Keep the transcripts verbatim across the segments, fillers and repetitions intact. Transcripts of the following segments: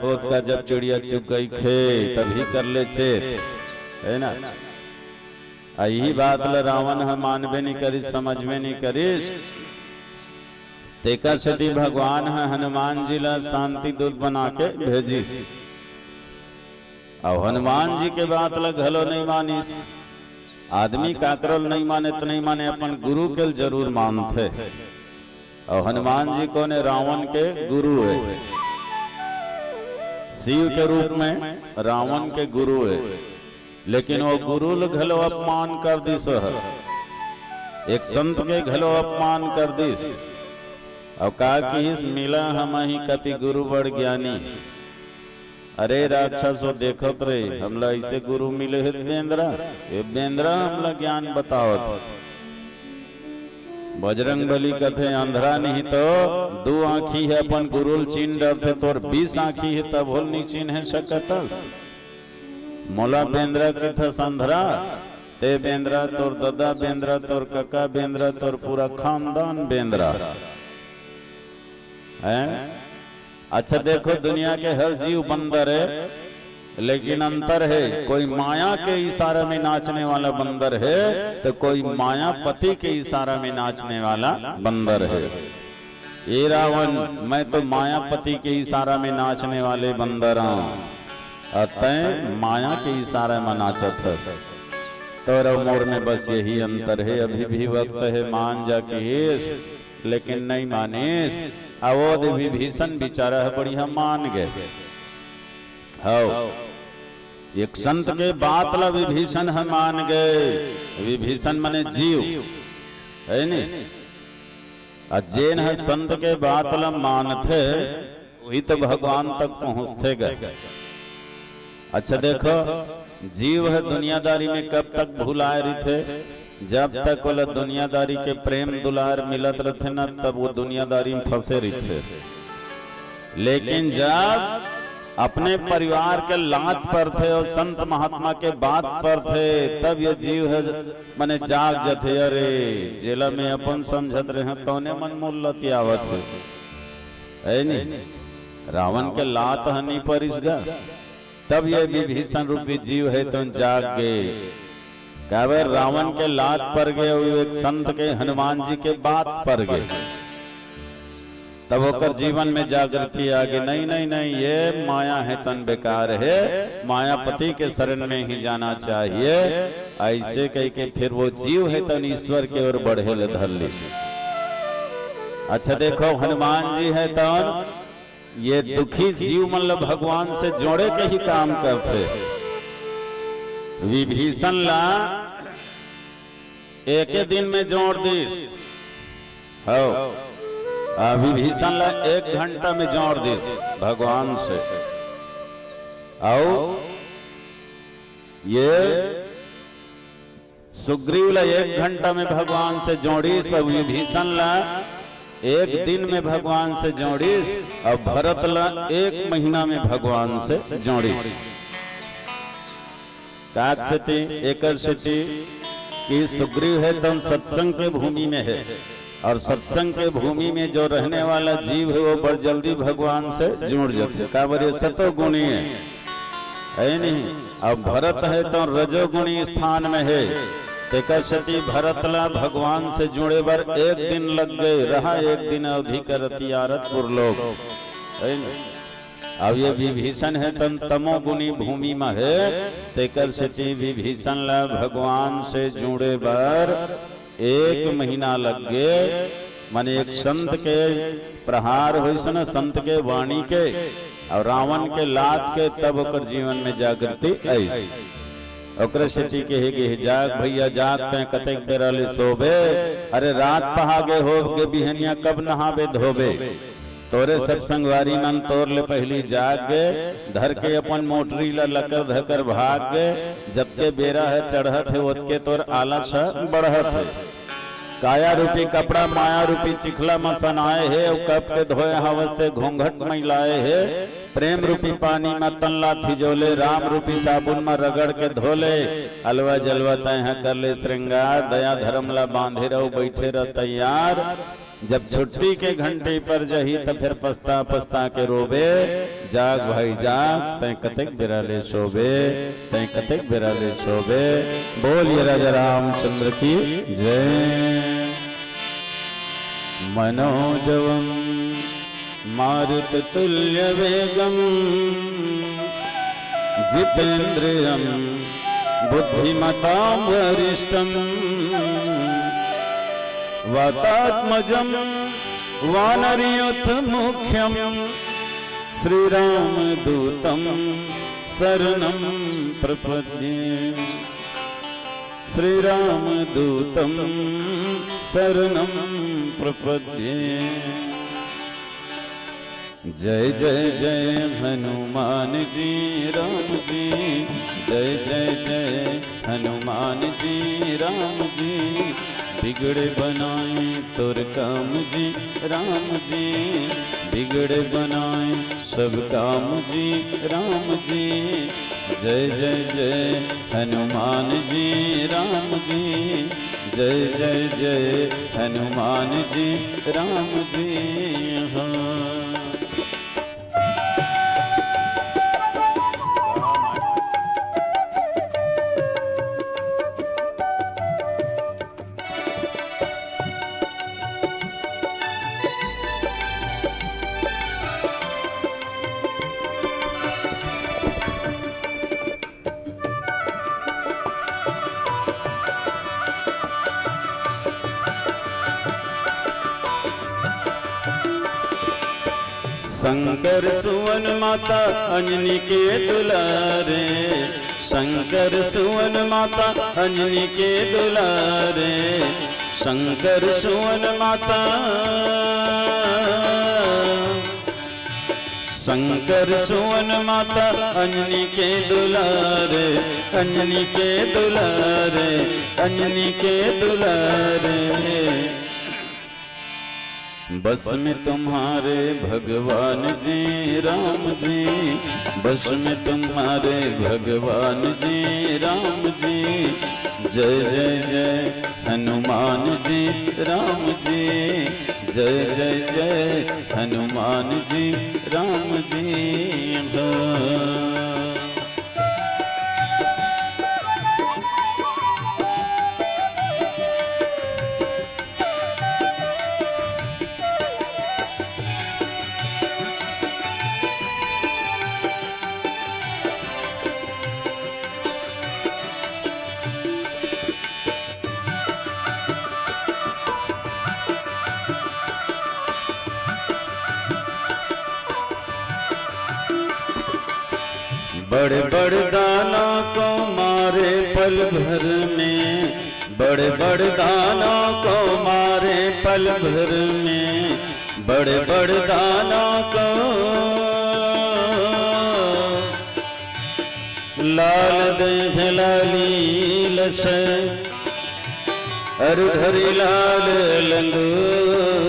होत का, जब चिड़िया चुग गई खेत, तभी कर ले चेत, है ना? आ यही बात ल रावण ह मानबे नहीं करिस, समझबे नहीं करिस। तेकर सेती भगवान ह हनुमान जी ल शांति दूत बना के भेजिस। अउ हनुमान जी के बात ल घलो नहीं मानिस। आदमी काकरो ल नहीं माने त नहीं माने, अपन गुरु के ल जरूर मानथे। अउ हनुमान जी कोन ए? रावण के गुरु ए, शिव के रूप में रावण के गुरु ए। लेकिन वो गुरु ल घलो अपमान कर दिस ह, एक संत के घलो अपमान कर दिस। अउ का किहिस? "मिला हमही कपि गुरु बड़ ज्ञानी।" अरे राक्षस, वो देखत रे, हमला ऐसे गुरु मिले हे बेंदरा, ये बेंदरा हमला ज्ञान बतावत हे। बजरंग बली कथे, "अंधरा नहीं तो दू आँखी हे, अपन गुरु ल चीन डरथे, तोर बीस आँखी हे, तभो ल नहीं चीन्हे सकतस। मोला बेंदरा कथस अंधरा, ते बेंदरा, तोर ददा बेंदरा, तोर कका बेंदरा, तोर पूरा खानदान बेंदरा।" हैं? अच्छा देखो, दुनिया के हर जीव बंदर हे, लेकिन अंतर हे, कोई माया के इशारा में नाचने वाला बंदर हे, तो कोई मायापति के इशारा में नाचने वाला बंदर हे। ए रावण, मैं तो मायापति के इशारा में नाचने वाले बंदर हंव, अउ तैं माया के इशारा में नाचत हस। तोर अउ मोर में बस यही अंतर हे, अभी भी वक्त हे, मान जा किहिस, लेकिन नहीं मानिस। अवोध विभीषण बिचारा ह बढ़िया मान गे। हव, एक संत के बात ला विभीषण ह मान गे। विभीषण मने जीव, हे नी? अउ जेन ह संत के बात ला मानथे, वही तो भगवान तक पहुँचथे गा। अच्छा देखो, जीव ह दुनियादारी में कब तक भुलाए रहिथे? जब तक ओला दुनियादारी के प्रेम दुलार मिलत रहिथे ना, तब वो दुनियादारी में फंसे रहिथे। लेकिन जब अपने परिवार के लात परथे अउ संत महात्मा के बात परथे, तब ये जीव ह मने जाग जथे, "अरे, जेला मैं अपन समझत रहेंव, तौने मन मोला लतियावत हे।" हे नी? रावण के लात ह नी परिस गा, तब ये विभीषण रूपी जीव हे तौन जाग गे। काबर रावण के लात पर गे अउ एक संत के, हनुमान जी के बात पर गे। तब ओकर जीवन में जागृति आ गे, "नहीं, नहीं, नहीं, ये माया हे तौन बेकार हे, मायापति के शरण में ही जाना चाहिए।" ऐसे कह के फिर वो जीव हे तौन ईश्वर के ओर बढ़े ले धर लिस। अच्छा देखो, हनुमान जी हे तौन ये दुखी जीव मन ल भगवान से जोड़े के ही काम करथे। विभीषण ला एके दिन में जोड़ दिस। हव। आ विभीषण ला एक घंटा में जोड़ दिस भगवान से। अउ ये सुग्रीव ला एक घंटा में भगवान से जोड़िस, अउ विभीषण ला एक दिन में भगवान से जोड़िस, अउ भरत ला एक महीना में भगवान से जोड़िस। काक सेती, एकर सेती कि सुग्रीव हे तौन सत्संग के भूमि में हे, अउ सत्संग के भूमि में जो रहने वाला जीव हे, वो बड़ जल्दी भगवान से जुड़ जाथे। काबर ये सतोगुणी हे, हे नहीं? अउ भरत हे तौन रजोगुणी स्थान में हे, तेकर सेती भरत ला भगवान से जुड़े बर एक दिन लग गे, रहा एक दिन अवधि कर रतियारत पुरलोक, हे नहीं? अब ये विभीषण हे तौन तमोगुणी भूमि म हे, तेकर सेती विभीषण ला भगवान से जुड़े बर एक महीना लग गे। माने एक संत के प्रहार होइस न, संत के वाणी के अउ रावण के लात के, तब ओकर जीवन में जागृति आइस। ओकरे सेती केहे गे हे, "जाग भैया जाग, तैं कतेक बेरा ले सोबे? अरे रात पहा गे होगे, बिहनिया कब नहाबे धोबे?" तोरे सब संगवारी मन तोर ले पहिली जाग गे, धर के अपन मोटरी ला लकर धकर भाग गे। जतके बेरा ह चढ़त हे, ओतके तोर आलस ह बढ़त हे। काया रूपी कपड़ा, माया रूपी चिखला म सनाए हे, अउ कब के धोए हवस ते घूंघट मैलाए हे। प्रेम रूपी पानी म तन ला फिजोले, राम रूपी साबुन म रगड़ के धोले। अलवा जलवा तैं ह कर ले श्रृंगार, दया धर्म ला बांधे रहो, बैठे रह तैयार। जब छुट्टी के घंटी पर जाही, त फेर पछता पछता के रोबे। जाग भाई जाग, तैं कतेक बेरा ले सोबे, तैं कतेक बेरा ले सोबे। बोलिए राजा रामचंद्र की जय। मनोजवम मारुततुल्य वेगम जितेंद्रियम बुद्धिमतां वरिष्ठम। वातात्मजम वानरयूथ मुख्यम श्रीरामदूतं शरणं प्रपद्ये। श्रीरामदूतं शरणं प्रपद्ये। जय जय जय हनुमान जी राम जी। जय जय जय हनुमान जी राम जी। बिगड़े बनाए तोर काम जी राम जी। बिगड़े बनाए सब काम जी राम जी। जय जय जय हनुमान जी राम जी। जय जय जय हनुमान जी राम जी। हाँ। शंकर सुवन माता अंजनी के दुलारे। शंकर सुवन माता अंजनी के दुलारे। शंकर सुवन माता, शंकर सुवन माता अंजनी के दुलारे। अंजनी के दुलारे। अंजनी के दुलारे। बस में तुम्हारे भगवान जी राम जी। बस में तुम्हारे भगवान जी राम जी। जय जय जय हनुमान जी राम जी। जय जय जय हनुमान जी राम जी। हाँ। बड़े बड़े दाना को मारे पल भर में। बड़े बड़े दाना को मारे पल भर में। बड़े बड़े दाना को लाल देह लाली लस, अर धरि लाल लंगूर।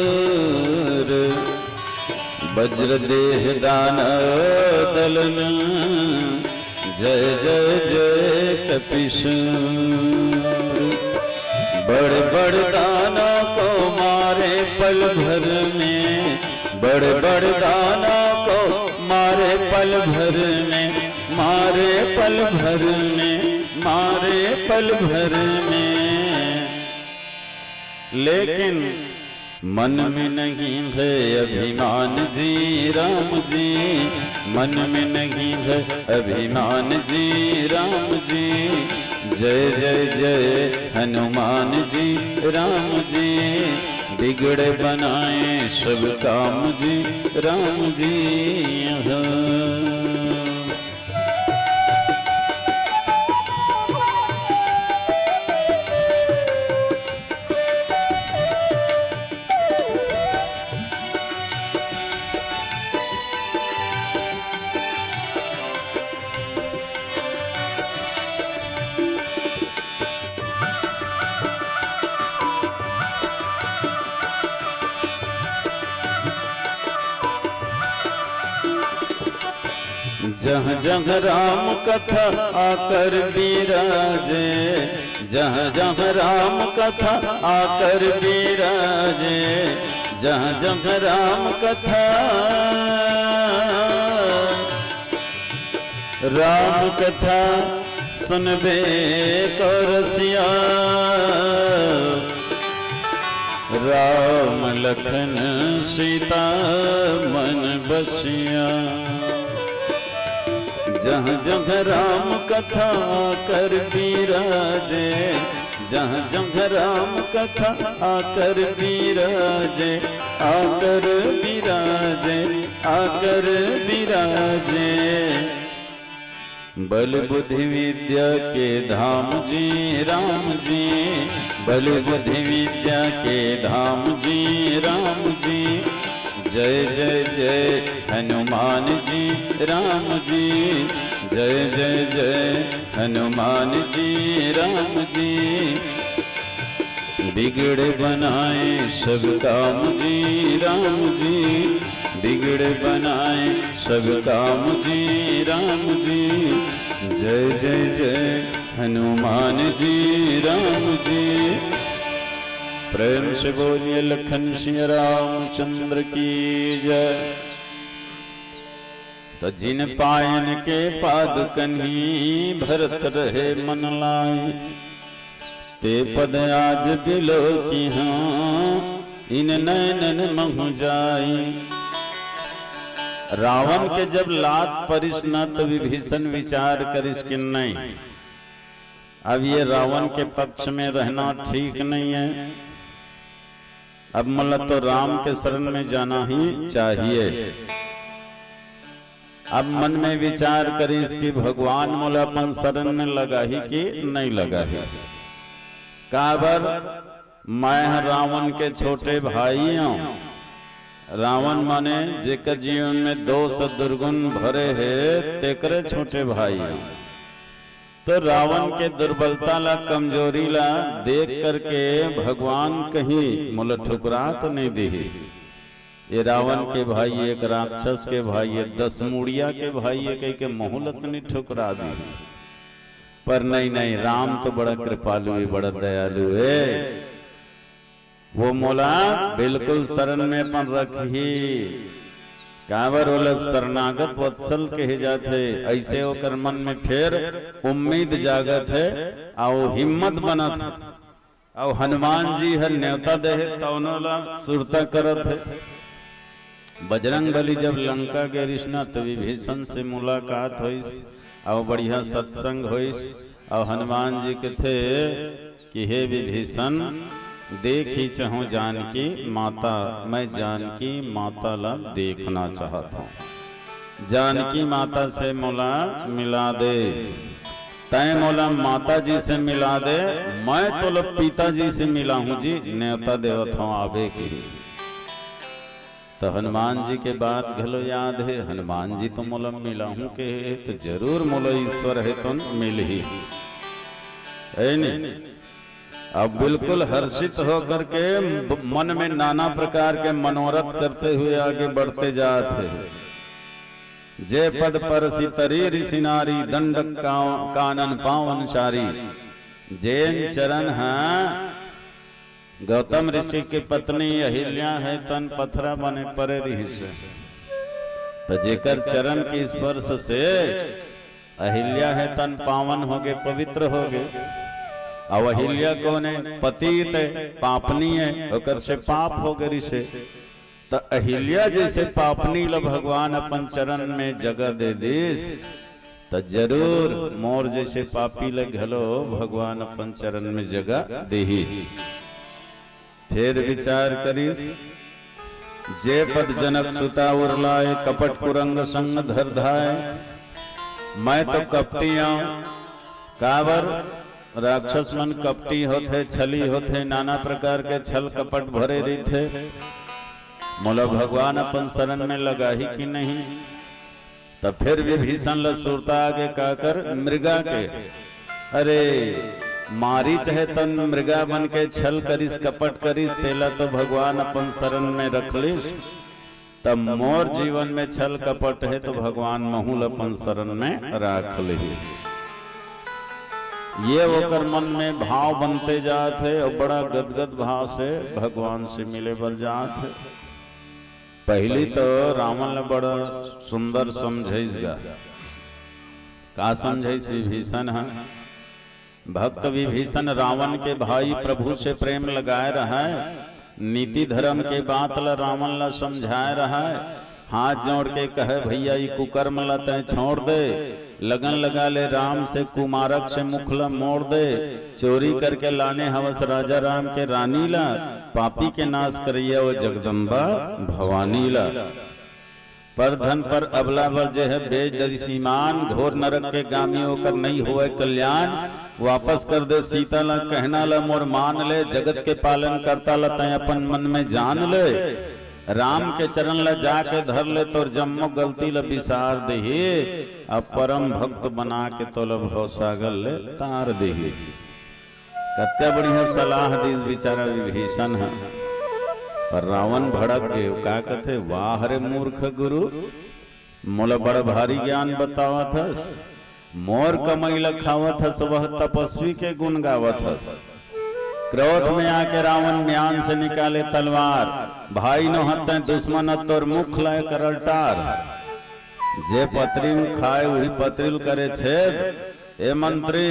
वज्र देह दानव दलन, जय जय जय कपिसूर। बड़ बड़ दाना को मारे पल भर में। बड़ बड़ दाना को मारे पल भर में। मारे पल भर में। मारे पल भर में। लेकिन मन में नहीं है अभिमान जी राम जी। मन में नहीं है अभिमान जी राम जी। जय जय जय हनुमान जी राम जी। बिगड़े बनाए सब काम जी राम जी। हाँ। जहाँ जहाँ राम कथा आकर बिराजे, जहाँ जहाँ राम कथा आकर बिराजे, जहाँ जहाँ राम कथा, राम कथा सुनबे को रसिया, राम लखन सीता मन बसिया। जहाँ जहाँ राम कथा आकर बिराजे, जहाँ जहाँ राम कथा आकर बिराजे, आकर बिराजे, आकर बिराजे। बल बुद्धि विद्या के धाम जी राम जी, बल बुद्धि विद्या के धाम जी राम जी। जय जय जय हनुमान जी राम जी, जय जय जय हनुमान जी राम जी। बिगड़े बनाए सब काम जी राम जी, बिगड़े बनाए सब काम जी राम जी। जय जय जय हनुमान जी राम जी। प्रेम से बोलिए लखन सिंह रामचंद्र की जय। तो जिन पायन के पादुकन्ही भरत रहे मन लाए, ते पद आज बिलो की हाँ इन नैनन महु जाई। रावण के जब लात परिस न तो विभीषण विचार करिस कि नहीं, अब ये रावण के पक्ष में रहना ठीक नहीं है, अब मोला तो राम के शरण में जाना ही चाहिए। अब मन में विचार करिस कि भगवान मोला अपन शरण में लगाही कि नहीं लगाही। काबर मैं ह रावण के छोटे भाई हूँ। रावण माने जेकर जीवन में दोष दुर्गुण भरे हे, तेकरे छोटे भाई हूँ। तो रावण के दुर्बलता ला, कमजोरी ला देख करके भगवान कहीं मोला ठुकरा तो नहीं दिही। ये रावण के भाई, एक राक्षस के भाई, ये दस मुड़िया के भाई, ये कह के मोहलत नहीं ठुकरा दी। पर नहीं, नहीं, राम तो बड़ा कृपालु है, बड़ा दयालु है। वो मोला बिल्कुल शरण में अपन रखही। काबर ओला शरणागत वत्सल कहे जाथे। ऐसे ओकर मन में फिर उम्मीद जागत है, अउ हिम्मत बनत है। अउ हनुमान जी हर नेवता देहे, तौनो ला सुरता करत है। बजरंग बली जब लंका गे रिस ना, तो विभीषण से मुलाकात होइस, अउ बढ़िया सत्संग होइस, अउ हनुमान जी कथे कि हे विभीषण, देखी चहूँ जानकी माता, मैं जानकी माता ला देखना चाहत हूँ, जानकी माता से मोला मिला दे, तैं मोला माता जी से मिला दे, मैं तोला पिता जी से मिलाहूँ जी, नेवता देवत हूँ आबे की। तो हनुमान जी के बात घलो याद है, हनुमान जी तो मोला मिलाहूँ के है, तो जरूर मोला ईश्वर है तो मिलही, है नहीं? अब बिल्कुल हर्षित होकर के ब-, मन में नाना प्रकार के मनोरथ करते हुए आगे बढ़ते जात है। जे पद परसि तरी ऋषि नारी, दंडक काव-, कानन पावन चारी। जेन चरण है गौतम ऋषि की पत्नी अहिल्या है तन पथरा बने परे रिहिस। तो जेकर चरण के स्पर्श से अहिल्या है तन पावन होगे, पवित्र होगे। अब अहिल्या कौन है? पतित है, पापनी है, ओकर से पाप होगे रिहिसे। त अहिल्या जैसे पापनी ल भगवान अपन चरण में जगह दे दिस, त जरूर मोर जैसे पापी ल घलो भगवान अपन चरण में जगह देही। फेर विचार करिस, जे पद जनक सुता उर लाए, कपट कुरंग संग धर धाए। मैं तो कपटी आंव, काबर राक्षस मन कपटी होथे, छली होथे, नाना प्रकार के छल कपट भरे रहिथे। मोला भगवान अपन शरण में लगाही कि नहीं? त फेर विभीषण ल सुरता आगे काकर मृगा के, अरे मारीच हे तन मृगा बन के छल करिस, कपट करिस, तेला तो भगवान अपन शरण में रख लिस। तब मोर जीवन में छल कपट हे तो भगवान महू ल अपन शरण में राख लिही। ये ओकर मन में भाव बनते जात हे और बड़ा गदगद भाव से भगवान से मिले बर जात हे। पहली तो रावण ला बड़ा सुंदर समझाइस गा। का समझाइस विभीषण ह? भक्त विभीषण रावण के भाई प्रभु से प्रेम लगाए रहय, नीति धर्म के बात ला रावण ला समझाए रहय, हाथ जोड़ के कहे, "भैया, ई कुकर्म ला तैं छोड़ दे, लगन लगा ले राम से, कुमारक से मुख ला मोड़ दे, चोरी करके लाने हवस राजा राम के रानी ला, पापी के नाश करैया वो जगदम्बा भवानी ला।" पर धन पर अबला बर जे है बेच डरिस ईमान, घोर नरक के गामी ओकर नइ होवय कल्याण। वापस कर दे सीता ला कहना ला मोर मान ले, जगत के पालन करता ला तैं अपन मन में जान ले। राम के चरण ला जाके धर ले, तोर जम्मो गलती ला बिसार देही, अब परम भक्त बना के तोला भव सागर ले तार देही। कत्ते बढ़िया सलाह दीस बिचारा विभीषण ह। पर रावण भड़क गे, का कथे, "वाह रे मूर्ख गुरु, मोला बड़ भारी ज्ञान बतावत हस, मोर कमई ल खावत हस, वह तपस्वी के गुण गावत हस।" क्रोध में आके रावण म्यान से निकाले तलवार, "भाई नो हत्ते दुश्मन तोर मुख लाय करल टार। जे पतरी में खाए उही पतरी ल करे छेद, ए मंत्री,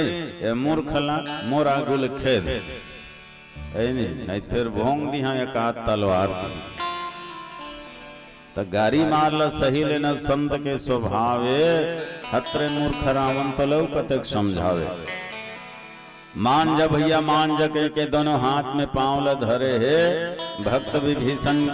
ए मूर्ख ला मोर आगू ले खेद।" ए नी, नहीं फिर भोंग दिहा एक आध तलवार। त गारी मार ला सही लेना संत के स्वभाव ए, हत्रे मूर्ख रावण तलऊ कतेक समझावे। मान जा भैया, मान जा कह के दोनों हाथ में पांव ला धरे हे। भक्त विभीषण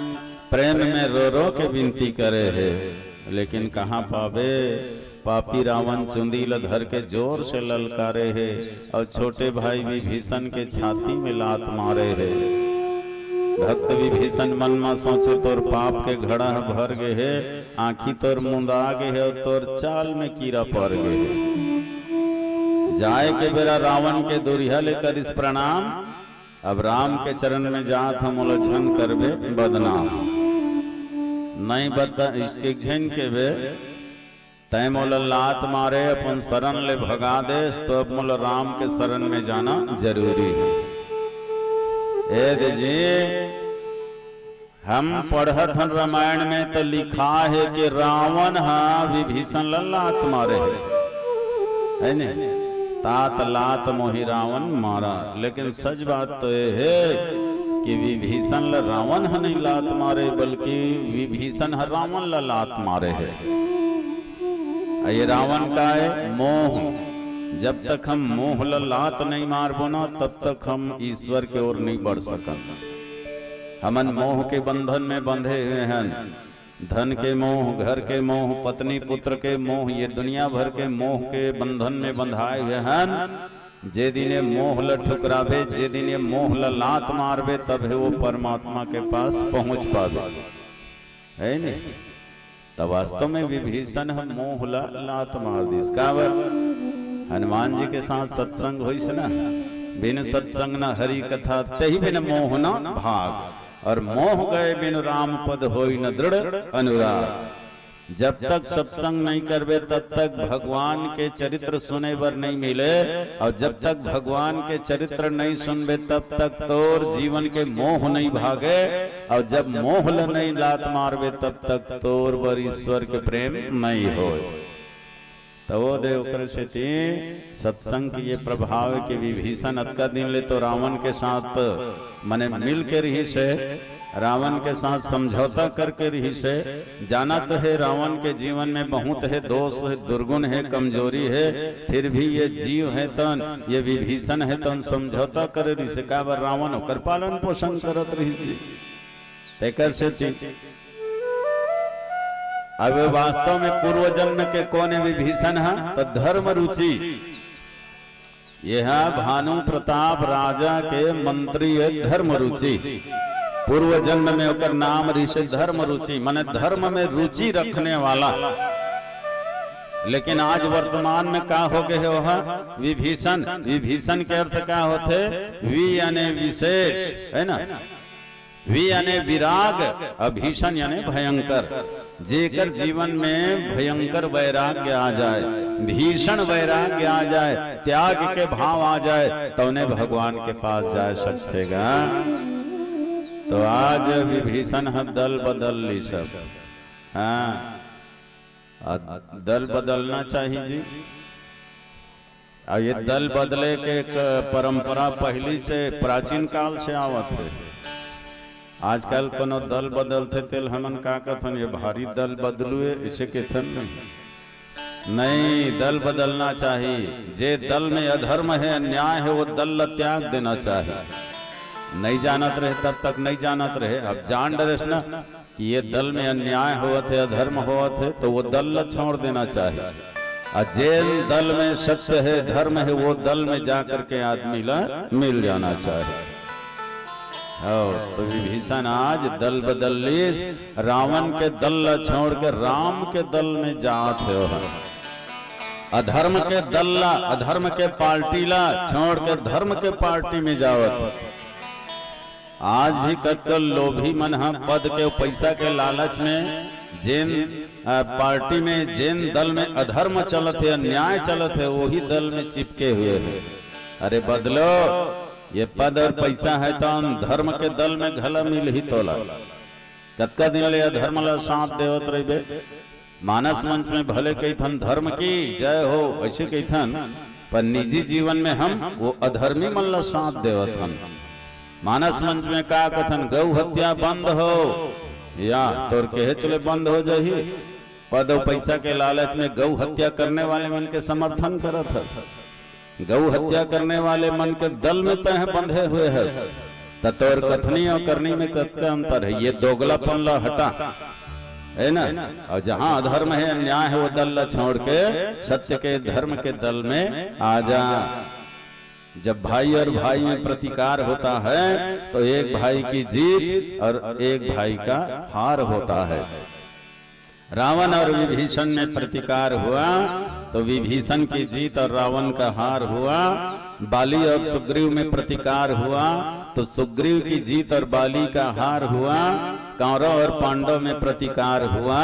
प्रेम में रो रो के विनती करे हे, लेकिन कहाँ पावे? पापी रावण चुंदी ल धर के जोर से ललकारे हे और छोटे भाई विभीषण के छाती में लात मारे हे। भक्त विभीषण मन म सोचे, "तोर पाप के घड़ा ह भर गे हे, आँखी तोर मुंदा गे हे और तोर चाल में कीरा पर गे हे।" जाए के बेरा रावण के दुरिहा ले करिस प्रणाम, "अब राम के चरण में जात ह, मोला झन करबे बदनाम।" नहीं बता इसके झन के बे, तैं मोला लात मारे अपन शरण ले भगा देस, तो अब मोला राम के शरण में जाना जरूरी हे। ए दे जी, हम पढ़त हन रामायण में त लिखा हे कि रावण ह विभीषण ल लात मारे हे, है ने? "तात लात मोहि रावण मारा।" लेकिन सच बात तो ये हे कि विभीषण ल रावण ह नहीं लात मारे, बल्कि विभीषण ह रावण ल लात मारे हे। अउ ये रावण का हे? मोह। जब तक हम मोह ल लात नहीं मारबो ना, तब तक हम ईश्वर के ओर नहीं बढ़ सकन। हमन मोह के बंधन में बंधे हुए हन। धन के मोह, घर के मोह, पत्नी पुत्र के मोह, ये दुनिया भर के मोह के बंधन में बंधाए हुए हन। जे दिन ये मोह ल ठुकराबे, जे दिन ये मोह ल लात मारबे, तब हे वो परमात्मा के पास पहुंच पाबे, है नी? त वास्तव में विभीषण ह मोह ल लात मार दिस। काबर? हनुमान जी के साथ सत्संग होइस ना, "बिन सत्संग न हरि कथा, तेहि बिन मोह न भाग।" और "मोह गए बिनु राम पद, होई न दृढ़ अनुराग।" जब तक सत्संग नहीं करबे, तब तक भगवान के चरित्र सुने बर नहीं मिले, और जब तक भगवान के चरित्र नहीं सुनबे, तब तक तोर जीवन के मोह नहीं भागे, और जब मोह ल नहीं लात मारबे, तब तक तोर बर ईश्वर के प्रेम नहीं होय। त वो दे ओकर सेती सत्संग के ये प्रभाव हे कि विभीषण अतका दिन ले तो रावण के साथ मने मिल के रहिस हे, रावण के साथ समझौता करके रहिस हे, जानत हे रावण के जीवन में बहुत हे दोष हे, दुर्गुण हे, कमजोरी हे, फिर भी ये जीव हे तन, ये विभीषण हे तन समझौता करे रहिस हे। काबर? रावण ओकर पालन पोषण करत रहिस जी। तेकर सेती अब वास्तव में पूर्व जन्म के कोन हे विभीषण ह? त धर्म रुचि। ये ह भानु प्रताप राजा के मंत्री हे धर्म रुचि। पूर्व जन्म में ओकर नाम रहिस हे धर्म रुचि, माने धर्म में रुचि रखने वाला। लेकिन आज वर्तमान में का हो गए हे ओह? विभीषण। विभीषण के अर्थ का होथे? वि यानी विशेष, है ना? वि यानी विराग, अउ भीषण यानी भयंकर। जेकर जीवन में भयंकर वैराग्य आ जाए, भीषण वैराग्य आ जाए, त्याग के भाव आ जाए, तउने भगवान के पास जा सकथे गा। तो आज विभीषण ह दल बदल लिस। हाँ, आ, दल बदलना चाहिए जी। अउ ये दल बदले के एक परंपरा पहिली से, प्राचीन काल से आवत हे। आजकल कोनो दल बदलथे तेला हमन का कथन, ये भारी दल बदलू हे, इसे कथन नहीं। नहीं, दल बदलना चाहिए। जे दल में अधर्म हे, अन्याय हे, वो दल ला त्याग देना चाहिए। नहीं जानत रहे तब तक नहीं जानत रहे, अब जान डरेस ना कि ये दल में अन्याय होवत हे, अधर्म होवत हे, तो वो दल ला छोड़ देना चाहिए। अउ जेन दल में सत्य हे, धर्म हे, वो दल में जाकर के आदमी ला मिल जाना चाहिए। हाँ, तो विभीषण आज दल बदल लिस, रावण के दल ला छोड़ के राम के दल में जात हे। अधर्म के दल ला, अधर्म के पार्टी ला छोड़ के धर्म के पार्टी में जावत हे। आज भी कतको लोभी मन ह पद के, पैसा के लालच में जेन, अ, पार्टी में, जेन दल में अधर्म चलत हे, अन्याय चलत हे, वही दल में चिपके हुए हे। अरे बदलो, ये पद अउ पैसा हे तो धर्म के दल में घला मिलही तोला। कतका दिन ले अधर्म ला साथ देवत रहिबे? मानस मंच में भले कहिथन धर्म की जय हो, ऐसे कहिथन, पर निजी जीवन में हम वो अधर्मी मन ला साथ देवत हन। मानस मंच में का कथन, गौ हत्या बंद हो, या तोर कहे चले बंद हो जाही। पद अउ पैसा के लालच में गौ हत्या करने वाले मन के समर्थन करत हस। गौ हत्या करने वाले मन के दल में तैं बंधे हुए हस, त तोर कथनी अउ करनी में कतका अंतर हे। ये दोगलापन ला हटा, हे ना? अउ जहां अधर्म हे, अन्याय हे, वो दल ला छोड़ के सत्य के, धर्म के दल में आ जा। जब भाई अउ भाई में प्रतिकार होता हे, तो एक भाई की जीत अउ एक भाई का हार होता हे। रावण अउ विभीषण में प्रतिकार हुआ, तो विभीषण की जीत अउ रावण का हार हुआ। बाली अउ सुग्रीव में प्रतिकार हुआ, तो सुग्रीव की जीत अउ बाली का हार हुआ। कौरव अउ पांडव में प्रतिकार हुआ,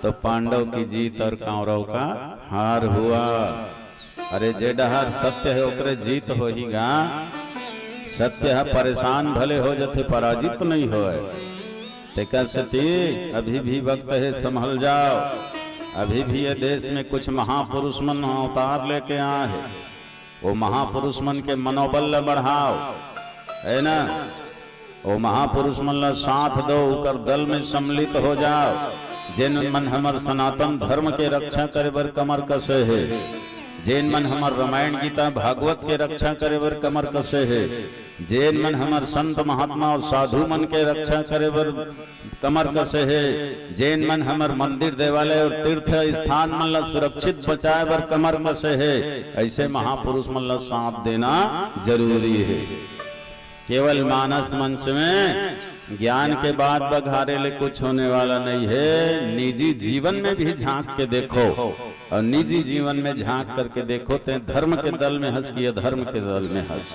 तो पांडव की जीत अउ कौरव का हार हुआ। अरे, जे डहर सत्य हे, ओकरे जीत होही गा। सत्य ह परेशान भले हो जथे, पराजित नहीं होय। तेकर सेती अभी भी वक्त हे, संभल जाव। अभी भी ये देश में कुछ महापुरुष मन अवतार लेके आए हे। वो महापुरुष मन के मनोबल ल बढ़ाव, हे ना? वो महापुरुष मन ला साथ दो, उकर दल में सम्मिलित हो जाव। जेन मन हमर सनातन धर्म के रक्षा करे बर कमर कसे हे, जेन मन हमर रामायण, गीता, भागवत के रक्षा करे बर कमर कसे हे, जेन मन हमर संत महात्मा अउ साधु मन के रक्षा करे बर कमर कसे हे, जेन मन हमर मंदिर, देवालय अउ तीर्थ स्थान मन ला सुरक्षित बचाए बर कमर कसे हे, ऐसे महापुरुष मन ला साथ देना जरूरी हे। केवल मानस मंच में ज्ञान के बात बघारे ले कुछ होने वाला नहीं हे। निजी जीवन में भी झांक के देखो, अउ निजी जीवन में झांक करके देखो, तें धर्म के दल में हस कि अधर्म के दल में हस।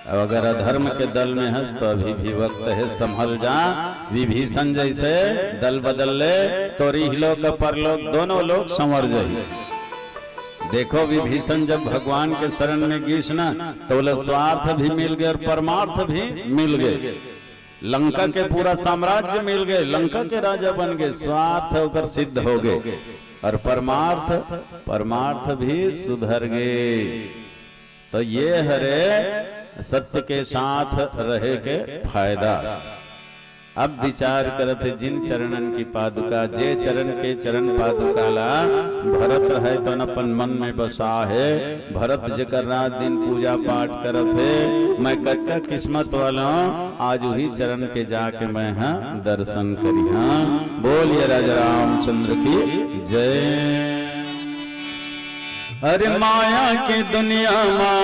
अउ अगर अधर्म के दल में हस, तो अभी भी वक्त हे, संभल जा। विभीषण जैसे दल बदल ले, तो इहलोक परलोक दोनों लोक संवर जाही। देखो, विभीषण जब भगवान के शरण में गिस ना, तो ओला स्वार्थ भी मिल गे अउ परमार्थ भी मिल गे। लंका के पूरा साम्राज्य मिल गे, लंका के राजा बन गे, स्वार्थ ओकर सिद्ध हो गे, अउ परमार्थ, परमार्थ भी सुधर गे। तो ये हरे सत्य के साथ रहे के फायदा। अब विचार करत हे, जिन चरणन की पादुका, जे चरण के चरण पादुका ला भरत रहय, तोन अपन मन में बसा हे। भरत जेकर रात दिन पूजा पाठ करत हे, मैं कतका किस्मत वाला हूँ, आज उही चरण के जाके मैं हा दर्शन करिहा। बोलिए राजा रामचंद्र की जय। अरे माया के दुनिया मा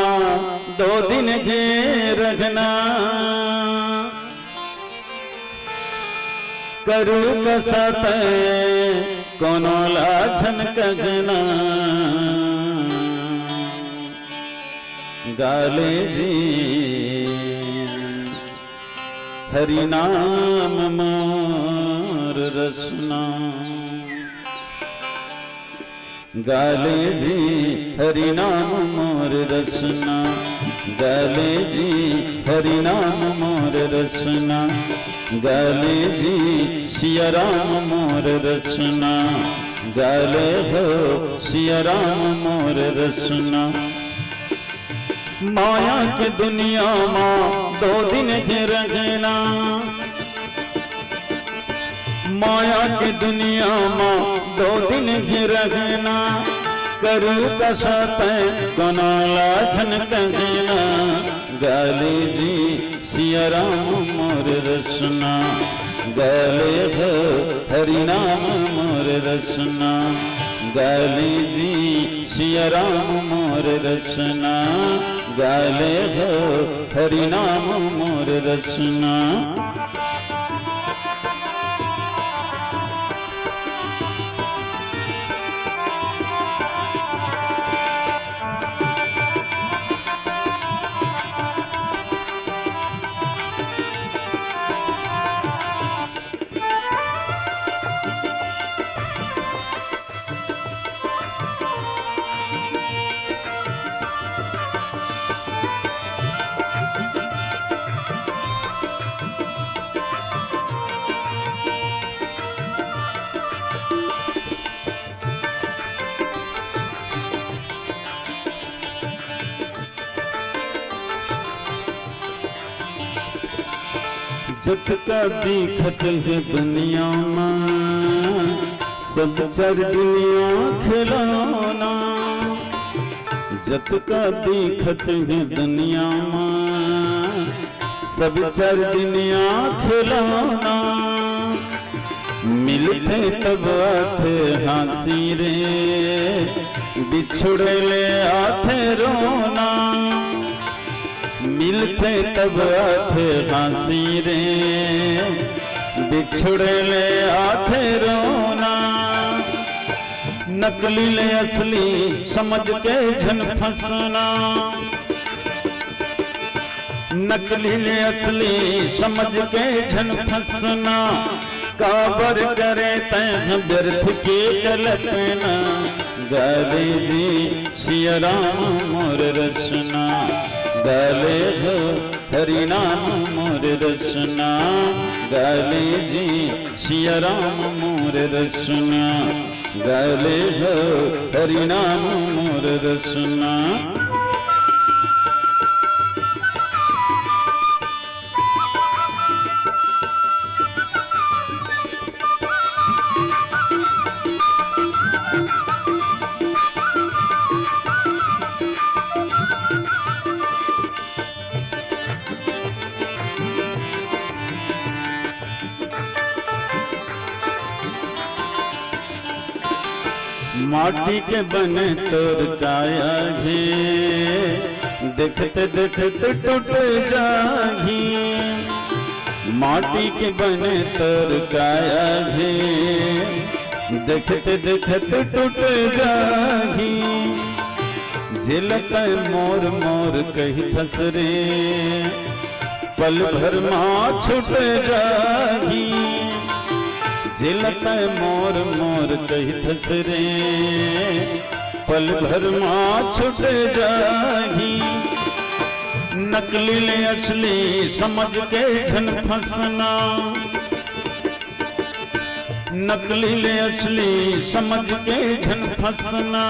दो दिन घेर घना, करू कसा तैं कोनो ला झन कहना। गाले जी हरि नाम मोर रसना। गा ले जी हरि नाम मोर रसना। गा ले जी हरि नाम मोर रसना। गा ले जी सिया राम मोर रसना। गा ले हो सिया राम मोर रसना। माया के दुनिया मा दो दिन के रहना। माया के दुनिया मा दो दिन के रहना। करू कसा तैं कोनो ला झन कहना। गा ले जी सिया राम मोर रसना। गा ले हो हरि नाम मोर रसना। गा ले जी सिया राम मोर रसना। गा ले हो हरि नाम मोर रसना। जतका दिखत हे दुनिया मा, सब चार दिन खिलौना। जतका दिखत हे दुनिया मा, सब चार दिन खिलौना। मिलथे तब आथे हाँसी रे, बिछुड़े ले आथे रोना। मिलथे तब आथे हाँसी रे, बिछुड़े ले आथे रोना। नकली ले असली समझ के झन फंसना। नकली ले असली समझ के झन फंसना। काबर करे तैं व्यर्थ के कल्पना। गा ले जी सिया राम मोर रसना। गा ले हो हरि नाम मोर रसना। गा ले जी सिया राम मोर रसना। गा ले हो हरि नाम मोर रसना। माटी के बने तोर काया घे, देखते देखते टूट जाही। माटी के बने तोर काया घे, देखते देखते टूट जाही। जेला तैं मोर मोर कहिथस रे, पल भर मा छूट जाही। जेला तैं मोर मोर कहिथस रे, पल भर मा छूट जाही। नकली ले असली समझ के झन फंसना। नकली ले असली समझ के झन फंसना।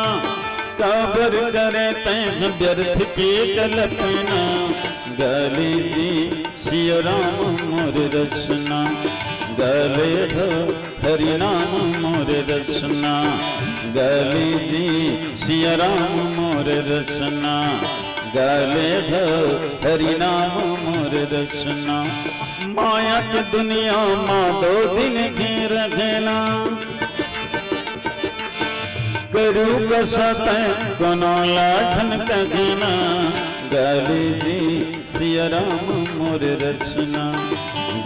काबर करे तैं व्यर्थ के कल्पना। गा ले जी सिया राम मोर रसना। गा ले हो हरि नाम मोर रसना। गा ले जी सिया राम मोर रसना। गा ले हो हरि नाम मोर रसना। माया के दुनिया मा दो दिन के रहना। करू कसा तैं कोनो ला झन कहना। गा ले जी सिया राम मोर रसना।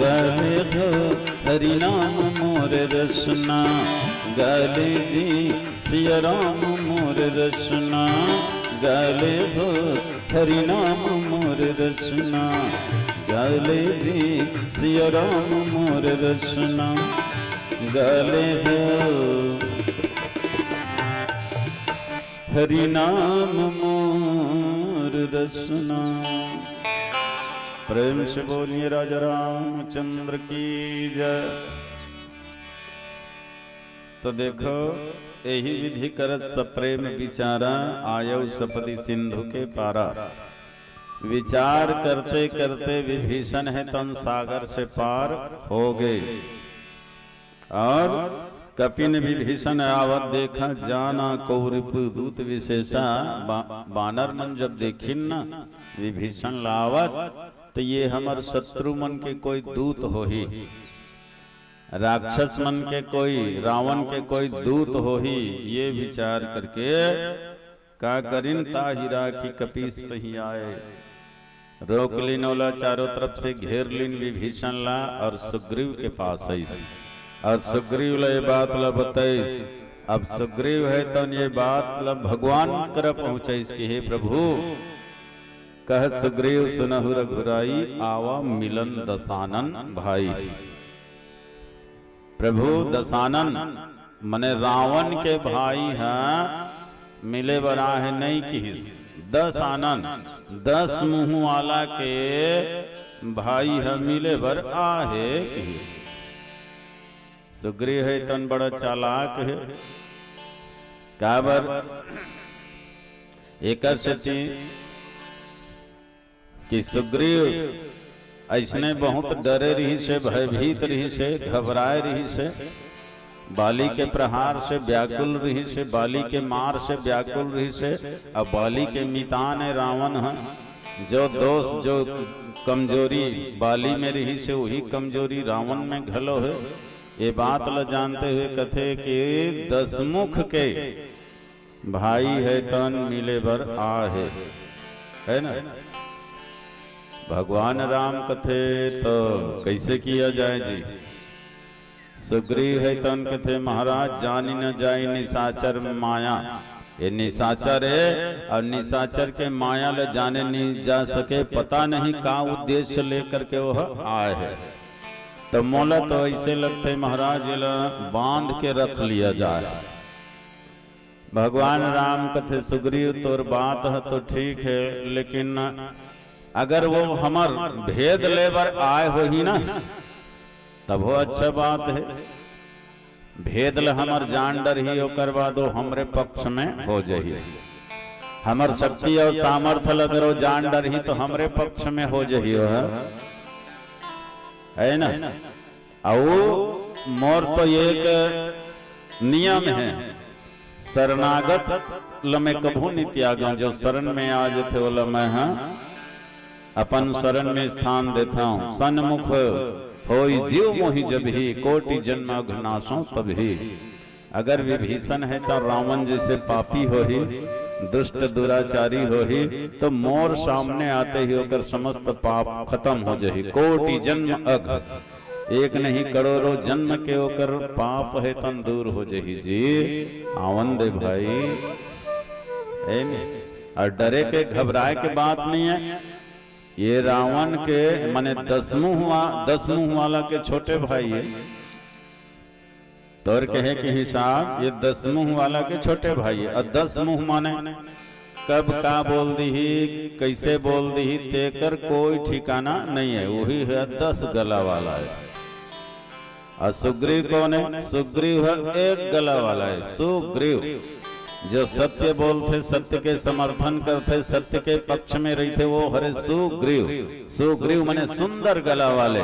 गा ले हो हरि नाम मोर रसना। गा ले जी सिया राम मोर रसना। गा ले हो हरि नाम मोर रसना। गाले जी सिया राम मोर रसना, गाले हो हरि नाम मोर रसना। प्रेम से बोलिए राजा रामचंद्र की जय। तो देखो, यही विधि करत सप्रेम विचारा, आयौ सपदि सिंधु के पारा। विचार करते करते विभीषण हे तन सागर से पार हो गए। और कपिन विभीषण आवत देखा, जाना कौ रिपु दूत विशेषा। बा-, बानर मन जब देखिन न विभीषण लावत, तो ये हमर शत्रु मन के कोई दूत होही, राक्षस मन के कोई, रावण के कोई दूत होही, ये विचार करके का करिन, ताहि राखि कपीस पहि आए। रोक लीन ओला, चारों तरफ से घेर लीन विभीषण ला, और सुग्रीव के पास आइस, और सुग्रीव ला ये बात ला बताइस। अब सुग्रीव हे तन ये बात ला भगवान करा पहुंचाइस कि हे प्रभु, कह सुग्रीव सुनहु रघुराई, आवा मिलन दसानन भाई। प्रभु दसानन मने रावण के भाई ह मिले बर आहे नहीं किहिस। दस आनन, दस मुंह वाला के भाई ह मिले बर आहे किहिस। सुग्रीव हे तन बड़ा चालाक हे। काबर? एकर सेती कि सुग्रीव अइसने बहुत डरे रहिस हे, भयभीत रहिस हे, घबराए रहिस हे, बाली के प्रहार से व्याकुल रहिस हे, बाली के मार से व्याकुल रहिस हे। अब बाली के मितान हे रावण ह, जो दोष, जो कमजोरी बाली में रहिस हे, वही कमजोरी रावण में घलो हे। ये बात ल जानते हुए कथे कि दसमुख के भाई हे तन मिले बर आहे, है ना? भगवान राम कथे तो कैसे किया जाए जी? सुग्रीव हे तन कथे, महाराज, जानी न जाई निशाचर माया। ये निशाचर हे, और निशाचर के माया ले जाने नहीं जा सके। पता नहीं का उद्देश्य लेकर के वो आए हे। तो मोला तो ऐसे लगथे महाराज, एला बांध के रख लिया जाए। भगवान राम कथे, सुग्रीव, तोर बात ह तो ठीक हे, लेकिन अगर वो हमर भेद ले बर आए होही ना, तब वो अच्छा बात हे। भेद ल हमर जान डरही, ओकर बाद वो हमरे पक्ष में हो जही। हमर शक्ति और सामर्थ्य ल अगर वो जान डरही, तो हमरे पक्ष में हो जही। वो हे ना? अउ मोर तो एक नियम हे, शरणागत ल मैं कभू नि त्यागंव। जो शरण में आ जथे, ओला मैं ह अपन शरण में स्थान देथंव। सन्मुख होई जीव मोहि जब ही, कोटि जन्म अघ नासंव तब ही। अगर विभीषण हे तो रावण जैसे पापी होही, दुष्ट दुराचारी होही, तो मोर सामने आते ही ओकर समस्त पाप खत्म हो जही। कोटि जन्म अघ, एक नहीं करोड़ों जन्म के ओकर पाप हे तन दूर हो जही जी। आवन दे भाई, हे ने? और डरे के घबराए के बात नहीं हे। ये रावण के, माने दसमुंह वा-, दसमुंह वाला के छोटे भाई हे। तोर कहे के हिसाब, ये दसमुंह वाला के छोटे भाई हे। और दसमुंह माने कब का बोल दिही, कैसे बोल दिही, तेकर कोई ठिकाना नहीं हे। वही हे दस गला वाला हे। और सुग्रीव कौन हे? सुग्रीव हे एक गला वाला हे। सुग्रीव जो सत्य बोलथे, सत्य के समर्थन करथे, सत्य के पक्ष में रहिथे, वो हरे सुग्रीव। सुग्रीव माने सुंदर गला वाले,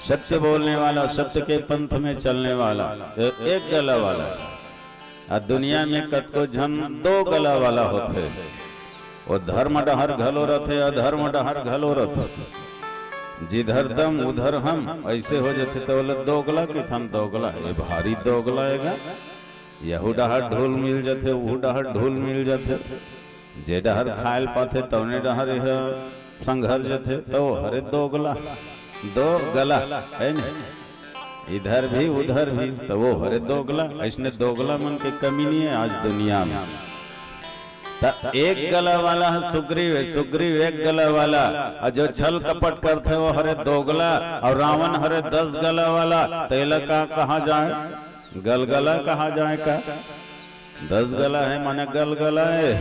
सत्य बोलने वाला, सत्य के पंथ में चलने वाला, ए-, एक गला वाला। आ दुनिया में कतको झन दो गला वाला होथे, वो धर्म डहर घलो रथे, अधर्म डहर घलो रथे। जिधर दम उधर हम, ऐसे हो जथे तो बोले दोगला किथन दोगला, ये भारी दोगला हे गा। यहू डहर ढूल मिल जथे, उहू डहर ढूल मिल जथे। जे डहर खायल पाथे, तौने डहर यह संघर जथे, तो हरे दोगला, दो गला, हे ने? इधर भी, उधर भी, तो वो हरे दोगला। अइसने दोगला मन के कमी नहीं हे आज दुनिया में। त एक गला वाला ह सुग्रीव हे, सुग्रीव एक गला वाला, अउ जो छल कपट करथे वो हरे दो गला, अउ रावण हरे दस गला वाला, तेला का कहा जाए? गलगला कहा जाए का? दस गला हे माने गलगला हे।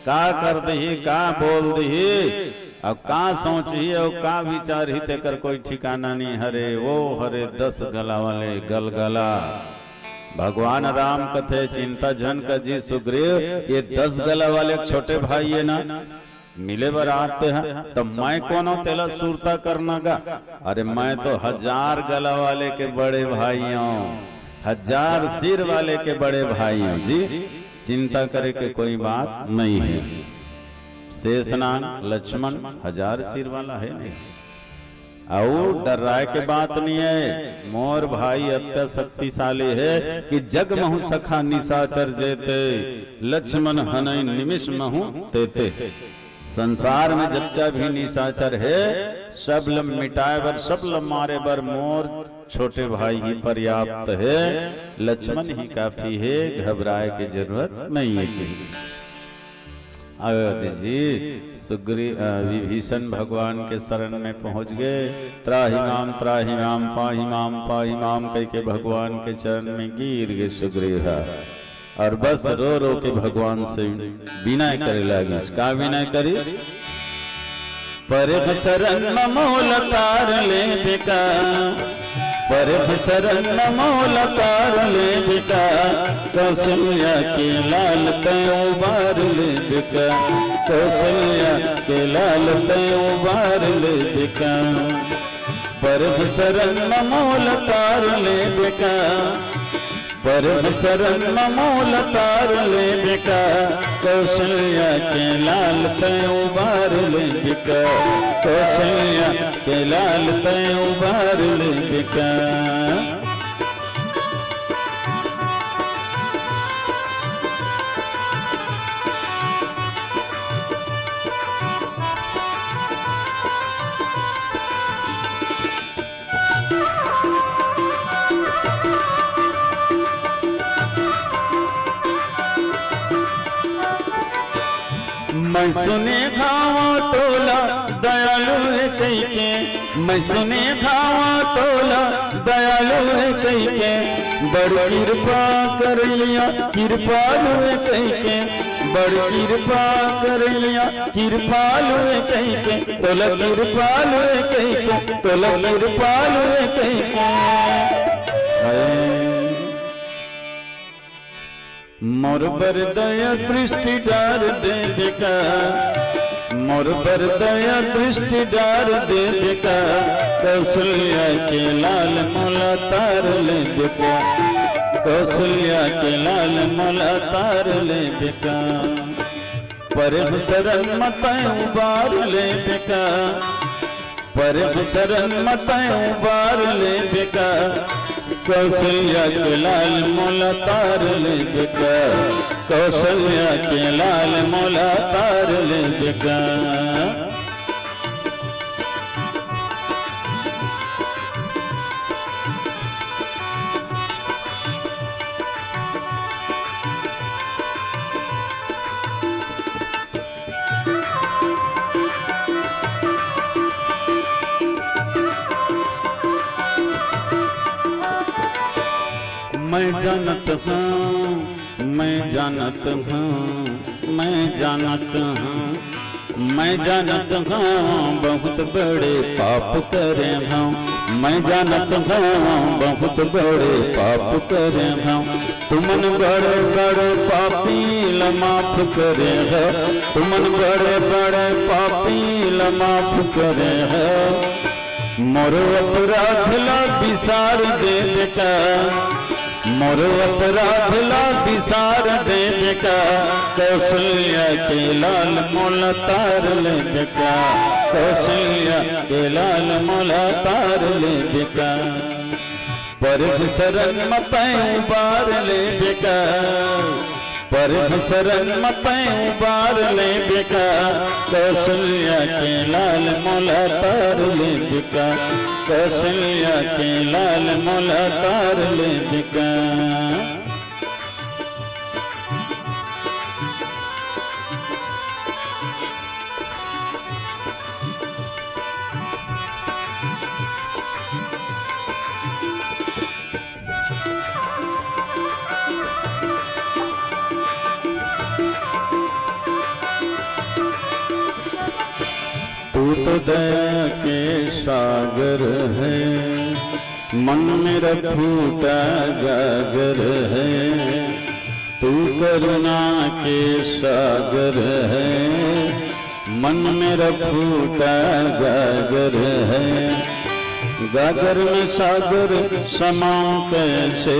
का कर दिही, का बोल दिही, अउ का सोचही, अउ का विचारही, तेकर कोई ठिकाना नइ हरे। वो हरे दस गला वाले गलगला। भगवान राम कथे, "चिंता झन कर जी सुग्रीव, ये दस गला वाले छोटे भाई हे ना, मिले बर आते हैं, त मैं कोनो तेला सुरता करना गा? अरे, मैं तो हजार गला वाले के बड़े भाई हंव, हजार सिर वाले के बड़े भाई हंव जी, चिंता करे के कोई बात नइ हे।" शेषनाग लक्ष्मण हजार सिर वाला हे नहीं। अउ डर्राय के बात नइ हे, मोर भाई अतका शक्तिशाली हे कि "जग महु सखा निशाचर जेते, लक्ष्मण हनई निमिष महु तेते।" संसार में जतका भी निशाचर हे, सब ल मिटाय बर, सब ल मारे बर मोर छोटे भाई ही पर्याप्त हे, लक्ष्मण ही काफी हे, घबराय के जरूरत नइ हे कही। अयोध्या जी, सुग्री-, अ, विभीषण भगवान के शरण में पहुंच गे। "त्राहि माम, त्राहि माम, पाहि माम, पाहि माम" कहिके भगवान के चरण में गिर गे सुग्रीव ह। अउ बस रो रो के भगवान से विनय करे लागिस। का विनय करिस? "परम शरण म मोला तार लेबे का, परम शरण म मोला तार लेबे का, कौशल्या के लाल तैं उबार लेबे का, कौशल्या के लाल तैं उबार लेबे का, परम शरण म मोला तार लेबे का, परम शरण म मोला तार लेबे का, कौशल्या के लाल तैं उबार लेबे का, कौशल्या के लाल तैं उबार लेबे का।" मैं सुने धावा तोला दयालु हे कहिके, मैं सुने धावा तोला दयालु हे कहिके, बड़ कृपा करइया कृपालु हे कहिके, बड़ कृपा करइया कृपालु हे कहिके, तोला कृपालु हे कहिके, तोला कृपालु हे कहिके। मोर बर दया दृष्टि डार देबे का, मोर बर दया दृष्टि डार देबे का, कौशल्या के लाल मोला तार लेबे का, कौशल्या के लाल मोला तार लेबे का। परम शरण म तैं उबार लेबे का, परम शरण म तैं उबार लेबे का, कौशल्या के लाल मोला तार लेबे का, कौशल्या के लाल मोला तार लेबे का। मैं जानत हूँ, मैं जानत हूँ, मैं जानत हूँ, मैं जानत हूँ, बहुत बड़े पाप करे हूँ। मैं जानत हूँ, बहुत बड़े पाप करे हूँ। तुमन बड़े बड़े पापी ल माफ करे हो, तुमन बड़े बड़े पापी ल माफ करे हो। मोर अपराध ला बिसार देबे का, मोर अपराध ला बिसार देबे का, कौशल्या के लाल मोला तार लेबे का, कौशल्या के लाल मोला तार लेबे का। परम शरण म तैं उबार लेबे का, परम शरण म तैं उबार लेबे का, कौशल्या के लाल मोला तार लेबे का, कौशल्या के लाल मोला तार लेबे का। तो दया के सागर है, मन मेरा फूटा गागर है। तू करुणा के सागर है, मन मेरा फूटा गागर है। गागर में सागर समाऊं कैसे,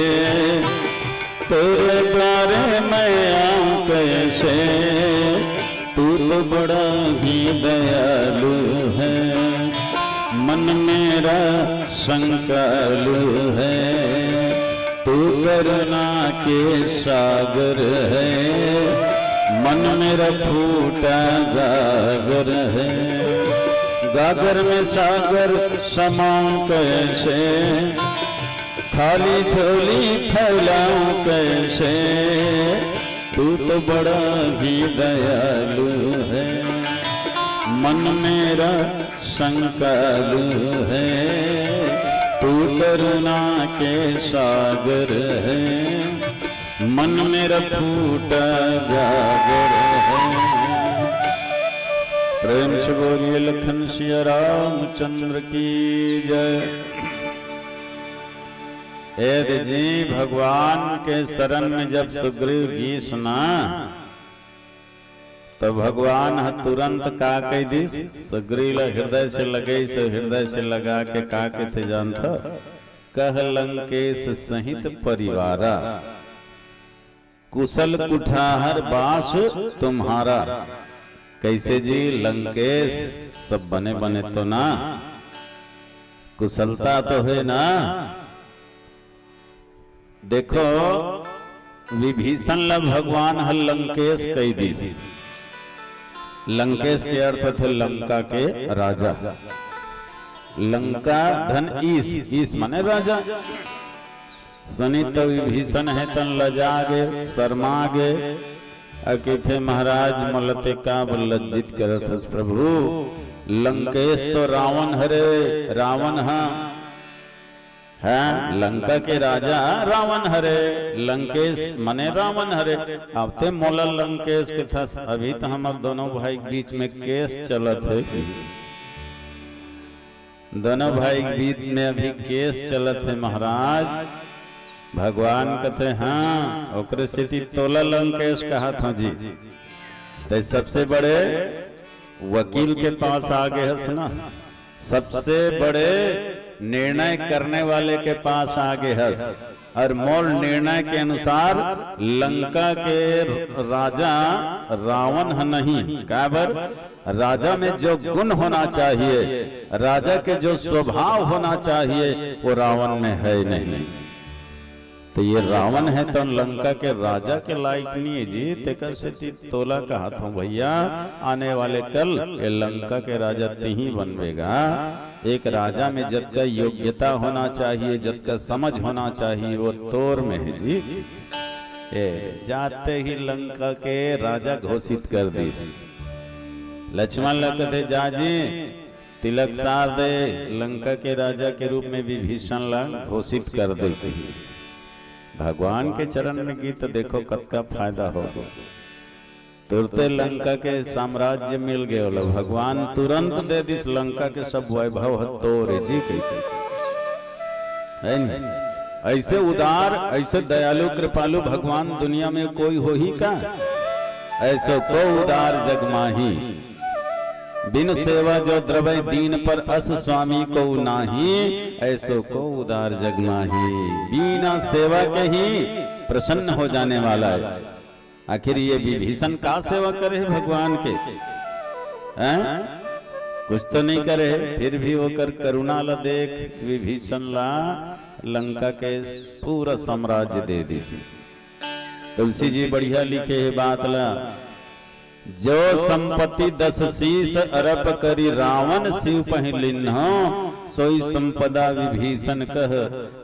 तेरे द्वारे मैं आऊं कैसे? तू तो बड़ा ही दयालु है, मन मेरा संकालु है। तू करुणा के सागर है, मन मेरा फूटा गागर है। गागर में सागर समाऊं कैसे, खाली झोली फैलाऊं कैसे? तू तो बड़ा ही दयालु है, मन मेरा संकालु है। तू करुणा के सागर है, मन मेरा फूटा गागर है। प्रेम से बोलिए लखन सिया रामचंद्र की जय। ए दे जी, भगवान के शरण में जब सुग्रीव गीस ना, तो भगवान ह तुरंत का कह दिस? सुग्रीव ला हृदय से लगइस, हृदय से लगा के का कथे जानत? कह लंकेश सहित परिवारा, कुशल कुठार बास तुम्हारा। कैसे जी लंकेश, सब बने बने तो ना? कुशलता तो है ना? देखो, विभीषण ला भगवान ह लंकेश कह दिस। लंकेश के अर्थ थे लंका के राजा। लंका धन ईश, ईश माने राजा। सुनी तो विभीषण हे तन लजा गे, शर्मा गे। अ कथे, महाराज, मोला ते का बर लज्जित करत हस प्रभु? लंकेश तो रावण हरे, रावण ह। हैं, लंका के राजा रावण हरे, लंकेश मने रावण हरे। अब ते मोला लंकेश कथस, अभी तो हमर दोनों भाई के बीच में केस चलत हे। दोनों भाई के बीच में अभी केस चलत हे महाराज। भगवान कथे, हाँ, ओकरे सेती तोला लंकेश कहत हूँ जी। ते सबसे बड़े वकील के पास आ गे हस ना, सबसे बड़े निर्णय करने वाले के पास आ गे हस। और मोर निर्णय के अनुसार लंका के राजा रावण ह नहीं। काबर? राजा में जो गुण होना चाहिए, राजा के जो स्वभाव होना चाहिए, वो रावण में है नहीं। तो ये रावण हे तो लंका के राजा के लायक नहीं हे जी। तेकर सेती तोला कहत हूँ भैया, आने वाले कल ये लंका के राजा तिही बनबे गा। एक राजा में जतका योग्यता होना चाहिए, जतका समझ होना चाहिए, वो तोर में हे जी। ए, जाते ही लंका के राजा घोषित कर दिस। लक्ष्मण ला कथे, जा जी, तिलक सार दे, लंका के राजा के रूप में विभीषण ला घोषित कर दे कही। भगवान के चरण में गीत देखो, कतका फायदा होगे। तुरते लंका के साम्राज्य मिल गए ओला, भगवान तुरंत दे दिस लंका के सब वैभव ह तोरे जी कही। है नी? ऐसे उदार, ऐसे दयालु कृपालु भगवान दुनिया में कोई होही का? ऐसो को उदार जग माही। बिनु सेवा जो द्रवै दीन पर, अस स्वामी को नाही, ऐसो को उदार जग माही। बिना सेवा के ही प्रसन्न हो जाने वाला है। आखिर ये विभीषण का सेवा करे हे भगवान के? हैं? कुछ तो नहीं करे, फिर भी ओकर करुणा ला देख, विभीषण ला लंका के पूरा साम्राज्य दे दिस। तुलसी जी बढ़िया लिखे हे बात ला, जो संपत्ति दस शीश अरप करी रावण शिव पहि लिन्हो, सोई संपदा विभीषण कह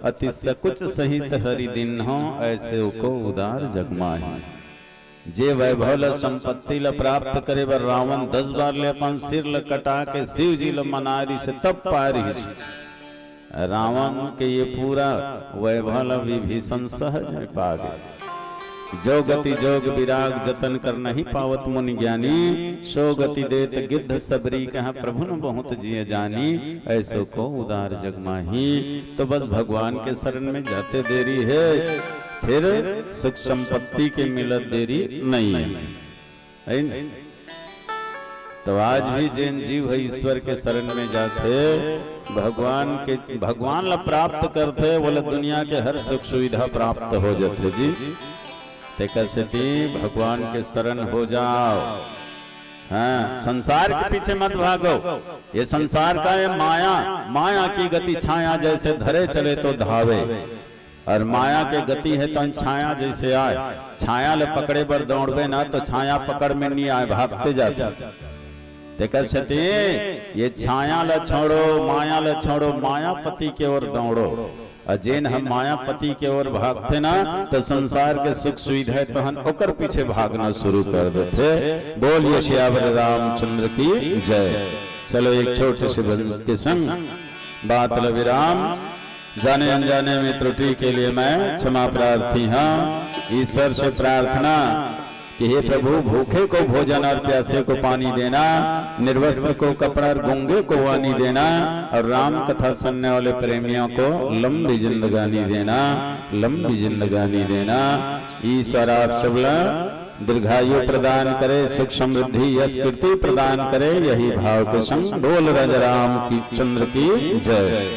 अति सकुच सहित हरि दिन्हो, ऐसे को उदार जग माही। जे वैभव ल संपत्ति ल प्राप्त करे बर रावण दस बार ले अपन सिर ल कटा के शिव जी ल मनाय रिहिस तब पाय रिहिस। रावण के ये पूरा वैभव ल विभीषण सहज में पा गे। जो गति जोग विराग जतन कर नहीं पावत मुनि ज्ञानी, सो गति देत गिद्ध सबरी कहा प्रभु न बहुत जिय जानी, ऐसो को उदार जग माही। तो बस भगवान के शरण में जाते देरी है, फिर सुख संपत्ति के मिलत देरी नहीं है। है न? तो आज भी जेन जीव है ईश्वर के शरण में जाथे, भगवान के, भगवान ला प्राप्त करथे, बोले दुनिया के हर सुख सुविधा प्राप्त हो जाथे जी। तेकर सेती भगवान के शरण हो जाओ। हाँ, संसार के पीछे मत भागो। ये संसार का है माया, माया की गति छाया जैसे, धरे चले तो धावे। और माया के गति है तो छाया जैसे आए, छाया ले पकड़े बर दौड़बे ना तो छाया पकड़ में नहीं आए, भागते जाते। तेकर सेती ये छाया ला छोड़ो, माया ला छोड़ो, मायापति के ओर दौड़ो। और जेन हम मायापति के ओर भागथे ना, तो संसार के सुख सुविधा तो हन ओकर पीछे भागना शुरू कर देथे। बोलिए सियावर रामचंद्र की जय। चलो, एक छोटे से भजन के संग बात ल विराम। जाने अनजाने में त्रुटि के लिए मैं क्षमा प्रार्थी हाँ। ईश्वर से प्रार्थना कि हे प्रभु, भूखे को भोजन और प्यासे को पानी देना, निर्वस्त्र को कपड़ा और गूंगे को वाणी देना, और राम कथा सुनने वाले प्रेमियों को लंबी जिंदगानी देना, लंबी जिंदगानी देना। ईश्वर आप सबला दीर्घायु प्रदान करे, सुख समृद्धि यश कीर्ति प्रदान करे, यही भाव के संग बोल राजा राम की चंद्र की जय।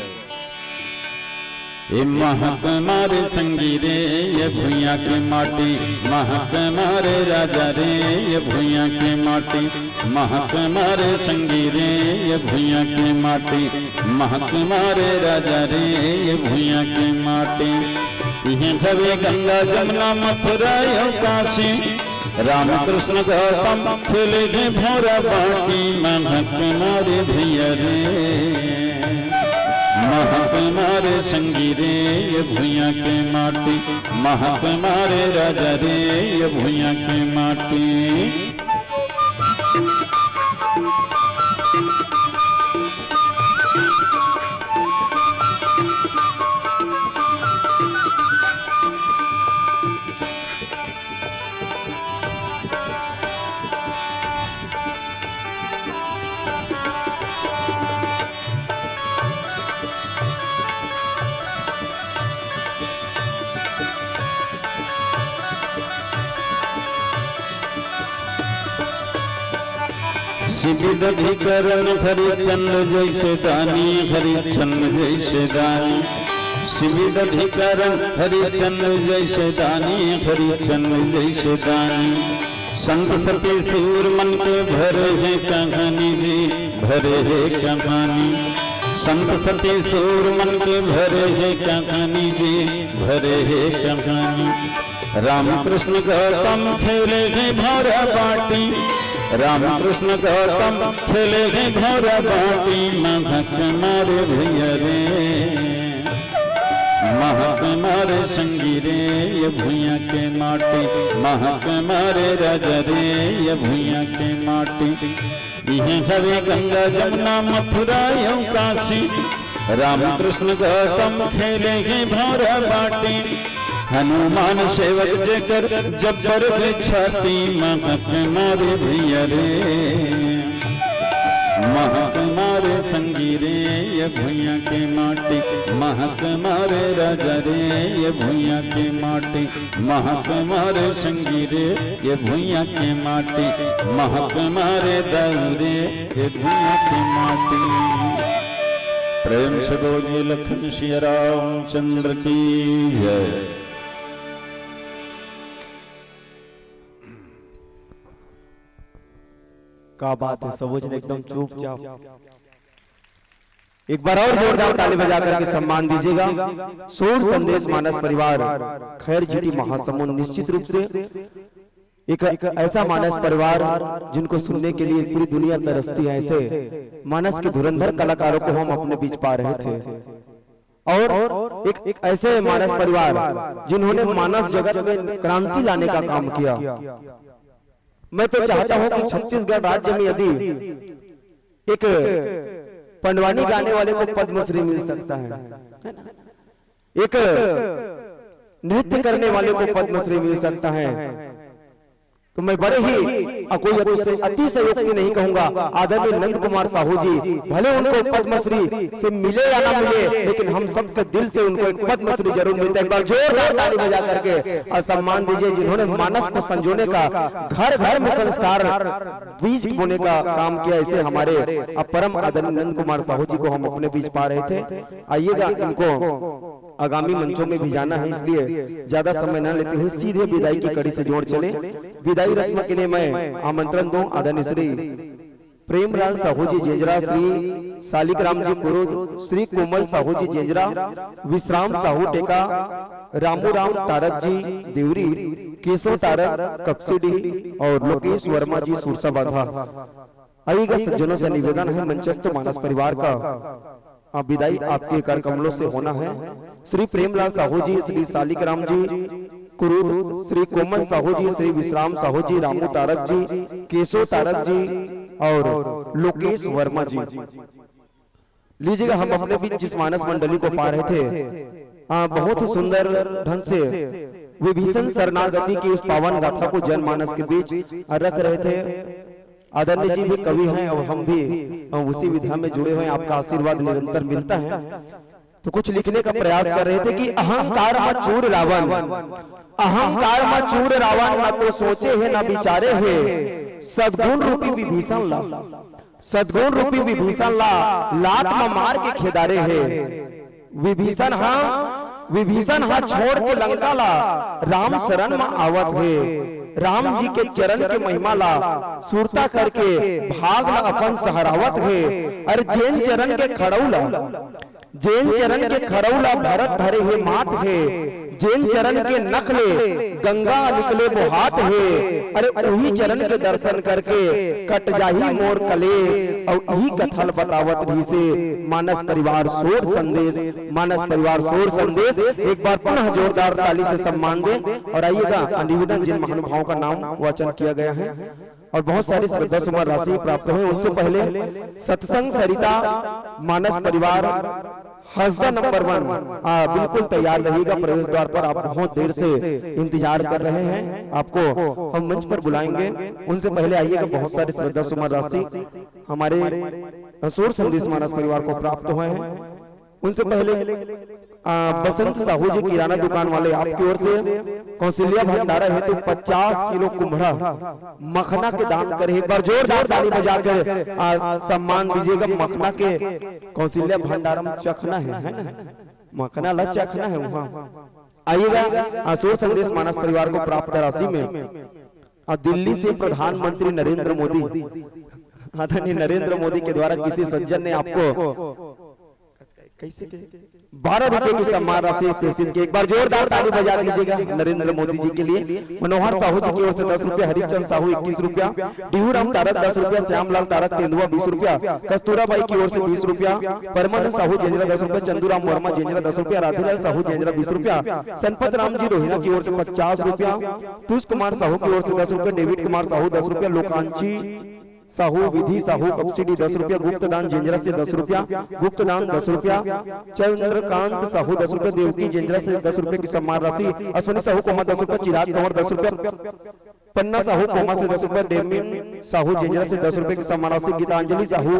ए महक मारे संगी रे, ये भुइयां के माटी, महक मारे राजा रे, ये भुइयां के माटी, महक मारे संगी रे, ये भुइयां के माटी, महक मारे राजा रे, ये भुइयां के माटी। इहें हवे गंगा जमुना मथुरा अउ काशी, राम कृष्ण गौतम खेले हे भौरा बाटी, महक मारे भैया रे, महक मारे संगी रे, ये भुइयां के माटी, महक मारे राजा रे, ये भुइयां के माटी। शिविर अधिकरण हरिचंद जैसे दानी, हरिचंद जैसे दानी। शिविर अधिकरण हरिचंद जैसे दानी, हरिचंद जैसे दानी। संत सती सूर मन के भरे हे कहानी जी, भरे हे कहानी। संत सती सूर मन के भरे हे कहानी जी, भरे हे कहानी। राम कृष्ण गौतम खेले हे भौरा बाटी, राम कृष्ण गौतम खेले हे भौरा बाटी, महक मारे भैया रे, महक मारे संगी रे, ये भुइयां के माटी, महक मारे राजा रे, ये भुइयां के माटी। इहें हवे गंगा जमुना मथुरा अउ काशी, राम कृष्ण गौतम खेले हे भौरा बाटी। हनुमान सेवक जेकर जब्बर के छाती, महक मारे भैया रे, महक मारे संगी रे, ये भुइयां के माटी, महक मारे राजा रे, ये भुइयां के माटी। महक मारे संगी रे, ये भुइयां के माटी, महक मारे दाऊ रे, ये भुइयां के माटी। प्रेम से बोलिए लखन सिया रामचंद्र की जय। का बात है, सबो झन एकदम चुपचाप। एक बार और जोरदार ताली बजा करके सम्मान दीजिएगा। सूर संदेश मानस परिवार, खैर झिटी महासमुंद, निश्चित रूप से एक ऐसा मानस परिवार जिनको सुनने के लिए पूरी दुनिया तरसती है। ऐसे मानस के धुरंधर कलाकारों को हम अपने बीच पा रहे थे और एक, एक ऐसे मानस परिवार जिन्होंने मानस जगत में क्रांति लाने का काम किया। मैं तो चाहता हूं कि छत्तीसगढ़ राज्य में यदि एक पंडवानी गाने वाले को पद्मश्री मिल सकता है, है ना? एक नृत्य करने वाले को पद्मश्री मिल सकता है। तो मैं बड़े ही अ, कोई अतिशय-, अतिशयोक्ति नहीं कहूंगा। आदरणीय नंद कुमार साहू जी, भले उनको पद्मश्री से मिले या ना मिले, लेकिन हम सबके दिल से उनको एक पद्मश्री जरूर मिलता है। एक बार जोरदार ताली बजा करके और सम्मान दीजिए, जिन्होंने मानस को संजोने का, घर घर में संस्कार बीज बोने का काम किया। ऐसे हमारे अ, परम आदरणीय नंद कुमार साहू जी को हम अपने बीच पा रहे थे। आइएगा, इनको आगामी मंचों में भी जाना है, इसलिए ज्यादा समय न लेते हुए सीधे विदाई की कड़ी से जोड़ चले। विदाई रस्म के लिए मैं आमंत्रण दूं आदरणीय श्री प्रेमलाल साहू जी जेंजरा, श्री सालिक राम जी कुरुद, श्री कोमल साहू जी जेंजरा, विश्राम साहू टेका, रामू राम तारक जी देवरी, केशव तारक कपसीडी और लोकेश वर्मा जी सुरसा बांधा। आइएगा सज्जनों से निवेदन है, मंचस्थ मानस परिवार का, हाँ, विदाई आपके कर कमलों से होना है। श्री प्रेमलाल साहू जी, श्री सालिक राम जी कुरुद, श्री कोमल साहू जी, श्री विश्राम साहू जी, रामू तारक जी, केशव तारक जी और लोकेश वर्मा जी। लीजिएगा, हम अपने बीच जिस मानस मंडली को पा रहे थे, हाँ, बहुत ही सुंदर ढंग से विभीषण शरणागति की उस पावन गाथा को जनमानस के बीच रख रहे थे। आदरणीय जी भी कवि हैं और हम भी, हम उसी विधा में जुड़े हुए हैं, आपका आशीर्वाद निरंतर मिलता है। तो कुछ लिखने का प्रयास कर रहे थे कि अहंकार मा चूर रावण, अहंकार मा चूर रावण, ना तो सोचे हे ना विचारे हे सद्गुण रूपी विभीषण ला, सद्गुण रूपी विभीषण ला लात मा मार के खेदारे हे। विभीषण हा, विभीषण हा छोड़ के लंका ला राम शरण मा आवत हे। राम जी के चरण के महिमा ला सुरता करके भाग ला अपन सहरावत हे। अरे जेन चरण के खड़ऊ ला, जेन चरण के खड़ऊ ला भरत धरे हे मात हे, जेन चरण के नख ले गंगा निकले बोहात हे। अरे उही चरण के दर्शन करके कट जाही मोर कलेश। अउ इही कथा ल बतावत रहिसे मानस परिवार सोर संदेश, मानस परिवार सोर संदेश। एक बार पुनः जोरदार ताली से सम्मान दें। और आइएगा, निवेदन, जिन महानुभावों का नाम वाचन किया गया है और बहुत सारी श्रद्धा सुमन राशि प्राप्त हुई, उनसे पहले सत्संग सरिता मानस परिवार हसदा नंबर वन, आ, बिल्कुल तैयार रहिएगा प्रवेश द्वार पर, आप बहुत देर से इंतजार कर रहे हैं, आपको हम मंच पर बुलाएंगे। उनसे पहले आइएगा, बहुत सारी श्रद्धा सुमन राशि हमारे सोर संदेश मानस परिवार को प्राप्त हुए हैं। उनसे पहले, आ, बसंत साहू जी किराना दुकान वाले, आपकी ओर से कौशल्या भंडारा हेतु पचास किलो कुम्हड़ा मखना के दान करे। एक बार जोरदार ताली बजाकर, आ, सम्मान दीजिएगा। मखना के कौशल्या भंडारम चखना है, है ना? मखना ला चखना है वहाँ। आइएगा, आ, सोर संदेश मानस परिवार को प्राप्त राशि में, आ, दिल्ली से प्रधानमंत्री नरेंद्र मोदी, आदरणीय नरेंद्र मोदी के द्वारा किसी सज्जन ने आपको कैसे के? बारह रुपए की सम्मान राशि प्रेषित की। एक बार जोरदार ताली बजा दीजिएगा नरेंद्र मोदी जी के लिए। मनोहर साहू जी की ओर से दस रुपया, हरिश्चंद साहू इक्कीस रुपया, डीहू राम तारक दस रुपया, श्यामलाल तारक तेंदुआ बीस रुपया, कस्तूराबाई की ओर से बीस रुपया, परमानंद साहू जेंजरा दस रुपया, चंदूराम वर्मा जेंजरा दस रुपया, राधेलाल साहू जेंजरा बीस रुपया, संपत राम जी रोहिना की ओर से पचास रुपया, तुष कुमार साहू की ओर से दस रुपया, डेविड कुमार साहू दस रुपया, लोकांशी साहू, विधि साहू कपसीडी दस रुपया, गुप्तदान जेंजरा से दस रुपया, गुप्तदान दस रुपया, चंद्रकांत साहू दस रुपया, देवकी जेंजरा से दस रुपया की सम्मान राशि, अश्विनी साहू कोमा दस रुपया, चिराग कंवर दस रुपया, पन्ना साहू कोमा से दस रुपया, डेमिन साहू जेंजरा से दस रुपया की सम्मान राशि, गीतांजलि साहू,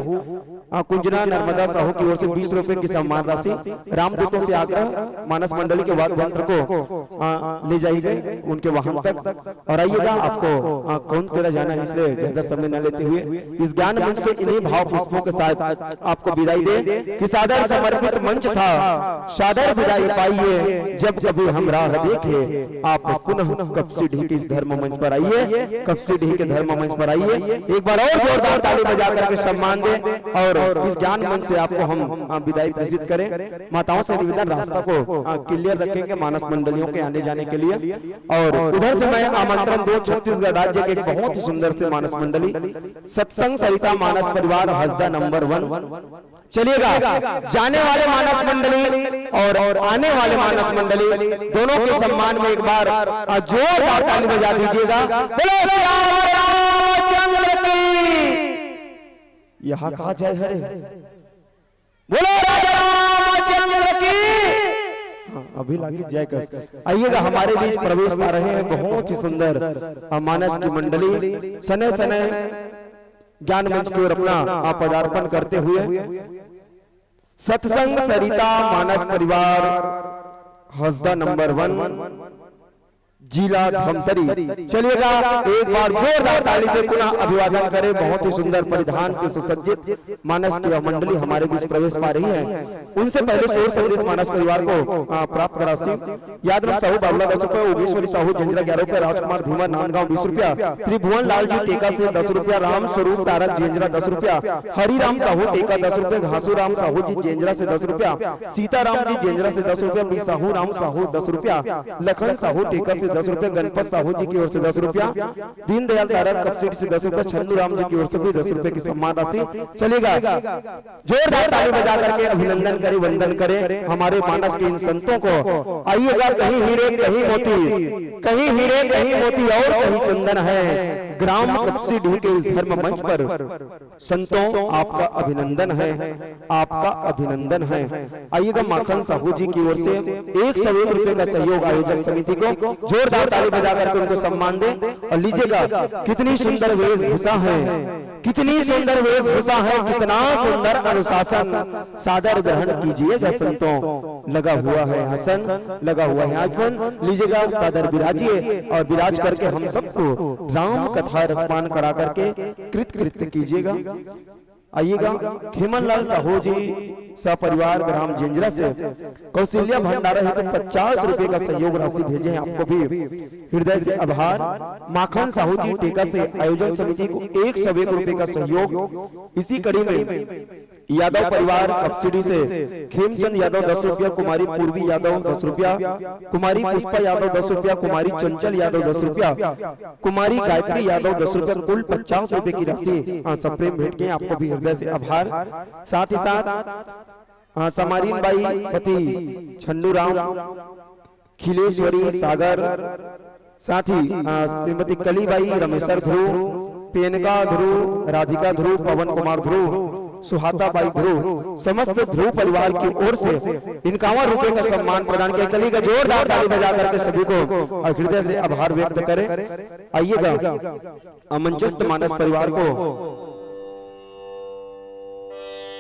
आ, कुंजना नर्मदा साहू की ओर से बीस रुपया की सम्मान राशि, रामदूतों से आग्रह, मानस मंडली के वाद्य यंत्र को, आ, ले जाइए उनके वाहन तक। और आइएगा, आपको, आ, कौन तेरा जाना है, इसलिए ज्यादा समय न लेते हुए इस ज्ञान मंच से इन्हीं भाव पुष्पों के साथ आपको विदाई दे कि सादर समर्पित मंच था, सादर विदाई पाइए। जब कभी हम राह देखे, आप पुनः कपसीडी के इस धर्म मंच पर आइए, कपसीडी के धर्म मंच पर आइए। एक बार और जोरदार ताली बजा करके सम्मान दें और इस ज्ञान मंच से आपको हम, आ, विदाई प्रेषित करें। माताओं से निवेदन, रास्ता को, आ, क्लियर रखेंगे मानस मंडलियों के आने जाने के लिए। और उधर से मैं आमंत्रण दूं छत्तीसगढ़ राज्य के एक बहुत ही सुंदर से मानस मंडली, सत्संग सरिता मानस परिवार हसदा नंबर वन। चलिएगा, जाने वाले मानस मंडली और, और आने वाले मानस मंडली दोनों के सम्मान में एक बार, आ, जोरदार ताली बजा दीजिएगा। बोलो सियावर रामचंद्र की। यहाँ कहा जाए हरे, बोलो राजा रामचंद्र की। हाँ, अभी लागी जाए कस। आइएगा, हमारे बीच प्रवेश पा रहे हैं बहुत ही सुंदर, अ, मानस की मंडली। सने सने ज्ञान मंच की ओर अपना, अ, पदार्पण करते हुए सत्संग सरिता मानस परिवार हसदा नंबर वन, जिला धमतरी। चलिएगा, एक बार जोरदार ताली से पुनः अभिवादन करें। बहुत ही सुंदर परिधान से सुसज्जित मानस की यह मंडली हमारे बीच प्रवेश पा रही है। उनसे पहले शोर संदेश मानस परिवार को, आ, प्राप्त राशि यादराम साहू बावला दस रुपया, योगेश्वरी साहू जेंजरा ग्यारह रुपया, राजकुमार धीमा नांदगांव बीस रुपया, त्रिभुवन लाल जी टेका से दस रुपया, राम स्वरूप तारक जेंजरा दस रुपया, हरिराम साहू टेका दस रुपया, घासूराम साहू जी जेंजरा से दस रुपया, सीताराम जी जेंजरा से दस रुपया, बिसाहू राम साहू दस रुपया, लखन साहू टेका से दस रुपया, गणपत साहू जी की ओर से दस रुपया, दीनदयाल तारक कपसीडी से दस रुपया, छन्नू राम जी की ओर से भी दस रुपया की सम्मान राशि। चलिएगा, जोरदार ताली बजा करके अभिनंदन करें, वंदन करें हमारे मानस के इन संतों को। आइएगा, कहीं हीरे कहीं मोती, कहीं हीरे कहीं मोती और कहीं चंदन है। ग्राम कपसीडी के इस धर्म मंच पर संतों, आपका अभिनंदन है, आपका अभिनंदन है। आइएगा, माखन साहू जी की ओर से एक सौ एक रुपए का सहयोग आयोजक समिति को, जोरदार ताली बजा करके उनको सम्मान दें। और लीजिएगा, कितनी सुंदर वेशभूषा है, कितनी सुंदर वेशभूषा है, कितना सुंदर अनुशासन। सादर ग्रहण कीजिएगा संतों, लगा हुआ है आसन, लगा हुआ है आसन। लीजिएगा, सादर विराजिए और विराज करके हम सबको राम कथा रसपान करा करके कृत कृत्य कीजिएगा। आइएगा, खेमनलाल साहू जी सपरिवार ग्राम जेंजरा से कौशल्या भंडारा हेतु पचास रुपए का सहयोग राशि भेजे हैं, आपको भी हृदय से आभार। माखन साहू जी टेका से आयोजन समिति को एक सौ एक रुपए का सहयोग। इसी कड़ी में यादव परिवार कपसीडी से खेमचंद यादव दस रुपया, कुमारी पूर्वी यादव दस रुपया, कुमारी पुष्पा यादव दस रुपया, कुमारी चंचल यादव दस रुपया, कुमारी गायत्री यादव दस रुपया, कुल पचास रुपए की राशि, हाँ, सप्रेम भेंट के आपको भी हृदय से आभार। साथ ही साथ, हाँ, समारीन बाई पति छन्नू राम, खिलेश्वरी सागर, साथ ही, अ, श्रीमती कलीबाई रमेश्वर ध्रुव, पेनका ध्रुव, राधिका ध्रुव, पवन कुमार ध्रुव, सुहाता बाई ध्रुव, समस्त ध्रुव परिवार की ओर से इक्यावन रुपए का सम्मान प्रदान किया। चलिएगा, जोरदार ताली बजा करके सभी को, अ, हृदय से आभार व्यक्त करें। आइएगा, अ, मंचस्थ मानस परिवार को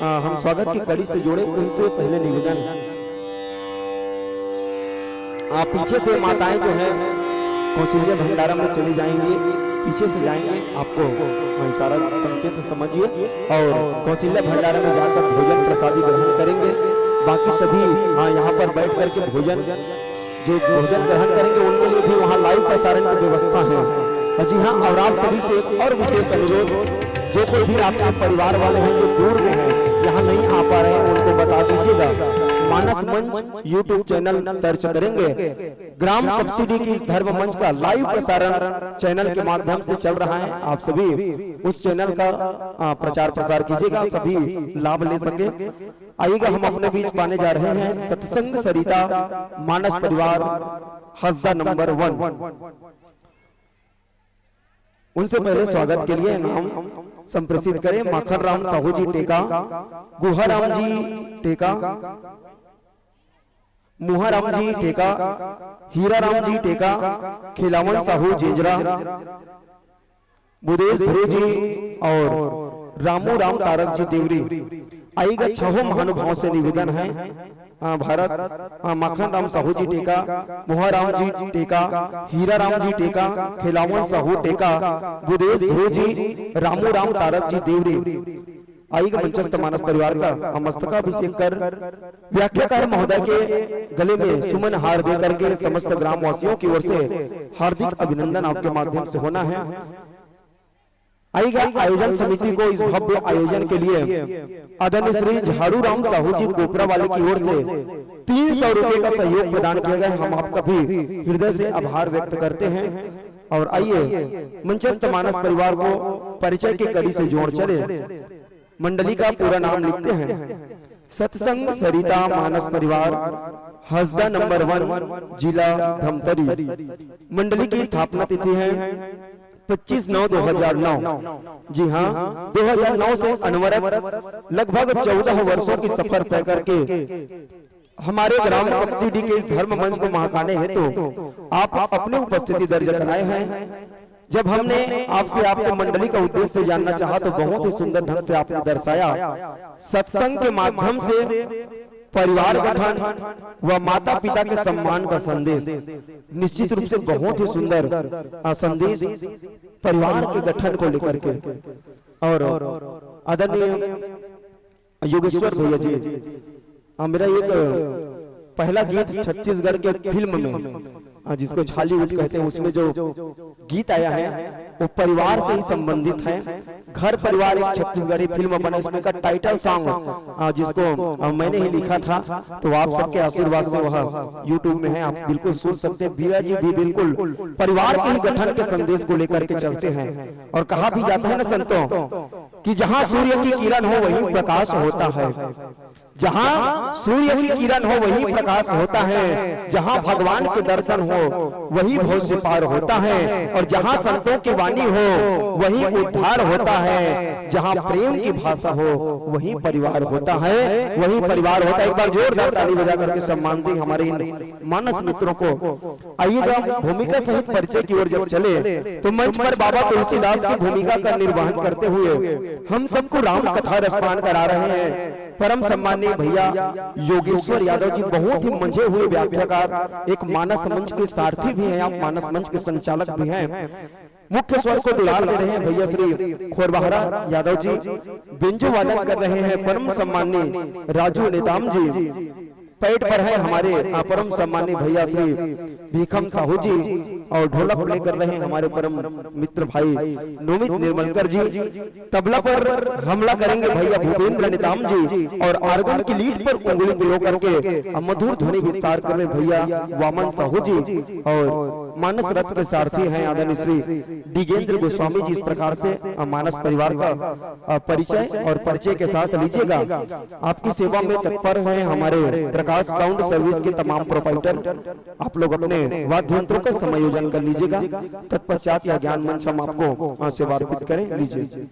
आ, हम स्वागत की कड़ी से जोड़े, उनसे पहले निवेदन, आप पीछे से माताएं जो हैं कौशल्या भंडारा में चली जाएंगी, पीछे से जाएंगे, आपको, हाँ, इशारा, संकेत समझिए। और कौशल्या भंडारा में जाकर भोजन प्रसादी ग्रहण करेंगे। बाकी सभी, हाँ, यहाँ पर बैठ करके भोजन जो भोजन ग्रहण करेंगे, उनके लिए भी वहाँ लाइव प्रसारण की व्यवस्था है। और जी हाँ, और आप सभी से एक और विशेष अनुरोध, जो कोई भी आपके परिवार वाले हैं जो दूर में हैं, यहाँ नहीं आ पा रहे हैं, उनको बता दीजिएगा। मानस मंच YouTube चैनल सर्च करेंगे, ग्राम कपसीडी की इस धर्म मंच का लाइव प्रसारण चैनल के माध्यम से चल रहा है। आप सभी उस चैनल का, आ, प्रचार प्रसार कीजिएगा, सभी लाभ ले सके। आइएगा, हम अपने बीच पाने जा रहे हैं सत्संग सरिता मानस परिवार हसदा नंबर वन। उनसे पहले स्वागत के लिए नाम संप्रेषित करें, माखन राम साहू जी टेका, गुहा राम जी टेका, मुहा राम जी टेका, हीरा राम जी टेका, खिलावन साहू जेजरा, बुदेश ध्रुव जी और रामू राम तारक जी देवरी। आइएगा, छहों महानुभाव से निवेदन है, आ, भारत, आ, माखन राम साहू जी टेका, मोहा राम जी टेका, हीरा राम जी टेका, खिलावन साहू टेका, बुदेश ध्रुव जी, रामू राम तारक जी देवरी। आइएगा, मंचस्थ मानस परिवार का हम मस्तकाभिषेक कर व्याख्याकार महोदय के गले में सुमन हार दे करके समस्त ग्रामवासियों की ओर से हार्दिक अभिनंदन आपके माध्यम से होना है। आइएगा, आयोजन समिति को इस भव्य आयोजन के लिए आदरणीय श्री झाड़ू राम साहू जी कोपरा वाले की ओर से तीन सौ रुपए का सहयोग प्रदान किया गया है। हम आपका भी हृदय से आभार व्यक्त करते हैं। और आइए, मंचस्थ मानस परिवार को परिचय की कड़ी से जोड़ चले। मंडली का पूरा नाम लिखते हैं, सत्संग सरिता मानस परिवार, हसदा नंबर वन, जिला धमतरी। मंडली की स्थापना तिथि है पच्चीस नौ दो हज़ार नौ। जी हाँ, दो हज़ार नौ से अनवरत लगभग चौदह वर्षों की सफर तय करके हमारे ग्राम कपसी डी के इस धर्म मंच को महकाने हेतु आप अपनी उपस्थिति दर्ज कराए हैं। जब हमने आपसे आपके मंडली का उद्देश्य जानना चाहा तो बहुत ही सुंदर ढंग से आपने दर्शाया। सत्संग के माध्यम से परिवार गठन व माता पिता के सम्मान का संदेश निश्चित रूप से बहुत ही सुंदर, अ, संदेश परिवार के गठन को लेकर के। और आदरणीय योगेश्वर भैया जी, हाँ, मेरा एक पहला गीत छत्तीसगढ़ के फिल्म में, हाँ, जिसको छॉलीवुड कहते हैं, उसमें जो गीत आया है वो परिवार से ही संबंधित है। घर परिवार एक छत्तीसगढ़ी फिल्म बना, इसमें का टाइटल सॉन्ग, हाँ, जिसको, हाँ, मैंने ही लिखा था। तो आप सबके आशीर्वाद से वह YouTube में है, आप बिल्कुल सुन सकते हैं। भैया जी भी बिल्कुल परिवार के ही गठन के संदेश को लेकर के चलते हैं। और कहा भी जाता है ना संतों कि जहां सूर्य की किरण हो वहीं प्रकाश होता है, जहां सूर्य की किरण हो वहीं प्रकाश होता है, जहां भगवान के दर्शन हो वहीं भव से पार होता है, और जहां संतों की वाणी हो वहीं उद्धार होता है, जहां प्रेम की भाषा हो वहीं परिवार होता है, वहीं परिवार होता है। एक बार जोरदार ताली बजा करके सम्मान दें हमारे इन मानस मित्रों को। आइएगा, भूमिका सहित परिचय की ओर जब चले तो मंच पर बाबा तुलसीदास की भूमिका का निर्वहन करते हुए हम सबको राम कथा रसपान करा रहे हैं परम सम्माननीय भैया योगेश्वर यादव जी, बहुत ही मंझे हुए व्याख्याकार, एक मानस मंच के सारथी भी हैं आप, मानस मंच के संचालक भी हैं। मुख्य स्वर को दुलार दे रहे हैं भैया श्री खोरबहरा यादव जी, बेंजो वादन कर रहे हैं परम सम्माननीय राजू नेताम जी, पैड पर है हमारे, आ, परम सम्माननीय भैया श्री भीखम साहू जी, और ढोलक प्ले कर रहे हैं हमारे परम मित्र भाई नोमित निर्मलकर जी। तबला पर हमला करेंगे भैया भूपेंद्र निताम जी, और आर्गन की लीड पर उंगली प्रयोग करके, आ, मधुर ध्वनि विस्तार कर रहे हैं भैया वामन साहू जी, और मानस रथ के सारथी हैं आदरणीय श्री डिगेंद्र गोस्वामी जी। इस प्रकार से, आ, मानस परिवार का, आ, परिचय और परिचय के साथ लीजिएगा। आपकी सेवा में तत्पर हैं हमारे प्रकाश साउंड सर्विस के तमाम प्रोपराइटर। आप लोग अपने वाद्य यंत्रों का समायोजन कर लीजिएगा। तत्पश्चात यह ज्ञान मंच हम आपको, आ, सेवा अर्पित करें। लीजिए।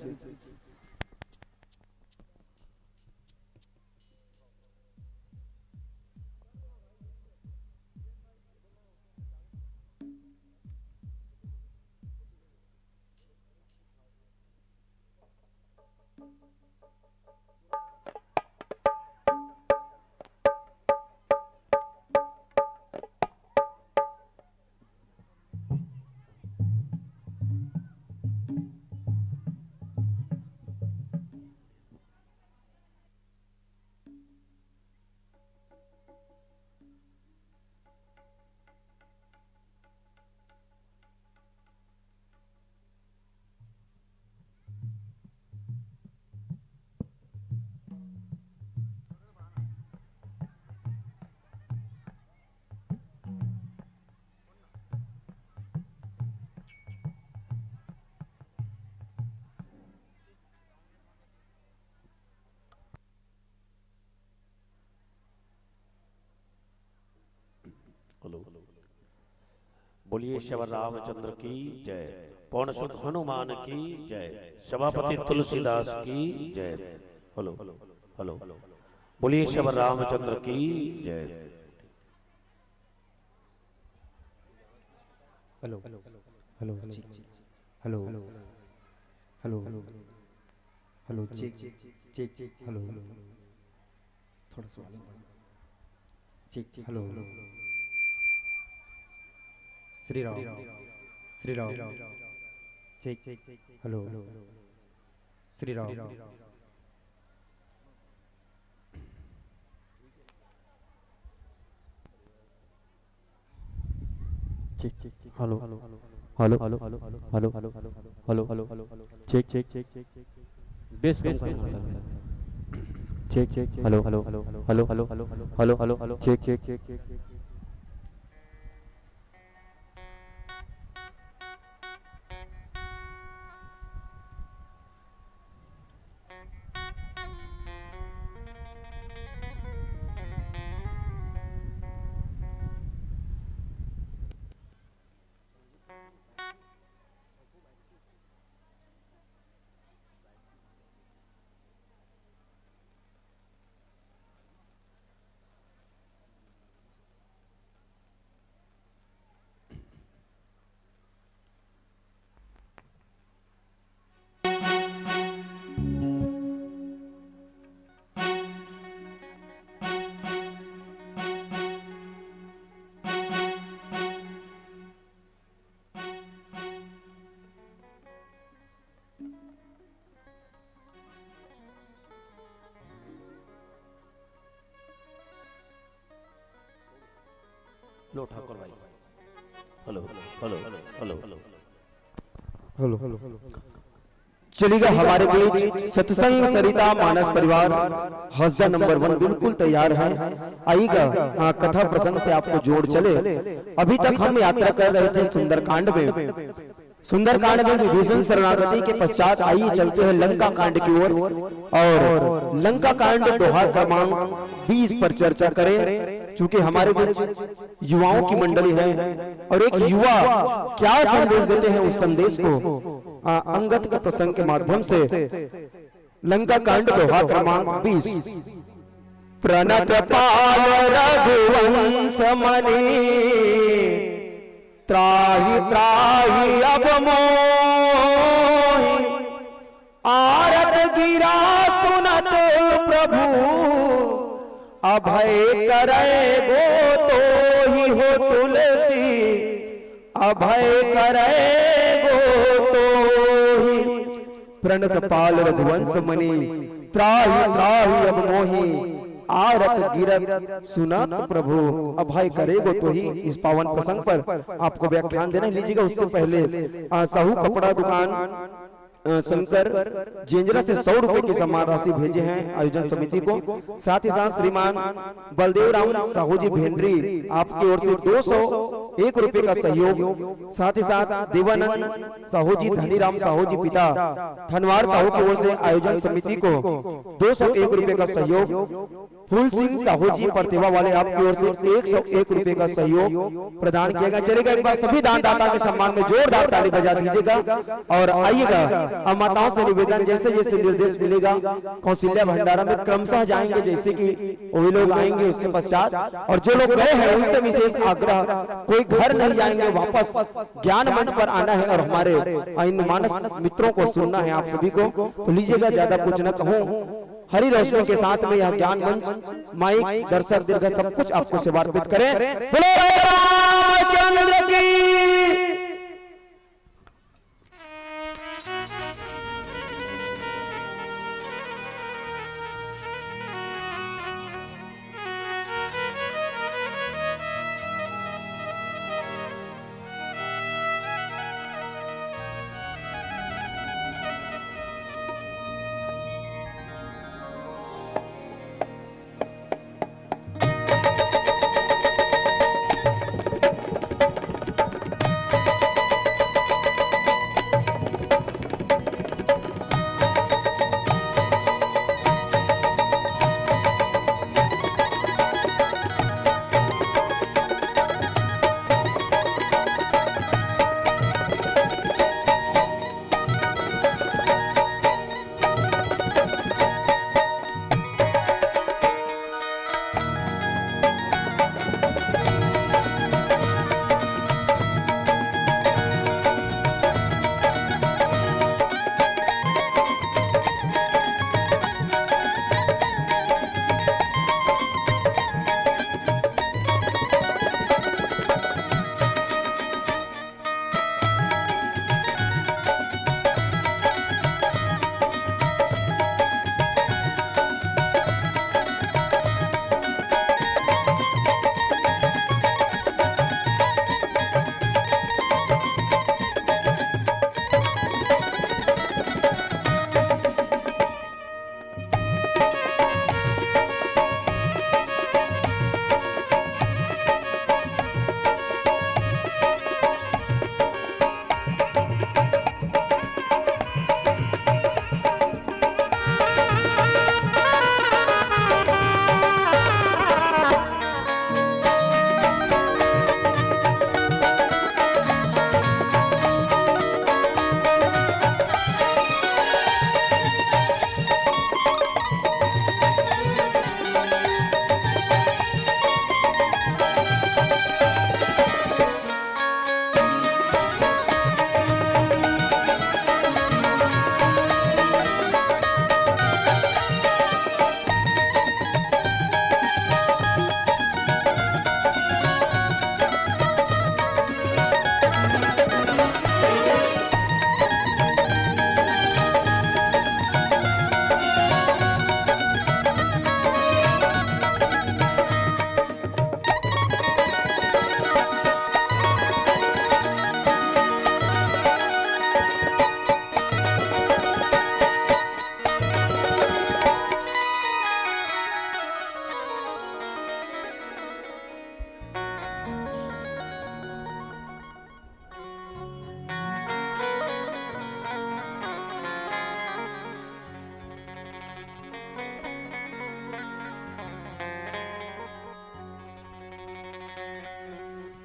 हेलो। बोलिए श्री रामचंद्र की जय, पवन सुत हनुमान की जय, सभापति तुलसीदास की जय। Hello, hello. बोलिए श्री रामचंद्र की जय। Hello, hello, hello, check, check. Hello, hello, hello, check, check, check, hello. थोड़ा सा volume बढ़ा। Check, check, hello. Shri Ram, Shri Ram. Check, check, hello. Shri Ram. Check, check, hello, hello, hello, check, check, check, check, bass कम करना पड़ता है। Check, check, hello, hello, hello, hello, hello, hello, hello, check, check, check, check. लो ठाकुर भाई। Hello, hello, hello, hello. चलिएगा हमारे बीच सत्संग सरिता मानस परिवार हसदा नंबर वन बिल्कुल तैयार है। आइएगा, हाँ, कथा प्रसंग से आपको जोड़ चले। अभी तक हम यात्रा कर रहे थे सुंदरकांड में। सुंदरकांड में विभीषण शरणागति के पश्चात आइए चलते हैं लंका कांड की ओर और लंका कांड दोहा क्रमांक बीस पर चर्चा करें। चूंकि हमारे बीच युवाओं की मंडली है और एक युवा क्या संदेश देते हैं, उस संदेश को, आ, अंगत के प्रसंग के माध्यम से। लंका कांड दोहा क्रमांक बीस। प्रणत पाल रघुवंश मणि त्राहि त्राहि अब मोहि। आरत गिरा सुनत प्रभु अभय करे गो तोहि हो तुलसी अभय करे गो तोहि। प्रणत पाल रघुवंश मणि त्राहि त्राहि अब मोहि। आरत गिरत सुनत प्रभु अभय करे गो तोहि। इस पावन प्रसंग पर आपको व्याख्यान देना है। लीजिएगा, उससे पहले, आ, साहू कपड़ा दुकान, अ, शंकर जेंजरा से सौ रुपए की सम्मान राशि भेजे हैं आयोजन समिति को। साथ ही साथ श्रीमान बलदेव राम साहू जी भेंडरी, आपकी ओर से दो सौ एक रुपए का सहयोग। साथ ही साथ देवानंद साहू जी, धनीराम साहू जी पिता, धनवार साहू की ओर से आयोजन समिति को दो सौ एक रुपए का सहयोग। फूल सिंह साहू जी परतेवा वाले, आपकी ओर से एक सौ एक रुपए का सहयोग प्रदान किया गया। चलिएगा, एक बार सभी दानदाता के सम्मान में जोरदार ताली बजा दीजिएगा। और आइएगा, अब माताओं से निवेदन, जैसे जैसे निर्देश मिलेगा, कौशल्या भंडारा में क्रमशः जाएंगे, जैसे कि वही लोग आएंगे उसके पश्चात, और जो लोग गए हैं उनसे विशेष आग्रह, कोई घर नहीं जाएंगे, वापस ज्ञान मंच पर आना है और हमारे इन मानस मित्रों को सुनना है आप सभी को। तो लीजिएगा, ज्यादा कुछ न कहूँ, हरी रोशनी के साथ में यह ज्ञान मंच, माइक, दर्शक दीर्घ सब कुछ आपको समर्पित करें। बोलो राम रामचंद्र की।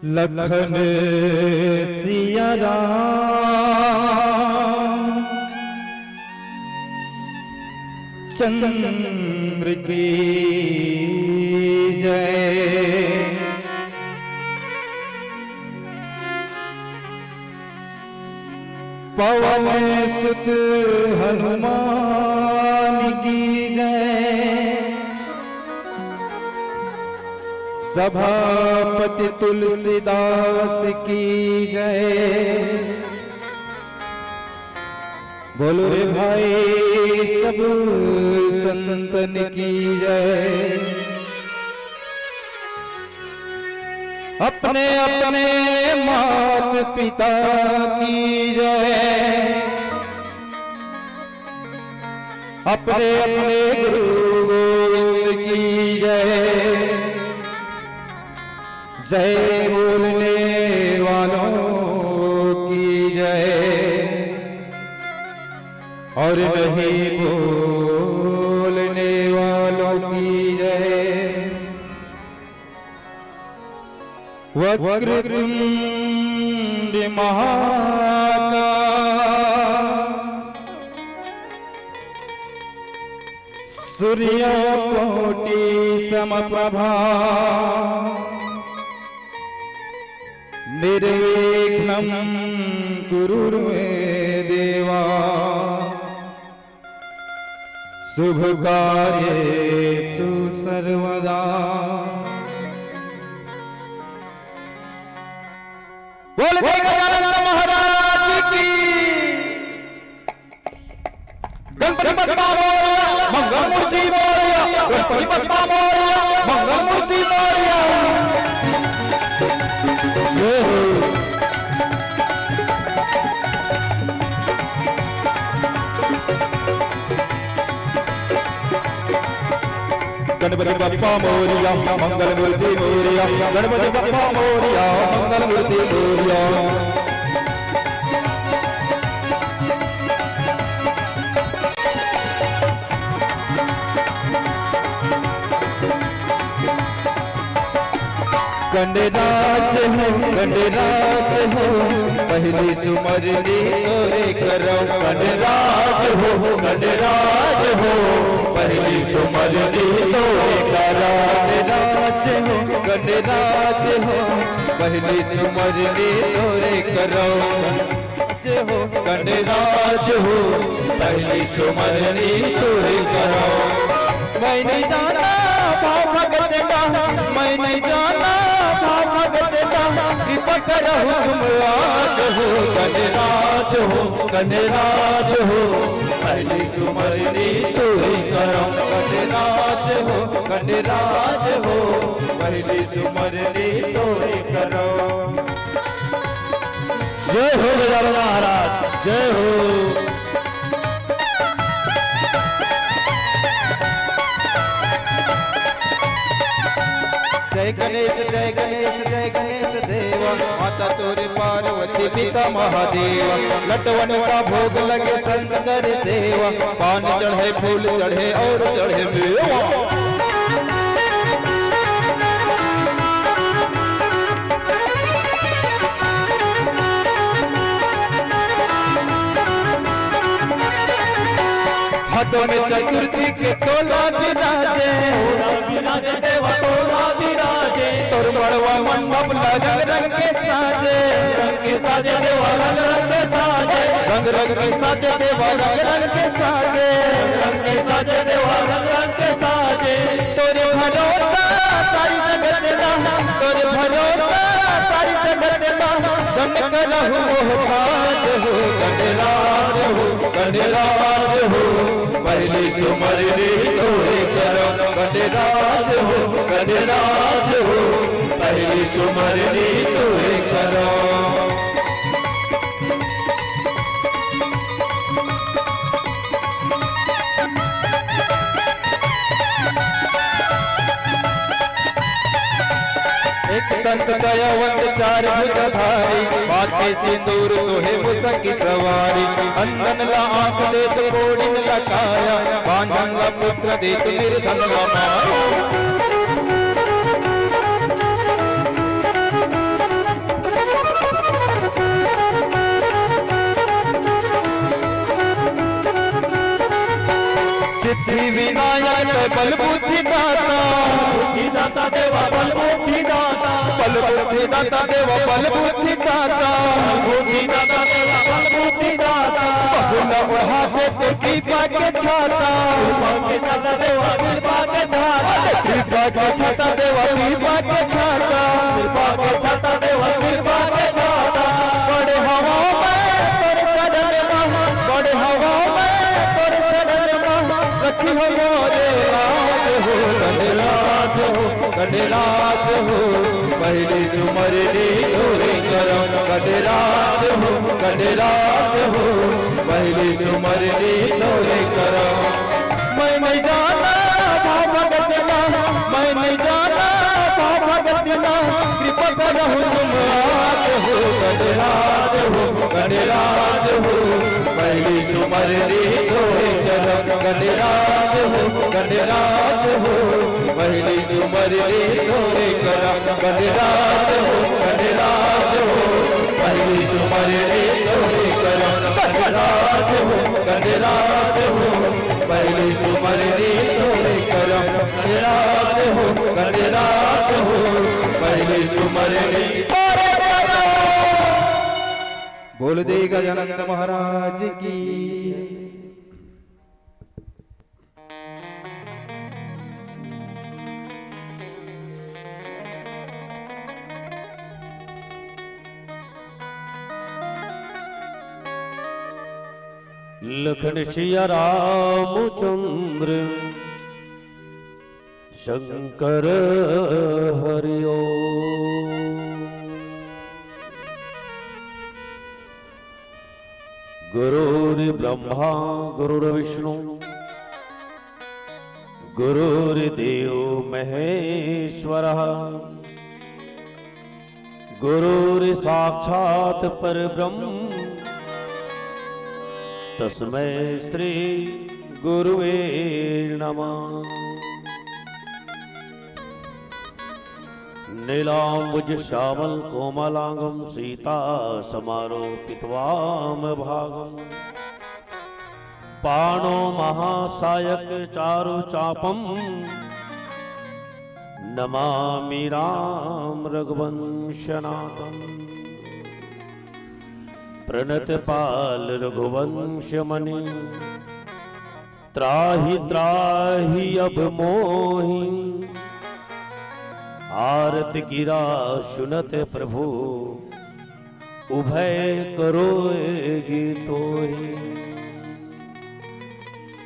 लखन सिया राम चंद्र की जय। पवन सुत हनुमान की जय। सभापति तुलसीदास की जय। बोलो रे भाई सब संतन की जय। अपने अपने मात पिता की जय। अपने अपने गुरु गोविंद की जय। जय बोलने वालों की जय और नहीं बोलने वालों की जय। वक्रतुंड महाकाय सूर्यकोटि समप्रभा निर्विघ्नं कुरु मे देवा शुभ कार्येषु सर्वदा। बोल दे गजानन महाराज की। गणपति बप्पा मोरया, मंगल मूर्ति मोरया। गणपति बप्पा मोरया, मंगल मूर्ति मोरया। जय हो। गणपति बप्पा मोरया, मंगल मूर्ति मोरया। गणपति बप्पा मोरया, मंगल मूर्ति मोरया। गणराज हो, गणराज हो, पहली सुमरनी तोरे करव। गणराज हो, गणराज हो, पहली सुमरनी तोरे करव। गणराज हो, गणराज हो, पहली सुमरनी तोरे करव। गणराज हो, गणराज हो, पहली सुमरनी तोरे करव। मैं नहीं जाना भाव भगत का, मैं नहीं जाना भाव भगत का, कृपा करहु तुम आज हो। गणराज हो, गणराज हो, पहली सुमरनी तोरे करव। गणराज हो, गणराज हो, पहली सुमरनी तोरे करव। जय हो गजानन महाराज, जय हो। जय गणेश, जय गणेश, जय गणेश देवा। माता तोरे पार्वती, पिता महादेवा। लटवन का भोग लगे शंकर सेवा। पान चढ़े, फूल चढ़े और चढ़े मेवा। हाथों में चतुर्थी के तोला विराजे। तोला विराजे देवा, तोला विराजे। तोर मड़वा मंडप ला रंग रंग के साजे। रंग के साजे देवा, रंग रंग के साजे। रंग रंग के साजे देवा, रंग रंग के साजे। रंग रंग के साजे देवा, रंग रंग के साजे। तोरे भरोसा सारी जगत ना, तोरे भरोसा सारी जगत ना, जन करहु मोहताज हो। गणराज हो, गणराज हो, पहली सुमरनी तोरे करव। गणराज हो, गणराज हो, पहली सुमरनी तोरे करव। एक दंत दयावंत चार भुजाधारी, माथे सिंदूर सोहे मुसकी सवारी। अंधन ला आंख देत, कोढ़िन ला काया, बांझन ला पुत्र देत, निर्धन ला माया। विनायक तैं बल बुद्धि दाता। बुद्धि दाता देवा बल बुद्धि दाता। बल बुद्धि दाता देवा बल बुद्धि दाता। बुद्धि दाता देवा बल बुद्धि दाता। बहुल ओढ़ा दे तोर कृपा के छाता। कृपा के छाता देवा कृपा के छाता। कृपा के छाता देवा कृपा के छाता। कृपा के छाता देवा कृपा के छाता। बड़े हवा में तोर शरण महा, बड़े हवा में तोर शरण महा। रखिहो मोरे लाज हो, गणराज हो, गणराज हो, पहली सुमरनी तोरे करम। गणराज हो, गणराज हो, पहली सुमरनी तोरे करम। मैं नहीं जाना भाव भगत ना, मैं नहीं जाना भाव भगत ना, कृपा करहु तुम आज हो। गणराज हो, गणराज हो, पहली सुमरनी तोरे करम। गणराज हो, गणराज हो, पहली सुमरनी तोरे करम। गणराज हो, गणराज हो, पहली सुमरनी तोरे करम। गणराज हो, गणराज हो, पहली सुमरनी तोरे करम। गणराज हो, गणराज हो, पहली सुमरनी तोरे करम। बोल दे गजानंद महाराज की। लखन सिया रामचंद्र शंकर हरि ओम। गुरुर्ब्रह्मा गुरुर्विष्णु गुरुर्देव महेश्वरः। गुरुर्साक्षात् परब्रह्म तस्मै श्री गुरुवे नमः। नीलाम्बुज श्यामल कोमलांगम सीता समारोपित वाम भागम। पाणौ महासायक चारु चापम। नमामि राम रघुवंश नाथम। प्रणत पाल रघुवंश मनि त्राहि त्राहि अब मोहि। आरत गिरा सुनत प्रभु उभय करो एगी तोहि।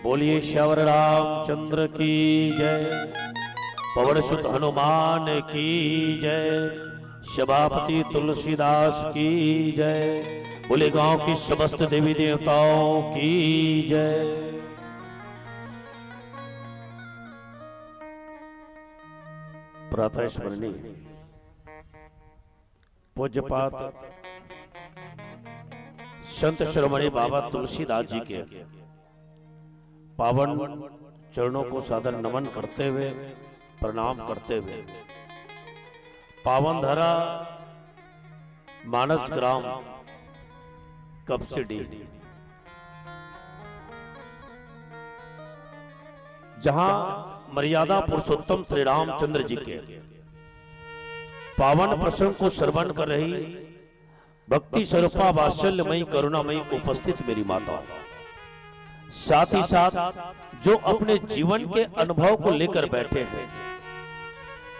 बोलिए श्यावर रामचंद्र की जय, पवन सुत हनुमान की जय, सभापति तुलसीदास की जय। बोले गांव की समस्त देवी देवताओं की जय। प्रातः स्मरणीय पूज्यपाद संत शिरोमणि बाबा तुलसीदास जी के पावन चरणों को सादर नमन करते हुए, प्रणाम करते हुए, पावन धरा मानस ग्राम कपसीडीह, जहां मर्यादा पुरुषोत्तम श्री रामचंद्र जी के पावन प्रसंग को श्रवण कर रही भक्ति स्वरूपा वात्सल्यमयी करुणामयी उपस्थित मेरी माता, साथ ही साथ जो अपने जीवन के अनुभव को लेकर बैठे हैं,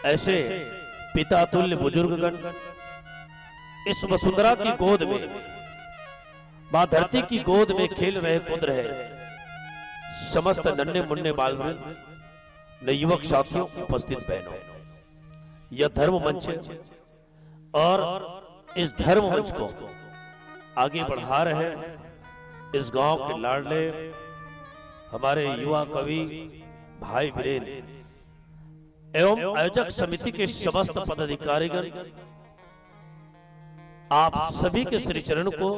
ऐसे पिता तुल्य बुजुर्गगण इस वसुंधरा की गोद में, माँ धरती की गोद में खेल रहे कूद रहे समस्त नन्हे मुन्ने बाल वृंद, नवयुवक साथियों, उपस्थित बहनों, यह धर्म मंच है और इस धर्म मंच को आगे बढ़ा रहे हैं इस गांव के लाडले हमारे युवा कवि भाई वीरेंद्र एवं आयोजक समिति के समस्त पदाधिकारीगण, आप सभी के श्री चरण को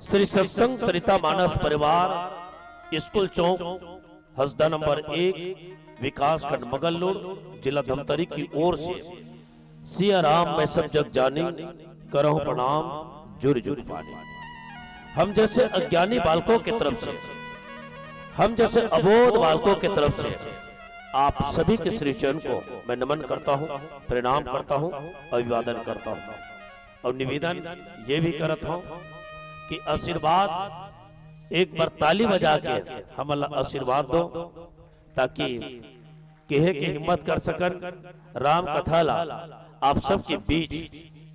श्री सत्संग सरिता मानस परिवार, स्कूल चौक, हसदा नंबर एक, विकास खंड मगललोड, जिला धमतरी की ओर से सिया राम मैं सब जग जानी, करहु प्रणाम जुर जुर पानी। हम जैसे अज्ञानी बालकों की तरफ से हम जैसे अबोध बालकों की तरफ से आप सभी के श्री चरण को मैं नमन करता हूं, प्रणाम करता हूं, अभिवादन करता हूं और निवेदन ये भी करत हूं कि आशीर्वाद एक बार ताली बजा के हमला आशीर्वाद दो, ताकि केहे के हिम्मत कर सकन, राम कथा ला आप सबके बीच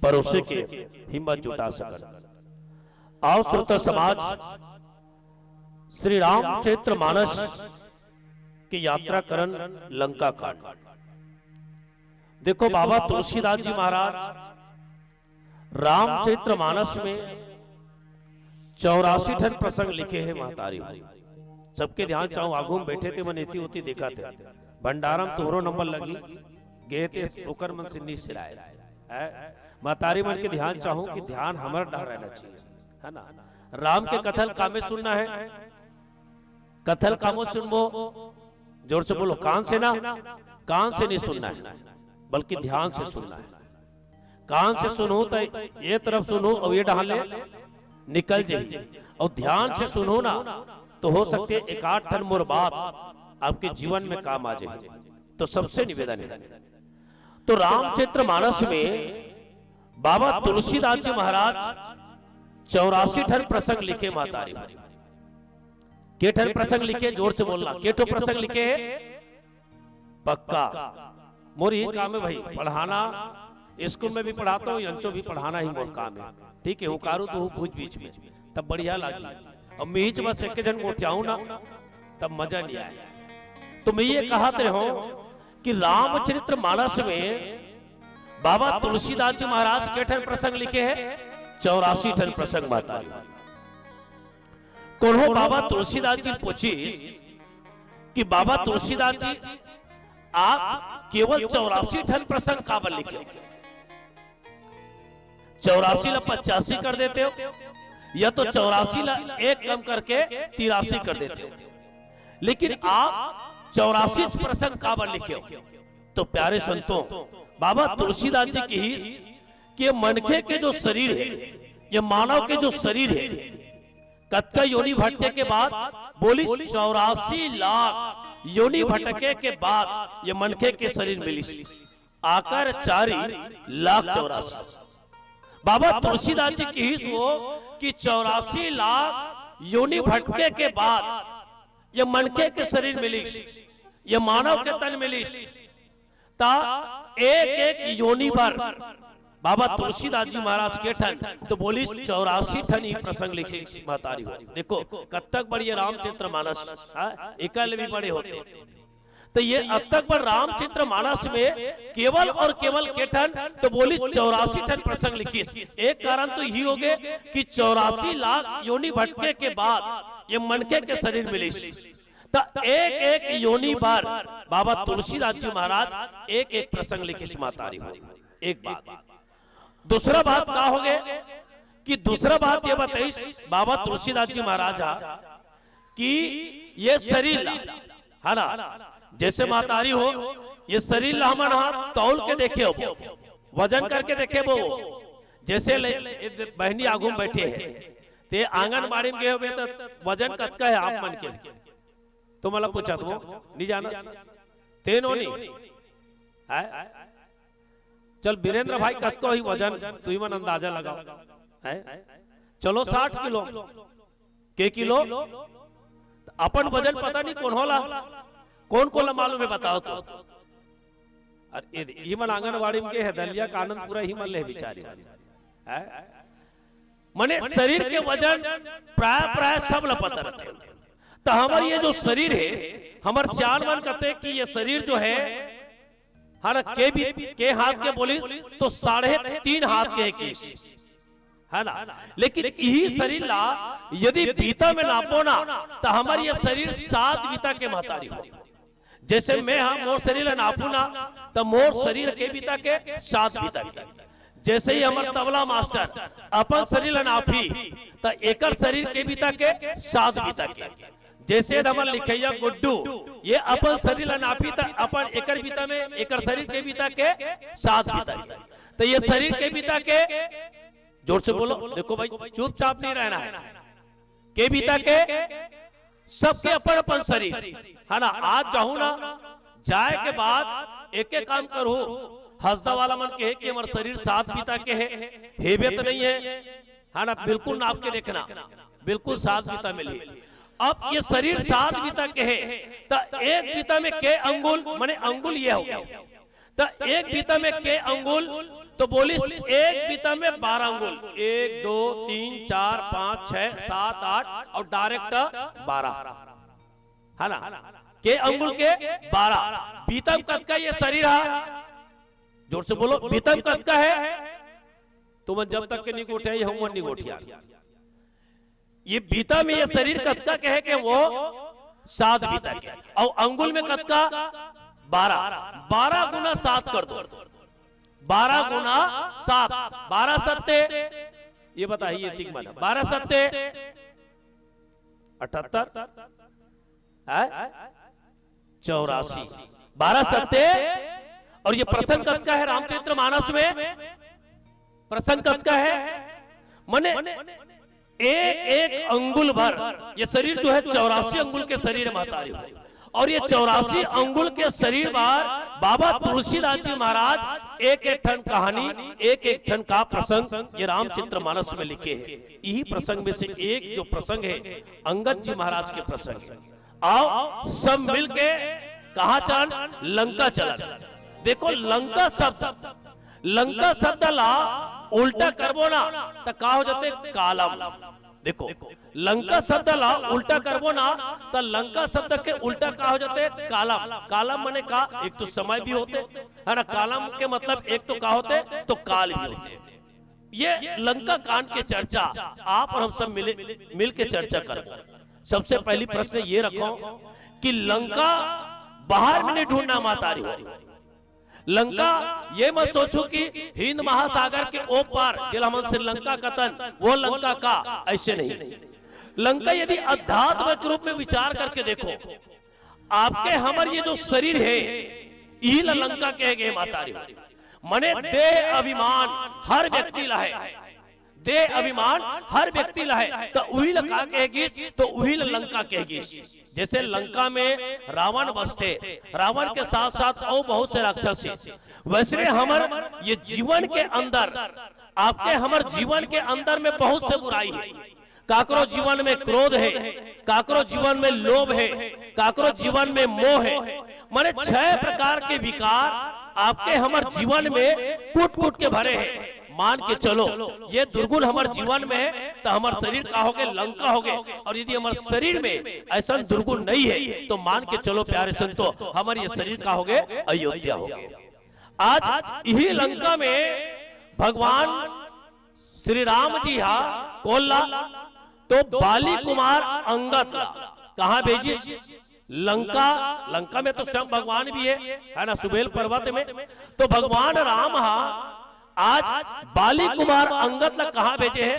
परोसे के हिम्मत जुटा सकन। आओ श्रोता समाज, श्री रामचरित्र मानस की यात्रा करन लंका कांड। देखो, बाबा तुलसीदास जी महाराज रामचरित्र मानस में चौरासी ठन प्रसंग लिखे हे महतारी हो। सबके ध्यान चाहूं, आगू में बैठे ते मन एती ओती देखा थे, भंडारा म तोहरो नंबर लगी, गे ते ओकर मन से नी सिराए। हैं? महतारी मन के ध्यान चाहूं कि ध्यान हमर डहर रहना चाहिए, है ना? राम के कथा ल कामे सुनना है, कथा ल कामो सुनबो, जोर से बोलो, कान से ना, कान से नहीं सुनना है, बल्कि ध्यान से सुनना है। कान से सुनहू त ये तरफ सुनहू और ये डहाले निकल जाही, और ध्यान से सुनहू ना, तो हो सकते एक आध ठन मोर बात आपके जीवन में काम आ जाही। तो सबसे निवेदन है, तो रामचरित्र मानस में बाबा तुलसीदास जी महाराज चौरासी ठन प्रसंग लिखे महतारी हो। के ठन प्रसंग लिखे, जोर से बोलना, के ठो प्रसंग लिखे हे? पक्का। मोर ही काम है भाई, पढ़ाना। स्कूल में भी पढ़ाता हूँ, यंचो भी पढ़ाना ही मोर काम है। ठीक है, उकारू तो हूँ भूज बीच में, तब बढ़िया लागी। अब मीच बस एक जन गोठियाऊ ना, तब मजा नहीं आए। तो मैं ये कहत रहे हूँ कि रामचरित्र मानस में बाबा तुलसीदास जी महाराज के ठन प्रसंग लिखे हैं? चौरासी ठन प्रसंग महतारी। कोनो बाबा तुलसीदास जी पूछिस कि बाबा तुलसीदास जी, आप केवल चौरासी ठन प्रसंग काबर लिखे? चौरासी ला पचासी कर देते हो, या तो चौरासी ला एक कम करके तिरासी कर देते हो, लेकिन आप चौरासी प्रसंग काबर लिखे हो? तो प्यारे संतों, बाबा तुलसीदास जी कहिस कि ये मनखे के जो शरीर है, ये मानव के जो शरीर है, कतका योनि भटके के बाद? बोली, चौरासी लाख योनि भटके के बाद ये मनखे के शरीर मिलिस। आकर चारी लाख चौरासी। बाबा तुलसीदास जी कहिस वो कि चौरासी लाख योनि भटके के बाद ये मनखे के शरीर मिलिस, ये मानव के तन मिलिस, ता एक एक योनि भर बाबा तुलसीदास जी महाराज के ठन तो बोलिस चौरासी ठन ही प्रसंग लिखे महतारी हो। देखो कतक बढ़िया रामचरित्र मानस, हाँ? एकर ले भी बड़े होते। तो ये अतक बड़ रामचरित्र मानस में केवल और केवल के ठन तो बोलिस चौरासी ठन प्रसंग लिखिस। एक कारण तो यही हो गए कि चौरासी लाख योनि भटके के बाद ये मनखे के शरीर मिलिस। त एक एक योनि भर बाबा तुलसीदास जी महाराज एक एक प्रसंग लिखिस महतारी हो। एक बात। दूसरा बात का हो गए कि दूसरा बात ये बताइस बाबा तुलसीदास जी महाराज हा कि ये शरीर ला, है ना, जैसे महतारी हो, ये शरीर ला हमन हा तौल के देखे हो, वजन करके देखे वो। जैसे ले, ये बहनी आगू में बैठे हैं, ते आंगनबाड़ी में गए होबे तो वजन कतका है आप मन के? तो मला पूछत वो, नहीं जाना। तेनो नहीं। है? चल बीरेंद्र भाई, कतको ही वजन, तुही मन अंदाजा लगाओ। है? चलो साठ किलो। के किलो? अपन वजन पता नहीं कौन होला, कौन कौन ला मालूम है, बताओ तो। अरे ये, ये मन आंगनबाड़ी में के है, दलिया का आनंद पूरा ही मन ले बिचारी। है? मने शरीर के वजन प्राय प्राय सब ला पता रहता है। तो हमर ये जो शरीर है, हमर सियान मन कहते कि ये शरीर जो है, हर के भी के हाथ के बोली तो साढ़े तीन हाथ के किस, है ना? लेकिन यही शरीर ला यदि बीता में नापो ना, तो हमर ये शरीर सात बीता के महतारी हो। जैसे मैं हा मोर शरीर ला नापू ना, तो मोर शरीर के बीता के सात बीता के। जैसे ही हमर तबला मास्टर अपन शरीर ला नापी, तो एकर शरीर के बीता के सात बीता के। जैसे हमर लिखैया गुड्डू, ये अपन शरीर ला नापी, तो अपन एकर बीता में, एकर शरीर के बीता के सात बीता के। तो ये शरीर के बीता के, जोर से बोलो, देखो भाई, चुपचाप नहीं रहना है। के बीता के सबके अपन अपन शरीर, है ना? आज जाहू ना, जाए के बाद एक एक काम करू। हसदा वाला मन कहे कि हमर शरीर सात बीता के है, हेबे तो नहीं है, है ना? बिल्कुल नाप के देखना, बिल्कुल सात बीता मिली। अब ये शरीर सात बीता के है, तो एक बीता में के अंगुल, माने अंगुल ये हो गया, तो एक बीता में के अंगुल? तो बोलिस एक बीता में बारह अंगुल, एक, दो, तीन, चार, पाँच, छह, सात, आठ और डायरेक्ट बारह, है ना? के अंगुल के बारह। बीता में कतका ये शरीर है? जोर से बोलो, बीता में कतका है? तुमन जब तक के नहीं गोठिया, ये हम नहीं गोठिया। ये बीता में ये शरीर कतका के है कि वो सात बीता के, और अंगुल में कतका? बारह। बारह गुना सात कर दो, बारह गुना सात, बारह सत्ते, ये बताइए, तिक मन, बारह सत्ते अठहत्तर, है? चौरासी, बारह सत्ते। और ये प्रसंग कतका है रामचरित्र मानस में? प्रसंग कतका है? मने एक एक अंगुल भर ये शरीर जो है, चौरासी अंगुल के शरीर है महतारी हो। और ये चौरासी अंगुल के शरीर भर बाबा तुलसीदास जी महाराज एक एक ठन कहानी, एक एक ठन का प्रसंग ये रामचरित्र मानस में लिखे हैं। यही प्रसंग में से एक जो प्रसंग है, अंगद जी महाराज के प्रसंग है। आओ सब मिलके कहाँ चलन? लंका चलन। देखो, लंका शब्द, लंका शब्द ला उल्टा करबो ना, तो का हो जाते? कालम। देखो, लंका शब्द ला उल्टा करबो ना, तो लंका शब्द के उल्टा का हो जाते? कालम। कालम माने का? एक तो समय भी होते, है ना? कालम के मतलब एक तो का होते? तो काल भी होते। ये लंका कांड के चर्चा आप और हम सब मिले, मिल के चर्चा करबो। सबसे पहली प्रश्न ये रखो कि लंका बाहर में नहीं ढूंढना महतारी हो। लंका, ये मत सोचो कि हिंद महासागर के ओ पार, जेला हमन श्रीलंका कथन, वो लंका का, ऐसे नहीं। लंका यदि अध्यात्म के रूप में विचार करके देखो, आपके हमर ये जो शरीर है, इही ला लंका कहे गए महतारी हो। मने देह अभिमान हर व्यक्ति ला है, देह अभिमान हर व्यक्ति ला है, तो उही ला का कहे गिस? तो उही ला लंका कहे गिस। जैसे लंका में रावण बसथे, रावण के साथ साथ और बहुत से राक्षस हे। वैसने हमर ये जीवन के अंदर, आपके हमर जीवन के अंदर में बहुत से बुराई है। काकरो जीवन में क्रोध है, काकरो जीवन में लोभ है, काकरो जीवन में मोह है। माने छह प्रकार के विकार आपके हमर जीवन में कूट कूट के भरे हैं। मान के चलो, ये दुर्गुण हमर जीवन में है, तो हमर शरीर का होगे? लंका होगे। और यदि हमर शरीर में ऐसा दुर्गुण नहीं है, तो मान के चलो प्यारे संतो, हमर ये शरीर का होगे? अयोध्या होगे। आज यही लंका में भगवान श्री राम जी हा कोन ला? तो बाली कुमार अंगद ला कहाँ भेजिस? लंका। लंका में तो स्वयं भगवान भी है, है ना, सुमेल पर्वत में। तो भगवान राम हा आज बाली कुमार अंगद ला कहाँ भेजे है?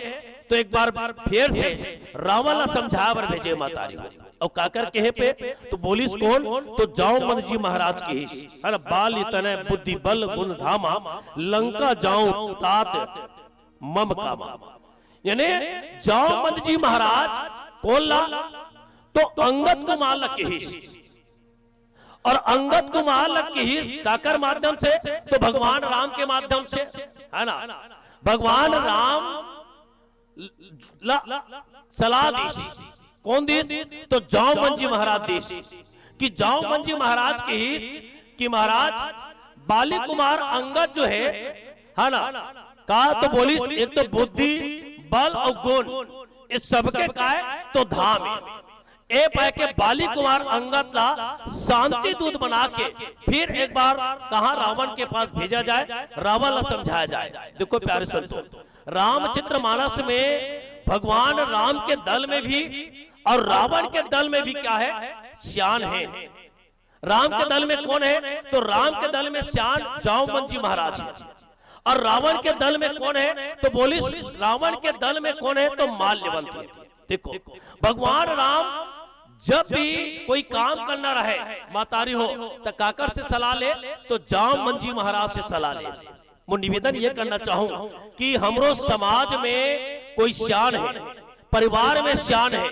तो एक बार फिर से रावण ला समझाए बर भेजे महतारी हो। और काकर कहे पे? तो बोलिस कोन? तो जामवंत जी महाराज कहिस, है ना, बाली तनय बुद्धि बल गुण धामा, लंका जाऊं तात मम कामा। यानी जामवंत जी महाराज कोन ला? तो अंगद कुमार ला कहिस। और अंगद कुमार ला कहिस काकर माध्यम से? तो भगवान राम के माध्यम से, है ना? भगवान राम ला सलाह दिस। Cone this? तो जामवंत जी महाराज दिस। कि जामवंत जी महाराज कहिस कि महाराज, बाली कुमार अंगद जो है, है ना, का तो बोलिस, एक तो बुद्धि, बल और गुण, ये सबके काय तो धाम है। ए पाए के बाली कुमार अंगद ला शांति दूत बना के फिर एक बार कहाँ रावण के पास भेजा जाए, रावण ला समझाया जाए। देखो प्यारे संतो, रामचरित मानस में भगवान राम के दल में भी और रावण के दल में भी क्या है? सियान है। राम के दल में कौन है? तो राम के दल में सियान जामवंत जी महाराज है। और रावण के दल में कौन है? तो बोलिस, रावण के दल में कौन है? तो माल्यवंत है। देखो, भगवान राम जब भी कोई काम करना रहे, महतारी हो, तो काकर से सलाह ले? तो जामवंत जी महाराज से सलाह ले। मैं निवेदन ये करना चाहूं कि हमरो समाज में कोई सियान है, परिवार में सियान है,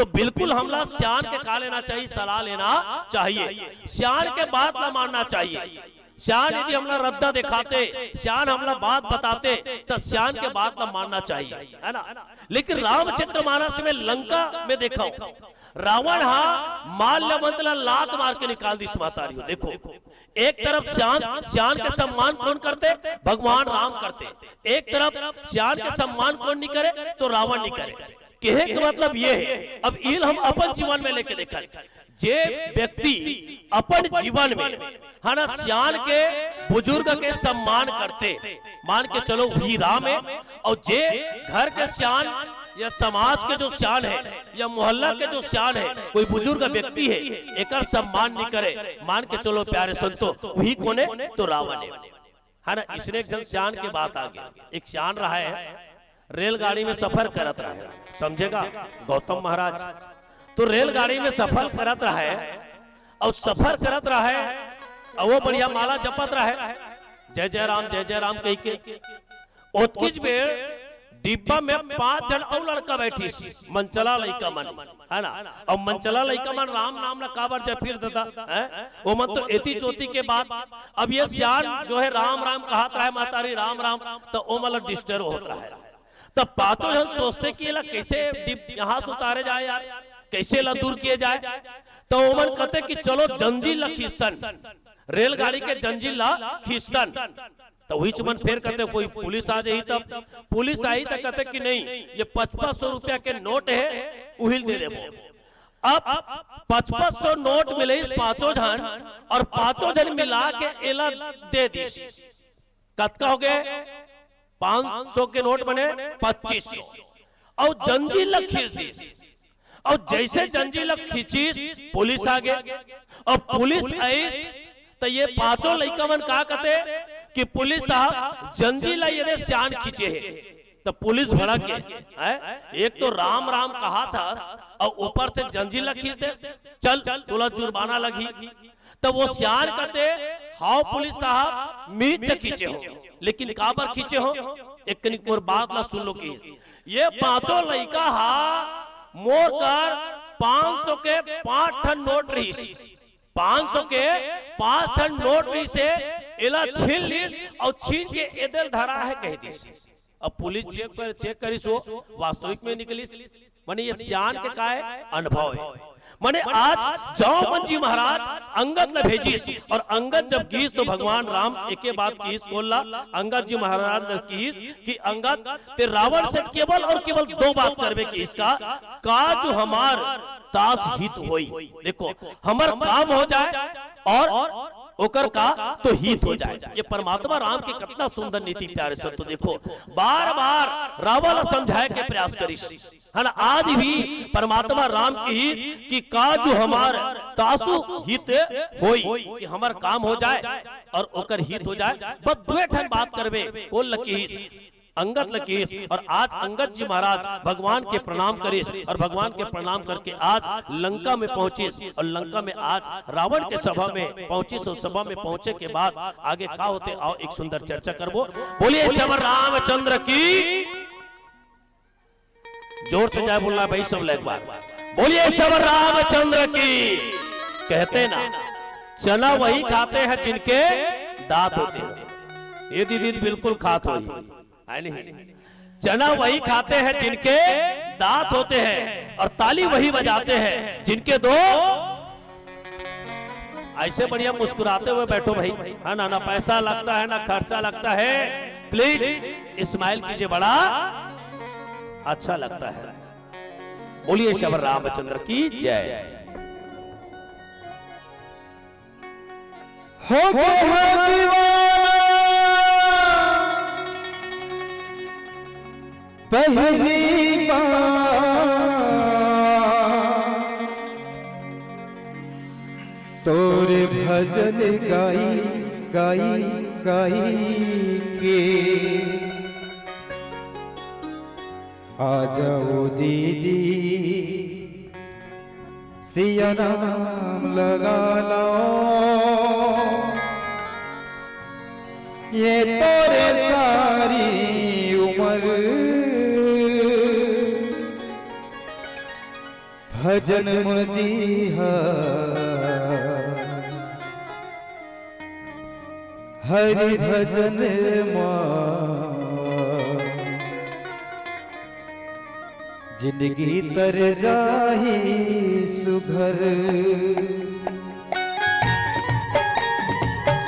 तो बिल्कुल हमला सियान के का लेना चाहिए, सलाह लेना चाहिए, सियान के बात ला मानना चाहिए। सियान यदि हमला रद्दा दिखाते, सियान हमला बात बताते, तो सियान के बात ला मानना चाहिए, है ना? लेकिन रामचरित मानस में लंका में देखो, रावण हा माल्यवंत ला लात मार के निकाल दिस, महतारी हो। देखो, एक तरफ सियान, सियान के सम्मान कोन करते? भगवान राम करते। एक तरफ सियान के सम्मान कोन नहीं करे? तो रावण नहीं करे। कहे के मतलब ये है, अब इल हम अपन जीवन में लेके देखन, जे व्यक्ति अपन जीवन में, है ना, सियान के, बुजुर्ग के सम्मान करते, मान के चलो वही राम है, और जे घर के सियान या समाज के जो सियान है या मोहल्ला के जो सियान है, कोई बुजुर्ग व्यक्ति है, एकर सम्मान नहीं करे, मान के चलो प्यारे संतो, वही कोने? तो रावण है, है ना? इसने एक जन सियान के बात आ गई। एक सियान रहा है, रेलगाड़ी में सफर करत रहे, समझेगा गौतम महाराज। तो रेलगाड़ी में सफर करत रहे, और सफर करत रहे, और वो बढ़िया माला जपत रहे, जय जय राम, जय जय राम कह के। ओतकीच बेर डिब्बा में पांच जन अउ लड़का बैठिस, मनचला लइका मन, है ना? अउ मनचला लइका मन राम नाम ला काबर जपिस दादा, हैं? ओमन तो एती चोती के बात। अब ये सियान जो है राम राम कहत रहे, महतारी राम राम, तो ओमन ला disturb होत रहे। तब पांचों जन सोचते कि एला कैसे डिब-, यहाँ से उतारे जाए यार, कैसे ला दूर किए जाए। तो ओमन कहते कि चलो जंजीर ला खींचतन, रेलगाड़ी के जंजीर ला खींचतन। तो वही चुमन फेर कहते कोई पुलिस आ जाही तब, पुलिस आई तो कहते कि नहीं, ये पचपन सौ रुपया के नोट है, उहिल दे देबो। अब पचपन सौ नोट मिले इस पांचों जन, और पांचों जन मिला के एला दे दिस। कतका हो गए? पांच सौ के नोट बने पच्चीस सौ, और जंजीर ला खींच दिस। और जैसे जंजीर ला खींचिस, पुलिस आ गए। और पुलिस आइस, तो ये पांचों लइका मन का कहते कि पुलिस साहब, जंजीर ला ये दे सियान खींचे है। तो पुलिस भड़क गए, हैं? एक तो राम राम कहा था, और ऊपर से जंजीर ला खींच दे, चल तोला जुर्माना लगी। तब वो सियान कहते, हाव पुलिस साहब, मीच खींचे हो, लेकिन काबर खींचे हो? एक कनिक मोर बात ला सुन लो कि ये पांचों लइका हा मोर कर पांच सौ के पांच ठन नोट रहिस, पांच सौ के पांच ठन नोट रहिस, एला छीन लीस और छीन के एदे ल धरा है कह दिस। अब पुलिस चेक कर, चेक करिस, वो वास्तविक में निकलिस। माने ये सियान के का है? अनुभव है। माने आज जौमन जी महाराज अंगद ला भेजिस और अंगद जब गिस तो भगवान राम एके बात किस, बोल ला, अंगद जी महाराज ने किस कि अंगद, ते रावण से केवल और केवल दो बात करबे किस का, का जो हमार तास हित होई। देखो, हमर काम हो जाए और ओकर का तो हित हो जाए। ये परमात्मा राम के कितना सुंदर नीति प्यारे संत। तो देखो, बार बार रावण ला समझाए के प्रयास करिस, है ना? आज भी परमात्मा राम की कि का जो हमार तासु हित होई, कि हमर काम हो जाए और ओकर हित हो जाए। बस दुए ठन बात करबे, कोन ल किहिस? अंगद ल किहिस। और आज अंगद जी महाराज भगवान के प्रणाम करिस और भगवान के प्रणाम करके आज लंका में पहुंचिस और लंका में आज रावण के सभा में पहुंचिस और सभा में पहुंचे के बाद आगे का होथे, आओ एक सुंदर चर्चा करबो। बोलिए समर रामचंद्र की। जोर से जय बोलना भाई सब लोग एक बार। बोलिए सब रामचंद्र की। कहते ना, चना वही खाते हैं जिनके दांत होते हैं। ये दीदी बिल्कुल खात होही, है नहीं? चना वही खाते हैं जिनके दांत होते हैं और ताली वही बजाते हैं जिनके दो। ऐसे बढ़िया मुस्कुराते हुए बैठो भाई, है ना? ना पैसा लगता है, ना खर्चा लगता है। प्लीज स्माइल कीजिए, बड़ा अच्छा लगता है। बोलिए शबर रामचंद्र की जय। हो गए हैं दीवाना पहली बार तोरे भजन गाई, गाई, गाई के। आ जाओ दीदी, सिया नाम लगा लो, ये तोरे सारी उम्र भजन म जी हा, हरि भजन म जिंदगी तर जाही सुघर।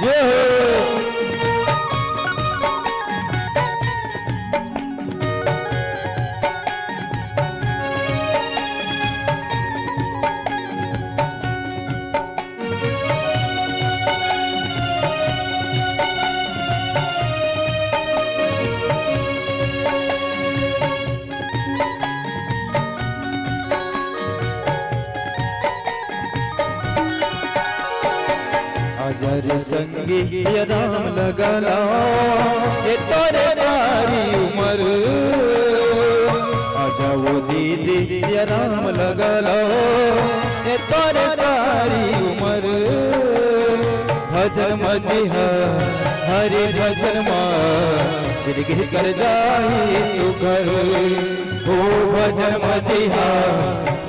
जय हो। आजा रे संगी सिया राम लगा ला, ए तोरे सारी उमर। आजा वो दीदी सिया राम लगा ला, ए तोरे सारी उमर। भजन म जी हा, हरि भजन म जिंदगी कर जाही सुघर। ओ भजन म जी हा,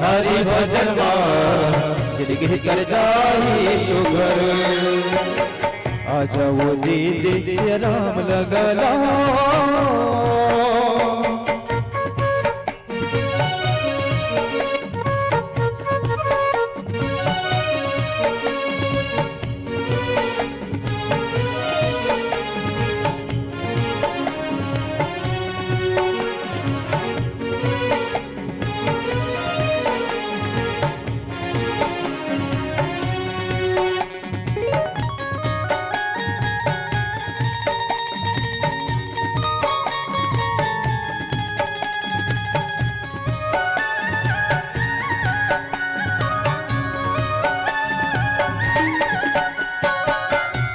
हरि भजन म जिंदगी कर जाही सुघर। आजा वो दीदी सिया राम लगा ला।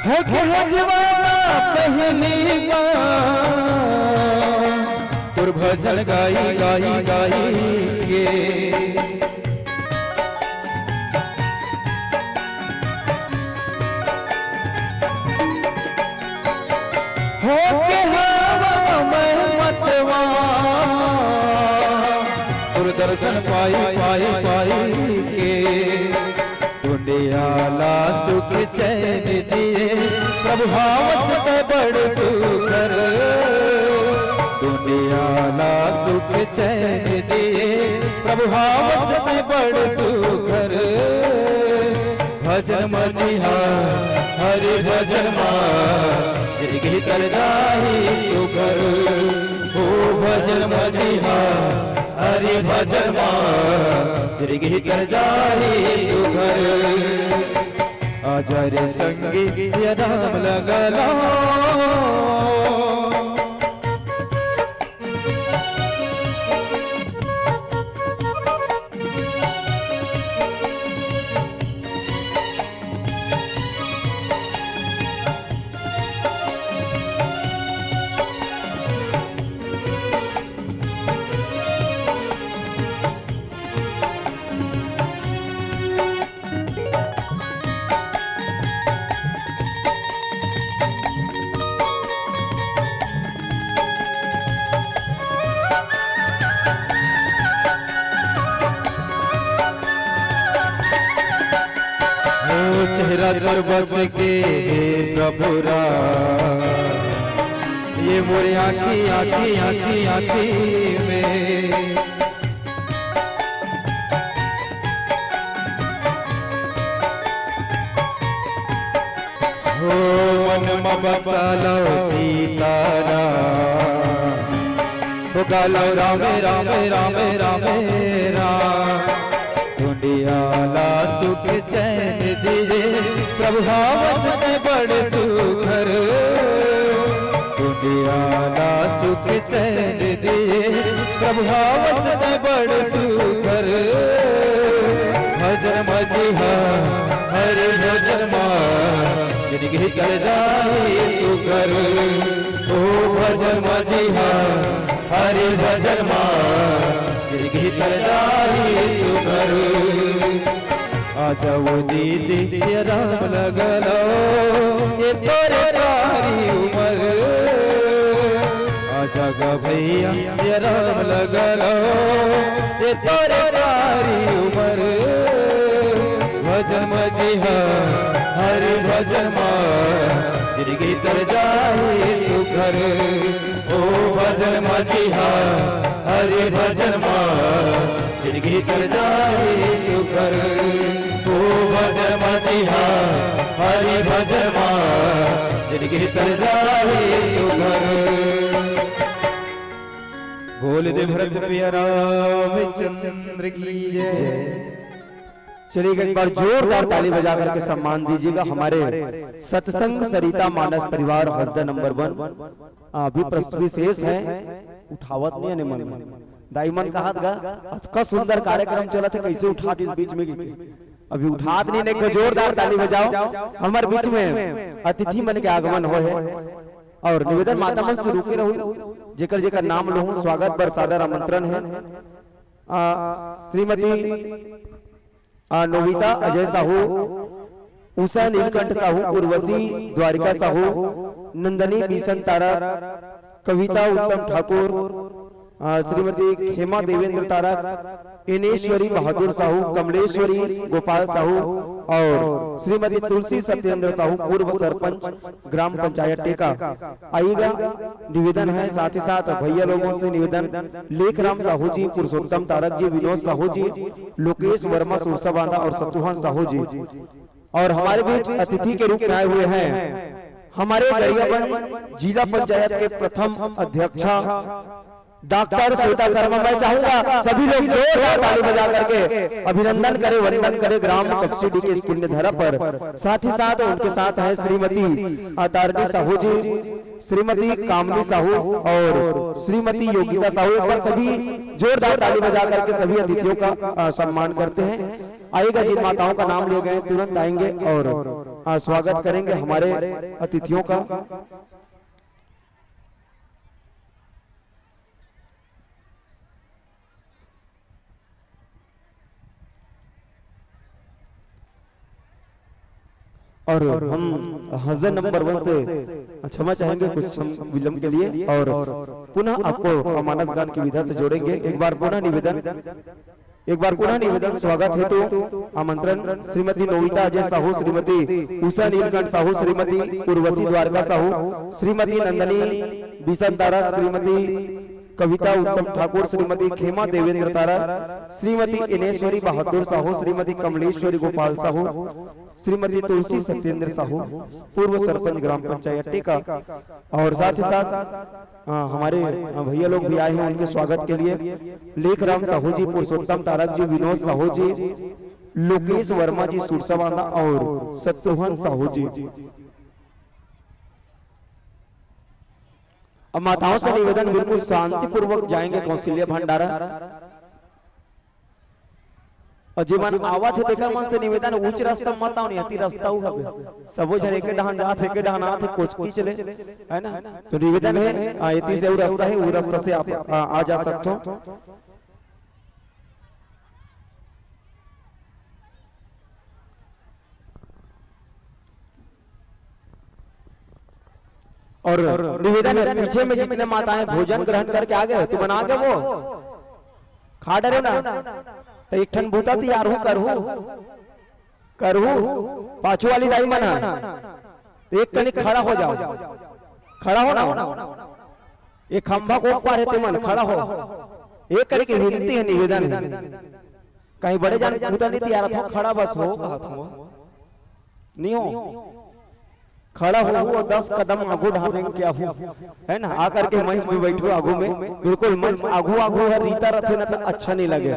होके हो दीवाना पहली बार, तोर भजन गाई, गाई, गाई के। होके हवा मैं मतवा, तोर दर्शन पाई, पाई, पाई के। दुनिया ला सुख चैन दिए, प्रभु हवस ते बड़ सुघर। दुनिया ला सुख चैन दिए, प्रभु हवस ते बड़ सुघर। भजन म जी हा, हरि भजन म जिंदगी कर जाही सुघर। ओ भजन म जी हा, हरि भजन म जिंदगी कर जाही सुघर। आजा रे संगी सिया राम लगा ला। ओ चेहरा तोर बस के हे प्रभु राम, ये मोरे आँखी, आँखी, आँखी, आँखी में। हो मन म बसा लो सीताराम, हो गा लो राम, राम, राम, राम, राम। दुनिया ला सुख चैन दिए, प्रभु हवस ते बड़ सुघर। दुनिया ला सुख चैन दिए, प्रभु हवस ते बड़ सुघर। भजन म जी हा, हरि भजन म जिंदगी कर जाही सुघर। ओ भजन म जी हा, हरि भजन म जिंदगी कर जाही सुघर। आजा वो दीदी सिया राम लगा ला, ये तोरे सारी उमर। आज लगा भैया सिया राम लगा लो, ये तोरे सारी उम्र। भजन मजिहा, हरि भजन मा, जिंदगी तर जाए सुघर। ओ भजन मजिहा, हरि भजन मा, जिंदगी तर जाए सुघर। ओ भजन मजिहा, हरि भजन मा, जिंदगी तर जाए सुघर। बोल दे भरत प्रिय रामचंद्र की जय। चलिए, एक बार जोरदार ताली बजा करके सम्मान दीजिएगा हमारे सत्संग सरिता मानस परिवार हसदा नंबर वन। अभी प्रस्तुति शेष है, उठावत नहीं है मन में। दाई मन कहत गा, अतका सुंदर कार्यक्रम चलत है, कैसे उठा दिस बीच में? अभी उठात नहीं, नहीं, एक जोरदार ताली बजाओ। हमारे बीच में अतिथि मन के आगमन होए है और निवेदन, माता मन से रुके रहू, जेकर जेकर नाम लहू, स्वागत बर सादर आमंत्रण है। आ, श्रीमती आ, नोविता अजय साहू, उषा नीलकंठ साहू, उर्वशी द्वारिका साहू, नंदनी बिसन तारक, कविता उत्तम ठाकुर, आ, श्रीमती खेमा देवेंद्र तारक, इनेश्वरी बहादुर साहू, कमलेश्वरी गोपाल साहू और श्रीमती तुलसी सत्येंद्र साहू, पूर्व सरपंच ग्राम पंचायत टेका। आइएगा, निवेदन है, साथ ही साथ भैया लोगों से निवेदन, लेखराम साहू जी, पुरुषोत्तम तारक जी, विनोद साहू जी, लोकेश वर्मा सुरसा बांधा और सतुहन साहू जी, और हमारे बीच अतिथि के रूप में आए हुए हैं हमारे गरियाबंद जिला पंचायत के प्रथम अध्यक्षा डॉक्टर श्वेता शर्मा। मैं चाहूंगा सभी लोग जोरदार ताली बजा करके अभिनंदन करें, वंदन करें ग्राम कपसीडी के इस पुण्य धरा पर। साथ ही साथ उनके साथ हैं श्रीमती अतारनी साहू जी, श्रीमती कामनी साहू और श्रीमती योगिता साहू। एक बार सभी जोरदार ताली बजा करके सभी अतिथियों का, आ, सम्मान करते हैं। आइएगा, जिन माताओं का नाम लिए गए तुरंत आएंगे और, आ, स्वागत करेंगे हमारे अतिथियों का। और हम हसदा नंबर वन से क्षमा चाहेंगे कुछ क्षण विलंब के लिए और पुनः आपको मानस गान की विधा से जोड़ेंगे। एक बार पुनः निवेदन, एक बार पुनः निवेदन, स्वागत हेतु आमंत्रण श्रीमती नोविता अजय साहू, श्रीमती उषा नीलकंठ साहू, श्रीमती उर्वशी द्वारका साहू, श्रीमती नंदनी बिसन तारक, श्रीमती कविता उत्तम ठाकुर, श्रीमती खेमा देवेंद्र तारक, श्रीमती इनेश्वरी बहादुर साहू, श्रीमती कमलेश्वरी गोपाल साहू, श्रीमती तुलसी सत्येंद्र साहू, पूर्व सरपंच ग्राम पंचायत टेका, और साथ ही साथ, अ, हमारे, अ, भैया लोग भी आए हैं उनके स्वागत के लिए। लेखराम साहू जी, पुरुषोत्तम तारक जी, विनोद साहू जी, लोकेश वर्मा जी सुरसा बांधा और शत्रुघ्न साहू जी। अब माताओं से निवेदन, बिल्कुल शांतिपूर्वक जाएंगे कौशल्या भंडारा। और जेमन आवत हे, तेकर मन से निवेदन, ऊंच रास्ता मत आओ, नहीं, अति रास्ता हवे। सबो झन एके डहान जात हे, एके डहान आत हे, कोचकी चले, है ना? तो निवेदन है, आ, एती से अउ रास्ता है, वो रास्ता से आप, आ, आ जा सकते हो। और निवेदन है, पीछे में जितने माताएं भोजन ग्रहण करके आ गए, तुमन आ गए वो? खा डरे ना? तो एक ठन बूता तैयार हूँ, करहू, करहू, पाछू वाली दाई मन ह, एक कनिक खड़ा हो जाओ, खड़ा हो ना, एक खंभा को पार है, तुमन खड़ा हो, एक कनिक विनती है, निवेदन है, कहीं बड़े जान बूता नहीं तैयार था, खड़ा बस हो, कहत हो, नहीं हो, खड़ा हो, वो दस कदम आगू ढालेंगे क्या हो, है ना? आकर के मंच में बैठो आगू में, बिल्कुल मंच आगू आगू है, रीता रथे ना तो अच्छा नहीं लगे।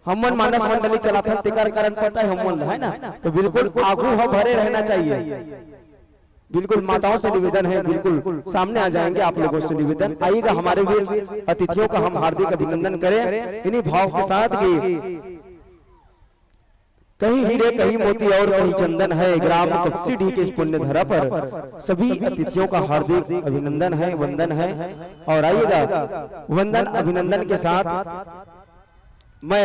हमन मानस मंडली चलाथन, तेकर कारण पता है हमन ला, है ना? तो बिल्कुल आगू ह भरे रहना चाहिए। बिल्कुल माताओं से निवेदन है, बिल्कुल सामने आ जाएंगे आप लोगों से निवेदन। आइएगा हमारे बीच, अतिथियों का हम हार्दिक अभिनंदन करें इन्हीं भाव के साथ कि कहीं हीरे, कहीं मोती और कहीं चंदन है। ग्राम कपसीडी के इस पुण्य धरा पर सभी अतिथियों का हार्दिक अभिनंदन है, वंदन है। और आइएगा, वंदन अभिनंदन के साथ मैं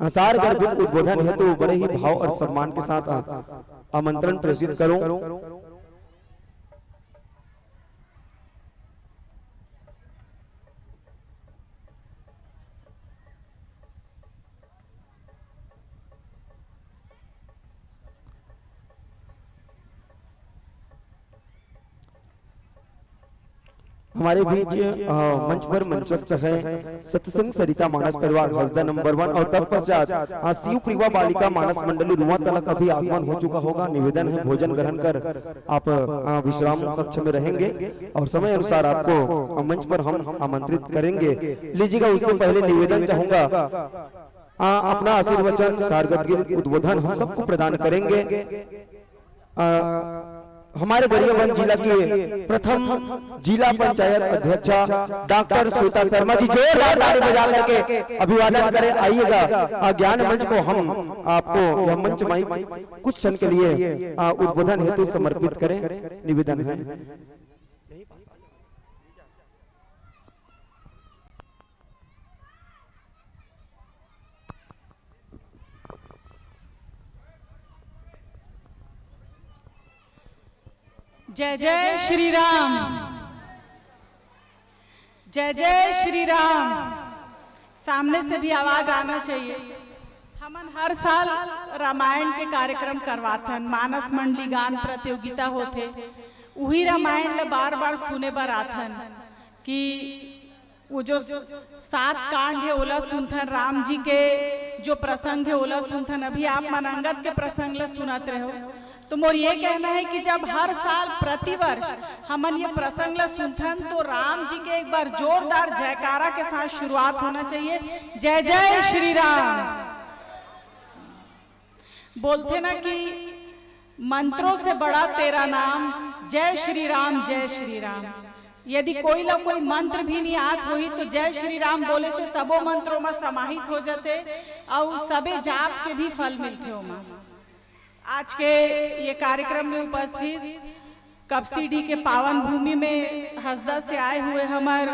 आचार्य गर्भित उद्बोधन हेतु बड़े ही भाव और सम्मान के साथ आमंत्रण प्रेषित करूं। हमारे बीच, अ, मंच पर मंचस्थ है सत्संग सरिता मानस परिवार हसदा नंबर वन और तत्पश्चात, अ, शिव प्रिवा बालिका मानस मंडली रुआ तला का भी आगमन हो चुका होगा। निवेदन है, भोजन ग्रहण कर आप, अ, विश्राम कक्ष में रहेंगे और समय अनुसार आपको, अ, मंच पर हम आमंत्रित करेंगे। लीजिएगा, उससे पहले निवेदन चाहूंगा, अ, अपना आशीर्वचन, सारगत गिल उद्बोधन हम सबको प्रदान करेंगे। अ, हमारे गरियाबंद जिला के प्रथम जिला पंचायत अध्यक्षा डॉक्टर श्वेता शर्मा जी, जोरदार ताली बजा करके अभिवादन करें। आइएगा, अ, ज्ञान मंच को हम आपको यह मंच माइक कुछ क्षण के लिए, अ, उद्बोधन हेतु समर्पित करें, निवेदन है। जय जय श्री राम। जय जय श्री राम। सामने से भी आवाज आना चाहिए। हमन हर साल रामायण के कार्यक्रम करवाथन, मानस मंडली गान प्रतियोगिता होथे, उही रामायण ल बार बार सुने बर आथन कि वो जो सात कांड हे ओला सुनथन, राम जी के जो प्रसंग हे ओला सुनथन। अभी आप मन अंगद के प्रसंग ला सुनत रहे हो, तो मोर ये कहना है कि जब हर साल प्रतिवर्ष हमन ये प्रसंग ला सुनथन तो राम जी के एक बार जोरदार जयकारा के साथ शुरुआत होना चाहिए। जय जय श्री राम। बोलथे ना कि मंत्रों से बड़ा तेरा नाम, जय श्री राम, जय श्री राम। यदि कोई ला कोई मंत्र भी नहीं आत होही तो जय श्री राम बोले से सबो मंत्रों में समाहित हो जाते और सबे जाप के भी फल मिलते ओमा। आज के ये कार्यक्रम में उपस्थित कपसीडी के पावन भूमि में हसदा से आए हुए हमर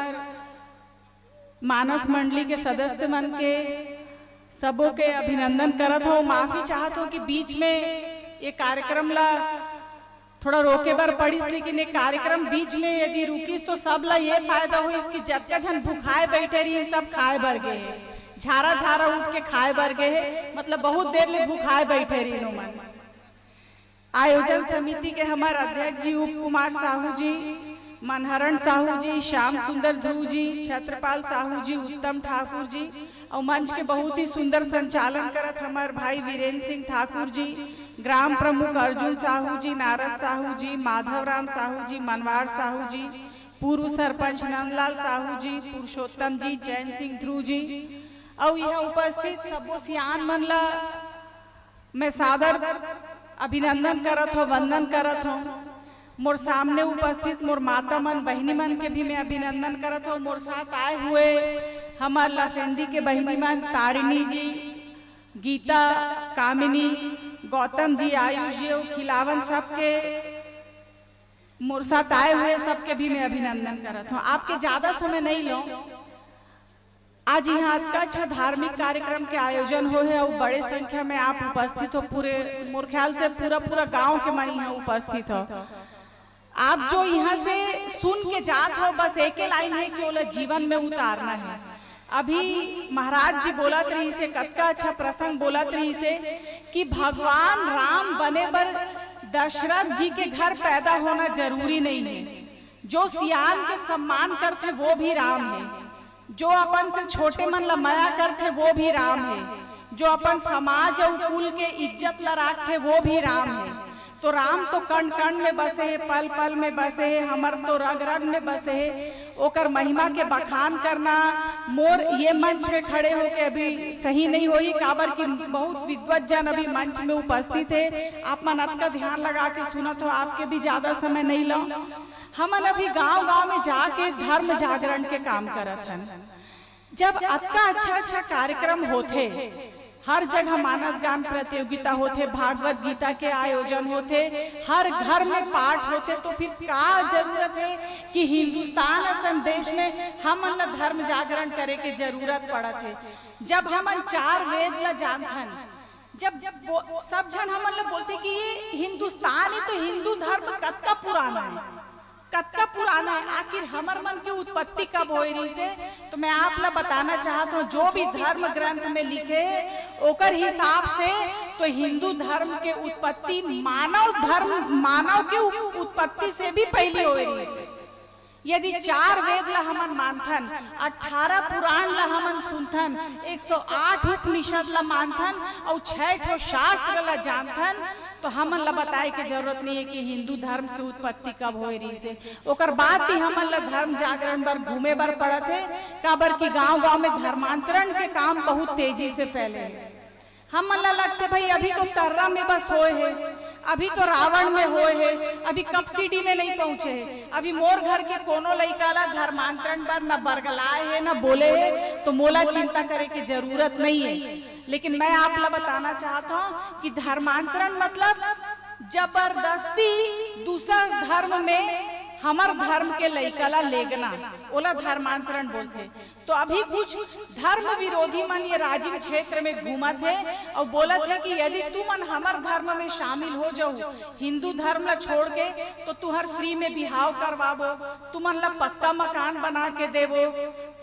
मानस मंडली के सदस्य मन के सबो के अभिनंदन करत हो। माफी चाहत हो कि बीच में ये कार्यक्रम ला थोड़ा रोके बर पड़िस, लेकिन ये कार्यक्रम बीच में यदि रुकिस तो सब ला ये फायदा होइस कि जतका झन भुखाए बैठे रही सब खाए बर गए, झारा झारा उठ के खाए बर गए, मतलब बहुत देर ले भुखाए बैठे रही ओमन। आयोजन समिति के हमर अध्यक्ष जी उप कुमार साहू जी, मनहरण साहू जी, श्याम सुंदर ध्रुव जी, छत्रपाल साहू जी, उत्तम ठाकुर जी और मंच के बहुत ही सुंदर संचालन करत हमर भाई वीरेंद्र सिंह ठाकुर जी, ग्राम प्रमुख अर्जुन साहू जी, नारद साहू जी, माधव राम साहू जी, मनवार साहू जी, पूर्व सरपंच नंदलाल साहू जी, पुरुषोत्तम जी, चैन सिंह ध्रुव जी और यहाँ उपस्थित सबो सियान मन ला मैं सादर अभिनंदन करत हो, वंदन करत हो। मोर सामने उपस्थित मोर माता मन, बहिनी मन के भी मैं अभिनंदन करत हो। मोर साथ आए हुए हमर लफेंदी के बहिनी मन, तारिणी जी, गीता, कामिनी, गौतम जी, आयुष जी और खिलावन, सबके मोर साथ आए हुए सबके भी मैं अभिनंदन करत हो। आपके ज्यादा समय नहीं लो, आज यहाँ अतका अच्छा धार्मिक कार्यक्रम के आयोजन हो है और बड़े संख्या में आप उपस्थित हो। पूरे, मोर ख्याल से पूरा पूरा गांव के मन यहाँ उपस्थित हो। आप जो यहाँ से सुन के जात हो, बस एक ही लाइन है कि ओला जीवन में उतारना है। अभी महाराज जी बोलत रही से, कतका अच्छा प्रसंग बोलत रही से कि भगवान राम बने बर दशरथ जी के घर पैदा होना जरूरी नहीं है। जो सियान के सम्मान करथे वो भी राम है, जो अपन से छोटे मन ला मया करथे वो भी राम है, जो अपन समाज अउ कुल के इज्जत ला राखथे वो भी राम है। तो राम तो कण कण में बसे है, पल पल में बसे है, हमर तो रग रग में बसे है। ओकर महिमा के बखान करना मोर ये मंच में खड़े होके अभी सही नहीं होही, काबर कि बहुत विद्वत जन अभी मंच में उपस्थित है। आप मन अतका ध्यान लगा के सुनत हो, आपके भी ज्यादा समय नहीं लो। हमन अभी गांव-गांव में जाके धर्म जागरण के काम करत हन। जब अतका अच्छा-अच्छा कार्यक्रम होथे, हर जगह मानस गान प्रतियोगिता होथे, भागवत गीता के आयोजन होथे, हर घर में पाठ होथे, तो फिर का जरूरत है कि हिंदुस्तान असन देश में हमन ला धर्म जागरण करे के जरूरत पड़त है? जब हमन चार वेद ला जानथन, जब, जब बो-, सब झन हमन ला बोलथे कि ये हिंदुस्तान, ये तो हिंदू धर्म कतका पुराना है, कतका पुराना है, आखिर हमर मन के उत्पत्ति कब होए रहिस हे? तो मैं आप ला बताना चाहत हूँ, जो भी धर्म ग्रंथ में लिखे हे, ओकर हिसाब से तो हिंदू धर्म के उत्पत्ति मानव धर्म, मानव के उप-, उत्पत्ति से भी पहले होए रहिस हे। यदि चार वेद ला हमन मानथन, अठारह पुराण ला हमन सुनथन, एक सौ आठ उपनिषद ला मानथन, अउ छह ठो शास्त्र ला जानथन, तो हमन ला बताए के जरूरत नहीं है कि हिंदू धर्म के उत्पत्ति कब होए रहिस हे। ओकर बाद भी हमन ला धर्म जागरण बर घूमे बर पड़त हे, काबर कि गांव-गांव में धर्मांतरण के काम बहुत तेजी से फैले हे। हमन ला लगथे, भाई, अभी तो तर्रा में बस होए हे, अभी तो रावण में होए हे, अभी कपसिडी में नहीं पहुंचे हे, अभी मोर घर के कोनो लइका ला धर्मांतरण बर न बरगलाए हे, न बोले हे, तो मोला चिंता करे के जरूरत नहीं है। लेकिन मैं आप ला बताना चाहत हूँ कि धर्मांतरण मतलब जबरदस्ती दूसर धर्म में हमर धर्म के लइका ला लेगना, ओला धर्मांतरण बोलथे। तो अभी कुछ धर्म विरोधी मन ये राजिम क्षेत्र में घूमत हे अउ बोलत हे कि यदि तुमन हमर धर्म में शामिल हो जाओ, हिंदू धर्म ला छोड़ के, तो तुहर फ्री में बिहाव करवाबो, तुमन ला पक्का मकान बना के देबो,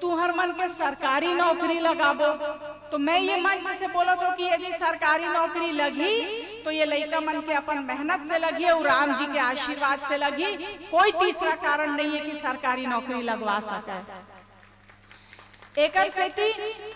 तुहर मन के सरकारी नौकरी लगाबो। तो मैं ये मंच से बोलत हूँ कि यदि सरकारी नौकरी लगही, तो ये लइका मन के अपन मेहनत से लगही अउ राम जी के आशीर्वाद से लगही। कोई तीसरा कारण नहीं है कि सरकारी नौकरी लगवा सके। एकर सेती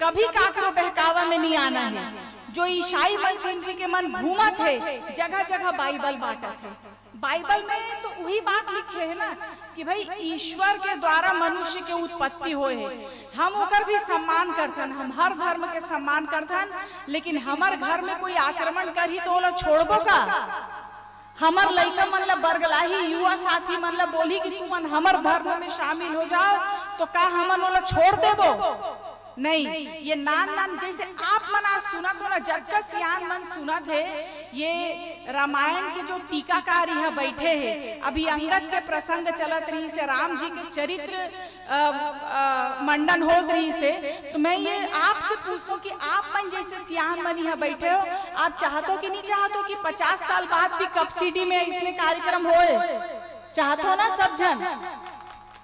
कभी काकरो बहकावा में नहीं आना है। जो ईसाई मशीनरी के मन घूमत है, जगह जगह बाइबल बांटत है। बाइबल में तो वही बात लिखे है ना कि भाई, ईश्वर के द्वारा मनुष्य के उत्पत्ति होए है। हम ओकर भी सम्मान करथन, हम हर धर्म के सम्मान करथन, लेकिन हमर घर में कोई आक्रमण करही तो ओला छोड़बो का? हमर लइका मन ला बरगलाही, युवा साथी मन ला बोलही कि तुमन हमर धर्म में शामिल हो जाओ, तो का हमन ओला छोड़ देबो? नहीं। ये नान नान, जैसे आप मन आज सुनत हो ना, जतका सियान मन सुनत हे, ये रामायण के जो टीकाकार यहाँ बैठे हे, अभी अंगद के प्रसंग चलत रहिस हे, राम जी के चरित्र अ, अ, मंडन होत रहिस हे, तो मैं ये आपसे पूछता हूँ कि आप मन जैसे सियान मन यहाँ बैठे हो, आप चाहत हो कि नहीं चाहत हो कि पचास साल बाद भी कपसिडी में इसने कार्यक्रम होए? चाहत हो ना सब झन?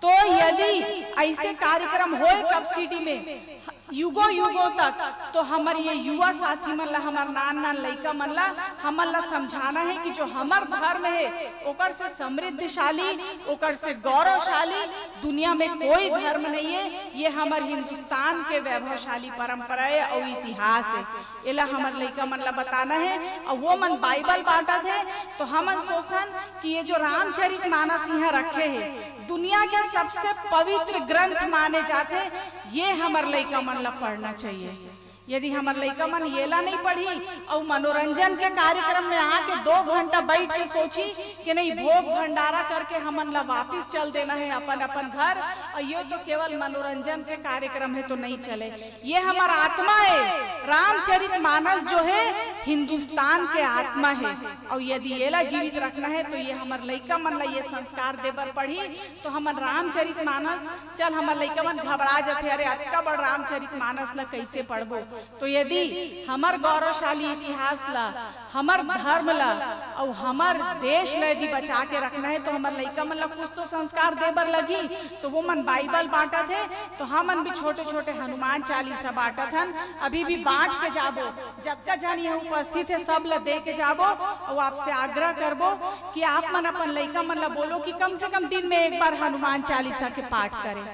तो यदि ऐसे कार्यक्रम होए कपसिडी में युगों युगों तक, तो हमर ये युवा साथी मन ला, हमर नान नान लइका मन ला, हमन ला समझाना है कि जो हमर धर्म है, ओकर से समृद्धशाली, ओकर से गौरवशाली दुनिया में कोई धर्म नहीं है। ये हमर हिंदुस्तान के वैभवशाली परंपरा है और इतिहास है। एला हमर लइका मन ला बताना है। और वो मन बाइबल बांटत है, तो हमन सोचथन कि ये जो रामचरित मानस यहाँ रखे है, दुनिया के सबसे पवित्र ग्रंथ माने जाते, ये हमर लइका मन ला पढ़ना चाहिए। यदि हमर लइका मन येला नहीं पढ़ी अउ मनोरंजन के कार्यक्रम में आके दो घंटा बैठ के सोची कि नहीं, भोग भंडारा करके हमन ला वापिस चल देना है अपन अपन घर, और ये तो केवल मनोरंजन के कार्यक्रम है तो नहीं चले। ये हमर आत्मा है। रामचरित मानस जो है, हिंदुस्तान के आत्मा है, और यदि येला जीवित रखना है तो ये हमर लइका मन ला ये संस्कार देबर पढ़ी। तो हमन रामचरित मानस, चल, हमर लइका मन घबरा जथे, "अरे, अतका बड़ रामचरित मानस ला कइसे पढ़बो?" तो यदि हमर गौरवशाली इतिहास ला, हमर धर्म ला, अउ हमर देश ला यदि बचा के रखना है, तो हमर लइका मन ला कुछ तो संस्कार दे बर लगही। तो वो मन बाइबल बांटत हे, तो हमन भी छोटे-छोटे हनुमान चालीसा बांटत हन, अभी भी बांट के जाबो। जतका झन यहाँ उपस्थित है, सब ला दे के जाबो। अउ आपसे आग्रह करबो कि आप मन अपन लइका मन ला बोलो कि कम से कम दिन में एक बार हनुमान चालीसा के पाठ करें,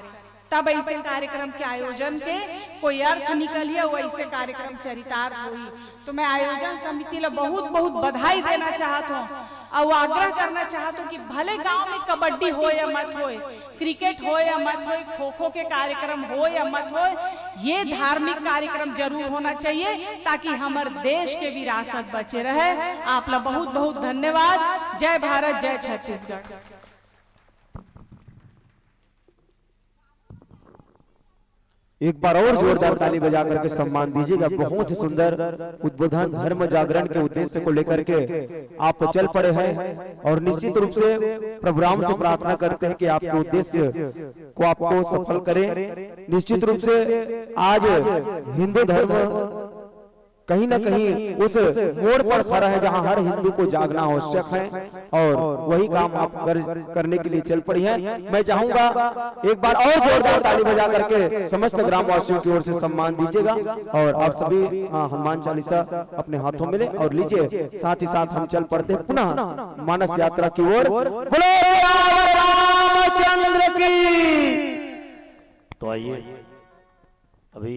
तब ऐसे कार्यक्रम के आयोजन के कोई अर्थ निकलही अउ ऐसे कार्यक्रम चरितार्थ होही। तो मैं आयोजन समिति ला बहुत बहुत बधाई देना चाहत हूँ अउ आग्रह करना चाहत हूँ कि भले गांव में कबड्डी होए या मत होए, क्रिकेट होए या मत होए, खो खो के कार्यक्रम होए या मत होए, ये धार्मिक कार्यक्रम जरूर होना चाहिए, ताकि हमर देश के विरासत बचे रहे। आप ला बहुत बहुत धन्यवाद। जय भारत, जय छत्तीसगढ़। एक बार और जोरदार ताली बजा करके सम्मान दीजिएगा। बहुत ही सुंदर उद्बोधन, धर्म जागरण के उद्देश्य को लेकर के आप चल पड़े हैं, और निश्चित रूप से प्रभु राम से प्रार्थना करते हैं कि आपके उद्देश्य को आपको सफल करें। निश्चित रूप से आज हिंदू धर्म कहीं ना कहीं उस मोड़ पर खड़ा है, जहां हर हिंदू को जागना आवश्यक है, और वही काम आप कर, करने के लिए चल पड़ी हैं। मैं चाहूंगा एक बार और जोरदार ताली बजा करके समस्त ग्रामवासियों की ओर से सम्मान दीजिएगा, और आप सभी, हाँ, हनुमान चालीसा अपने हाथों में लें और लीजिए। साथ ही साथ हम चल पड़ते हैं पुनः मानस यात्रा की ओर। बोलो सियावर रामचंद्र की आइए, अभी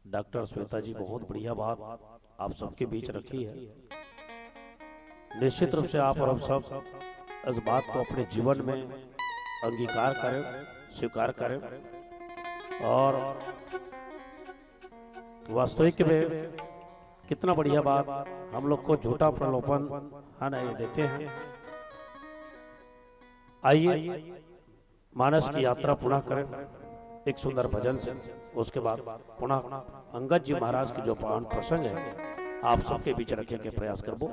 डॉक्टर श्वेता जी बहुत बढ़िया बात आप सबके बीच रखी है। निश्चित रूप से आप और हम सब इस बात को अपने जीवन में अंगीकार करें, स्वीकार करें। और वास्तविक में कितना बढ़िया बात, हम लोग को झूठा प्रलोभन है ना, ये देते हैं। आइए, मानस की यात्रा पुनः करें एक सुंदर भजन से। उसके बाद पुनः अंगद जी महाराज के जो पावन प्रसंग है, आप सबके बीच रखने के प्रयास करबो।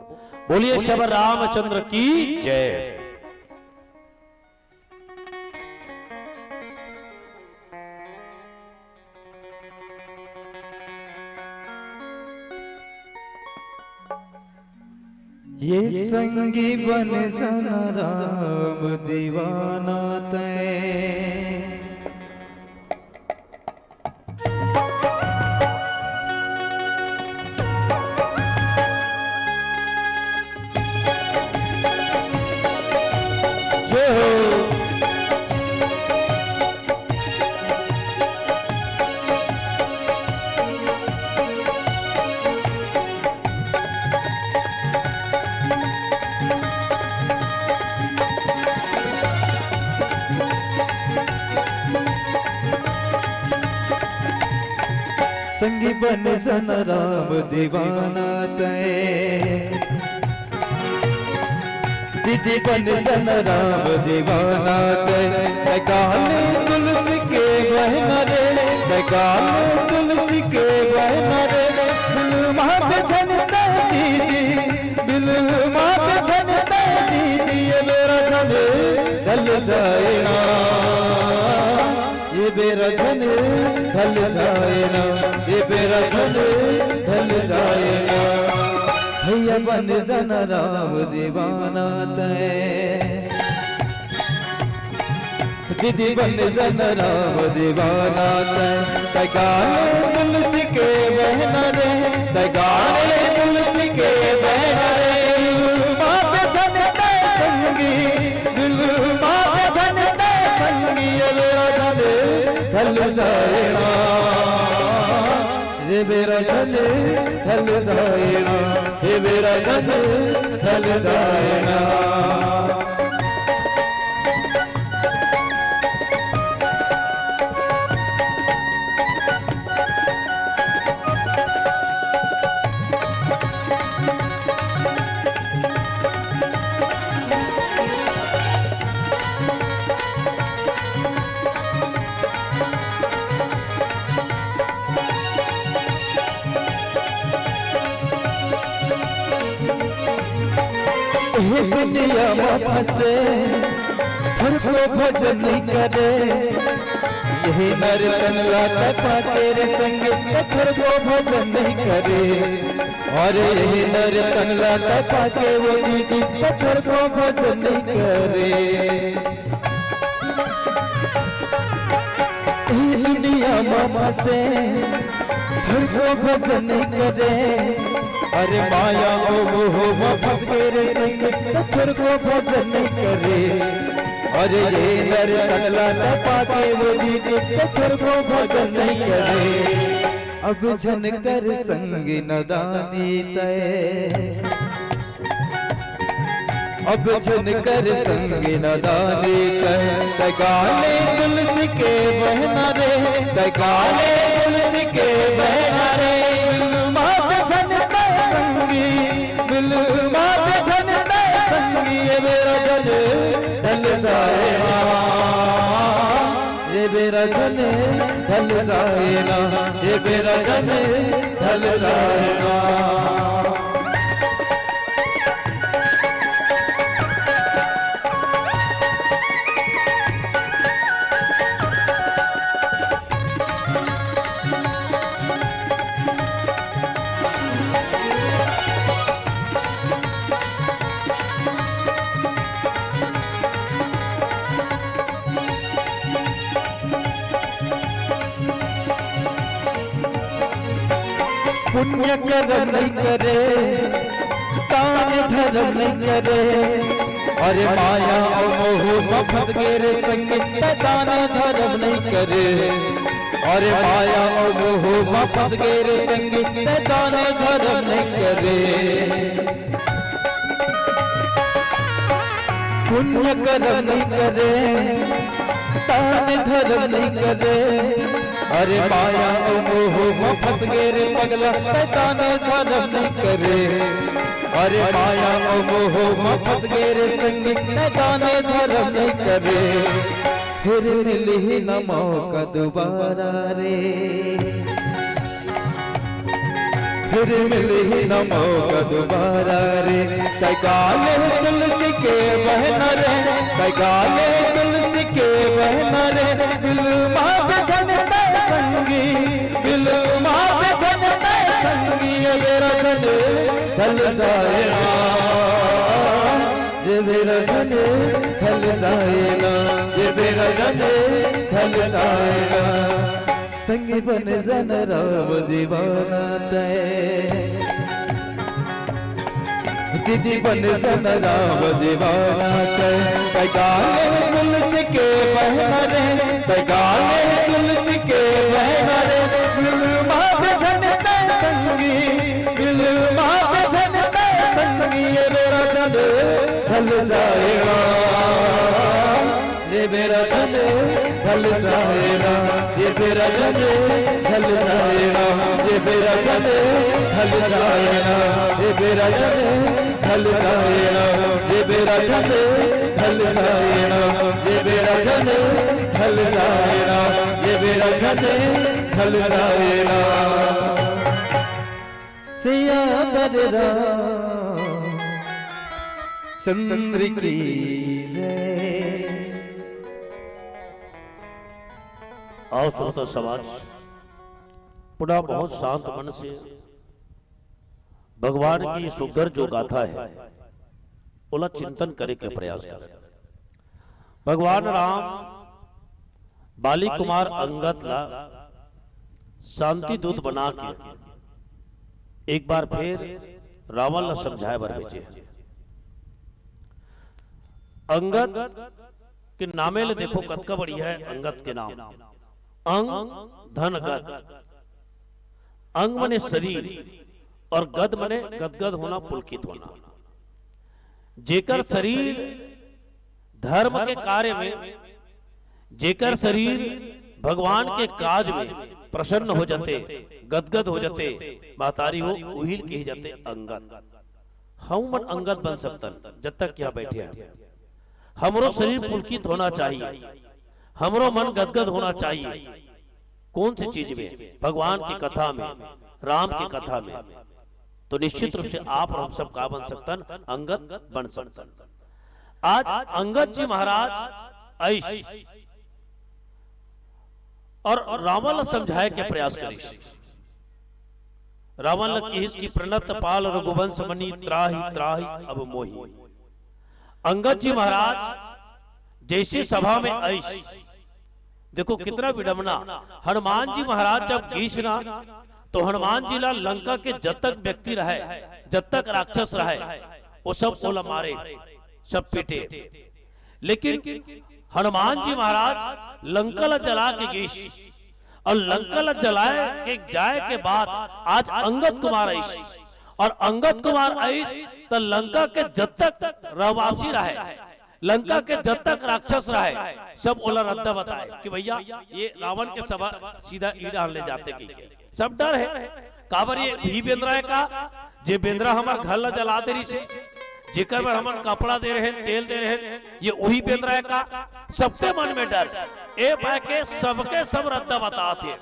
बोलिए श्री रामचंद्र की जय। ये संगी बन जन राम दीवाना तैं। जय हो। संगी बन जन राम दीवाना तैं। दीदी बन जन राम दीवाना तैं, तैं गाल तुलसी के बहना रे, तैं गाल तुलसी के बहना रे। बिलुमात झन तैं दीदी, बिलुमात झन तैं दीदी, ये बेरा झन ढल जाए ना। ये बेरा झन ढल जाए ना, ये बेरा झन ढल जाए ना। भैया बन जन राम दीवाना तैं, दीदी बन जन राम दीवाना तैं। तैं गाल तुलसी के बहना रे, तैं गाल तुलसी के बहना रे। बिलुमात झन तैं संगी, बिलुमात झन तैं संगी, ये बेरा झन ढल जाए ना। ये बेरा झन ढल जाए ना, ये बेरा झन ढल जाए ना। एह दुनिया म फंसे, थोरको भजन नइ करे। एह नर तन ला तैं पाके रे संगी, थोरको भजन नइ करे। अरे एह नर तन ला तैं पाके वो दीदी, थोरको भजन नइ करे। एह दुनिया म फंसे, थोरको भजन नइ करे। अरे माया अउ मोह म फंस गे रे संगी, त थोरको भजन नइ करे। अरे ये नर तन ला तैं पाके वो दीदी, त थोरको भजन नइ करे। अब झन कर संगी नदानी तैं। अब झन कर संगी नदानी तैं, तैं गाल तुलसी के बहना रे, तैं गाल तुलसी के बहना रे। बिलुमात झन तैं संगी, बिलुमात झन तैं संगी, ये बेरा झन ढल जाए ना। ये बेरा झन ढल जाए ना, ये बेरा झन ढल जाए ना। पुण्य करम नइ करे, दान धरम नइ करे, अरे माया अउ मोह म फंस गे रे संगी, तैं दान धरम नइ करे। अरे माया अउ मोह म फंस गे रे संगी, तैं दान धरम नइ करे। पुण्य करम नइ करे, दान धरम नइ करे। अरे माया अउ मोह म फंस गे रे पगला, तैं दान धरम नइ करे। अरे माया अउ मोह म फंस गे रे संगी, तैं दान धरम नइ करे। फिर मिलही न मौका दोबारा रे, फिर मिलही न मौका दोबारा रे। तैं गा ले तुलसी के बहना रे, तैं गा ले तुलसी के बहना रे। बिलुमाबे झन तैं संगी, बिलुमाबे झन तैं संगी, ये बेरा झन ढल जाए ना, ये बेरा झन ढल जाए ना, ये बेरा झन ढल जाए ना। संगी बन जा न राम दीवाना तैं, दीदी बन जा न राम दीवाना तैं। तैं गा ले तुलसी के बहना रे, तैं गा ले तुलसी के बहना रे। बिलुमाबे झन तैं संगी, बिलुमाबे झन तैं संगी, ये बेरा झन ढल जाए ना, ये बेरा झन ढल जाए ना, ये बेरा झन ढल जाए ना, ये बेरा झन ढल जाए ना, ये बेरा झन ढल जाए ना, ये बेरा झन ढल जाए ना, ये बेरा झन ढल जाए ना, ये बेरा झन ढल जाए ना। सिया बर राम चंद्र की जय। आओ श्रोता समाज, पुनः बहुत शांत मन से भगवान की सुघर जो गाथा है, ओला चिंतन करे के प्रयास करें। भगवान राम बाली कुमार अंगद ला शांति दूत बना के एक बार फिर रावण ला समझाए बर भेजे। अंगद के नामे ले देखो कतका बढ़िया है अंगद के नाम। अंग धन गद। अंग मने शरीर और गद मने गदगद होना, पुलकित होना। जेकर शरीर धर्म के कार्य में, जेकर शरीर भगवान के काज में प्रसन्न हो जाते, गदगद हो जाते, महतारी हो, उही ल कहे जाते अंगद। हम मन अंगद बन सकतन जब तक यहाँ बैठे हैं। हमरो शरीर पुलकित होना चाहिए, हमरो मन गदगद होना चाहिए। कौन सी चीज में? भगवान की कथा में, राम की कथा में। तो निश्चित रूप से आप और हम सब का बन सकतन? अंगद बन सकतन। आज अंगद जी महाराज आइस और रावण ला समझाए के प्रयास करिस। रावण ला किहिस कि प्रणत पाल रघुवंश मनी त्राहि त्राहि अब मोहि। अंगद जी महाराज जैसे सभा में आइस, देखो कितना विडंबना। हनुमान जी महाराज जब गीस ना, तो हनुमान जी ला लंका के जब तक व्यक्ति रहे, जब तक राक्षस रहे, वो सब ओला मारे, सब पीटे। लेकिन हनुमान जी महाराज लंका ला जला के गीस, और लंका ला जलाए के जाए के बाद आज अंगद कुमार आइस, और अंगद कुमार आइस त लंका के जब तक रहवासी रहे, लंका के जब तक राक्षस रहे, सब ओला रद्दा बताए कि भैया ये रावण के सभा सीधा ई डाहर ले जाते की के। सब डर है, काबर ये उही बेंदरा है का, जे बेंदरा हमर घर ला जला दे रहिस हे, जेकर बर हमन कपड़ा दे रहेन, तेल दे रहेन, ये उही बेंदरा है का? सबके मन में डर। ए पाए के सबके सब रद्दा बतात हे।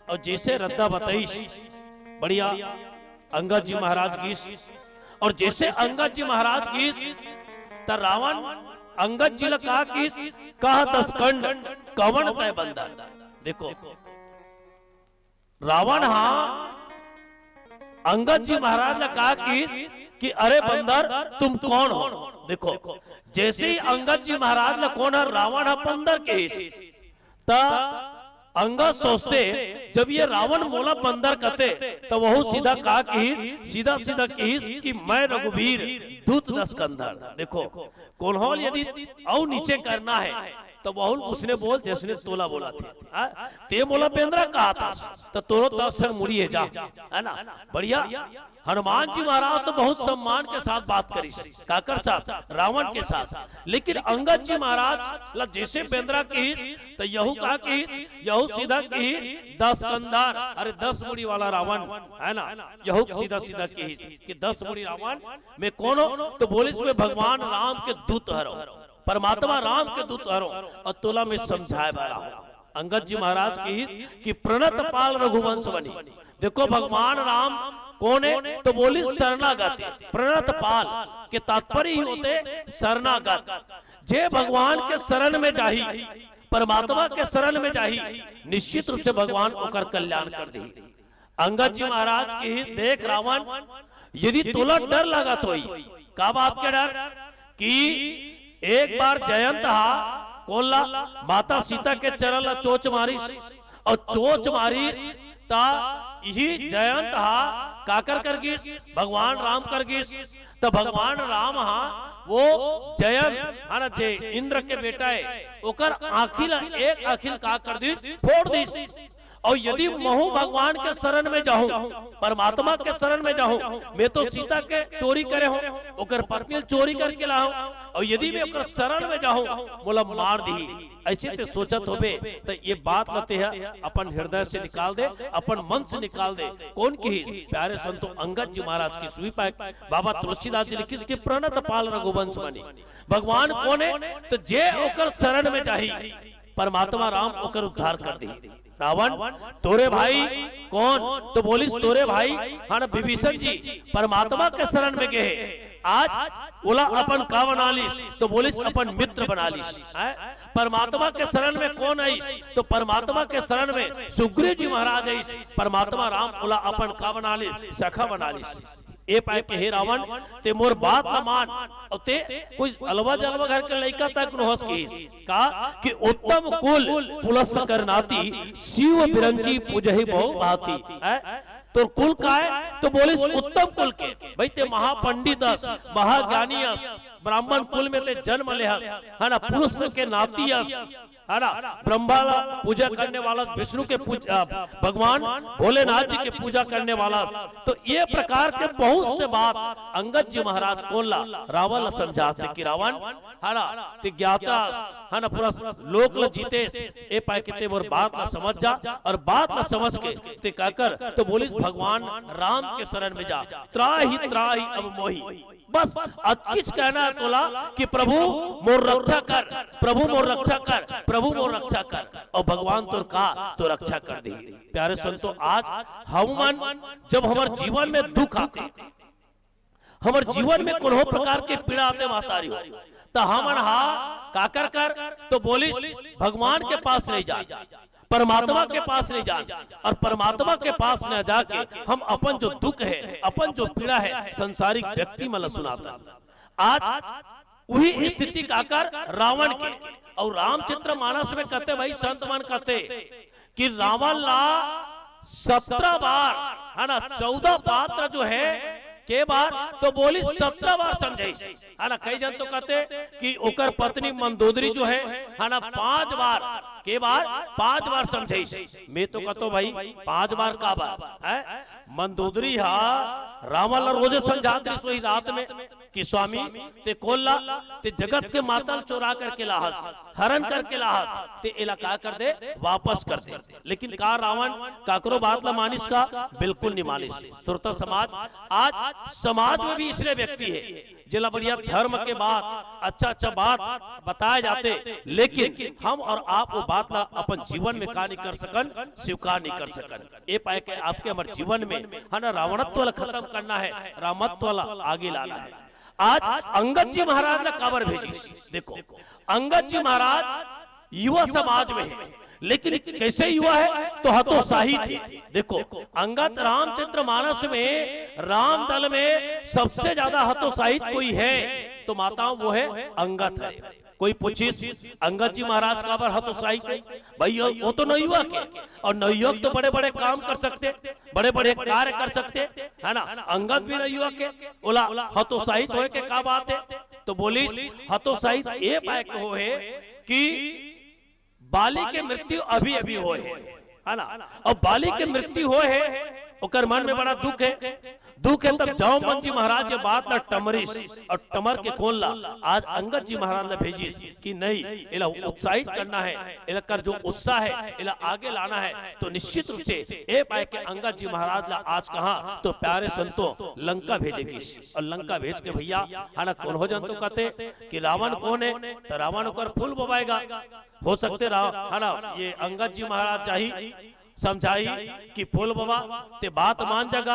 और जैसे रद्दा बताइस, बढ़िया, अंगद जी महाराज गीस, और जैसे अंगद जी महाराज गीस, त रावण अंगद जी ला का किहिस, कह दसकंड कवन तैं बंदर। देखो, रावण हा अंगद जी महाराज ला का किहिस कि अरे बंदर, तुम कौन हो? देखो, जैसे ही अंगद जी महाराज ला कोन हा रावण हा बंदर किहिस, त अंगद सोचते, जब ये रावण मोला बंदर कथे, त वहू सीधा का किहिस, सीधा सीधा किहिस कि मैं रघुबीर दूत दस कंधर। देखो, कोल्हो ल यदि अउ नीचे करना हे, त वहू ल उसने बोल जइसने तोला बोलथे। हाँ? ते मोला बेंदरा कहत हस, त तोरो दस ठन मुड़ी हे जा, हे ना? बढ़िया। हनुमान जी महाराज तो बहुत सम्मान के साथ बात करिस, काकर साथ? रावण के साथ। लेकिन अंगद जी महाराज ला जइसे बेंदरा किहिस, त यहू का किहिस, यहू सीधा किहिस, दस कंधर, अरे दस मुड़ी वाला रावण, हे ना? यहू सीधा सीधा किहिस कि दस मुड़ी रावण मैं कोन हों? त बोलिस, मैं भगवान राम के दूत हरों, परमात्मा राम के दूत हरों, अउ तोला मैं समझाए बर आहों। अंगद जी महाराज किहिस कि प्रणत पाल रघुवंश बनी। देखो, भगवान राम कोन हे? त बोलिस, शरणागत। प्रणत पाल के तात्पर्य ही होथे शरणागत। जे भगवान के शरण में जाही, परमात्मा के शरण में जाही, निश्चित रूप से भगवान ओकर कल्याण कर देही। अंगद जी महाराज किहिस, देख रावण, यदि तोला डर लगत होही, का बात के डर? कि एक बार जयंत हा कोन ला, माता सीता के चरण ला चोंच मारिस, अउ चोंच मारिस, त इही जयंत हा काकर कर गिस? भगवान राम कर गिस। त भगवान राम हा वो जयंत, हे ना, जे इंद्र के बेटा हे, ओकर आँखी ला, एक आँखी ला का कर दिस? फोड़ दिस। अउ यदि महूं भगवान के शरण में जाहूं, परमात्मा के शरण में जाहूं, मैं तो सीता के चोरी करे हों, ओकर पत्नी ल चोरी करके लाहूं, अउ यदि मैं ओकर शरण में जाहूं, मोला मार दिही। अइसे ते सोचत होबे, त ये बात ल तेहा अपन हृदय से निकाल दे, अपन मन से निकाल दे। कोन किहिस? प्यारे संतो, अंगद जी महाराज किहिस। बाबा तुलसीदास जी लिखिस कि प्रणत पाल रघुवंश बनी। भगवान कोन हे? त जे ओकर शरण में जाही, परमात्मा राम ओकर उद्धार कर दिही। रावण, तोरे भाई कोन? त बोलिस, तोरे भाई, हे ना, विभीषण जी परमात्मा के शरण में गे हे। आज ओला अपन का बना लिस? त बोलिस, अपन मित्र बना लिस। हैं? परमात्मा के शरण में कोन आइस? त परमात्मा के शरण में सुग्रीव जी महाराज आइस। परमात्मा राम ओला अपन का बना लिस? सखा बना लिस। ए पाय के, हे रावण, ते मोर बात ला मान, अउ ते कोई अलवा जलवा घर के लइका तक नोहस किहिस। का कि उत्तम कुल पुलस्त कर नाती, शिव बिरंची पूजहि बहु भांति। हैं? तोर कुल काय? त बोलिस उत्तम कुल के। भाई, ते महापंडित अस, महाज्ञानी अस, ब्राह्मण कुल में ते जन्म ले हस, हे ना, पुलस्त के नाती अस, हे ना, ब्रह्मा ला पूजा करने वाला, विष्णु के पूज-, अ, भगवान भोलेनाथ जी के पूजा करने वाला। त ये प्रकार के बहुत से बात अंगद जी महाराज कोन ला, रावण ला समझाथे कि रावण, हे ना, ते ज्ञाता, हे ना, पूरा लोक ला जीतेस, ए पाय के ते मोर बात ला समझ जा, अउ बात ला समझ के ते का कर, त बोलिस, भगवान राम के शरण में जा, त्राहि त्राहि अब मोहि। बस अतकिच कहना हे तोला कि प्रभु मोर रक्षा कर, प्रभु मोर रक्षा कर, प्रभु मोर रक्षा कर, अउ भगवान तोर का, तोर रक्षा कर दिही। प्यारे संतो, आज हमन जब हमर जीवन में दुख आथे, हमर जीवन में कोनो प्रकार के पीड़ा आथे, महतारी हो, त हमन हा काकर कर, त बोलिस, भगवान के पास नहीं जा, परमात्मा के पास नहीं जान, अउ परमात्मा के पास न जाके हम अपन जो दुख हे, अपन जो पीड़ा हे, संसारिक व्यक्ति मन ला सुनाथन। आज उही स्थिति काकर, रावण के। अउ रामचरित मानस में कथे, भाई, संत मन कथे कि रावण ला सत्रह बार, हे ना, चौदह पात्र जो हे, के बार, त बोलिस, सत्रह बार समझाइस। हे ना, कई झन तो कथे कि ओकर पत्नी मंदोदरी जो हे, हे ना, पांच बार, के बार, पांच बार समझाइस। मैं तो कथों भाई, पांच बार का बार? हैं? मंदोदरी हा रावण ला रोजे समझात रहिस ओही रात में कि स्वामी, ते कोन ला, ते जगत के माता ल चोरा करके लाहस, हरण करके लाहस, ते एला का कर दे, वापस कर दे। लेकिन का रावण काकरो बात ला मानिस का? बिल्कुल नहीं मानिस। श्रोता समाज, आज समाज में भी इसने व्यक्ति हे, जेला बढ़िया धर्म के बात, अच्छा अच्छा बात बताए जाथे, लेकिन हम अउ आप वो बात ला अपन जीवन में का नहीं कर सकन, स्वीकार नहीं कर सकन। ए पाय के आपके हमर जीवन में, हे ना, रावणत्व ला खतम करना हे, रामत्व ला आगे लाना हे। आज अंगद जी महाराज ला काबर भेजिस? देखो, अंगद जी महाराज युवा समाज में हे, लेकिन कइसे युवा हे? त हतोत्साहित हे। देखो, अंगद रामचरित मानस में राम दल में सबसे ज्यादा हतोत्साहित कोई हे, त माताओं, वो हे अंगद हे। कोई पूछिस, "अंगद जी महाराज काबर हतोत्साहित हे?" भाई, वो, वो तो नवयुवक हे, और नवयुवक तो बड़े-बड़े काम कर सकथे, बड़े-बड़े कार्य कर सकथे, है ना? अंगद भी नवयुवक हे, ओला हतोत्साहित होय के का बात हे? तो बोलिस, "हतोत्साहित ए पाय के होय हे कि बाली के मृत्यु अभी-अभी होय हे, है ना? अब बाली के मृत्यु होय हे, ओकर मन में बड़ा दुख हे, दुख हे, तब जामवंत जी महाराज ये बात ला टमरिस, और टमर के कोन ला? आज अंगद जी महाराज ला भेजिस कि नहीं, एला उत्साहित करना हे, एला कर जो उत्साह हे, एला आगे लाना हे।" तो निश्चित रूप से ए पाय के अंगद जी महाराज ला आज कहा तो प्यारे संतों, लंका भेजे गिस, और लंका भेज के भैया, है ना, कोनो झन तो कथे कि रावण कोन हे, तो रावण ओकर फूल बबाएगा, हो सकथे राव-, है ना, ये अंगद जी महाराज चाही, समझाही कि फूल बबा, ते बात मान जागा,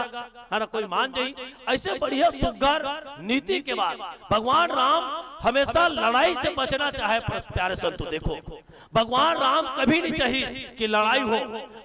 है ना, कोई मान जाही। ऐसे बढ़िया सुग्घर नीति के बात। भगवान राम हमेशा लड़ाई से बचना चाहे, पर प्यारे संतों, देखो, भगवान राम कभी नहीं चाहिस कि लड़ाई हो,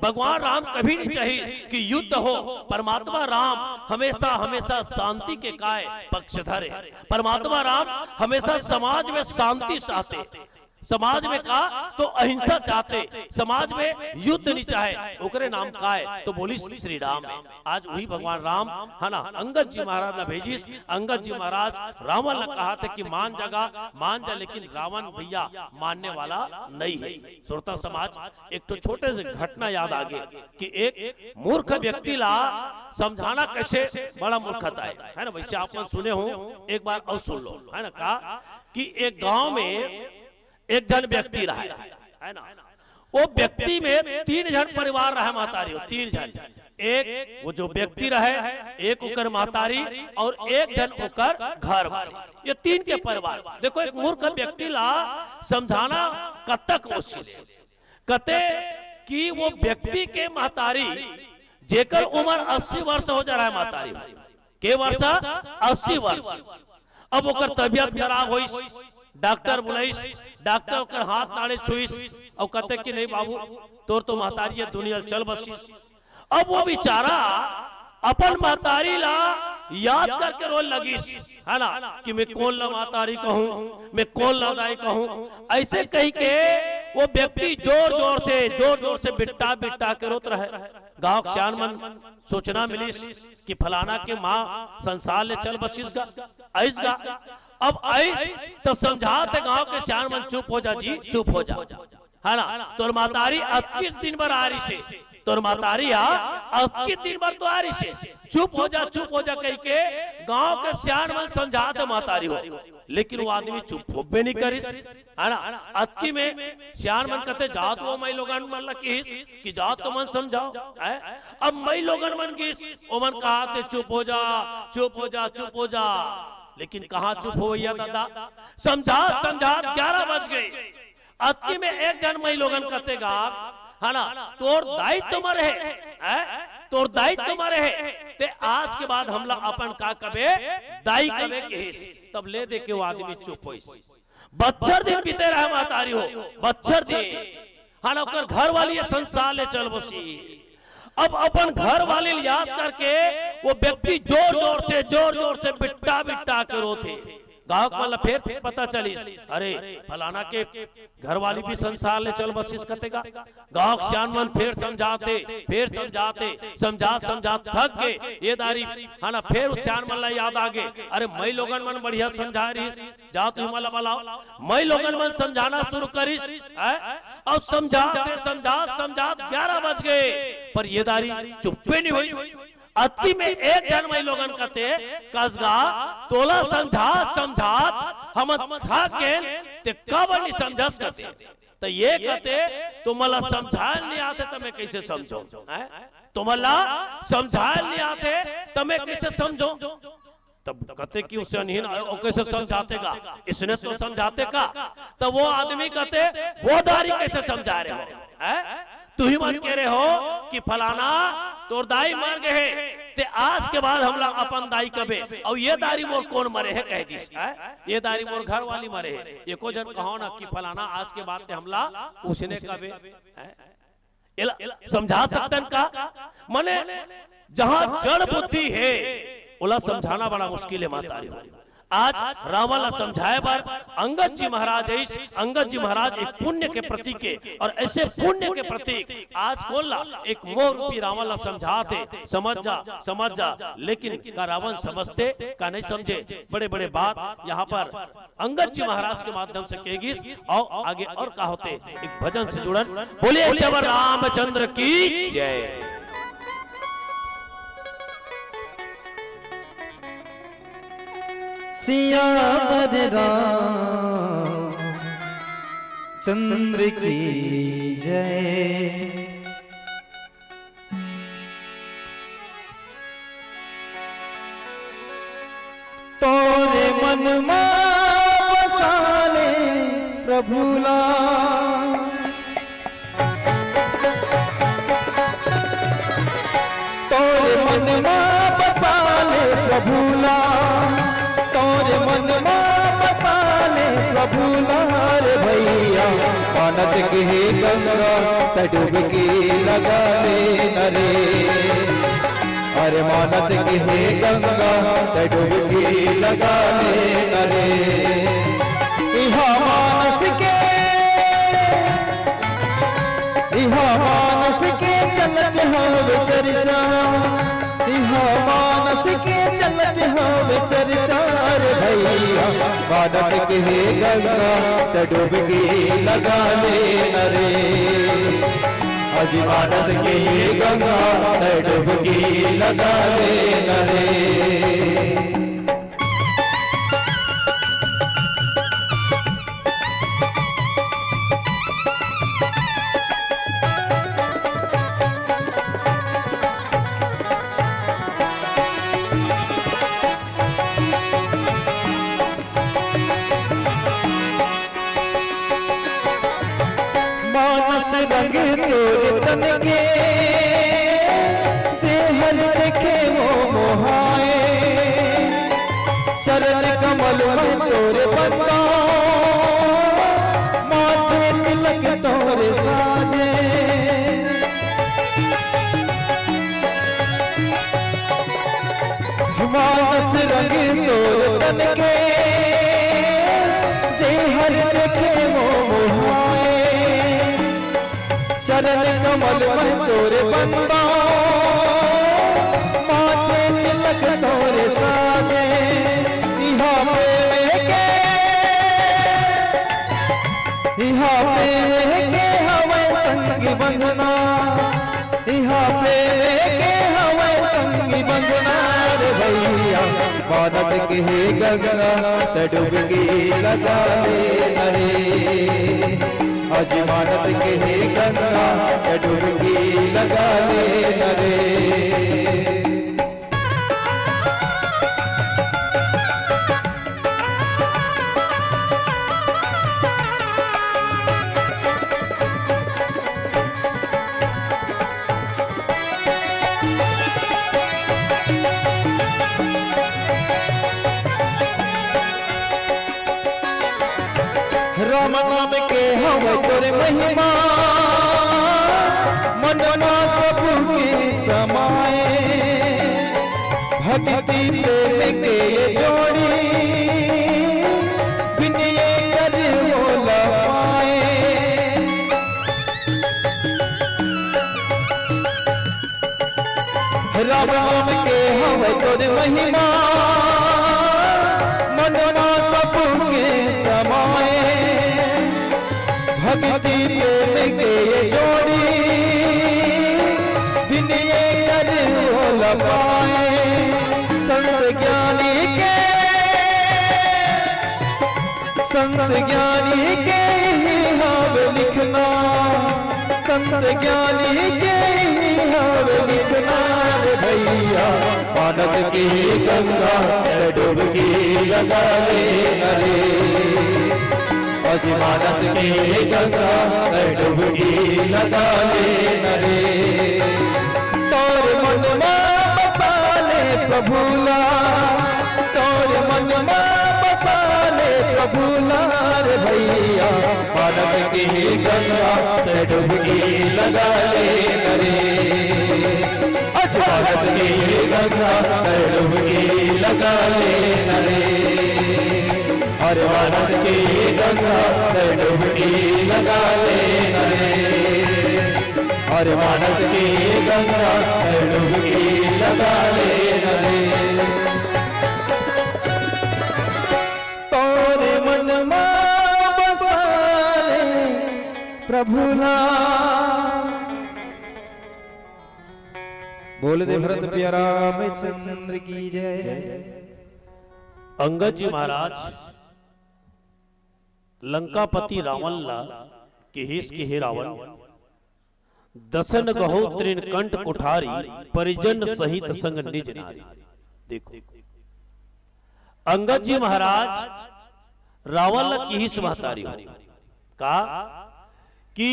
भगवान राम कभी नहीं चाहिस कि युद्ध हो। परमात्मा राम हमेशा, हमेशा शांति के काय पक्षधर हे। परमात्मा राम हमेशा समाज में शांति चाहथे। समाज में का तो अहिंसा चाहथे, समाज में युद्ध नहीं चाहे, ओकरे नाम काय? तो बोलिस श्री राम हे। आज वही भगवान राम, है ना, अंगद जी महाराज ला भेजिस। अंगद जी महाराज रावण ला कहाथे कि मान जागा, मान जा, लेकिन रावण भैया मानने वाला नहीं हे। श्रोता समाज, एक ठो छोटे से घटना याद आगे कि एक मूर्ख व्यक्ति ला समझाना कैसे बड़ा मूर्खता हे, है ना? वैसे आप मन सुने हो, एक बार और सुन लो, है ना? का कि एक गांव में एक झन व्यक्ति रहे, है ना? वो व्यक्ति में तीन झन परिवार रहे, महतारी हो, तीन झन। एक वो जो व्यक्ति रहे, एक ओकर महतारी, और एक झन ओकर घर वाली। ये तीन के परिवार। देखो, एक मूर्ख व्यक्ति ला समझाना कतक मुश्किल हे। कथे कि वो व्यक्ति के महतारी, जेकर उम्र अस्सी वर्ष हो जा रहा हे, महतारी, के वर्ष? अस्सी वर्ष। अब ओकर तबीयत खराब होइस, डॉक्टर बुलाइस, डॉक्टर ओकर हाथ ताड़े छुइस, और कथे कि नहीं बाबू, तोर तो महतारी ये दुनिया चल बसिस। अब वो बेचारा अपन महतारी ला याद करके रोए लगिस, है ना, कि मैं कोन ला महतारी कहूँ, मैं कोन ला दाई कहूँ। ऐसे कह के वो व्यक्ति जोर जोर से, जोर जोर से बिट्टा बिट्टा के रोत रहे। गांव के सियान मन सूचना मिलिस कि फलाना के माँ संसार ले चल बसिस गा, आइस गा। अब आइस तो समझात हे गांव के सियान मन, "चुप हो जा जी, चुप हो जा, है ना? तोर महतारी अतकिस दिन बर आ रिस हे, तोर महतारी हा अतकिस दिन बर तो आ रिस हे, चुप हो जा, चुप हो जा," कह के गांव के सियान मन समझात हे महतारी हो, लेकिन वो आदमी चुप होबे नहीं करिस, है ना? अतकी में सियान मन कथे, "जात वो माई लोगन मन ला किहिस कि जात तो मन समझाओ," है? अब माई लोगन मन गिस, ओमन कहाथे, "चुप हो जा, चुप हो जा, चुप हो जा।" लेकिन कहाँ चुप हो भैया दादा, समझात समझात ग्यारह बज गए। अतकी में एक झन माई लोगन कथे गा, है ना, "तोर दाई तो मरे हे, हैं? तोर दाई तो मरे हे, ते आज के बाद हमला अपन का कबे, दाई कबे किहिस।" तब ले दे के वो आदमी चुप होइस। बच्छर दिन बीते रहे महतारी हो, बच्छर दिन। हाँ ना, ओकर घर वाली ये संसार ले चल बसी। अब अपन घर वाली ल याद करके वो व्यक्ति जोर जोर से, जोर जोर से बिट्टा बिट्टा के रोथे। गाँव के मन ला फेर पता चलिस, "अरे, फलाना के घर वाली भी संसार ले चल बसिस," कथे गा। गाँव के सियान मन फेर समझाथे, फेर समझाथे, समझात समझात थक गे। ये दारी, हाँ ना, फेर उस सियान मन ला याद आ गे, "अरे, माई लोगन मन बढ़िया समझाए रहिस, जात तुही मन ला बलाओ।" माई लोगन मन समझाना शुरू करिस, हैं? अउ समझात हे, समझात, समझात ग्यारह बज गए, पर ये दारी चुप्पे नहीं होइस। अतकी में एक झन माई लोगन कथे, "कस गा, तोला समझात, समझात हमन थक गेन, ते काबर नहीं समझस?" कथे। त ये कथे, "तुमन ला समझाए नहीं आथे, त मैं कैसे समझों?" हैं? "तुमन ला समझाए नहीं आथे, त मैं कैसे समझों?" तब कथे कि उसे अनहीन, "अउ कैसे समझाते गा? इसने तो समझाते का।" तब वो आदमी कथे, "वो दारी कैसे समझा रहे हो? हैं? तुही मन कह रहे हो कि फलाना तोर दाई मर गए हे, ते आज के बाद हमला अपन दाई कबे, अउ ये दारी मोर कोन मरे हे कह दिस, हैं? ये दारी मोर घर वाली मरे हे, एको झन कहो ना कि फलाना आज के बाद ते हमला उसने कबे, हैं?" एला समझा सकतन का? माने, जहाँ जड़ बुद्धि हे, ओला समझाना बड़ा मुश्किल हे, महतारी हो। आज रावण ला समझाए बर अंगद जी महाराज आइस। अंगद जी महाराज एक पुण्य के प्रतीक हे, और ऐसे पुण्य के प्रतीक आज कोन ला, एक मोह रूपी रावण ला समझात हे, समझ जा, समझ जा। लेकिन का रावण समझथे, का नहीं समझे? बड़े बड़े बात यहाँ पर अंगद जी महाराज के माध्यम से कहे गिस। अउ आगे और का होथे, एक भजन से जुड़न। बोलिए सियावर रामचंद्र की जय। सियावर राम चंद्र की जय। तोरे मन मा बसा ले प्रभु ला। तोरे मन मा बसा ले प्रभु ला। तोरे मन मा बसा ले प्रभु ला रे भैया। मानस के हे गंगा त डुबकी लगा ले न रे। अरे मानस के हे गंगा त डुबकी लगा ले न रे। इहा मानस के, इहा मानस के चलत हवे चर्चा। इहा मानस के चलत हवे चर्चा रे भैया। मानस के हे गंगा त डुबकी लगा ले न रे। अजी मानस के हे गंगा त डुबकी लगा ले न रे। मानस रंग तोर तन के, से हर देखे वो मोहाए। चरण कमल में तोर बंदा, माथे तिलक तोर साजे। मानस रंग तोर तन के, जे हर देखे वो मोहाए। चरण कमल में तोर बंदा, माथे तिलक तोर साजे। इहा प्रेम के, इहा प्रेम के हवे संग बंधना। इहा प्रेम के हवे संग बंधना रे भैया। मानस के हे गंगा त डुबकी लगा ले न रे। अजी मानस के हे गंगा त डुबकी लगा ले न रे। राम नाम के हवे तोर महिमा, मन मा सबके समाए। भक्ति प्रेम के ये जोड़ी, बिन ये कर मोला पाए। राम नाम के हवे तोर महिमा, मन मा सबके समाए। भक्ति प्रेम के ये जोड़ी, बिन ये कर मोला पाए। संत ज्ञानी के, संत ज्ञानी के ही हवे लिखना, संत ज्ञानी के ही हवे लिखना रे भैया। मानस के गंगा त डुबकी लगा ले न रे। अजी मानस के गंगा त डुबकी लगा ले न रे। तोर मन मा बसा ले प्रभु ला, तोर मन मा बसा ले प्रभु ला रे भैया। मानस के गंगा त डुबकी लगा ले न रे। अजी मानस के गंगा त डुबकी लगा ले न रे। अरे मानस की गंगा में डुबकी लगा लेना रे। अरे मानस की गंगा में डुबकी लगा लेना रे। तोरे मन मा बसा ले प्रभु ला। बोल दे भरत पिया रामचंद्र की जय। अंगद जी महाराज लंकापति रावण ला किहिस कि हे रावण, दसन गहो तृण कंठ कुठारी, परिजन सहित संग निज नारी। देखो, अंगद जी महाराज रावण ला किहिस महतारी हो का कि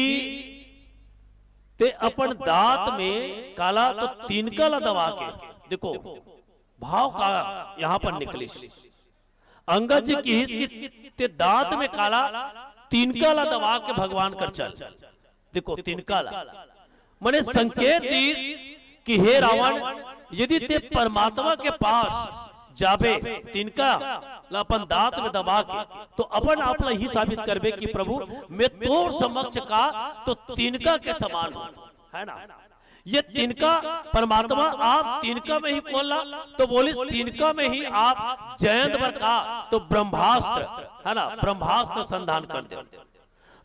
ते अपन दांत में काला तो तिनका ला दबा के, देखो भाव का यहाँ पर निकलिस। अंगद जी किहिस कि ते दांत में काला तिनका ला दबा के भगवान कर चल। देखो, तिनका ला मने संकेत दीस कि हे रावण, यदि ते परमात्मा के पास जाबे, तिनका ला अपन दांत में दबा के, तो अपन आप ला ही साबित करबे कि प्रभु, मैं तोर समक्ष का तो तिनका के समान हूँ, है ना? ये तिनका परमात्मा आप तिनका में ही खोल ला, तो बोलिस तिनका में ही आप जयंत बर का तो ब्रह्मास्त्र, है ना, ब्रह्मास्त्र संधान कर दे।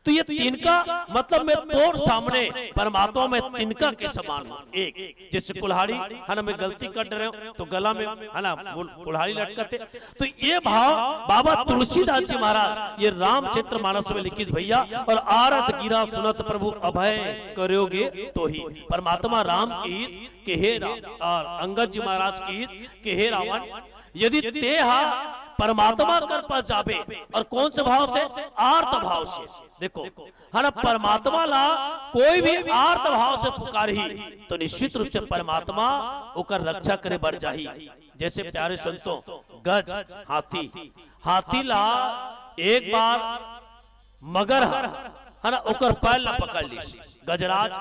तो ये तिनका मतलब मैं तोर सामने परमात्मा में तिनका के समान हूँ। एक जैसे कुल्हाड़ी, है ना, मैं गलती कर रहे हो तो गला में, है ना, कुल-, कुल्हाड़ी लटकते। तो ये भाव बाबा तुलसीदास जी महाराज ये रामचरित मानस में लिखिस भैया। और आरत गिरा सुनत प्रभु अभय करोगे तो ही। परमात्मा राम किहिस कि हे राम, और अंगद जी महाराज किहिस कि हे रावण, यदि ते हा परमात्मा कर पास जाबे, और कौन से भाव से? आर्त भाव से। देखो, है ना, परमात्मा ला कोई भी आर्त भाव से पुकारही तो निश्चित रूप से परमात्मा ओकर रक्षा करे बर जाही। जैसे प्यारे संतों, गज, हाथी, हाथी ला एक बार मगर ह, है ना, ओकर पैर ला पकड़ लीस। गजराज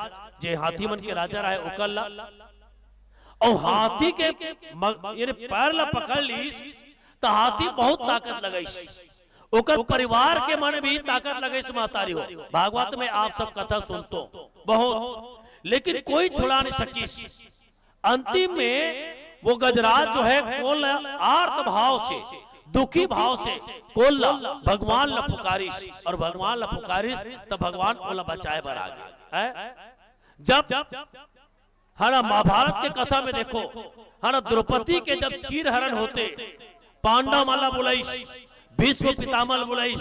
जे हाथी मन के राजा रहे ओकर ला, और हाथी के मग-, यानी पैर ला पकड़ लीस, त हाथी बहुत ताकत लगाइस। ओकर परिवार के मन भी ताकत लगाइस महतारी हो। भागवत में आप सब कथा सुनतो बहुत, लेकिन कोई छुड़ा नहीं सकिस। अंतिम में वो गजराज जो है कोल आर्त भाव से, दुखी भाव से कोल ला, भगवान ला पुकारिस, और भगवान ला पुकारिस तो भगवान ओला बचाए बर आ गए। है जब, है ना, महाभारत के कथा में देखो, है ना, द्रौपदी के जब चीर हरण होते, पांडव मन ला बुलाइस, भीष्म पितामह ला बुलाइस,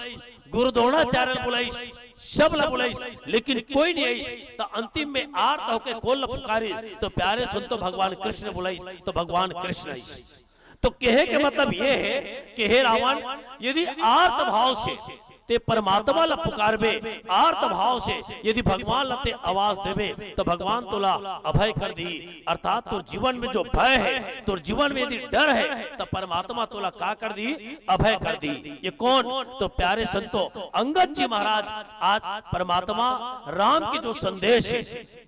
गुरु द्रोणाचार्य ला बुलाइस, सब ला बुलाइस, लेकिन कोई नहीं आइस। तो अंतिम में आर्त होके कोल ला पुकारिस, तो प्यारे संतो, भगवान कृष्ण बुलाइस, तो भगवान कृष्ण आइस। तो कहे के मतलब ये है कि हे रावण, यदि आर्त भाव से ते परमात्मा ला पुकारबे, आर्त भाव से यदि भगवान ला ते आवाज देबे, तो भगवान तोला अभय कर दी। अर्थात तोर जीवन में जो भय है, तोर जीवन में यदि डर है, तो परमात्मा तोला का कर दी? अभय कर दी। ये कौन? तो प्यारे संतो, अंगद जी महाराज आज परमात्मा राम के जो संदेश है,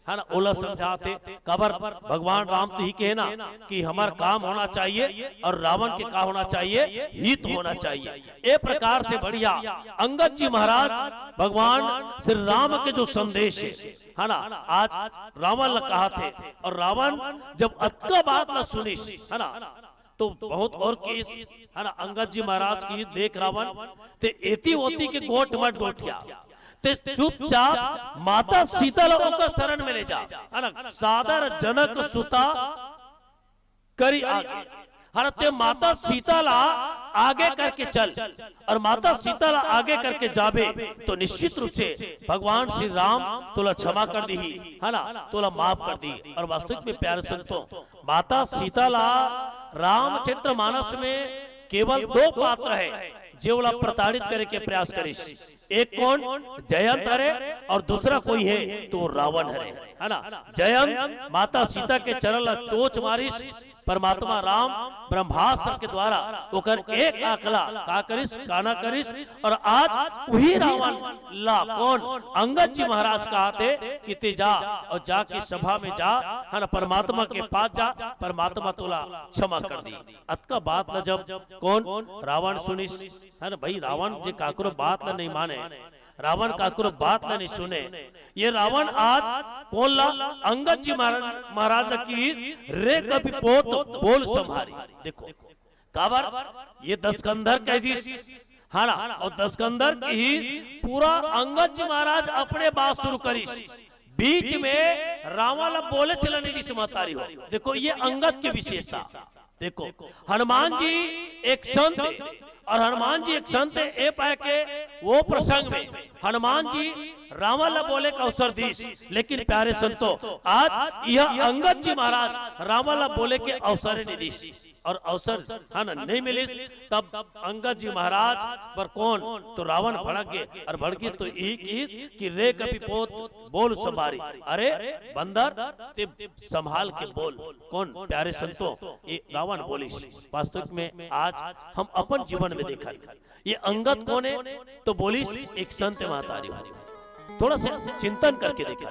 है ना, ओला समझाते। काबर? भगवान राम तो ही कहे ना कि हमार काम होना चाहिए और रावण के का होना चाहिए? हित होना चाहिए। ए प्रकार से बढ़िया अंगद जी महाराज भगवान श्री राम के जो संदेश है, है ना, आज रावण ला कहा थे, और रावण जब अतका बात ला सुनिस, है ना, तो बहुत और किहिस, है ना, अंगद जी महाराज किहिस, देख रावण, ते एती ओती के गोठ मत डोठिया, ते चुपचाप माता सीता ला ओकर शरण में ले जा, है ना, सादर जनक सुता करी आगे, है ना, ते माता सीता ला आगे करके चल, और माता सीता ला आगे करके जाबे, तो निश्चित रूप से भगवान श्री राम तोला क्षमा कर दी, है ना, तोला माफ कर दी। और वास्तविक में प्यारे संतों, माता सीता ला रामचरित मानस में केवल दो पात्र है, जे ओला प्रताड़ित करे के प्रयास करिस। एक कौन? जयंत हरे, और दूसरा कोई है तो रावण हरे, है ना। जयंत माता सीता के चरण ला चोंच मारिस, परमात्मा राम ब्रह्मास्त्र के द्वारा ओकर एक आंख ला का करिस, काना करिस, और आज वही रावण ला कौन, अंगद जी महाराज कहाथे कि ते जा और जाके सभा में जा, है ना, परमात्मा के पास जा, परमात्मा तोला क्षमा कर दी। अतका बात ला जब कौन, रावण सुनिस, है ना भाई, रावण जे काकरो बात ला नहीं माने, रावण काकरो बात ला नहीं सुने, ये रावण आज कौन ला, अंगद जी महाराज, महाराज ला किहिस, रे कपिपोत बोल संभारी। देखो, काबर ये दसकंधर कह दिस, है ना, और दसकंधर किहिस, पूरा अंगद जी महाराज अपने बात शुरू करिस, बीच में रावण ला बोले चला नहीं दिस महतारी हो। देखो, ये अंगद की विशेषता। देखो, हनुमान जी एक संत है, और हनुमान जी एक संत है, ए पाए के वो प्रसंग में हनुमान जी रावण ला बोले का अवसर दिस, लेकिन प्यारे संतो, आज यह अंगद जी महाराज रावण ला बोले के अवसर नहीं दिस, और अवसर, है ना, नहीं मिलिस, तब अंगद जी महाराज पर कौन, तो रावण भड़क गए, और भड़किस तो यही किहिस कि रे कपिपोत बोल संभारी, अरे बंदर, ते संभाल के बोल। कौन, प्यारे संतों, ये रावण बोलिस। वास्तविक में आज हम अपन जीवन में देखा, ये अंगद कौन है, तो बोलिस एक संत महतारी हो। थोड़ा सा चिंतन करके देखा,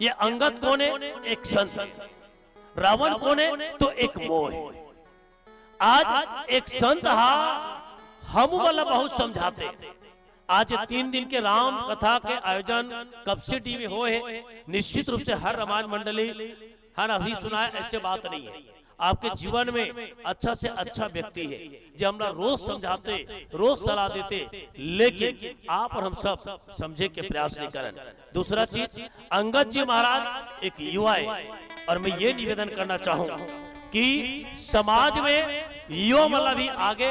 ये अंगद कौन है, एक संत है। रावण कौन है, तो एक मोह है। आज एक संत हा, हम वाला बहुत समझाते। आज ये तीन दिन के राम कथा के आयोजन कब से डी में होए है, निश्चित रूप से हर रामायण मंडली, है ना, ही सुनाए, ऐसे बात नहीं है। आपके जीवन में अच्छा से अच्छा व्यक्ति है, जो हमरा रोज समझाते, रोज सलाह देते, लेकिन आप और हम सब समझे के प्रयास नहीं करन। दूसरा चीज, अंगद जी महाराज एक युवा है, और मैं ये निवेदन करना चाहूँ कि समाज में युवा मन ला भी आगे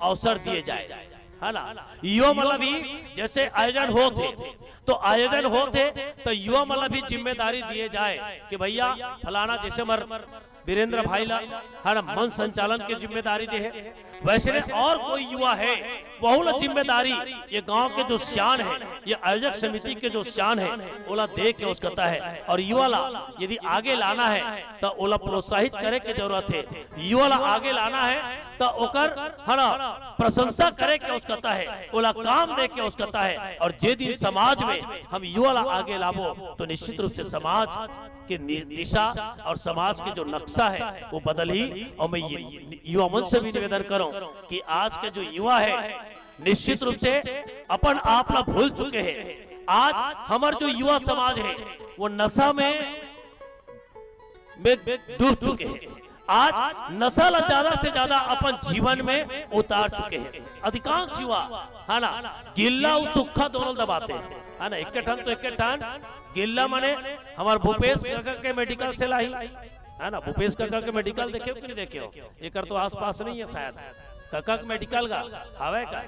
अवसर दिए जाए, है ना। युवा मन ला भी जैसे आयोजन होत हे, तो आयोजन होत हे, तो युवा मन ला भी जिम्मेदारी दिए जाए कि भैया, फलाना, जैसे हमर वीरेंद्र भाई ला, है ना, मंच संचालन के जिम्मेदारी दे हे, वैसे में और कोई युवा है, वहू ला जिम्मेदारी, ये गांव के जो सियान है, ये आयोजक समिति के जो सियान है, ओला दे के उसकता है। और युवा ला यदि आगे लाना है, तो ओला प्रोत्साहित करे के जरूरत है। युवा ला आगे लाना है, तो ओकर, है ना, प्रशंसा करे के उसकता है, ओला काम दे के उसकता है। और जे दिन समाज में हम युवा ला आगे लाबो, तो निश्चित रूप से समाज के नि-, दिशा और समाज के जो नक्शा है, वो बदलही। और मैं ये युवा मंच से भी निवेदन करूं कि आज के जो युवा है, निश्चित रूप से अपन आप ला भूल चुके हैं। आज हमर जो युवा समाज है, वो नशा में, में डूब चुके हैं। आज नशा ला ज्यादा से ज्यादा अपन जीवन में उतार चुके हैं अधिकांश युवा, है ना। गिल्ला अउ सुक्खा दोनों दबाते हैं, है ना। एक ठन तो एक ठन गिल्ला माने हमर भूपेश कका के मेडिकल से लाही, है ना। भूपेश कका के मेडिकल देखे हो कि नहीं देखे हो? एकर तो आसपास नहीं है शायद। कका के मेडिकल का हवे का?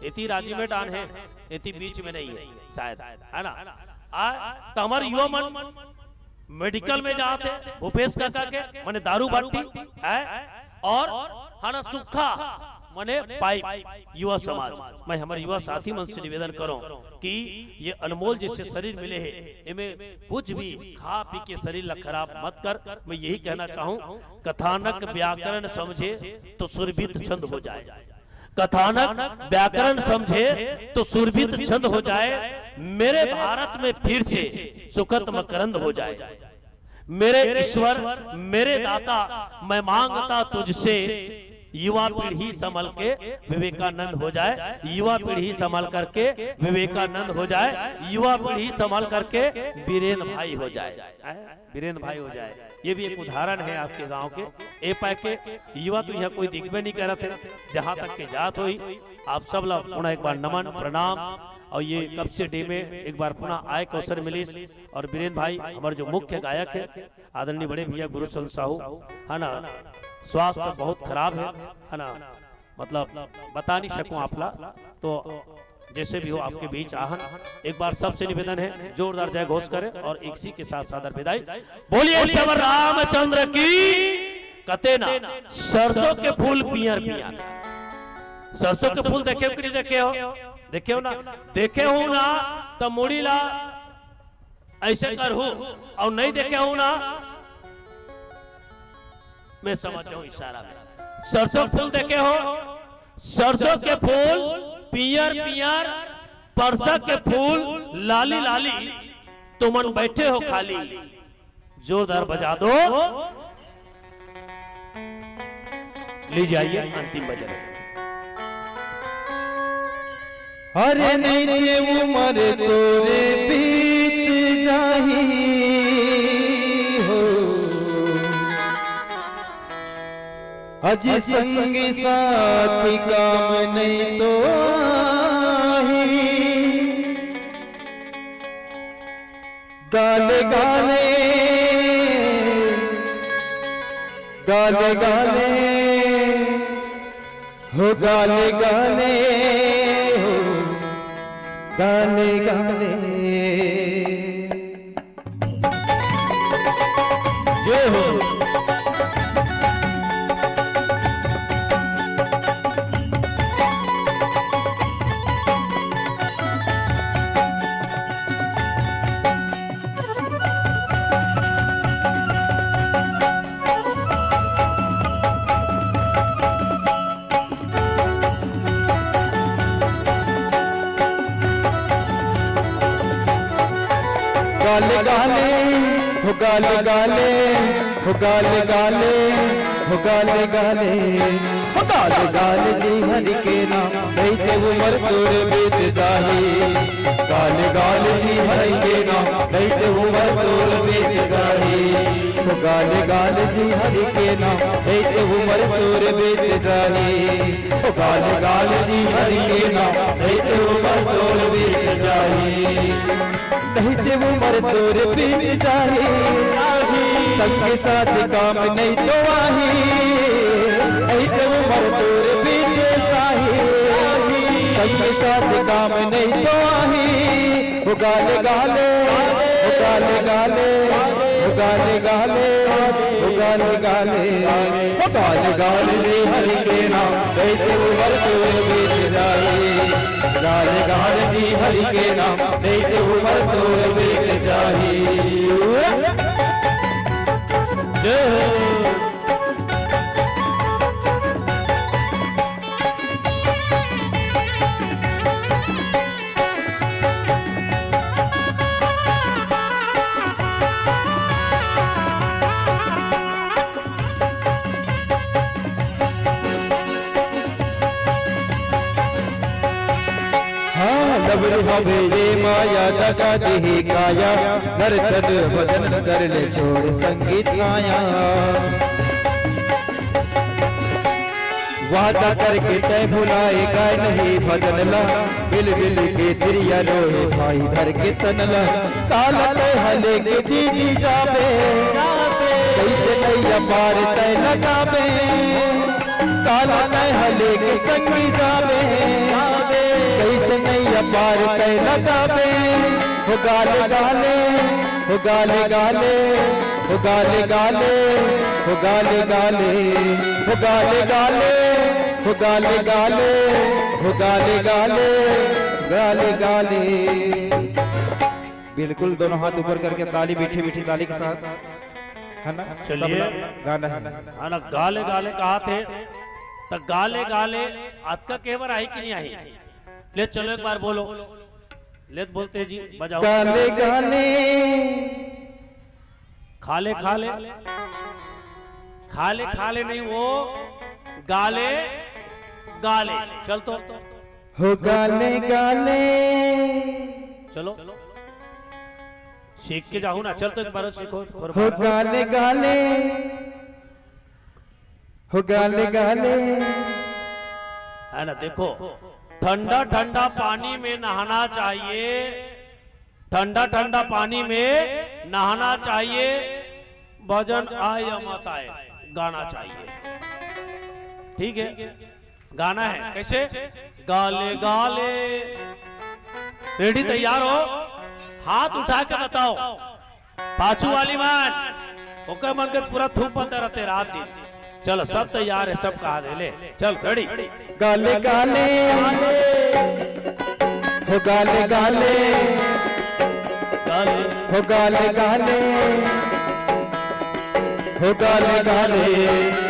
एती राजी में डान है, एती बीच में नहीं है शायद, है ना। आ, त हमर युवा मन मेडिकल में जात हे भूपेश कका के, माने दारू भट्टी है, और, है ना, सुक्खा माने पाइप। युवा समाज, मैं हमर युवा साथी मन से निवेदन करूं कि ये अनमोल जैसे शरीर मिले हे, एमे कुछ भी खा पी के शरीर ला खराब मत कर। मैं यही कहना चाहूं, कथानक व्याकरण समझे तो सुरभित छंद हो जाए। कथानक व्याकरण समझे तो सुरभित छंद हो जाए। मेरे भारत में फिर से सुखद मकरंद हो जाए। मेरे ईश्वर, मेरे दाता, मैं मांगता तुझसे, युवा पीढ़ी संभल के विवेकानंद हो जाए, युवा पीढ़ी संभल करके विवेकानंद हो जाए, युवा पीढ़ी संभल करके बीरेन भाई हो जाए, बीरेन भाई हो जाए। ये भी एक उदाहरण है आपके गांव के। ए पाए के युवा तो यहाँ कोई दिखबे नहीं करत है, जहां तक के जात होई। आप सब ला पुनः एक बार नमन, प्रणाम। और ये कब से डे में एक बार पुनः आए के अवसर मिलिस, और बीरेन भाई हमारे जो मुख्य गायक है, आदरणीय बड़े भैया गुरुचंद साहू, है ना, स्वास्थ्य बहुत खराब है, है ना, मतलब बता नहीं सकूं आप ला। तो जैसे भी हो, आपके बीच आहन, एक बार सबसे निवेदन है, जोरदार जय घोष करें और इसी के साथ सादर विदाई। बोलिए श्री रामचंद्र की। कते ना, सरसों के फूल पियर पियर, सरसों के फूल देखे हो कि नहीं देखे हो? देखे हो ना? देखे हो ना, तो मुड़ी ला ऐसे करहू, और नहीं देखे हो ना, मैं समझ जाऊं इशारा में। सरसों फूल देखे हो, सरसों के फूल पियर पियर, परसा के फूल लाली लाली। तुमन बैठे हो खाली, जोरदार बजा दो। ले जाइए अंतिम भजन। अरे नहीं ते उमर तोरे बीत जाही हो, अजी संगी साथी काम नहीं तो आही। गाले गाले, गाले गाले, हो गाले गाले, हो गाले गाले। जय हो। गाले गाले, हो गाले गाले, हो गाले गाले, हो गाले गाले, हो गाले गाले जी हरि के नाम, नहीं ते उमर तोर बीत जाही। गाले गाले जी हरि के नाम, नहीं ते उमर तोर बीत जाही। हो गाले गाले जी हरि के नाम, नहीं ते उमर तोर बीत जाही। हो गाले गाले जी हरि के नाम, नहीं ते उमर तोर बीत जाही। नहीं ते उमर तोर बीत जाही, संग साथ काम नहीं तो आही। नहीं ते उमर तोर बीत जाही, संग साथ काम नहीं तो आही। हो गाले गाले, हो गाले गाले, हो गाले गाले, हो गाले गाले, हो गाले गाले जी हरि के नाम, नहीं ते उमर तोर बीत जाही। गाले गाले जी हरि के नाम, नहीं ते उमर तोर बीत जाही। जय हो। हाँ, लबरी हवे ये माया, दगा दिही काया, नर तन भजन कर ले छोड़ संगी छाया। वादा करके तै भुलाए गाय नहीं भजन ला, बिल बिल के तिरिया रोए भाई धर के तन ला। काला तै हले के दीदी जाबे, कैसे नैया पार तै लगाबे। काला तै हले के संगी जाबे, कैसे नैया पार तै लगाबे। हो गाले गाले, हो गाले गाले, हो गाले गाले, हो गाले गाले, हो गाले गाले, हो गाले गाले, हो गाले गाले, गाले गाले। बिल्कुल दोनों हाथ ऊपर करके ताली, मीठी मीठी ताली के साथ, है ना? चलिए। सबला गाना है। है ना, गाले गाले कहा थे, तो गाले गाले अतका के बर आही कि नहीं आही? ले चलो एक बार बोलो, ले तो बोलते जी, बजाओ। गाले गाले। खाले खाले, खाले खाले नहीं, वो गाले गाले। चल तो। हो गाले गाले। चलो, सीख के जाओ ना। चल तो एक बार सीखो, हो गाले गाले, हो गाले गाले। है ना, देखो, ठंडा ठंडा पानी में नहाना चाहिए, ठंडा ठंडा पानी में नहाना चाहिए, भजन आए या मत आए, गाना चाहिए। ठीक है, गाना है। कैसे? गाले गाले। रेडी, तैयार हो? हाथ उठा के बताओ। पाछू वाली मन, ओकर मन के पूरा थूप बंदा रहते रात दिन। चलो, सब तैयार है, सब कहा दे ले। चल, रेडी। गाले गाले, हो गाले गाले, गाले। हो गाले गाले, हो गाले गाले,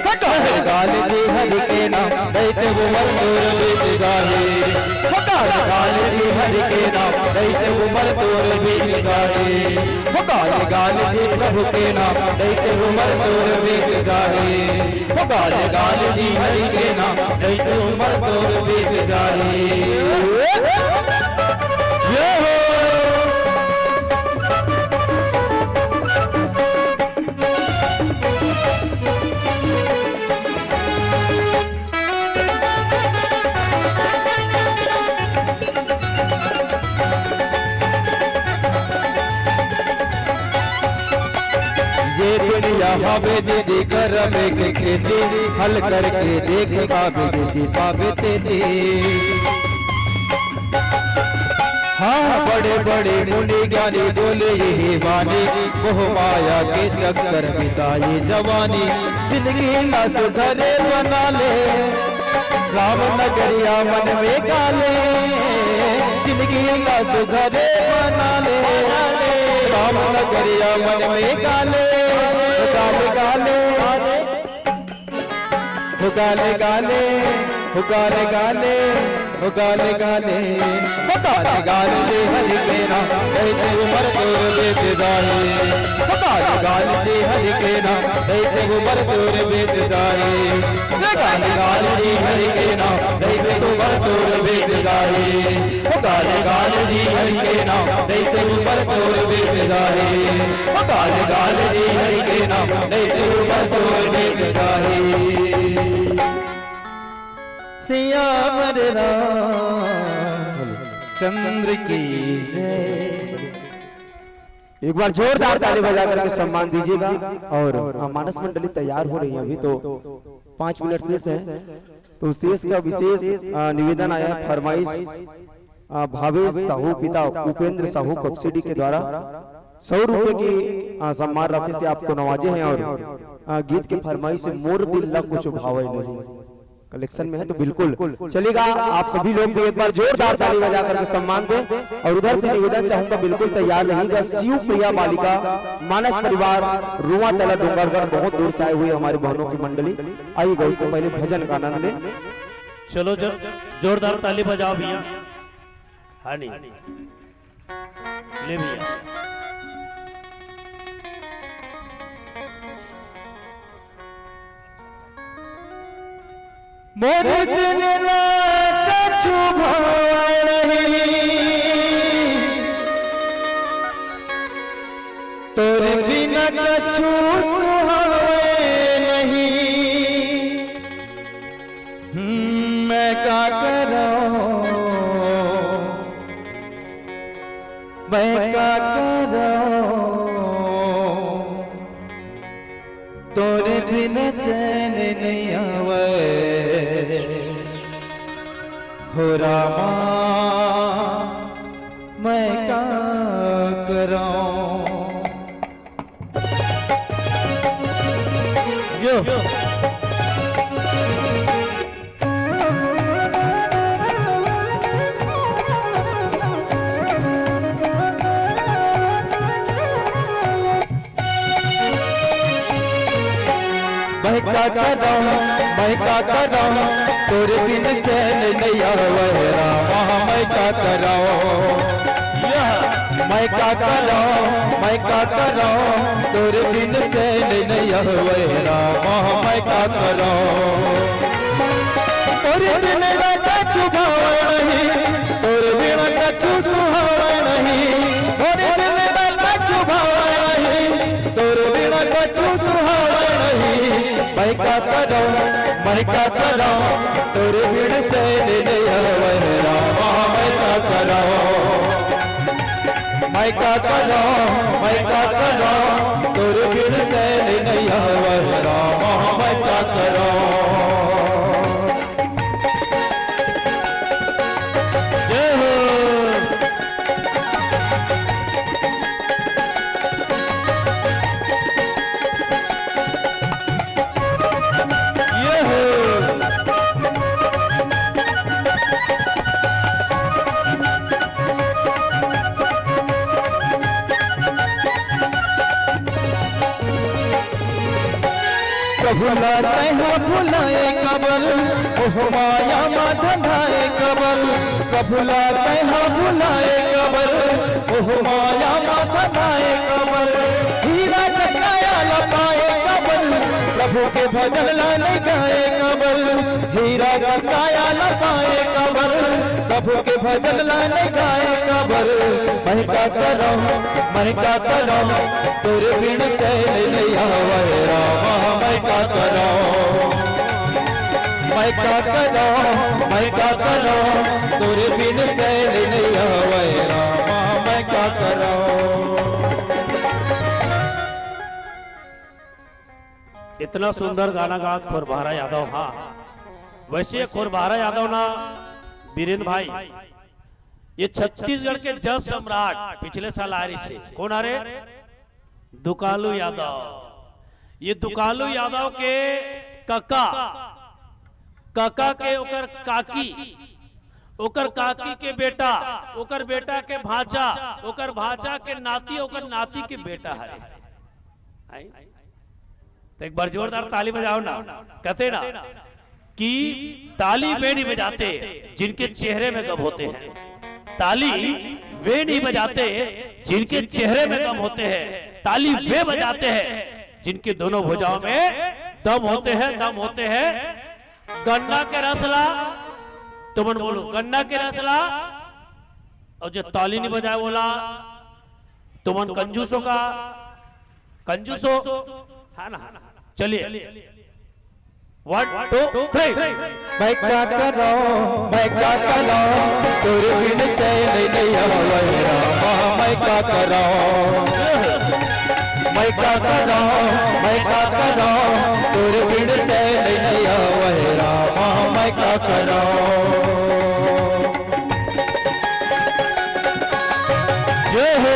हो गाले गाले जी हरि के नाम, दइते उमर तोर बीत जाही। हो गाले गाले जी हरि के नाम, दइते उमर तोर बीत जाही। हो गाले गाले जी प्रभु के नाम, दइते उमर तोर बीत जाही। हो गाले गाले जी हरि के नाम, दइते उमर तोर बीत जाही। जय हो। ये दुनिया हवे दीदी करम के खेती, हल करके देख पावे दीदी पावे तेती। हाँ, बड़े बड़े मुनि ज्ञानी बोले यही वाणी, मोह माया के चक्कर बिताए जवानी। जिंदगी ला सुधरे बना ले, राम नगरिया मन में गाले। जिंदगी ला सुधरे बना ले, राम नगरिया मन में गाले। गाले गाले, हो गाले गाले, हो गाले गाले, हो गाले गाले, हो गाले गाले जी हरि के नाम, दइते उमर तोर बीत जाही। हो गाले गाले जी हरि के नाम, दइते उमर तोर बीत जाही। हो गाले गाले जी हरि के नाम, दइते उमर तोर बीत जाही। हो गाले गाले जी हरि के नाम, दइते उमर तोर बीत जाही। हो गाले गाले जी हरि के नाम, दइते उमर तोर बीत जाही। सियावर रामचंद्र की जय। एक बार जोरदार ताली बजा करके सम्मान दीजिएगा। और हाँ, मानस मंडली तैयार हो रही है, अभी तो पाँच मिनट शेष है, तो शेष का विशेष, आ, निवेदन आया है, फरमाइश, आ, भावेश साहू पिता उपेंद्र साहू कपसेडी के द्वारा सौ रुपए की, आ, सम्मान राशि से आपको नवाजे हैं। और, आ, गीत की फरमाइश है, मोर दिल ला कुछ भावे नहीं। कलेक्शन में है तो बिल्कुल चलेगा। आप सभी लोग भी एक बार जोरदार ताली बजा करके सम्मान दें। और उधर से निवेदन चाहूंगा, बिल्कुल तैयार रहिएगा। शिव प्रिया बालिका, मानस परिवार, रुआ तला डोंगरगढ़, बहुत दूर से आए हुए हमारे बहनों की मंडली। आइएगा, उससे पहले भजन का आनंद लें। चलो, जब जोरदार ताली बजाओ भैया। हाँ नहीं, ले भैया। मोर दिल ला कछु भावै नहीं, तोर बिना कछु सुहावै नहीं। हम्म, मैं का करौं, मैं का करौं, तोरे बिन चैन नइ आवै। हो रामा, मैं का करौं। यो। मैं का करौं, मैं का करौं, तोरे बिन चैन नइ आवै रामा, मैं का करौं। यह मैं का करौं, मैं का करौं, तोरे बिन चैन नइ आवै रामा, मैं का करौं। तोरे बिन ना कछु भावै नहीं, तोरे बिन कछु सुहावै नहीं, तोरे बिन ना कछु भावै नहीं, तोरे बिन कछु सुहावै नहीं। मैं का करौं, मैं का करौं, तोरे बिन चैन नइ आवै रामा, मैं का करौं। मैं का करौं, मैं का करौं, तोरे बिन चैन नइ आवै रामा, मैं का करौं। जय हो। ये हो। भुला तैहा भुलाए कबर, ओह माया मा धंधाए कबर। प्रभु ला तैहा भुलाए कबर, ओह माया मा धंधाए कबर। हीरा कस काया ला पाए कबर, प्रभु के भजन ला नहीं गाए कबर। हीरा कस काया ला पाए कबर, प्रभु के भजन ला नहीं गाए कबर। मैं का करौं, मैं का करौं, तोरे बिन चैन नहीं आवै रामा, मैं का करौं। मैं का करौं, मैं का करौं, तोरे बिन चैन नहीं आवै रामा, मैं का करौं। इतना सुंदर गाना गात खुरभारा यादव। हाँ, वैसे खुरभारा यादव ना, बीरेंद्र भाई, ये छत्तीसगढ़ के जस सम्राट पिछले साल आ रही से। कौन आ रहे? दुकालू यादव। ये दुकालू यादव के कका, कका के ओकर काकी, ओकर काकी के बेटा, ओकर बेटा के भांचा, ओकर भांचा के नाती, ओकर नाती के बेटा हरे। आई? तो एक बार जोरदार ताली बजाओ ना। कहते ना कि ताली वे नहीं बजाते जिनके चेहरे में गम होते हैं। ताली वे नहीं बजाते जिनके चेहरे में गम होते हैं। ताली वे बजाते हैं जिनकी दोनों भुजाओं में दम होते हैं, दम होते हैं। गन्ना के रस ला, तुमन बोलो, गन्ना के रस ला। और जो ताली नहीं बजाए बोला, तुमन कंजूसों का, कंजूसो, है ना? चलिए, वन, टू, थ्री। मैं का करौं, मैं का करौं, तोरे बिन चैन नहीं आवै रामा, मैं का करौं। मैं का करौं, मैं का करौं, तोरे बिन चैन नहीं आवै रामा, मैं का करौं। जय हो।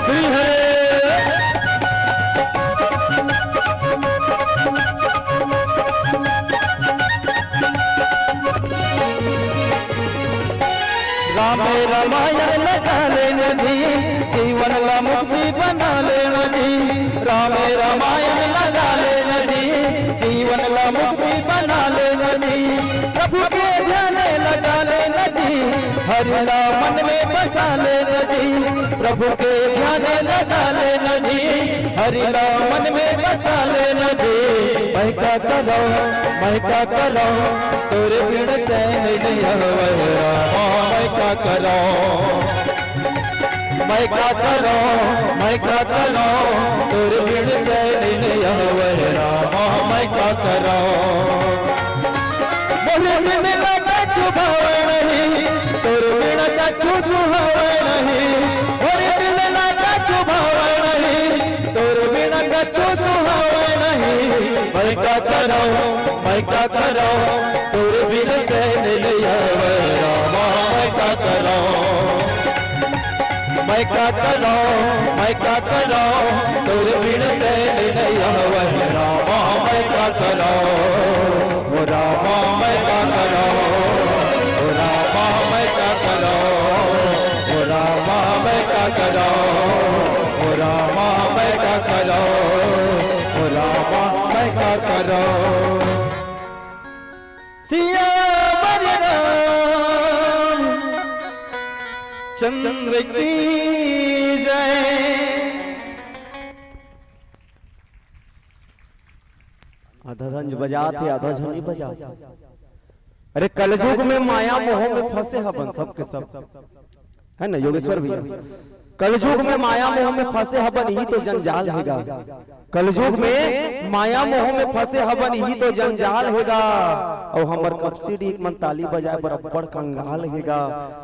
श्री हरे। रामे रामायण लगा लेना जी, जीवन ला मुक्ति बना लेना जी। रामे रामायण लगा लेना जी, जीवन ला मुक्ति बना लेना जी। प्रभु के ध्यान लगा लेना जी, हरि ला मन में बसा लेना जी। प्रभु के ध्यान लगा लेना जी, हरि ला मन में बसा लेना जी। मैं का करौं, मैं का करौं, तोरे बिन चैन नहीं आवै रामा, मैं का करौं। मैं का करौं, मैं का करौं, तोरे बिन चैन नहीं आवै रामा, मैं का करौं। मोरे बिन ना कछु भावै नहीं, तोरे बिन कछु सुहावै नहीं। मोरे बिन ना कछु भावै नहीं, तोरे बिन कछु सुहावै नहीं। मैं का करौं, मैं का करौं, तोरे बिन चैन नहीं आवै रामा, मैं का करौं। मैं का करौं, मैं का करौं, तोरे बिन चैन नहीं आवै रामा, मैं का करौं। ओ रामा, मैं का करौं, ओ रामा, मैं का करौं, ओ रामा, मैं का करौं, ओ रामा, मैं का करौं, ओ रामा, मैं का करौं। सियावर रामचंद्र की जय। आधा झन बजात हे, आधा झन नहीं बजात हे। अरे, कलयुग में माया मोह में फंसे हबन सबके सब, है ना योगेश्वर भैया? कलयुग में माया मोह में फंसे हबन, इही तो जंजाल हेगा। कलयुग में माया मोह में फंसे हबन, इही तो जंजाल हेगा। अउ हमर कपसी डीह के मन ताली बजाए बर अब्बड़ कंगाल हेगा।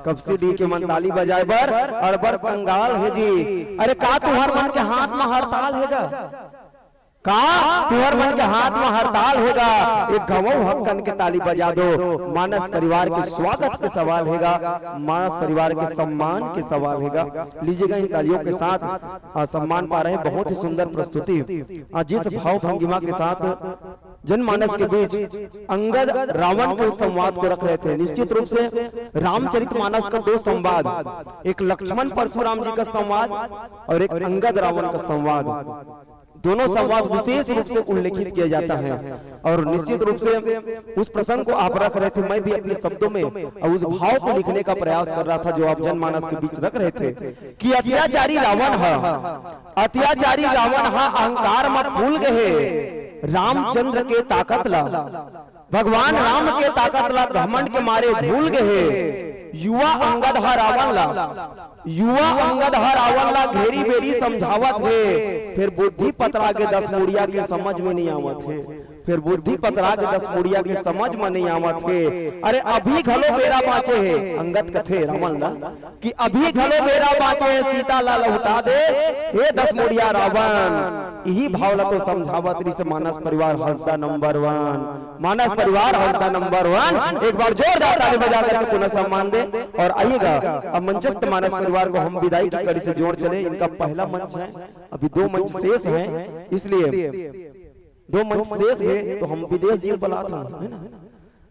कपसी डीह के मन ताली बजाए बर अब्बड़ कंगाल हे जी। अरे, का तुंहर मन के हाथ में हड़ताल हेगा? का तुंहर मन के हाथ में हड़ताल हेगा? एक घवौ हक्कन के ताली बजा दो। मानस परिवार के स्वागत के सवाल हेगा, मानस परिवार के सम्मान के सवाल हेगा। लीजिएगा, इन तालियों के साथ, आ, सम्मान पा रहे हैं। बहुत ही सुंदर प्रस्तुति, आ, जिस भाव भंगिमा के साथ जनमानस के बीच अंगद रावण के उस संवाद को रख रहे थे। निश्चित रूप से रामचरित मानस का दो संवाद, एक लक्ष्मण परशुराम जी का संवाद और एक अंगद रावण का संवाद, दोनों संवाद विशेष रूप से उल्लेखित किया जाता है। और निश्चित रूप से उस प्रसंग को आप रख रहे थे, मैं भी अपने शब्दों में और उस भाव को लिखने का प्रयास कर रहा था जो आप जनमानस के बीच रख रहे थे कि अत्याचारी रावण है, अत्याचारी रावण हा अहंकार म फूल गए, रामचंद्र के ताकत ला, भगवान राम के ताकत ला घमंड के मारे भूल गए। युवा अंगद हा रावण ला, युवा अंगद हा रावण ला घेरी बेरी समझावत हे, फिर बुद्धि पतरा के दस मुड़िया के समझ में नहीं आवत हे। फिर बुद्धि पतरा के दस मुड़िया के समझ म नहीं आवत हे। अरे अभी घलो बेरा बाँचे हे, अंगद कथे रावण ला कि अभी घलो बेरा बाँचे हे, सीता ला लहुटा दे हे दस मुड़िया रावण। इही भाव ला तो समझावत रिहिस मानस परिवार हंसदा नंबर वन, मानस परिवार हंसदा नंबर वन। एक बार जोरदार ताली बजा करके पुनः सम्मान दे। और आइएगा, अब मंचस्थ मानस परिवार को हम विदाई की कड़ी से जोड़ चले। इनका पहला मंच है, अभी दो मंच शेष हैं, इसलिए दो मंच शेष हे तो हम विदेश जी बलात हन, है ना?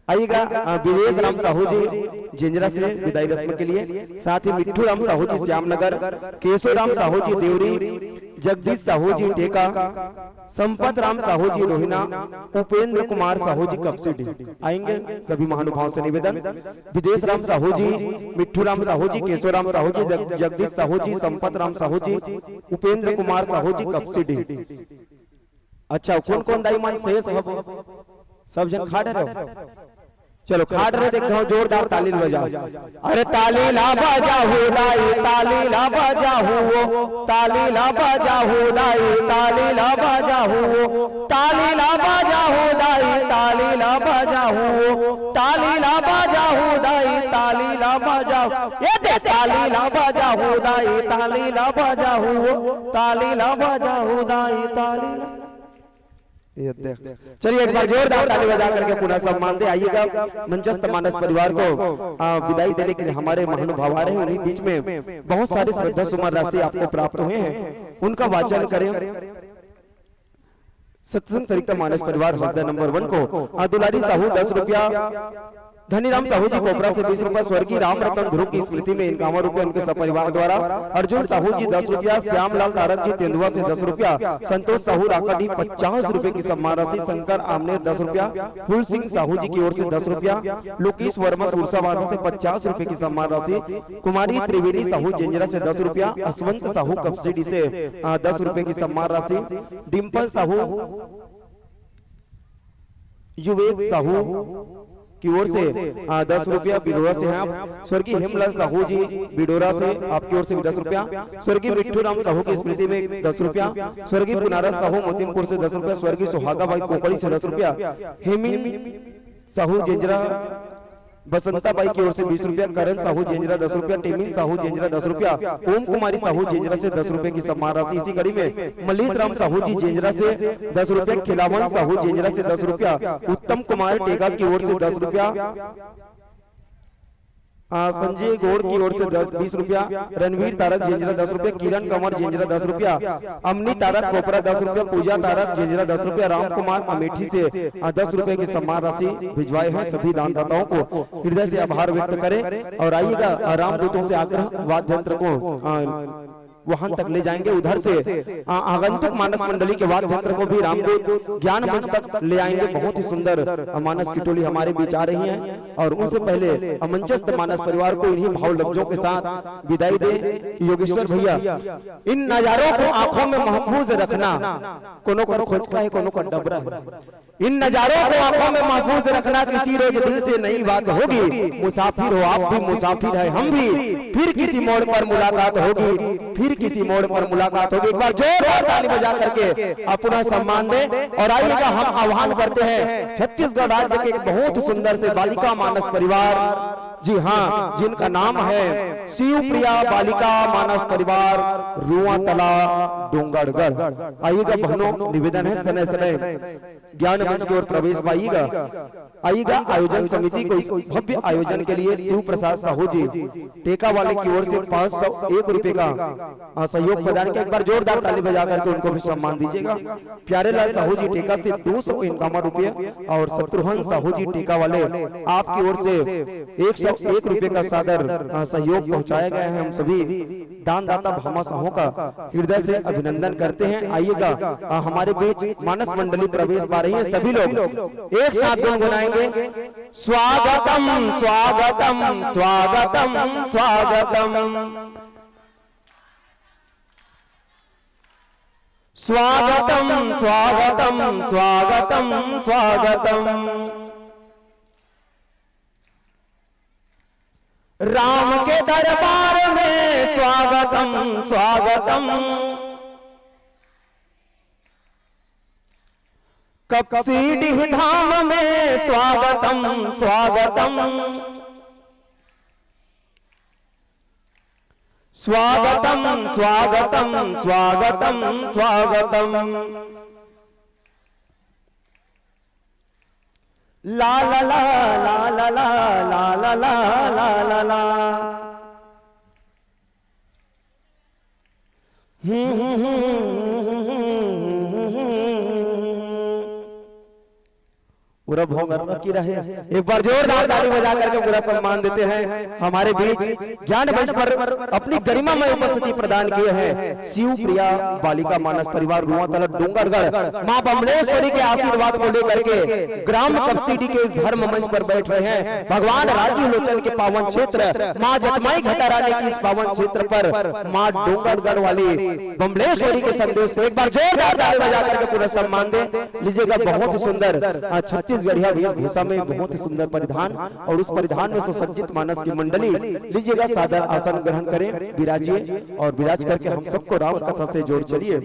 आइएगा, अ, विदेश राम साहू जी जिंजरा से विदाई रस्म के लिए, साथ ही मिट्ठू राम साहू जी श्याम नगर, केशव राम साहू जी देवरी, जगदीश साहू जी टेका, संपत राम साहू जी रोहिना, उपेंद्र कुमार साहू जी कपसीडी। आएंगे सभी महानुभाव से निवेदन, विदेश राम साहू जी, मिट्ठू राम साहू जी, केशव राम साहू जी, जग-, जगदीश साहू जी, संपत राम साहू जी, उपेंद्र कुमार साहू जी कपसीडी। अच्छा, कोन कोन दाई मन शेष हव? सब झन खा डरे हो? चलो, खा डरे, देखत हव, जोरदार ताली ल बजाओ। अरे ताली ला बजाहू दाई, ताली ला बजाहू ओ, ताली ला बजाहू दाई, ताली ला बजाहू ओ, ताली ला बजाहू दाई, ताली ला बजाहू ओ, ताली ला बजाहू दाई, ताली ला बजाहू, ये दे ताली ला बजाहू दाई, ताली ला बजाहू ओ, ताली ला बजाहू दाई, ताली ला ये देख। चलिए, एक बार जोरदार ताली बजा करके पुनः सम्मान दे। आइएगा, मंचस्थ मानस परिवार को, आ, विदाई देने के लिए हमारे महानुभाव आ रहे हैं। उन्हीं बीच में बहुत सारे श्रद्धा सुमन राशि आपको प्राप्त हुए हैं, उनका वाचन करें। सत्संग सरिता मानस परिवार हंसदा नंबर वन को, आ, दुलारी साहू दस रुपया, धनीराम साहू जी कोपरा से बीस रुपया, स्वर्गीय राम रतन ध्रुव की स्मृति में इक्यावन रुपया उनके सपरिवार द्वारा, अर्जुन साहू जी दस रुपया, श्यामलाल तारक जी तेंदुआ से दस रुपया, संतोष साहू राकाडी पचास रुपए की सम्मान राशि, शंकर आमनेर दस रुपया, फूल सिंह साहू जी की ओर से दस रुपया, लोकेश वर्मा सुरसावादा से पचास रुपए की सम्मान राशि, कुमारी त्रिवेणी साहू जिंजरा से दस रुपया, असवंत साहू कपसीडी से, आ, दस रुपए की सम्मान राशि, डिम्पल साहू युवेक साहू की ओर से, आ, दस रुपया बिडोरा से हैं आप। स्वर्गीय हेमलाल साहू जी बिडोरा से आपकी ओर से भी दस रुपया। स्वर्गीय मिट्ठू राम साहू की स्मृति में दस रुपया। स्वर्गीय पुनारस साहू मोतिमपुर से दस रुपया। स्वर्गीय सुहागा बाई कोकड़ी से दस रुपया। हेमिन साहू जिंजरा बसंता बाई की ओर से बीस रुपया, करण साहू जेंजरा दस रुपया, टेमिन साहू जेंजरा दस रुपया, ओम कुमारी साहू जेंजरा से दस रुपए की सम्मान राशि। इसी कड़ी में मलेश राम साहू जी जेंजरा से दस रुपया, खिलावन साहू जेंजरा से दस रुपया, उत्तम कुमार टेका की ओर से दस रुपया, आ, संजय गौड़ की ओर से दस, बीस रुपया, रणवीर तारक जेंजरा दस रुपया, किरण कंवर जेंजरा दस रुपया, अमनी तारक कोपरा दस रुपया, पूजा तारक जेंजरा दस रुपया, राम कुमार अमेठी से, आ, दस रुपए की सम्मान राशि भिजवाए हैं। सभी दानदाताओं को हृदय से आभार व्यक्त करें और आइएगा, आ, रामदूतों से आकर वाद्य यंत्र को, आ, वाहन तक ले जाएंगे। उधर से, आ, आगंतुक मानस मंडली के वाद्य यंत्र को भी रामदूत ज्ञान मंच तक ले आएंगे। बहुत ही सुंदर, आ, मानस की टोली हमारे बीच आ रही है और उनसे पहले, आ, मंचस्थ मानस परिवार को इन्हीं भाव लफ्जों के साथ विदाई दे। योगेश्वर भैया, इन नजारों को आंखों में महफूज रखना, कोनो कर खोचका है, कोनो कर डबरा है। इन नजारों को आंखों में महफूज रखना, किसी रोज दिल से नई बात होगी। मुसाफिर हो आप भी, मुसाफिर है हम भी, फिर किसी मोड़ पर मुलाकात होगी, फिर किसी मोड़ पर मुलाकात होगी। एक बार जोरदार ताली बजा करके अपना सम्मान दे और आइएगा, हम आह्वान करते हैं छत्तीसगढ़ राज्य के एक बहुत सुंदर से बालिका मानस परिवार जी हाँ, जिनका नाम है शिवप्रिया बालिका मानस परिवार, रुआतला, डोंगरगढ़। आइएगा बहनों, निवेदन है, सने सने ज्ञान मंच की ओर प्रवेश पाइएगा। आइएगा, आयोजन समिति को इस भव्य आयोजन के लिए शिव प्रसाद साहू जी टेका वाले की ओर से पाँच सौ एक रुपए का, आ, सहयोग प्रदान किया। एक बार जोरदार ताली बजा करके उनको भी सम्मान दीजिएगा। प्यारे लाल साहू जी टेका से दो सौ इनाम रुपये और शत्रुघ्न साहू जी टेका वाले आपकी ओर से एक सौ एक रुपये का सादर, आ, सहयोग पहुंचाया गया है। हम सभी दानदाता भामा साहू का हृदय से अभिनंदन करते हैं। आइएगा, आ, हमारे बीच मानस मंडली प्रवेश पा रही है। सभी लोग एक साथ गुनगुनाएंगे, स्वागतम, स्वागतम, स्वागतम, स्वागतम। स्वागतम, स्वागतम, स्वागतम, स्वागतम। राम के दरबार में स्वागतम, स्वागतम। कपसीडीह धाम में स्वागतम, स्वागतम। स्वागतम, स्वागतम, स्वागतम, स्वागतम। ला ला ला, ला ला ला, ला ला ला, ला ला ला। हम्म, हम्म, हम्म, हम्म, हम्म, हम्म, हम्म। पूरा भोंगर की रहे। एक बार जोरदार ताली बजा करके पूरा सम्मान देते हैं। हमारे बीच ज्ञान मंच पर अपनी गरिमामय उपस्थिति प्रदान किए हैं शिव प्रिया बालिका मानस परिवार रुआतला डोंगरगढ़, माँ बमलेश्वरी के आशीर्वाद को लेकर के ग्राम कपसीडी के इस धर्म मंच पर बैठ रहे हैं। भगवान राजीव लोचन के पावन क्षेत्र, माँ जतमाई घटा रानी की इस पावन क्षेत्र पर माँ डोंगरगढ़ वाली बमलेश्वरी के संदेश को एक बार जोरदार ताली बजा करके पूरा सम्मान दे लीजिएगा। बहुत ही सुंदर, आ, छत्तीसगढ़िया वेशभूषा में बहुत ही सुंदर परिधान और उस परिधान में सुसज्जित मानस की मंडली। लीजिएगा, सादर आसन ग्रहण करें, विराजिए और विराज करके हम सबको राम कथा से जोड़ चलिए।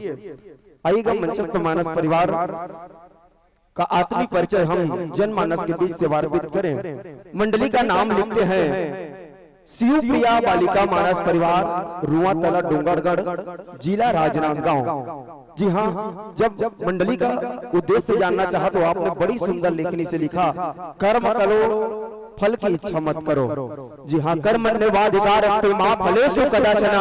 आइएगा, मंचस्थ मानस परिवार का आत्मीय परिचय हम जनमानस के बीच से वार्पित करें। मंडली का नाम लिखते हैं शिवप्रिया बालिका मानस परिवार, रुआतला डोंगरगढ़, जिला राजनांदगांव। जी हाँ, जब मंडली का उद्देश्य जानना चाहा तो आपने बड़ी सुंदर लेखनी से लिखा, कर्म करो, फल की इच्छा मत करो। जी हाँ, कर्मण्येवाधिकारस्ते मा फलेषु कदाचन,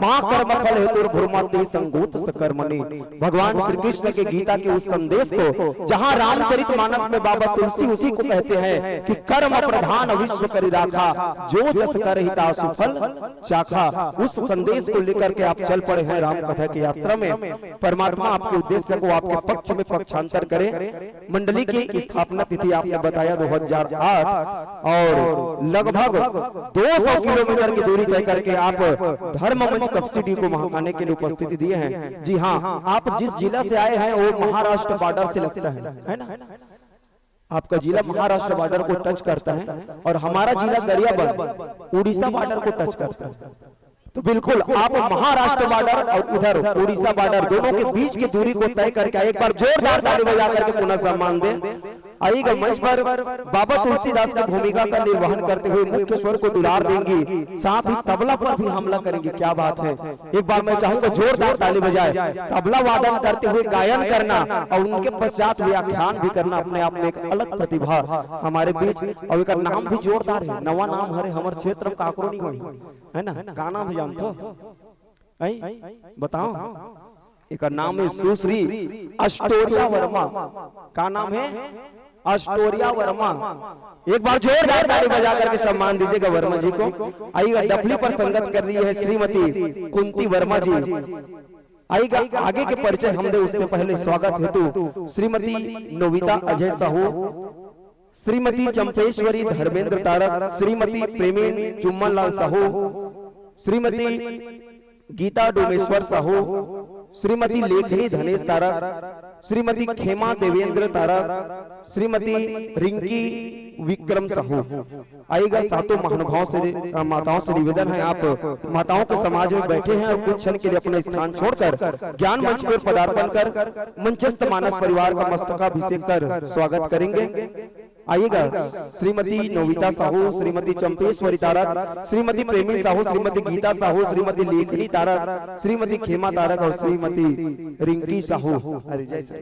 मा कर्मफलहेतुर्भूर्मा ते संगोत्स कर्मणि। भगवान श्री कृष्ण के गीता के उस संदेश को, जहां रामचरित मानस में बाबा तुलसी उसी को कहते हैं कि कर्म प्रधान विश्व करि राखा, जो जस करहिं तासु फल चाखा। उस संदेश को लेकर के आप चल पड़े हैं राम कथा की यात्रा में। परमात्मा आपके उद्देश्य को आपके पक्ष में पक्षांतर करे। मंडली की स्थापना तिथि आपने बताया दो हज़ार आठ, और लगभग दो सौ किलोमीटर की दूरी तय करके आप धर्म मंच कपसीडी को वहां आने के लिए उपस्थिति दिए हैं। जी हाँ, आप जिस जिला से आए हैं वो महाराष्ट्र बॉर्डर से लगता है, है ना? आपका जिला महाराष्ट्र बॉर्डर को टच करता है और हमारा जिला गरियाबंद उड़ीसा बॉर्डर को टच करता है। तो बिल्कुल आप महाराष्ट्र बॉर्डर और उधर उड़ीसा बॉर्डर दोनों के बीच की दूरी को तय करके आए। एक बार जोरदार ताली बजा करके पुनः सम्मान दें। आइएगा मंच पर बाबा तुलसीदास की भूमिका का निर्वहन करते हुए मुख्य स्वर को दुलार देंगी, साथ ही तबला पर भी हमला करेंगी। क्या बात है, एक बार मैं चाहूंगा जोरदार ताली बजाए। तबला वादन करते हुए गायन करना और उनके पश्चात व्याख्यान भी करना अपने आप में एक अलग प्रतिभा हमारे बीच। और एक नाम भी जोरदार है, नवा नाम हरे हमर क्षेत्र में काकरो नहीं होई, है ना? का नाम है जानथो? आई बताओ। एक नाम है सुश्री अष्टोरिया वर्मा। का नाम है? अष्टोरिया वर्मा। एक बार जोरदार ताली बजा करके सम्मान दीजिएगा वर्मा जी को। आइएगा, डफली पर संगत कर रही है श्रीमती कुंती वर्मा जी। आइएगा, आगे के परिचय हम दे उससे पहले स्वागत हेतु श्रीमती नोविता अजय साहू, श्रीमती चंपेश्वरी धर्मेंद्र तारक, श्रीमती प्रेमीन चुम्मन लाल साहू, श्रीमती गीता डोमेश्वर साहू, श्रीमती लेखनी धनेश तारक, श्रीमती खेमा देवेंद्र तारक, श्रीमती रिंकी विक्रम साहू। आइएगा, सातों महानुभाव से, अ, माताओं से निवेदन है, आप माताओं के समाज में बैठे हैं और कुछ क्षण के लिए अपना स्थान छोड़कर ज्ञान मंच पर पदार्पण कर मंचस्थ मानस परिवार का मस्तकाभिषेक कर स्वागत करेंगे। आइएगा, श्रीमती नोविता साहू, श्रीमती चंपेश्वरी तारक, श्रीमती प्रेमी साहू, श्रीमती गीता साहू, श्रीमती लेखनी तारक, श्रीमती खेमा तारक और श्रीमती रिंकी साहू। अरे, जय श्री,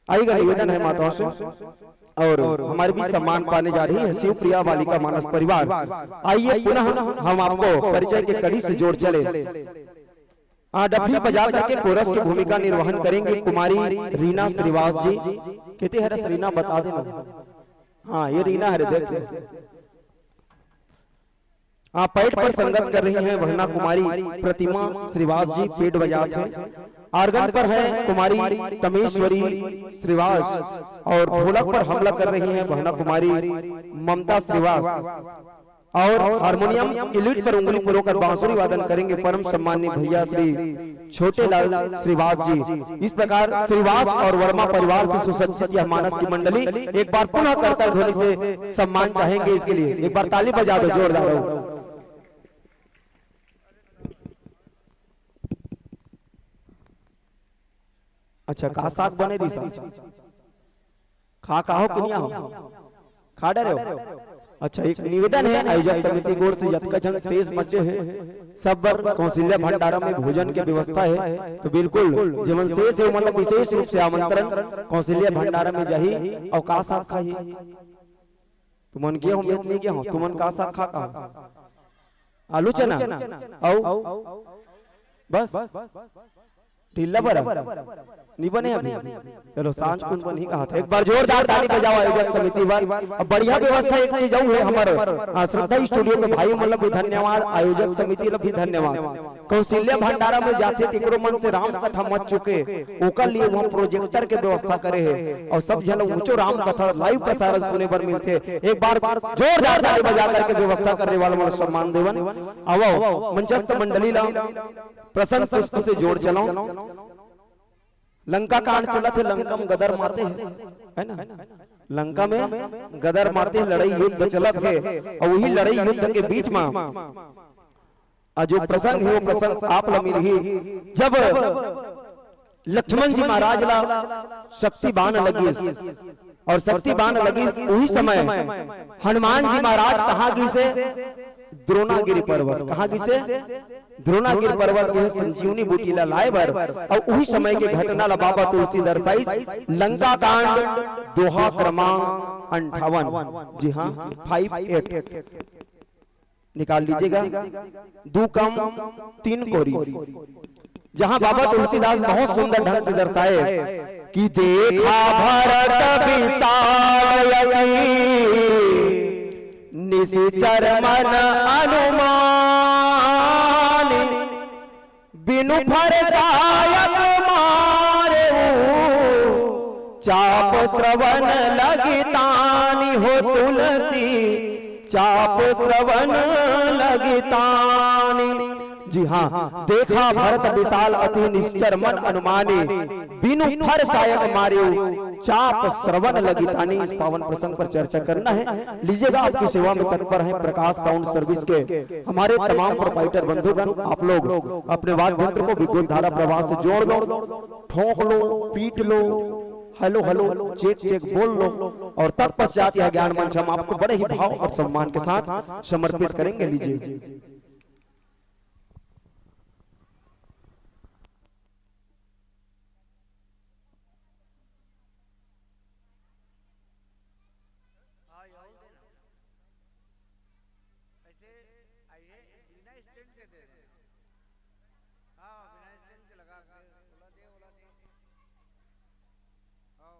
आइएगा, निवेदन है माताओं से। और हमारे बीच सम्मान पाने जा रही है शिवप्रिया बालिका मानस परिवार। आइए, पुनः हम आपको परिचय के कड़ी से जोड़ चले। आ, डफली बजा करके कोरस की भूमिका निर्वहन करेंगी कुमारी रीना श्रीवास जी। कहते हैं, "रस रीना बता देना।" हाँ, ये रीना है, देख। आ, पैड पर संगत कर रही हैं बहना कुमारी प्रतिमा श्रीवास जी, पैड बजात हैं। ऑर्गन पर है कुमारी तमेश्वरी श्रीवास और ढोलक पर हमला कर रही हैं बहना कुमारी ममता श्रीवास। और हारमोनियम की लीड पर उंगली पुरोकर बांसुरी वादन करेंगे परम सम्माननीय भैया श्री छोटे लाल श्रीवास जी। इस प्रकार श्रीवास और वर्मा परिवार से सुसज्जित यह मानस की मंडली, एक बार पुनः करताल ध्वनि से सम्मान चाहेंगे। इसके लिए एक बार ताली बजा दो जोरदार हो। अच्छा, का साग बने दी साहब? खा का हो कि नहीं हो? खा डरे हो? अच्छा, एक निवेदन है, आयोजक समिति की ओर से जतका झन शेष बचे हैं, सब बर कौशल्या भंडारा में भोजन के व्यवस्था है। तो बिल्कुल जेमन शेष है, मतलब विशेष रूप से आमंत्रण, कौशल्या भंडारा में जाही। और का साग खाही? तुमन गे हो, मैं नहीं गया हूँ, तुमन का साग खा का? आलू चना? आओ, बस। ढीला बरा? नहीं बने अभी? चलो, सांझ कुन बनही कहा था। एक बार जोरदार ताली बजाओ आयोजक समिति बर। अब बढ़िया व्यवस्था एक चीज अउ है हमर, आ, श्रद्धा स्टूडियो के भाई मन ला भी धन्यवाद, आयोजक समिति ला भी धन्यवाद। कौशल्या भंडारा में जाथे तेकरो मन से राम कथा मत चुके, ओकर लिए वहाँ प्रोजेक्टर के व्यवस्था करे है और सब झन ऊंचो राम कथा लाइव प्रसारण सुने बर मिलथे। एक बार जोरदार ताली बजा करके व्यवस्था करने वाला मन ला सम्मान देवन। आवो मंचस्थ मंडली ला प्रसन्न पुष्प से जोड़ चलाओ। लंका कांड चलत हे, लंका में गदर मारते हैं, है ना? लंका में गदर मारते हैं, लड़ाई युद्ध चलत है और वही लड़ाई युद्ध के बीच में आ जो प्रसंग है वो प्रसंग आप ला मिलही। जब लक्ष्मण जी महाराज ला शक्ति बाण लगिस और शक्ति बाण लगिस, उही समय हनुमान जी महाराज कहाँ गिसे? द्रोणागिरी पर्वत। कहाँ गिसे? द्रोणागिरी पर्वत के संजीवनी बूटी ला लाए बर। और उही समय के घटना ला बाबा तुलसी दर्शाइस, लंका कांड, दोहा क्रमांक अंठावन। जी हाँ, फाइव एट। निकाल लीजिएगा, दू कम तीन कोरी, जहां बाबा तुलसीदास बहुत सुंदर ढंग से दर्शाए कि देखा भरत विशाल अति निशिचर मन अनुमान, बिनु फर सायक मारेऊ, चाप श्रवण लगितानि हो तुलसी, चाप श्रवण लगितानि। जी हाँ, देखा भरत विशाल अति निश्चर मन अनुमानी, बिनु फर सायक मारेऊ, चाप श्रवण लगितानी। इस पावन प्रसंग पर चर्चा करना है। लीजिएगा, आपकी सेवा में तत्पर हैं प्रकाश साउंड सर्विस के हमारे तमाम प्रोप्राइटर बंधुगण। आप लोग अपने वाद्य यंत्र को विद्युत धारा प्रवाह से जोड़ लो, ठोंक लो, पीट लो, हेलो हेलो, चेक चेक बोल लो। और तत्पश्चात यह ज्ञान मंच हम आपको बड़े ही भाव और सम्मान के साथ समर्पित करेंगे। लीजिए। हाँ, ये और देना। ऐसे आइए, बिना स्टैंड के दे देना। हाँ, बिना स्टैंड के लगा के बोला दे, बोला दे। हाँ।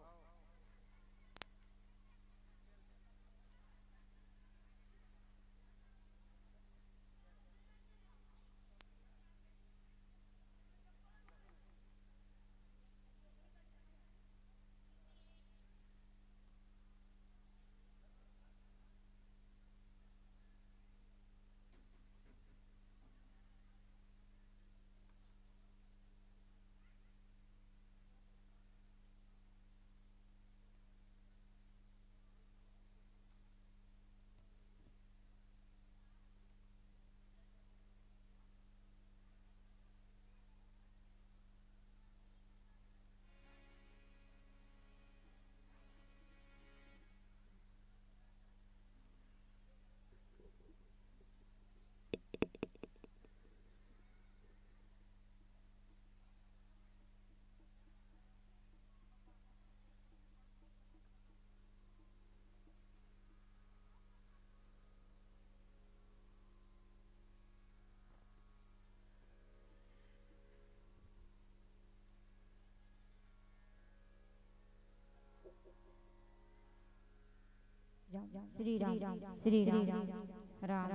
श्री राम, श्री राम, राम,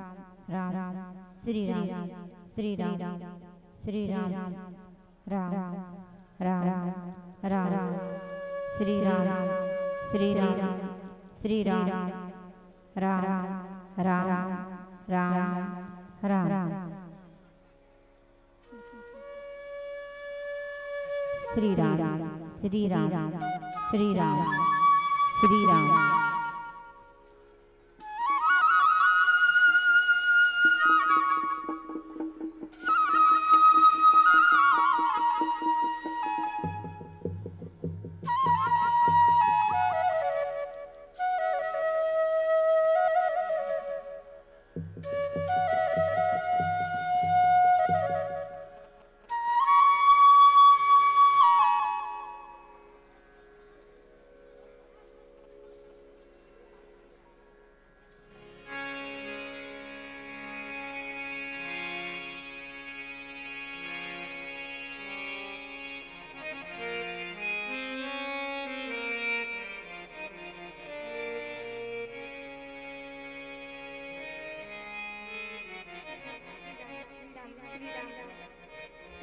राम, श्री राम, श्री राम, श्री राम, राम, राम, राम, श्री राम, श्री राम, श्री राम, राम, राम, राम, राम।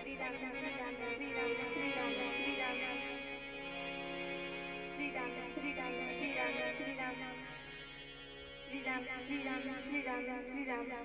श्री राम, श्री राम, श्री राम, श्री राम। श्री राम, श्री राम, श्री राम, श्री राम।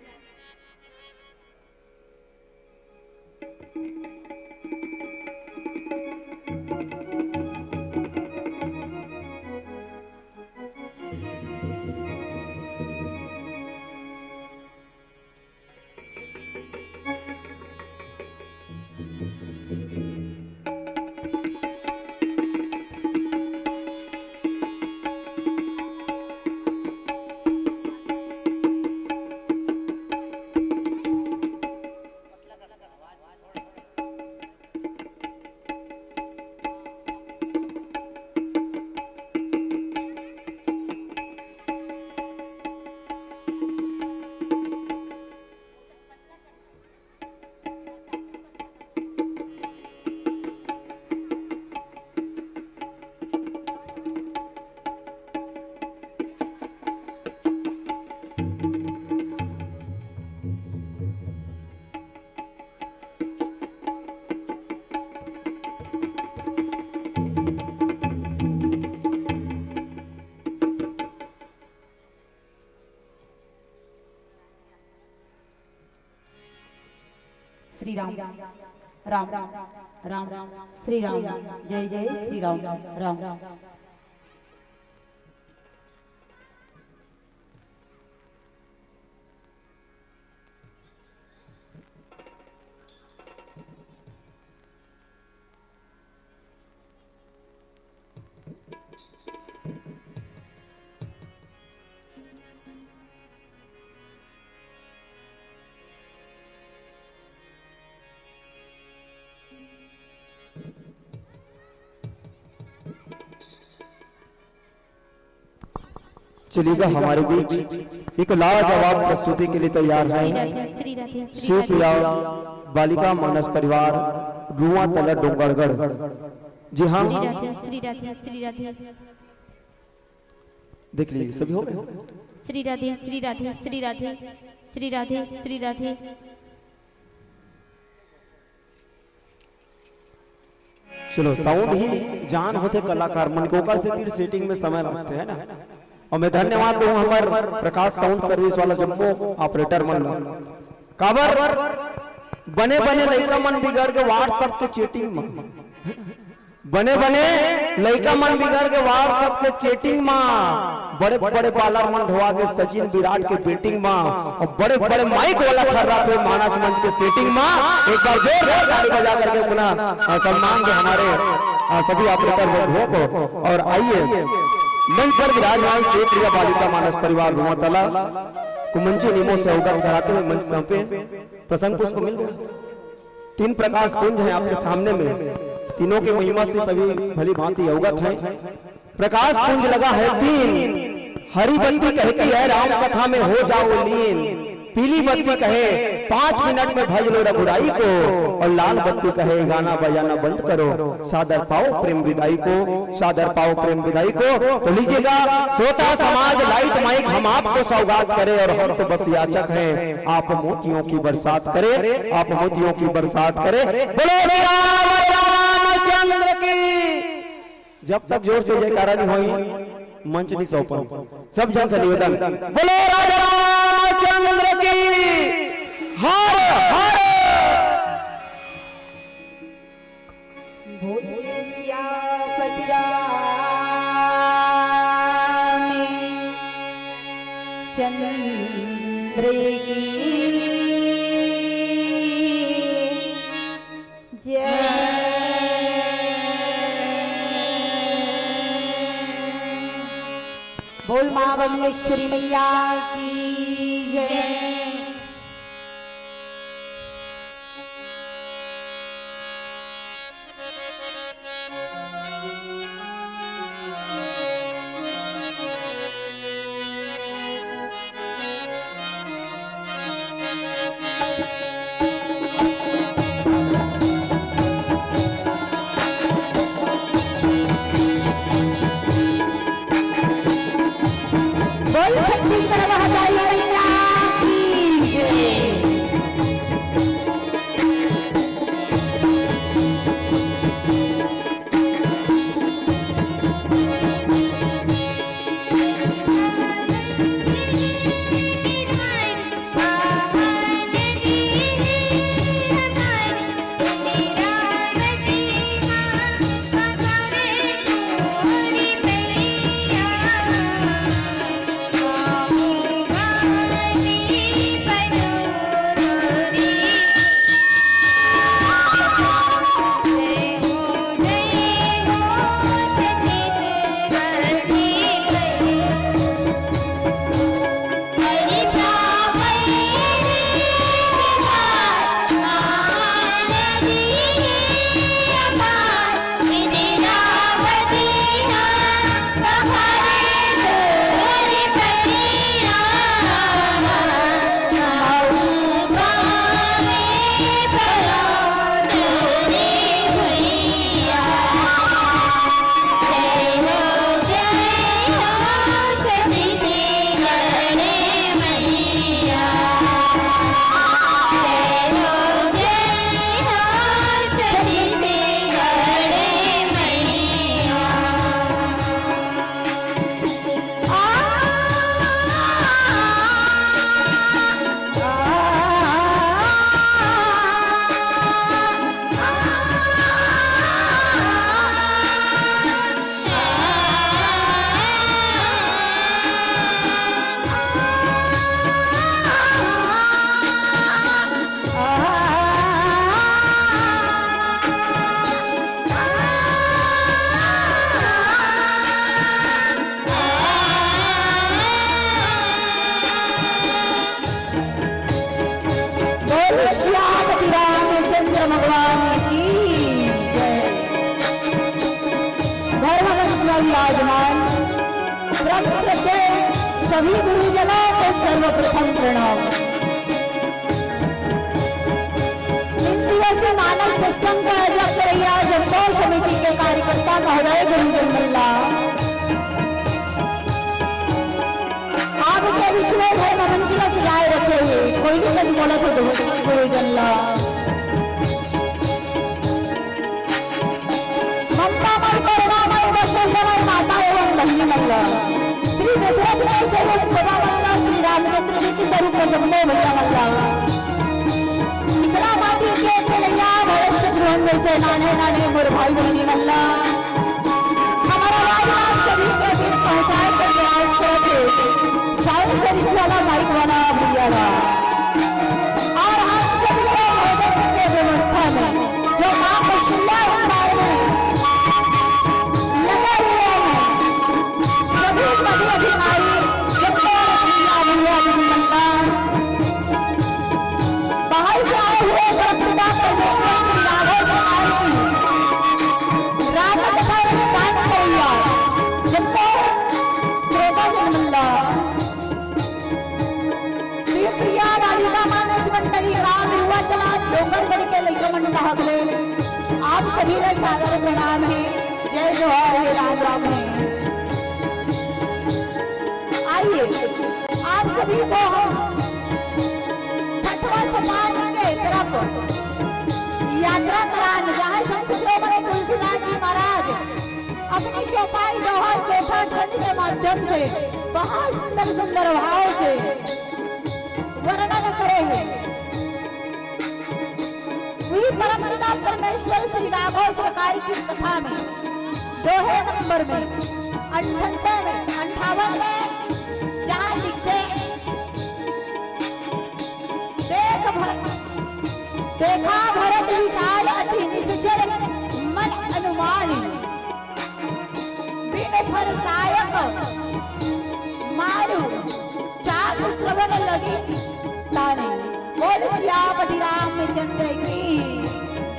श्री राम, राम, राम, श्री राम, जय जय श्री राम, राम। चलिएगा, हमारे बीच एक लाजवाब प्रस्तुति के लिए तैयार हैं श्री राधे, श्री राधे, श्री शिवप्रिया राधे। बालिका मानस परिवार, रुआ तला, डोंगरगढ़। जी हाँ, श्री राधे, श्री राधे, श्री राधे। देख लीजिए, सभी हो गए। श्री राधे, श्री राधे, श्री राधे, श्री राधे, श्री राधे। चलो, साउंड ही जान होथे कलाकार मन के, ओकर सेती सेटिंग में समय लगथे, है ना? और मैं धन्यवाद दूं हमर प्रकाश साउंड सर्विस वाला जम्मो ऑपरेटर मन ला। काबर बने बने लइका मन बिगड़ के WhatsApp के चैटिंग में, बने बने लइका मन बिगड़ के WhatsApp के चैटिंग मा, बड़े बड़े बालर मन ढोवा के सचिन विराट के बैटिंग मा, और बड़े बड़े माइक वाला थर्राथे मानस मंच के सेटिंग मा। एक बार जोरदार ताली बजा करके अपना, अ, सम्मान दे हमारे, अ, सभी ऑपरेटर बंधुओं को। और आइए, मंच पर विराजमान शिवप्रिया बालिका मानस परिवार रुआ तला को मंची नियमों से अवगत कराते हुए मंच सौंपे। प्रसंग पुष्प मिल गया। तीन प्रकाश पुंज हैं आपके सामने में, तीनों की महिमा से सभी भली भांति अवगत हैं। प्रकाश पुंज लगा है तीन, हरि बत्ती कहती है राम कथा में हो जाओ लीन। पीली बत्ती कहे पाँच मिनट में भज लो रघुराई को, और लाल बत्ती कहे गाना बजाना बंद करो, सादर पाओ प्रेम विदाई को, सादर पाओ प्रेम विदाई को। तो लीजिएगा, श्रोता समाज, लाइट माइक हम आपको सौगात करें, और हम तो बस याचक हैं, आप मोतियों की बरसात करें, आप मोतियों की बरसात करें। बोलो श्री राम रामचंद्र की। जब तक जोर से जयकारा नहीं होई, मंच नहीं सौंपन। सब जन से निवेदन, बोलो राजा रामचंद्र की, हर हर। बोलिए सियापति रामचंद्र की जय। बोल माँ बमलेश्वरी मैया की जय। बोल छत्तीसगढ़ महतारी मैया की जय। बोल श्यामति रामचंद्र भगवान की जय। धर्म मंच में विराजमान परम श्रद्धेय सभी गुरुजनों को सर्वप्रथम प्रणाम। तीन दिवसीय मानस सत्संग का आयोजन करइया जगदोष समिति के कार्यकर्ता महोदय गुरुजन मल्ला, आपके बीच में धर्म मंच ला सजाए रखे हे, कोई भी कस बोलत हे गुरुजन ला। ममता मई, करुणा मई, वैष्णव मई माता एवं बहिनी मल्ला, श्री दशरथ के स्वरूप शोभा मल्ला, श्री रामचंद्र जी के स्वरूप में जगदम्बा भैया मल्ला, चिकना माटी के खेलैया भरत शत्रुघ्न जैसे नाने नाने मोर भाई बहिनी मल्ला। हमारा राजनाथ सभी के बीच पहुंचाए के प्रयास करत हे। साउंड सर्विस वाला, माइक वाला भैया ला। और हम सभी को भोजन के व्यवस्था में जो माँ कौशल्या भंडार में लगे हुए हैं, सभी पदाधिकारी, जितने रसगुल्ला भैया जी मंडल, बाहर से आए हुए परमपिता परमेश्वर श्री राघव कुमार की राधा आप सभी ला सादर प्रणाम हे। जय जोहार हे, राम राम हे। आइए, आप सभी को हम छठवां सोपान के तरफ यात्रा करान, जहाँ संत शिरोमणि तुलसीदास जी महाराज अपनी चौपाई दोहा सोरठा छंद के माध्यम से बहुत सुंदर सुंदर भाव से वर्णन करे हे। वही परम पिता परमेश्वर श्री राघव सरकार की कथा में दोहे नंबर में अंठानवे में, अंठावन में जहाँ लिखथे, देख भर-, देखा भरत विशाल अति निश्चर मन अनुमान, बिनु फरसायक मारु चाप श्रवण लगी ताने। बोल सियापति रामचंद्र की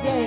जय।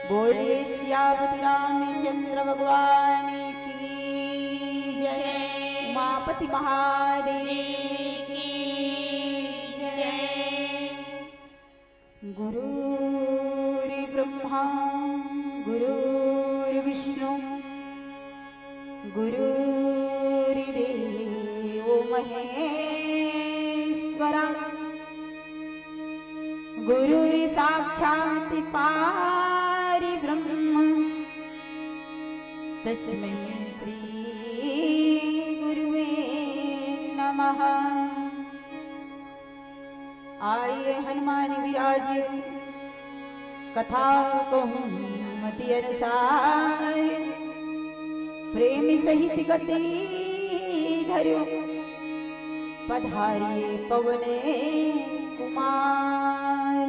बोलिए सियापति रामचंद्र भगवान की जय, उमापति महादेव की जय। गुरुर्ब्रह्मा गुरुर्विष्णु गुरुर्देवो महेश्वरा। गुरुर्साक्षात् पारि ब्रह्म तस्मै श्री गुरुवे नमः। आइए हनुमान विराज कथा कहूँ मति अनुसार। प्रेम सहित गति धर्यो पधारिए पवन कुमार।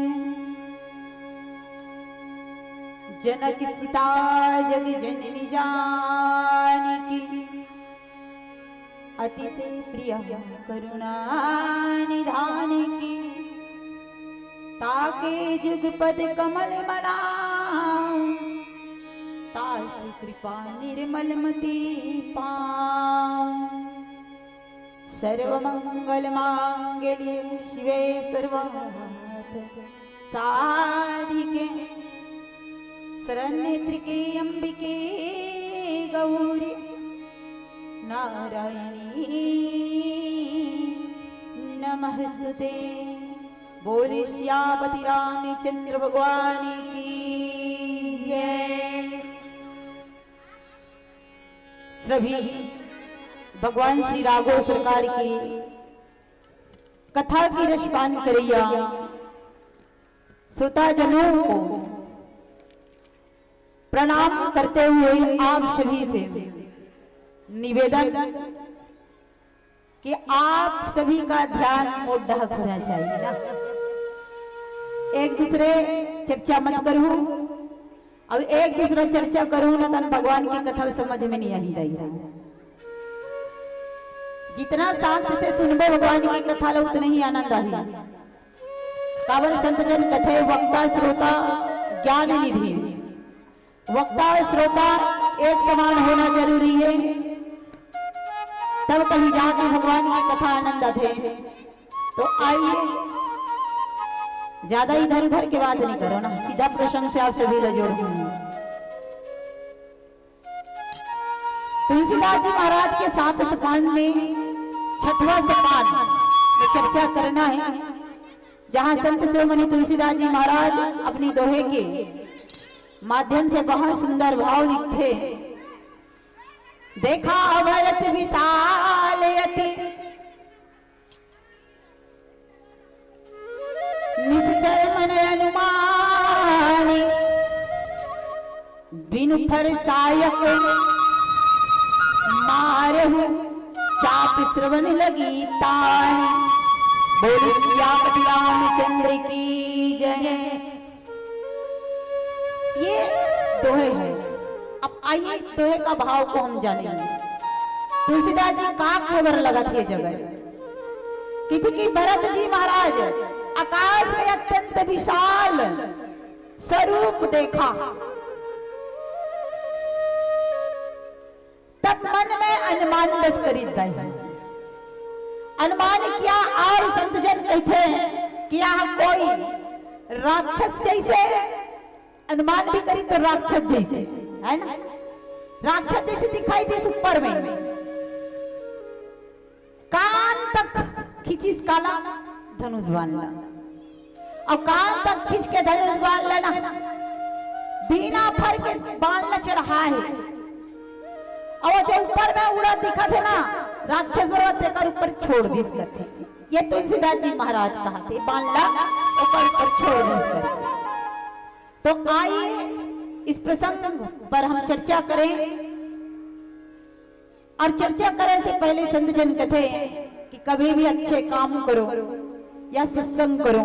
जनक सुता जग जननी जानकी अतिशय प्रिय करुणा निधान की। ताके जुग पद कमल मना तासु कृपा निर्मल मति पाऊं। सर्व मंगल मांगल्ये शिवे सर्वार्थ साधिके शरण्ये त्र्यंबके गौरी नारायणी नमस्तुते। बोले सियापति रामचंद्र भगवान की जय। सभी भगवान श्री राघव सरकार की कथा की रसपान करैया श्रोताजनों को प्रणाम करते हुए आप सभी से निवेदन कि आप सभी का ध्यान मोर डहक होना चाहिए ना। एक दूसरे चर्चा मत करू, अब एक दूसरा चर्चा करू ना, तन भगवान की कथा समझ में नहीं आही दाई। जितना शांत से सुनबो भगवान की कथा ला, उतना ही आनंद आही। काबर संत जन कथे, वक्ता श्रोता ज्ञान निधि। वक्ता और श्रोता एक समान होना जरूरी है, तब कहीं जाके भगवान की कथा आनंद आथे। तो आइए, ज्यादा इधर उधर के बात नहीं करो ना, सीधा प्रसंग से आप सभी ला जोड़ूंगी। तुलसीदास जी महाराज के सात सोपान में छठवां सोपान में चर्चा करना है, जहां संत शिरोमणि तुलसीदास जी महाराज अपनी दोहे के माध्यम से बहुत सुंदर भाव लिखथे। देखा भरत विशाल अति, निश्चर मन अनुमानी, बिनु फर सायक मारहु, चाप श्रवण लगी तानी। बोल सियापति रामचंद्र की जय। ये दोहे है। अब आइए, इस दोहे का भाव को हम जानेंगे। तुलसीदास जी का खबर लगथे जगत, किथे कि भरत जी महाराज आकाश में अत्यंत विशाल स्वरूप देखा, तब मन में अनुमान बस करिस दाई। अनुमान किया और संत जन कथे कि यह कोई राक्षस जैसे, अनुमान भी करिस तो राक्षस जैसे, है ना, राक्षस जैसे दिखाई दिस ऊपर में। कान तक खींचिस काला धनुष बाण ला, अउ कान तक खींच के धनुष बाण ला ना, बिना फर के बाण ला चढ़ाए हे। अउ जो ऊपर में उड़त दिखथे ना, राक्षस बरोबर तेकर ऊपर छोड़ दिस कथे। ये तुलसीदास जी महाराज कहाथे, बाण ला ओकर ऊपर छोड़ दिस कथे। तो आइए, इस प्रसंग पर हम चर्चा करें। और चर्चा करे से पहले संत जन कथे कि कभी भी अच्छे काम करो या सत्संग करो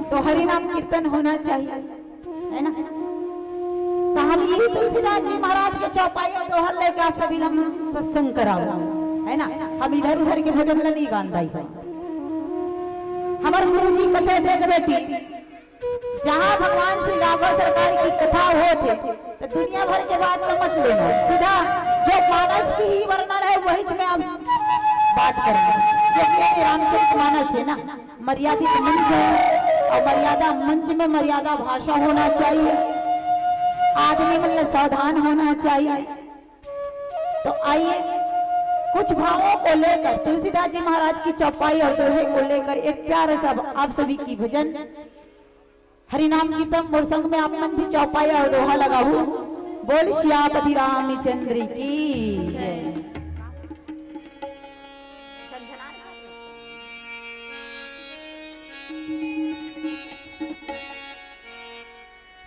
तो हरि नाम कीर्तन होना चाहिए, है ना? तो हम यही तुलसीदास जी महाराज के चौपाई और दोहा लेके आप सभी ला हम सत्संग कराओ, है ना? हम इधर उधर के भजन ला नहीं गान दाई हो। हमर गुरु जी कथे, देख बेटी, जहाँ भगवान श्री राघव सरकार की कथा होत हे, तो दुनिया भर के बात में मत लेना, सीधा जो मानस की ही वर्णन है, वही में आप बात करना। जो कि रामचरित मानस है ना, मर्यादित मंच है, और मर्यादा मंच में मर्यादा भाषा होना चाहिए, आदमी मन ला सावधान होना चाहिए। तो आइए, कुछ भावों को लेकर, तुलसीदास जी महाराज की चौपाई और दोहे को लेकर एक प्यारा सा आप सभी की भजन हरिनाम कीर्तन मोर संग में आप मन भी चौपाई और दोहा लगाहू। बोल सियापति रामचंद्र की जय।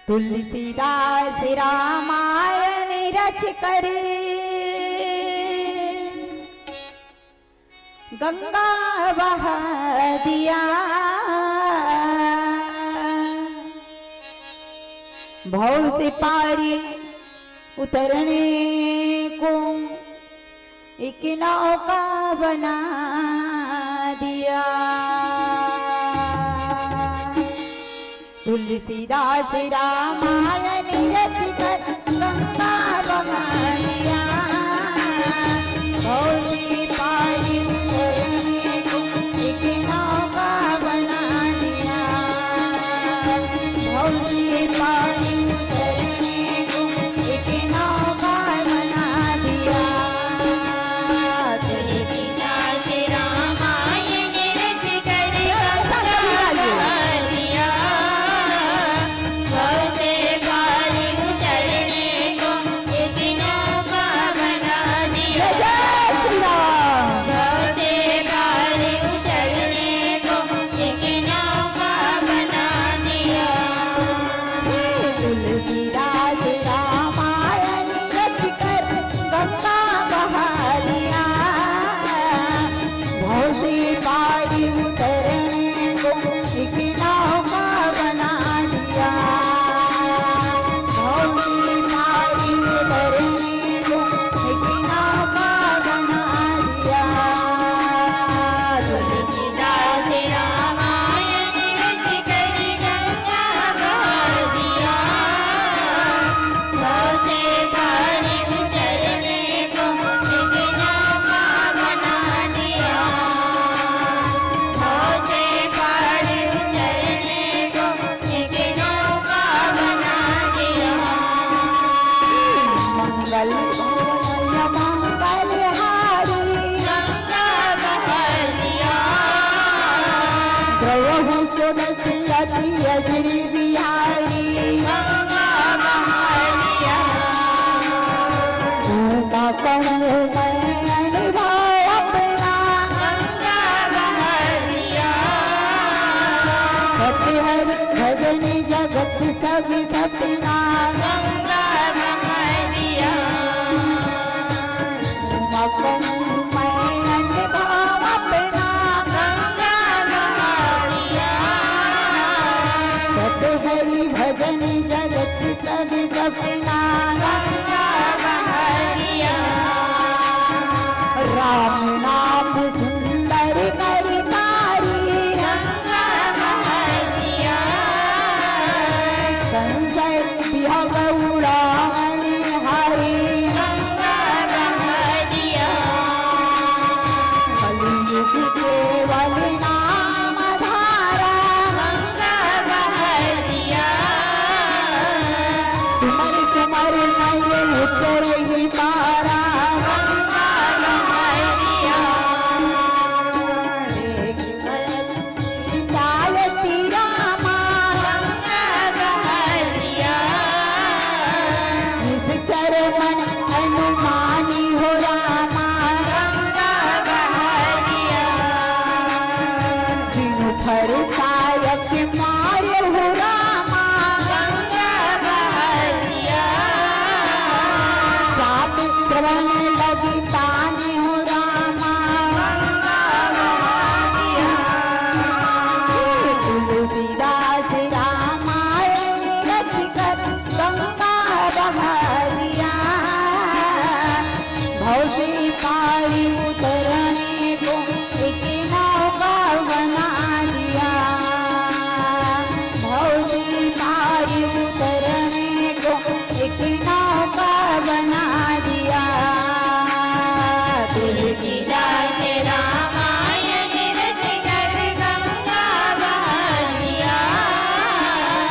तुलसीदास रामायण रच कर गंगा बहा दिया। भव से पारी उतरने को एक नौका बना दिया। तुलसीदास रामायण रच कर गंगा बहा दिया। भव से पारी उतरने को एक नौका बना दिया। भव से पारी उतरने को एक नौका बना दिया। तुलसीदास रामायण रच कर गंगा बहा दिया। भव से पारी उतर सभी सपना गंगा बहा दिया। मगन मैं अनुभव अपना गंगा बहा दिया। सत हरि भजन जगत सभी सपना गंगा बहा दिया। राम नाम सुंदर करतारी गंगा बहा दिया। संशय विहग उड़ावन हारी गंगा बहा दिया। कलयुग केवल नाम धारा गंगा बहा दिया। सुमर सुमर नैन उतरहि पारा गंगा बहा दिया। एक भय विशाल तीरा माँ गंगा बहा दिया। निश्चर मन अनुमानी हो रामा गंगा बहा दिया। बिनु फर सहायक मारे हो रामा गंगा बहा दिया। चाप श्रवण लगी तानी हो रामा गंगा बहा दिया। तुलसीदास रामायण रचिकर गंगा बहा दिया। भव से पारी उतरने को एक नौका बना दिया। भव से पारी उतरने को एक नौका बना दिया। तुलसीदास रामायण रचिकर गंगा बहा दिया।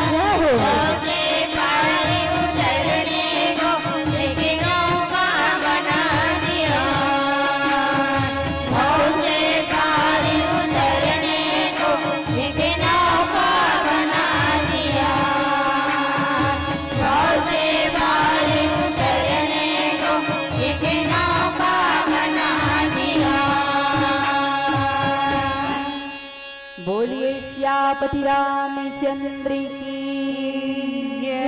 जय हो। भव से पार उतरने को एक नौका बना दिया। भव से पार उतरने को एक नौका बना दिया। भव से पार उतरने को एक नौका बना दिया। बोलिए सियापति रामचंद्र की जय।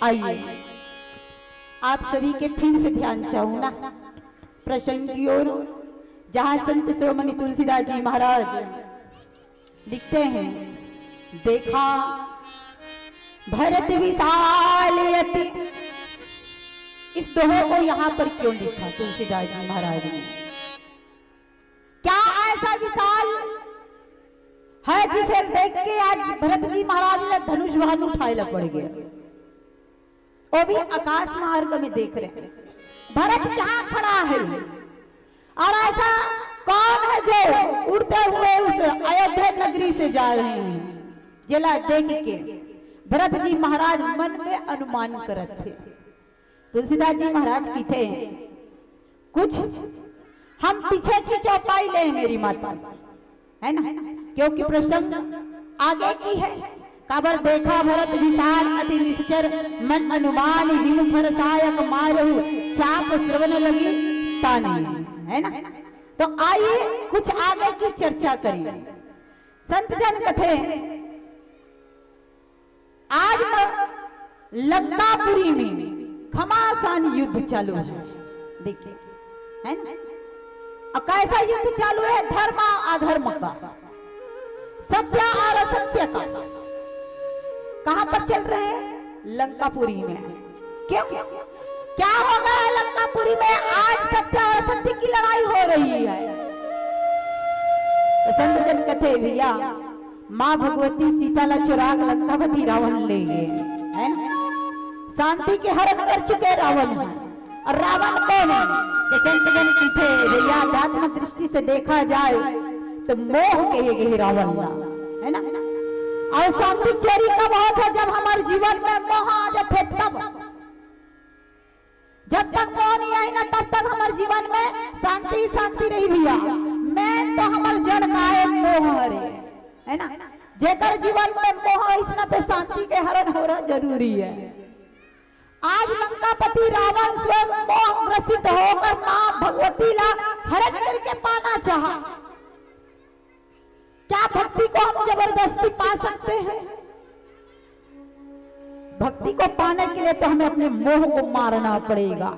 आइए, आप सभी के फिर से ध्यान चाहूं ना प्रसंग की ओर, जहां संत शिरोमणि तुलसीदास जी महाराज लिखते हैं, देखा भरत विशाल अति। इस दोहे को यहाँ पर क्यों लिखा तुलसीदास जी महाराज ने? क्या ऐसा विशाल है जिसे देख के आज भरत जी महाराज ला धनुष बाण उठाए ला पड़ गया? वो भी आकाश मार्ग में देख रहे हैं। भरत कहाँ खड़ा है और ऐसा कौन है जो उड़ते हुए उस अयोध्या नगरी से जा रहे हैं, जेला देख के भरत जी महाराज मन में अनुमान करत थे। तुलसीदास जी महाराज कथे, कुछ हम पीछे की चौपाई ले मेरी माता, है ना, क्योंकि प्रसंग आगे की है। काबर देखा भरत विशाल अति निश्चर, मन अनुमान बिनु फर सहायक मारहु, चाप श्रवण लगी तानी, है ना। तो आइए कुछ आगे की चर्चा करें। संत जन कथे, आज लंकापुरी में घमासान युद्ध चालू है, देखिए, है ना? और कैसा युद्ध चालू है? धर्म और अधर्म का, सत्य और असत्य का। कहां पर चल रहे हैं? लंकापुरी में। क्यों? क्या हो गया है लंकापुरी में? आज सत्य और असत्य की लड़ाई हो रही है। तो संत जन कथे, भैया, माँ भगवती सीता ला चुरा के लंकापति रावण ले गए, है ना? शांति के हरण कर चुके रावण है। और रावण कौन है? तो संत जन कथे, भैया, अध्यात्म दृष्टि से देखा जाए तो मोह कहे गए रावण ला, है ना? और शांति चोरी कब होत है? जब हमारे जीवन में मोह आ जाते तब। जब तक मोह नहीं आई ना, तब तक हमारे जीवन में शांति ही शांति रही भैया। मैं तो हमारे जड़ का है मोह हरे, है ना? जेकर जीवन में मोह है, इसना तो शांति के हरण हो रहा जरूरी है। आज लंकापति रावण स्वयं मोह ग्रसित होकर माँ भगवती ला हरण करके पाना चाहा। क्या भक्ति को हम जबरदस्ती पा सकते हैं? भक्ति को पाने के लिए तो हमें अपने मोह को मारना पड़ेगा,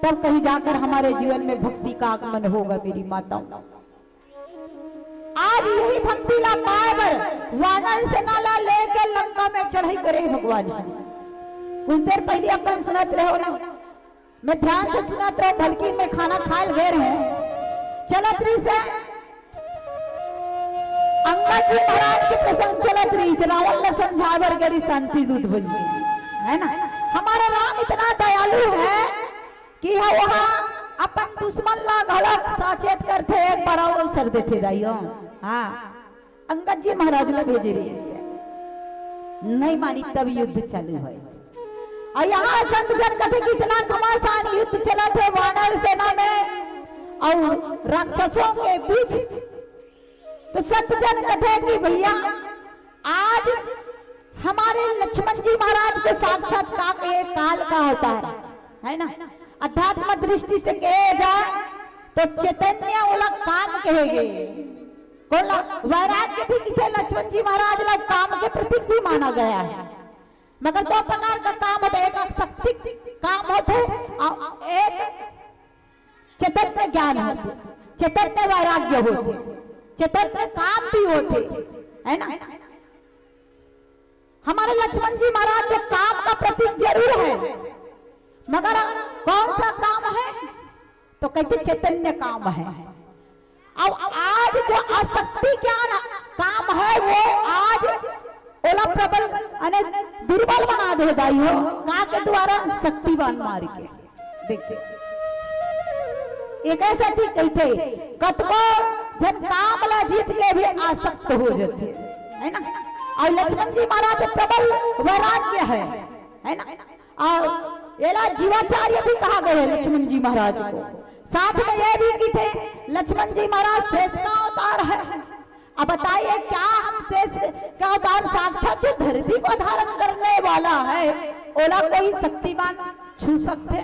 तब कहीं जाकर हमारे जीवन में भक्ति का आगमन होगा मेरी माताओं। आज यही भक्ति ला पाए बर वानर सेना ला लेके लंका में चढ़ाई करे भगवान। कुछ देर पहले अपन सुनत रहो ना, मैं ध्यान से सुनत रहो, भलकी मैं खाना खाए गे रहे, चलत रहिस हे अंगद जी महाराज के प्रसंग चलत रहिस हे, रावण ला समझाए बर गे रहिस हे शांति दूत बन के, है ना? हमारा राम इतना दयालु है कि ह वहाँ अपन दुश्मन ला घलो सचेत करथे, एक बार और अवसर देथे दाइयो। हाँ, अंगद जी महाराज ला भेजे रहिस हे, नहीं मानिस तब युद्ध चालू होइस। अउ यहाँ संत जन कथे कि इतना घमासान युद्ध चलत हे वानर सेना में अउ राक्षसों के बीच, तो संत जन कथे कि भैया, आज हमारे लक्ष्मण जी महाराज के साक्षात का, ये काल का होता है, है ना? अध्यात्म दृष्टि से कहे जाए तो चैतन्य ओला काम कहे गे। कोन ला? वैराग्य भी किथे लक्ष्मण जी महाराज ला काम के प्रतीक भी माना गया है। मगर दो प्रकार का काम होथे, एक शक्ति काम होथे अउ एक चैतन्य ज्ञान होथे, चैतन्य वैराग्य होथे, चैतन्य काम भी होथे, है ना? हमारे लक्ष्मण जी महाराज जो काम का प्रतीक जरूर है, मगर कौन सा काम है? तो कहथे चैतन्य काम है। अब आज जो अशक्ति ज्ञान काम है, वो आज ओला प्रबल, अने दुर्बल बना दे दाइयो, का के द्वारा? शक्तिवान मार के। देखिए, एक ऐसा थी कहथे, कतको झन काम ला जीत के भी आसक्त हो जाथे, है ना? अउ लक्ष्मण जी महाराज प्रबल वैराग्य है, है ना? अउ एला जीवाचार्य भी कहा गया है लक्ष्मण जी महाराज को। साथ में ये भी कथे, लक्ष्मण जी महाराज शेष का अवतार है। अब बताइए, क्या हम शेष का अवतार, साक्षात जो धरती को धारण करने वाला है, ओला कोई शक्तिवान छू सकथे?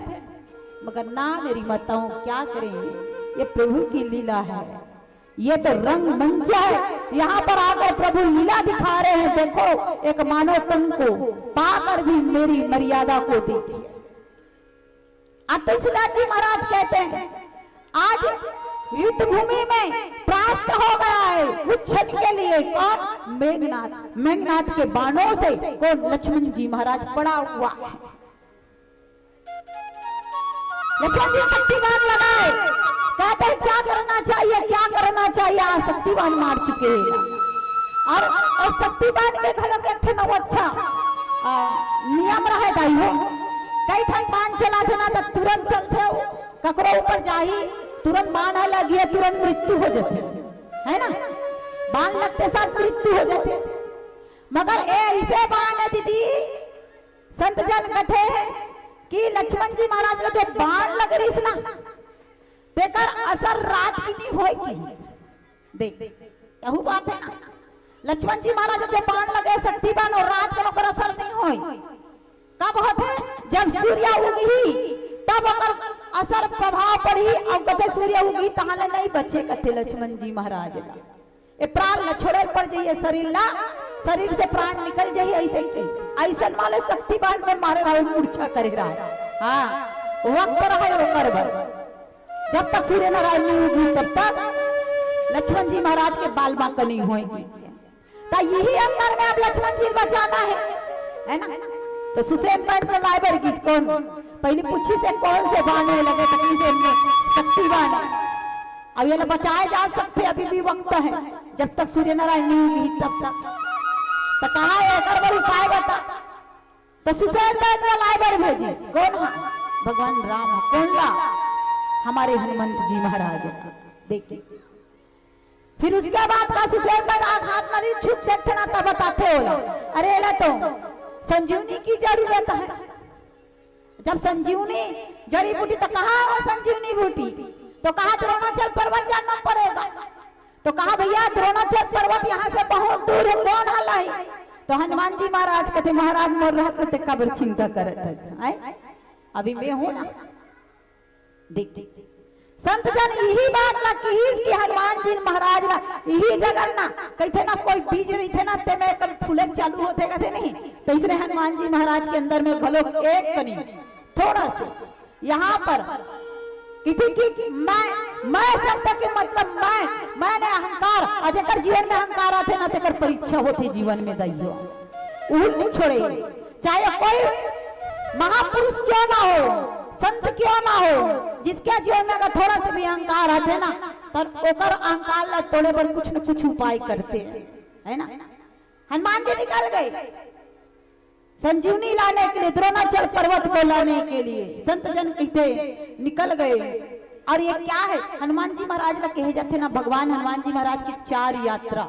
मगर ना मेरी माताओं, क्या करेंगे, ये प्रभु की लीला है, ये तो रंगमंच है। यहाँ पर आकर प्रभु लीला दिखा रहे हैं। देखो, एक मानव तन को पाकर भी मेरी मर्यादा को देखिए। अब तुलसीदास जी महाराज कहते हैं, आज युद्ध भूमि में परास्त हो गया है कुछ क्षण के लिए। कौन? मेघनाथ। मेघनाथ के बाणों से कौन? लक्ष्मण जी महाराज पड़ा हुआ है। लक्ष्मण जी शक्तिवान लगाए, कहते हैं, क्या करना चाहिए, क्या करना चाहिए? आज शक्तिवान मार चुके हैं। और, और शक्तिवान के घलो के एक ठन अच्छा, आ, नियम रहे दाई हो। कई ठन बाण चलाथे ना, त तुरंत चलथे हो, ककरो ऊपर जाही, तुरंत बाण ह लगिए, तुरंत मृत्यु हो जाथे, है ना? बाण लगते साथ मृत्यु हो जाथे। मगर ए ऐसे बाण है दीदी, संत जन कथे कि लक्ष्मण जी महाराज ला जो बाण लग रहिस ना, तेकर असर रात के नहीं होय कहिस। देख, यहू बात है ना, लक्ष्मण जी महाराज जो बाण लगे शक्ति बाण, अउ रात के ओकर असर नहीं होय। कब होथे? जब सूर्य उगही, तब ओकर असर प्रभाव पड़ही। अउ कथे सूर्य उगही तहाँ ले नहीं बचे, कथे लक्ष्मण जी महाराज ला। ए प्राण ला छोड़े पड़ जाइए, शरीर ला, शरीर से प्राण निकल जाइए, ऐसे ही कहिस। ऐसन वाले शक्ति बाण में मारे रहे, मूर्छा करे रहे। हाँ, वक्त रहे ओकर बर। जब तक सूर्य नारायण नहीं उगी, तब तक लक्ष्मण जी महाराज के बाल बांका नहीं होएगी। त यही अंदर में अब लक्ष्मण जी बचाना है, है ना? तो सुषेण बाण ला लाए बर गिस। कोन? पहली पूछिस हे कौन से बाण में लगे, त कहिस हे शक्ति बाण। अब ये ला बचाए जा सकथे, अभी भी वक्त है, जब तक सूर्य नारायण नहीं उगी तब तक। त कहा, एकर बर उपाय बता। त सुषेण बाण ला लाए बर भेजिस। कोन हा? भगवान राम हा। कोन ला? हमारे हनुमंत जी महाराज। देखिए, फिर उसके बाद का सुषेण बाण आघात मरी छुप देखथे ना, तब बताथे ओला, अरे एला तो संजीवनी की जरूरत है। जब संजीवनी जड़ी बूटी, तो कहाँ वो संजीवनी बूटी? तो कहा, द्रोणाचल पर्वत जाना पड़ेगा। तो कहा, भैया, द्रोणाचल पर्वत यहाँ से बहुत दूर है, कोन हा लाही? तो हनुमान जी महाराज कथे, महाराज मोर रहत में ते काबर चिंता करत हस, आय? अभी मैं हूँ ना। देख, देख, देख। संत जन इही बात ला किहिस कि हनुमान जी महाराज ला इही जगह ना, कहिथे ना, कोई बीज रहिथे ना, ते में कभी फूले चालू होथे, कथे नहीं, तो इसने हनुमान जी महाराज के अंदर में घलो एक कनी थोड़ा से यहाँ पर किथे कि मैं, मैं शब्द के मतलब मैं, मैंने अहंकार, और जेकर जीवन में अहंकार आथे ना, तेकर परीक्षा होथे जीवन में, दाई हो। उहुल नहीं छोड़े, चाहे कोई महापुरुष क्यों ना हो, संत क्यों ना हो, जिसके जीवन में अगर थोड़ा सा भी अहंकार आथे ना, तो ओकर अहंकार ला तोड़े बर कुछ न कुछ उपाय करथे, है ना? हनुमान जी निकल गए संजीवनी लाने के लिए, द्रोणाचल पर्वत को लाने के लिए संत जन कहिथे निकल गए। और ये क्या है? हनुमान जी महाराज ला कहे जाथे ना, भगवान हनुमान जी महाराज की चार यात्रा,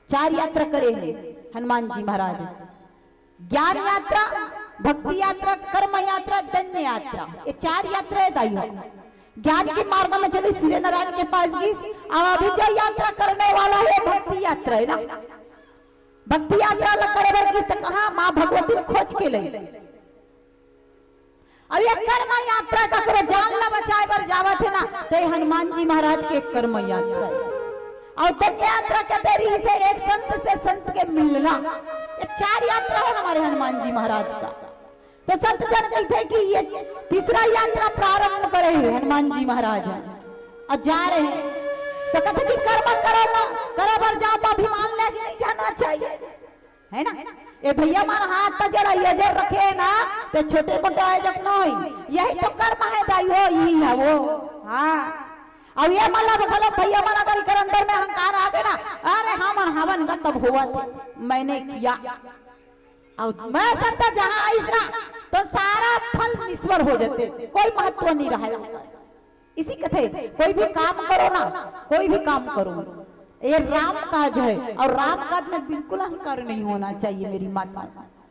चार यात्रा करे हैं हनुमान जी महाराज। ज्ञान यात्रा, भक्ति यात्रा, कर्म यात्रा, धन्य यात्रा, ये चार यात्रा है, दाई हो। ज्ञान के मार्ग में चले सूर्य नारायण के पास गिस, और अभी जो यात्रा करने वाला है, भक्ति यात्रा है ना। भक्ति यात्रा ला करे बर गिस त कहाँ माँ भगवती खोज के लइस। और ये कर्म यात्रा ककरो जान ला बचाए बर जावत है ना, ते हनुमान जी महाराज के कर्म यात्रा है। और धन्य यात्रा के देरी से एक संत से संत के मिलना, ये चार यात्रा है हमारे हनुमान जी महाराज का। तो संत जन कहिथे कि ये तीसरा यात्रा प्रारंभ करे हैं हनुमान जी महाराज, और जा रहे हैं। तो कथे कि कर्म करो ना, करे बर जाओ तो अभिमान लेके नहीं जाना चाहिए, है ना? ये भैया मन हाथ त जड़ा ये जड़ रखे ना, ते छोटे मोटे आयोजक न होई। यही तो कर्म है, दाई हो, यही है वो। हाँ। और ये मतलब घलो भैया मन अगर इकर अंदर में अहंकार आ गए ना, अरे हमन हवन गा तब होवत, मैंने किया। और मैं शब्द जहाँ आइस ना, तो सारा फल निष्फल हो जाते, कोई महत्व नहीं रहा। इसी कथे, कोई भी काम करो ना, कोई भी काम करो, ये राम काज है, और राम काज में बिल्कुल अहंकार नहीं होना चाहिए मेरी माता।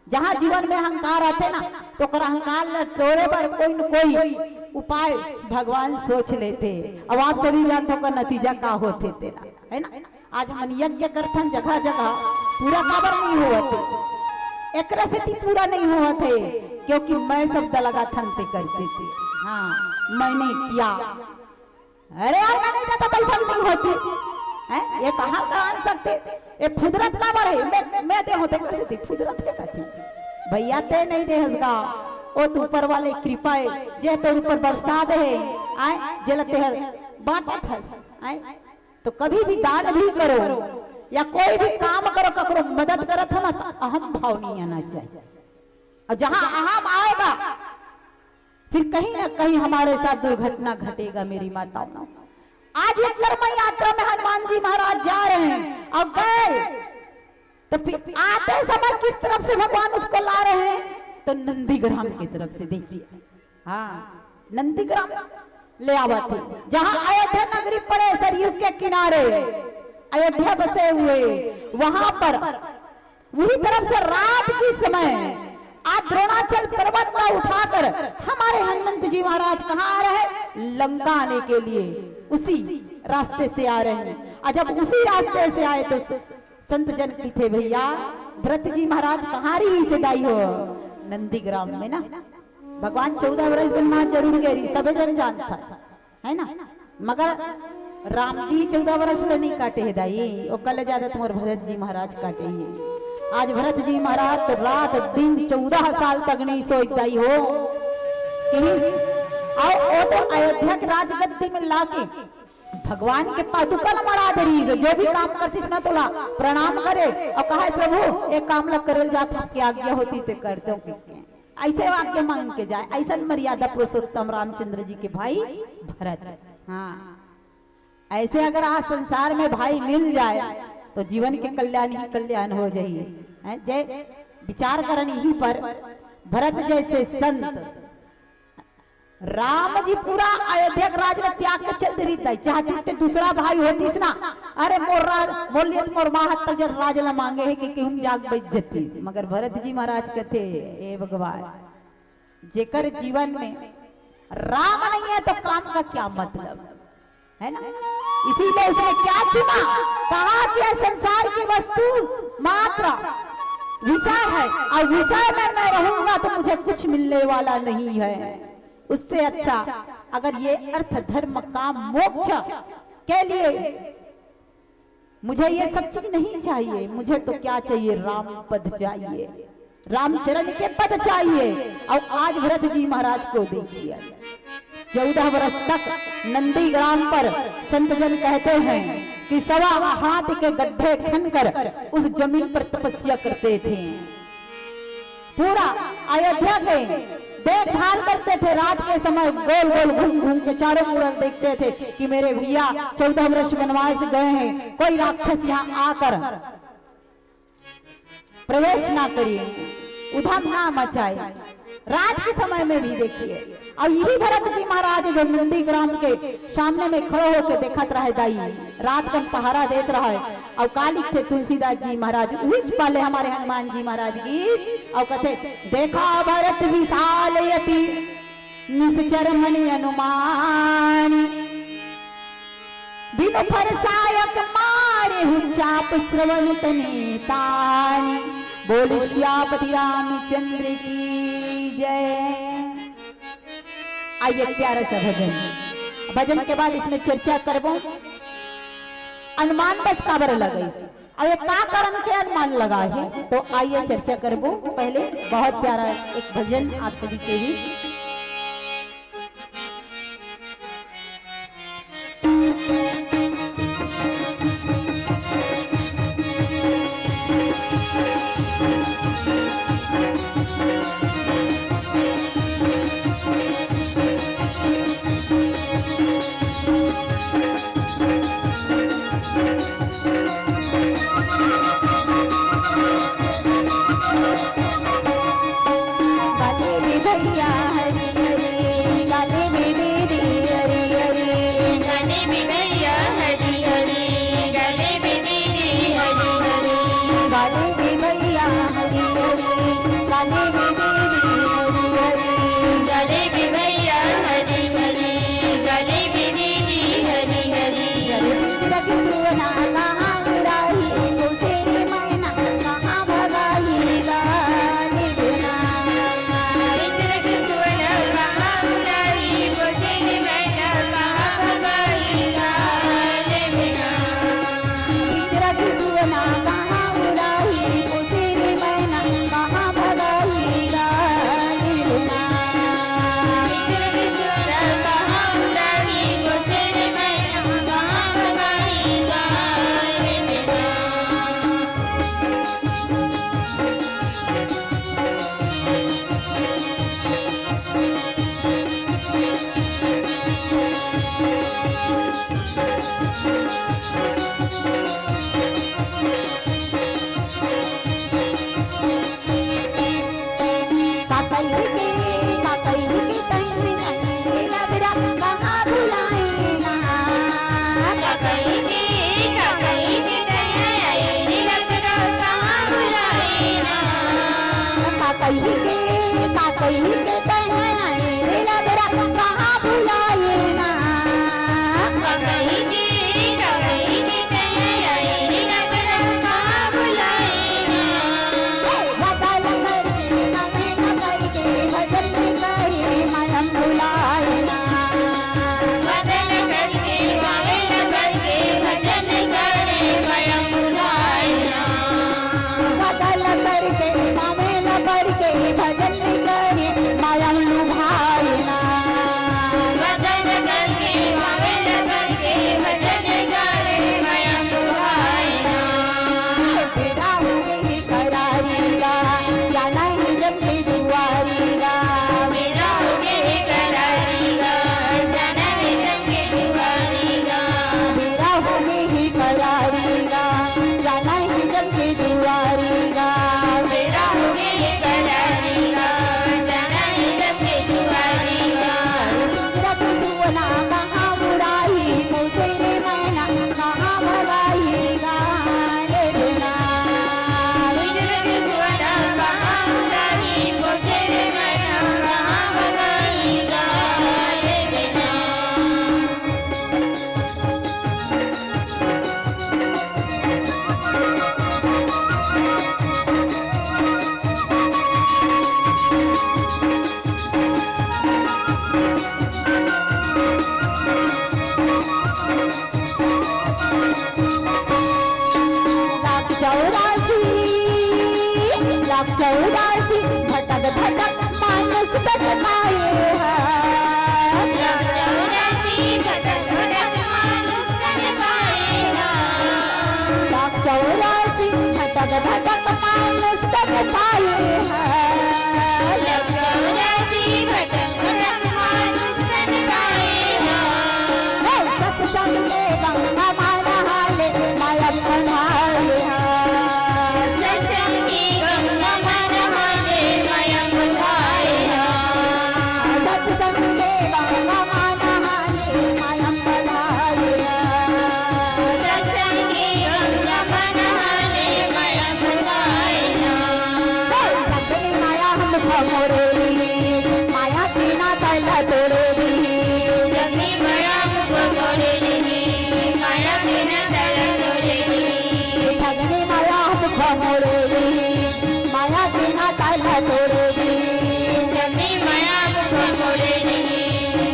जहाँ जीवन में अहंकार आथे ना, तो ओकर अहंकार ला तोड़े बर कोई न कोई उपाय भगवान सोच लेथे। अब आप सभी जानथो ओकर नतीजा का होथे तेला, है ना? आज हमन यज्ञ करथन जगह जगह, पूरा काबर नहीं होवत हे? एकरे सेती पूरा नहीं होवत हे, क्योंकि मैं शब्द लगाथन तेकर सेती। हाँ, मैंने किया। अरे यार, मैं नहीं देता, पैसा भी नहीं होती। हैं? ये कहाँ का आन सकते? ये फुदरत काबर हे? मैं, मैं दे होते, तेकर सेती फुदरत के कथे। भैया, ते नहीं देहस गा, ओ तो ऊपर वाले कृपा हे, जे तोर ऊपर बरसा दे हे, आय, जेला तेहर बांटत हस, आय। तो कभी भी दान भी करो या कोई भी काम करो, ककरो मदद करत हो ना, तो अहम भाव नहीं आना चाहिए। और जहां अहम आएगा, फिर कहीं ना कहीं हमारे साथ दुर्घटना घटेगा, मेरी माताओं। आज ये कर्म यात्रा में हनुमान जी महाराज जा रहे हैं और गए, तो फिर आते समय किस तरफ से भगवान उसको ला रहे हैं? तो नंदीग्राम की तरफ से। देखिए, हाँ, नंदीग्राम ले आवत हे, जहाँ अयोध्या नगरी पड़े, सरयू के किनारे अयोध्या बसे हुए, वहां पर वही तरफ से रात के समय आज द्रोणाचल पर्वत का उठाकर हमारे हनुमंत जी महाराज कहाँ आ रहे हैं? लंका आने के लिए उसी रास्ते से आ रहे हैं। और जब उसी रास्ते से आए तो संत जन कथे, भैया, भरत जी महाराज कहाँ रहिस हे दाई हो? नंदीग्राम में ना। भगवान चौदह वर्ष वनवास जरूर गे रहिस, सबे जन जानथन, है ना? मगर राम जी चौदह वर्ष ले नहीं काटे हे दाई, ओकर ले ज्यादा तुम्हार भरत जी महाराज काटे हे। आज भरत जी महाराज तो रात दिन चौदह साल तक नहीं सोए दाई हो। कहीं आओ, वो तो अयोध्या के राजगद्दी में लाके भगवान के पादुका ला मड़ा दे रहिस हे, जो भी काम करतिस ना तोला प्रणाम करे और कहे, प्रभु, ये काम ला करल जात, आपकी आज्ञा होती ते करते हो। ऐसे आज्ञा मांग के जाए, ऐसा मर्यादा पुरुषोत्तम रामचंद्र जी के भाई भरत। हाँ, ऐसे अगर आज संसार में भाई मिल जाए तो जीवन के कल्याण ही कल्याण हो जाइए। हैं? जय विचार करन यहीं पर, भरत जैसे संत राम जी पूरा अयोध्या के राज ला त्याग के चल दे रहिस हे, चाहतिस ते दूसरा भाई होतिस ना, अरे मोर राज, मोर लिए मोर माँ हद तक जब राज ला मांगे हे कि, कि हम जाग बच जतिस, मगर भरत जी महाराज कथे, ए भगवान, जेकर जीवन में राम नहीं है तो काम का क्या मतलब, है ना? इसीलिए उसने क्या चुना, कहा कि यह संसार की वस्तु मात्र विषय है और विषय में मैं रहूंगा तो मुझे कुछ मिलने वाला नहीं है। उससे अच्छा अगर ये अर्थ, धर्म, काम, मोक्ष के लिए मुझे ये सब चीज नहीं चाहिए, मुझे तो क्या चाहिए, राम पद चाहिए, रामचरण के पद चाहिए। और आज भरत जी महाराज को देखिए, चौदह वर्ष तक नंदीग्राम पर संत जन कहते हैं कि सवा हाथ के गड्ढे खनकर उस जमीन पर तपस्या करते थे। पूरा अयोध्या के देखभाल करते थे। रात के समय गोल गोल घूम घूम के चारों ओर देखते थे कि मेरे भैया चौदह वर्ष वनवास गए हैं, कोई राक्षस यहाँ आकर प्रवेश ना करिए, उधम ना मचाए। रात के समय में भी देखिए, और यही भरत जी महाराज जो नंदीग्राम के सामने में खड़े होके देखत रहे दाई, रात कन पहरा देत रहे। और का लिखथे तुलसीदास जी महाराज, उही पहले हमारे हनुमान जी महाराज की, और कथे, "देखा भरत विशाल अति निसचर मनि अनुमानि, बिनु फरसायक मारेहु चाप श्रवण तनि तानि।" बोल सियापति रामचंद्र की जय। आइए, प्यारा सा भजन। भजन के बाद इसमें चर्चा करबो, अनुमान बस काबर लगाइस, अउ ये का कारण के अनुमान लगा है, तो आइए चर्चा करबो। पहले बहुत प्यारा एक भजन आप सभी के बीच। माया के नाता ला तोड़े दिही। जगनी माया मुख मोड़े दिही, माया के नाता ला तोड़े दिही। ठगनी माया मुख मोड़े दिही, माया के नाता ला तोड़े दिही। जगनी माया मुख मोड़े दिही,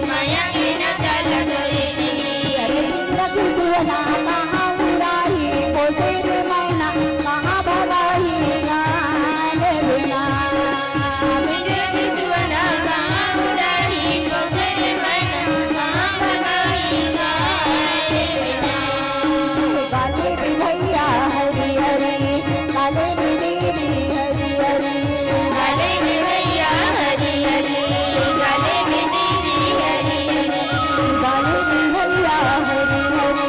माया के नाता ला तोड़े दिही। अरे इंद्र की सुअना कहाँ उड़ाही, पोसे रे मैना कहाँ भगाही, गाले बिना। गाले में भैया हरी हरी, गाले में दीदी हरी हरी। गाले में भैया हरी हरी, गाले में दीदी हरी हरी। गाले में भैया हरी हरी,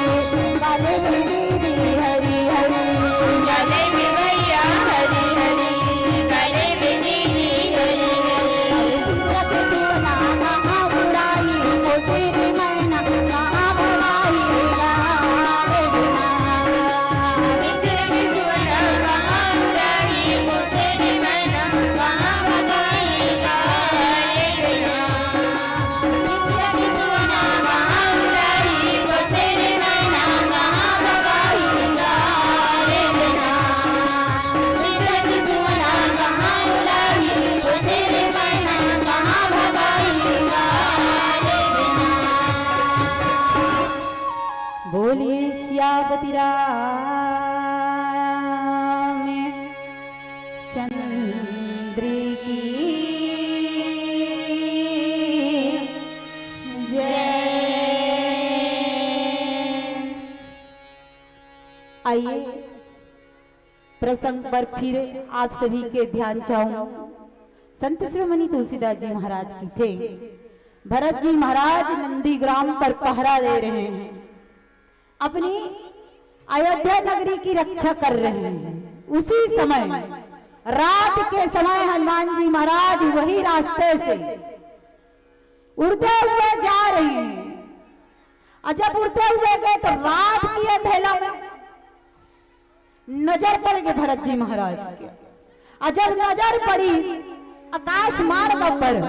गाले में दीदी हरी हरी। गाले में भैया हरी हरी, गाले में दीदी हरी हरी। सूरत सोना कहाँ बुलाई, ओ शेर मैना कहाँ भलाई, गाले बिना। सूरत सोना कहाँ बुलाई, ओ शेर मैना कहाँ भलाई, गाले बिना। बोलिए सियापति राम चंद्र की जय। आइए, प्रसंग पर फिर आप सभी के ध्यान चाहूं। संत शिरोमणि तुलसीदास जी महाराज की थे। भरत जी महाराज नंदीग्राम पर पहरा दे रहे हैं, अपनी अयोध्या नगरी की रक्षा कर रहे हैं। उसी समय, रात के समय हनुमान जी महाराज वही रास्ते से उड़ते हुए जा रहे हैं। और जब उड़ते हुए गए तो रात की अंधेला में नजर पड़ गए भरत जी महाराज के। और जब नजर पड़ी आकाश मार्ग पर,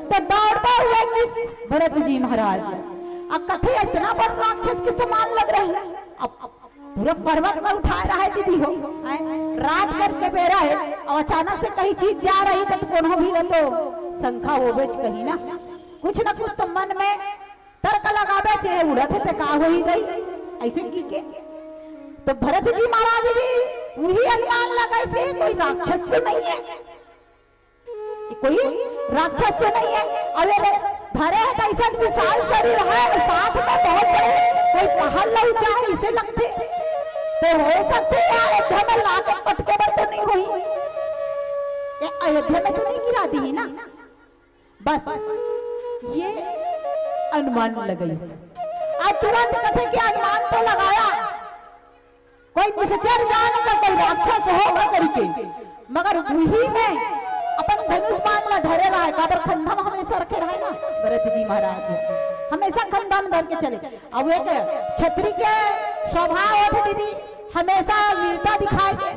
तो दौड़ते हुए किस भरत जी महाराज, अब कथे इतना बड़ राक्षस के समान लग रहे हैं। अब पूरा पर्वत ला उठाए रहे दीदी हो, हैं? रात करके बेरा है, और अचानक से कहीं चीज जा रही तो कोनो भी ला तो शंका होबेच कहीं ना, कुछ ना कुछ तो मन में तर्क लगाबे, चाहे उड़त हे ते का होही दई, ऐसे की के। तो भरत जी महाराज भी वही अनुमान लगाइस, कोई राक्षस तो नहीं है, कोई राक्षस तो नहीं है। अब ये धरे है तो ऐसा विशाल शरीर है, साथ में बहुत बड़े कोई पहाड़ ला ऊंचा है, इसे लगथे तो हो सकथे यार अयोध्या में लाके पटके बर तो नहीं होही, ये अयोध्या में तो नहीं गिरा दीही ना। बस ये अनुमान लगाइस। आज तुरंत कथे कि अनुमान तो लगाया, कोई निशाचर जान का कोई राक्षस होगा करके, मगर वही में अपन धनुष बाण ला धरे रहे, काबर खंधा में हमेशा रखे रहे ना भरत जी महाराज, हमेशा खंधा में धर के चले। अब एक छत्री के स्वभाव होथे दीदी, हमेशा वीरता दिखाए के,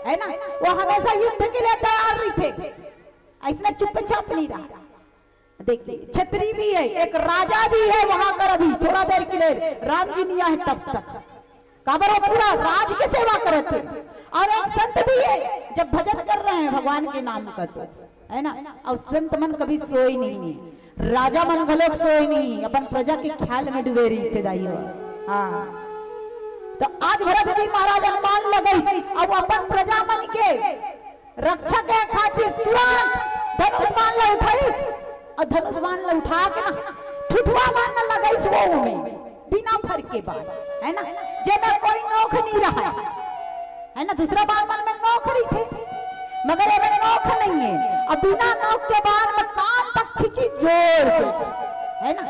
है ना, वो हमेशा युद्ध के लिए तैयार रहिथे, ऐसने चुपचाप नहीं रहा। देखिए, छत्री भी है, एक राजा भी है वहां कर, अभी थोड़ा देर के लिए राम जी नहीं आए तब तक, काबर वो पूरा राज की सेवा करत हे। और एक संत भी है, जब भजन कर रहे हैं भगवान के नाम का तो, है ना, और संत मन कभी सोए नहीं है, राजा मन घलोक सोए नहीं, अपन प्रजा के ख्याल में डूबे रहिथे दाई हो। हाँ, तो आज भरत जी महाराज अनुमान लगाइस, अब अपन प्रजा मन के रक्षा के खातिर तुरंत धनुष बाण ला उठाइस और धनुष बाण ला उठा के ना ठुठवा बाण ला लगाइस वो में, बिना फर के बाण, है ना, जेमे कोई नोख नहीं रहा है, है ना। दूसरा बाण मन में नोख रहिथे, मगर एमे नोख नहीं है। अब बिना नोख के बाण में कान तक खींची जोर से, है ना,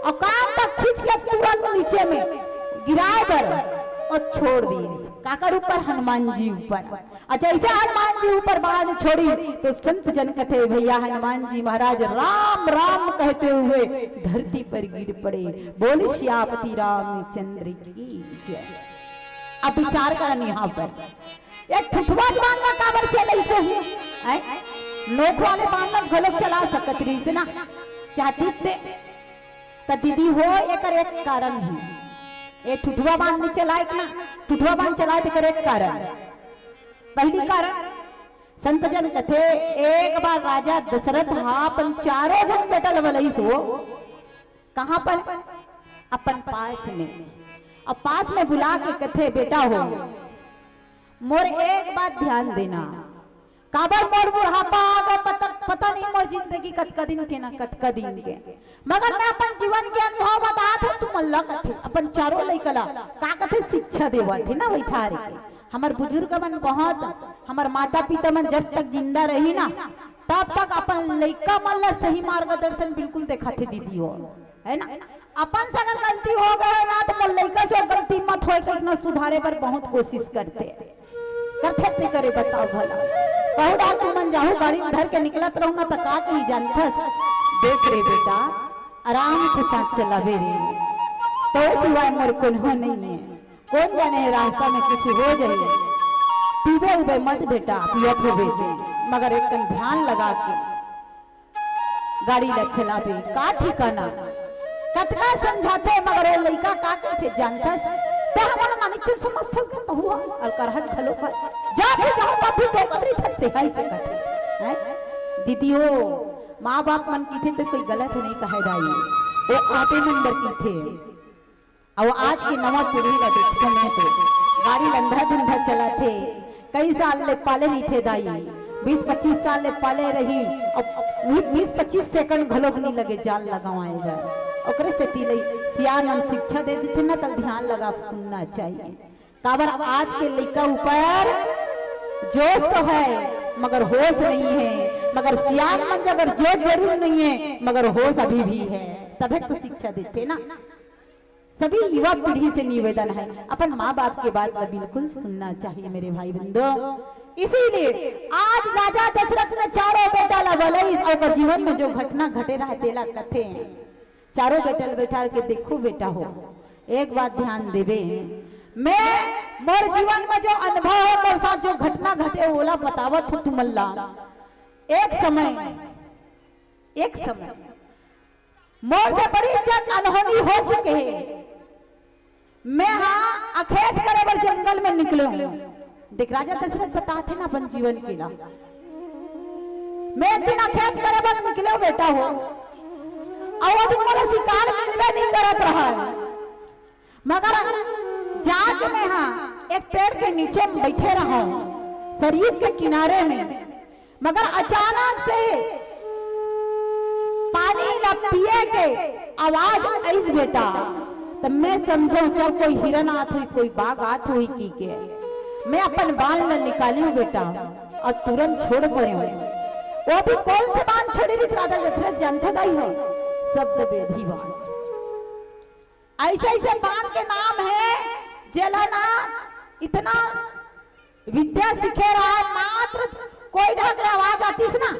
और कान तक खींच के तुरंत नीचे में गिराए बर और छोड़ दिए। काकर ऊपर? हनुमान जी ऊपर। और जैसे हनुमान जी ऊपर बाण छोड़ी तो संत जन कथे, भैया हनुमान जी महाराज राम राम कहते हुए धरती पर गिर पड़े। बोल सियापति रामचंद्र की जय। अब विचार करन यहाँ पर, एक ठुठवा बाण ला काबर चले से ही, हैं? नोक वाले बाण ल घलोक चला सकत रहिस ना, चाहती ते। त दीदी हो, एकर एक कारण हे। ए ठुठुआ बाण नइ चलाय ना, ठुठुआ बाण चलाय तेकर एक कारण। पहिली कारण, संत जन कथे, एक बार राजा दशरथ ह अपन चारों झन बेटा ल बलइस हो। कहाँ पर? अपन पास में। अब पास में बुला के कथे, "बेटा हो, मोर एक बात ध्यान देना, काबर मोर बुढ़ापा आ गे, पता, पता नहीं मोर जिंदगी कतका दिन के ना, कतका दिन के, मगर मैं अपन जीवन के अनुभव बतात हूँ तुमन ला," कथे अपन चारों लइका ला, का कथे, शिक्षा देवत हे ना, बैठार के। हमर बुजुर्ग मन बहुत, हमर माता पिता मन जब तक जिंदा रही ना, तब तक अपन लइका मन ला सही मार्गदर्शन बिल्कुल देखाथे दीदी हो, है ना? अपन से अगर गलती हो गए ना, तो मोर लइका से गलती मत होए, कहिके ना सुधारे बर बहुत कोशिश करथे। करथे ते करे, बताओ भला। कहूँ डाक तुमन जाहू गाड़ी धर के निकलत रहू ना, त का कही जानथस? "देख रे बेटा, आराम के साथ चलाबे रे, तोर सिवाय मोर कोनो नइ हे। कोन जाने हे रास्ता में कुछ हो जाही। पीबे उबे मत बेटा, पियत होबे ते, मगर एक कन ध्यान लगा के गाड़ी ला चलाबे।" का ठिकाना, कतका समझाथे, मगर वो लइका का कहिथे जानथस? ते हमन मानिक चीज समझथस का तहु ह? अलकरहा घलो कर। जा भी जाहू तब भी टोकत रहिथे, ते हई सकत हे। हैं? दीदी हो, माँ बाप मन कहिथे तो कोई गलत नहीं कहे दाई, वो आपे मन बर कहिथे। अउ आज के नवा पीढ़ी ला देखथों मैं तो गाड़ी ल अंधा धुंधा चलाथे, कई साल ले पाले नइ थे दाई, बीस पच्चीस साल ले पाले रही, अब बीस पच्चीस सेकंड घलोक नइ लगे जाल लगावाए बर। ओकरे सेती ले सियान मन शिक्षा दे देथे ना, त ध्यान लगा के सुनना चाहिए। काबर आज के लइका ऊपर जोश तो है, मगर होश नहीं है, मगर सियान मन अगर जोश जरूर नहीं है, मगर होश अभी भी है, तभे तो शिक्षा देथे ना। सभी युवा पीढ़ी से निवेदन है, अपन माँ बाप के बात ला बिल्कुल सुनना चाहिए मेरे भाई बंधु। इसीलिए आज राजा दशरथ ने चारों बेटा ला बलइस, ओकर जीवन में जो घटना घटे रहा तेला कथे। चारों बेटा ला बैठार के, "देखो बेटा हो, एक बात ध्यान देबे, मैं मोर जीवन में जो अनुभव है, मोर साथ जो घटना घटे, ओला बतावत हूँ तुमन ला। एक समय, एक समय मोर से बड़ी जन अनहोनी हो चुके हे। मैं हा अखेत करे बर जंगल में निकले हूँ।" देख, राजा दशरथ बताथे ना अपन जीवन के ला। "मैं एक दिन अखेत करे बर निकले हूँ बेटा हो, अउ वो दिन मोला शिकार मिलबे नहीं करत रहा है, मगर जाके मैं हा एक पेड़ के नीचे में बैठे रहा हूँ, सरयू के किनारे में।" मगर अचानक से पानी ला पिए के आवाज आइस बेटा, त मैं समझो चल कोई हिरन आत हुई, कोई बाघ आत हुई की के। मैं अपन बाण ला निकाली हूँ बेटा, अउ तुरंत छोड़ परे हूँ। वो भी कोन से बाण छोड़े रिहिस राजा दशरथ जानथो दाई हो? शब्द वेधी बाण। ऐसे ऐसे बाण के नाम है, जेला ना इतना विद्या सीखे रहा, मात्र कोई ढाक ले आवाज आतीस ना,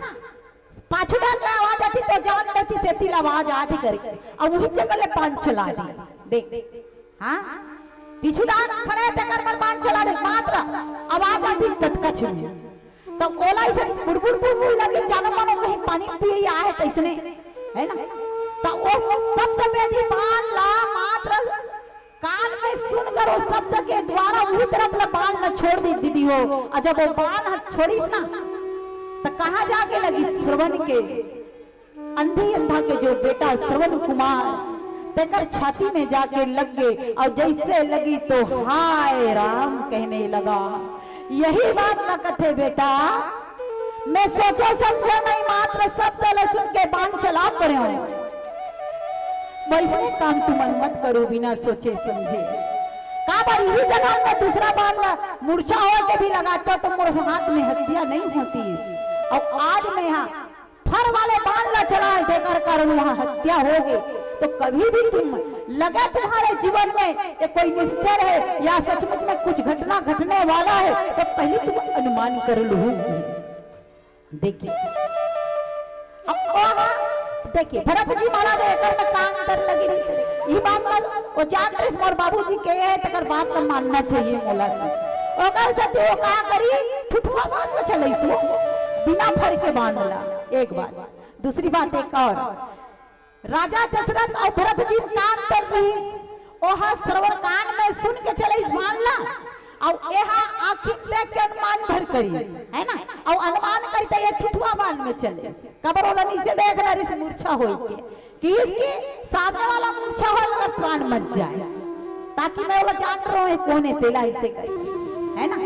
पाछू ढाक ले आवाज आतीस तो जान लेतीस एती ले आवाज आत हे करके, अउ वही जगह ले बाण चला दी। देख, हाँ, पीछू डाहर खड़े हे तेकर बर बाण चला दे, मात्र आवाज आतीस ततका छिन। त ओला अइसे बुड़बुड़ बुड़बुड़ लगे, जानो मानो कहीं पानी पिए आए तइसने, है ना? त ओ शब्द वेधी बाण ला मात्र कान में सुनकर ओ शब्द के द्वारा उही तरफ ला बाण ला छोड़ दी दीदी हो। अउ जब ओ बाण ह छोड़िस ना, त कहाँ जाके लगिस? श्रवण के, अंधी अंधा के जो बेटा श्रवण कुमार, तेकर छाती में जाके लग गे, अउ जइसे लगी तो हाय राम कहने लगा। यही बात ला कथे बेटा, मैं सोचे समझे नहीं, मात्र शब्द ला सुन के बाण चला परे हूँ। वइसने काम तुमन मत करो बिना सोचे समझे। काबर इही जगह में दूसरा बाण ला मूर्छा होय के भी लगाता तो मोर हाथ में हत्या नहीं होतीस। अउ आज मैं हा फर वाले बाण ला चलाए, तेकर कारण वहाँ हत्या हो गई। तो कभी भी तुम लगे तुम्हारे जीवन में ये कोई निश्चर है या सचमुच में कुछ घटना घटने वाला है, तो पहले तुम अनुमान कर लो। देखिए, अब वहाँ देखिए, भरत जी महाराज एकर में का अंतर लगी रही से, ये बात ला ओ जान रहिस मोर बाबूजी के है, तकर बात ला मानना चाहिए मोला की। ओकर सेती ओ का करी, ठुठुआ बाण ला चलाइस वो। बिना फर के बांध ला। एक बात। दूसरी बात एक और, राजा दशरथ अउ भरत जी कान तर रहिस, ओहा श्रवण कान में सुन के चलिस बान ला, अउ एहा आँखी देख के अनुमान भर करिस, है ना? अउ अनुमान करी त ये ठुठुआ बान में चलिस। काबर ओला नीचे देख डरिस मूर्छा होई के, कि इसके सामने वाला मूर्छा होए मगर प्राण मत जाए, ताकि मैं ओला जान रहा हूँ कौन है तेला ऐसे कर, है ना?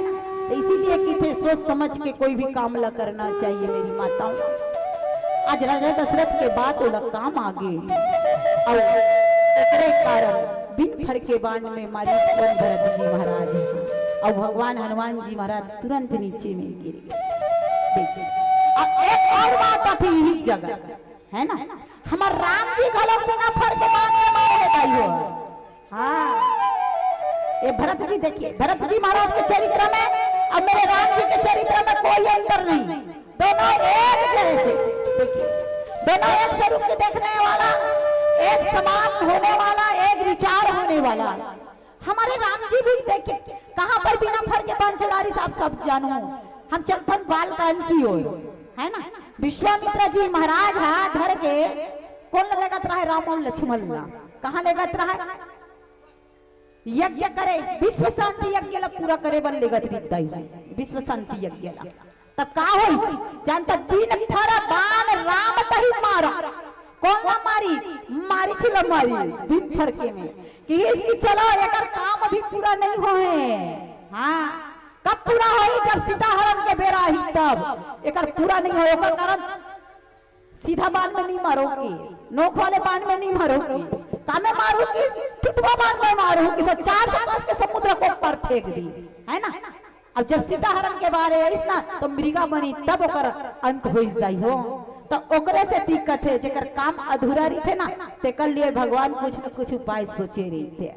तो इसीलिए किथे सोच समझ के कोई भी काम ला करना चाहिए मेरी माताओं। आज राजा दशरथ के बात ओला काम आगे, अउ एकरे कारण बिन फर के बाण में मारिस कोन? भरत जी महाराज। अउ भगवान हनुमान जी महाराज तुरंत नीचे में गिर गए। देखिए, अब एक और बात आती यही जगह, है ना? हमर राम जी घलो बिना फर के बाण में मारे हे भाई हो। हाँ, ये भरत जी देखिए, भरत जी महाराज के चरित्र में और मेरे राम जी के चरित्र में कोई अंतर नहीं, दोनों एक जैसे। देखिए, दोनों एक स्वरूप के देखने वाला, एक समान होने वाला, एक विचार होने वाला। हमारे राम जी भी देखिए, कहाँ पर बिना फर के बाण चला रही, आप सब जानो। हम चलथन बाल कांड की ओर, है ना? विश्वामित्र जी महाराज हा धर के कोन ला लेगत रहा है? राम और लक्ष्मण ला। कहाँ लेगत रहा है? यज्ञ करे, विश्व शांति यज्ञ ला पूरा करे बर लेगत रिद्धा ही, विश्व शांति यज्ञ ला। तब का होइस? जानता, बिन फर बाण राम तहि मारा। कोन ला मारी? मारीच ला मारी, बिन फर के में। कि इसकी चलो, एकर काम अभी पूरा नहीं होए। हाँ, कब पूरा होई? जब सीता हरण के बेरा ही तब। एकर पूरा नहीं होए, ओकर कारण सीधा बाण में नहीं मारो कि, नोक वाले बाण में नहीं मारो कि, का में मारो कि, ठुठुआ बाण में मारो कि, सब चार सौ कोस के समुद्र को ऊपर फेंक दी, है ना? अब जब सीता हरण के बारे आइस ना, तो मृगा बनी, तब ओकर अंत होइस दाई हो। तो ओकरे से दिक्कत है, जेकर काम अधूरा रहिथे ना, तेकर लिए भगवान कुछ न कुछ उपाय सोचे रहिथे।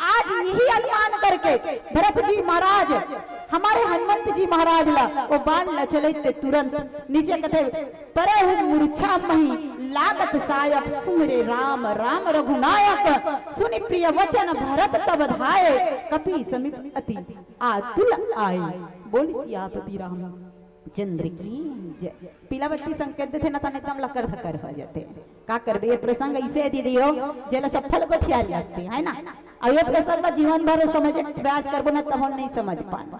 आज यही अनुमान करके भरत जी महाराज, हमारे हनुमंत जी महाराज ला वो बाण ला चले ते तुरंत नीचे कथे, "परहु मूर्छा मही लागत सायक, सुमिरे राम राम रघुनायक। सुनि प्रिय वचन भरत तब धाये, कपि समीप अति आतुल आए।" बोल सियापति राम चंद्र की जय। पीला बत्ती संकेत देथे ना, तने एकदम लकर धकर हो जाथे। का करबे, ये प्रसंग ऐसे दे दियो, जेला सब फल गोठिया लगथे, है ना? अउ ये प्रसंग ला जीवन भर समझे के प्रयास करबो ना, तब हम नहीं समझ पान।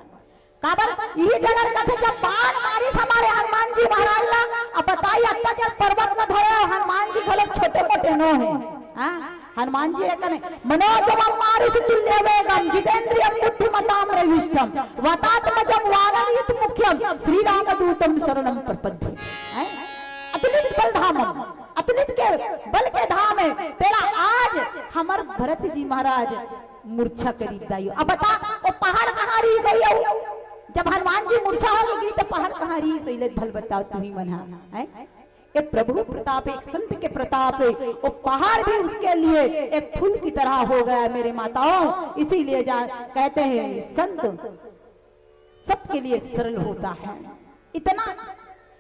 काबर? यही जगह कथे, जब बाण मारिस हमारे हनुमान जी महाराज ला, अब बताई, अत्ता जब पर्वत ला धरे, हनुमान जी घलो छोटे मोटे नो है। हाँ? हनुमान जी एकने, "मनोजवम मारुति तुल्य वेगम, जितेंद्रियम बुद्धिमताम वरिष्ठम, वातात्मजम वानरयुत मुख्यम, श्री रामदूतम शरणम प्रपद्ये।" हैं? अतुलित बल धामम, अतुलित के बल के धाम है। तेला आज हमर भरत जी महाराज मूर्छा करी दायो। अब बता, वो पहाड़ कहाँ रही सही है? जब हनुमान जी मूर्छा हो गई, तो पहाड़ कहाँ रही सही? ले भल बताओ, तुम्ही मन हा, हैं? ये प्रभु प्रताप, एक संत के प्रताप है। वो पहाड़ भी उसके लिए एक फूल की तरह हो गया, मेरे माताओं। इसीलिए जा, कहते हैं, संत सबके लिए सरल होता है। इतना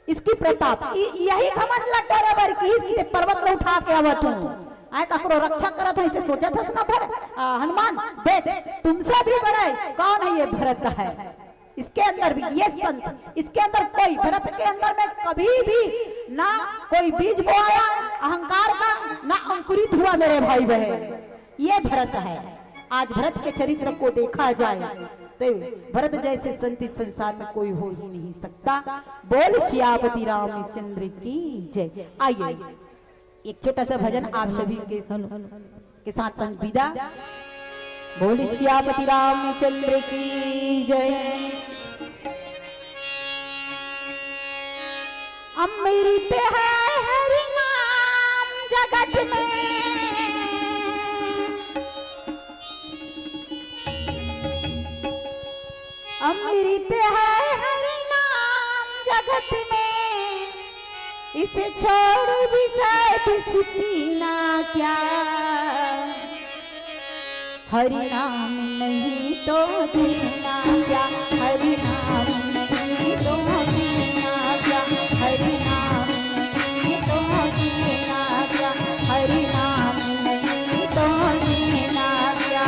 इसकी प्रताप, इ-, यही घमंड ला डरे बर कि इसकी पर्वत को उठा के आवत हूँ। आए ककरो रक्षा करत हूँ, इसे सोचत हस ना भर, आ, हनुमान, देख, तुमसे भी बड़े कौन है? ये भरत है। इसके अंदर भी ये संत, इसके अंदर कोई, भरत के अंदर में कभी भी ना कोई बीज बोआया अहंकार का, ना अंकुरित हुआ, मेरे भाई बहन, ये भरत है। आज भरत के चरित्र को देखा जाए तो भरत जैसे संत इस संसार में कोई हो ही नहीं सकता। बोल सियापति रामचंद्र की जय। आइए, एक छोटा सा भजन आप सभी के, के साथ हम विदा। बोल सियापति रामचंद्र की जय। अमृत है हरि नाम जगत में, अमृत है हरि नाम जगत में, इसे छोड़ विषय विष पीना क्या। हरि नाम नहीं तो जीना क्या, हरि नाम नहीं तो जीना क्या, हरि नाम नहीं तो जीना क्या, हरि नाम नहीं तो जीना क्या।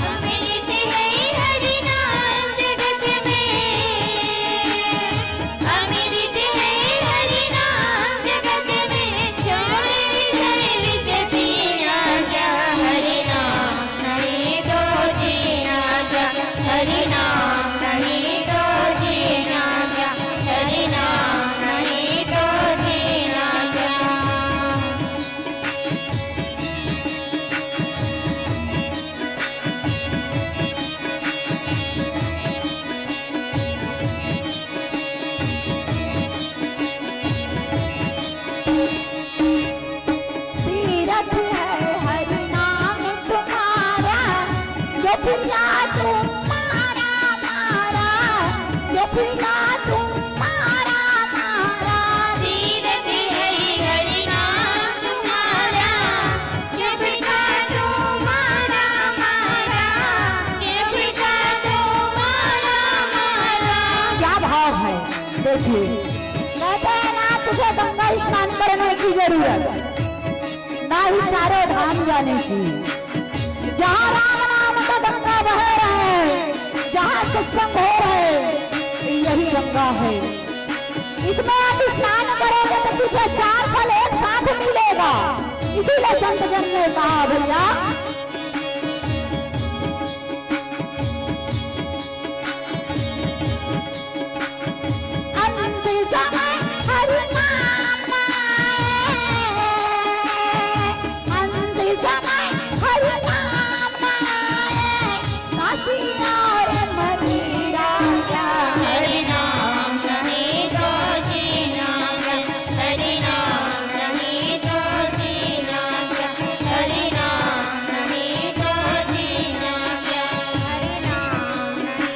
अमृत है हरि नाम जगत में, अमृत देखिए, कहते हैं ना, तुझे गंगा स्नान करने की जरूरत, ना ही चारों धाम जाने की। जहाँ राम नाम का गंगा बह रहे, जहाँ सत्संग हो रहे, यही गंगा है। इसमें आप स्नान करोगे तो तुझे चार फल एक साथ मिलेगा। इसीलिए संत जन ने कहा, भैया, अंत समय हरि नाम आए, अंत समय हरि नाम आए, काशी और मदिरा क्या। हरि नाम नहीं तो जीना क्या, हरि नाम नहीं तो जीना क्या, हरि नाम नहीं तो जीना क्या, हरि नाम नहीं।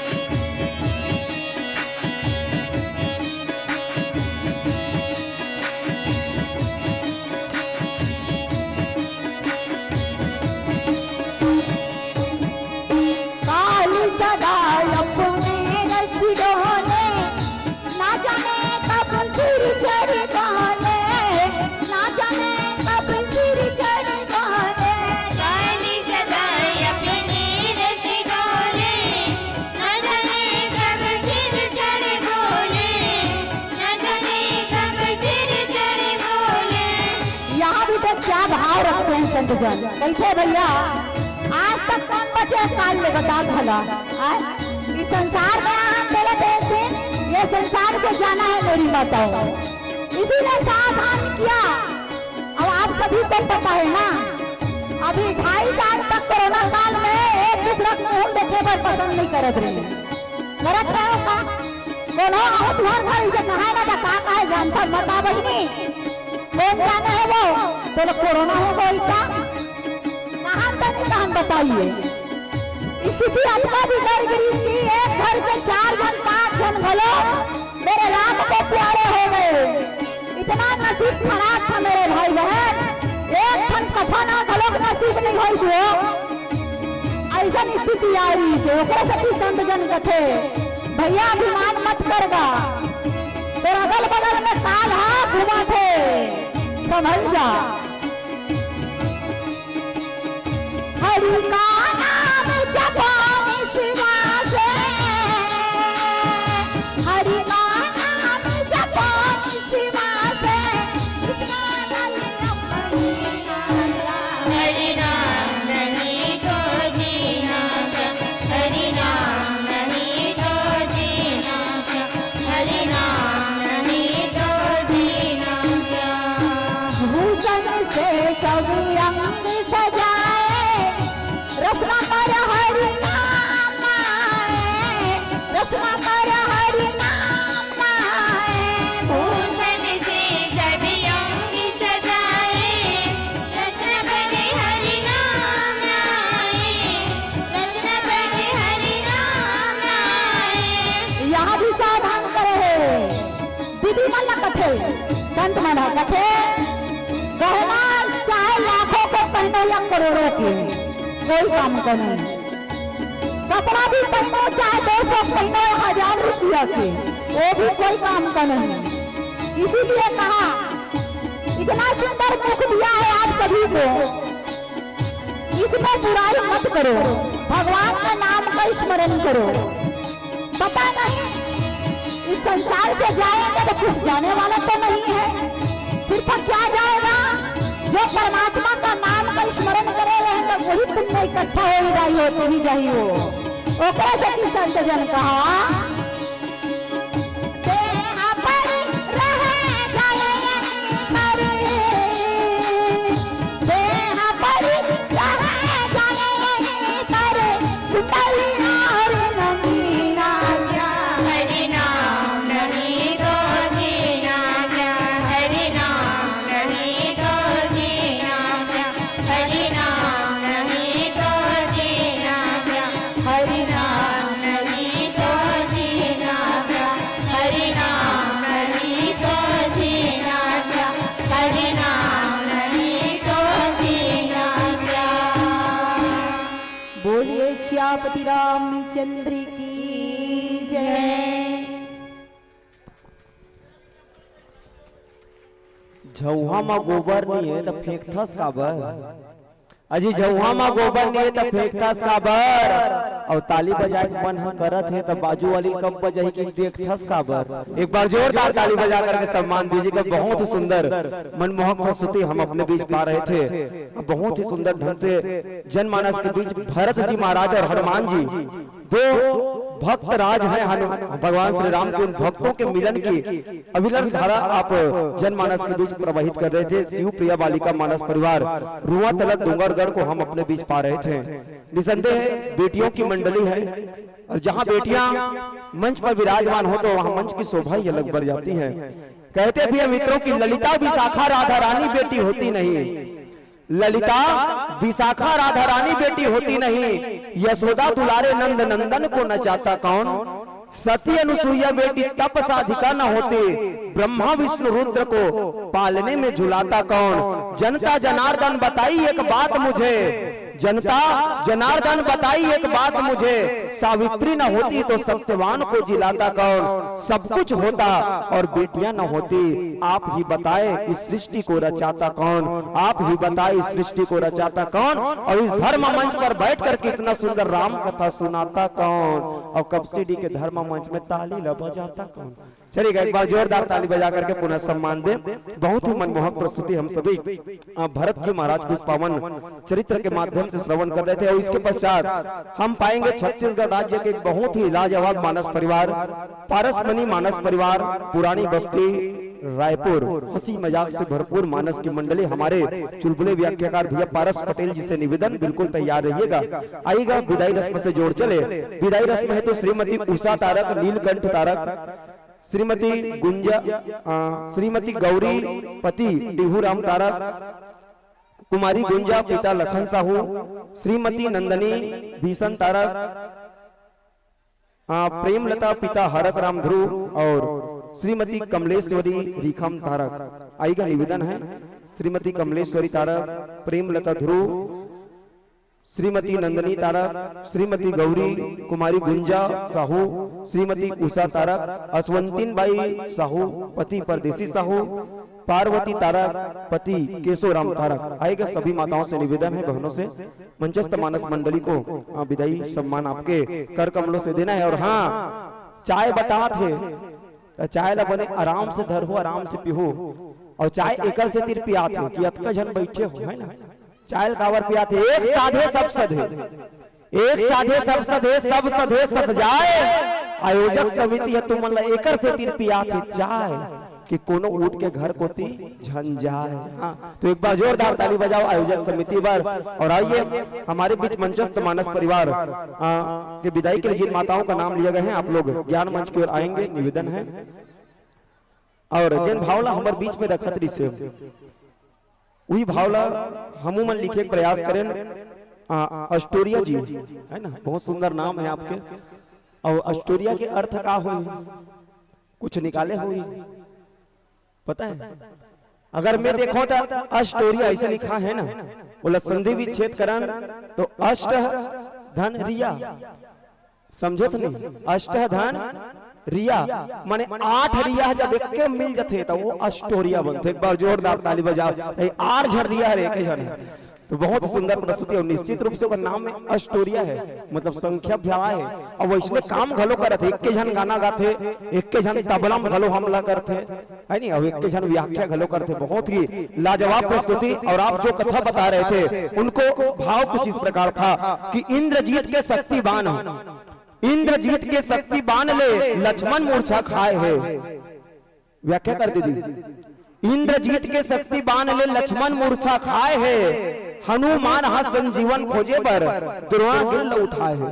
काल सदा अपने रस डोले, ना जाने कब सिर चढ़ डोले, ना जाने कब सिर चढ़ डोले। काल सदा अपने रस डोले, ना जाने कब सिर चढ़ डोले, ना जाने कब सिर चढ़ डोले। यहाँ भी देख क्या भाव रखते हैं संत जन। कैसे भैया, आज तक कौन बचे काल ले, बता भला। आय? इस संसार में हम बोले थे एक दिन, ये संसार से जाना है मेरी माताओं, इसीलिए सावधान किया। अब आप सभी को पता है ना, अभी ढाई साल तक कोरोना काल में एक दूसरा के मुंह देखे बर पसंद नहीं करत रहे। करत रहे हो का? कोनो आहो तुहर घर इसे कहा ना, तो का कहे जानता मत आ बहिनी। कौन जाने है वो? तो लोग कोरोना हो गई था। कहाँ तनी कहाँ बताइए। स्थिति अतना बिगड़ गिरी कि एक घर के चार जन, पांच जन घलो मेरे राम को प्यारे हो गए। इतना नसीब खराब था मेरे भाई बहन, एक ठन कफन घलोक नसीब नहीं होइस हो। अइसन स्थिति आ रही से, ओकरे सेती संत जन कथे, भैया अभिमान मत करगा, तोर अगल बगल में काल हा घुमाथे, संभल जा। हरि का नाम जपो निशिवा से, हरि का नाम जपो निशिवा से, इसमें बल अपनी आया। हरि नाम नहीं तो जीना क्या, हरि नाम नहीं तो जीना क्या, हरि नाम नहीं तो जीना क्या। भूषण से सब रंग सजाए, रसना पर हरि नाम आए, रसना पर हरि नाम आए। भूषण से सब अंग सजाए, रसना पर हरि नाम आए, रसना पर हरि नाम आए। यहाँ भी सावधान करे है। दीदी मन ला कथे, संत मन ह कथे, गहना चाहे लाखों के पहनो या करोड़ों के, कोई काम का नहीं। कपड़ा भी पहनो, चाहे दो सौ पहनो या हजार रुपया के, वो भी कोई काम का नहीं। इसीलिए कहा, इतना सुंदर मुख दिया है आप सभी को, इसमें बुराई मत करो, भगवान का नाम का स्मरण करो। पता नहीं इस संसार से जाएंगे तो कुछ जाने वाला तो नहीं है, सिर्फ क्या जाएगा, जो परमात्मा का नाम का स्मरण करे रहेगा वही पुण्य इकट्ठा हो ही जाई हो, तो ही जाई हो। ओकरा से कि संत जन कहा, देह पर रह जाए यहीं पर, देह पर रह जाए यहीं पर, कुंडली और नगीना क्या। हरि नाम नहीं तो जीना क्या, हरि नाम नहीं तो जीना क्या, हरि नाम नहीं तो जीना क्या, हरि नाम नहीं तो जीना क्या, हरि नाम नहीं तो जीना क्या, हरि नाम नहीं तो जीना क्या। बोलिए सियापति रामचंद्र की जय। झउहा म गोबर नइ हे त फेंकथस काबर? अजी, झउहा म गोबर नइ हे त फेंकथस काबर? अउ ताली बजाए के मन ह करत हे त बाजू वाली कब बजाही कि देखथस काबर? एक बार जोरदार ताली बजा करके सम्मान दीजिएगा। बहुत ही सुंदर मनमोहक प्रस्तुति हम अपने बीच पा रहे थे। बहुत ही सुंदर ढंग से जनमानस के बीच भरत जी महाराज और हनुमान जी, दो भक्त राज हैं हनु-, भगवान श्री राम के, उन भक्तों के मिलन की अविरल धारा आप जनमानस के बीच प्रवाहित कर रहे थे। शिव प्रिया बालिका मानस परिवार रुआ तलक डूंगरगढ़ को हम अपने बीच पा रहे थे। निसंदेह बेटियों की मंडली है और जहां बेटियां मंच पर विराजमान हो तो वहां मंच की शोभा ही अलग बढ़ जाती है। कहते भी हैं मित्रों कि ललिता विशाखा राधा रानी बेटी होती नहीं, ललिता विशाखा राधा रानी बेटी होती नहीं, यशोदा दुलारे नंद नंदन को नचाता कौन? सती अनुसुईया बेटी तप साधिका न होती, ब्रह्मा विष्णु रुद्र को पालने में झुलाता कौन? जनता जनार्दन बताई एक बात मुझे, जनता जनार्दन बताई एक बात मुझे, सावित्री न होती तो सत्यवान को जिलाता कौन? सब कुछ होता और बेटियां न होती, आप ही बताए इस सृष्टि को रचाता कौन? आप ही बताए इस सृष्टि को रचाता कौन? और इस धर्म मंच पर बैठ करके इतना सुंदर राम कथा सुनाता कौन? और कपसीडी के धर्म मंच में ताली ल बजाता कौन? चलिएगा, एक बार जोरदार ताली बजा करके पुनः सम्मान दें। बहुत ही मनमोहक प्रस्तुति हम सभी, अ, भरत जी महाराज के उस पावन चरित्र के माध्यम से श्रवण कर रहे थे और इसके पश्चात हम पाएंगे छत्तीसगढ़ राज्य के एक बहुत ही लाजवाब मानस परिवार, पारसमणि मानस परिवार, पुरानी बस्ती, रायपुर। हंसी मजाक से भरपूर मानस की मंडली। हमारे चुलबुले व्याख्याकार भैया पारस पटेल जी से निवेदन, बिल्कुल तैयार रहिएगा। आइएगा, विदाई रस्म से जोड़ चले। विदाई रस्म है तो श्रीमती उषा तारक, नीलकंठ तारक, श्रीमती गुंजा, अ, श्रीमती गौरी पति टिहू राम तारक, कुमारी गुंजा पिता लखन साहू, श्रीमती नंदनी भीषण तारक, अ, प्रेमलता पिता हरक राम ध्रुव और श्रीमती कमलेश्वरी रिखम तारक। आइएगा, निवेदन है, श्रीमती कमलेश्वरी तारक, प्रेमलता ध्रुव, श्रीमती नंदनी तारक, श्रीमती गौरी कुमारी गुंजा साहू, श्रीमती उषा तारक, असवंतिन बाई साहू, पति परदेसी साहू, पार्वती तारक, पति केशव राम तारक। आइएगा, सभी माताओं से निवेदन है, बहनों से, मंचस्थ मानस मंडली को, अ, विदाई सम्मान आपके कर कमलों से देना है। और हाँ, चाय बटात हे, त चाय ला बने आराम से धरहू, आराम से पीहू। और चाय एकर सेती पियात हे कि अतका झन बैठे हो, है ना? चाय ल काबर पियात हे? एक साधे सब सधे, एक साधे सब सधे, सब सधे सध जाए। आयोजक समिति ह तुमन ला एकर सेती पियात हे चाय कि कोनो उठ के घर कोती झन जाए। हाँ, तो एक बार जोरदार ताली बजाओ आयोजक समिति बर। और आइए, हमारे बीच मंचस्थ मानस परिवार, आ, के विदाई के लिए जिन माताओं का नाम लिया गया है, आप लोग ज्ञान मंच की ओर आएंगे, निवेदन है। और जेन भाव ला हमर बीच में रखत रिहिसे, उही भाव ला हमू मन लिखे के प्रयास करेन। आ, अष्टोरिया जी, है ना, बहुत सुंदर नाम है आपके। और अष्टोरिया के अर्थ का होई? कुछ निकाले होई, पता है? अगर मैं देखो तो अष्टोरिया ऐसे लिखा है ना, ओला संधि विच्छेद करन तो अष्ट धन रिया, समझे थे नहीं? अष्ट धन रिया, माने आठ रिया जब एक के मिल जथे तो वो अष्टोरिया बनथे। एक बार जोरदार ताली बजाओ, ये आठ झन रिया हर एक झन है। तो बहुत सुंदर प्रस्तुति, और निश्चित रूप से ओकर नाम में अष्टोरिया है, मतलब संख्या भरा है। और वैसने काम घलो करत हे, एक के झन गाना गाथे, एक के झन तबला में घलो हमला करथे, है नहीं? और एक के झन व्याख्या घलो करथे। बहुत ही लाजवाब प्रस्तुति। और आप जो कथा बता रहे थे, उनको भाव कुछ इस प्रकार था कि इंद्रजीत के शक्ति बाण, इंद्रजीत के शक्ति बाण ले लक्ष्मण मूर्छा खाए है। व्याख्या कर दीदी। इंद्रजीत के शक्ति बाण ले लक्ष्मण मूर्छा खाए हे, हनुमान हा संजीवन खोजे बर द्रोणागिरि ल उठाए हे।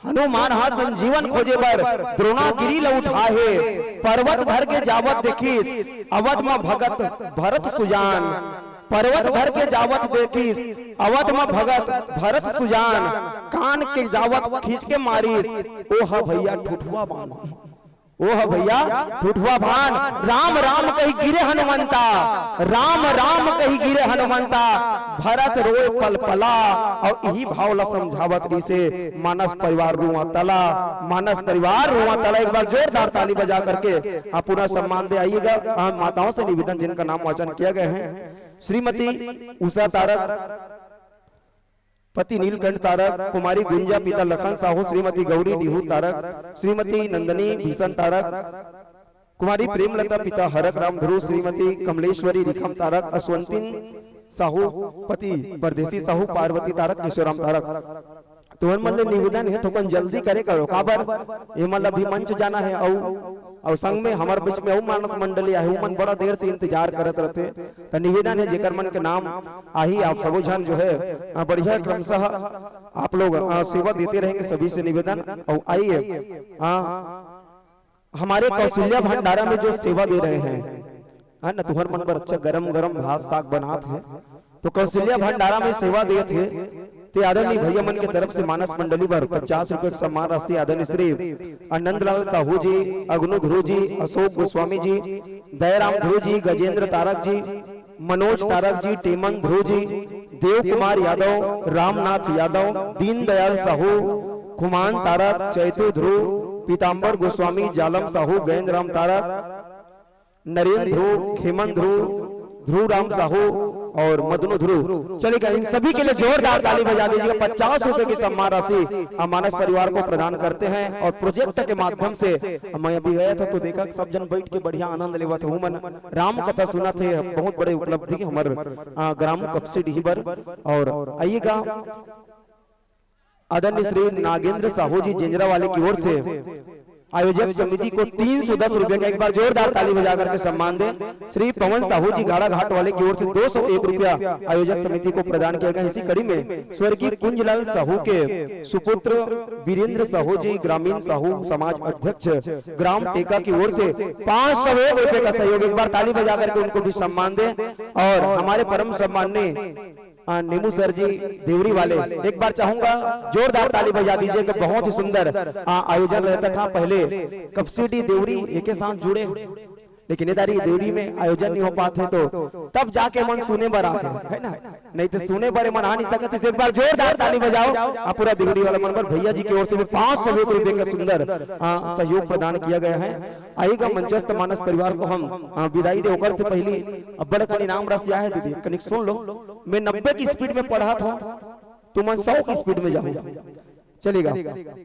हनुमान हा संजीवन खोजे बर द्रोणागिरि ल उठाए हे। पर्वत धर के जावत देखिस अवध म भगत भरत सुजान। पर्वत धर के जावत देखिस अवध म भगत भरत सुजान। कान के जावत खींच के मारिस, ओ हा भैया ठुठुआ बाण। ओ ह भैया, ठुठुआ भान, राम राम कहि गिरे हनुमंता, राम राम कहि गिरे हनुमंता, भरत रोय पलपला। अउ इही भाव ला समझावत रिहिसे मानस परिवार रुआ तला, मानस परिवार रुआ तला। एक बार जोरदार ताली बजा करके आप पूरा सम्मान दे आइएगा। हाँ, माताओं से निवेदन, जिनका नाम वाचन किया गया है, श्रीमती उषा तारक, पति नीलकंठ तारक, कुमारी गुंजा, पिता लखन साहू, श्रीमती गौरी डीहू तारक, श्रीमती नंदनी भीषण तारक, कुमारी प्रेमलता, पिता हरक राम ध्रुव, श्रीमती कमलेश्वरी रिखम तारक, अश्वंतिन साहू, पति परदेसी साहू, पार्वती तारक, केशवराम तारक। तुहर मन ले निवेदन हे, थोकन जल्दी करे करो, काबर एमन ला भी मंच जाना हे। अउ, अउ संग में हमर बीच में अउ मानस मंडली आहे, उमन बड़ा देर से इंतजार करत रहते। त निवेदन हे, जेकर मन के नाम आही, आप सबो झन जो है, अ, बढ़िया क्रमशः आप लोग, अ, सेवा देते रहेंगे, सभी से निवेदन। अउ आइए, अ, हमारे कौशल्या भंडारा में जो सेवा दे रहे हैं, है ना, तुहर मन बर अच्छा गरम गरम भात साग बनात हे, तो कौशल्या भंडारा में सेवा देत हे, ते आदरणीय भैया मन के तरफ से मानस मंडली बर पचास रुपए के सम्मान राशि आदरणीय श्री आनंदलाल साहू जी, अगनू ध्रुव जी, अशोक गोस्वामी जी, दयाराम ध्रुव जी, गजेंद्र तारक जी, मनोज तारक जी, टेमन ध्रुव जी, देव कुमार यादव, रामनाथ यादव, दीनदयाल साहू, खुमान तारक, चैतू ध्रुव, पीताम्बर गोस्वामी, जालम साहू, गैंद राम तारक, नरेंद्र ध्रुव, खेमन ध्रुव, ध्रुव राम साहू और मदनू ध्रुव। चलिएगा, इन सभी के लिए जोरदार ताली बजा दीजिएगा। पचास रुपए की सम्मान राशि हम मानस परिवार को प्रदान करते हैं और प्रोजेक्ट के माध्यम से, मैं अभी गया था तो देखा सब जन बैठ के बढ़िया आनंद लेवत हे, उमन राम कथा सुनत हे, बहुत बड़े उपलब्धि हमर, आ, ग्राम कपसी डीही बर। और आइएगा, आदरणीय श्री नागेंद्र साहू जी जेंजरा वाले की ओर से आयोजक समिति को तीन सौ दस रुपए का एक बार जोरदार ताली बजा करके सम्मान दें। श्री पवन साहू जी घाड़ा घाट वाले की ओर से दो सौ एक रुपया आयोजक समिति को प्रदान किया गया। इसी कड़ी में स्वर्गीय कुंजलाल साहू के सुपुत्र वीरेंद्र साहू जी, ग्रामीण साहू समाज अध्यक्ष, ग्राम टेका की ओर से पांच सौ एक रुपए का सहयोग, एक बार ताली बजा करके उनको भी सम्मान दें। और हमारे परम सम्माननीय, आ, नीमू सर जी देवरी वाले, एक बार चाहूंगा जोरदार ताली बजा दीजिए कि बहुत ही सुंदर, आ, आयोजन रहता था पहले। कपसी डी देवरी एक साथ जुड़े, लेकिन इधर ही देवरी में आयोजन नहीं हो पाते तो तब जाके मन सुने बर आते, है ना? नहीं तो सुने बर मन आ नहीं सकते। एक बार जोरदार ताली बजाओ आप पूरा देवरी वाला मन बर। भैया जी की ओर से भी पांच सौ एक रुपए का सुंदर, आ, सहयोग प्रदान किया गया है। आइएगा मंचस्थ मानस परिवार को हम, आ, विदाई दे, ओकर से पहली अब्बड़ कन इनाम राशि आए है दीदी, कनिक सुन लो। मैं नब्बे की स्पीड में पढ़ा था, तुमन सौ की स्पीड में जाओ। चलेगा।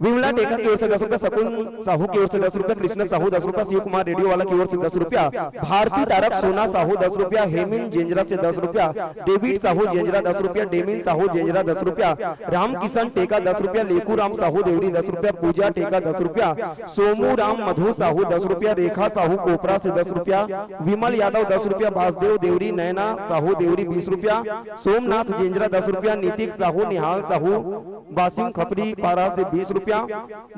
विमला टेका की ओर से दस रुपया, शकुन साहू की ओर से दस रुपया, कृष्ण साहू दस रुपया, शिव कुमार रेडियो वाला की ओर से दस रुपया, भारती तारक सोना साहू दस रुपया, हेमिन जेंजरा से दस रुपया, डेविड साहू जेंजरा दस रुपया, डेमिन साहू जेंजरा दस रुपया, रामकिशन टेका दस रुपया, लेकू राम साहू देवरी दस रुपया, पूजा टेका दस रुपया, सोमू राम मधु साहू दस रुपया, रेखा साहू कोपरा से दस रुपया, विमल यादव दस रुपया, वासुदेव देवरी, नैना साहू देवरी बीस रुपया, सोमनाथ जेंजरा दस रुपया, नीतिक साहू, निहाल साहू, बासिम खपरी पारा से बीस रुपया,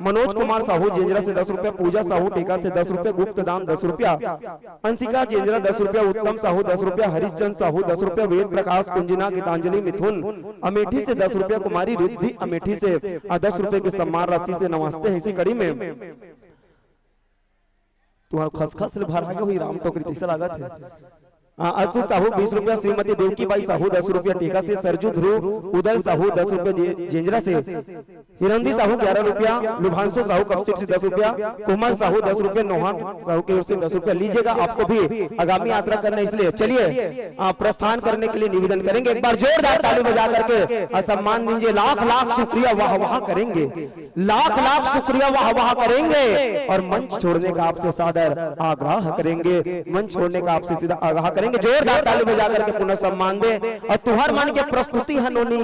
मनोज कुमार साहू जेंजरा से दस रुपया, पूजा साहू टेका से दस रुपया, गुप्त दान दस रुपया, अंशिका जेंजरा दस रुपया, उत्तम साहू दस रुपया, हरिश्चंद साहू दस रुपया, वेद प्रकाश कुंजना, गीतांजलि मिथुन अमेठी से दस रुपया, कुमारी रिद्धि अमेठी से, आ, दस रुपये की सम्मान राशि से नवाजते हैं। इसी कड़ी में तुहार खसखस ले भरा गे होही राम टोकरी, तइसे लागत हे। आ, आशुष साहू बीस रुपया, श्रीमती देवकी बाई साहू दस रुपया टेका से, सरजू ध्रुव उदल साहू दस रुपया जे-, जेंजरा से, हिरंदी साहू ग्यारह रुपया, लुभांशु साहू कपसिट से दस रुपया, कोमल साहू दस रुपया, नोहन साहू की ओर से दस रुपया। लीजिएगा, आपको भी आगामी यात्रा करना है, इसलिए चलिए, आ, प्रस्थान करने के लिए निवेदन करेंगे। एक बार जोरदार ताली बजा करके, आ, सम्मान दीजिए। लाख लाख शुक्रिया, वाह वाह करेंगे। लाख लाख शुक्रिया, वाह वाह करेंगे और मंच छोड़ने का आपसे सादर आग्रह करेंगे, मंच छोड़ने का आपसे सीधा आग्रह करेंगे। जोरदार ताली बजा करके पुनः सम्मान दे। और तुहर मन के प्रस्तुति ह नोनी,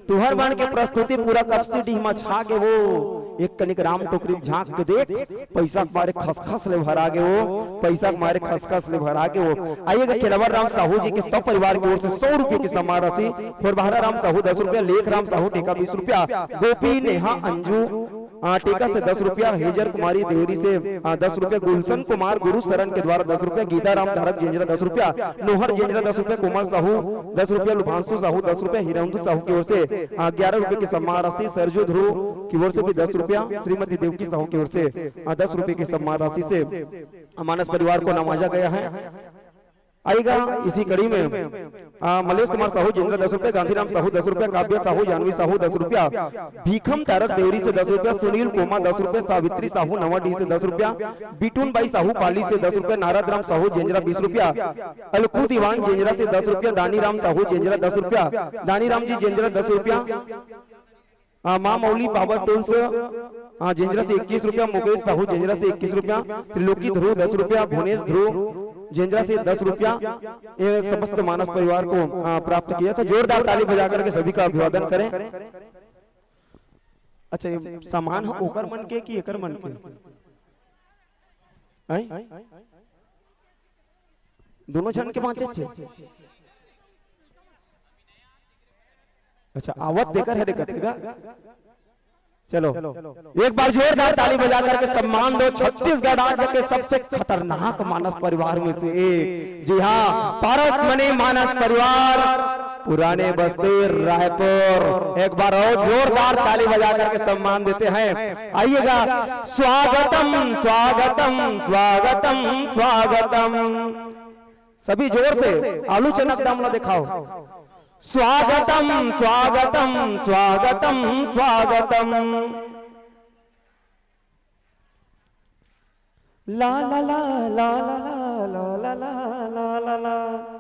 तुहर मन के प्रस्तुति पूरा कपसी डीह म छा गे वो। एक कनिक राम टोकरी झांक के देख, पैसा के मारे खसखस ले भरा गे वो, पैसा के मारे खसखस ले भरा गे वो। आइएगा, खेलावर राम साहू जी के सपरिवार की ओर से सौ रुपये की सम्मान राशि, खोरबहरा राम साहू दस रुपया, लेख राम साहू टेका बीस रुपया, गोपी नेहा अंजू आ, टेका से दस रुपया, हेजर कुमारी देवरी से, आ, दस रुपया, गुलशन कुमार गुरु शरण के द्वारा दस रुपया, गीता राम धारक जेंजरा दस रुपया, नोहर जेंजरा दस रुपया, कोमल साहू दस रुपया, लुभांशु साहू दस रुपया, हिरंदु साहू की ओर से, आ, ग्यारह रुपये की सम्मान राशि, सरजू ध्रुव की ओर से भी दस रुपया, श्रीमती देवकी साहू की ओर से, आ, दस रुपये की सम्मान राशि से, आ, मानस परिवार को नवाजा गया है। आइएगा इसी कड़ी में, आ, मलेश कुमार साहू जेंजरा दस रुपया, गांधीराम साहू दस रुपया, काव्य साहू, जानवी साहू दस रुपया, भीखम तारक देवरी से दस रुपया, सुनील कोमा दस रुपया, सावित्री साहू नवाडीह से दस रुपया, बिटुन बाई साहू पाली से दस रुपया, नारद राम साहू जेंजरा बीस रुपया, अलखू दीवान जेंजरा से दस रुपया, दानी राम साहू जेंजरा दस रुपया, दानी राम जी जेंजरा दस रुपया, आ, माँ मौली पावर टूल्स, आ, जेंजरा से इक्कीस रुपया, मुकेश साहू जेंजरा से इक्कीस रुपया, त्रिलोकी ध्रुव दस रुपया, भुवनेश ध्रुव जेंजरा से दस रुपया, ये समस्त मानस परिवार को, आ, प्राप्त किया था। जोरदार ताली बजा करके सभी का अभिवादन करें। अच्छा, ये सामान ह ओकर मन के कि एकर मन के? हैं? दोनों झन के बाँचे छे। अच्छा, आवत देकर है रे कतेगा। चलो, एक बार जोरदार ताली बजा करके सम्मान दो छत्तीसगढ़ राज्य के सबसे खतरनाक मानस परिवार में से एक। जी हाँ, पारस मणि मानस परिवार, पुराने बस्ती, रायपुर। एक बार और जोरदार ताली बजा करके सम्मान देते हैं। आइएगा, स्वागतम, स्वागतम, स्वागतम, स्वागतम। सभी जोर से आलू चना के दाम ला दिखाओ। स्वागतम, स्वागतम, स्वागतम, स्वागतम। ला, ला, ला, ला, ला, ला, ला, ला, ला, ला, ला।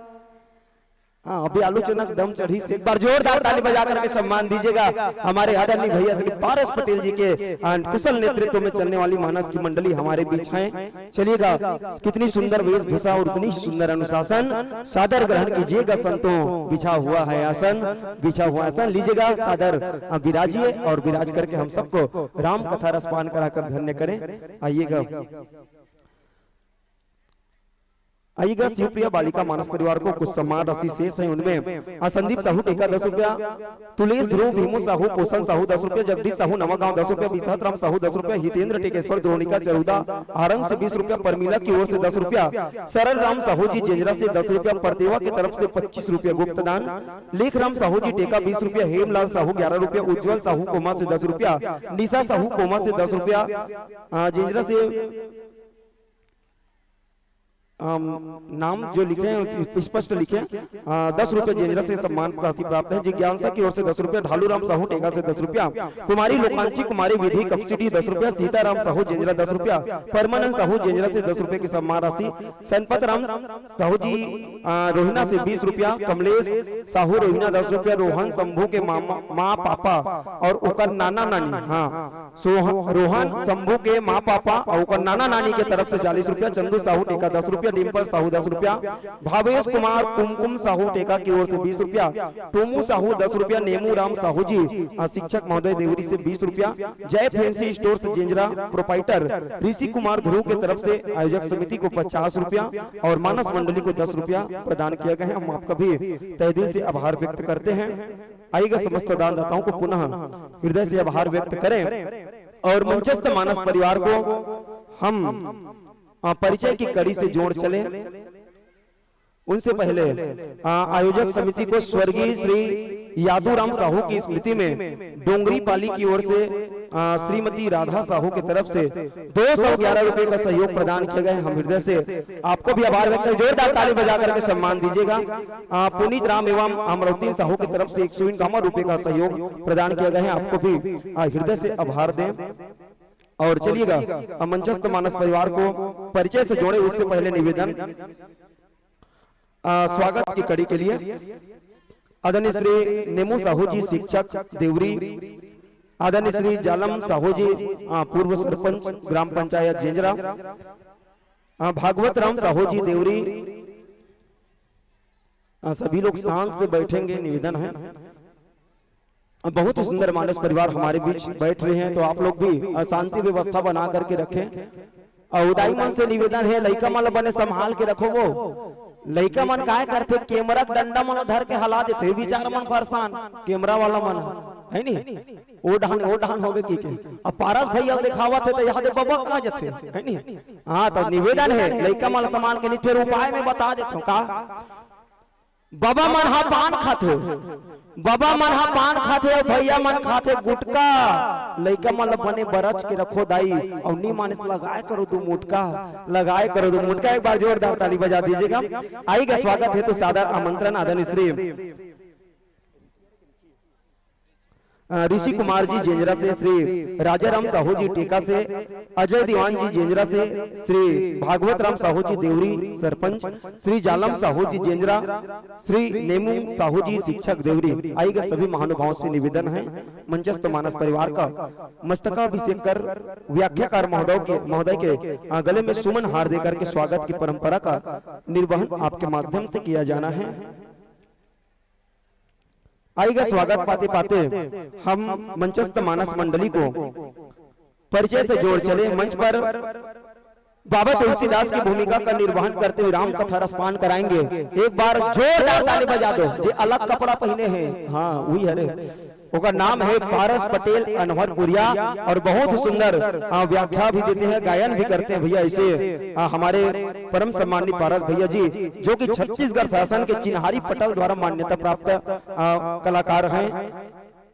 हाँ, अभी आलू चना के दम चढ़ी से एक बार जोरदार ताली बजा करके सम्मान दीजिएगा हमारे आदरणीय भैया श्री पारस पटेल जी के, अ, कुशल नेतृत्व में चलने वाली मानस की मंडली हमारे बीच है। चलिएगा, कितनी सुंदर वेशभूषा और इतनी सुंदर अनुशासन। सादर ग्रहण कीजिएगा संतों, बिछा हुआ है आसन, बिछा हुआ आसन। लीजिएगा सादर, अ, विराजिए और विराज करके हम सबको राम कथा रसपान कराकर धन्य करें। आइएगा। आइएगा शिवप्रिया बालिका मानस परिवार को कुछ सम्मान राशि शेष है, उनमें, आ, संदीप साहू टेका दस रुपया, तुलेश ध्रुव, भीमू साहू, पोषण साहू दस रुपया, जगदीश साहू नवागांव दस रुपया, विसात राम साहू दस रुपया, हितेंद्र टेकेश्वर द्रोणिका चरुदा आरंग से बीस रुपया, परमिला की ओर से दस रुपया, सरल राम साहू जी जेंजरा से दस रुपया, परदेवा की तरफ से पच्चीस रुपया गुप्त दान, लेख राम साहू जी टेका बीस रुपया, हेमलाल साहू ग्यारह रुपया, उज्जवल साहू कोमा से दस रुपया, निशा साहू कोमा से दस रुपया, आ, जेंजरा से अम, नाम जो लिखे हैं, उस-, स्पष्ट लिखें। अ, दस रुपये जेंजरा से सम्मान राशि प्राप्त है। जिज्ञासा की ओर से दस रुपये, ढालू राम साहू टेका से दस रुपया, कुमारी लोकांची कुमारी विधि कपसिटी दस रुपया, सीताराम साहू जेंजरा दस रुपया, परमानंद साहू जेंजरा से दस रुपये की सम्मान राशि, सनपत राम साहू जी, अ, रोहिना से बीस रुपया, कमलेश साहू रोहिना दस रुपया, रोहन शंभू के मामा, माँ पापा और ओकर नाना नानी, हाँ, सोह-, रोहन शंभू के माँ पापा और ओकर नाना नानी के तरफ से चालीस रुपया, चंदू साहू टेका दस रुपया, डिम्पल साहू दस रुपया, भावेश कुमार कुमकुम साहू टेका की ओर से बीस रुपया, टोमू साहू दस रुपया, नेमू राम साहू जी, आ, शिक्षक महोदय देवरी से बीस रुपया, जय fancy stores Jenjra proprietor Rishi Kumar ध्रुव की तरफ से आयोजक समिति को पचास रुपया और मानस मंडली को दस रुपया प्रदान किया गया है। हम आपका भी तहे दिल से आभार व्यक्त करते हैं। आइएगा, समस्त दानदाताओं को पुनः हृदय से आभार व्यक्त करें और मंचस्थ मानस परिवार को हम, आ, परिचय की कड़ी से जोड़ चले। उनसे पहले, आ, आयोजक समिति को स्वर्गीय श्री यादूराम साहू की स्मृति में डोंगरी पाली की ओर से, आ, श्रीमती राधा साहू की तरफ से दो सौ ग्यारह रुपए का सहयोग प्रदान किया गया है। हम हृदय से आपको भी आभार व्यक्त करें, जोरदार ताली बजा करके सम्मान दीजिएगा। आ, पुनीत राम एवं अमरौती साहू की तरफ से एक सौ इक्यावन रुपए का सहयोग प्रदान किया गया है। आपको भी, आ, हृदय से आभार दें। और चलिएगा, आ, मंचस्थ मानस परिवार को परिचय से जोड़े, उससे पहले निवेदन, आ, स्वागत की कड़ी के लिए आदरणीय श्री नेमू साहू जी, शिक्षक देवरी, आदरणीय श्री जालम साहू जी, आ, पूर्व सरपंच ग्राम पंचायत जेंजरा, आ, भागवत राम साहू जी देवरी, आ, सभी लोग शांत से बैठेंगे, निवेदन है। बहुत ही सुंदर मानस परिवार हमारे बीच बैठ रहे हैं, तो आप लोग भी, अ, शांति व्यवस्था बना करके रखें। और उदाई मन से निवेदन है, लइका मन ला बने संभाल के रखो। वो लइका मन काय करथे, कैमरा के डंडा मन ला धर के हला देथे, बेचारा मन परेशान, कैमरा वाला मन। है नी? ओ डहन, ओ डहन होगे कि के। अब पारस भैया देखावत हे, त यहाँ दे बबा कहाँ जथे, है नी? हाँ, त निवेदन हे, लइका मन सम्मान के नी, फेर उपाय में बता देथों का। बबा मन हा पान खाथे, बबा मन हा पान खाथे, अउ भैया मन खाथे गुटखा। लइका मन ल बने बरच के रखो दाई, अउ नी माने त लगाए करो दू मुटका, लगाए करो दू मुटका। एक बार जोरदार ताली बजा दीजिएगा। आइगा स्वागत हेतु सादर आमंत्रण आदरणीय श्री अ, ऋषि कुमार जी जेंजरा से, श्री राजा राम साहू जी टेका से, अजय दीवान जी जेंजरा से, श्री भागवत राम साहू जी देवरी सरपंच, श्री जालम साहू जी जेंजरा, श्री नेमू साहू जी शिक्षक देवरी। आइगा सभी महानुभावों से निवेदन है, मंचस्थ मानस परिवार का मस्तकाभिषेक कर व्याख्याकार महोदय के, महोदय के, अ, गले में सुमन हार देकर के स्वागत की परंपरा का निर्वहन आपके माध्यम से किया जाना है। आइगा स्वागत पाते पाते हम मंचस्थ मानस मंडली को परिचय से जोड़ चले। मंच पर बाबा तुलसीदास की भूमिका का निर्वहन करते हुए राम कथा रसपान कराएंगे। एक बार जोरदार ताली बजा दो। जे अलग कपड़ा पहिने हे, हाँ, वही हरे। ओकर नाम है पारस पटेल अनवरपुरिया और बहुत ही सुंदर, आ, व्याख्या भी देते हैं, गायन भी करते हैं भैया। ऐसे, आ, हमारे परम सम्मानित पारस भैया जी, जो कि छत्तीसगढ़ शासन के चिन्हारी पटल द्वारा मान्यता प्राप्त, आ, कलाकार हैं।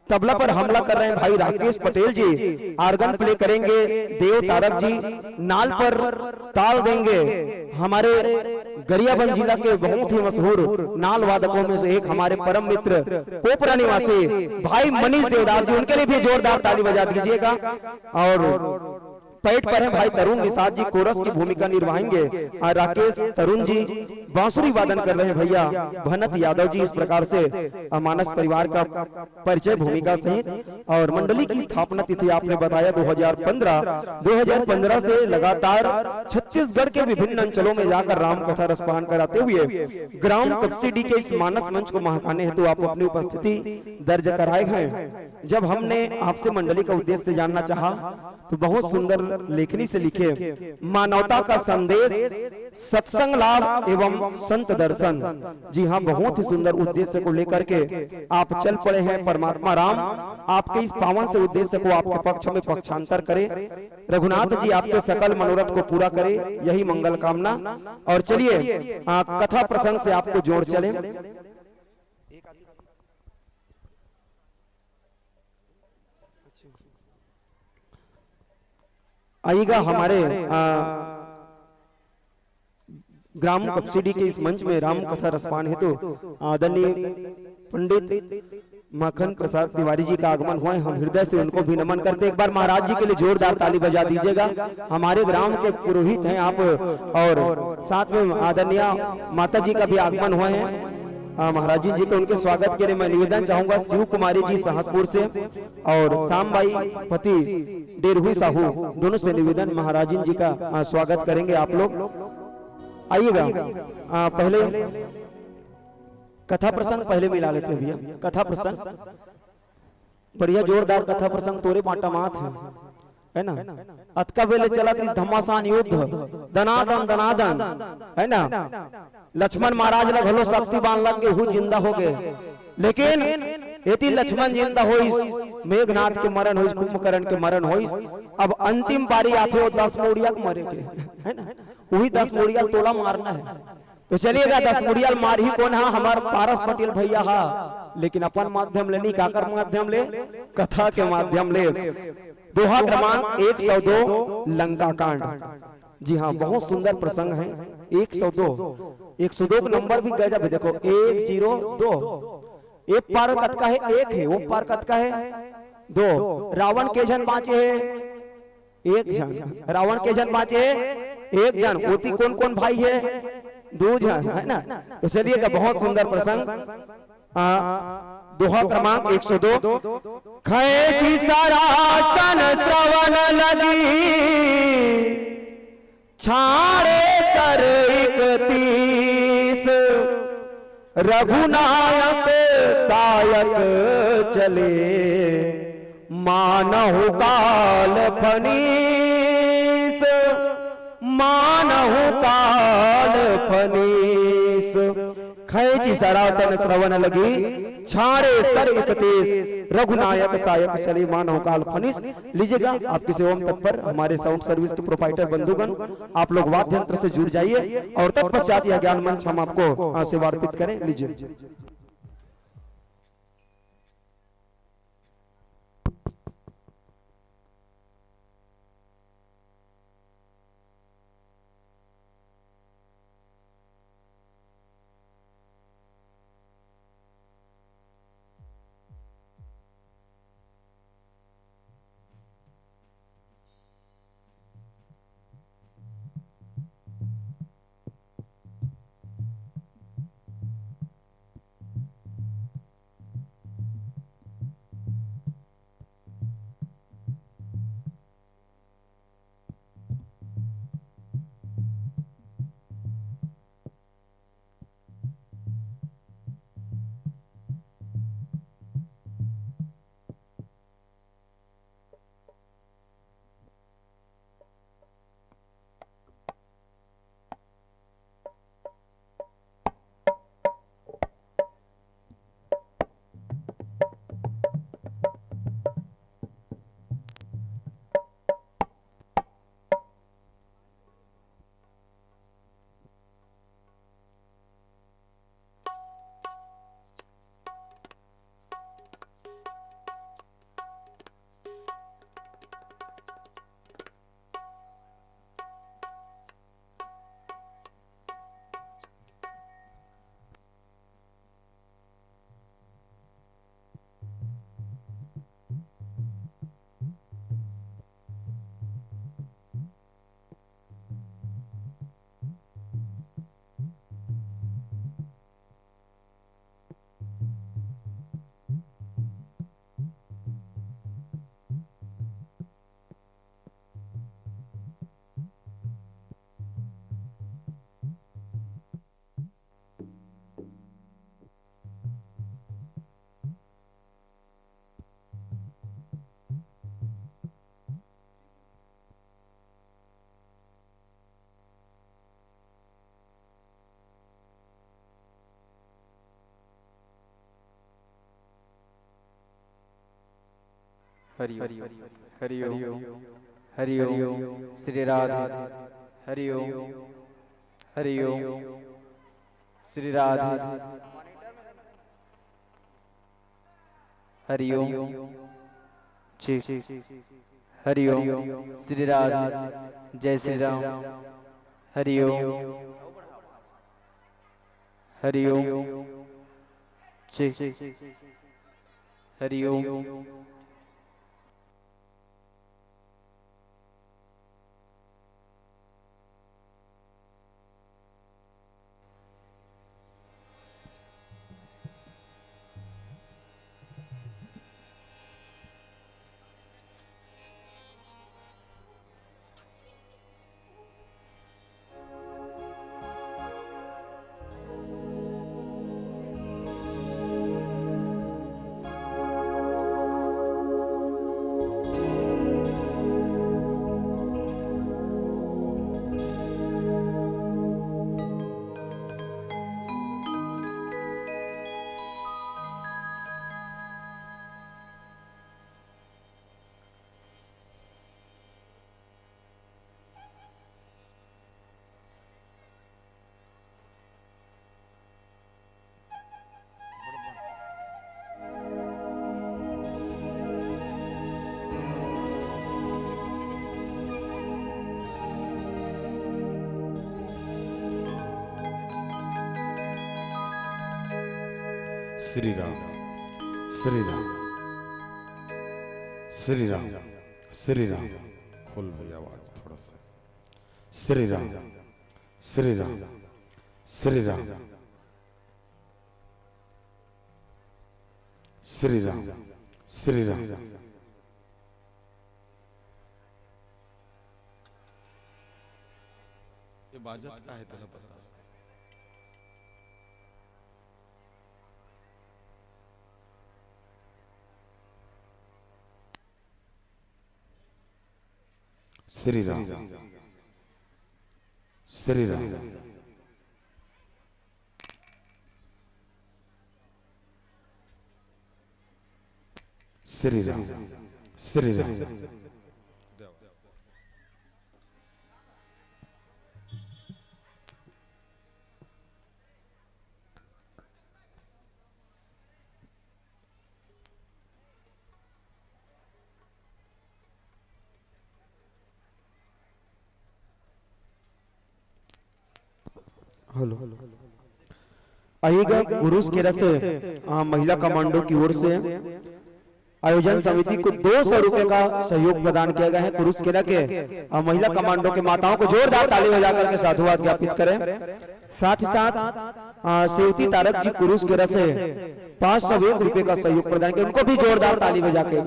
तबला पर हमला कर रहे हैं भाई राकेश पटेल जी, आर्गन प्ले करेंगे देव तारक जी, नाल पर ताल देंगे हमारे गरियाबंद जिला के बहुत ही मशहूर नाल वादकों में से एक हमारे परम मित्र कोपरा निवासी भाई मनीष देवदास जी, उनके लिए भी जोरदार ताली बजा दीजिएगा। और पैट पर हैं भाई तरुण निषाद जी, कोरस की भूमिका निभाएंगे। और राकेश तरुण जी बांसुरी वादन कर रहे हैं भैया भनत यादव जी। इस प्रकार से, अ, मानस परिवार का परिचय भूमिका सहित और मंडली की स्थापना तिथि आपने बताया दो हज़ार पन्द्रह, दो हज़ार पन्द्रह से लगातार छत्तीसगढ़ के विभिन्न अंचलों में जाकर राम कथा रसपान कराते हुए ग्राम कपसीडी के इस मानस मंच को महकाने हेतु आप अपनी उपस्थिति दर्ज कराए हैं। जब हमने आपसे मंडली का उद्देश्य जानना चाहा, तो बहुत सुंदर लेखनी से लिखे, मानवता का संदेश, सत्संग लाभ एवं संत दर्शन। जी हाँ, बहुत ही सुंदर उद्देश्य को लेकर के आप चल पड़े हैं। परमात्मा राम आपके इस पावन से उद्देश्य को आपके पक्ष में पक्षांतर करे, रघुनाथ जी आपके सकल मनोरथ को पूरा करे, यही मंगल कामना। और चलिए, आ, कथा प्रसंग से आपको जोड़ चले। आइएगा हमारे, आ, ग्राम कपसीडी के इस मंच में राम कथा रसपान हेतु आदरणीय पंडित माखन प्रसाद तिवारी जी का आगमन हुआ है। हम हृदय से उनको भी नमन करते हैं। एक बार महाराज जी के लिए जोरदार ताली बजा दीजिएगा। हमारे ग्राम के पुरोहित हैं आप, और साथ में आदरणीय माता जी का भी आगमन हुआ है। आ, महाराज जी के उनके स्वागत के लिए मैं निवेदन चाहूंगा शिव कुमारी जी सहसपुर से और श्याम बाई पति डेरहू साहू, दोनों से निवेदन महाराजिन जी का, आ, स्वागत करेंगे आप लोग। आइएगा, आ, पहले कथा प्रसंग पहले मिला लेते हैं भैया। कथा प्रसंग बढ़िया जोरदार कथा प्रसंग तोरे बांटा मात हे, है ना? अतका बेले चलत रिस घमासान युद्ध, दनादन दनादन, है ना? लक्ष्मण महाराज ला घलो शक्ति बाण लग गे, हू जिंदा हो गए। लेकिन एती लक्ष्मण जिंदा होइस, मेघनाथ के मरण होइस, कुंभकर्ण के मरण होइस। अब अंतिम पारी आथे, वो दस मुड़िया के मरे के, है ना? वही दस मुड़िया तोला मारना है। तो चलिएगा, दस मुड़िया ल मारही कोन हा? हमार पारस पटेल भैया हा, लेकिन अपन माध्यम ले नहीं, काकर माध्यम ले? कथा के माध्यम ले। दोहा क्रमांक एक सौ दो, लंका कांड। जी हाँ, बहुत सुंदर प्रसंग है। एक सौ दो, एक सौ दो का नंबर भी गजब है। देखो, एक जीरो दो। ए पार कतका है? एक है। वो पार कतका है? दो। रावण के झन बांचे है? एक झन। रावण के झन बांचे है? एक झन। ओती कौन कौन भाई है? दो झन, है ना? तो चलिएगा, बहुत सुंदर प्रसंग। आ, दोहा क्रमांक एक सौ दो। खैची सरासन श्रवण लगी, छाड़े सर इकतीस। रघुनायक सायक चले, मानहु काल फनीस, मानहु काल फनीस। खैची सरासन श्रवण लगी, छाड़े सर एक तेज, रघुनायक सायक चले मानव काल फनिस। लीजिएगा, आपकी सेवा में तत्पर हमारे साउंड सर्विस के प्रोपाइटर बंधुगण, आप लोग वाद्य यंत्र से जुड़ जाइए और तत्पश्चात यह ज्ञान मंच हम आपको, हाँ, सेवा अर्पित करें। लीजिए। हरि ओम, हरि ओम, हरि ओम, श्री राधे, हरि ओम, हरि ओम, श्री राधे, हरि ओम, जी, हरि ओम, श्री राधे, जय श्री राम, हरि ओम, हरि ओम, जी, हरि ओम। श्री राम, श्री राम, श्री राम, श्री राम। खोल भैया आवाज थोड़ा सा। श्री राम, श्री राम, श्री राम, श्री राम, श्री राम। ये बाजत का है, तेला पता? श्री राम, श्री राम। श्री राम, श्री राम। हेलो। आइएगा, कुरुस केरा से, आ, महिला कमांडो की ओर से आयोजन समिति को दो सौ रुपए का सहयोग प्रदान किया गया है। कुरुस केरा के, आ, महिला कमांडो के माताओं को जोरदार ताली बजा करके साधुवाद ज्ञापित करें। साथ ही साथ, आ, सेवती तारक जी कुरुस केरा से पाँच सौ एक रुपए का सहयोग प्रदान किया, उनको भी जोरदार ताली बजा के।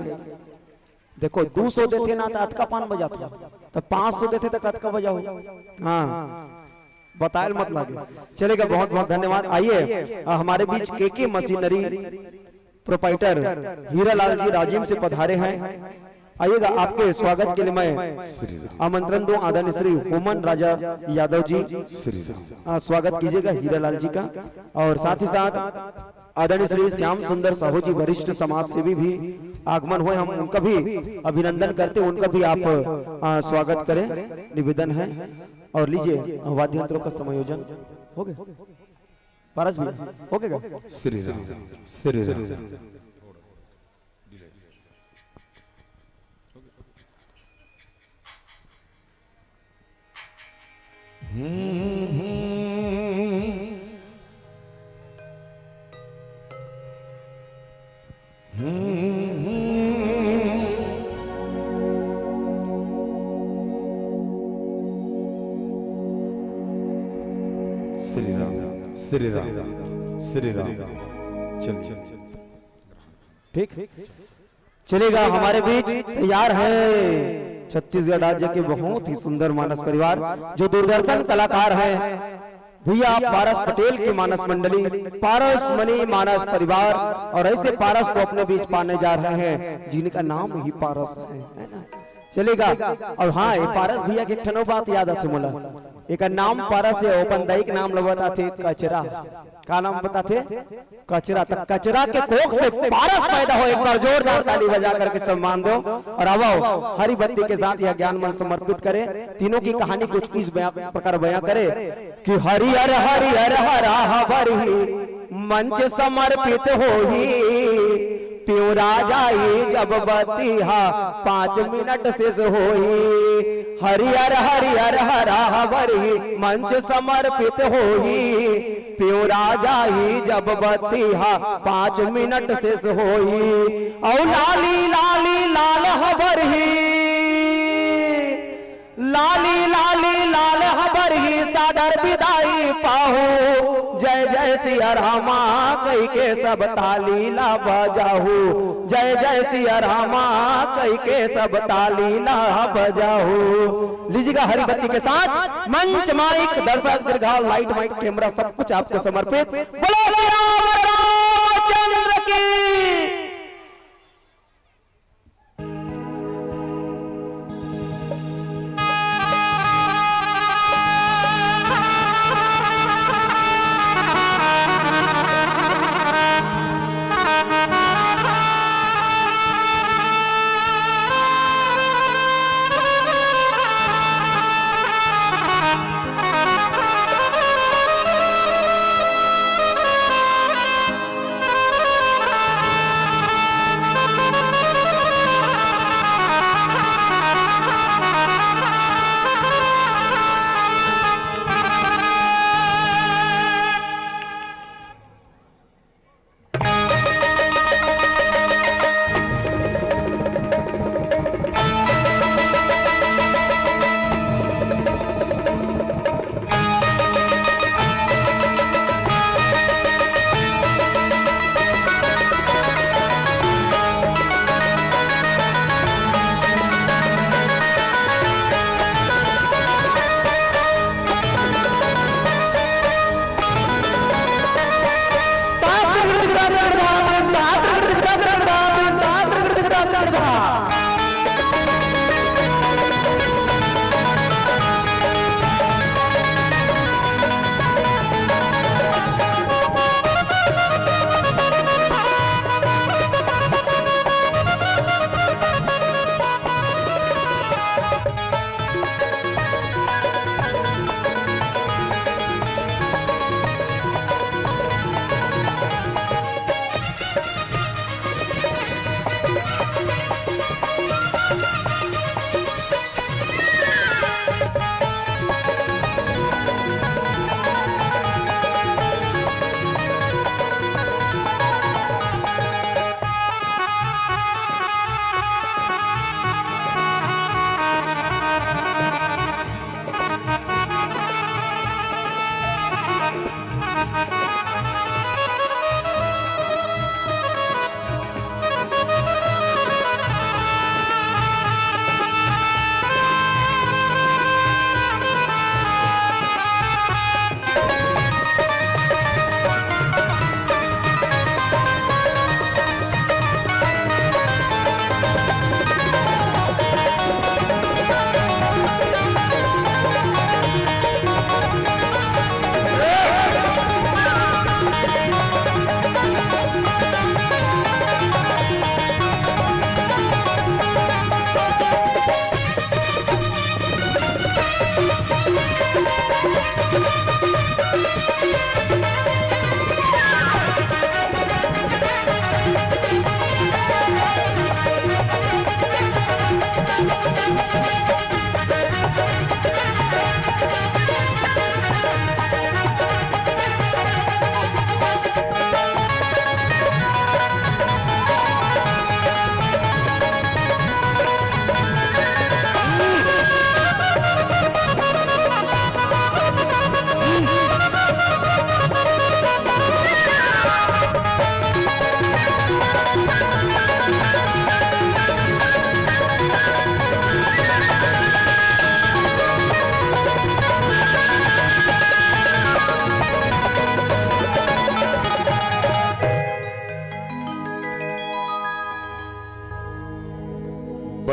देखो, दू सौ देथे ना, त अतका पान बजाथे, त पाँच सौ देथे, त कतका बजाहू? हाँ, बतायल मत लागे। चलेगा, बहुत बहुत धन्यवाद। आइए, अ, हमारे बीच केके मशीनरी प्रोप्राइटर हीरालाल जी राजिम से पधारे हैं। आइएगा, आपके स्वागत के लिए मैं आमंत्रण दूं आदरणीय श्री होमन राजा यादव जी। अ, स्वागत कीजिएगा हीरालाल जी का। और साथ ही साथ आदरणीय श्री श्याम सुंदर साहू जी, वरिष्ठ समाज सेवी भी आगमन हुए, हम उनका भी अभिनंदन करते हैं, उनका भी आप, आ, स्वागत करें, निवेदन है। और लीजिए, वाद्य यंत्रों का समायोजन हो गया, पारस भैया, हो गया? श्री राम, श्री राम। श्री राम, श्री राम, श्री राम। चल, चल, चल। ठीक, चलेगा, हमारे बीच तैयार है छत्तीसगढ़ राज्य के बहुत ही सुंदर मानस परिवार, जो दूरदर्शन कलाकार हैं। भैया, आप पारस पटेल की मानस मंडली, पारस मणि मानस परिवार, और ऐसे पारस को अपने बीच पाने जा रहे हैं जिनका नाम ही पारस है, है ना? चलेगा। और हाँ, ये पारस भैया के एक ठनो बात याद आथे मोला। एकर नाम पारस हे, अपन दाई के नाम ल बताथे कचरा। का नाम बताथे? कचरा। त कचरा के कोख से पारस पैदा हो, एक बार जोरदार ताली बजा करके सम्मान दो। और आवो, हरी बत्ती के साथ यह ज्ञान मंच समर्पित करें। तीनों की कहानी कुछ इस बयां, प्रकार बयां करें कि हरियर हरियर हरा हबरही मंच समर्पित होही। पिउरा जाही जब बत्ती हा पाँच मिनट शेष होही। हरियर हरियर हरा हबरही मंच समर्पित होही। पिउरा जाही जब बत्ती हा पाँच मिनट शेष होही। अउ लाली लाली लाल हबरही, लाली लाली लाल हबरही सादर बिदाई पाहू। जय जय सिया रामा कहि के सब ताली ला बजाहू। जय जय सिया रामा कहि के सब ताली ला बजाहू। लीजिएगा हरी बत्ती के साथ मंच, माइक, दर्शक, दीर्घा, लाइट, माइक, कैमरा, सब कुछ आपको समर्पित। बोलो सियावर रामचंद्र की।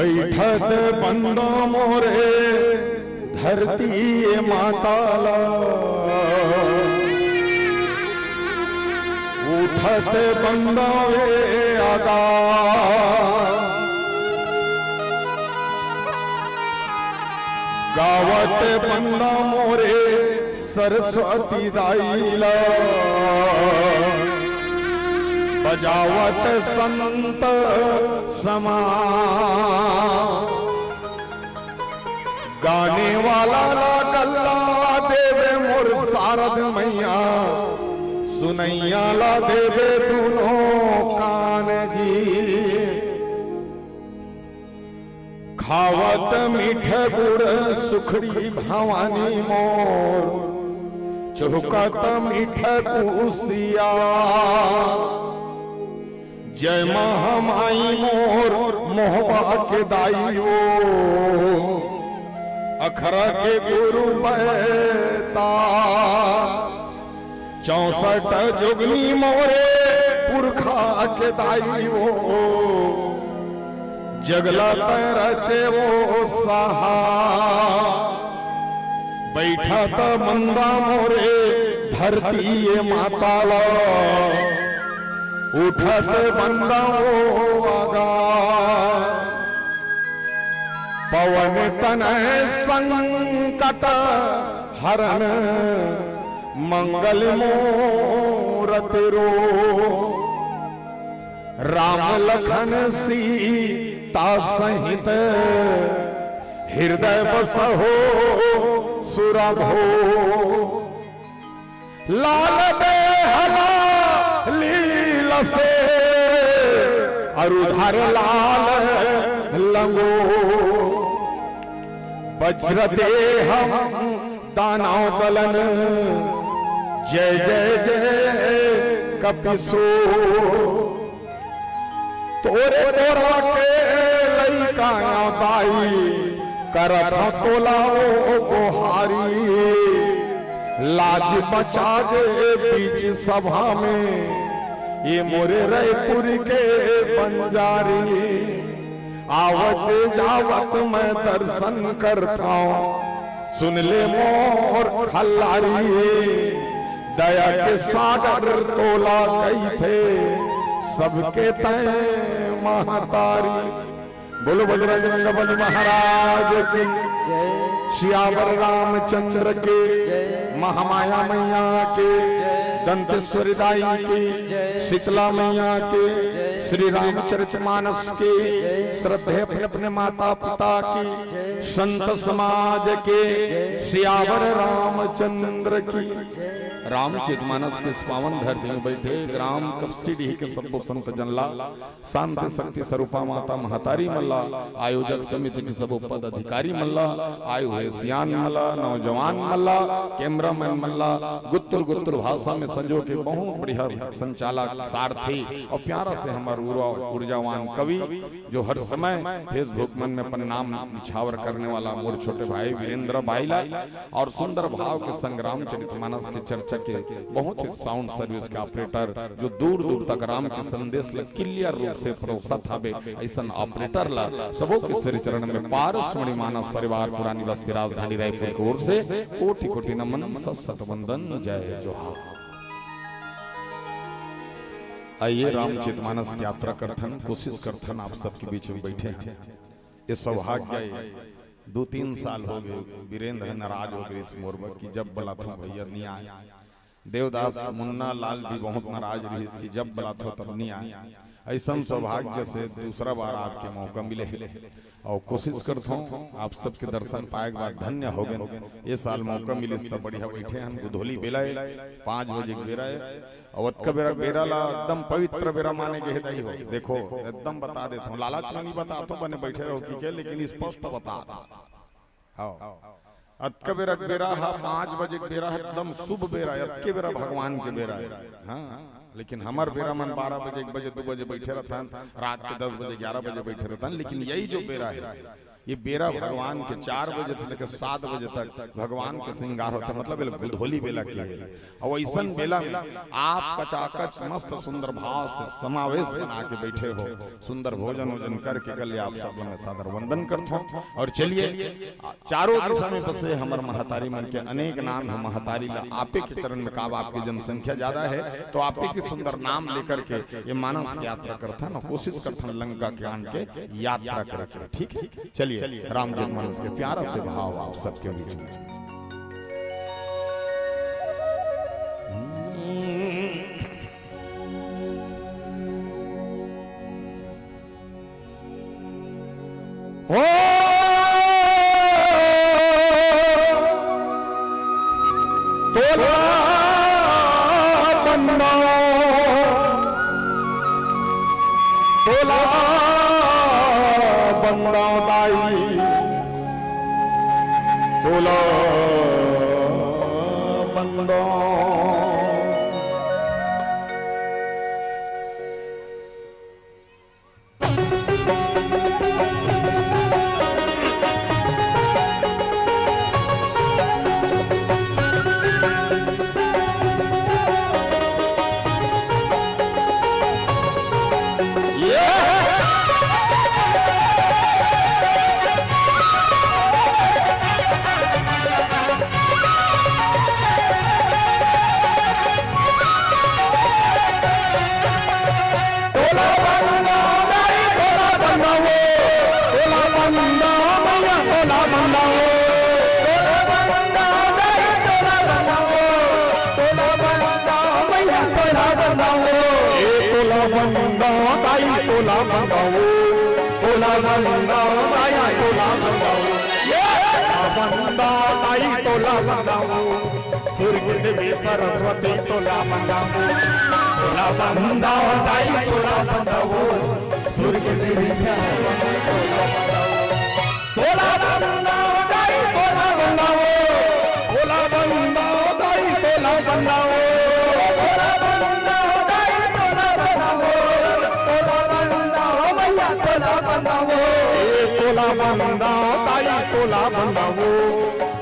बैठत बंदा मोरे धरती माता ला, उठत बंदा वे आगा, गावत बंदा मोरे सरस्वती दाई ला, बजावत संत समा। गाने वाला ला गला देवे मोर शारद मैया, सुनैया ला देवे दुनो कान जी। खावत मीठ गुड़ सुखड़ी भवानी मोर, चुहकत मीठ कुसिया। जय महामाई मोर मोहबा के दाई ओ, अखरा के गुरु बैता। चौसठ जोगनी मोरे पुरखा के दाई ओ, जगला तैं रचे ओ सहा। बैठत बंदा मोरे धरती ए माता ला, उठत बंदा ओ आगा। पवन तनय संकट हरन मंगल मूरत रो। राम लखन सीता सहित हृदय बसहो सुरभो। लाल बेहला लील से अरु धर लाल लंगो। वज्र देह दानव दलन जय जय जय कपिसो। तोरे कोरा के लइका दाई करत हंव तोला ओ गोहारी। लाज बचा जे बीच सभा में ये मोरे रैपुर के बंजारी। आवत जावत मैं दर्शन करथंव, सुन ले मोर खल्लारी। दया के सागर तोला कहिथे, सबके तैं महतारी। बोलो बजरंग बली महाराज की, जय। सियावर रामचंद्र के, जय। महामाया मैया के, जय। दंतेश्वरी दाई की, जय। शीतला मैया के, जय। श्री रामचरित मानस के, जय। श्रद्धे अपने अपने माता पिता की, जय। संत समाज के, जय। सियावर रामचंद्र की। रामचरित मानस के इस पावन धरती में बैठे ग्राम कपसीडीह के सब्बो संत जन ला, शांति शक्ति स्वरूपा माता महतारी मन ला, आयोजक समिति के सबो पदाधिकारी मन ला, आए हुए सियान मन ला, नौजवान मन ला, कैमरामैन मन ला, गुत्तुर गुत्तुर भाषा में संजो के बहुत बढ़िया संचालक, सारथी और प्यारा से हमर ऊर्जा-, ऊर्जावान कवि, जो हर समय Facebook मन में अपन नाम निछावर करने वाला मोर छोटे भाई वीरेंद्र भाई ला, और सुंदर भाव के संग रामचरित मानस के चर्चा के बहुत ही sound service के operator, जो दूर दूर तक राम के संदेश ल clear रूप से परोसत हवे, ऐसन operator ला सबो के श्री चरण में पारसमणि मानस परिवार पुरानी बस्ती राजधानी रायपुर की ओर से कोटि कोटि नमन, सत सत वंदन, जय जोहार। आइए रामचरित मानस की यात्रा करथन, कोशिश करथन आप सबके बीच में बैठे हैं। ये सौभाग्य है, दू तीन साल हो गए, वीरेंद्र ह नाराज हो गए इस मोर बर कि जब बलाथों भैया नहीं आए। देवदास मुन्ना लाल भी बहुत नाराज रहिस कि जब बलाथों तब नहीं आए। ऐसन सौभाग्य से दूसरा बार आपके मौका मिले है और कोशिश करथों आप सबके दर्शन पाए के बाद धन्य हो गए। ये साल मौका मिलिस त बढ़िया बैठे हन। गुधोली बेला है, पाँच बजे के बेरा है। अउ अतका बेरा, बेरा ला एकदम पवित्र बेरा माने गे हे दाई हो। देखो, एकदम बता देथों, लालच में नहीं बताथों, बने बैठे रहो कि के, लेकिन स्पष्ट बता। हाँ, अतका बेरा, बेरा हा पाँच बजे के बेरा है, एकदम शुभ बेरा है, अतके बेरा भगवान के बेरा है। हाँ, लेकिन हमर बेरा मन बारह बजे, एक बजे, दो बजे बैठे रहथन, रात के दस बजे, ग्यारह बजे बैठे रहथन, लेकिन यही जो बेरा है, ये बेरा भगवान के चार बजे से लेकर सात बजे तक भगवान के श्रृंगार होथे, मतलब ये गुधोली बेला के हे। अउ अइसन बेला में आप कचाकच मस्त सुंदर भाव से समावेश बना के बैठे हो, सुंदर भोजन वोजन करके कल आप सब मन सादर वंदन करथों। अउ चलिए, चारों दिशा में बसे हमर महतारी मन के अनेक नाम हे। महतारी ला आपे के चरण में काब, आपके जनसंख्या ज्यादा हे, तो आपे के सुंदर नाम लेकर के ये मानस के यात्रा करथन अउ कोशिश करथन लंका कांड के यात्रा करे के। ठीक हे, चलिए रामचरित मानस के प्यारा से भाव आप सबके बीच में। हो तोला बंदाओ, तोला बंदाओ दाई, तोला बंदाओ। तोला बंदा दाई तोला बंदा वो, तोला बंदा मैया तोला बंदा वो। तोला बंदा दाई तोला बंदा वो, तोला बंदा मैया तोला बंदा वो। ए तोला बंदा दाई तोला बंदा वो, तोला बंदा दाई तोला बंदा वो। ए तोला बंदा दाई तोला बंदा वो। सुर के देवी सरस्वती तोला बंदावो, तोला बंदावो दाई तोला बंदावो। सुर के देवी सरस्वती तोला बंदावो, तोला बंदावो दाई तोला बंदावो, तोला बंदावो दाई तोला बंदावो, तोला बंदावो दाई तोला बंदावो, तोला बंदावो मैया तोला बंदावो। ए तोला बंदावो दाई तोला बंदावो।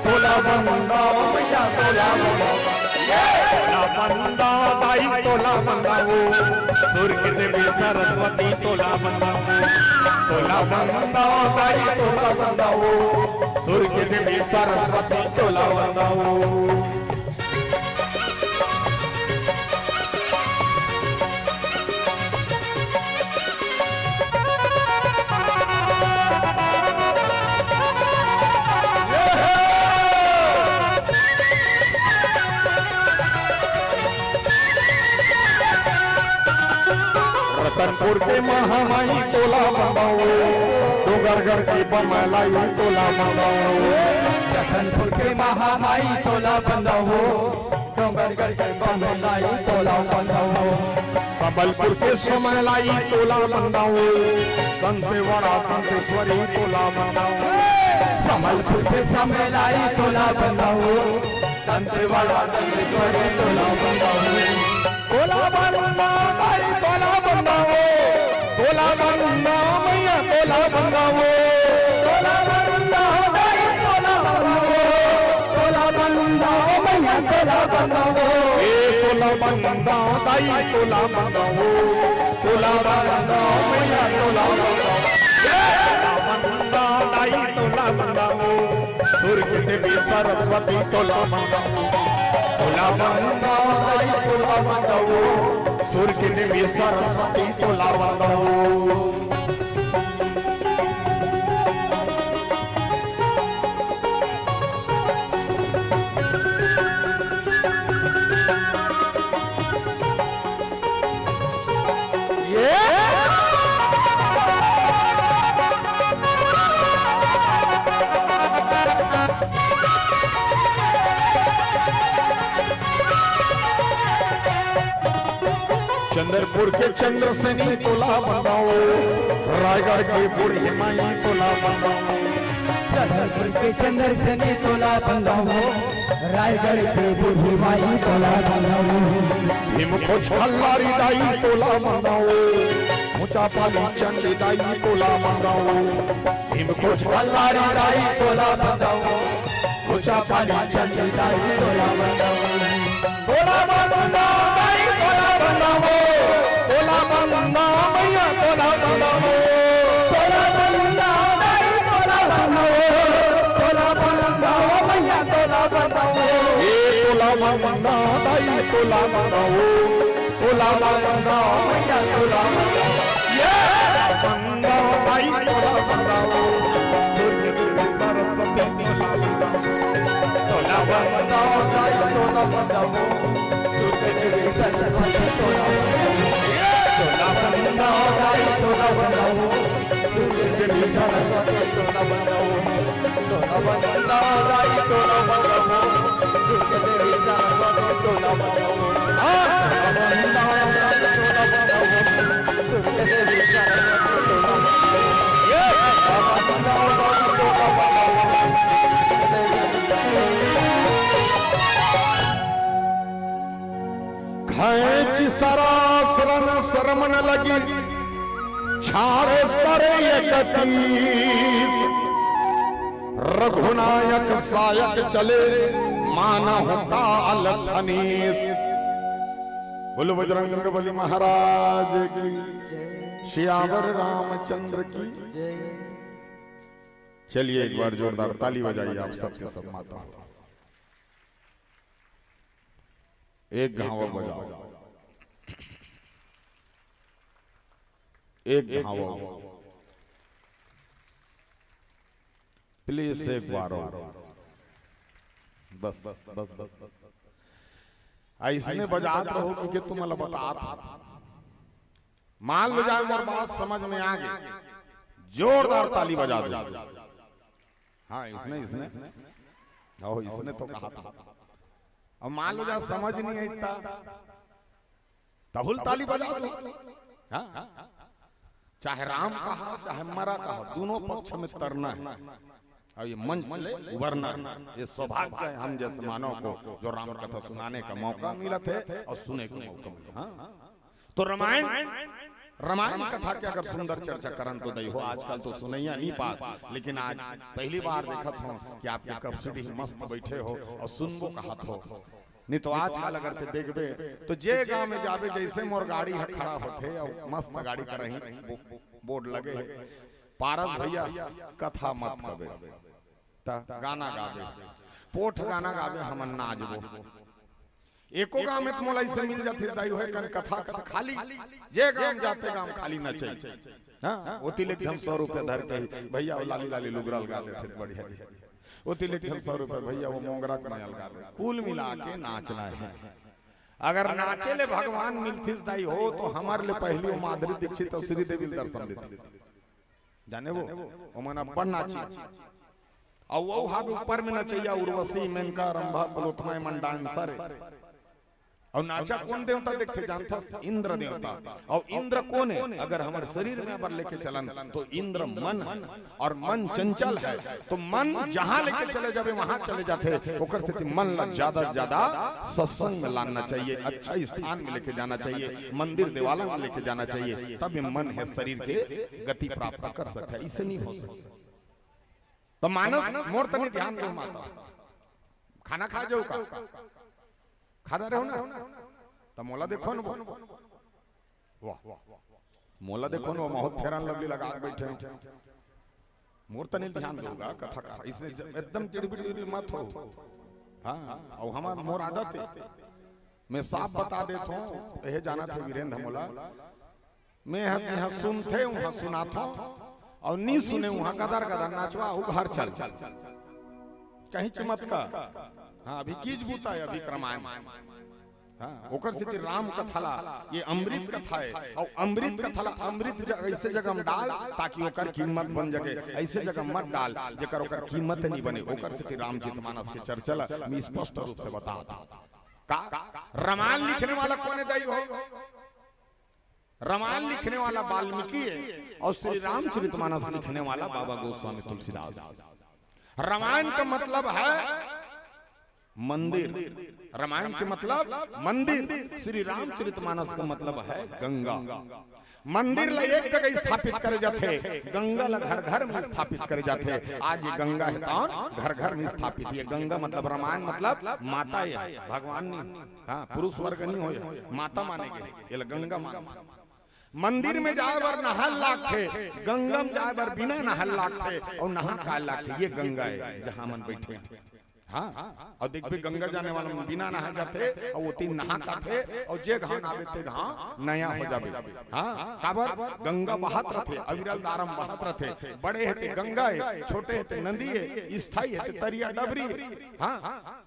तोला बंदा मैया तोला बंदा, ए! तोला बंदा दाई तोला बंदा वो, सुर के देवी सरस्वती तोला बंदा वो। तोला बंदा दाई तोला बंदा वो, सुर के देवी सरस्वती तोला बंदा वो। रतनपुर के महामाई तोला बंदावो, डोंगरगढ़ के बमलाई तोला बंदावो। रतनपुर के महामाई तोला बंदावो, डोंगरगढ़ के बमलाई तोला बंदावो। संबलपुर के समलाई तोला बंदावो, दंतेवाड़ा दंतेश्वरी तोला बंदावो। संबलपुर के समलाई तोला बंदावो, दंतेवाड़ा दंतेश्वरी तोला बंदावो। तोला बंदा दाई तोला बंदावो, तोला बंदा मैया तोला बंदावो। तोला बंदा दाई तोला बंदावो, तोला बंदा मैया तोला बंदावो। ए तोला बंदा दाई तोला बंदावो, तोला बंदा मैया तोला बंदावो। ए तोला बंदा दाई तोला बंदावो। सुर के देवी सरस्वती तोला बंदावो, तोला बंदा दाई तोला बंदावो। सुर के देवी सरस्वती तोला बंदावो। चंद्रपुर के चंद्रसेनी तोला बंदावो, रायगढ़ के बूढ़ी माई तोला बंदावो। चंद्रपुर के चंद्रसेनी तोला बंदावो, रायगढ़ के बूढ़ी माई तोला बंदावो। भीम खोज खल्लारी दाई तोला बंदावो, चापाली चंडी दाई तोला बंदाओ। भीम कोच कल्लारी दाई तोला बंदाओ। ओ चापाली चंडी दाई तोला बंदाओ। तोला बंदाओ दाई तोला बंदाओ। तोला बंदाओ मैया तोला बंदाओ। तोला बंदाओ दाई तोला बंदाओ। तोला बंदाओ मैया तोला बंदाओ। ए तोला बंदाओ दाई तोला बंदाओ। तोला बंदाओ मैया तोला बंदाओ। ये बंदाओ दाई तोला बंदाओ। सूर्य देवी सरस्वती तोला बंदाओ। तोला बंदाओ दाई तोला बंदाओ। सूर्य देवी सरस्वती तोला बंदाओ। ये तोला बंदाओ दाई तोला बंदाओ। सूर्य देवी सरस्वती तोला बंदाओ। तोला बंदाओ दाई तोला बंदाओ। सूर्य देवी सरस्वती तोला बंदाओ। हाँ। तोला बंदाओ दाई तोला बंदाओ। सूर्य देवी सरस्वती तोला बंदाओ। ये। तोला बंदाओ दाई तोला बंदाओ। खैंच सरासरन सरमन लगी, छाड़ सर इकतीस। रघुनायक सायक चले, मानहु काल फनीस। बोलो बजरंग बली महाराज की, सियावर रामचंद्र की। चलिए एक बार जोरदार ताली बजाइए आप सबके सब माता। एक घाव बजाओ, एक घाव। प्लीज एक बार और। बस, बस, बस, बस। अइसने बजात रहो कि, कि तुम ला बतात हो। मान लो जाए मोर बात समझ में आ गई, जोरदार ताली बजा दो। हाँ, इसने, इसने। ओ, इसने तो कहा था। अब मान लो जा समझ नहीं है इतना, तहुल ताली बजा दो। हाँ? चाहे राम कहा, चाहे मरा कहा, दोनों पक्ष में तरना है। और ये मंच ले उबरना है। ये सौभाग्य है हम जैसे मानव को, जो राम कथा सुनाने का मौका मिला थे और सुने का मौका मिला। हाँ? तो रामायण, रामायण कथा के अगर सुंदर चर्चा करन तो दई हो, आजकल तो सुनैया नहीं पात, लेकिन आज पहली बार देखत हो कि आपके कपसिडी मस्त बैठे हो और सुनबो कहत हो। नहीं तो आजकल अगर ते देखबे तो जे गांव में जाबे, जैसे मोर गाड़ी ह खड़ा होथे और मस्त गाड़ी कर रही बो-, बोर्ड लगे है, "पारस भैया कथा मत कबे।" त गाना गाबे, पोठ गाना गाबे, हमन नाचबो। एको गांव में त मोला इसे मिल जाथे, दाई होय कन कथा, कथा खाली, जे गांव जाते गांव खाली नचई। हाँ, ओती ले एक झन सौ रुपया धर के, "भैया वो लाली लाली लुगरा लगा देथे त बढ़िया।" ओती ले एक झन सौ रुपया, "भैया वो मोंगरा के नया लगा दे।" कुल मिला के नाचना है। अगर नाचे ले भगवान मिलथिस दाई हो, तो हमर ले पहली वो माधुरी दीक्षित और श्रीदेवी ल दर्शन देथे। जाने वो, ओमन अब्बड़ नाची। अउ वो हा भी ऊपर में नचैया, उर्वशी, मेनका, रंभा, पुलोत्मा, एमन डांसर है। अउ नाचा कोन देवता देखथे जानथस? इंद्र देवता। अउ इंद्र कोन है? अगर हमर शरीर में अबर लेके चलन तो इंद्र मन है, और मन चंचल है, तो मन जहां लेके चले जाबे वहां चले जाथे। ओकर सेती मन ला ज्यादा से ज्यादा सत्संग में लाना चाहिए, अच्छा स्थान में लेके जाना चाहिए, मंदिर देवाला में लेके जाना चाहिए, तब ये मन है शरीर के गति प्राप्त कर सकता है, इसे नहीं हो सकता। तो मानस मोर तनी ध्यान दो माता, खाना खा जाओ का? खा रहे हो ना? तो मोला देखो ना वो। वाह, मोला देखो ना, बहुत फेरन लवली लगा के बैठे हो। मोर तनी ध्यान दोगा कथा का, इसने ज-, एकदम चिड़बिड़ मत हो। हाँ, और हमार मोर आदत है, मैं साफ बता देत हूँ, यह जाना थे वीरेंद्र मोला, मैं ह तिहा सुनथे, उहाँ सुनाथो, अउ नी सुने, उहाँ गदर गदर नाचवा, उ घर चल। कहीं चमत्कार। हाँ, अभी कीज बूता है, अभी रामायण। हाँ, ओकर सेती राम कथा ला, ये अमृत कथा है, अउ अमृत कथा ला, अमृत ज-, ऐसे जगह में डाल, ताकि ओकर कीमत बन जगे। ऐसे जगह मत डाल, जेकर ओकर कीमत नहीं बने। ओकर सेती रामचरित मानस के चर्चा ला मैं स्पष्ट रूप से बतात हूँ। का रामायण लिखने वाला कौन है, दाई हो? रामायण लिखने वाला वाल्मीकि है और श्री रामचरितमानस लिखने वाला बाबा गोस्वामी तुलसीदास। रामायण का मतलब है मंदिर, रामायण के मतलब मंदिर, श्री रामचरितमानस का मतलब है गंगा। मंदिर ला एक जगह स्थापित करे जाथे, गंगा ला घर घर में स्थापित करे जाथे। आज ये गंगा हे तौन घर घर में स्थापित। ये गंगा मतलब रामायण मतलब माता, ये भगवान नहीं, हाँ, पुरुष वर्ग नहीं हो, ये माता माने गए, ये ला गंगा मानथे। मंदिर में जाए बर नहाय लागथे, गंगा में जाए बर बिना नहाय लागथे, अउ नहा काय लागथे? ये गंगा हे जहाँ मन बैठे हैं। हाँ, अउ देखबे गंगा जाने वाला मन बिना नहाय जाथे, अउ ओती नहा काथे, अउ जे घाव नहाबे ते घाव नया हो जाबे। हाँ, काबर? गंगा बहत रथे, अविरल धारा म बहत रथे। बड़े हे ते गंगा हे, छोटे हे ते नदी हे, स्थायी हे ते तरिया डबरी हे। हाँ,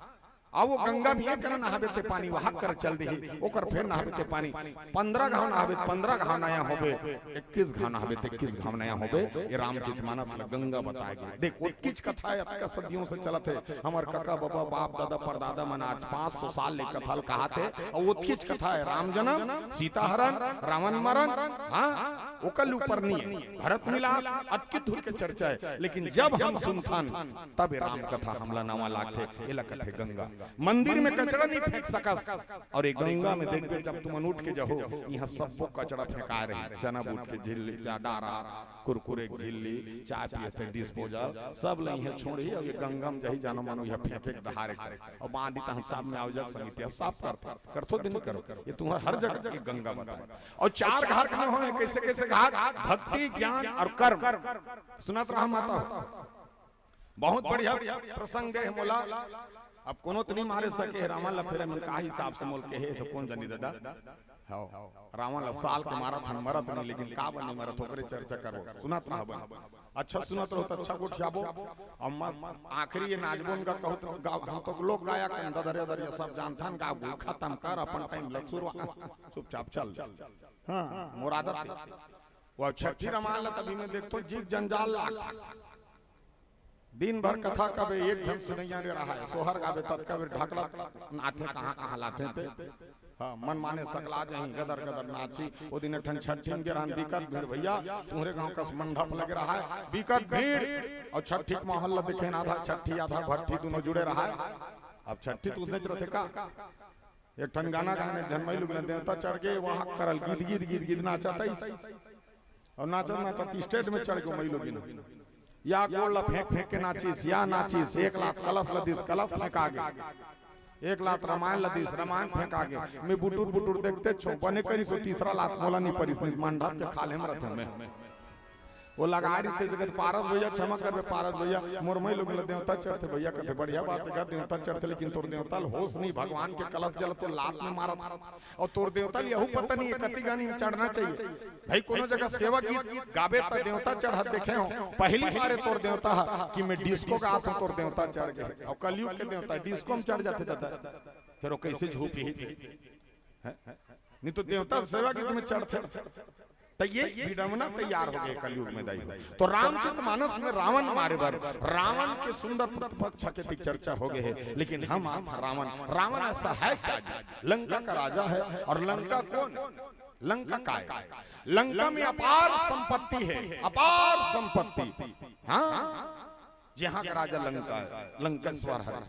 अउ वो गंगा में ये करा नहाबे ते पानी वहां कर चल देही, ओकर फेर नहाबे ते पानी पंद्रह घाव नहाबे, पंद्रह घाव नया होबे, इक्कीस घाव नहाबे ते इक्कीस घाव नया होबे। ये रामचरित मानस ला गंगा बताए गे। देख, ओतकीच कथा हे, अतका सदियों से चलत हे। हमर कका बबा, बाप दादा, परदादा मन आज पाँच सौ साल ले कथा ल कहात हे, अउ ओतकीच कथा हे, राम जन्म, सीता हरण, रावण मरण। हाँ, ओकर ले ऊपर नहीं हे। भरत मिलाप, अतकी दूर के चर्चा हे, लेकिन जब हम सुनथन, तब ये राम कथा हमला नवा लागथे। एला कथे गंगा। मंदिर में कचरा नहीं फेंक सकस, अउ ये गंगा में देखबे, जब तुमन उठ के जहो, इहाँ सब्बो कचरा फेंकाय रही, चना बूट के झिल्ली, जा डारा, कुरकुरे के झिल्ली, चाय पिए ते डिस्पोजल, सब ल इहाँ छोड़ही, अउ ये गंगा में जाही, जानो मानो इहाँ फेंके के डहारे करे। अउ बांधी तहन साफ में आयोजक समिति ह साफ करथे, करथो दिन करो, ये तुम्हर हर जगह ये गंगा बताए। अउ चार घाट में होय, कैसे कैसे घाट? भक्ति, ज्ञान अउ कर्म। सुनत रहा माता हो। बहुत बढ़िया प्रसंग दे हे मोला। अब कोनो त नहीं मारे सके हे, रावण ला फेर मन का हिसाब से मोल के हे, तो कोन जानी दादा। हव, रावण ला साल के मारत हन, मरत नहीं, लेकिन का बर नहीं मरत, ओकरे चर्चा करबो। सुनत रह बन, अच्छा सुनत रहो त अच्छा गोठियाबो। अब मत आखिरी ये नाचबोन का कहत रहो, गाव, हम तो लोक गायक हन, ददरिया दरिया सब जानथन, गाव गुल खत्म कर, अपन टाइम लग शुरू, चुपचाप चल। हाँ, मोर आदत हे। वो छठी रामायण ला तभी मैं देखतो, जीव जंजाल लाग दिन भर कथा कबे एक झन सुनैया ने रहा है, सोहर गाबे ततका बेर ढकलत नाथे, कहाँ कहाँ लाथे ते। हाँ, मन माने सकला जहीं गदर गदर नाची। ओ दिन एक ठन छठी में गे रहन, बिकट भीड़ भैया, तुम्हरे गांव कस मंडप लगे रहा है, बिकट भीड़। अउ छठी के माहौल ला देखे ना, आधा छठी आधा भट्ठी दोनों जुड़े रहा है। अब छठी तो उसने रथे का, एक ठन गाना गाने, झन मई लोग ने देवता चढ़ के वहां करल गीत गीत गीत गीत नाचत आइस। अउ नाचत नाचत स्टेज में चढ़ के मई लोगिन या गोड़ ला फेंक फेंक के नाचिस, या नाचिस, एक लात कलश ला दिस, कलश फेंका गे, एक लात रामायण ला दिस, रामायण फेंका गे। मैं बुटुर बुटुर देखते छो, बने करिस ओ तीसरा लात मोला नहीं परिस, नहीं मंडप के खाल्हे में रथे मैं। वो लगा रही थे जगत पारस भैया, क्षमा करबे पारस भैया, मोर मई लोग ला देवता चढ़थे भैया, कथे बढ़िया बात हे, देवता चढ़थे, लेकिन तोर देवता ल होश नहीं, भगवान के कलश जल तो लात में मारत। अउ तोर देवता ल यहू पता नहीं हे कति गानी में चढ़ना चाहिए। भाई, कोनो जगह सेवा गीत गाबे त देवता चढ़त देखे हो, पहली बार हे तोर देवता ह कि मैं डिस्को गात हूँ, तोर देवता चढ़ गे। अउ कलयुग के देवता डिस्को में चढ़ जाथे दादा, फेर वो कैसे झूपही? हैं? नहीं तो देवता सेवा गीत में चढ़थे। त ये विडंबना तैयार हो गे कलयुग में दाई हो। तो रामचरित मानस में रावण मारे बर, रावण के सुंदर प्रतिपक्ष के ती चर्चा हो गे हे, लेकिन हम आत रावण, रावण ऐसा है क्या जी? लंका का राजा है। अउ लंका कोन? लंका काय? लंका में अपार संपत्ति हे, अपार संपत्ति। हाँ, जहाँ का राजा लंका, लंकेश्वर है।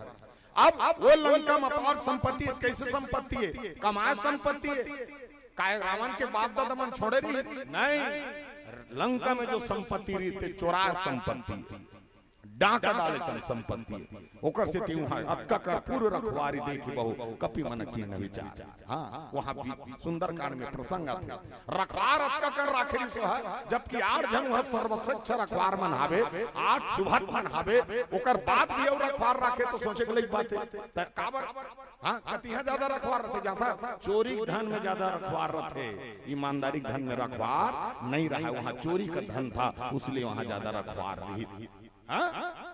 अब वो लंका में अपार संपत्ति हे, कैसे संपत्ति हे? कमाए संपत्ति हे। काय रावण के बाप दादा मन छोड़े रही? नहीं, लंका में जो संपत्ति रही ते चोराए संपत्ति हे, डाका डाले चल संपत्ति हे। ओकर सेती उहाँ अतका कर पूर्व रखवारी देखी बहु कपि मन कीन्ह विचार। हाँ, वहाँ भी सुंदरकांड में प्रसंग आथे। रखवार अतका कर राखे रिहिस हे, जबकि आठ झन उहाँ सर्वश्रेष्ठ रखवार मन हावे, आठ सुभट मन हावे, ओकर बाद भी अउ रखवार राखे तो सोचे के लइक बात हे। त काबर? हाँ, कतिहा ज्यादा रखवार रथे, जाथा चोरी के धन में ज्यादा रखवार रथे, ईमानदारी के धन में रखवार नहीं रहा, वहाँ चोरी का धन था, उसलिए वहाँ ज्यादा रखवार रही। हाँ?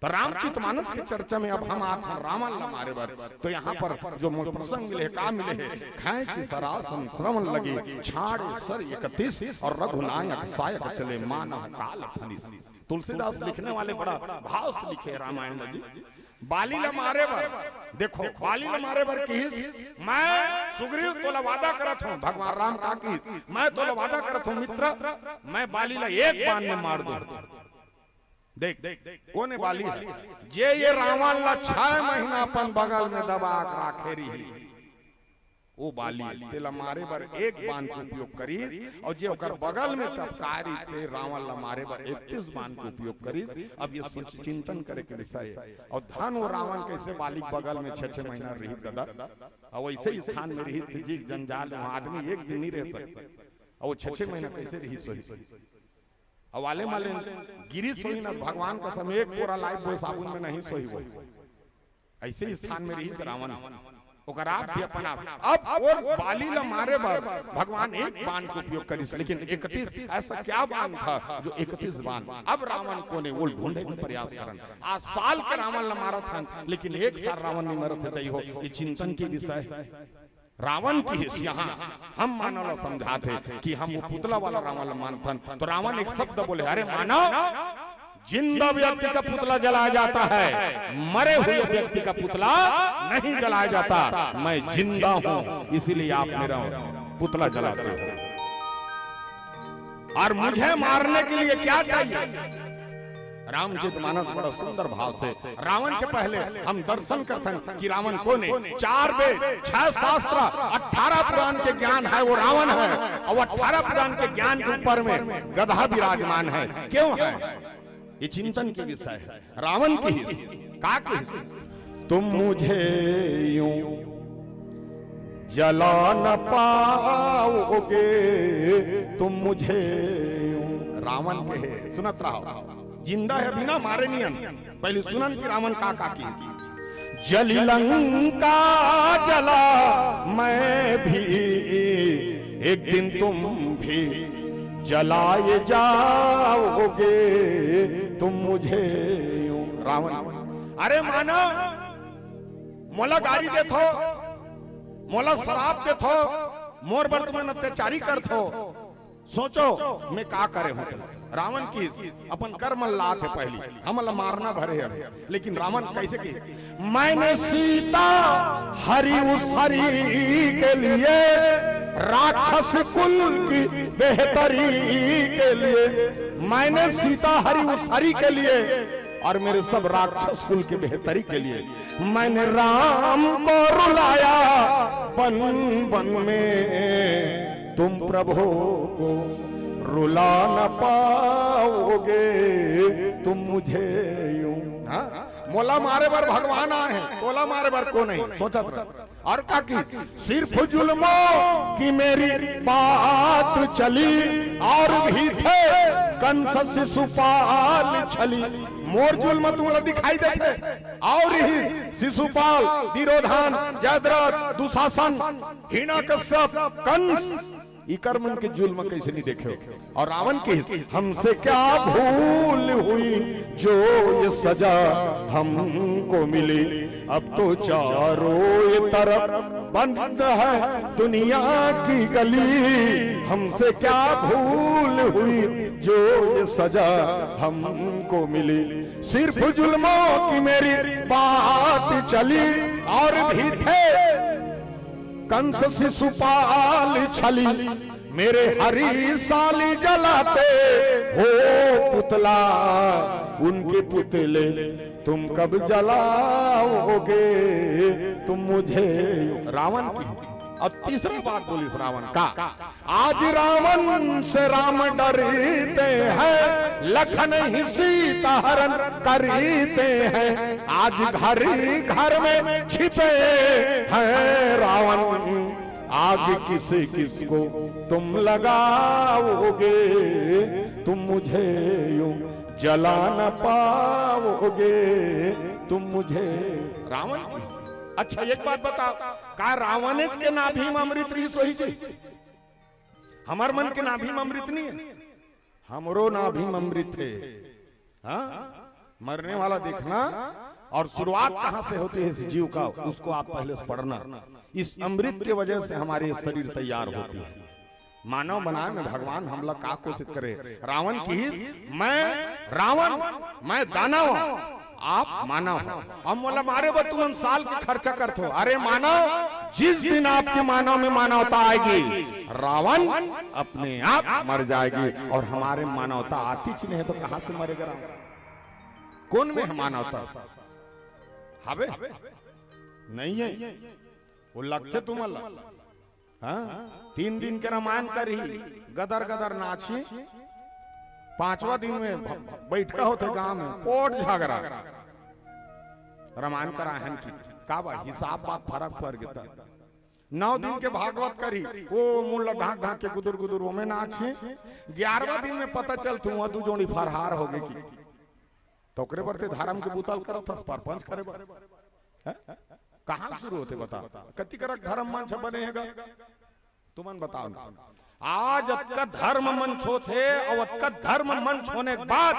त रामचरित मानस के चर्चा में अब हम आत हन रावण ला मारे बर। तो यहाँ पर जो मूल प्रसंग मिले हे, का मिले हे? खैंचि सरासन श्रवण लगे, छाड़े सर इकतीस, अउ रघुनायक सायक चले, मानव काल फनिस। तुलसीदास लिखने वाले बड़ा भाव से लिखे रामायण में जी। बाली ला मारे बर, देखो, बाली ला मारे बर किहिस, मैं सुग्रीव तोला वादा करत हूँ, भगवान राम का किहिस, मैं तोला वादा करत हूँ मित्र, मैं बाली ला एक बाण में मार दूँ। देख, कोन बाली हे? जे ये रावण ला छह महीना अपन बगल में दबा के राखे रही, ओ बाली तेला मारे बर एक बाण के उपयोग करिस, अउ जे ओकर बगल में चपकाए रहिस, ते रावण ला मारे बर इकतीस बाण के उपयोग करिस। अब ये सोच, चिंतन करे के विषय हे। अउ धन ओ रावण कइसे बाली के बगल में छह छह महीना रहिस ददा, अउ वइसे स्थान में रहिस, ते जी के जंजाल में आदमी एक दिन नहीं रह सकता, अउ वो छह छह महीना कइसे रहिस होही? अउ वाले माले गिरिस होही ना, भगवान कसम, एक बोरा लाइफबॉय साबुन में नहीं सोही वो। अइसे स्थान में रहिस रावण, ओकर आप भी अपन आप। अब ओ बाली ला मारे बर भगवान एक बाण के उपयोग करिस, लेकिन इकतीस, ऐसा क्या बाण था जो इकतीस बाण? अब रावण कोन हे, वो ढूंढे के प्रयास करन। आज साल के रावण ला मारत हन, लेकिन एक साल रावण नहीं मरत हे, दई हो। ये चिंतन के विषय हे। रावण किहिस, यहाँ हम मानव ला समझात हे कि हम वो पुतला वाला रावण ला मानथन। तो रावण एक शब्द बोले, "अरे मानव, जिंदा व्यक्ति का पुतला जलाया जाता है, मरे हुए व्यक्ति का पुतला नहीं जलाया जाता। मैं जिंदा हूं, इसीलिए आप मेरा पुतला जलाते हो। और मुझे मारने के लिए क्या चाहिए?" रामचरित मानस बड़ा सुंदर भाव से रावण के पहले हम दर्शन करथन कि रावण कोन हे। चार वेद, छह शास्त्र, अठारह पुराण के ज्ञान हे, वो रावण हे। अउ अठारह पुराण के ज्ञान के ऊपर में गधा विराजमान हे। क्यों हे? ये चिंतन के विषय हे। रावण किहिस, का किहिस? "तुम मुझे यूं जला न पाओगे, तुम मुझे यूं।" रावण कहे, सुनत रहो, जिंदा हे, बिना मारे नियन। पहले सुनन कि रावण का का किहिस। "जली लंका जला मैं भी, एक दिन तुम भी जलाए जाओगे, तुम मुझे यूं।" रावण, अरे मानव, मोला गारी देथो, मोला श्राप देथो, मोर बर तुमन अत्याचारी करथो। सोचो, मैं का करे हूं। रावण किहिस, अपन कर्म ला लाथे पहली, हमला मारना भरे हे। लेकिन रावण कइसे किहिस? "मैंने सीता हरी उस हरी के लिए, राक्षस कुल की बेहतरी के लिए, मैंने सीता हरी उस हरी के लिए और मेरे सब राक्षस कुल की बेहतरी के लिए मैंने राम को रुलाया बन बन में, तुम प्रभु को रुला न पाओगे, तुम मुझे यूं।" हाँ? मोला मारे बर भगवान आए हे, तोला मारे बर कोन हे? सोचत रह। अउ का किहिस? "सिर्फ जुल्मों की मेरी बात चली, और भी थे कंस शिशुपाल छली।" मोर जुल्म तुमला दिखाई देथे, अउ ही शिशुपाल, दुर्योधन, जयद्रथ, दुशासन, हिरण्यकश्यप, कंस, इकर मन के जुल्म कइसे नहीं देखे हो? अउ रावण किहिस, "हमसे क्या भूल हुई जो ये सजा हमको मिली, अब तो चारों ये तरफ बंद है दुनिया की गली, हमसे क्या भूल हुई जो ये सजा हमको मिली, सिर्फ जुल्मों की मेरी बात चली, और भी थे कंस शिशुपाल छली, मेरे हरी साली जलाते हो पुतला, उनके पुतले तुम कब जलाओगे, तुम मुझे।" रावण की। अब तीसरा बात बोलिस रावण का, "आज रावण से राम डरते हैं, लखन ही सीता हरण करते हैं, आज घर ही घर में छिपे हैं रावण, आग किस किस को तुम लगाओगे, तुम मुझे यूं जला न पाओगे, तुम मुझे।" रावण की। अच्छा, एक बात बताओ, का रावणेच के नाभि म अमृत रहिस होही जी? हमर मन के नाभि म अमृत नहीं हे? हमरो नाभि म अमृत हे। हाँ? मरने वाला देखना, और शुरुआत कहाँ से होती है इस जीव का, उसको आप पहले से पढ़ना। इस अमृत के वजह से हमारे शरीर तैयार होती है। मानव बनाए में भगवान हमला का कोशिश करे? रावण किहिस, "मैं रावण, मैं दानव, आप मानव हो। अब मोला मारे बर तुमन साल के खर्चा करथो। अरे मानव, जिस दिन आपके मानव में मानवता आएगी, रावण अपने आप मर जाएगी और हमारे मानवता आतीच नहीं है तो कहां से मरेगा रावण? कोन में हे मानवता? हवे? नहीं हे। वो लगथे तुमन ला।" हाँ, तीन दिन के रामायण करही, गदर गदर नाचही, पांचवा दिन में ब-, बइठका होथे गांव में, पोठ झगरा। रामायण कराहन कि का बा, हिसाब बात फरक पर गे त। नौ दिन के भागवत करही, ओ मुंड ला ढांक ढांक के गुदुर गुदुर ओमे नाचही। ग्यारहवां दिन में पता चलथे, उहां दू जोड़ी फरहार होगे कि। त ओकरे बर ते धरम के बुता ल करत हस, परपंच करे बर। हैं? कहां शुरू होथे बता? कति करक धरम मंच बने हे गा? तुमन बताव ना। आज अतका धरम मंच होथे अउ अतका धरम मंच होने के बाद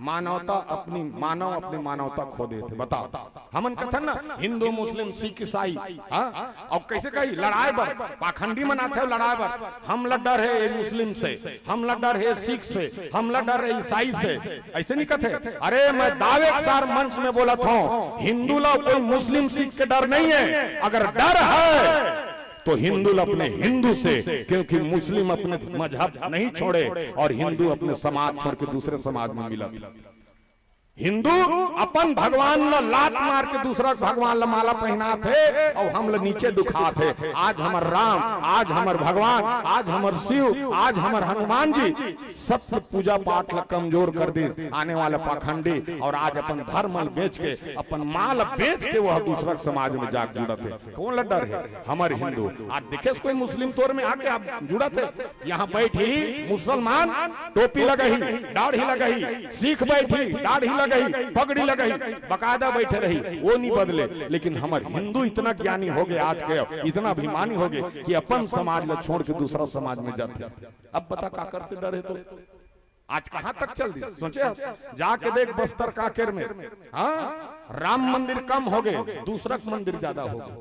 मानवता अपनी, मानव अपनी मानवता खो देथे। बताव, हमन कथन ना, हिंदू, मुस्लिम, सिख, ईसाई, हाँ? अउ कइसे कही, लड़ाय बर, पाखंडी मन आथे लड़ाय बर, हम ला डर हे मुस्लिम से, हम ला डर हे सिख से, हम ला डर हे ईसाई से, अइसे नइ कथे। अरे, मैं दावे के सार मंच में बोलत हंव, हिंदू ला कोई मुस्लिम सिख के डर नइ हे, अगर डर हे तो हिंदू ला अपने हिंदू से, क्योंकि मुस्लिम अपने मजहब नइ छोड़े अउ हिंदू अपने समाज छोड़ के दूसरे समाज में मिलत। हिंदू अपन भगवान ला लात मार के दूसरा भगवान ला माला पहिनाथे अउ हम ला नीचे दुखाथे। आज हमर राम, आज हमर भगवान, आज हमर शिव, आज हमर हनुमान जी, सब पूजा पाठ ला कमजोर कर दिस आने वाला पाखंडी, अउ आज अपन धरम ला बेच के, अपन मां ला बेच के ओह दूसरा समाज में जाके जुड़त हे। कोन ला डर हे? हमर हिंदू। आज देखेस कोई मुस्लिम तोर में आके आप जुड़त हे, इहां बइठही मुसलमान, टोपी लगही, दाढ़ी लगही, सिख बइठही, दाढ़ी लगही, पगड़ी लगही, बकायदा बइठे रही, ओ नइ बदले। लेकिन हमर हिंदू इतना ज्ञानी होगे आज के, इतना अभिमानी होगे कि अपन समाज ला छोड़ के दूसरा समाज में जाथे। अब बता काकर से डर हे तो? आज कहां तक चल दिस? सोचे हस? जाके देख बस्तर कांकेर में, हाँ, राम मंदिर कम होगे, दूसरा के मंदिर जादा होगे।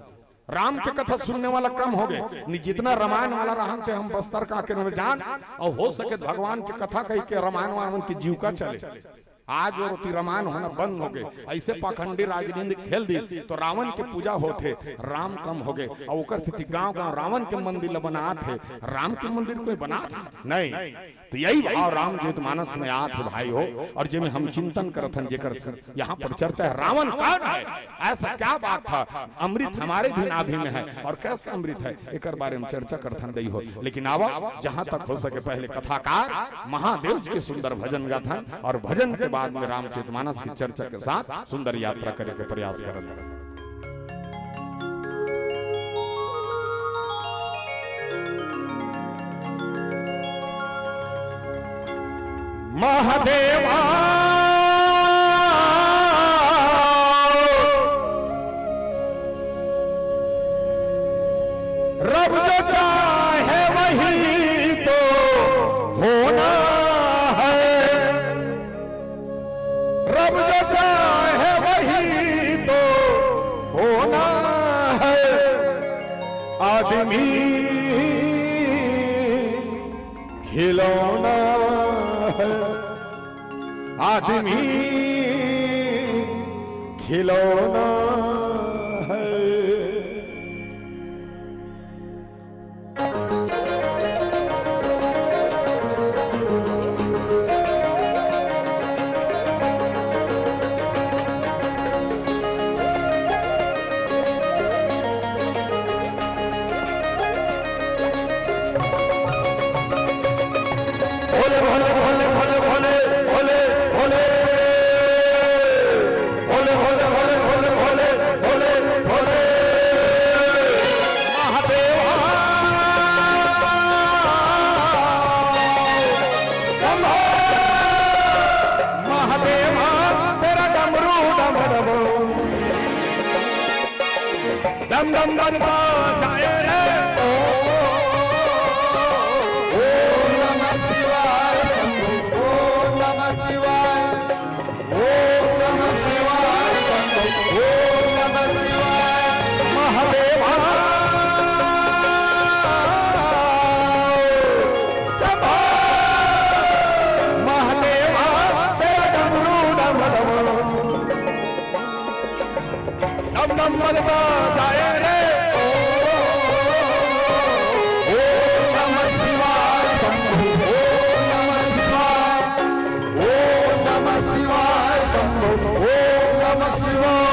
राम के कथा सुनने वाला कम होगे। नइ, जितना रामायण वाला रहन ते हम बस्तर कांकेर में जान, अउ हो सके त भगवान के कथा कहिके रामायण वाला मन के जीविका चले। आज ओती रामायण होना बंद होगे। अइसे पाखंडी राजनीति खेल दिस तो रावण के पूजा होथे, राम कम होगे। अउ ओकर सेती गांव-गांव रावण के मंदिर ल बनात हे, राम के मंदिर कोई बनात हे? नइ। त इही भाव रामचरित मानस में आत हे भाई हो, अउ जेमे हम चिंतन करत हन, जेकर इहां पर चर्चा हे, रावण कौन है, ऐसा क्या बात था, अमृत हमारे भी नाभि में है, अउ कइसे अमृत हे, एकर बारे में चर्चा करत हन दई हो। लेकिन आवा, जहां तक हो सके पहले कथाकार महादेव जी के सुंदर भजन गाथन अउ भजन के बाद में रामचरित मानस की चर्चा के साथ सुंदर यात्रा करे के प्रयास करत हन। महादेवा, रब जो चाहे वही तो होना है, रब जो चाहे वही तो होना है, आदमी खिलौना है, आदमी खिलौना है। भोले, भोले, भोले, भोले, भोले, भोले, भोले। भोले, भोले, भोले, भोले, भोले, भोले, भोले। महादेवा। शंभो। महादेवा, तेरा डमरू डम डम। डम डम बजता जाए रे। ओम नमः शिवाय शंभो। ओम नमः शिवाय। ओम नमः शिवाय शंभो। ओम नमः शिवाय महादेवा। शंभो महादेवा, तेरा डमरू डम डम। डम डम बजता जाए रे। ओम नमः शिवाय शंभो। ओम नमः शिवाय। ओम नमः शिवाय शंभो। ओम नमः शिवाय।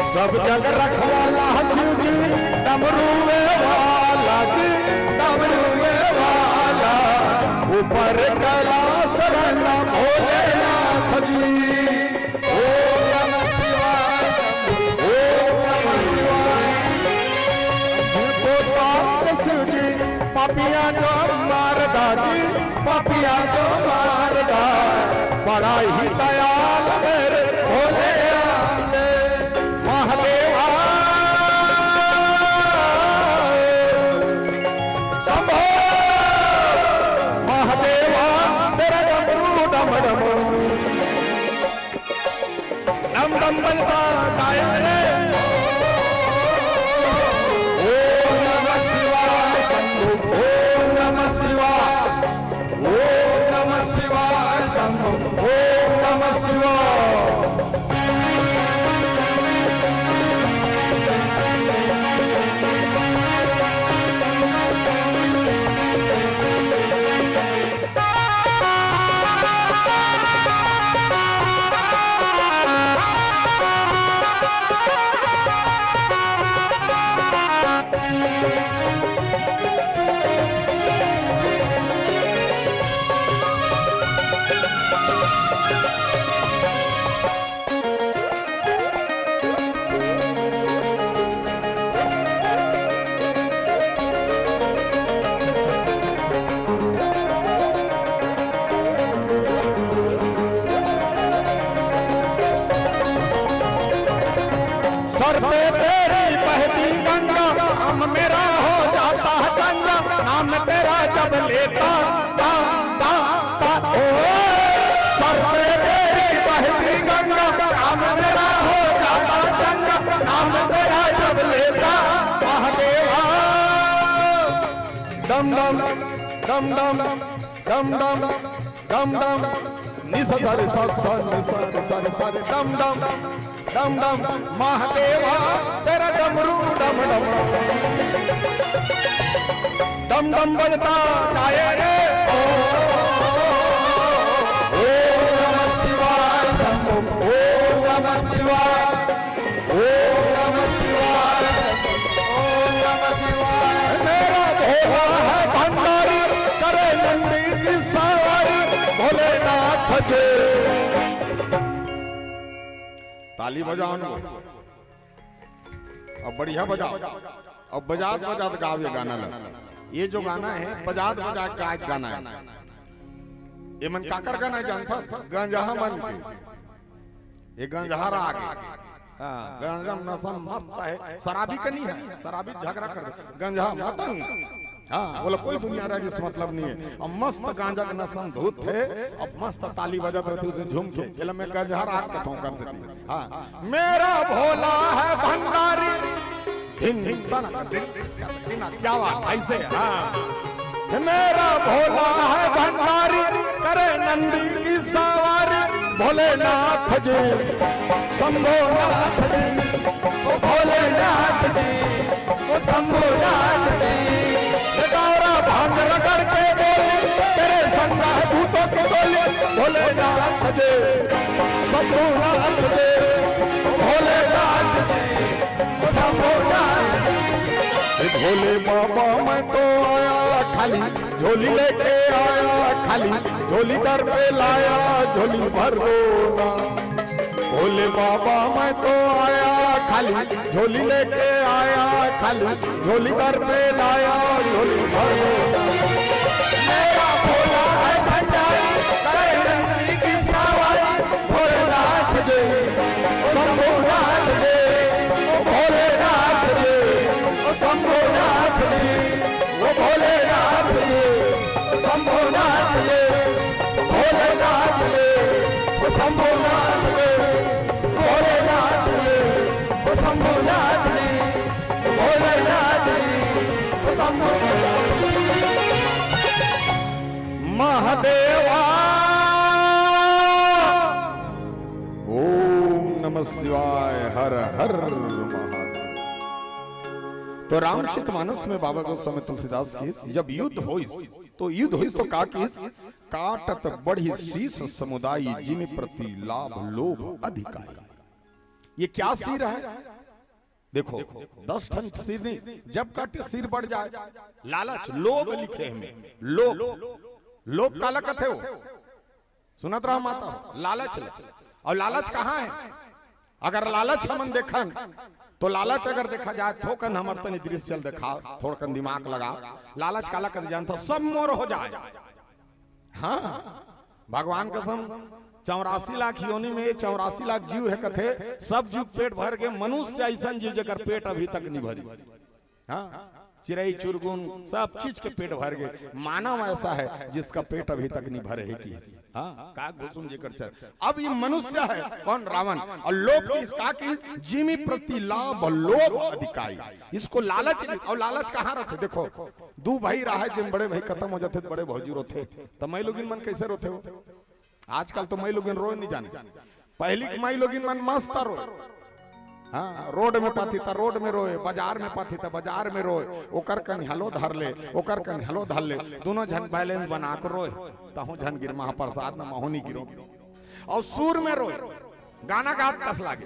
सब जग रखवाला शिव जी, डमरुए वाला जी, डमरुए वाला। ऊपर कैलाश रहना भोलेनाथ जी। ओम नमः शिवाय, ओम नमः शिवाय। उतार दे शिव जी, पापियां जो मार दा जी, पापियां जो मार दा। बड़ा ही दयाल मेरे भोले महादेवा। शंभो महादेवा, तेरा डमरू डम डम, डम डम बजता गाया रे। ओम नमः शिवाय शंभो, ओम नमः शिवाय, ओम नमः शिवाय शंभो, ओम नमः शिवाय। सर पे तेरी बहती गंगा, काम मेरा हो जाता है चंगा, नाम तेरा जब लेता, ता, ता, ता, ओ, सर पे तेरी बहती गंगा, काम मेरा हो जाता चंगा, नाम तेरा जब लेता महादेवा। डम डम, डम डम, डम डम, डम डम, नि सा सा रे सा सा, नि सा रे सा रे सा रे, डम डम, डम डम, महादेवा, तेरा डमरू डम डम, डम डम बजता जाए रे। ओम नमः शिवाय शंभो, ओम नमः शिवाय। ओम नमः शिवाय, ओम नमः शिवाय। मेरा भोला है भंडारी, करे नंदी की सवारी, भोलेनाथ जी। ताली बजाओ ना, अब बढ़िया बजाओ, अब बजात बजात गाओ ये गाना ला। ये जो गाना है, बजात बजात गाए गाना है। ये मन काकर गाना है जानता? गंजहा मन के। ये गंजहा राग है। हाँ, गांजा नशा मस्त है, शराबी का नहीं है, शराबी झगड़ा कर दे, गंजहा मतंग। हाँ, बोला कोई दुनियादारी से मतलब नहीं है। अब मस्त गांजा के नशा में धुत है, अब मस्त ताली बजत रहती उसे झूम के, बोला मैं गंजहा राग का ठोकर से। हाँ, मेरा भोला है भंडारी, धिन धिन तना, धिन धिन तना, क्या बात, ऐसे, हाँ। मेरा भोला है भंडारी, करे नंदी की सवारी, भोलेनाथ जी, शंभोनाथ जी, ओ भोलेनाथ जी, ओ शंभोनाथ जी। ये गौरा भांग रगड़ के बोले, तेरे संग है भूतों की टोली, भोलेनाथ जी, शंभोनाथ जी, ओ भोलेनाथ जी। शंभोनाथ। हे भोले बाबा, मैं तो आया खाली, झोली लेके आया खाली, झोली दर पे लाया, झोली भर दो ना। भोले बाबा, मैं तो आया खाली, झोली लेके आया खाली, झोली दर पे लाया, झोली भर दो ना। मेरा भोला है भंडारी, करे नंदी की सवारी, भोलेनाथ जी, शंभुनाथ जी, ओ भोलेनाथ जी, ओ शंभुनाथ जी, ओ भोलेनाथ जी, ओ शंभुनाथ जी, ओ भोलेनाथ जी, ओ शंभुनाथ जी, भोलेनाथ जी, ओ शंभुनाथ जी, भोलेनाथ जी, ओ शंभुनाथ जी। महादेवा। ओम नमः शिवाय, हर हर महादेव। तो रामचरित मानस में बाबा गोस्वामी तुलसीदास की जब युद्ध होइस, तो युद्ध होइस तो का किस? काटत बढ़ी शीश समुदाय, जिन प्रति लाभ लोभ अधिकाई। ये क्या शीश है? देखो, दस ठन सिर नहीं, जब कटे सिर बढ़ जाए, लालच, लोभ लिखे हमें, लोभ। लोभ काला कथे हो? सुनत रहा माता हो, लालच ल। और लालच कहाँ है? अगर लालच हमन देखन, तो लालच अगर देखा जाए, थोकन हमर तनी दृश्य ल देखा, थोड़कन दिमाग लगा। लालच काला कथे जानता हो? सब मोर हो जाए। हाँ, भगवान कसम, चौरासी लाख योनि में चौरासी लाख जीव है कथे, सब जीव पेट भर के। मनुष्य ऐसन जीव जेकर पेट अभी तक नहीं भरी। हाँ, चिरई चुरगुन सब चीज के पेट भर गए। मानव ऐसा है जिसका पेट अभी तक नहीं भरे है कि, हाँ, का घुसुम जेकर चर। अब ये मनुष्य है कौन? रावण। और लोभ की इसका की जिमी प्रति लाभ लोभ अधिकाई। इसको लालच नहीं। और लालच कहाँ रहते? देखो, दू भाई रहा है, जिन बड़े भाई खत्म हो जाते तो बड़े भौजी रोते, तो मैं लोगिन मन कैसे रोते हो? आजकल तो मैं लोगिन रोए नहीं जाने, पहली के मैं लोगिन मन मस्त रोए। हाँ, रोड में पाती त रोड में रोए, बाजार में पाती त बाजार में रोए, ओकर कन हलो धर ले, ओकर कन हलो धर ले, दोनों झन बैलेंस बना के रोए। तहूँ झन गिर महाप्रसाद न महू नहीं गिरो। और सुर में रोए, गाना गात कस लागे।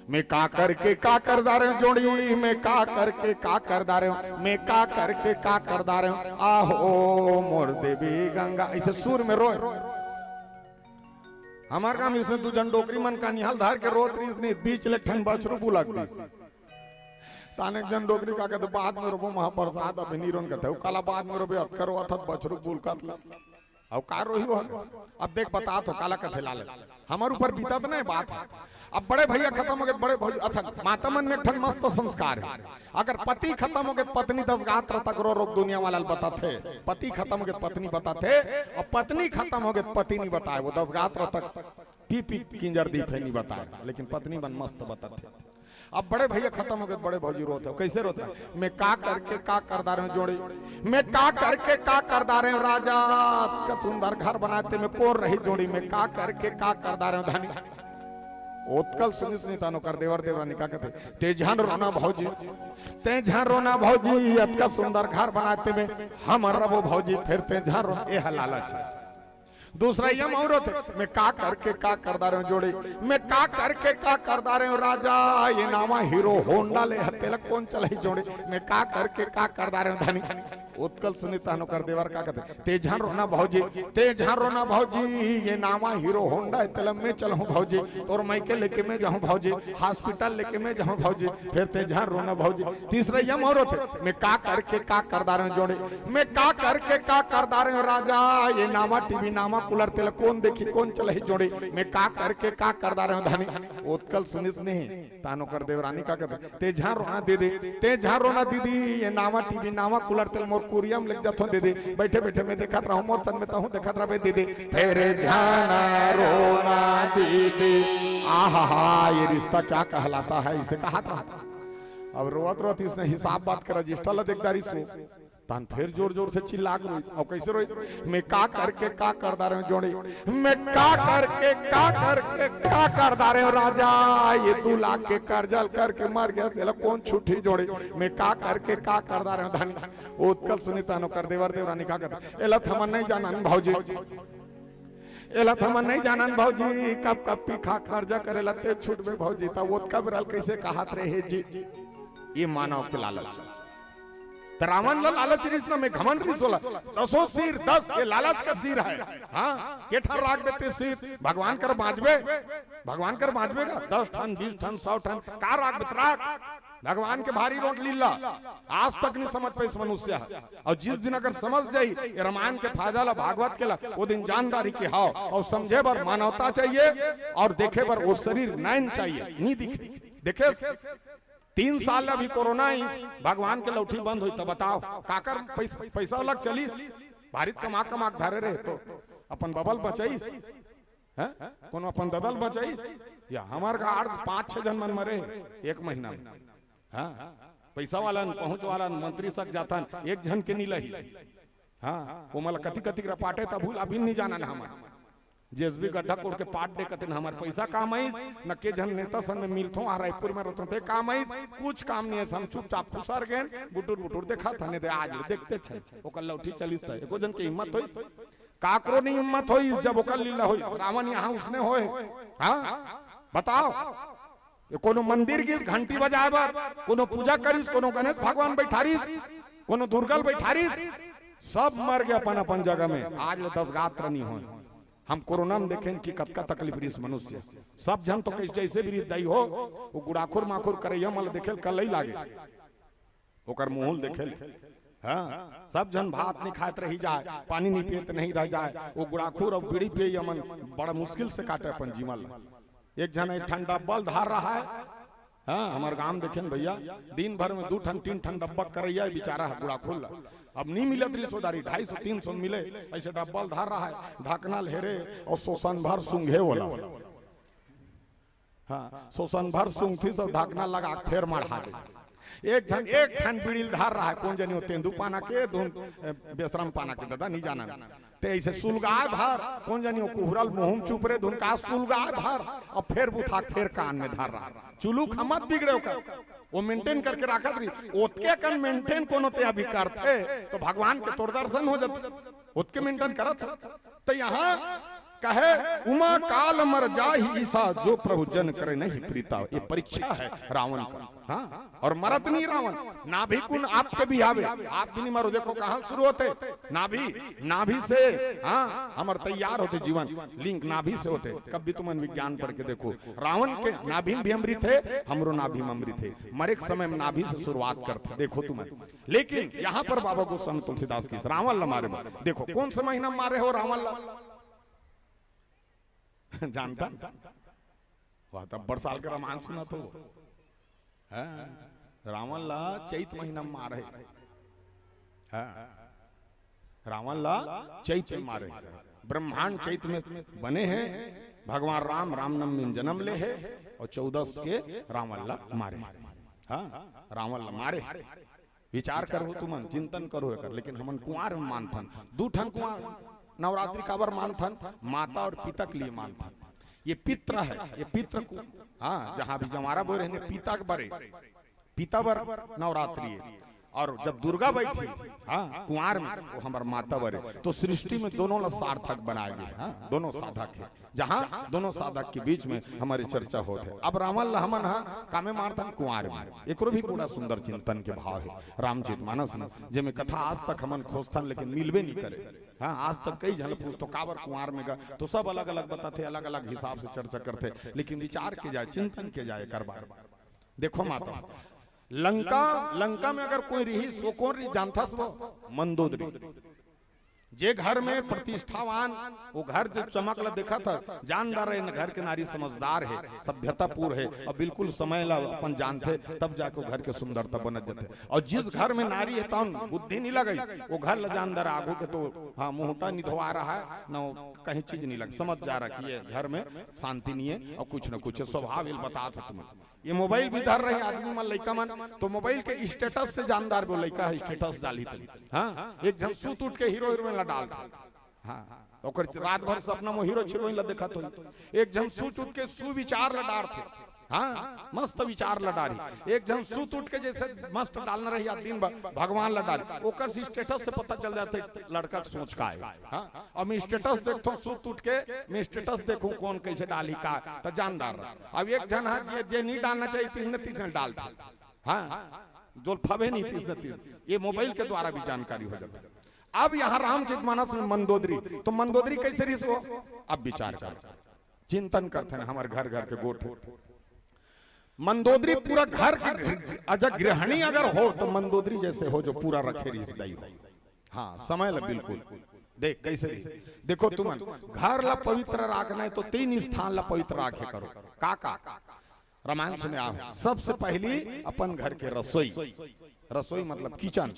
मैं का करके का कर डारे हूँ जोड़ी, मैं का करके का कर डारे हूँ, मैं का करके का कर डारे हूँ, आहो मोर देवी गंगा, ऐसे सुर में रोए। हमार गांव में इसने दू झन डोकरी मन का निहाल धार के रोत रहीस नहीं, बीच ले ठन बछरू बुलक दिस। ताने एक झन डोकरी का कहते, "बाद में रोबो महाप्रसाद, अभी नी रोन," कहते, "काला बाद में रोबे, अतकर अथत बछरू बुलकत ल।" अउ का रोही हो? अब देख, बतात हो काला कथे लालच। हमर ऊपर बीतत नहीं बात है। अब बड़े भैया खत्म हो गए, बड़े भौजी, अच्छा, माता मन में एक ठन मस्त संस्कार है। अगर पति खत्म हो गए, पत्नी दस गात्र तक रो रो दुनिया वाला ल बताथे। पति खत्म हो गए, पत्नी बताथे, और पत्नी खत्म हो गए, पति नहीं बताए, वो दस गात्र तक पी पी किंजर दी फेर नहीं बताए, लेकिन पत्नी मन मस्त बताथे। अब बड़े भैया खत्म हो गए, बड़े भौजी रोत है। कैसे रोत है? मैं का करके का कर डारे हूँ जोड़ी, मैं का करके का कर डारे हूँ राजा, का सुंदर घर बनाते में कोर रही जोड़ी, मैं का करके का कर डारे हूँ धनी। ओतकल सुनी सुनी तानो कर देवर देवरानी का कहते, "ते झन रोना भौजी, ते झन रोना भौजी, अतका सुंदर घर बनाते में हमर रबो भौजी, फेर ते झन रो।" ए ह लालच है। दूसरा ये औरत, मैं का करके का कर डारे हूँ जोड़ी, मैं का करके का कर डारे हूँ राजा, ये नावा हीरो होंडा ले हत्ते ला कोन चलाई जोड़ी, मैं का करके का कर डारे हूँ धनी। ओतकल सुनी तानो कर देवर का कहते, "ते झन रोना भौजी, ते झन रोना भौजी, ये नावा हीरो होंडा है, तेला मैं चलाहूँ भौजी, तोर मायके लेके मैं जाहूँ भौजी, हॉस्पिटल लेके मैं जाहूँ भौजी, फेर ते झन रोना भौजी।" तीसरा ये औरत, मैं का करके का कर डारे हूँ जोड़ी, मैं का करके का कर डारे हूँ राजा, ये नावा टीवी नावा कूलर तेला कोन देखी कोन चलाही जोड़ी, मैं का करके का कर डारे हूँ धनी। ओतकल सुनिस नहीं, तानो कर देवरानी का कहते, "ते झन रोना दीदी, ते झन रोना दीदी, ये नावा टीवी नावा कूलर तेला मोर कुरिया में लेके जाथों दीदी, बैठे बैठे मैं देखत रहूँ, मोर संग में तहूँ देखत रहबे दीदी, फेर झन रोना दीदी।" आहा हा, ये रिश्ता क्या कहलाता है, इसे कहा था। अब रोवत रोवत इसने हिसाब बात के रजिस्टर ला देख डारिस हो। तहन फेर जोर जोर से चिल्ला के रोइस। अउ कैसे रोइस? "मैं का करके का कर डारे हूँ जोड़ी, मैं का करके का करके का कर डारे हूँ राजा, ये दू लाख के कर्जा ल करके मर गया, सेला कोन छुट्टी जोड़ी, मैं का करके का कर डारे हूँ धनी।" ओतकल सुनी तानो कर देवर देवरानी का कहते, "एला त हमन नहीं जानन भौजी, एला त हमन नहीं जानन भौजी, कब कब पीखा कर्जा करे ला ते छूटबे भौजी, त ओतका बेरा ल कैसे कहत रहे जी।" ये मानव के लालच। त रावण ला लालच रिस ना, मैं घमंड रिस होला। दसों सिर, दस, ये लालच का सिर है। हाँ, के ठन राख बेते सिर, भगवान कर बाँचबे, भगवान कर बाँचबे का? दस ठन, बीस ठन, सौ ठन, का राख बेत राख? भगवान के भारी रोट लीला, आज तक नहीं समझ पाइस मनुष्य है। और जिस दिन अगर समझ जाही, ये रामायण के फायदा ला, भागवत के ला, वो दिन जान डारही कि हाँ, और समझे बर मानवता चाहिए, और देखे बर वो शरीर नैन चाहिए, नहीं दिखे, देखे तीन साल अभी कोरोना ही, भगवान के लौठी बंद होई, त बताओ, काकर पैस-, पैसा वाला चलीस? भारत कमा कमा के धरे रहे तो अपन बबल बचाईस, हैं? कोनो अपन ददल बचाईस? या हमार का आठ, पाँच, छह जन मन मरे एक महीना में। हाँ? पैसा वाला न, पहुँच वाला न, मंत्री सक जाथन, एक झन के नी लही। हाँ, ओमन ला कति कति रपाटे तभू ला अभी नहीं जानन हमन। जेसबी गड्ढा कोड़ के पाट दे कतिन, हमर पैसा काम आइस, न के झन नेता सन में मिलथों, आ रायपुर में रहथों, ते काम आइस, कुछ काम नहीं है, हम चुपचाप खुसर गेन, बुटुर बुटुर देखत हन, दे आज ले देखते छन, ओकर लौठी चलिस त, एको झन के हिम्मत होइस, काकरो नहीं हिम्मत होइस, जब ओकर लीला होइस, रावण यहाँ उसने होए, हाँ, बताओ, कोनो मंदिर गिस घंटी बजाए बर, कोनो पूजा करिस, कोनो गणेश भगवान बैठारिस, कोनो दुर्गा ल बैठारिस, सब मर गे अपन अपन जगह में। आज ले दस गात्र नहीं होय। हम कोरोना में देखेन कि कतका तकलीफ रिस मनुष्य। सब झन तो कइसे जइसे भी रिस दई हो, वो गुड़ाखुर माखुर करइया मन ल देखे ल कलई लागे। ओकर मुंह ल देखे ले। हाँ, सब झन भात नहीं खात रही जाए, पानी नहीं पियत नहीं रह जाए। वो गुड़ाखुर अउ बीड़ी पियइया मन बड़ा मुश्किल से काटे अपन जीवन ल। एक झन एक ठन डब्बा ल धर रहा है। हाँ, हमर गांव देखेन भैया, दिन भर में दू ठन तीन ठन डब्बा करइया बेचारा है गुड़ाखुर ल। अब नहीं मिलत रिस ओ दारी, ढाई सौ तीन सौ मिले, अइसे डब्बा ल धर रहा है, ढकना ल हेरे अउ सोसन भर सूंघे ओला। हाँ, सोसन भर सूंघतिस अउ ढकना लगा के फेर मढ़ा दे। एक झन एक ठन बीड़ी ल धर रहा है, कोन जनी ओ तेंदू पाना के, धुन, ए, बेसरम पाना के, दादा नहीं जानन। ते अइसे सुलगाए भर, कोन जनी ओ कुहरा ल मुंह में चुपरे धुन का सुलगाए भर, अउ फेर बुथा के फेर कान में धर रहा है। चुलूक ह मत बिगड़े ओकर, वो मेंटेन करके राखत रही। ओतके कन मेंटेन कोनो ते अभी करथे, तो भगवान के तोर दर्शन हो जाथे। ओतके मेंटेन करत हे। तो यहाँ कहे, "उमा काल मर जाहि ईसा, जो प्रभु जन करे नहीं प्रीता।" ये परीक्षा है रावण का। हाँ, और मरत नहीं रावण। नाभि कुंड आपके भी आवे, आप भी नहीं मरो। देखो कहाँ शुरू होते, नाभि, नाभि से, हाँ, हमर तैयार होते जीवन, लिंक नाभि से होते। कब भी तुमन विज्ञान पढ़ के देखो, रावण के नाभि में भी अमृत है, हमरो नाभि में अमृत है। मरे के समय में नाभि से शुरुआत करते, देखो तुमन। लेकिन यहाँ पर बाबा गोस्वामी तुलसीदास की रावण ला मारे बर, देखो कौन से महीना में मारे हो रावण ला? जानता? वह तो अब्बड़ साल के रामायण सुनत हो। हाँ, रावण ला चैत महीना में मारे। हाँ, रावण ला चैत में मारे। ब्रह्मांड चैत में बने हैं। भगवान राम रामनवमी में जन्म ले है और चौदस के रावण ला मारे। हाँ, रावण ला मारे। विचार करो तुमन, चिंतन करो एकर। लेकिन हमन कुंवार में मानथन, दू ठन कुंवार नवरात्रि काबर मानथन? माता और पिता के लिए मानथन। ये पित्र है, ये पित्र कु-, हाँ, जहाँ भी जंवारा बोए रहने पिता के बरे, पिता बर नवरात्रि है। और जब दुर्गा बैठी, हाँ, कुंवार में, वो हमर माता बरे। तो सृष्टि में दोनों ला सार्थक बनाए गए, हाँ, दोनों साधक है। जहाँ दोनों साधक के बीच में हमारी चर्चा होत है। अब रावण ला हमन हा कामे मारथन कुंवार में, एकरो भी बड़ा सुंदर चिंतन के भाव है रामचरित मानस में, जेमे कथा आज तक हमन खोजथन लेकिन मिलबे नहीं करे। हाँ, आज तक कई झन पूछतो काबर कुंवार में गा, तो सब अलग-अलग बताथे, अलग-अलग हिसाब से चर्चा करथे, लेकिन विचार के जाए, चिंतन के जाए एकर बार। देखो माता, लंका, लंका में अगर कोई रिहिस, वो कौन रिहिस जानथस वो? मंदोदरी। जे घर में प्रतिष्ठावान, वो घर जो चमक ला देखा था, जानदार है, घर के नारी समझदार है, सभ्यतापूर्ण है और बिल्कुल समय ला अपन जानथे, तब जाके वो घर के सुंदरता बनत जाथे। और जिस घर में नारी है, तौन बुद्धि नहीं लगाइस, वो घर ला जानदार आगू के तो, हाँ, मुहटा नहीं धोआ रहा है, न वो कहीं चीज नहीं लग, समझ जा रहा कि ये घर में शांति नहीं है और कुछ न कुछ है, स्वभाव ये बतात हो तुम्हें। ये मोबाइल भी धर रहे आदमी मन, लइका मन, तो मोबाइल के स्टेटस से जानदार वो लइका है, स्टेटस डाली तली। हाँ, एक झन सूत उठ के हीरो हीरोइन ला डालथे। हाँ, ओकर रात भर सपना में हीरो हीरोइन ला देखत होई। एक झन सूत उठ के सुविचार ला डालथे। हाँ, मस्त विचार ला डारी। एक झन सूत उठ के जैसे मस्त डालना रही या दिन भर भगवान ला डारी, ओकर स्टेटस से पता चल जाथे लड़का के सोच का है। हाँ, अब मैं स्टेटस देखथों, सूत उठ के मैं स्टेटस देखूं कौन कैसे डाली का, तो जानदार रहा। अब एक झन हा जे, जे नहीं डालना चाहिए, तीन ने तीन डाल दी। हाँ, जोल फबे नहीं तीस न तीस, ये मोबाइल के द्वारा भी जानकारी हो जाता है। अब यहाँ रामचरित मानस में मंदोदरी, तो मंदोदरी कैसे रिहिस वो? अब विचार कर, चिंतन करते हैं हमारे घर घर के गोठ। मंदोदरी पूरा घर के घर, अगर गृहिणी अगर हो तो मंदोदरी जैसे हो जो पूरा रखे रिहिस दई हो। हाँ, समय ला बिल्कुल। देख कैसे रिहिस। देखो तुमन, घर ला पवित्र राखना है तो तीन स्थान ला पवित्र राखे करो। का का? रामायण सुने आओ। सबसे पहली अपन घर के रसोई, रसोई मतलब किचन।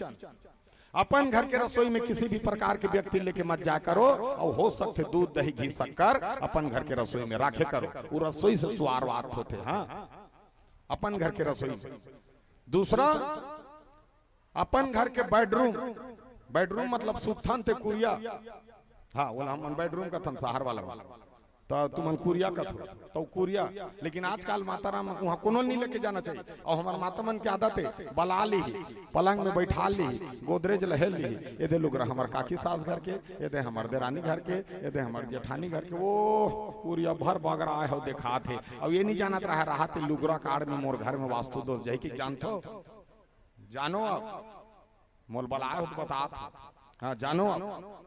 अपन घर के रसोई में किसी भी प्रकार के व्यक्ति लेके मत जाए करो, और हो सकथे दूध, दही, घी, शक्कर अपन घर के रसोई में राखे करो, वो रसोई से सुवारवात होथे। हाँ, अपन घर के रसोई में। दूसरा, अपन घर के बेडरूम, बेडरूम मतलब सुत्थन ते कुरिया, हाँ, ओला हमन बेडरूम कथन शहर वाला मन। त तुमन कुरिया कथो, त कुरिया। लेकिन आजकल माता राम उहाँ कोनो नहीं लेके जाना चाहिए। अउ हमर माता मन के आदत हे, बला लिही, पलंग में बैठा लिही, गोदरेज लहे लिही, ये दे लुगरा हमर काकी सास घर के, ये दे हमर देरानी घर के, ये दे हमर जेठानी घर के। ओ कुरिया भर बगरा आए हो देखात हे। अउ ये नहीं जानत रहा, रहा ते लुगरा काड़ में मोर घर में वास्तु दोष जाही कि जानथो? जानो अब, मोल बलाए हो त बतात हो। हाँ, जानो अब।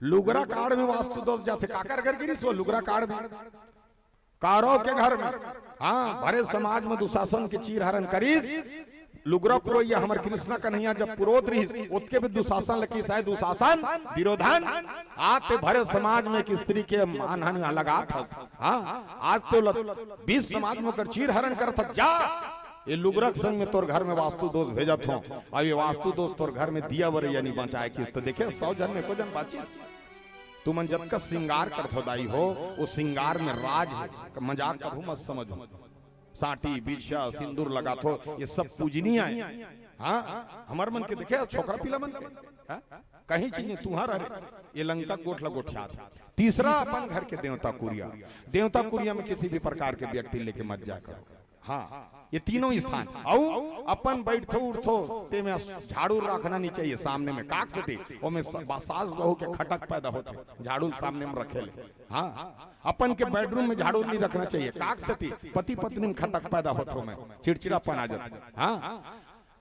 लुगरा काड़ में वास्तु दोष जाथे, काकर घर गिरिस हो लुगरा काड़ में? कौरव के घर में। हाँ, भरे समाज में दुशासन के चीरहरण करिस। लुगरा पुरोइया हमर कृष्णा कन्हैया जब पुरोत रहिस, ओतके भी दुशासन लगी, शायद दुशासन, दुर्योधन, आते भरे समाज में एक स्त्री के मानहानि लगात हस। हाँ, आज तो ल-, बीस समाज में ओकर चीरहरण करत हस, जा, ये लुगरा के संग में तोर घर में वास्तु दोष भेजत हो, अउ ये वास्तु दोष तोर घर में दिया बरैया नहीं बचाए किस। तो देखे, सौ जन में एको जन बाचिस। तुमन जतका श्रृंगार करथो दाई हो, वो श्रृंगार में राज हे, मजाक कभू मत समझो। साटी, बिछिया, सिंदूर लगाथो, ये सब पूजनीय हे। हाँ, हमर मन के देखे, छोकरा पिला मन के, हाँ? कहीं चीज नहीं, तुहर हरे, ये लंका गोठला गोठियात। तीसरा, अपन घर के देवता कुरिया। देवता कुरिया में किसी भी प्रकार के व्यक्ति लेके मत जाया करो। हाँ, ये तीनों स्थान। अउ अपन बैठथो उठथो, ते में झाड़ू रखना नहीं चाहिए सामने में, काक से दे, ओमे स-, बा-, सास बहू के खटक पैदा होथे, झाड़ू सामने में रखे ले। हाँ, अपन के बेडरूम में झाड़ू नहीं रखना चाहिए, काक से ती, पति पत्नी में खटक पैदा होथे, ओमे चिड़चिड़ापन आ जाथे। हाँ,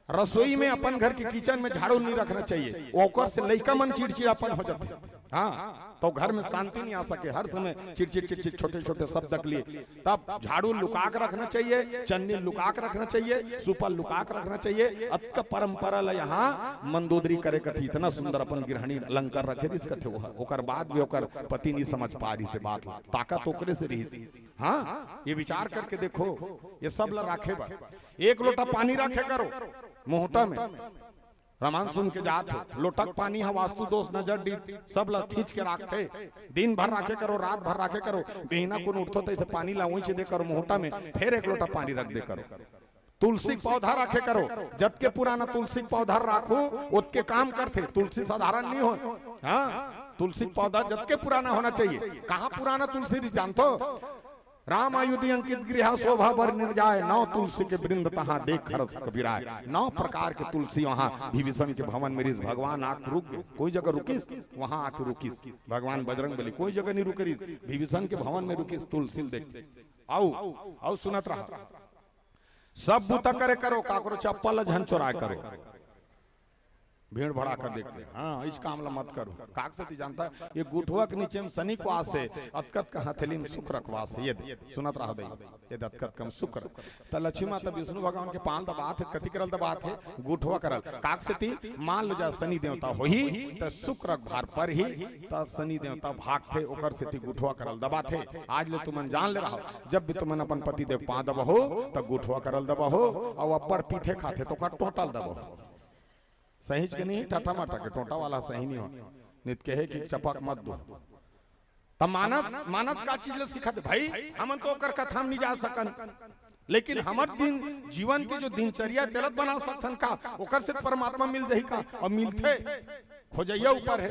रसोई में, अपन घर के किचन में झाड़ू नहीं रखना चाहिए, ओकर से लइका मन चिड़चिड़ापन हो जाथे। हाँ, तो घर में शांति नहीं आ सके, हर समय चिड़चिड़ चिड़चिड़, छोटे छोटे शब्द के लिए। तब झाड़ू लुका के रखना चाहिए, चन्नी लुका के रखना चाहिए, सुपा लुका के रखना चाहिए। अतका परंपरा ला यहाँ मंदोदरी करे कथी, इतना सुंदर अपन गृहिणी अलंकार रखे रिस कथे, ओह-, ओकर बाद भी ओकर पति नहीं समझ पा रहिस हे बात ला, ताकत ओकरे से रहिस। हाँ, ये विचार करके देखो, ये सब ला राखे बर एक लोटा पानी राखे करो मुहूटा में। रामायण सुन के जात हो, लोटक पानी ह वास्तु दोष, नजर डीठ, सब ला खींच के राखथे। दिन भर राखे करो, रात भर राखे करो, बिहना कुन उठथो तइसे पानी ला उइच दे करो मुहूटा में, फेर एक लोटा पानी रख दे करो। तुलसी के पौधा राखे करो, जतके पुराना तुलसी के पौधा राखू, ओतके काम करथे। तुलसी साधारण नहीं हो। हाँ, तुलसी के पौधा जतके पुराना होना चाहिए। कहाँ पुराना तुलसी रही जानथो? राम आयुधि अंकित गृहा, शोभा बर निर्जाय, नौ तुलसी के वृंद तहाँ देख हरष कपि राय। नौ प्रकार के तुलसी वहाँ विभीषण के भवन में रिस। भगवान आके रुक गे, कोई जगह रुकिस, वहाँ आके रुकिस। भगवान बजरंग बली कोई जगह नहीं रुके रिस, विभीषण के भवन में रुकिस, तुलसी ल देख। अउ, अउ सुनत रहा, सब बूता करे करो, काकरो चप्पल ल झन चोराय करो। भीड़ भड़ाका देख के, हाँ, इस काम ला मत करो। काक से ती जानता, ये गुठवा के नीचे में शनि के वास हे, अतकत का हथेली में शुक्र के वास हे। ये दे, सुनत रहा दे, ये दे अतकत कम शुक्र। त लक्ष्मी माता विष्णु भगवान के पाँव दबात हे, कथी करल दबात हे? गुठवा करल। काक से ती मान लो जा शनि देवता होही, त शुक्र के भार परही, त शनि देवता भागथे, ओकर से ती गुठवा करल दबात हे। आज ले तुमन जान ले रहो, जब भी तुमन अपन पति देव पाँव दबहो, त गुठवा करल दबहो, अउ अब्बड़ पीथे खाथे त ओकर टोटल दबहो। सहीच के नहीं, टाटा माटा के टोटा वाला सही नहीं हो, नित कहे कि चपक मत दो। त मानस, मानस का चीज ले सिखाथे भाई, हमन तो ओकर कथा में नहीं जा सकन, लेकिन हमर दिन, जीवन के जो दिनचर्या तेलत बना सकथन का, ओकर से परमात्मा मिल जाही का? अउ मिलथे, खोजइया ऊपर हे।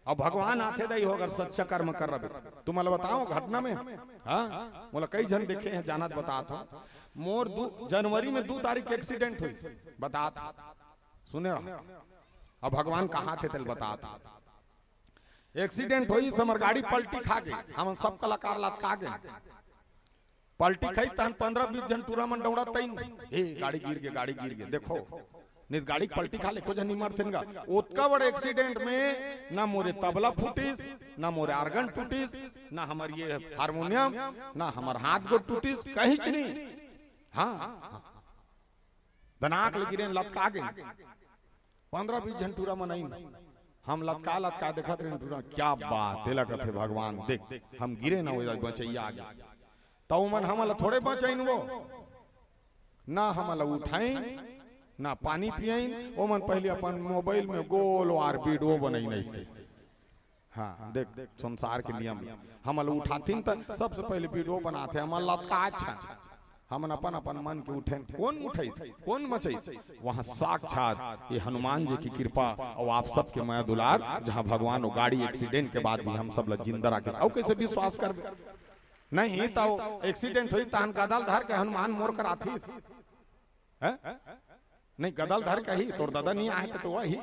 अउ भगवान आथे दई हो, अगर सच्चा कर्म कर रहे। तुमन ल बताओ घटना में, हाँ, मोला कई झन देखे हैं, जानत बतात हो। मोर दू, जनवरी में दू तारीख के एक्सीडेंट होइस, बतात हो। सुने रहो, अब भगवान कहाँ थे तेल बतात। एक्सीडेंट होइस, हमर गाड़ी पलटी खा गे, हमन सब कलाकार लतका गे। पलटी खाई तहन पंद्रह बीस झन टूरा मन दौड़ा तइन, "ए, गाड़ी गिर गे, गाड़ी गिर गे।" देखो, नित गाड़ी के पलटी खा ले, एको झन नहीं मरथेन गा। ओतका बड़ एक्सीडेंट में ना मोरे तबला फूटिस, ना मोरे आर्गन टूटिस, ना हमर ये हारमोनियम, ना हमर हाथ गोड़ टूटिस, कहीच नहीं। हाँ, हाँ। दनाक ले गिरेन, लतका गेन। पंद्रह बीस झन टूरा मन आइन। हम लतका लतका देखत रहेन टूरा, क्या बात, तेला कथे भगवान, देख, हम गिरे ना, ओला बचइया आ गे। त ओमन हमन ला थोड़े बचाइन वो, ना हमन ला उठाइन, ना पानी पियाइन। ओमन पहले अपन मोबाइल में गोल वार वीडियो बनाइन अइसे। हाँ, देख, संसार के नियम। हमन ला उठाथिन त सबसे पहले वीडियो बनाथे, हमन लतका अच्छा। हमन अपन अपन मन के उठेन, कोन उठइस, कोन मचइस? वहां साक्षात ये हनुमान जी की कृपा अउ आप सबके मया दुलार, जहां भगवान वो गाड़ी एक्सीडेंट के बाद भी हम सब ला जिंदा राखिस। अउ कइसे विश्वास करबे? नहीं तो एक्सीडेंट होई तहन गदल धर के हनुमान मोर कर आतिस। हैं? नहीं, गदल धर के ही, तोर ददा नहीं आए तो वही।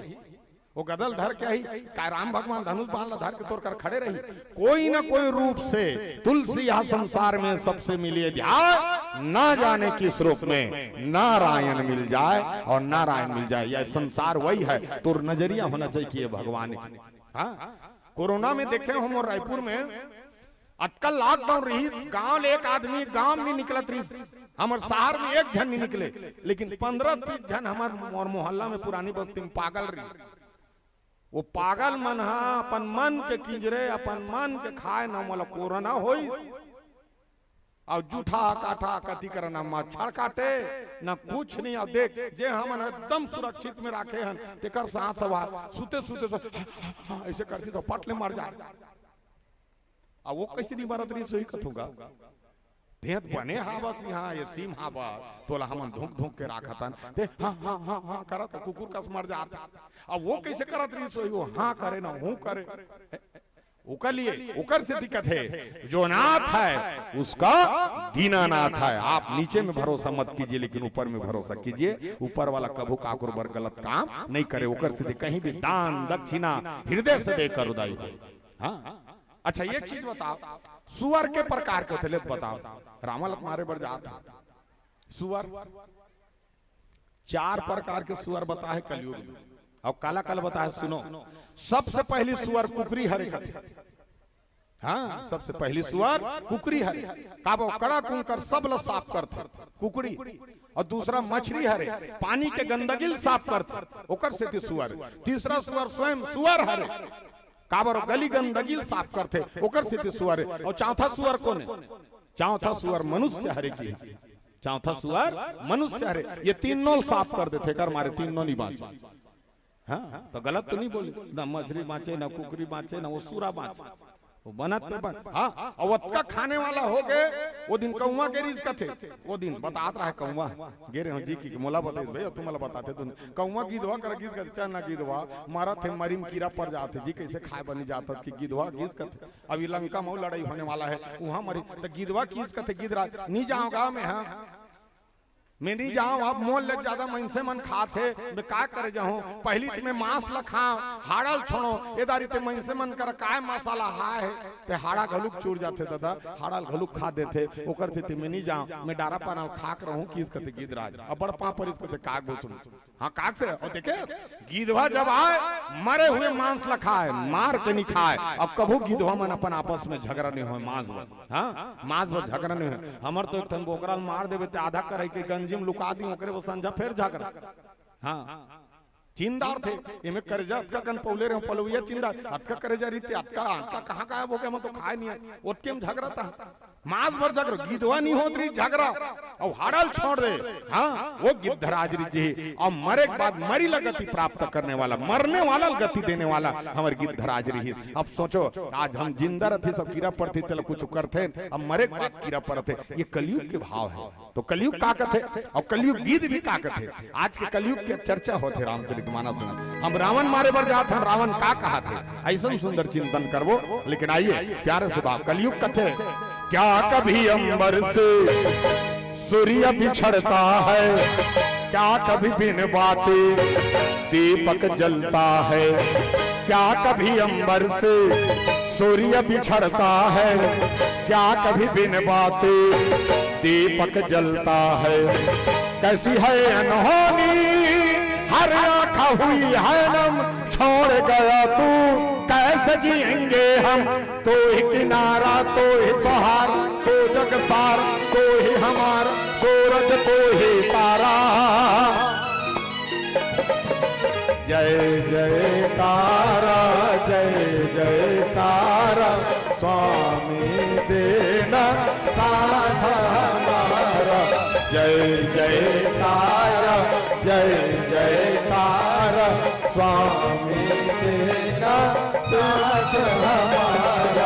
वो गदल धर के ही, का राम भगवान धनुष बाण ला धर के तोर कर खड़े रही। कोई ना कोई रूप से तुलसी यह संसार में सबसे मिलिए ध्यान, ना जाने किस रूप में नारायण मिल जाए और नारायण मिल जाए। यह संसार वही है, तोर नजरिया होना चाहिए कि ये भगवान की। हाँ, कोरोना में देखे हो मोर रायपुर में अतका लॉकडाउन रहिस, गांव ले एक आदमी गांव में निकलत रहिस, हमर शहर में एक झन नहीं निकले, लेकिन पन्द्रह बीस झन हमर मोर मोहल्ला में पुरानी बस्ती में पागल रहिस। वो पागल मन हा अपन मन के किंजरे, अपन मन के खाए न मोला कोरोना होइस। अउ जूठा काठा कति करना मच्छर काटे, न कुछ नहीं। अउ देख, जे हमन एकदम सुरक्षित में राखे हन, तेकर सांस हवा सुते सुते से ऐसे करती तो पट ले मर जाए। अब वो कैसे नहीं मरत रहिस, सोई कथूंगा। देहत बने हावस, यहाँ ये सीम हावस, तोला हमन धोंक धोंक के राखतन, ते हाँ हाँ हाँ हाँ करत कुकुर कस मर जात। अब वो कैसे करत रहिस, सोई वो हाँ करे ना हूँ करे। ओकर लिए, ओकर से दिक्कत है। जो नाथ है, उसका दीनानाथ है। आप नीचे में भरोसा मत कीजिए, लेकिन ऊपर में भरोसा कीजिए। ऊपर वाला कभू काकुर बर गलत काम नहीं करे। ओकर से कहीं भी दान दक्षिणा हृदय से देकर उदाई हो। हाँ, अच्छा, एक चीज बताओ, सुअर के प्रकार के होथे, ले बताओ। रावण ल मारे बर जात हे सुअर, चार प्रकार के सुअर बताए हे कलयुग में। अउ काला काला बताए हे, सुनो। सबसे पहली सुअर कुकरी हरे कथे। हाँ, सबसे पहली सुअर कुकरी हरे। काबर कड़ा कुंकर सब ल साफ करथे कुकरी। अउ दूसरा मछरी हरे, पानी के गंदगी ल साफ करथे, ओकर सेती सुअर। तीसरा सुअर स्वयं सुअर हरे, काबर गली गंदगी ल साफ करथे, ओकर सेती सुअर हे। अउ चौथा सुअर कोन हे? चौथा सुअर मनुष्य हरे की हे। चौथा सुअर मनुष्य हरे, ये तीनों ल साफ कर देथे, एकर मारे तीनों नहीं बांचे। हाँ, तो गलत तो नहीं बोले, ना मछरी बांचे, ना कुकरी बांचे, ना वो सुरा बांचे, वो बनत पे बन। हाँ, अउ अतका खाने वाला हो गए, वो दिन कौवा गे रिहिस कथे, वो दिन बतात रहा हे कौवा, गे रहे हो जी कि मोला बताइस भैया, तुमला बताते तुम, कौवा गिधवा कर गिस कथे, चल ना गिधवा, मरत हे, मरी में कीरा पड़ जात हे जी, कैसे खाए बनी जात हे कि गिधवा गिस कथे। अभी लंका में लड़ाई होने वाला है, वहां मरी, तो गिधवा किस कथे, गिधराज, "नी जाओ गाँव में, हाँ, मैं नी जाओ, अब मोल ले ज्यादा मनसे मन खात हे, मैं का करे जाहूं, पहली तो मैं मांस ला खाओ, हाड़ा ल छोड़ो, ए दारी ते मनसे मन कर काय मसाला हाय हे, ते हाड़ा घलुक चूर जाथे दादा, हाड़ा ल घलुक खा देथे, ओकर सेती मैं नी जाओ, मैं डारा पाना ल खाक रहूं," किस कथे गिधराज, अब बड़ पांव परिस कथे, "का गोसड़ू।" हाँ, काक से, अउ देखे, गिधवा जब आए, मरे हुए मांस ला खाए, मार के नहीं खाए। अब कभू गिधवा मन अपन आपस में झगड़ा नहीं होय, मांस बर। हाँ, मांस बर झगड़ा नहीं होय। हमर तो एक ठन बोकरा ल मार देबे, ते आधा करही के गंजी में लुका दी, ओकरे वो संझा फेर झगड़ा। हाँ, चिंदार थे, एमे करेजा अतका कन पौले रहे, पलौया चिंदार, अतका करेजा रहिते, अतका, अतका कहाँ गायब हो गया, मैं तो खाए नहीं है, ओतके में झगड़ा था। मांस बर झगड़ा, गिधवा नहीं होत रही झगड़ा, अउ हाड़ा ल छोड़ दे। हाँ, वो गिद्धराज रिहिस हे। अउ मरे के बाद मरी ला गति प्राप्त करने वाला, मरने वाला ला गति देने वाला हमर गिद्धराज रिहिस। अब सोचो, आज हम जिंदा रहिथी, सब कीरा पड़थे, तेला कुछ करथे, अब मरे के बाद कीरा पड़थे। ये कलयुग के भाव हे। तो कलयुग का कथे, अउ कलयुग गिद्ध भी का कथे। आज के कलयुग के चर्चा होथे रामचरितमानस में। हम रावण मारे बर जात हन, रावण का कहाथे, अइसन सुंदर चिंतन करबो। लेकिन आइए, प्यारे से भाव, कलयुग कथे, क्या कभी अंबर से सूर्य बिछड़ता है, क्या कभी बिन बाती दीपक जलता है, क्या कभी अंबर से सूर्य बिछड़ता है, क्या कभी बिन बाती दीपक जलता है। कैसी है अनहोनी, हर आँख हुई है नम, छोड़ गया तू, कैसे जिएंगे हम? तू ही किनारा, तू ही सहारा, तू जग सारा, तू ही हमारा सूरज, तू ही तारा। जय जयकारा, जय जयकारा, स्वामी देना साथ हमारा। जय जयकारा, जय जयकारा, स्वामी देना साथ हमारा।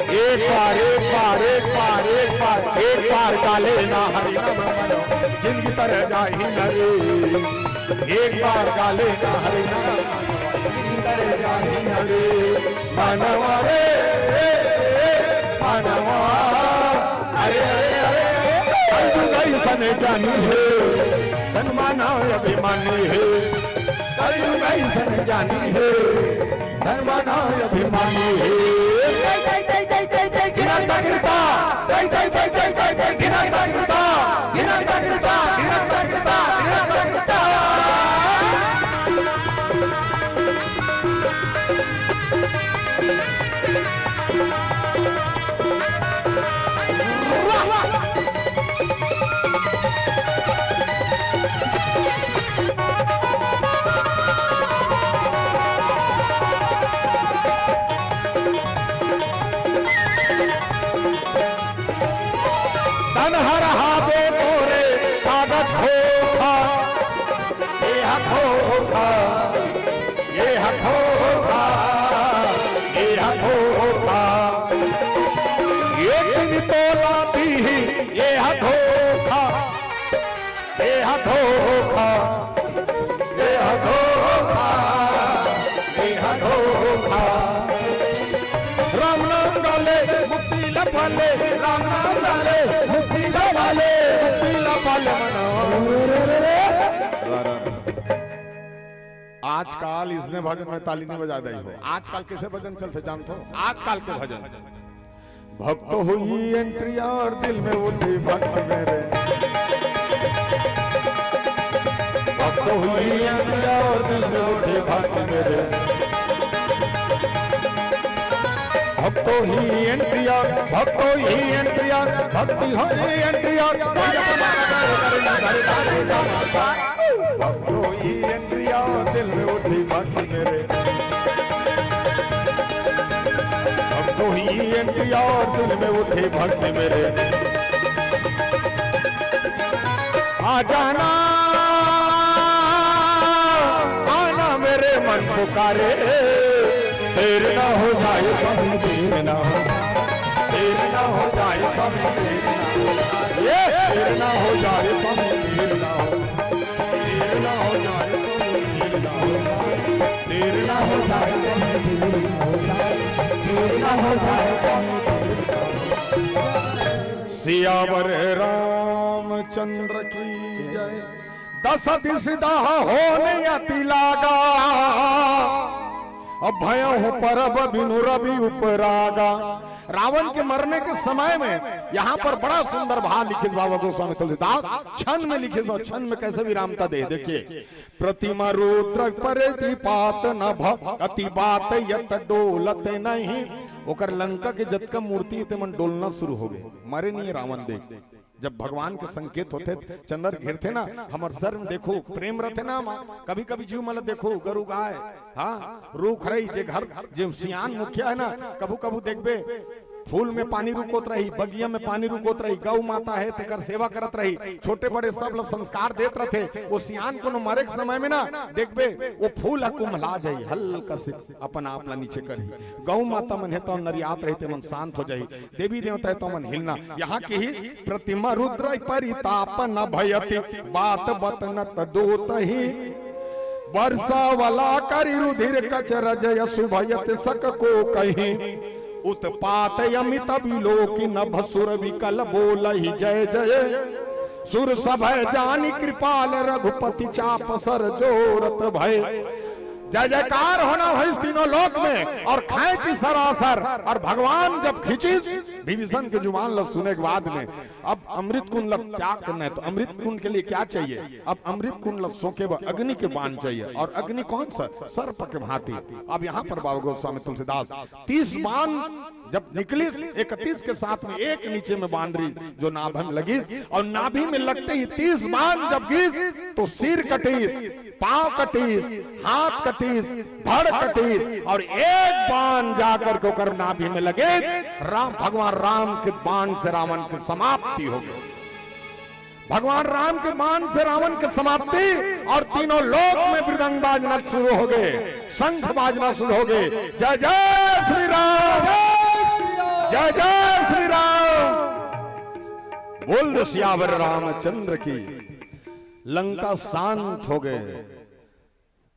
एक बार, एक बार, एक बार, एक बार, एक बार गा लेना हरि नाम मनवा, जिनगी तर जाही न रे। एक बार गा लेना हरि नाम मनवा, जिनगी तर जाही न रे। मनवा रे, मनवा। अरे, अरे, अरे, कलजुग अइसन ज्ञानी हे, तन माना अभिमानी हे। कलजुग अइसन ज्ञानी हे, तन माना अभिमानी हे। तन हर हावे मोरे कागज खोखा, ए हा खोखा, ए हा खोखा, ए हा खोखा। एक दिन तोला दीही, ए हा धोखा, ए हा धोखा, ए हा धोखा, ए हा धोखा। राम नाम डाले, मुक्ति ला पाले, राम नाम डाले, मुक्ति ला पाले, मुक्ति ला पाले मनवा। आजकल इसने भजन में ताली नहीं बजा दई हो। आजकल कैसे भजन चलते जानते हो? आजकल के भजन। भक्त हुई एंट्री और दिल में उठी भक्ति मेरे। भक्त हुई एंट्री और दिल में उठी भक्ति मेरे। भक्त हुई एंट्री और, भक्त हुई एंट्री और, भक्ति हुई एंट्री और। भक्त हुई एंट्री और दिल में उठी भक्ति मेरे। भक्त हुई एंट्री और दिल में उठी भक्ति मेरे। आ जाना, आना मेरे मन पुकारे। देर ना हो जाए स्वामी, देर ना हो, देर ना हो जाए स्वामी, देर ना हो, ये देर ना हो जाए स्वामी, देर ना हो, देर ना हो जाए स्वामी, देर ना हो, देर ना हो जाए स्वामी, देर ना हो जाए, देर ना हो जाए स्वामी, देर ना हो। सियावर रामचंद्र की जय। दस दिस दाह होन अति लागा, अब भयहु परब बिनु रवि उपरागा। रावण के मरने के समय में यहाँ पर बड़ा सुंदर भाव लिखित बाबा गोस्वामी तुलसीदास, छंद में लिखित, और छंद में कैसे विरामता दे, देखिए। प्रतिमा रुद्र प्रति पात न भ-, अति बात यत डोलत नहीं। ओकर लंका के जतका मूर्ति हे, तेमन डोलना शुरू हो गए, मरे नहीं रावण देख। जब भगवान के संकेत होथे, चंद्र घिरथे ना, हमर सर में देखो, प्रेम रथे ना, कभी-कभी जीव मन ल देखो, गरु गाय, हाँ, रूख रही, जे घर, जे सियान मुखिया हे ना, कभू-कभू देखबे, फूल में पानी रुकोत रही, बगिया में पानी रुकोत रही, गौ माता हे, तेकर सेवा करत रही, छोटे बड़े सब ल संस्कार देत रथे। वो सियान कोनो मरे के समय में ना, देखबे, वो फूल ह कुम्हला जाही, हल्का से अपन आप ला नीचे करही। गौ माता मन हे तो नरियात रही, ते मन शांत हो जाही। देवी देवता हे तो मन हिलना। यहाँ के ही प्रतिमा रुद्र परिताप न भयति, बात बतनत डोतही। वर्षा वला करि रुधिर कच रजय सुभयत सक को कही। उत्पात अमित विलोकि नभ सुर विकल बोलहि जय जय। सुर सभय जानि कृपाल रघुपति चाप सर जोरत भय। जय जयकार होना होइस तीनों लोक में और खेंची सरासर। और भगवान जब खींचिस विभीषण के जुबान ल सुने के बाद में, अब अमृत कुंड ल त्याग करना है, तो अमृत कुंड के लिए क्या चाहिए? अब अमृत कुंड ल सोखे बर अग्नि के बाण चाहिए। और अग्नि कौन सा? सर्प के भांति। अब यहाँ पर बाबा गोस्वामी तुलसीदास तीस बाण जब निकलिस, इकतीस के साथ में एक नीचे में बाण रही जो नाभि में लगिस, और नाभि में लगते ही तीस बाण जब गिस तो सिर कटिस, पांव कटिस, हाथ कटिस, धड़ कटिस, और एक बाण जाकर के ओकर नाभि में लगे, राम, भगवान राम के बाण से रावण की समाप्ति हो गई। भगवान राम के बाण से रावण की समाप्ति, और तीनों लोक में मृदंग बाजना शुरू हो गए, शंख बाजना शुरू हो गए। जय जय श्री राम, जय जय श्री राम। बोल दे सियावर रामचंद्र की। लंका शांत हो गए।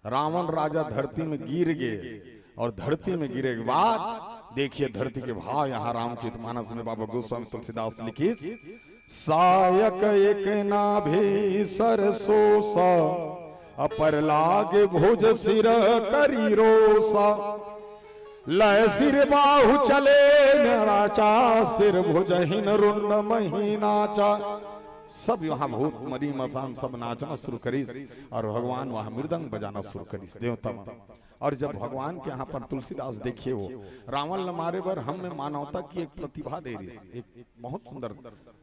रावण राजा धरती में गिर गए, और धरती में गिरे के बाद देखिए धरती के भाव। यहाँ रामचरित मानस में बाबा गोस्वामी तुलसीदास लिखिस, सायक एक नाभि सर सोसा, अपर लाग भुज सिर करि रोसा। लय सिर बाहु चले नराचा, सिर भुजहिन रुंड मही नाचा। सब यहाँ भूत मरी मसान सब नाचना शुरू करिस और भगवान वहाँ मृदंग बजाना शुरू करिस, देवता मन। और जब भगवान के यहाँ पर तुलसीदास देखे हो, रावण ल मारे बर हम में मानवता की एक प्रतिभा दे रही, एक बहुत सुंदर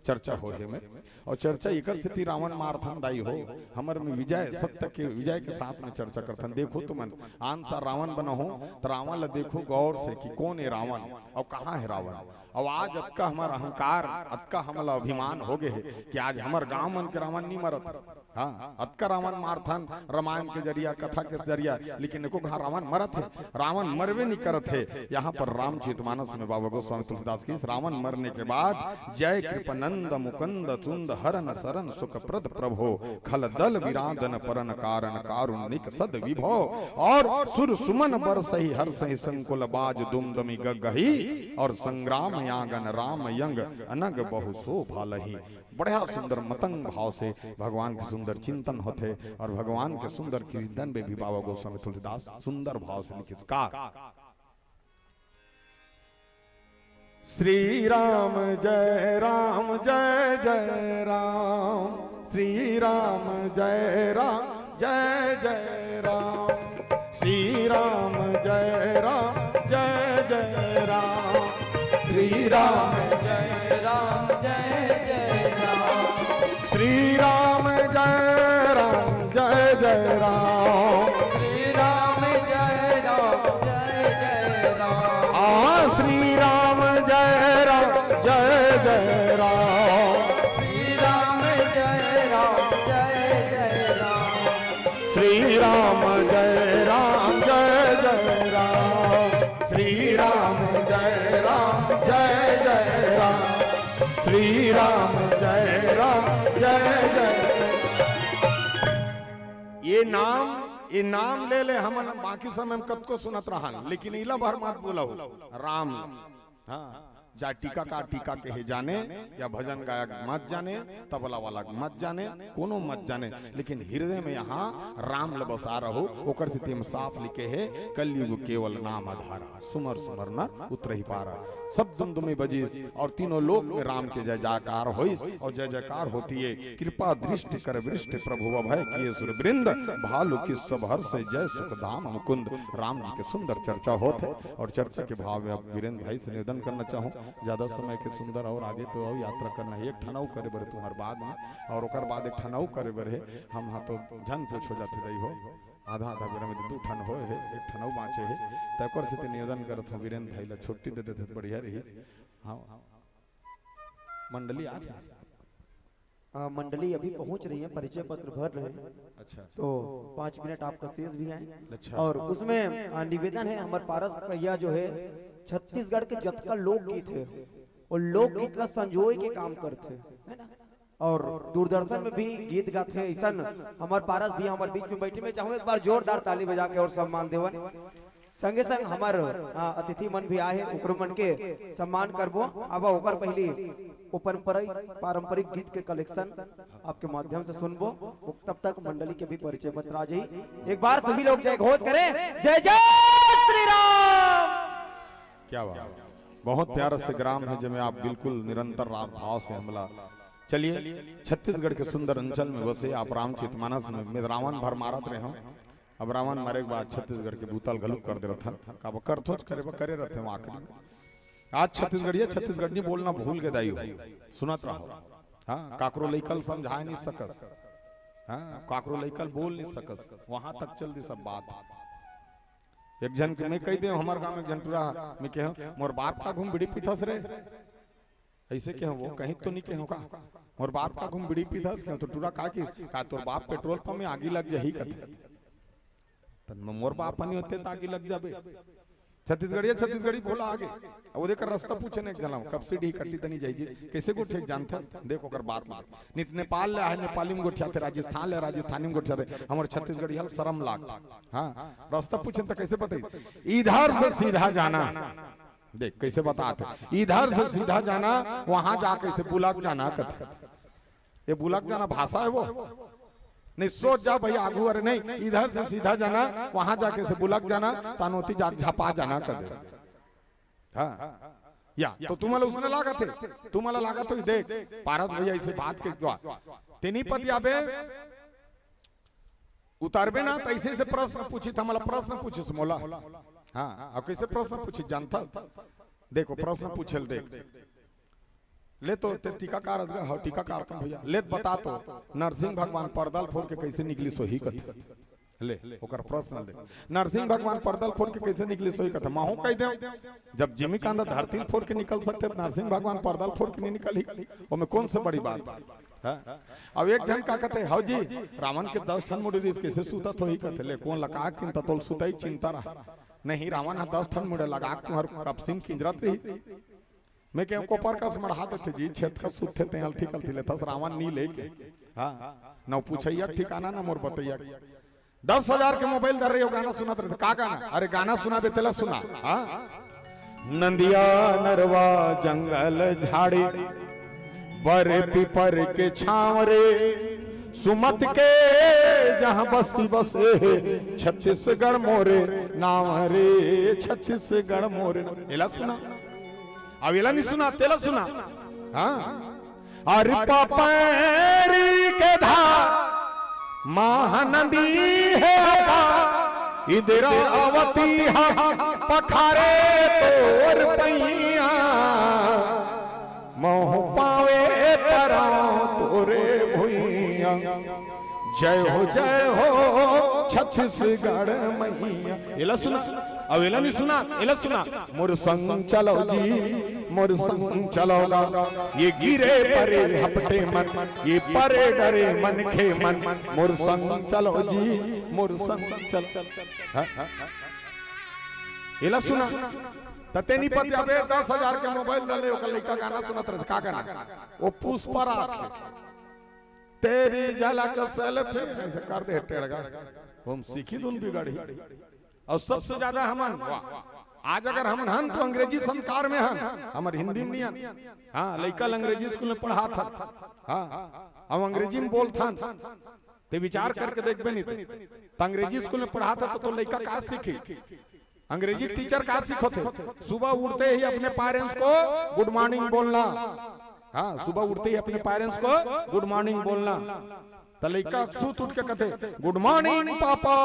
चर्चा हो हे में। और चर्चा एकर सेती रावण मारथन दाई हो, हमर में विजय, सत्य के विजय के साथ में चर्चा करथन। देखो तुमन, आन सार रावण बना हो, त रावण ल देखो गौर से कि कौन हे रावण और कहाँ हे रावण। और आज अतका हमर अहंकार, अतका हमला अभिमान हो गए हे कि आज हमर गांव मन के रावण नहीं मरत। हाँ, अतका रावण मारथन रामायण के जरिया, कथा के जरिया, लेकिन एको घा रावण मरत हे? रावण मरबे नहीं करत हे। यहाँ पर रामचरित मानस में बाबा गोस्वामी तुलसीदास की इस रावण मरने के बाद जय कृपनंद मुकुंद चुंद हरन सरन सुख प्रद प्रभो, खल दल विरादन परन कारण कारुणिक सद विभो। और सुर सुमन बर सही हर सही संकुल बाज दुमदमी गगही, और संग्राम यागन राम यंग अनग बहु शोभा लही। बढ़िया सुंदर मतंग भाव से भगवान के सुंदर चिंतन होथे और भगवान के सुंदर कीर्तन में भी बाबा गोस्वामी तुलसीदास सुंदर भाव से लिखिस का, श्री राम जय राम जय जय राम, श्री राम जय राम जय जय राम, श्री राम जय राम जय जय राम, श्री राम जय राम जय जय राम, श्री राम जय राम जय जय राम। श्री राम जय राम जय जय राम। हाँ, श्री राम जय राम जय जय राम। श्री राम जय राम जय जय राम। श्री राम जय राम जय जय राम। श्री राम जय राम जय जय राम। श्री राम जय राम जय जय। ये नाम, ये नाम ले ले हमन बाकी समय में कतको सुनत रहन, लेकिन इला भर मत बोलहु राम। हाँ, जा टीका का टीका के हे जाने, या भजन गायक मत जाने, तबला वाला मत जाने, कोनो मत जाने, लेकिन हृदय में यहाँ राम ल बसा रहो। ओकर सेती में साफ लिखे हे, कलयुग केवल नाम आधारा, सुमर सुमर नर उतरहि पारा। सब दुमदुमी बजिस और तीनों लोक में राम के जय जयकार होइस और जय जयकार होती है। कृपा दृष्टि कर वृष्टि प्रभु अभय किए सुर वृंद, भालु किस सब हर्ष जय सुख धाम मुकुंद। राम जी के सुंदर चर्चा होत है और चर्चा के भाव में अब वीरेंद्र भाई से निवेदन करना चाहूँ, ज्यादा समय के सुंदर और आगे तो और यात्रा करना है। एक ठन अउ करे बर तुहर बाद में, और ओकर बाद एक ठन अउ करे बर हे। हम हाँ तो झन पूछ हो जाथे दाई हो, आधा आधा बेरा में दू ठन होए हे, एक ठन अउ बाँचे हे। त ओकर सेती निवेदन करत हूँ वीरेंद्र भाई ला छुट्टी दे देते तो बढ़िया रही। हाँ, मंडली आ गई। अ, मंडली अभी पहुंच रही है, परिचय पत्र भर रहे हैं। अच्छा। तो पाँच मिनट आपका शेष भी है। अच्छा। और उसमें अ, निवेदन है, हमारे पारस भैया जो है छत्तीसगढ़ के जतका लोकगीत है, वो लोकगीत ला संजोए के काम करते हैं, है ना? और दूरदर्शन में भी गीत गाते हैं। ऐसा हमारे पारस भैया हमारे बीच में बैठे, मैं चाहूँ एक बार जोरदार ताली बजा के और सम्मान देवन। संगे संग हमार अ, अतिथि मन भी आए हैं, ओकरो मन के सम्मान करबो। अब ओकर पहली वो परंपरिक पारंपरिक गीत के कलेक्शन आपके माध्यम से सुनबो। वो तब तक मंडली के भी परिचय पत्र आ जाई। एक बार सभी लोग जय घोष करें, जय जय श्री राम। क्या बात, बहुत प्यारा से ग्राम है, जिसमें आप बिल्कुल निरंतर राग भाव से हमला। चलिए, छत्तीसगढ़ के सुंदर अंचल में बसे आप रामचरित मानस में, में रावण भर मारत रहे हो। अब रावण मरे के बाद छत्तीसगढ़ के बूता ल घलुक कर दे रथन। काबर करथोच, करे बर करे रथे वहाँ आखिरी। आज छत्तीसगढ़िया छत्तीसगढ़ी बोलना भूल के दाई हो। सुनत रहो। हाँ, काकरो लइका ल समझाए नहीं सकस। हाँ, काकरो लइका ल बोल नहीं सकस। वहाँ तक चल दी सब बात। एक झन के मैं कह दे, हमार गाँव में एक झन टूरा, मैं कह, मोर बाप का घूम बीड़ी पीथस रे। ऐसे कह वो, कहीं तो नहीं कहो का, मोर बाप का घूम बीड़ी पीथस, कह तो टूरा का की, का तोर बाप पेट्रोल पंप में आगी लग जाही कथे। तन में मोर बाप नहीं होते त आगी लग जाबे। छत्तीसगढ़िया छत्तीसगढ़ी बोला आगे। अब ओदे कर रास्ता पूछे ने एक झन ला, कब से डीह कट्टी तनी जाई जी, कैसे गोठे जानथस? देख ओकर बात ला। नित नेपाल ले आहे, नेपाली में गोठियाथे, राजस्थान ले, राजस्थानी में गोठियाथे। हमर छत्तीसगढ़िया ल शरम लाग। हाँ, रास्ता पूछे त कैसे बताई? इधर से सीधा जाना। देख कैसे बताथे, इधर से सीधा जाना, वहां जा कैसे बुलक जाना कथे। ये बुलक जाना भाषा है वो? नहीं, सोच जा भैया आगू, अरे नहीं, इधर से सीधा जाना, वहां जाके से बुलक जाना, तानोती जा झपा जाना कथे। हाँ, या तो तुम्हाला उसने लागत हे, तुम्हाला लागत होही, देख, पारस भैया अइसे बात के द्वारा तेनी पति आबे उतारबे ना, त अइसे अइसे प्रश्न पूछिस, त हमला प्रश्न पूछिस मोला। हाँ, अउ कइसे प्रश्न पूछिस जानथस? देखो, प्रश्न पूछे ल देख। ले तो ते टीकाकार अस गा, हव, टीकाकार कन भैया। ले त बता तो, नरसिंह भगवान परदा ल फोर के कइसे निकलिस होही कथे। ले, ओकर प्रश्न ले। नरसिंह भगवान परदा ल फोर के कइसे निकलिस होही कथे। महूँ कहि देंव, जब जिमीकांत धरती ल फोर के निकल सकथे, त नरसिंह भगवान परदा ल फोर के नइ निकलही। ओमे कोन से बड़ी बात? हाँ? अब एक झन का कथे, "हव जी, रावण के दस ठन मुड़ी रिहिस, कइसे सुतत होही?" कथे, "ले, कोन ल का चिंता, तोला सुतई चिंता रहा। नहीं, रावण ह दस ठन मुड़ी लगा के तुँहर कपसी म किंजरत रहिस।" मैं कहेंव, "कोपर कस मड़हा देथे जी, छेद कस सुतथे, तें अलथी कलथी लेथस, रावण नइ लेके।" हाँ, न पुछइया के ठिकाना, न मोर बतइया के। दस हजार के मोबाइल धरे रहिस, गाना सुनत रहिथे। का गाना? अरे गाना सुनाबे तेला सुना। हाँ? नंदिया नरवा जंगल झाड़ी, बर पीपर के छाँव रे, सुमत के जहाँ बस्ती बसे हे, छत्तीसगढ़ मोरे नाम रे, छत्तीसगढ़ मोरे नाम। एला सुना। अब एला नइ सुना, तेला सुना। हाँ। अरे पपरी के धार महानदी हे अपार, इंद्रावती हा पखारे तोर पैया, महूँ पाँवे परँव तोरे भुइयाँ। जय हो, जय हो छत्तीसगढ़ मइया। एला सुना, अब एला नइ सुना, एला सुना। मोर संग चलो जी, मोर संग चलो गा, ये गिरे परे हपटे मन, ये परे डरे मनखे मन, मोर संग चलो जी, मोर संग चलो। हाँ? एला सुना। त तेनी पति आबे दस हजार के मोबाइल धर ले, ओकर लइका गाना सुनत रहिथे। का गाना? ओ पुष्पराज के। तेरी झलक सेल्फी, अइसे कर दे टेड़गा। हम सीखी दुन बिगड़ी। अउ सबसे ज्यादा हमन, वाह, आज अगर हमन हन तो अंग्रेजी संस्कार में हन, हमर हिंदी में नइ हन। हाँ, लइका ल अंग्रेजी स्कूल में पढ़ात हन। हाँ, अब अंग्रेजी में बोलथन। ते विचार करके देखबे नहीं ते। त अंग्रेजी स्कूल में पढ़ात हन त तोर लइका का सीखही? अंग्रेजी टीचर का सिखाथे? सुबह उठते ही अपने पेरेंट्स को गुड मॉर्निंग बोलना। हाँ, सुबह उठते ही अपने पेरेंट्स को गुड मॉर्निंग बोलना। त लइका सुत उठ के कथे, "गुड मॉर्निंग पापा,"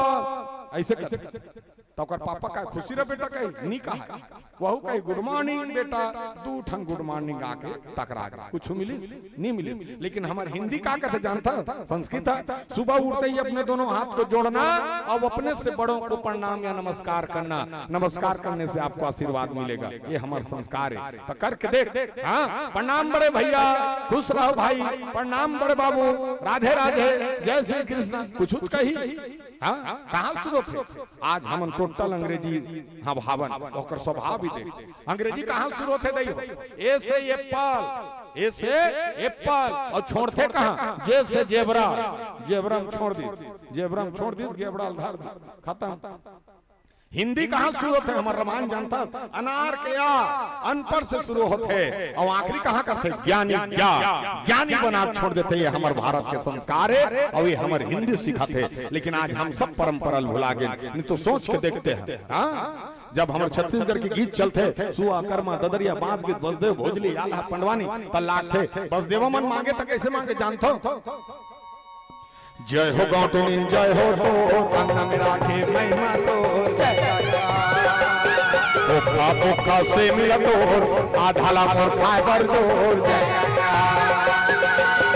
अइसे कथे। त ओकर पापा कहे, "खुशी रह बेटा," कही, "नइ कहा।" वहू कही, "गुड मॉर्निंग बेटा," दू ठन गुड मॉर्निंग आके टकरा गे। कुछु मिलिस? नइ मिलिस। लेकिन हमर हिंदी का कथे जानथस? संस्कृत ह। सुबह उठते ही अपने दोनों हाथ को जोड़ना और अपने से बड़ों को प्रणाम या नमस्कार करना। नमस्कार करने से आपको आशीर्वाद मिलेगा। ये हमर संस्कार हे। त करके देख। हाँ, प्रणाम बड़े भैया, खुश रहो भाई, प्रणाम बड़े बाबू, राधे राधे, जय श्री कृष्ण, कुछु त कही। हाँ, कहाँ से शुरू होथे? आज हमन टोटल अंग्रेजी, हाँ, भावन, ओकर स्वभाव भी देख। अंग्रेजी कहाँ से शुरू होथे दई हो? ए से एप्पल, ए से एप्पल, अउ छोड़थे कहाँ? जे से जेबरा, जेबरा म छोड़ दिस, जेबरा म छोड़ दिस, गेबड़ा ल धर दिस, खतम। हिंदी कहाँ से शुरू होथे? हमर रामायण जानथस? अनार के आ, अनपढ़ से शुरू होथे, अउ आखिरी कहाँ करथे? ज्ञानी, ज्ञा, ज्ञानी बना के छोड़ देथे। ये हमर भारत के संस्कार हे, अउ ये हमर हिंदी सिखाथे। लेकिन आज हम सब परंपरा ल भुला गेन, नहीं तो सोच के देखते हैं, हाँ? जब हमर छत्तीसगढ़ के गीत चलथे, सुआ, करमा, ददरिया, बांस गीत, बसदेव, भोजली, आल्हा, पंडवानी, त लागथे, बसदेवा मन मांगे त कइसे मांगे जानथो? जय हो गौटुनिन, जय हो तोर, अंगना में राखे महिमा तोर। ओखा ओखा से मिला तोर, आधा ला मोर खाए बर जोर।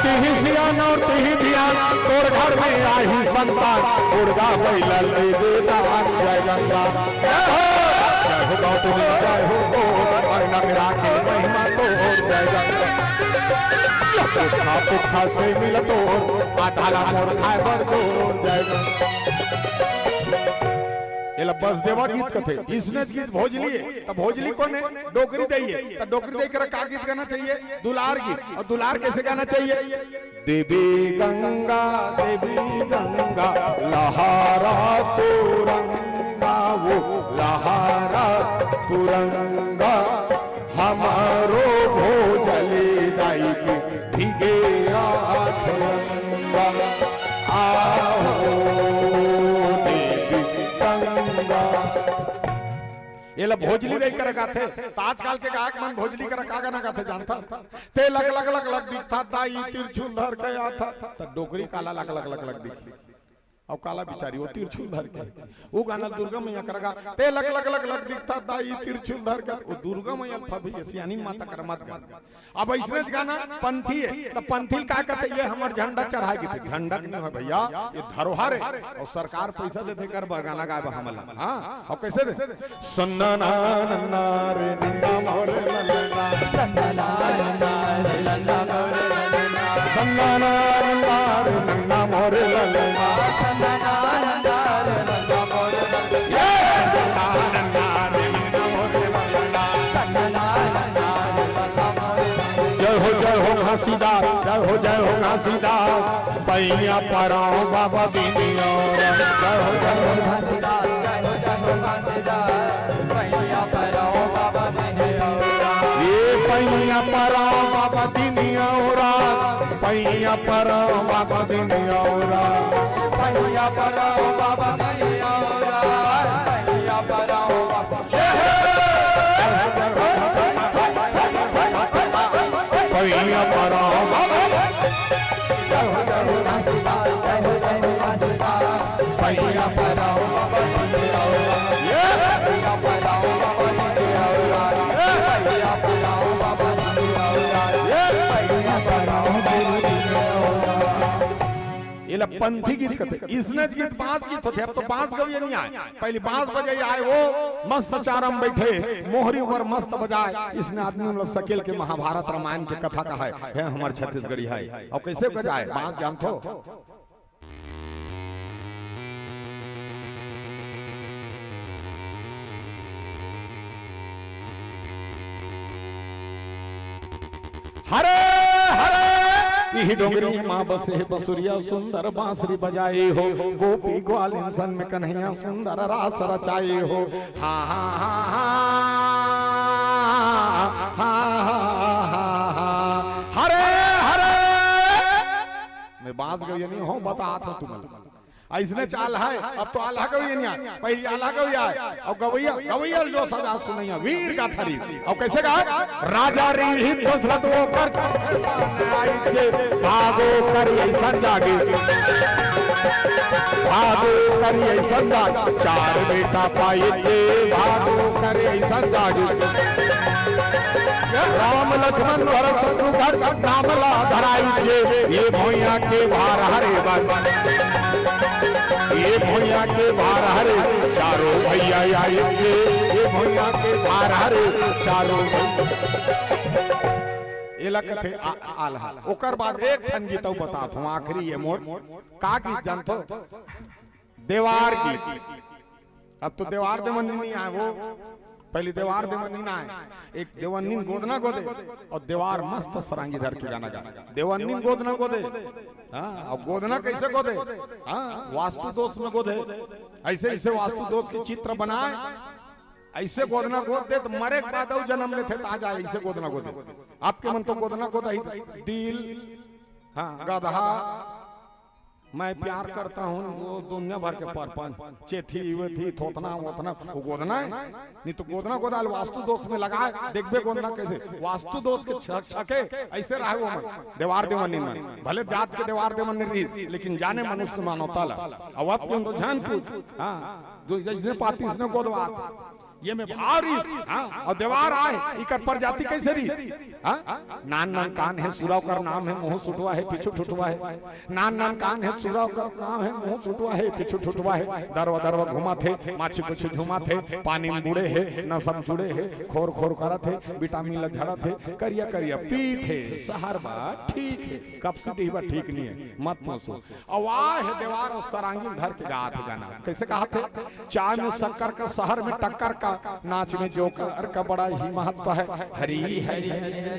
तिही सियान अउ तिही धियान, तोर घर में आही संतान, मुर्गा बैला दे दे दान। जय गंगा, जय हो, जय हो गौतमी, जय हो तोर, अंगना में राखे महिमा तोर, जय गंगा। पुखा पुखा से मिल तोर, आधा ला मोर खाए बर तोर, जय गंगा। एला बसदेवा गीत कथे, इसने गीत भोजली हे, त भोजली कोन हे? डोकरी दई हे, त डोकरी दई करा का गीत गाना चाहिए? दुलार गीत। अउ दुलार कइसे गाना चाहिए? देवी गंगा, देवी गंगा, लहरा तुरंगा, वो लहरा तुरंगा, हमरो भोजली दाई के भीगे आँख गंगा। आहो देवी गंगा। एला भोजली दई करा गाथे। त आजकल के गायक मन भोजली करा का गाना गाथे जानथा? ते लक लक लक लक दिखथा दाई, तिरछुल धर के आथा। त डोकरी काला लक लक लक लक दिखही? अउ काला बिचारी वो तिरछुल धर के, वो गाना दुर्गा मैया करा गा, ते लक लक लक लक दिखथा दाई, तिरछुल धर के, वो दुर्गा मैया ल फबही, ये सियानी माता करा मत गा। अब अइसने गाना पंथी हे, त पंथी ल का कथे, ये हमर झंडा चढ़ाय गे, त झंडा के नहीं होय भैया, ये धरोहर हे, अउ सरकार पैसा देथे एकर बर गाना गाय बर हमन ला। हाँ, अउ कइसे देथे? सन्ना ना नन्ना रे नन्ना मोरे ललना। सन्ना ना नन्ना रे नन्ना मोरे ललना। सन्ना ना नन्ना रे नन्ना मोरे ललना। सन्ना ना नन्ना रे नन्ना मोरे ललना। ये! सन्ना ना नन्ना रे नन्ना मोरे ललना। सन्ना ना नन्ना रे नन्ना मोरे ललना। जय हो, जय हो घासीदास, जय हो, जय हो घासीदास, पैया पराव बाबा दीनिया। जय हो, जय हो। ये पैया पराव बाबा दीनिया, पैया पराव बाबा दीनिया। पैया पराव बाबा दीनिया। पैया पराव बाबा। पैया पराव बाबा। ये। ये। एला पंथी गीत कथे। इसने गीत बांस गीत होथे, अब तो बांस गवैया नहीं आय। पहली बांस बजैया आय, वो मस्त चारा म बइठे, मोहरी ऊपर मस्त बजाय। इसने आदमी मन ल सकेल के महाभारत रामायण के कथा कहाय। हे हमर छत्तीसगढ़ी हे। अउ कइसे बजाय? बांस जानथो? हरे हरे, इही डोंगरी मा बसे हे बसुरिया, सुंदर बांसुरी बजाए हो। गोपी ग्वालिन सन में कन्हैया, सुंदर रास रचाए हो। हा हा हा हा। हरे हरे, मैं बांस गवैया नहीं हों, बतात हों तुमन। अइसने चाल हे, अब तो आल्हा गवैया नहीं आय, पहली आल्हा गवैया आय, अउ गवैया, गवैया ल जो सजा सुनैया, वीर गाथा रीत। अउ कइसे गा? राजा रीत दशरथ वो कर, भागो करी अइसन जागी, भागो करी अइसन जागी, चार बेटा पाई के, भागो करी अइसन जागी। राम लक्ष्मण भरत शत्रुघ्न नाम ला धराई जे, ये भुइयां के भार हरे बन, ये भुइयां के भार हरे, चारों भैया आए के, ये भुइयां के भार हरे, चारों भैया। एला कथे आ-, आल्हा। ओकर बाद एक ठन गीत अउ बतात हों, आखिरी ये मोर, का गीत जानथो? देवार गीत। अब तो देवार देवन्नी नहीं आय वो, पहली देवार देवन्नी ना आय। एक देवन्नी गोदना गोदे अउ देवार मस्त सरांगी धर के गाना गा। देवन्नी गोदना गोदे, हाँ, अउ गोदना कइसे गोदे? हाँ, वास्तु दोष में गोदे। अइसे, अइसे वास्तु दोष के चित्र बनाय, अइसे गोदना गोद दे त मरे के बाद अउ जनम लेथे त आ जाय, अइसे गोदना गोदे। आपके मन तो गोदना गोदही, दिल, हाँ, गधा, मैं प्यार करता हूँ, वो दुनिया भर के परपंच, चेथी, वेथी, थोथना, वोथना, वो गोदना हे। नहीं तो गोदना गोदाय ल वास्तु दोष में लगाय, देखबे गोदना कइसे, वास्तु दोष के छ-, छके, अइसे रहय वो मन, देवार देवन्नी मन। भले जात के देवार देवन्नी रही, लेकिन जाने मनुष्य मानवता ला। अउ अब कोन तो झन पूछ, हाँ, जो जइसने पाती इसने गोदवात। ये में भाव रिस, हाँ, अउ देवार आय, इकर प्रजाति कइसे रिस? हाँ? नान नान कान हे, सुरा ओकर नाम हे, मुंह सुटवा हे, पीछू ठुठवा हे। नान नान कान हे, सुरा ओकर नाम हे, मुंह सुटवा हे, पीछू ठुठवा हे। दरवा दरवा घुमत हे, माछी कुछ झुमत हे, पानी में बूड़े हे, नशा में चूड़े हे, खोर खोर करत हे, विटामिन ल झड़त हे, करिया करिया पीठ हे, सहर बा ठीक हे, कपसी डीह बा ठीक नहीं हे, मत पूछो। अउ आय हे देवार अउ सरांगी ल धर के गात हे गाना। कइसे गात हे? चाय में शक्कर का, शहर में टक्कर का, नाच में जोकर का बड़ा ही महत्व है। हरी हरी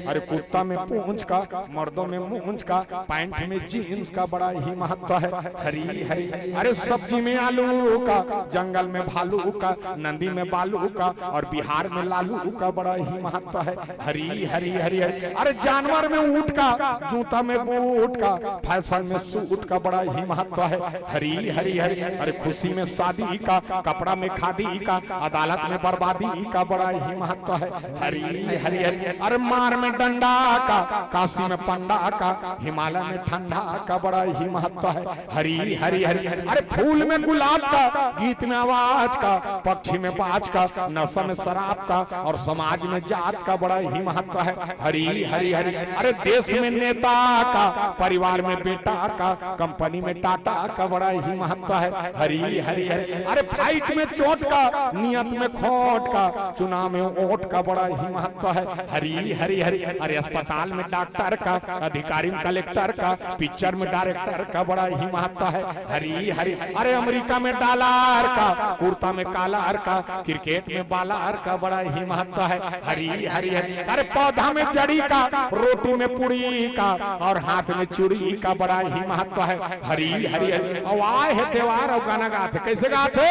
अरे कुर्ता में पूंछ का, मर्दों में मूंछ का, पैंट में जींस का बड़ा ही महत्व है। हरी हरी, अरे सब्जी में आलू का, जंगल में भालू का, नदी में बालू का और बिहार में लालू का बड़ा ही महत्व है। हरी हरी हरी हरी, अरे जानवर में ऊंट का, जूता में बूट का, फैशन में सूट का बड़ा ही महत्व है। हरी हरी हरी, अरे खुशी में शादी का, कपड़ा में खादी का, अदालत में बर्बादी का बड़ा ही महत्व है। हरी हरी हरी, अरे मार में डंडा का, काशी में पंडा का, हिमालय में ठंडा का बड़ा ही महत्व है। हरी हरी हरी, अरे फूल में गुलाब का, गीत में आवाज का, पक्षी में बाज का, नशा में शराब का और समाज में जात का बड़ा ही महत्व है। हरी हरी हरी, अरे देश में नेता का, परिवार में बेटा का, कंपनी में टाटा का बड़ा ही महत्व है। हरी हरी हरी, अरे फाइट में चोट का, नियत में खोट का, चुनाव में वोट का बड़ा ही महत्व है। हरी हरी हरी, अरे अस्पताल में डॉक्टर का, अधिकारी में कलेक्टर का, पिक्चर में डायरेक्टर का बड़ा ही महत्व है। हरी हरी, अरे अमेरिका में डॉलर का, कुर्ता में कॉलर का, क्रिकेट में बॉलर का बड़ा ही महत्व है। हरी हरी हरी, अरे पौधा में जड़ी का, रोटी में पूड़ी का और हाथ में चूड़ी का बड़ा ही महत्व है। हरी हरी हरी, अउ आए हे देवार अउ गाना गात हे। कैसे गात हे?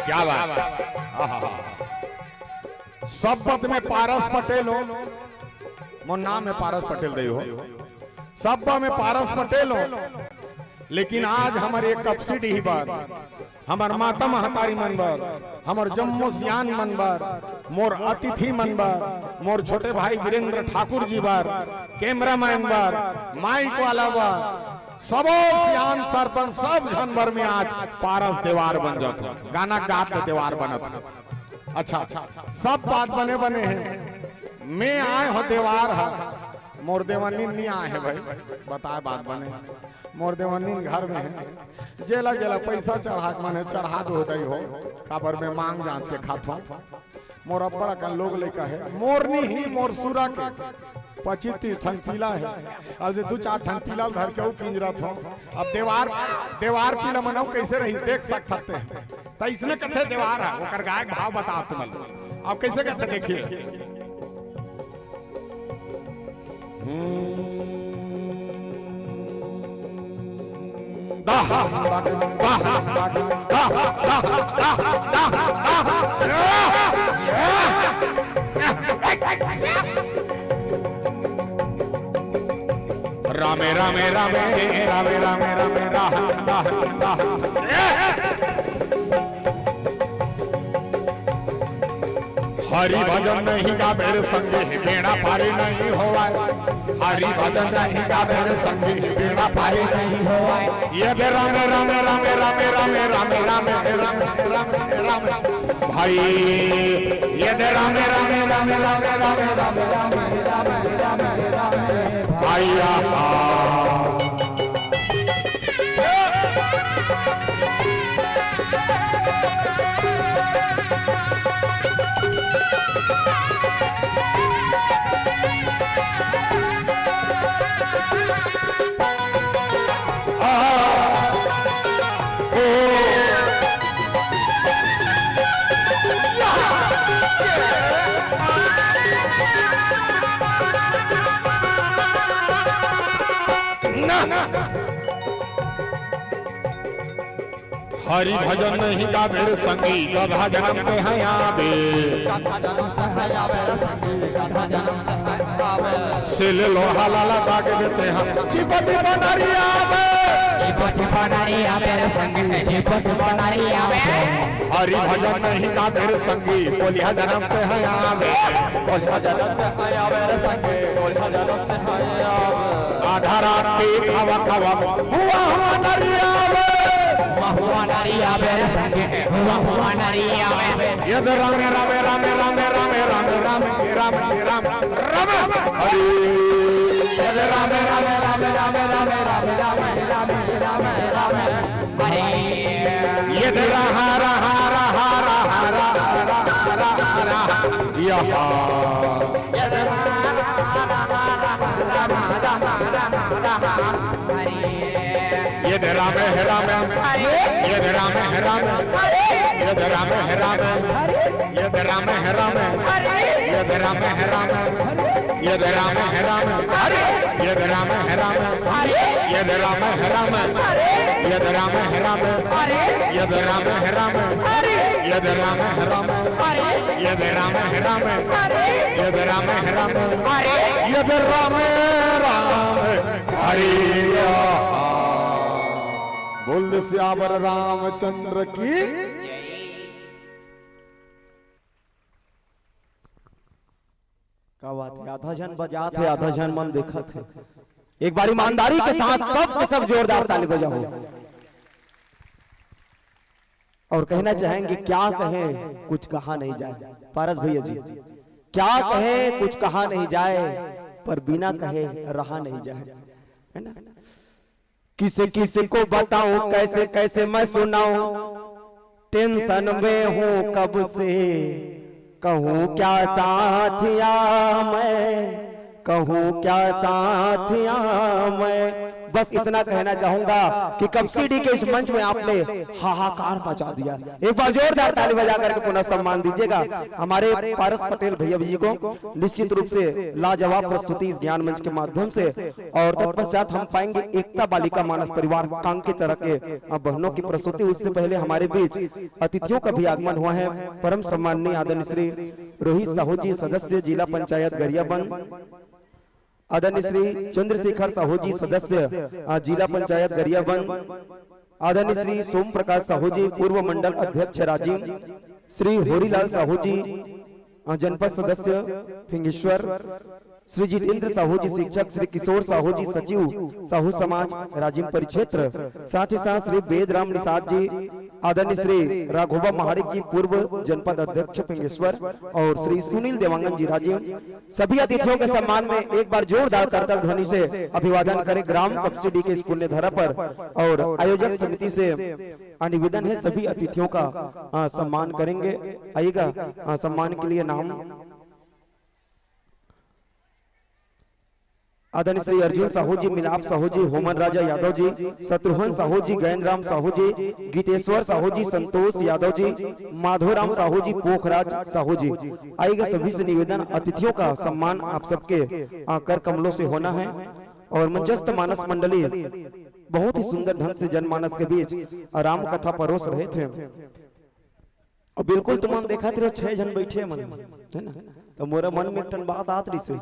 क्या बात। आहा। सब्बत में पारस पटेल हो, मोर नाम हे पारस पटेल दई हो, सब्बा में पारस पटेल हो, लेकिन आज हमर ये कपसी डीह बर, हमर माता महतारी मन बर, हमर जम्मो सियान मन बर, मोर अतिथि मन बर, मोर छोटे भाई वीरेंद्र ठाकुर जी बर, कैमरामैन बर, माइक वाला बर, सबो सियान सरपंच सब झन बर में आज पारस देवार बन जात हो, गाना गात ले देवार बनत हो। अच्छा, सब बात बने बने हे। मैं आए हो देवार हा, मोर देवनिन नी आए हे भाई, बताए बात बने। मोर देवनिन घर में हे, जेला जेला पैसा चढ़ा के मने चढ़ा दो दई हो, काबर में मांग जांच के खाथो। मोर अब्बड़ अकन लोग लइका हे, मोर नी ही, मोर सुरा के पच्चीस तीस ठन पीला हे, अउ जे दू चार ठन पीला ल धर के अउ किंजरत हो। अब देवार, देवार पीला मन अउ कैसे रही, देख सकत हे। त इसने कथे देवार हा, ओकर गायक भाव बताओ तुमन। अब कैसे कथे देखिए। हम्म। दाह, दाह, दाह, दाह। रामे, रामे, रामे, रामे, रामे, रामे, राह, राह, राह। हरि भजन नहीं गाबे रे संगी, बेड़ा पारी नहीं होवाय। हरि भजन नहीं गाबे रे संगी, बेड़ा पारी नहीं होवाय। ये दे रामे, रामे, रामे, भाई, ये दे रामे, रामे, रामे, भाई, आहा। ना। हरि भजन नहीं गाबे रे संगी, गधा जनम ते हैं आबे। गधा जनम ते हैं आबे रे संगी, गधा जनम ते हैं आबे। सिल लोहा लाला दाग देते हैं, चिपा चिपा नारी आबे। चिपा चिपा नारी आबे रे संगी, चिपा चिपा नारी आबे। हरि भजन नहीं गाबे रे संगी, कोलिहा जनम ते हैं आबे। कोलिहा जनम ते हैं आबे रे संगी, कोलिहा जनम ते हैं आबे। आधा रात के खावा खावा हुआ हुआ नरिया बे। हुआ हुआ नरिया बे रे संगे, हुआ हुआ नरिया बे। ये तो रामे, रामे, रामे, रामे, रामे, रामे, रामे, रामे, रामे, रामे। हरि। ये तो रामे, रामे, रामे, हरि। ये तो रहा, रहा, रहा, रहा, रहा, रहा, रहा। यहा। राम राम राम राम राम राम हरि। यद राम है राम, यद राम है राम, यद राम है राम, यद राम है राम, यद राम है राम, यद राम है राम, यद राम है राम, यद राम है राम, यद राम है राम, यद राम है राम, यद राम है राम, यद राम है राम, यद राम है राम। हरि बोल दे सियावर रामचंद्र की। का बात है, आधा झन बजात है, आधा झन मन देखत है। एक बार ईमानदारी के साथ सब के सब जोरदार ताली बजाओ। और कहना चाहेंगे, क्या कहें, कुछ कहा नहीं जाए। पारस भैया जी, क्या कहें, कुछ कहा नहीं जाए, पर बिना कहे रहा नहीं जाए, है ना? किसे किसे को बताऊं, कैसे कैसे मैं सुनाऊं, टेंशन में हूं कब से, कहूं क्या साथिया मैं, कहूं क्या साथिया मैं। बस इतना कहना चाहूंगा कि कपसीडी के इस मंच में आपने हाहाकार मचा दिया। एक बार जोरदार ताली बजा करके पुनः सम्मान दीजिएगा हमारे पारस पटेल भैया जी को, निश्चित रूप से लाजवाब प्रस्तुति इस ज्ञान मंच के माध्यम से। और तत्पश्चात हम पाएंगे एकता बालिका मानस परिवार कांके तरह के, अ, बहनों की प्रस्तुति। उससे पहले हमारे बीच अतिथियों का भी आगमन हुआ है। परम सम्माननीय आदरणीय श्री रोहित साहू जी, सदस्य जिला पंचायत गरियाबंद, आदरणीय श्री चंद्रशेखर साहू जी, सदस्य, अ, जिला पंचायत गरियाबंद, आदरणीय श्री सोम प्रकाश साहू जी, पूर्व मंडल अध्यक्ष राजिम, श्री होरीलाल साहू जी, अ, जनपद सदस्य फिंगेश्वर, श्री जितेंद्र साहू जी, शिक्षक, श्री किशोर साहू जी, सचिव, साहू समाज, राजिम परिक्षेत्र, साथ ही साथ श्री वेदराम निषाद जी, आदरणीय श्री राघोबा महारिक जी, पूर्व जनपद अध्यक्ष फिंगेश्वर, और श्री सुनील देवांगन जी, राजिम। सभी अतिथियों के सम्मान में एक बार जोरदार करताल ध्वनि से अभिवादन करें ग्राम कपसीडी के इस पुण्य धरा पर। और आयोजक समिति से निवेदन है, सभी अतिथियों का, आ, सम्मान करेंगे। आइएगा, आ, सम्मान के लिए नाम आदरणीय श्री अर्जुन साहू जी, मिलाप साहू जी, होमन राजा यादव जी, शत्रुघ्न साहू जी, गैंदराम साहू जी, गीतेश्वर साहू जी, संतोष यादव जी, माधोराम साहू जी, पोखराज साहू जी। आइएगा, सभी से निवेदन, अतिथियों का सम्मान आप सबके, आ, कर कमलों से होना है। और मंचस्थ मानस मंडली बहुत ही सुंदर ढंग से जनमानस के बीच राम कथा परोस रहे थे। और बिल्कुल तुमन देखत रहो, छह झन बैठे मन, है ना? तो मोरा मन में एक ठन बात आत रहिसे,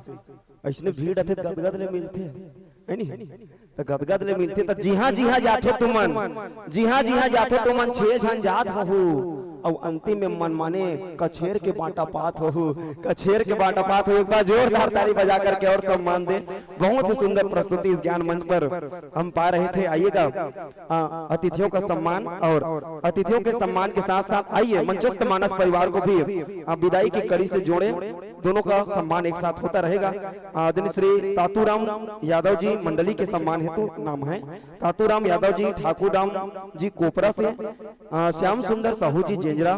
ऐसने भीड़ अथे त गदगद ले मिलथे, है नी? तो गदगद ले मिलथे, तो जिहां जिहां जाथो तुमन, जिहां जिहां जाथो तुमन, छह झन जात होहू, और अंतिम में मन माने कछेर के बांटा पात होहू, कछेर के बांटा पात होहू। एक बार जोरदार ताली बजा करके और सम्मान दे। बहुत ही सुंदर प्रस्तुति इस ज्ञान मंच पर हम पा रहे थे। आइएगा, आ, अतिथियों का सम्मान, और अतिथियों के सम्मान के साथ साथ आइए मंचस्थ मानस परिवार को भी, आ, विदाई की कड़ी से जोड़े। दोनों का सम्मान एक साथ होता रहेगा। आदरणीय श्री तातूराम यादव जी, मंडली के सम्मान हेतु नाम है तातूराम यादव जी, ठाकुर राम जी कोपरा से, आ, श्याम सुंदर साहू जी जेंजरा,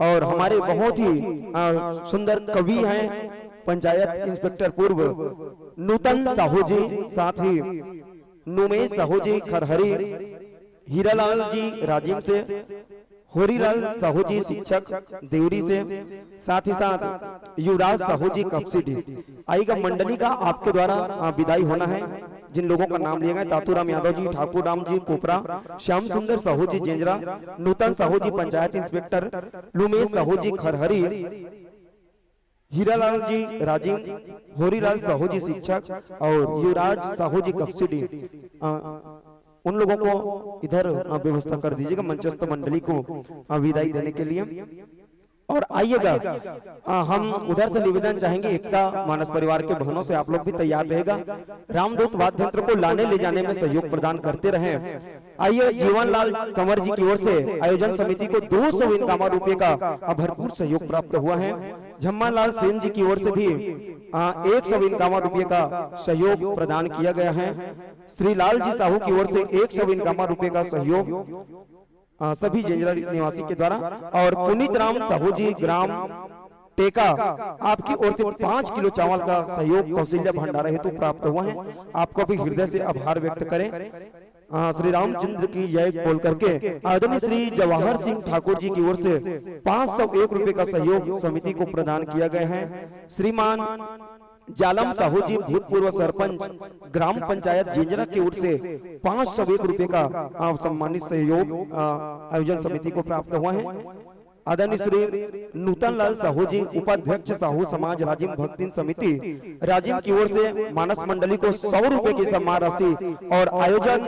और हमारे बहुत ही, आ, सुंदर कवि हैं, पंचायत इंस्पेक्टर पूर्व नूतन साहू जी, साथ ही नुमेश साहू जी खरहरी, हीरालाल जी राजिम से, होरीलाल साहू जी शिक्षक देवरी से, साथ ही साथ युवराज साहू जी कपसीडी। आइएगा, मंडली का आपके द्वारा, आ, विदाई होना है। जिन लोगों का नाम लिया गया, तातूराम यादव जी, ठाकुर राम जी कोपरा, श्याम सुंदर साहू जी जेंजरा, नूतन साहू जी पंचायत इंस्पेक्टर, लुमेश साहू जी खरहरी, हीरालाल जी राजिम, होरीलाल साहू जी शिक्षक और युवराज साहू जी कपसीडी, अ, उन लोगों को इधर, अ, व्यवस्था कर दीजिएगा मंचस्थ मंडली को, अ, विदाई देने के लिए। और आइएगा, अ, हम उधर से निवेदन चाहेंगे एकता मानस परिवार के बहनों से, आप लोग भी तैयार रहेगा। रामदूत वाद्य यंत्र को लाने ले जाने में सहयोग प्रदान करते रहें। आइए, जीवनलाल कंवर जी की ओर से आयोजन समिति को दो सौ इक्यावन रुपए का, अ, भरपूर सहयोग प्राप्त हुआ है। झम्मालाल सेन जी की ओर से भी, अ, एक सौ इक्यावन रुपए का सहयोग प्रदान किया गया है। श्री लाल जी साहू की ओर से एक सौ इक्यावन रुपए का सहयोग, अ, सभी जेंजरा निवासी के द्वारा, और पुनीत राम साहू जी ग्राम टेका, आपकी ओर से पाँच किलो चावल का सहयोग कौशल्या भंडारा हेतु प्राप्त हुआ है। आपको भी हृदय से आभार व्यक्त करें। अ, श्री रामचंद्र की जय बोल करके आदरणीय श्री जवाहर सिंह ठाकुर जी की ओर से पाँच सौ एक रुपए का सहयोग समिति को प्रदान किया गया है। श्रीमान जालम साहू जी, भूतपूर्व सरपंच ग्राम पंचायत जेंजरा की ओर से पाँच सौ एक रुपए का, अ, सम्मानित सहयोग, अ, आयोजन समिति को प्राप्त हुआ है। आदरणीय श्री नूतन लाल साहू जी, उपाध्यक्ष साहू समाज राजिम भक्तिन समिति राजिम की ओर से मानस मंडली को सौ रुपए की सम्मान राशि और आयोजन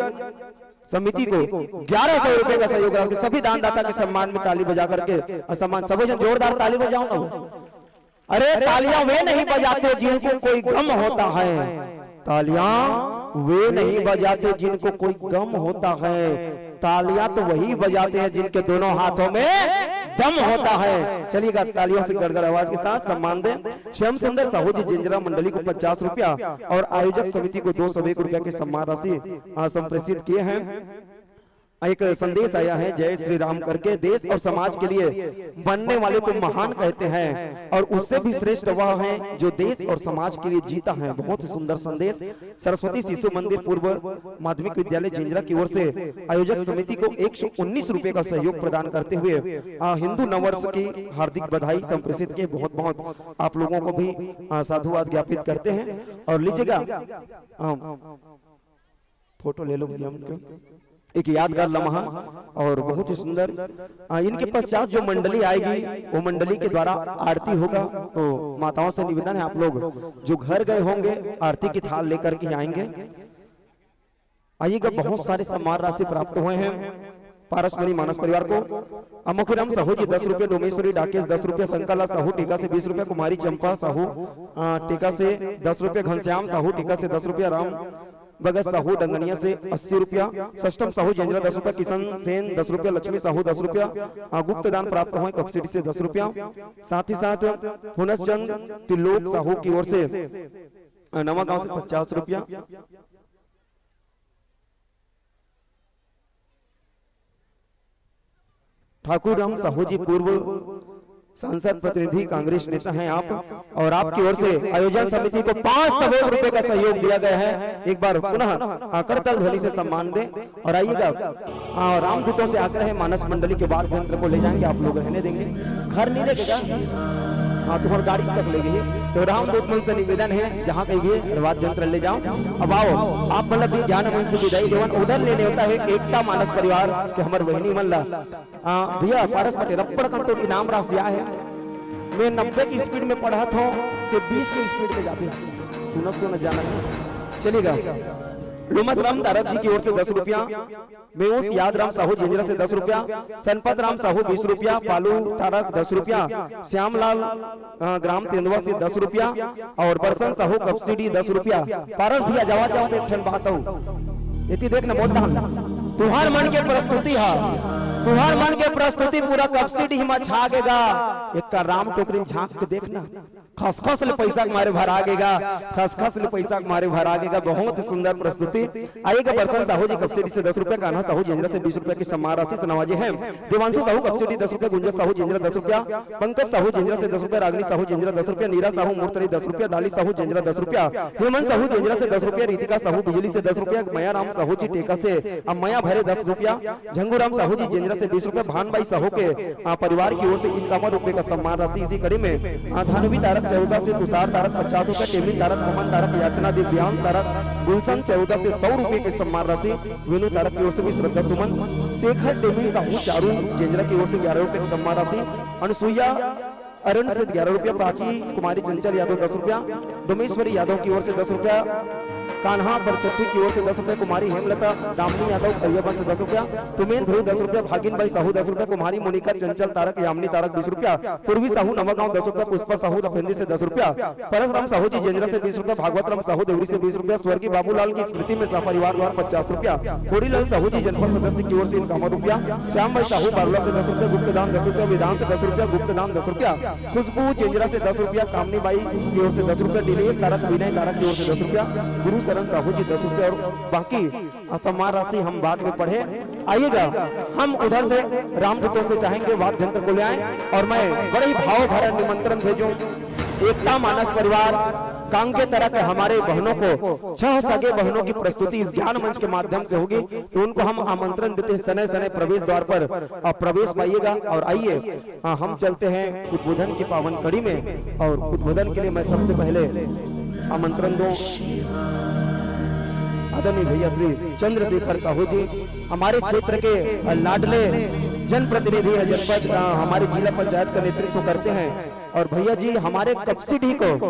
समिति को ग्यारह सौ रुपए का सहयोग राशि। सभी दानदाता के सम्मान में ताली बजा करके सम्मान, सभी जन जोरदार ताली बजाओ ना। अरे, तालियां वे नहीं बजाते जिनको कोई गम होता है, तालियां वे नहीं बजाते जिनको कोई गम होता है, तालियां तो वही बजाते हैं जिनके दोनों हाथों में दम होता है। चलिएगा, तालियों से गड़गड़ आवाज के साथ सम्मान दें। श्याम सुंदर साहू जी जेंजरा मंडली को पचास रुपया और आयोजक समिति को दो सौ एक रुपया की सम्मान राशि, आ, संप्रेषित किए हैं। एक संदेश आया है, जय श्री राम करके, देश और समाज के लिए बनने वाले को महान कहते हैं और उससे भी श्रेष्ठ वह है जो देश और समाज के लिए जीता है। बहुत ही सुंदर संदेश। सरस्वती शिशु मंदिर पूर्व माध्यमिक विद्यालय जेंजरा की ओर से आयोजक समिति को एक सौ उन्नीस रुपए का सहयोग प्रदान करते हुए, आ, हिंदू नववर्ष की हार्दिक बधाई संप्रेषित किए। बहुत बहुत आप लोगों को भी, आ, साधुवाद ज्ञापित करते हैं। और लीजिएगा, आ, फोटो ले लो भैया उनके, एक यादगार लम्हा। और बहुत ही सुंदर। आ, इनके पश्चात जो मंडली आएगी, वो मंडली के द्वारा आरती होगा। तो माताओं से निवेदन है, आप लोग जो घर गए होंगे, आरती की थाल लेकर के आएंगे। आइएगा, बहुत सारे सम्मान राशि प्राप्त हुए हैं पारसमणि मानस परिवार को। अमोखीराम साहू जी दस रुपये, डोमेश्वरी डाकेश दस रुपये, शंकरलाल साहू टीका से बीस रुपये, कुमारी चंपा साहू, आ, टीका से दस रुपये, घनश्याम साहू टीका से दस रुपये, राम भगत साहू डंगनिया से अस्सी रुपया, सष्टम साहू जेंजरा दस रुपया, किशन सेन दस रुपया, लक्ष्मी साहू दस रुपया, आ, गुप्त दान प्राप्त हुए कपसिटी से दस रुपया। साथ ही साथ हुनसचंद त्रिलोक साहू की ओर से, आ, नवा गांव से पचास रुपया। ठाकुर राम साहू जी, पूर्व सांसद प्रतिनिधि, कांग्रेस नेता हैं आप, और आपकी ओर से आयोजन समिति को पाँच सौ रुपए का सहयोग दिया गया है। एक बार पुनः, आ, करताल ध्वनि से सम्मान दें। और आइएगा, आ, रामदूतों से आग्रह है, मानस मंडली के वाद्य यंत्र को ले जाएंगे, आप लोग रहने देंगे, घर नहीं लेके जा, हाँ, तुम्हारी गाड़ी तक ले गई। तो रामदूत मन से निवेदन है, जहाँ कहीं भी वाद्य यंत्र ले जाओ। अब आओ, आप मतलब भी ज्ञान मन से विदाई देवन, उधर लेने होता है एकता मानस परिवार के हमर बहिनी मन ला। आ, भैया, पारस पटेल, अब्बड़ कन तो इनाम राशि आए हे। मैं नब्बे की स्पीड में पढ़त हूँ, तो बीस की स्पीड में जाते हैं। सुनो, सुनो, जाना। चलेगा। लोमस राम तारक जी की ओर से दस रुपया, मेऊस याद राम साहू जेंजरा से दस रुपया, सनपत राम साहू बीस रुपया, पालू तारक दस रुपया, श्यामलाल, अ, ग्राम तेंदुआ से दस रुपया और बरसन साहू कपसीडी दस रुपया। पारस भैया, जावा जाओ, एक ठन बात हूँ, एती देख न मोटा, तुहार मन के प्रस्तुति हा, तुहार मन के प्रस्तुति पूरा कपसीडी ही मा छा गेगा। एक का राम टोकरी झांक के देख ना, खसखस ले पैसा के मारे भरा गेगा, खसखस ले पैसा के मारे भरा गेगा। बहुत ही सुंदर प्रस्तुति। आइएगा, बरसन साहू जी कपसीडी से दस रुपया, कान्हा साहू जेंजरा से बीस रुपया की सम्मान राशि से नवाजे हैं। देवांशु साहू कपसीडी दस रुपया, गुंजा साहू जेंजरा दस रुपया, पंकज साहू जेंजरा से दस रुपया, रागनी साहू जेंजरा दस रुपया, नीरा साहू मूर्तरी दस रुपया, डाली साहू जेंजरा दस रुपया, हेमंत साहू जेंजरा से दस रुपया, रितिका साहू बिजली से दस रुपया, मया राम साहू जी टेका से, अब मया भरे दस रुपया, झंगू राम साहू जी जेंजरा से बीस रुपया, भान बाई साहू के, आ, परिवार की ओर से इक्यावन रुपये का सम्मान राशि। इसी कड़ी में, आ, धानवी तारक चरोदा से तुषार तारक पचास रुपया, टेमिन तारक, पवन तारक, याचना दिव्यांश तारक, गुलशन चरोदा से सौ रुपये की सम्मान राशि, वेणु तारक की ओर से भी श्रद्धा सुमन, शेखर टेमिन साहू चारू जेंजरा की ओर से ग्यारह रुपये की सम्मान राशि, अनुसुईया अरुण से ग्यारह रुपया, प्राची कुमारी चंचल यादव दस रुपया, डोमेश्वरी यादव की ओर से दस रुपया, कान्हा परसठी की ओर से दस रुपया, कुमारी हेमलता दामनी यादव करियाबंद से दस रुपया, तुमेन ध्रुव दस रुपया, भागिन बाई साहू दस रुपया, कुमारी मोनिका चंचल तारक यामिनी तारक बीस रुपया, पूर्वी साहू नवागांव दस रुपया, पुष्पा साहू लफेंदी से दस रुपया, परसराम साहू जी जेंजरा से बीस रुपया, भागवत राम साहू देवरी से बीस रुपया, स्वर्गीय बाबूलाल की स्मृति में सपरिवार द्वारा पचास रुपया, होरीलाल साहू जी जनपद सदस्य की ओर से इक्यावन रुपया, श्याम भाई साहू बारला से दस रुपया, गुप्तदान दस रुपया, वेदांत दस रुपया, गुप्तदान दस रुपया, खुशबू जेंजरा से दस रुपया, कामनी बाई की ओर से दस रुपया, दिनेश तारक, विनय तारक की ओर से दस रुपया, गुरु शरण साहू जी दस रुपया और बाकी सम्मान राशि हम बाद में पढ़े। आइएगा, हम उधर से रामदूतों से चाहेंगे वाद्य यंत्र को ले आए और मैं बड़े ही भाव भरा निमंत्रण भेजूं एकता मानस परिवार कांके तरह के हमारे बहनों को, छह सगे बहनों की प्रस्तुति इस ज्ञान मंच के माध्यम से होगी, तो उनको हम आमंत्रण देते हैं सने सने प्रवेश द्वार पर, अ, प्रवेश पाइएगा। और आइए, अ, हम चलते हैं उद्बोधन की पावन कड़ी में, और उद्बोधन के लिए मैं सबसे पहले आमंत्रण दूं आदरणीय भैया श्री चंद्रशेखर साहू जी, हमारे क्षेत्र के, अ, लाडले जनप्रतिनिधि है जनपद, अ, हमारे जिला पंचायत का नेतृत्व करते हैं। और भैया जी, हमारे कपसीडीह को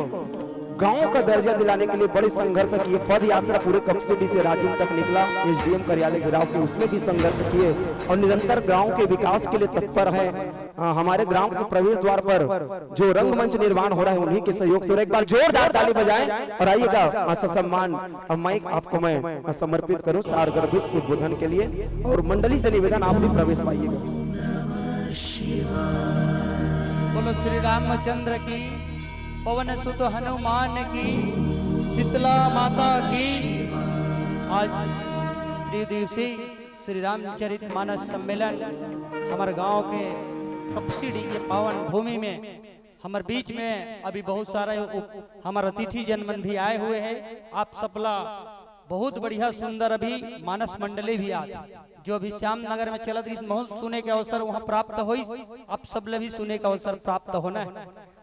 गांव का दर्जा दिलाने के लिए बड़े संघर्ष किए। पद यात्रा पूरे कपसीडीह से राजिम तक निकला, एसडीएम कार्यालय घेराव के, उसमें भी संघर्ष किए और निरंतर गांव के विकास के लिए तत्पर हैं। अ, हमारे ग्राम के प्रवेश द्वार पर जो रंगमंच निर्माण हो रहा है, उन्हीं के सहयोग से। और एक बार जोरदार ताली बजाएं और आइएगा, अ, ससम्मान, अ, माइक आपको मैं, अ, समर्पित करूं सारगर्भित उद्बोधन के लिए। और मंडली से निवेदन, आप भी प्रवेश पाइएगा। बोलो श्री रामचंद्र की, पवन सुत हनुमान की, शीतला माता की। आज त्रिदिवसीय श्री रामचरित मानस सम्मेलन हमर गांव के कपसीडीह के पावन भूमि में हमर बीच में अभी बहुत सारे उप-, हमर अतिथि जन मन भी आए हुए हैं। आप सबला बहुत बढ़िया सुंदर अभी मानस मंडली भी आत, जो अभी श्याम नगर में चलत रहिस, महू सुने के अवसर वहां प्राप्त होइस, आप सब ले भी सुने के अवसर प्राप्त होना है।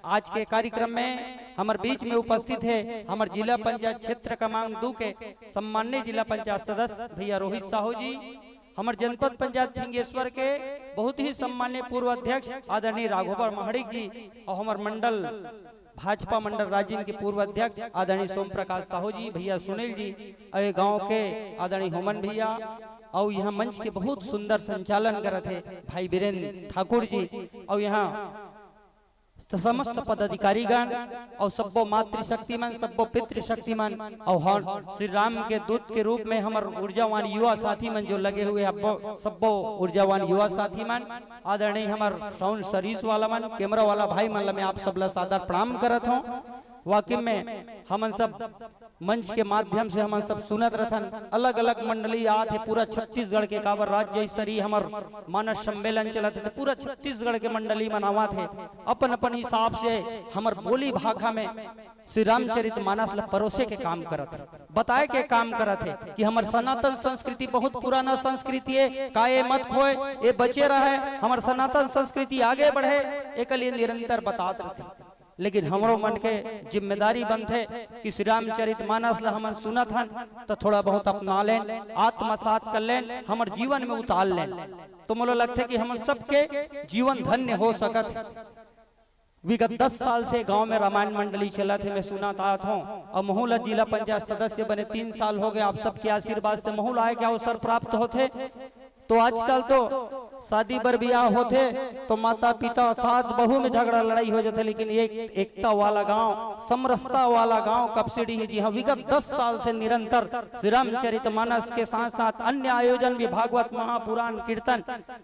आज के कार्यक्रम में हमर बीच में उपस्थित है हमर जिला पंचायत क्षेत्र क्रमांक दू के सम्माननीय जिला पंचायत सदस्य भैया रोहित साहू जी, हमर जनपद पंचायत फिंगेश्वर के बहुत ही सम्माननीय पूर्व अध्यक्ष आदरणीय राघोबर महड़िक जी और हमर मंडल भाजपा मंडल राजिम के पूर्व अध्यक्ष आदरणीय सोम प्रकाश साहू जी, भैया सुनील जी, और ये गांव के आदरणीय होमन भैया, और यहाँ मंच के बहुत सुंदर संचालन करत है भाई बीरेंद्र ठाकुर जी, और यहाँ समस्त पदाधिकारीगण और सब्बो मातृशक्ति मन, सब्बो पितृशक्ति मन, और हर श्री राम के दूत के रूप में हमर ऊर्जावान युवा साथी मन जो लगे हुए, अब्बो सब्बो ऊर्जावान युवा साथी मन, आदरणीय हमर साउंड सर्विस वाला मन, कैमरा वाला भाई मन ला मैं आप सब ला सादर प्रणाम करत हूँ। वाकई में हमन सब मंच के माध्यम से हमन सब सुनत रथन, अलग-अलग मंडली आत हे पूरा छत्तीसगढ़ के, काबर राज्य स्तरीय हमर मानस सम्मेलन चलत हे, त पूरा छत्तीसगढ़ के मंडली मन आवत हे, अपन-अपन हिसाब से हमर बोली भाखा में श्री रामचरित मानस ल परोसे के काम करत हे, बताए के काम करत हे कि हमर सनातन संस्कृति बहुत पुराना संस्कृति हे, का ये मत खोए, ये बचे रहे, हमर सनातन संस्कृति आगे बढ़े, एकर लिए निरंतर बतात रथे। लेकिन हमरो मन के जिम्मेदारी बनथे कि श्री रामचरित मानस ल हमन सुनत हन, त थोड़ा बहुत अपना लेन, आत्मसात कर लेन, हमर जीवन में उतार लेन, तो मोला लगथे कि हमन सबके जीवन धन्य हो सकत हे। विगत दस साल से गांव में रामायण मंडली चलत हे, मैं सुनत आत हूँ, और महू ल जिला पंचायत सदस्य बने तीन साल हो गए। आप सबके आशीर्वाद से महू ल आए के अवसर प्राप्त होथे। तो आजकल तो शादी बर बियाह होथे, तो माता पिता, सास बहू में झगड़ा लड़ाई हो जाथे, लेकिन ये एकता वाला गांव, समरसता वाला गांव कपसीडीह हे, जिहां विगत दस साल से निरंतर श्री रामचरित मानस के साथ साथ अन्य आयोजन भी, भागवत, महापुराण, कीर्तन,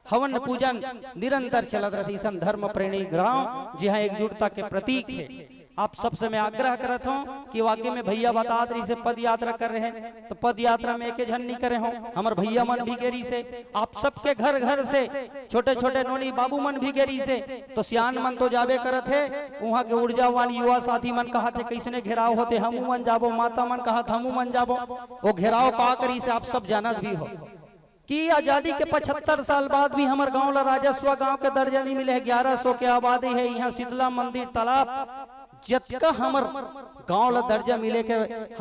हवन पूजन निरंतर चलत रहिथे। अइसन धर्म प्रेमी गांव, जिहां एकजुटता के प्रतीक हे। आप सबसे मैं आग्रह करत हूँ कि वाकई में भैया बतात रहिसे पद यात्रा कर रहे हैं, तो पद यात्रा में एके झन नहीं करे हों, हमर भैया मन भी गे रहिसे। आप सबके घर घर से, छोटे छोटे नोनी बाबू मन भी गे रहिसे, तो सियान मन तो जाबे करत हे, उहाँ के ऊर्जावान युवा साथी मन कहत हे, "कइसने घेराव होथे, हमू मन जाबो।" माता मन कहत, "हमू मन जाबो।" वो घेराव का करिसे, आप सब जानत भी हो। कि आजादी के पचहत्तर साल बाद भी हमर गांव ला राजस्व गांव के दर्जा नहीं मिले हे। ग्यारह सौ के आबादी हे, इहाँ शीतला मंदिर, तालाब, जतका हमर गांव ला दर्जा मिले के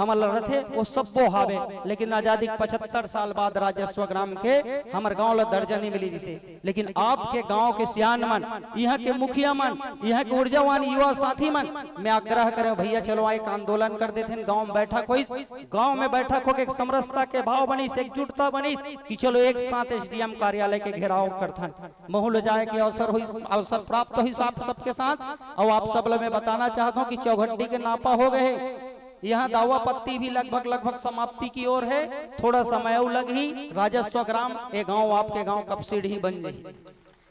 हमर ला रथे, वो सब्बो हावे, लेकिन आजादी के पचहत्तर साल बाद राजस्व ग्राम के हमर गांव ला दर्जा नहीं मिली रहिसे। लेकिन आपके गांव के सियान मन, इहाँ के मुखिया मन, इहाँ के ऊर्जावान युवा साथी मन, मैं आग्रह करें भैया, चलो एक आंदोलन कर देथे, गांव में बैठक होइस, गांव में बैठक होके एक समरसता के भाव बनिस, एकजुटता बनिस कि चलो एक साथ एसडीएम कार्यालय के घेराव करथन। महू ल जाए के अवसर होइस, अवसर प्राप्त होइस आप सबके साथ। और आप सब ल मैं बताना चाहत हूँ कि चौघड्डी के नापा हो गए हे, यहाँ दावा पत्ती भी लगभग लगभग समाप्ति की ओर हे, थोड़ा समय अउ लगही। राजस्व ग्राम ए गांव आपके गांव कपसीडीह बन जाही।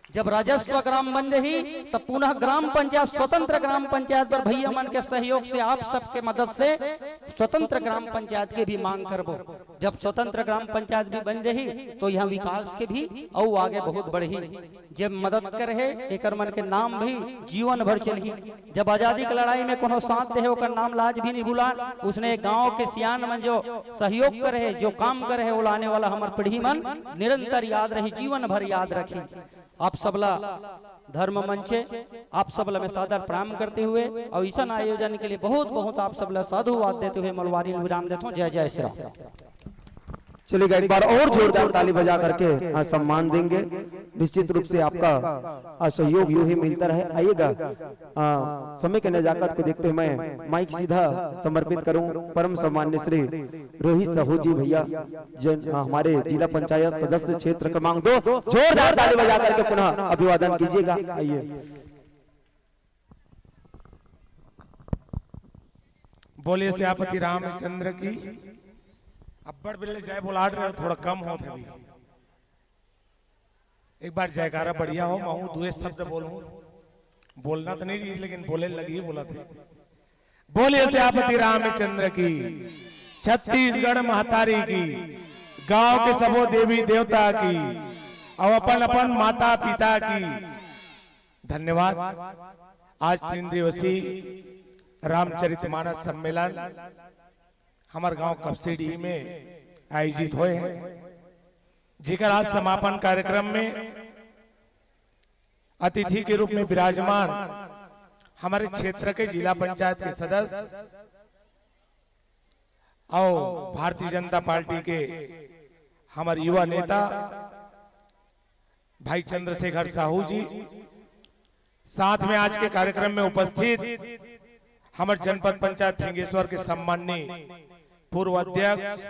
जब राजस्व ग्राम बन जाही, तब पुनः ग्राम पंचायत, स्वतंत्र ग्राम पंचायत बर भैया मन के सहयोग से, आप सबके मदद से स्वतंत्र ग्राम पंचायत के भी मांग करबो। जब स्वतंत्र ग्राम पंचायत भी बन जाही, तो यहाँ विकास के भी अउ आगे बहुत बढ़ही। जब मदद करे हे, एकर मन के नाम भी जीवन भर चलही। जब आजादी के लड़ाई में कोनो साथ दे हे, ओकर नाम लाज भी नहीं भुलान। उसने गांव के सियान मन जो सहयोग करे हे, जो काम करे हे, ओला आने वाला हमर पीढ़ी मन निरंतर याद रही, जीवन भर याद रखी। आप सबला धर्म मंचे, आप सबला मैं सादर प्रणाम करते हुए और इसन आयोजन के लिए बहुत बहुत आप सबला साधुवाद देते हुए मलवारी विराम देता हूँ। जय जय श्री राम। चलिएगा, एक बार और जोरदार ताली बजा करके, हाँ, सम्मान देंगे। निश्चित रूप से आपका, हाँ, सहयोग यूं ही मिलता रहे। आइएगा, हाँ, समय के नजाकत को देखते हुए मैं माइक सीधा समर्पित करूं परम सम्मान्य श्री रोहित साहू जी भैया, जिन, हाँ, हमारे जिला पंचायत सदस्य क्षेत्र क्रमांक दो। जोरदार ताली बजा करके पुनः अभिवादन कीजिएगा। आइए। बोलिए सियापति रामचंद्र की। अब्बड़ बेले जय बोलाड़ रहे हो, थोड़ा कम होत हे अभी। एक बार जयकारा बढ़िया हो, महूं दुए शब्द बोलूं। बोलना तो नहीं रहीस, लेकिन बोले लगी ही बोलत हे। बोलिए सियापति रामचंद्र की, छत्तीसगढ़ महतारी की, गांव के सबो देवी देवता की, और अपन अपन माता पिता की। धन्यवाद। आज तीन दिवसीय रामचरितमानस सम्मेलन हमर गांव कपसीडीह में आयोजित होए हे, जेकर आज समापन कार्यक्रम में अतिथि के रूप में विराजमान हमारे क्षेत्र के जिला पंचायत के सदस्य और भारतीय जनता पार्टी के हमारे युवा नेता भाई चंद्रशेखर साहू जी, साथ में आज के कार्यक्रम में उपस्थित हमारे जनपद पंचायत फिंगेश्वर के सम्माननीय पूर्व अध्यक्ष,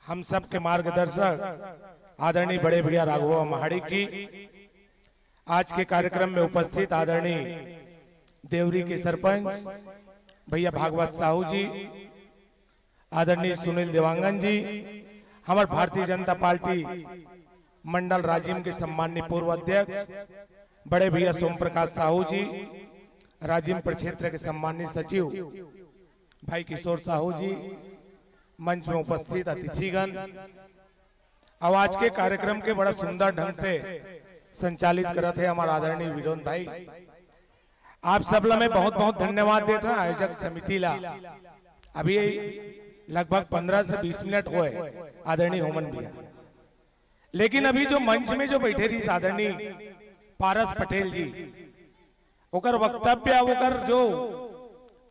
हम सब के मार्गदर्शक आदरणीय बड़े भैया राघव महाड़िक जी, आज के कार्यक्रम में उपस्थित आदरणीय देवरी के सरपंच भैया भागवत साहू जी, आदरणीय सुनील देवांगन जी, हमारे भारतीय जनता पार्टी मंडल राजिम के सम्माननीय पूर्व अध्यक्ष बड़े भैया सोम प्रकाश साहू जी, राजिम प्रक्षेत्र के सम्माननीय सचिव भाई किशोर साहू जी, मंच में उपस्थित अतिथिगण, अउ आज के कार्यक्रम के बड़ा सुंदर ढंग से संचालित करत हे हमार आदरणीय विनोद भाई। आप सब ला मैं बहुत बहुत धन्यवाद देत हूँ, आयोजक समिति ला। अभी लगभग पन्द्रह से बीस मिनट होए आदरणीय होमन भैया, लेकिन अभी जो मंच में जो बैठे रहीस आदरणीय पारस पटेल जी, ओकर वक्तव्य, ओकर जो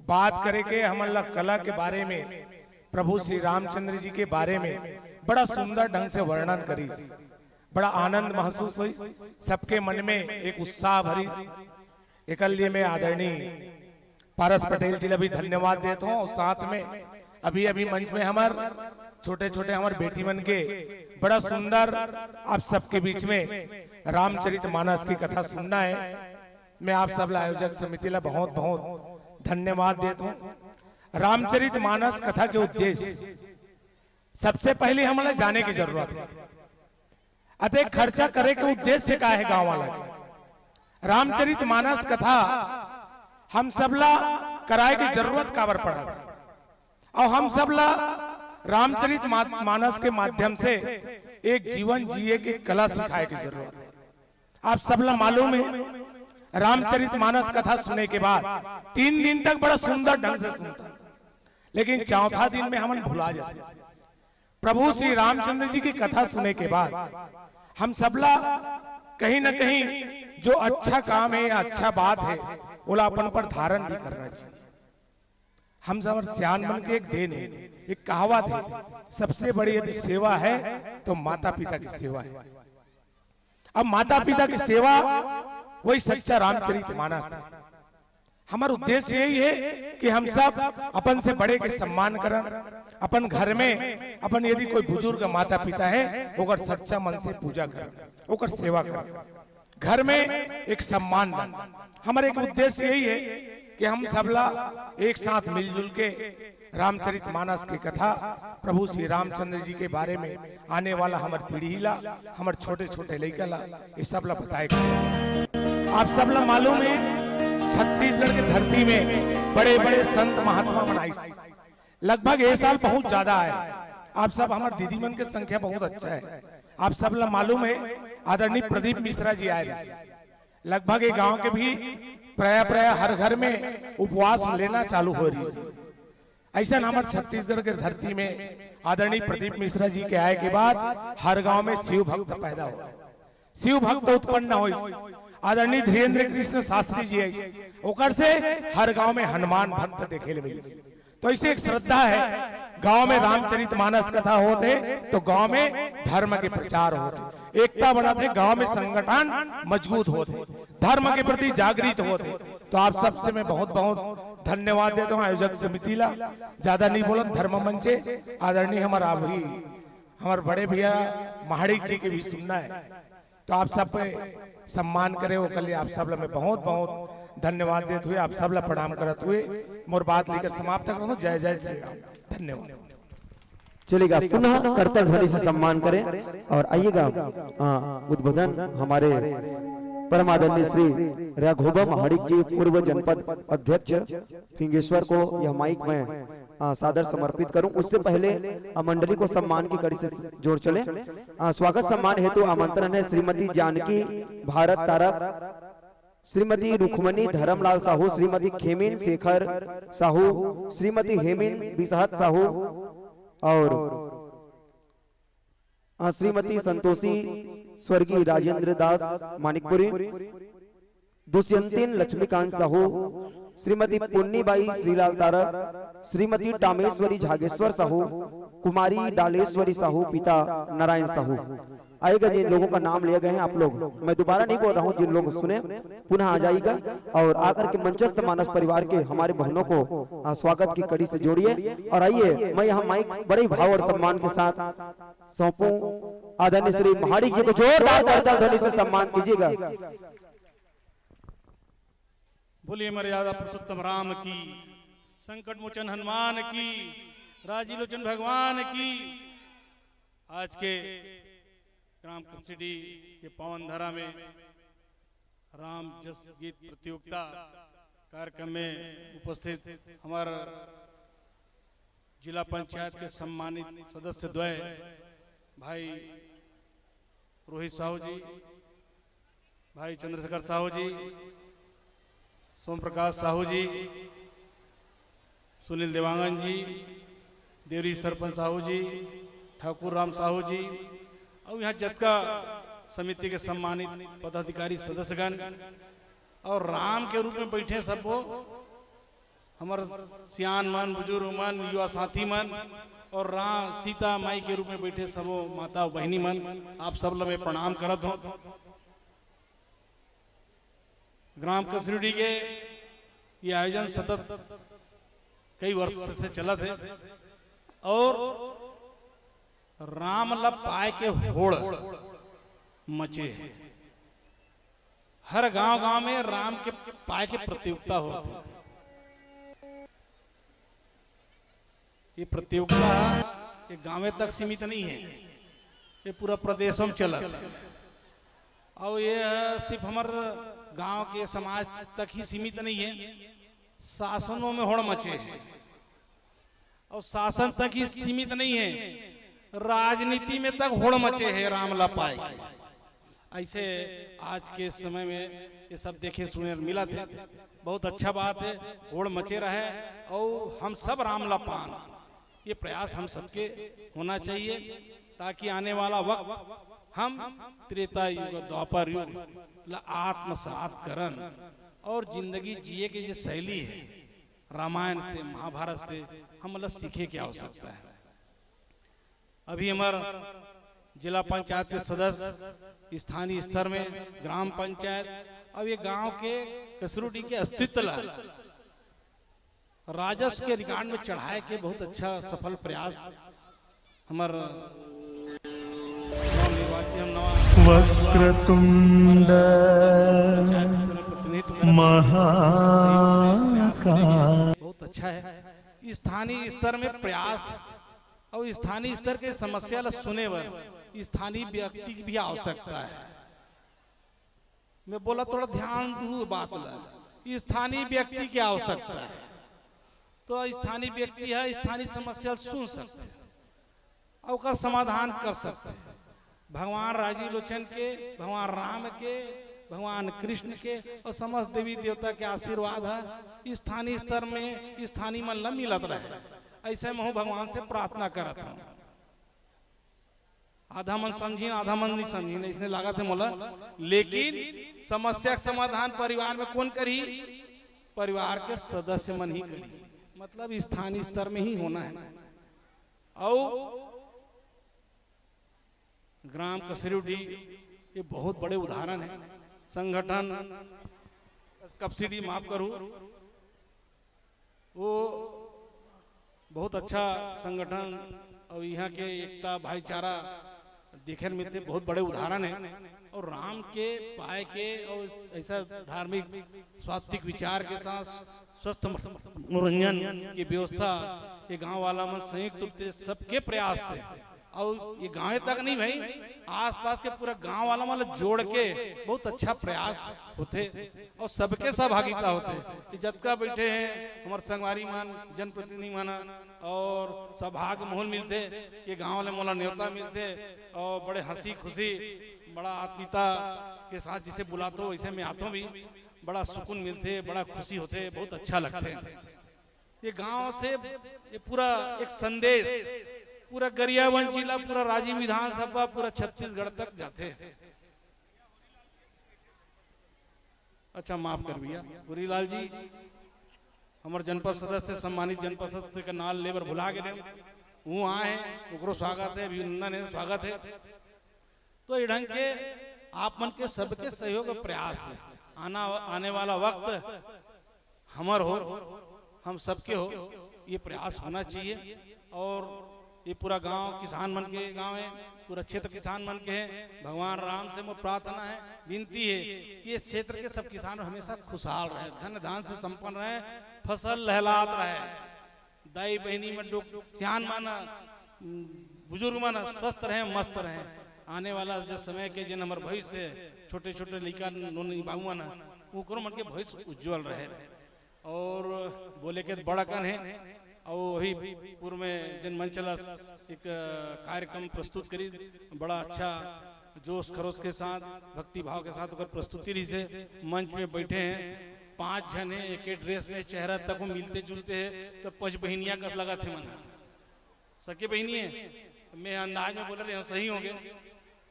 बात करे के हमन ला कला के बारे में, प्रभु श्री रामचंद्र जी के बारे में बड़ा सुंदर ढंग से वर्णन करिस, बड़ा आनंद महसूस होइस, सबके मन में एक उत्साह भरिस। एकर लिए मैं आदरणीय पारस पटेल जी ला भी धन्यवाद देत हूँ। और साथ में अभी अभी मंच में हमार छोटे छोटे हमार बेटी मन के बड़ा सुंदर आप सबके बीच में रामचरित मानस की कथा सुनना है। मैं आप सब ला आयोजक समिति ला बहुत बहुत धन्यवाद देत हूँ। रामचरित मानस कथा के उद्देश्य सबसे पहले हमला जाने की जरूरत है। अते खर्चा करे के उद्देश्य का है गांव वाला के? रामचरित मानस कथा हम सबला कराए के जरूरत काबर पड़ा? और हम सबला रामचरित मा-, मानस के माध्यम से एक जीवन जिए के कला सिखाए के जरूरत है। आप सबला मालूम है, रामचरित मानस कथा सुने के बाद तीन दिन तक बड़ा सुंदर ढंग से सुनता, लेकिन चौथा दिन में हमन भुला जाते। प्रभु श्री रामचंद्र जी की कथा सुने के बाद हम सबला कहीं ना कहीं जो अच्छा काम है या अच्छा बात है, ओला अपन पर धारण भी करना चाहिए। हम सब सियान मन के एक देन है, एक कहावत है, सबसे बड़ी यदि सेवा है तो माता पिता की सेवा है। अब माता पिता की सेवा वही सच्चा रामचरित मानस है। हमारा उद्देश्य यही है कि हम सब अपन से बड़े के सम्मान करन, अपन घर में अपन यदि कोई बुजुर्ग माता पिता है, ओकर सच्चा मन से पूजा करन, ओकर सेवा करन, घर में एक सम्मान दन। हमारा एक उद्देश्य यही है। कि हम सबला एक साथ मिलजुल के रामचरित मानस के कथा, प्रभु श्री रामचंद्र जी के बारे में आने वाला हमर पीढ़ी ला, हमर छोटे-छोटे लइका ला, ये सब ला बताए के। आप सब ला मालूम है, छत्तीसगढ़ के धरती में बड़े-बड़े संत महात्मा मन आइस। लगभग ये साल बहुत ज्यादा आए। आप सब हमर दीदी मन के संख्या बहुत अच्छा है। आप सब ला मालूम है, आदरणीय प्रदीप मिश्रा जी आए रहिस। लगभग ये गांव के भी प्राय प्राय हर घर में उपवास लेना चालू हो रहिस। अइसन हमर छत्तीसगढ़ के धरती में आदरणीय प्रदीप मिश्रा जी के आए के बाद हर गांव में शिव भक्त पैदा हो, शिव भक्त उत्पन्न होइस। आदरणीय धीरेंद्र कृष्ण शास्त्री जी आइस, ओकर से हर गांव में हनुमान भक्त देखे ले मिलिस। तो ऐसे एक श्रद्धा है, गांव में रामचरित मानस कथा होत हे तो गांव में धर्म के प्रचार होत हे, एकता बनत हे, गांव में संगठन मजबूत होत हे, धर्म के प्रति जागृत होत हे। तो आप सबसे मैं बहुत बहुत धन्यवाद देता हूँ आयोजक समिति ला। ज्यादा नहीं बोलन, धर्म मंचे आदरणीय हमर अभी हमर बड़े भैया महाड़िक जी के भी सुनना है। तो आप सब पे सम्मान करे, ओकर लिए आप सब ला मैं बहुत बहुत धन्यवाद देत हुए, आप सब ला प्रणाम करत हुए मोर बात लेकर समाप्त करत हूँ। जय जय श्री राम, धन्यवाद। चलिएगा, पुनः करताल ध्वनि से सम्मान करें और आइएगा, हाँ, उद्बोधन हमारे परम आदरणीय श्री राघोबा महाड़िक जी, पूर्व जनपद अध्यक्ष फिंगेश्वर, को यह माइक मैं, आ, सादर समर्पित करूं। उससे पहले, आ, मंडली को सम्मान की कड़ी से जोड़ चले। आ, स्वागत सम्मान हेतु आमंत्रण है श्रीमती जानकी भारत तारक, श्रीमती रुक्मणी धर्मलाल साहू, श्रीमती खेमिन शेखर साहू, श्रीमती हेमिन बिसहत साहू और, आ, श्रीमती संतोषी स्वर्गीय राजेंद्र दास मानिकपुरी, दुष्यंतिन लक्ष्मीकांत साहू, श्रीमती पुन्नीबाई श्रीलाल तारक, श्रीमती टामेश्वरी झागेश्वर साहू, कुमारी डालेश्वरी साहू, पिता नारायण साहू। आइएगा, जिन लोगों का नाम लिए गए हैं आप लोग, मैं दोबारा नहीं बोल रहा हूँ, जिन लोग सुने पुनः आ जाइएगा और आकर के मंचस्थ मानस परिवार के हमारे बहनों को, आ, स्वागत की कड़ी से जोड़िए। और आइए, मैं यहाँ माइक बड़े भाव और सम्मान के साथ सौंपूं आदरणीय श्री महाड़िक जी को। जोरदार करताल ध्वनि से सम्मान कीजिएगा। बोलिए मर्यादा पुरुषोत्तम राम की, संकट मोचन हनुमान की, राजी लोचन भगवान की। आज के ग्राम कपसीडी के पावन धरा में राम जस गीत प्रतियोगिता कार्यक्रम में उपस्थित हमर जिला पंचायत के सम्मानित सदस्य द्वय भाई रोहित साहू जी, भाई चंद्रशेखर साहू जी, सोम प्रकाश साहू जी, सुनील देवांगन जी, देवरी सरपंच साहू जी, ठाकुर राम साहू जी, और यहाँ जतका समिति के सम्मानित पदाधिकारी सदस्यगण और राम के रूप में बैठे सबो हमर सियान मन, बुजुर्ग मन, युवा साथी मन और राम सीता माई के रूप में बैठे सबो माता बहिनी मन, आप सब ला मैं प्रणाम करत हूँ। ग्राम कपसीडी के ये आयोजन सतत कई वर्ष से चलत हे और राम ला पाए के होड़ मचे हे। हर गांव-गांव में राम के पाए के प्रतियोगिता होत हे। ये प्रतियोगिता ये गांवे तक सीमित नहीं हे, ये पूरा प्रदेशों में चलत हे। और ये सिर्फ हमर गांव के समाज तक ही सीमित नहीं हे, शासनों में होड़ मचे हे। और शासन तक ही सीमित नहीं हे, राजनीति में तक होड़ मचे हे राम ला पाए के। ऐसे आज के समय में ये सब देखे सुने मिलत हे, बहुत अच्छा बात हे, होड़ मचे रहे और हम सब राम ला पान, ये प्रयास हम सबके होना चाहिए, ताकि आने वाला वक्त हम त्रेता युग, द्वापर युग ला आत्मसात करन और जिंदगी जिए के जो शैली हे, रामायण से, महाभारत से हमला सीखे के आवश्यकता हे। अभी हमर जिला पंचायत के सदस्य स्थानीय स्तर में ग्राम पंचायत, अब ये गांव के कपसीडी के अस्तित्व ला राजस्व के रिकॉर्ड में चढ़ाए के बहुत अच्छा सफल प्रयास हमर नवनिर्वाचित, हम नवा वक्रतुंड पंचायत के प्रतिनिधित्व करत हन। महा अच्छा है। स्थानीय स्तर में प्रयास और स्थानीय स्तर के समस्या ला सुने बर स्थानीय व्यक्ति की भी आवश्यकता है। मैं बोला, थोड़ा ध्यान दू बात ला, स्थानीय व्यक्ति की आवश्यकता है। तो स्थानीय व्यक्ति है, स्थानीय समस्या सुन सकते हैं और ओकर समाधान कर सकते हैं। भगवान राजीव लोचन के, भगवान राम के, भगवान कृष्ण के और समस्त देवी देवता के आशीर्वाद है। स्थानीय स्तर में स्थानीय मन ला मिलत रहे, ऐसे मैं भगवान से प्रार्थना करत हूँ। आधा मन समझिन, आधा मन नहीं समझिन, इसने लागत है मोला। लेकिन समस्या के समाधान परिवार में कौन करही? परिवार के सदस्य मन ही करही। मतलब स्थानीय स्तर में ही होना है। और ग्राम कसरीडी ये बहुत बड़े उदाहरण है। संगठन कपसीडी, माफ करू, वो बहुत अच्छा संगठन और यहाँ के एकता भाईचारा देखे मिलते, बहुत बड़े उदाहरण है। और राम के पाए के और ऐसा धार्मिक सात्विक विचार के साथ स्वस्थ मनोरंजन की व्यवस्था ये गांव वाला मन संयुक्त रूप से सबके प्रयास से और ये गांव तक नहीं भाई, आसपास के पूरा गांव वाला मन जोड़ के बहुत अच्छा प्रयास होते और सबके सहभागिता होते। ये जतका बैठे हैं हमारे संगवारी मन, जनप्रतिनिधि मन और सौभाग्य मोहन मिलते कि गांव वाले मोला न्योता मिलते और बड़े हंसी खुशी, बड़ा आत्मीयता के साथ जिसे बुलाते हो वैसे मैं आता हूँ भी, बड़ा सुकून मिलते, बड़ा खुशी होते, बहुत अच्छा लगते। ये गांव से ये पूरा एक संदेश पूरा गरियाबंद जिला, पूरा राजिम विधानसभा, पूरा छत्तीसगढ़ तक जाते हैं। अच्छा, माफ कर भैया, पुरीलाल जी, हमारे जनपद सदस्य, सम्मानित जनपद सदस्य का नाम लेबर भुला के दे, वो आए हैं, ओकरो स्वागत है, अभिनंदन है, स्वागत है। तो ये ढंग के आप मन के सबके सहयोग का प्रयास है। आना, आने वाला वक्त हमर हो, हम सबके हो, ये प्रयास होना चाहिए। और ये पूरा गांव किसान मन के गांव है, पूरा क्षेत्र किसान मन के है। भगवान राम से मोर प्रार्थना है, विनती है कि ये क्षेत्र के सब किसान हमेशा खुशहाल रहे, धन धान से संपन्न रहे, फसल लहलात रहे, दाई बहिनी मन, डोक सियान मन, बुजुर्ग मन स्वस्थ रहे, मस्त रहे। आने वाला जो समय के जिन हमर भविष्य, छोटे छोटे लइका नोनी बाबू मन, उकरो मन के भविष्य उज्जवल रहे। और बोले के बड़ा कन है। और वही पूर्व में जनमंच ला एक कार्यक्रम प्रस्तुत करी, बड़ा अच्छा जोश खरोश के साथ, भक्ति भाव के साथ ओकर प्रस्तुति रही से मंच में बैठे हैं। पांच झन है, एक ड्रेस में, चेहरा तक मिलते जुलते हैं, तो पंच बहिनिया कस लगा थे मन। सके बहिनी है, मैं अंदाज में बोल रहे हूँ, सही होंगे।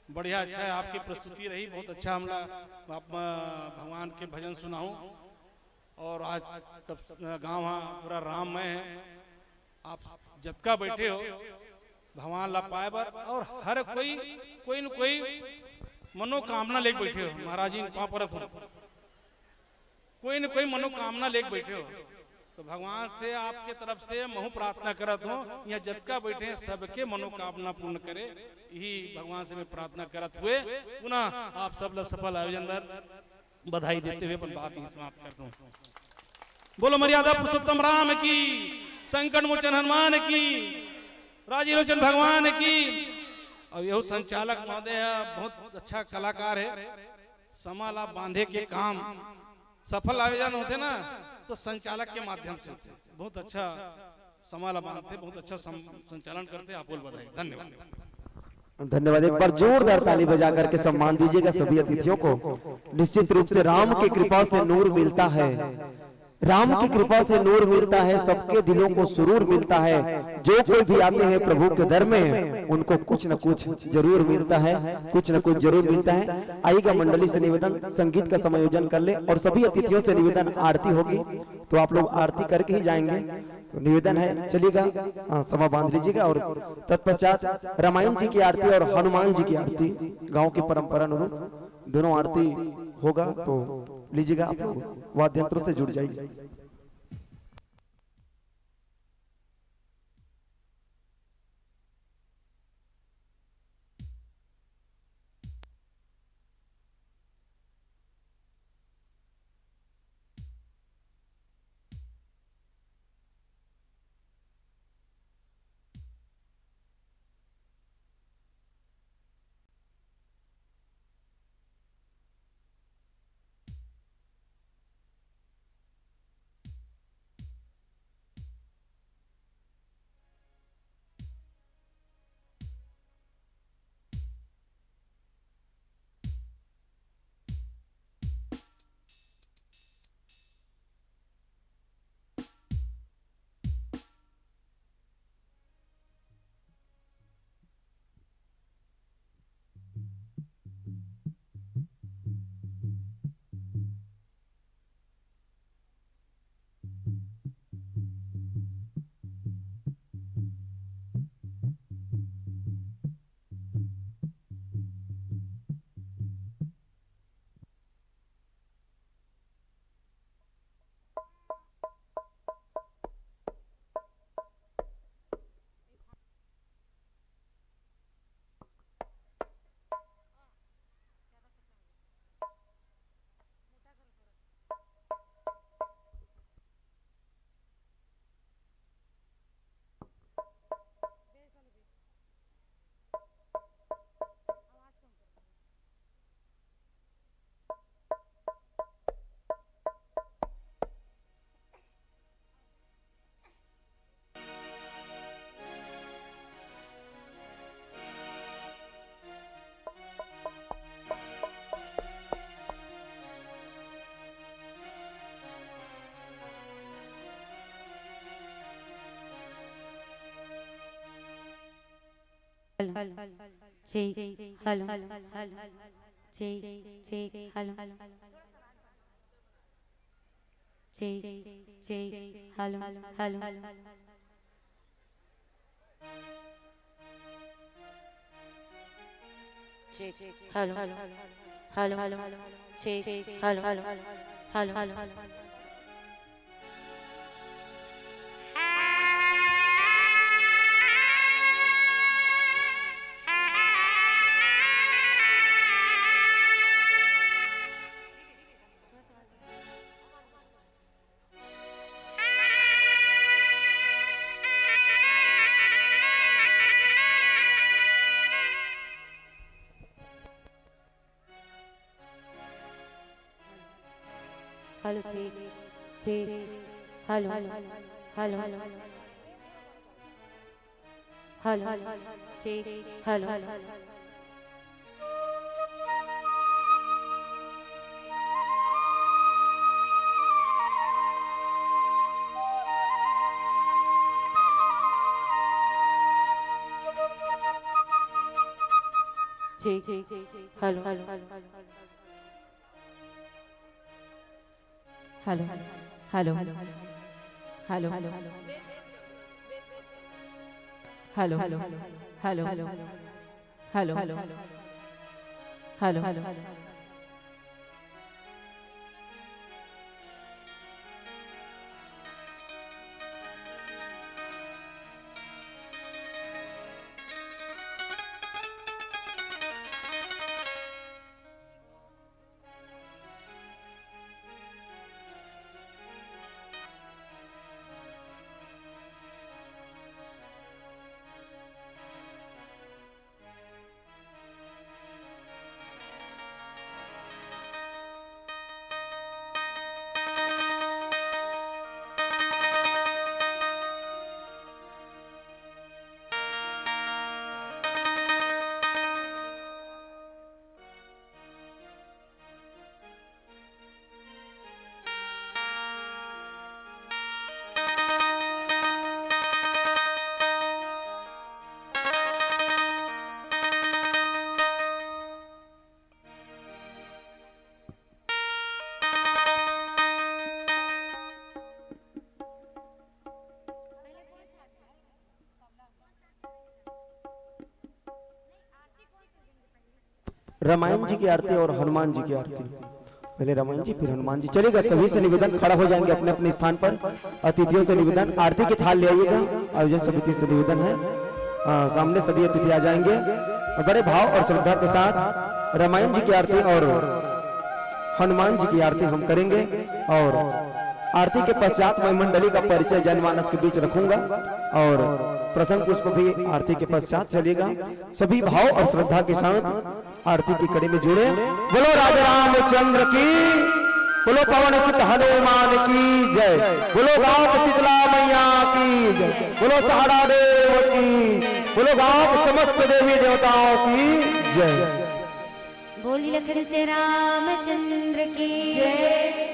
बढ़िया, अच्छा है, आपकी प्रस्तुति रही बहुत अच्छा। हमला आप भगवान के भजन सुनाऊं। और आज गांव हा पूरा राममय है। आप जतका बैठे हो भगवान ला पाए बर, और हर कोई कोई न कोई मनोकामना लेके बैठे हो। महाराज जी पाँव परत हो, कोई न कोई मनोकामना लेके बैठे हो, तो भगवान से आपके तरफ से महू प्रार्थना करत हो, यहाँ जतका बैठे हैं सबके मनोकामना पूर्ण करे, यही भगवान से मैं प्रार्थना करत हुए पुनः आप सब ला सफल आयोजन बर बधाई देते हुए अपन बात ही समाप्त कर दूं। बोलो मर्यादा पुरुषोत्तम राम की, संकट मोचन हनुमान की, राजीव लोचन भगवान की। और यह संचालक महोदय है, बहुत अच्छा कलाकार है। समा ला बांधे के काम सफल आयोजन होते ना, तो संचालक के माध्यम से होते। बहुत अच्छा समा ला बांधते, बहुत अच्छा सम-, संचालन करते। आप बोल बधाई, धन्यवाद। धन्यवाद। एक बार जोरदार ताली बजा करके सम्मान दीजिएगा सभी अतिथियों को। निश्चित रूप से राम की कृपा से नूर मिलता है, राम की कृपा से नूर मिलता है, सबके दिलों को सुरूर मिलता है। जो कोई भी आते हैं प्रभु के दर में, उनको कुछ न कुछ जरूर मिलता है, कुछ न कुछ जरूर मिलता है। आइएगा, मंडली से निवेदन, संगीत का समायोजन कर ले और सभी अतिथियों से निवेदन, आरती होगी तो आप लोग आरती करके ही जाएंगे। तो निवेदन है, चलिएगा, हाँ, समा बांध लीजिएगा और तत्पश्चात रामायण जी की आरती और हनुमान जी की आरती, गांव की परंपरा अनुरूप दोनों आरती होगा, तो लीजिएगा, आप लोग वाद्य यंत्रों से जुड़ जाइए। Hello, check, hello, hello, check, check, hello, check, check, hello, hello, check, hello, hello, check, hello, hello, hello, hello. Hello, check, check. Hello, hello, hello, check. Hello, hello. Check, check, check, check. Hello, hello, hello, hello. Hello, hello, hello, hello, hello, hello, hello, hello, hello, hello, hello, hello. Ramayana जी की आरती और हनुमान जी की आरती, पहले रामायण जी, फिर हनुमान जी। चलेगा, सभी से निवेदन, खड़ा हो जाएंगे अपने अपने स्थान पर। अतिथियों से निवेदन, आरती की थाल ले आइएगा। आयोजन समिति से निवेदन है, आ, सामने सभी अतिथि आ जाएंगे। बड़े भाव और श्रद्धा के साथ रामायण जी की आरती और हनुमान जी की आरती हम करेंगे और आरती के पश्चात मैं मंडली का परिचय जनमानस के बीच रखूंगा और प्रसंग पुष्प भी आरती के पश्चात चलेगा। सभी भाव और श्रद्धा के साथ आरती की कड़ी में जुड़े। बोलो राजा रामचंद्र की, बोलो पवन सुत हनुमान की जय, बोलो गांव शीतला मैया की जय, बोलो सहारा देव की, बोलो गांव समस्त देवी देवताओं की जय। बोली लखन से रामचंद्र की जय।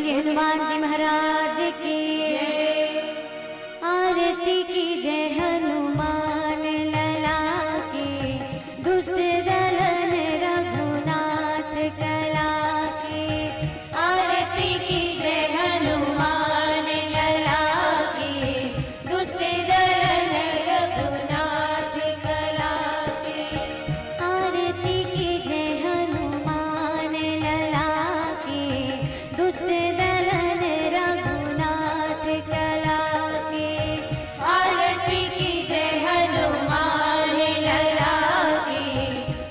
हनुमान जी महाराज की आरती की जय हनुमान लला की, दुष्ट दलन रघुनाथ कला की। आरती की जय हनुमान लला की, दुष्ट दलन रघुनाथ कला की। आरती की जय हनुमान लला की, दुष्ट दलन रघुनाथ कला की। आरती की जय हनुमान लला की,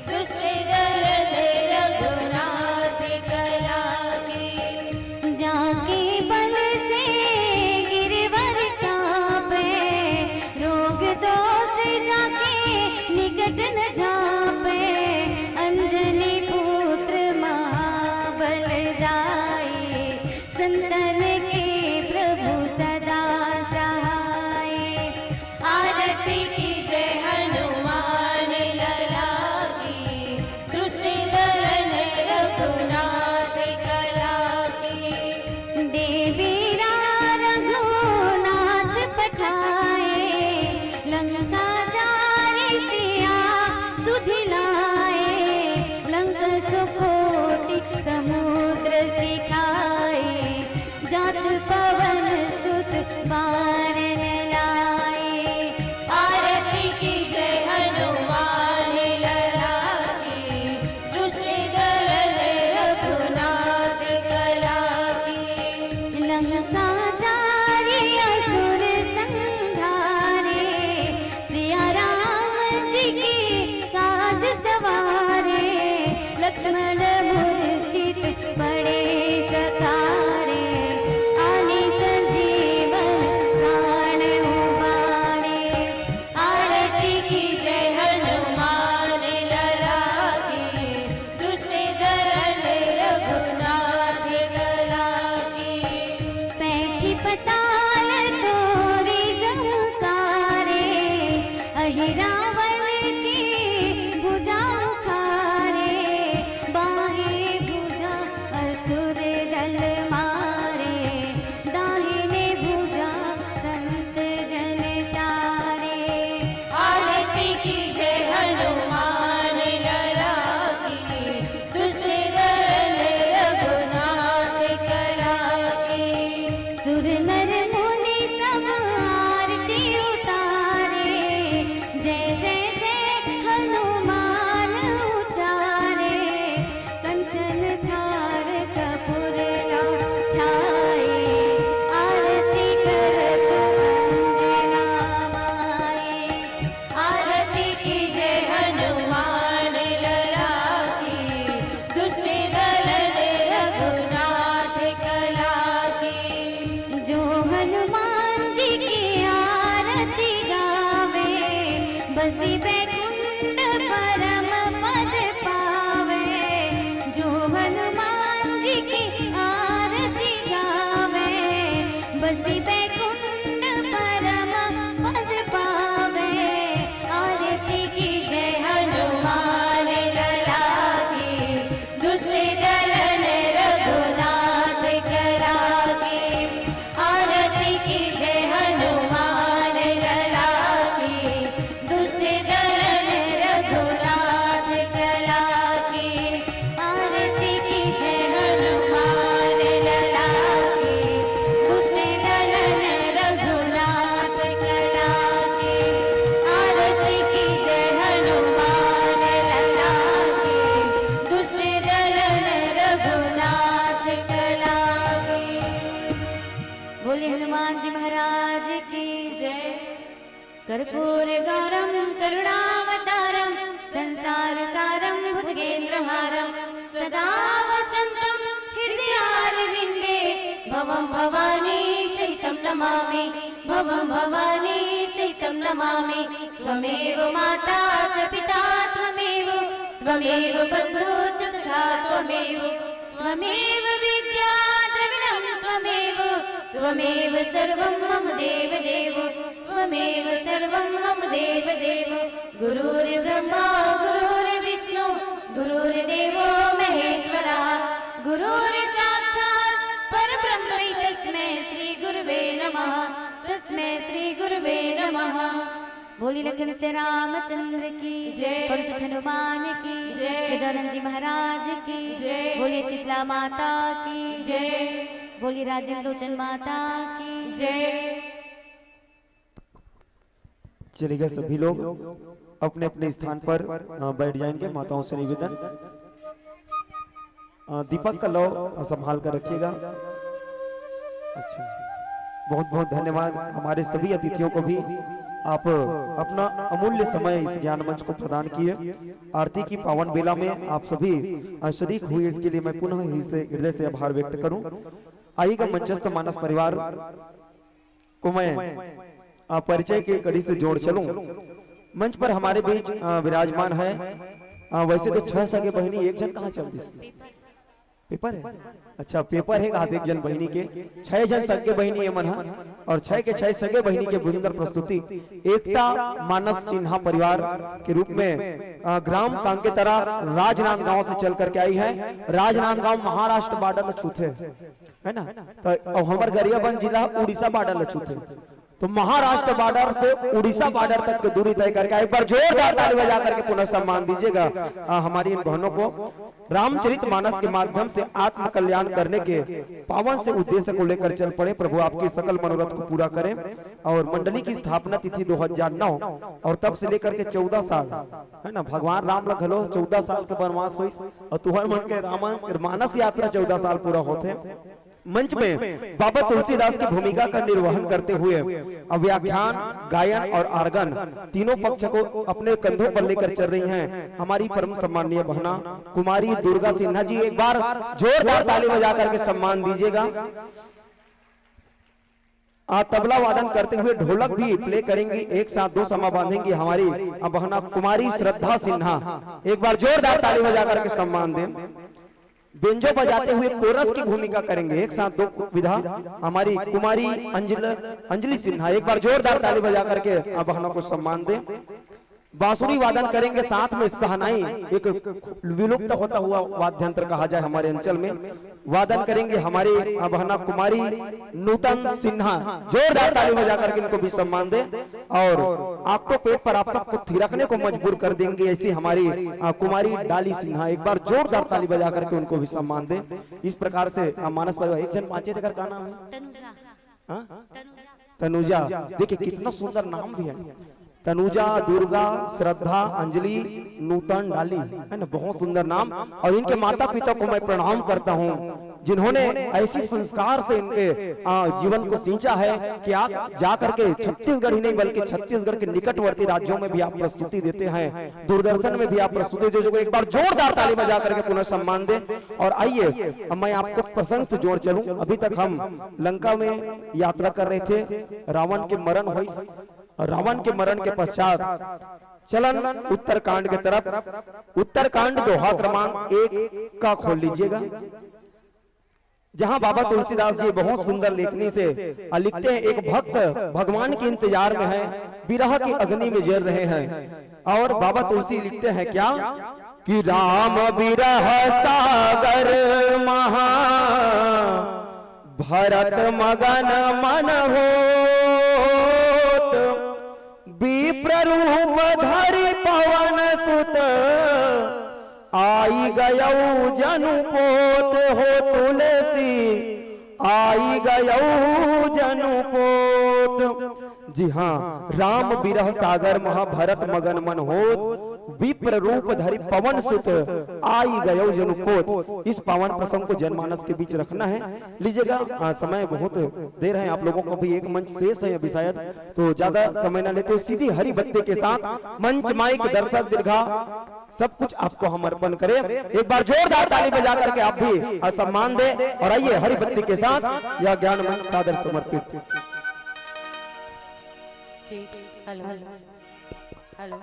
दुष्ट दलन रघुनाथ कला की। जाके बल से गिरवर कापे, रोग दोष जाके निकट न जापे। अंजनी पुत्र महाबल दाई, संतन के प्रभु सदा सहाय। आरती की जय हनुमान लला की, दुष्ट दलन रघुनाथ कला की। देवेरा रघुनाथ पठाए, लंका जारि सिया सुधि लाए। लंक सुकोटि समुद्र सिखाए, जात पवन सुत बारन लाए। आरती की जय हनुमान लला की, दुष्ट दलन रघुनाथ कला की। लंका जारि असुर संहारे, सिया राम जी की काज सवारे। लक्ष्मण मूर्छित पड़े सकारे, आनि संजीवन प्राण उबारे। आरती की जय हनुमान लला की, दुष्ट दलन रघुनाथ कला की। पैठी पताल तोरी जमकारे, अहि रावण की भुजा उखारे। बाहे भुजा असुर दल मारे, दाहिने भुजा संत जन तारे। आरती की जय हनुमान लला की, दुष्ट दलन रघुनाथ कला की। सुर नर मुनि सब आरती उतारे, जय जय जय हनुमान उचारे। कंचन थार कपूर छाए, आरती करत अंजना माए। आरती की जय हनुमान लला की, दुष्ट दलन रघुनाथ कला की। जो हनुमान जी की आरती गावे, बसी बैकुंठ परम पद पावे। जो हनुमान जी की आरती गावे, बसी बैकुंठ परम पद पावे। आरती की जय हनुमान लला की, दुष्ट दलन रघुनाथ कला की। आरती की जय हनुमान लला की, दुष्ट दलन रघुनाथ कला की। आरती की जय हनुमान लला की, दुष्ट दलन रघुनाथ कला की। आरती की जय हनुमान लला की, दुष्ट दलन रघुनाथ कला की। बोले हनुमान जी महाराज की जय। कर्पूर गौरम करुणावतारम संसार सारम भुजगेंद्र हारम सदा वसंतम हृदयारविंदे भवम भवानी सहितम नमामि। भवम भवानी सहितम नमामि। त्वमेव माता च पिता त्वमेव त्वमेव बंधु च सखा त्वमेव त्वमेव विद्या द्रविणं त्वमेव त्वमेव सर्वं मम देव देव त्वमेव सर्वं मम देव देव। गुरुर्ब्रह्मा गुरुर्विष्णु गुरुर्देवो महेश्वरः। गुरुर्साक्षात् परब्रह्म तस्मै श्री गुरुवे नमः। बोली लखन से रामचंद्र की जय। परशुत हनुमान की जय। गजानन जी महाराज की जय। बोली शीतला माता की जय। बोली राजीव लोचन माता की जय। चलिएगा, सभी लोग अपने अपने स्थान पर, अ, बैठ जाएंगे। माताओं से निवेदन, अ, दीपक का लौ, अ, संभाल कर रखिएगा। अच्छा, बहुत बहुत धन्यवाद हमारे सभी अतिथियों को भी, आप अपना अमूल्य समय इस ज्ञान मंच को प्रदान किए। आरती की पावन बेला में आप सभी, अ, शरीक हुए, इसके लिए मैं पुनः ही से हृदय से आभार व्यक्त करूं। आइएगा, मंचस्थ मानस परिवार को मैं, आ, परिचय के कड़ी से जोड़ चलूं। मंच पर हमारे बीच, आ, विराजमान है, आ, वैसे तो छह सगे बहिनी, एक झन कहाँ चल दिस? पेपर है? अच्छा, पेपर है कहा एक झन बहिनी के, छह झन सगे बहिनी ये मन हा, और छह के छह सगे बहिनी के सुंदर प्रस्तुति एकता मानस सिन्हा परिवार के रूप में, आ, ग्राम कांकेतरा राजनांदगांव से चल करके आई है। राजनांदगांव महाराष्ट्र बॉर्डर ल छूथे, है ना? तो अब हमर गरियाबंद जिला उड़ीसा बॉर्डर ल छूथे, तो महाराष्ट्र बॉर्डर से उड़ीसा बॉर्डर तक के दूरी तय करके, एक बार जोरदार ताली बजा करके पुनः सम्मान दीजिएगा, आ, हमारी इन बहनों को। रामचरित मानस के माध्यम से आत्म कल्याण करने के पावन से उद्देश्य को लेकर चल पड़े। प्रभु आपकी सकल मनोरथ को पूरा करें। और मंडली की स्थापना तिथि दो हज़ार नौ, और तब से लेकर के चौदह साल, है ना, भगवान राम ला घलो चौदह साल के वनवास होइस, और तुहर मन के रामायण मानस यात्रा चौदह साल पूरा होथे। मंच में बाबा तुलसीदास की भूमिका का निर्वहन करते हुए अब व्याख्यान, गायन और आर्गन तीनों पक्ष को अपने कंधों पर लेकर चल रही हैं हमारी परम सम्माननीय बहना कुमारी दुर्गा सिन्हा जी। एक बार जोरदार ताली बजा करके सम्मान दीजिएगा। आ, तबला वादन करते हुए ढोलक भी प्ले करेंगी, एक साथ दो समा बांधेंगी हमारी, आ, बहना कुमारी श्रद्धा सिन्हा। एक बार जोरदार ताली बजा करके सम्मान दें। बेंजो बजाते हुए कोरस की भूमिका करेंगे, एक साथ दो विधा, हमारी कुमारी अंजल, अंजलि सिन्हा। एक बार जोरदार ताली बजा करके, आ, बहनों को सम्मान दें। बांसुरी वादन करेंगे, साथ में शहनाई, एक विलुप्त होता हुआ वाद्य यंत्र कहा जाए हमारे अंचल में, वादन करेंगे हमारी बहना कुमारी नूतन सिन्हा। जोरदार ताली बजा करके इनको भी सम्मान दें, और आपको पेट पर आप सबको थिरकने को मजबूर कर देंगे ऐसी हमारी, आ, कुमारी डाली सिन्हा। एक बार जोरदार ताली बजा करके उनको भी सम्मान दें। इस प्रकार से, आ, मानस परिवार, एक झन बांचे, तेकर का नाम है? तनुजा। हाँ? तनुजा। तनुजा, देखिए कितना सुंदर नाम भी है, तनुजा, दुर्गा, श्रद्धा, अंजलि, नूतन, डाली, है ना, बहुत सुंदर नाम। और इनके माता पिता को मैं प्रणाम करता हूँ, जिन्होंने ऐसी संस्कार से इनके, आ, जीवन को सींचा है कि आप जा करके छत्तीसगढ़ ही नहीं बल्कि छत्तीसगढ़ के निकटवर्ती राज्यों में भी आप प्रस्तुति देते हैं, दूरदर्शन में भी आप प्रस्तुति देते हैं। एक बार जोरदार ताली बजा करके पुनः सम्मान दें। और आइए, अब मैं आपको प्रसंग से जोड़ चलूं। अभी तक हम लंका में यात्रा कर रहे थे, रावण के मरण हुई, और रावण के मरण के पश्चात चलन उत्तरकांड के तरफ, उत्तरकांड दोहा क्रमांक एक का खोल लीजिएगा, जहां बाबा तुलसीदास जी बहुत सुंदर लेखनी से, आ, लिखते हैं, एक भक्त भगवान के इंतजार में है, विरह की अग्नि में जल रहे हैं, और बाबा तुलसी लिखते हैं क्या कि राम विरह सागर महा भरत मगन मन होत, विप्र रूप धरि पवन सुत, आई गयौ जनु पोत हो तुलसी, आई गयौ जनु पोत। जी हाँ, राम विरह सागर महा भरत मगन मन होत, विप्र रूप धरि पवन सुत, आई गयौ जनु पोत। इस पावन प्रसंग को जनमानस के बीच रखना है। लीजिएगा, आ, समय बहुत देर है, आप लोगों को भी एक मंच शेष है अभी शायद, तो ज्यादा समय ना लेते हुए सीधी हरी बत्ती के साथ मंच, माइक, दर्शक दीर्घा, सब कुछ आपको हम अर्पण करें। एक बार जोरदार ताली बजा करके आप भी, आ, सम्मान दें। और आइए, हरी बत्ती के साथ यह ज्ञान मंच सादर समर्पित। जी, हेलो, हेलो।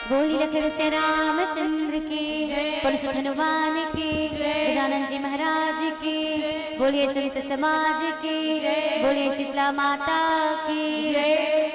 बोली लखन से रामचंद्र की, जय। पवन सुत हनुमान की, जय। गजानन जी महाराज की, जय। बोलिए संत समाज की, जय। बोलिए शीतला माता की, जय।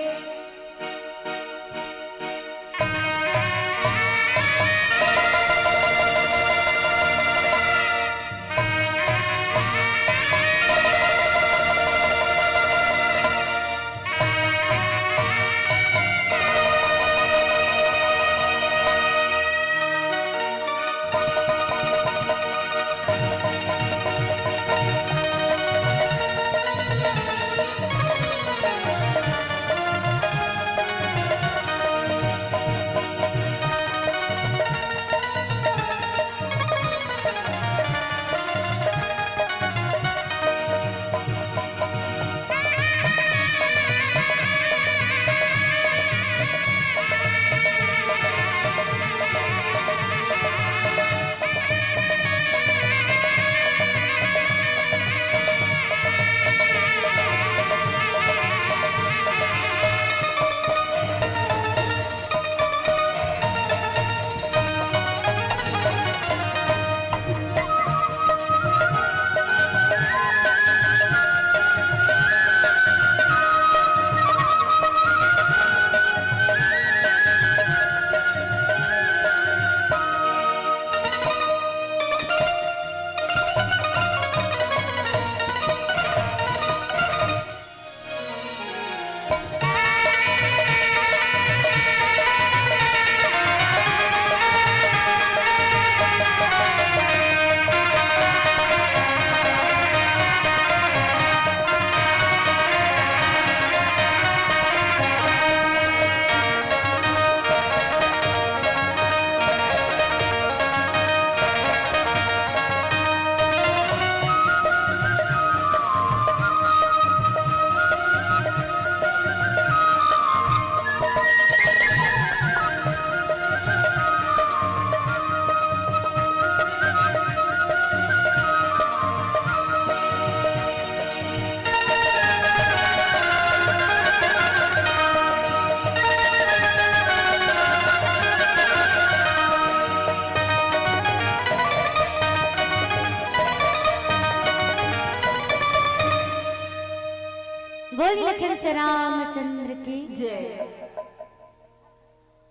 बोली लखन से रामचंद्र की जय।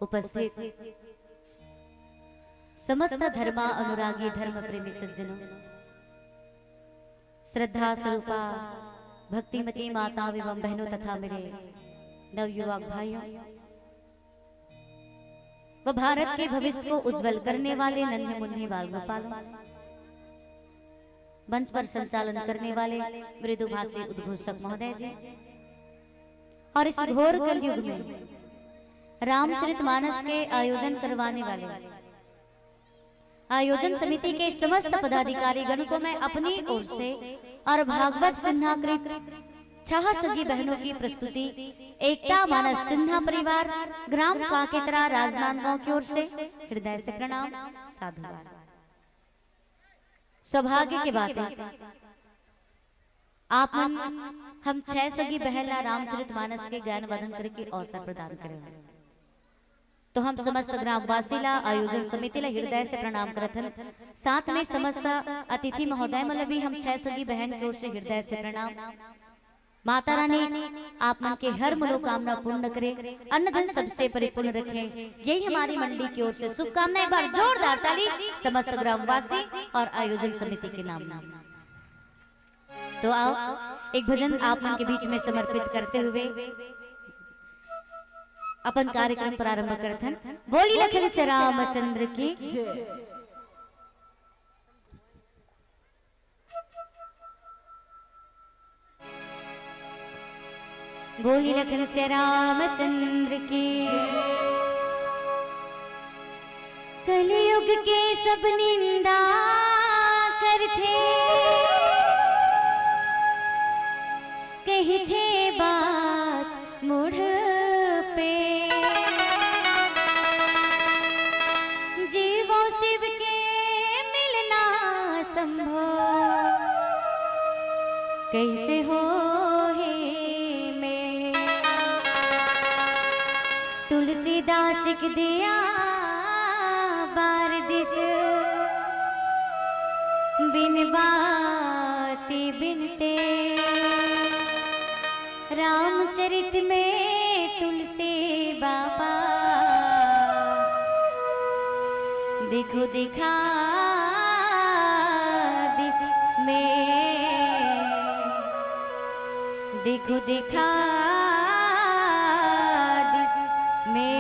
उपस्थित समस्त धर्मा अनुरागी धर्म प्रेमी सज्जनों, श्रद्धा स्वरूपा भक्तिमती माताओं एवं बहनों तथा मेरे नवयुवक भाइयों, व भारत के भविष्य को उज्जवल करने वाले नन्हे मुन्ने बाल गोपालों, मंच पर संचालन करने वाले मृदुभाषी उद्घोषक महोदय जी, और इस घोर कलयुग में रामचरितमानस के आयोजन करवाने वाले आयोजन समिति के समस्त पदाधिकारी गण को मैं अपनी ओर से और भागवत सिन्हाकृत छह सगी बहनों की प्रस्तुति एकता मानस सिन्हा परिवार, ग्राम काकेतरा, राजनांदगांव की ओर से हृदय से प्रणाम, साधुवाद। सौभाग्य की बात है, आप मन हम छह सगी बहन ला रामचरित मानस के गायन वादन करे के अवसर प्रदान करे। तो हम समस्त ग्रामवासी ला, आयोजन समिति ला हृदय से प्रणाम करत हन, साथ में समस्त अतिथि महोदय मन ला भी हम छह सगी बहन की ओर से हृदय से प्रणाम। माता रानी आप मन के हर मनोकामना पूर्ण करे, अन्न धन सबसे परिपूर्ण रखे, यही हमारी मंडली की ओर से शुभकामना। एक बार जोरदार ताली समस्त ग्रामवासी और आयोजन समिति के नाम नाम। तो आओ, एक भजन आप मन के बीच में समर्पित करते हुए अपन कार्यक्रम प्रारंभ करथन। बोली लखन से रामचंद्र की जय। बोली लखन से रामचंद्र की। कलयुग के सब निंदा करथे, कहिथे बात मुड़ पे। जीवो शिव के मिलना संभव कैसे हो हे में। तुलसीदास के दिया बार दिस बिन बाती बिनते। रामचरित में तुलसी बाबा दिखो दिखा दिस में, दिखो दिखा दिस में।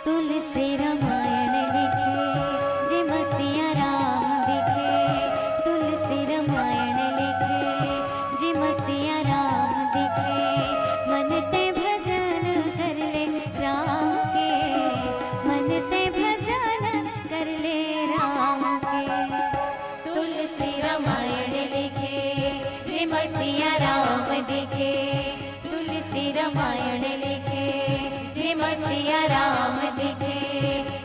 तुलसी रामायण लिखे, जिम सिया राम दिखे। तुलसी रामायण लिखे, जिम सिया राम दिखे। मन ते भजन कर ले राम के, मन ते भजन कर ले राम के। तुलसी रामायण लिखे, जिम सिया राम दिखे। तुलसी रामायण लिखे, जिम सिया राम दिखे।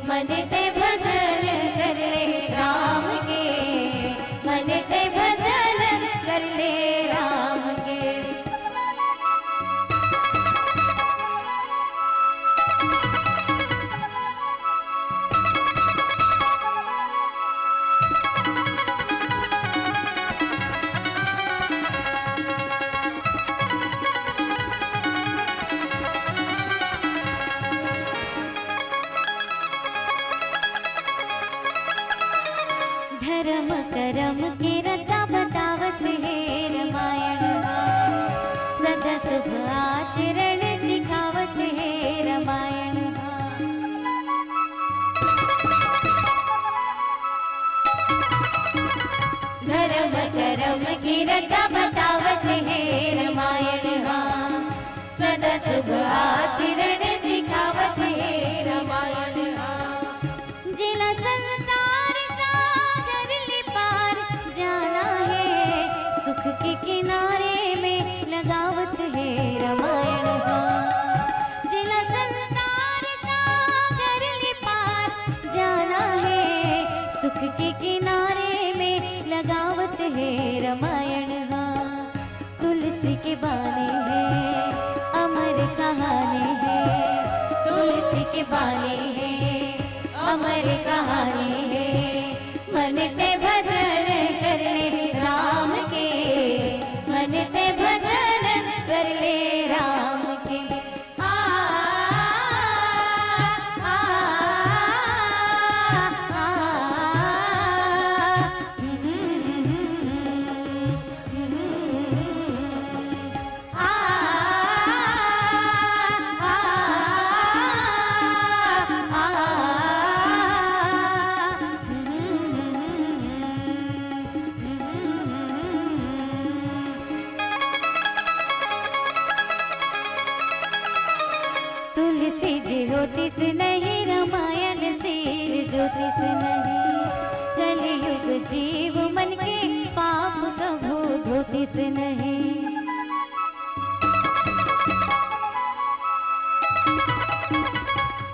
मन ते भजन कर ले राम के, मन ते भजन कर ले राम के। धर्म करम के रता बतावत हे रामायण हा, सदा शुभ आचरण सिखावत हे रामायण हा। धर्म करम के रता बतावत हे रामायण हा, सदा शुभ आचरण सिखावत हे रामायण हा। जिला संसार सागर ले पार जाना हे, सुख के किनारे में लगावत आवत हे रमायण हा, तुलसी के बानी हे, अमर कहानी हे। तुलसी के बानी हे, अमर कहानी हे। मन ते भजन कर ले राम के, मन ते भजन कर ले राम के। आ, आ, आ, आ, तुलसी जी होतिस नहीं, रमायन सिरजोतिस नहीं। कलयुग जीव मन के, पाप कभू धोतिस नहीं।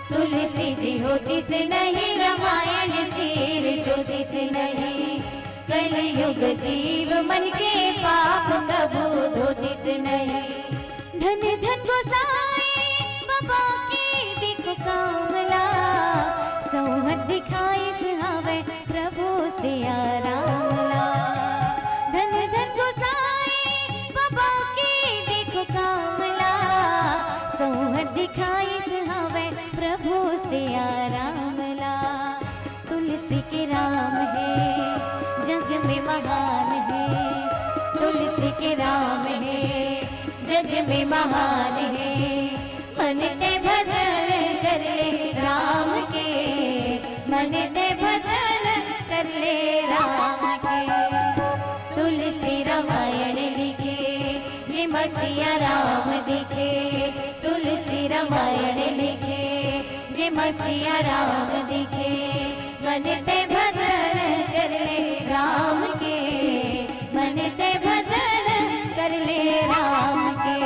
तुलसी जी होतिस नहीं, रमायन सिरजोतिस नहीं। कलयुग जीव मन के, पाप कभू धोतिस नहीं। धन धन गोसाई बाबा के देखो काम ला, सौंहत दिखाइस हावय प्रभु सिया राम ला। धन धन गोसाई बाबा के देखो काम ला, सौंहत दिखाइस हावय प्रभु सिया राम ला। तुलसी के राम हे, जग में महान हे। तुलसी के राम हे, जग में महान हे। मन ते भजन कर ले राम के, मन ते भजन कर ले राम के। तुलसी रामायण लिखे, जेमा सिया राम दिखे। तुलसी रामायण लिखे, जेमा सिया राम दिखे। मन ते भजन कर ले राम के, मन ते भजन कर ले राम के।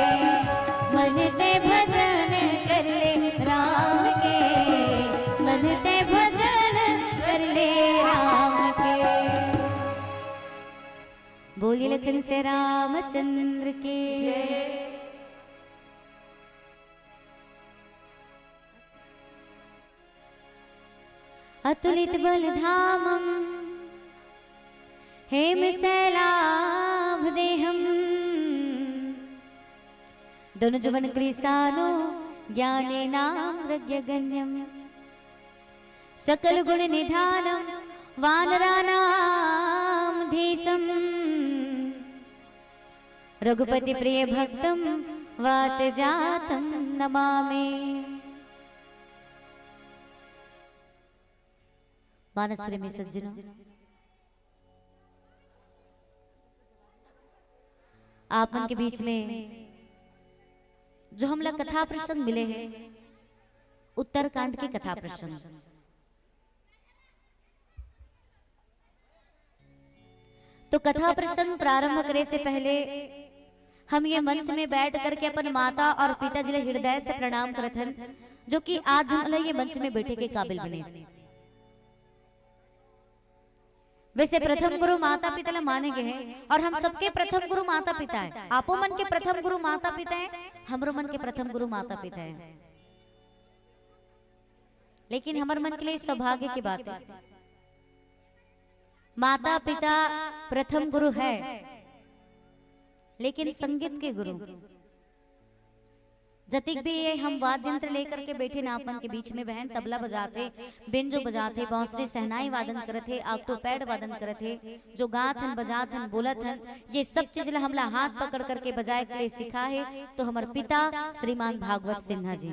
मन ते भजन कर ले राम के, मन ते भजन कर ले राम के। बोलिए लखन से रामचंद्र के जय। अतुलित बल धामम हेम सैलाभ देहम। दोनों जुवन कृषाणु ज्ञाने नाम गण्यम। सकल गुण निधानम वानराणाम धीशम। रघुपति प्रिय भक्तम वात जातम नमामि। मानस प्रेमी सज्जनों, आप मन के बीच में जो हमला कथा प्रसंग मिले हे, उत्तरकांड के कथा प्रसंग। तो कथा प्रसंग प्रारंभ करे से पहले हम ये मंच में बैठ करके अपन माता और पिताजी ला हृदय से प्रणाम करत हन, जो कि आज हमला ये मंच में बैठे के काबिल बने। वैसे प्रथम गुरु माता पिता ला माने गए हे और हम सबके प्रथम गुरु माता पिता हे। आपो मन के प्रथम गुरु माता पिता हे, हमरो मन के प्रथम गुरु माता पिता हे। लेकिन हमर मन के लिए सौभाग्य की बात हे, माता पिता प्रथम गुरु हे, लेकिन संगीत के गुरु जतिक भी ये हम वाद्य यंत्र लेकर के बैठे ना, अपन के बीच में बहन तबला बजात हे, बेंजो बजात हे, बांसुरी, शहनाई वादन करत हे, octopad वादन करत हे, जो गात हन, बजात हन, बोलत हन, ये सब चीज ला हमला हाथ पकड़ करके बजाए के लिए सिखा हे, तो हमर पिता श्रीमान भागवत सिन्हा जी।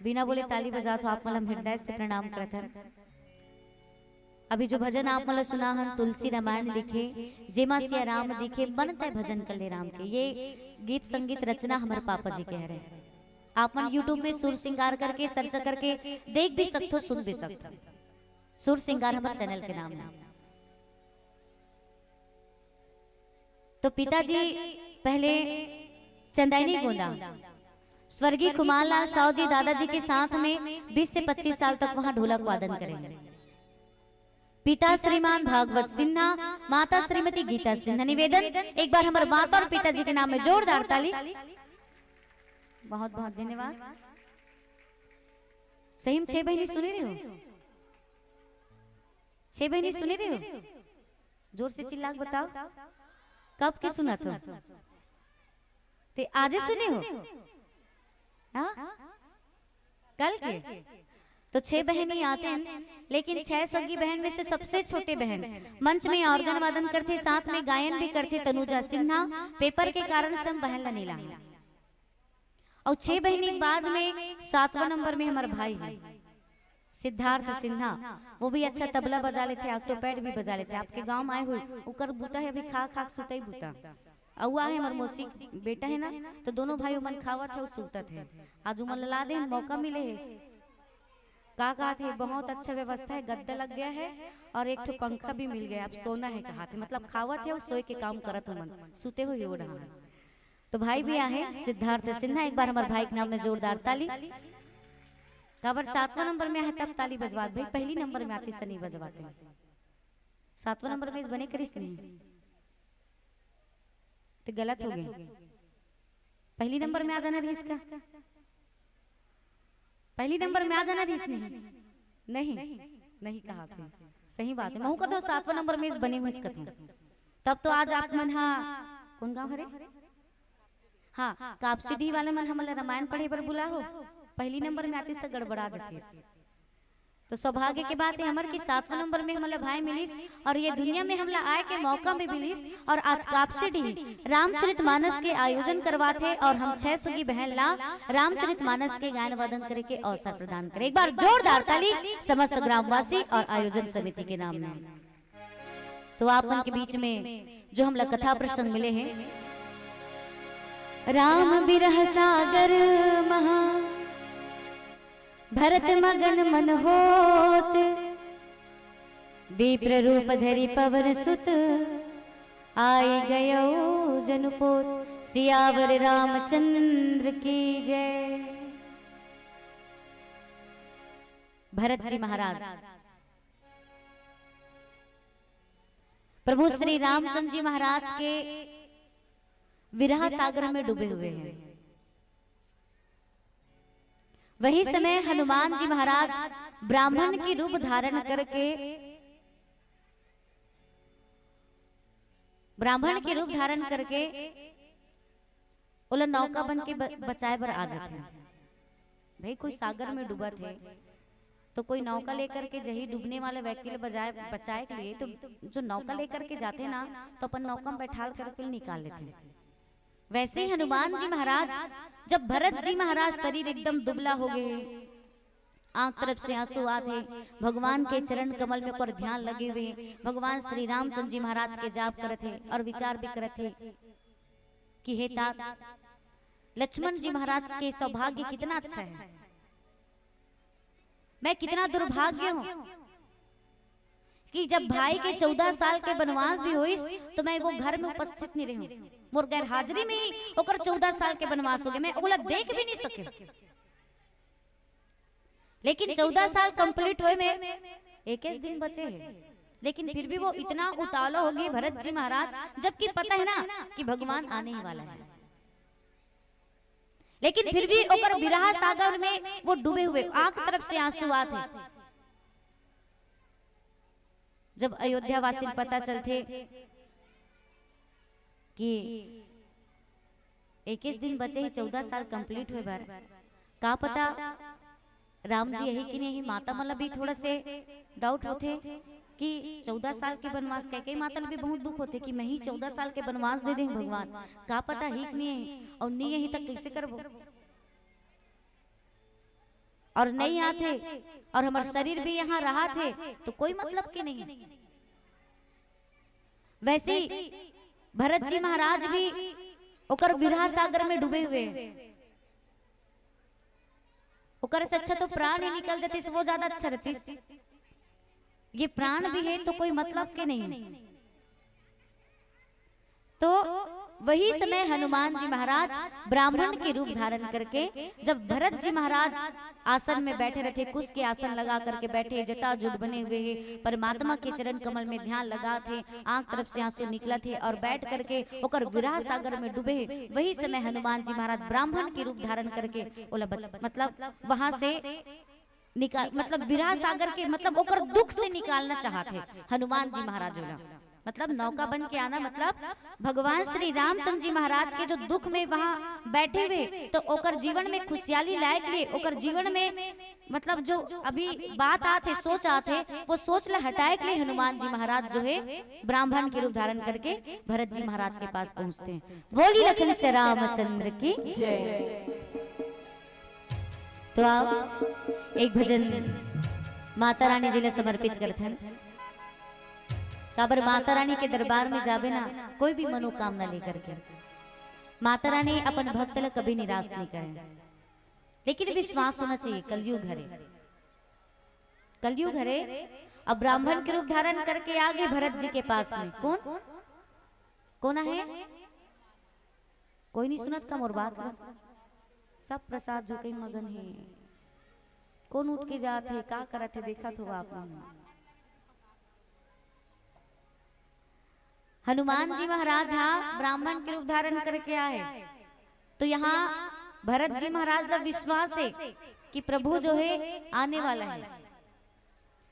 बिना बोले ताली बजात हो आप मन ला, हम हृदय से प्रणाम करत हन। अभी जो भजन आप मन ला सुना हन, तुलसी रामायण लिखे, जेमा सिया राम दिखे, मन तय भजन कर ले राम के। ये गीत संगीत रचना हमर पापा जी के हरे। आप मन YouTube में सुर सिंगार करके search करके देख भी सकथो, सुन भी सकथो। सुर सिंगार हमर channel के नाम हे। तो पिताजी पहले चंदैनी गोंदा, स्वर्गीय खुमान लाल साव जी दादाजी के साथ में बीस से पच्चीस साल तक वहां ढोलक वादन करे। पिता श्रीमान भागवत सिन्हा, माता श्रीमती गीता सिन्हा। निवेदन, एक बार हमर माता और पिताजी के नाम में जोरदार ताली। बहुत बहुत धन्यवाद। सही में छह बहिनी सुने रहे हो? छह बहिनी सुने रहे हो? जोर से चिल्ला के बताओ, कब के सुनत हो? ते आजे सुने हो? हाँ, कल के। तो छह बहिनी आते हैं, लेकिन छह सगी बहन में से सबसे छोटे बहन मंच में ऑर्गन वादन करथे, साथ में गायन भी करथे तनुजा सिन्हा। पेपर के कारण से हम बहन ला नहीं लाए। और छह बहिनी के बाद में सातवां नंबर में हमर भाई है सिद्धार्थ सिन्हा, वो भी अच्छा तबला बजा लेथे, ऑक्टोपैड भी बजा लेथे। आपके गांव में आए हुए, ओकर बूता है अभी खा खा के सुतई बूता। अउआ है हमर मौसी बेटा है ना, तो दोनों भाई उमन खावत है और सुतत है। आज उमन ला दे मौका मिले है। का कहत है, बहुत अच्छा व्यवस्था है, गद्दा लग गया है और एक ठो पंखा भी मिल गया, अब सोना है कहत है, मतलब खावत है और सोए के काम करत उमन, सुते हुए हो रहा है। तो भाई भी आहे सिद्धार्थ सिन्हा, एक बार हमर भाई के नाम में जोरदार ताली। काबर सातवां नंबर में आहे तब ताली बजवात भाई, पहली नंबर में आती से नहीं बजवाते। सातवां नंबर में इस बने करिस नहीं, तो गलत हो गए। पहली नंबर में आ जाना रहिस का, पहली नंबर में आ जाना रहिस नहीं, नहीं, नहीं कहत है। सही बात है, महू कथों सातवां नंबर में इस बने हुए कथों। तब तो आज आप मन हा, कौन गांव हरे? हाँ, कापसीढ़ी वाले मन हमन ला रामायण पढ़े बर बुला हो, पहली नंबर में आतिस त गड़बड़ा जातिस। तो सौभाग्य के बात है हमर कि सातवां नंबर में हमन ला भाई मिलिस और ये दुनिया में हमला आए के मौका भी मिलिस। और आज कापसीढ़ी रामचरित मानस के आयोजन करवात है और हम छह सगी बहन ला रामचरित मानस के गायन वादन करे के अवसर प्रदान करे। एक बार जोरदार ताली समस्त ग्रामवासी और आयोजन समिति के नाम में। तो आप मन के बीच में जो हमला कथा प्रसंग मिले हैं, राम बिरह सागर महा भरत मगन मन होत, विप्र रूप धरि पवन सुत आए गयो जनुपोत। सियावर रामचंद्र की जय। भरत जी महाराज, प्रभु श्री रामचंद्र जी महाराज के विरह सागर में डूबे हुए हैं। वही समय हनुमान जी महाराज ब्राह्मण की रूप धारण करके, ब्राह्मण के रूप धारण करके ओला नौका बन के ब-, बचाए बर आ जाथे। भाई, कोई सागर में डूबत है तो कोई नौका लेकर के जही डूबने वाले व्यक्ति ले बजाए, बचाए के लिए, तो जो नौका लेकर के जाथे ना, तो अपन नौका में बैठाल करके निकाल लेथे। वैसे ही हनुमान जी महाराज, जब भरत जी महाराज शरीर एकदम दुबला हो गए हे, आंख तरफ से आंसू आत हे, भगवान के चरण कमल में ओकर ध्यान लगे हुए हे, भगवान श्री रामचंद्र जी महाराज के जाप करत हे और विचार भी करत हे कि हे तात, लक्ष्मण जी महाराज के सौभाग्य कितना अच्छा है, मैं कितना दुर्भाग्य हूँ कि जब भाई के चौदह साल के बनवास भी होइस, तो मैं वो घर में उपस्थित नहीं रहूं। मोर गैर हाजिरी में ही ओकर चौदह साल के बनवास हो गए, मैं ओला देख भी नहीं सके। लेकिन चौदह साल कंप्लीट होए में इक्कीस दिन बचे हैं, लेकिन फिर भी वो इतना उतावला हो गए भरत जी महाराज, जबकि पता है ना कि भगवान आने ही वाला है। लेकिन फिर भी ओकर विरह सागर में वो डूबे हुए, आंख तरफ से आंसू आत हे। जब अयोध्या वासी ल पता चलथे कि इक्कीस दिन बचे हे चौदह साल कंप्लीट होए बर, का पता राम जी यही कि नहीं, माता मन ला भी थोड़ा से डाउट होथे कि चौदह साल के बनवास, कैकेयी माता ला भी बहुत दुख होथे कि मैं ही चौदह साल के बनवास दे दे हूँ भगवान, का पता ही कि नहीं है, और नहीं यही तक कैसे करबो, और नहीं आथे, और हमर शरीर भी यहाँ रहा थे, तो कोई मतलब के नहीं। वैसे ही भरत जी महाराज भी ओकर विरह सागर में डूबे हुए हैं। ओकर से अच्छा तो प्राण ही निकल जातिस, वो ज्यादा अच्छा रहतिस। ये प्राण भी है तो कोई मतलब के नहीं। तो वही समय हनुमान जी महाराज ब्राह्मण के रूप धारण करके, जब भरत जी महाराज आसन में बैठे रहते, कुश के आसन लगा करके बैठे, जटा जूट बने हुए हैं, परमात्मा के चरण कमल में ध्यान लगा थे, आंख तरफ से आंसू निकला थे और बैठ करके ओकर विरह सागर में डूबे हैं। वही समय हनुमान जी महाराज ब्राह्मण के रूप धारण करके ओला बच, मतलब वहां से निकाल, मतलब विरह सागर के, मतलब ओकर दुख से निकालना चाहत हे हनुमान जी महाराज ओला। मतलब नौका बन के आना, मतलब भगवान श्री रामचंद्र जी महाराज के जो दुख में वहां बैठे हुए, तो ओकर जीवन में खुशहाली लाए के लिए, ओकर जीवन में, मतलब जो अभी बात आत हे, सोच आत हे, वो सोच ला हटाए के लिए हनुमान जी महाराज जो है ब्राह्मण के रूप धारण करके भरत जी महाराज के पास पहुंचते हैं। बोली लखन से रामचंद्र की। जय। तो आओ, एक भजन माता रानी जी ला समर्पित करथन। काबर माता रानी के दरबार में जाबे ना, कोई भी मनोकामना लेकर के, माता रानी अपन भक्त ला कभी निराश नहीं करे, लेकिन विश्वास होना चाहिए। कलयुग हरे, कलयुग हरे। अब ब्राह्मण के रूप धारण करके आ गे भरत जी के पास में। कौन, कौन आहे? कोई नहीं सुनत का मोर बात ला? सब प्रसाद झोंके मगन हे। कौन उठ के जात हे, का करत हे, देखत होगा आप मन। हनुमान जी महाराज हा ब्राह्मण के रूप धारण करके आए, तो यहाँ भरत जी महाराज ला विश्वास है कि प्रभु जो है आने वाला है।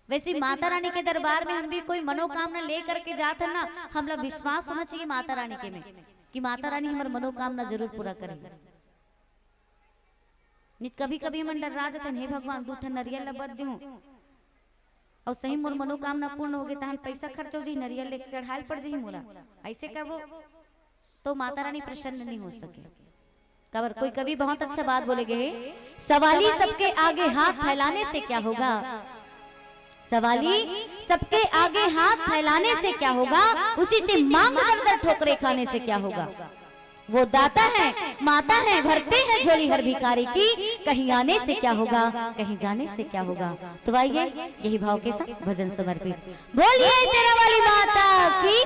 वैसे माता रानी के दरबार में हम भी कोई मनोकामना ले करके जात हन ना, हमला विश्वास होना चाहिए माता रानी के में कि माता रानी हमर मनोकामना जरूर पूरा करेगी। नित कभी-कभी हमन डर्रा जथन, "हे भगवान, दू ठन नरियल ला बद देहूं, अउ सही मोर मनोकामना पूर्ण होगे, तहन पइसा खर्च हो जाही, नरियल ले चढ़ायल पड़ जाही मोला, अइसे करबो तो माता रानी प्रसन्न नहीं हो सके।" काबर कोई कवि बहुत अच्छा बात बोले गे हे, "सवाली सबके आगे हाथ फैलाने से क्या होगा, सवाली सबके आगे हाथ फैलाने से क्या होगा, उसी से मांग दर दर ठोकरे खाने से क्या होगा।" वो दाता है, माता है, भरते हैं झोली हर भिखारी की, कहीं आने से क्या होगा, कहीं जाने से क्या होगा। तो आइए, यही भाव के साथ भजन समर्पित। बोलिए शेरा वाली माता की।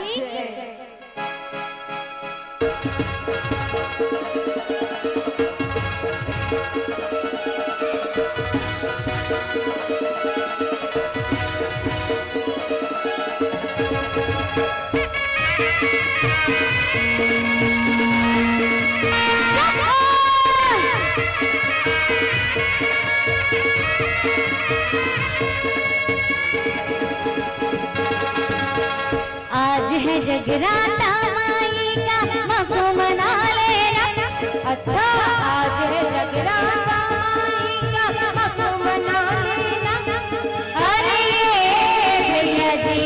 आज है जगराता माई का, मको मना लेना। अच्छा, आज है जगराता माई का, मको मना लेना। अरे ये भैया जी,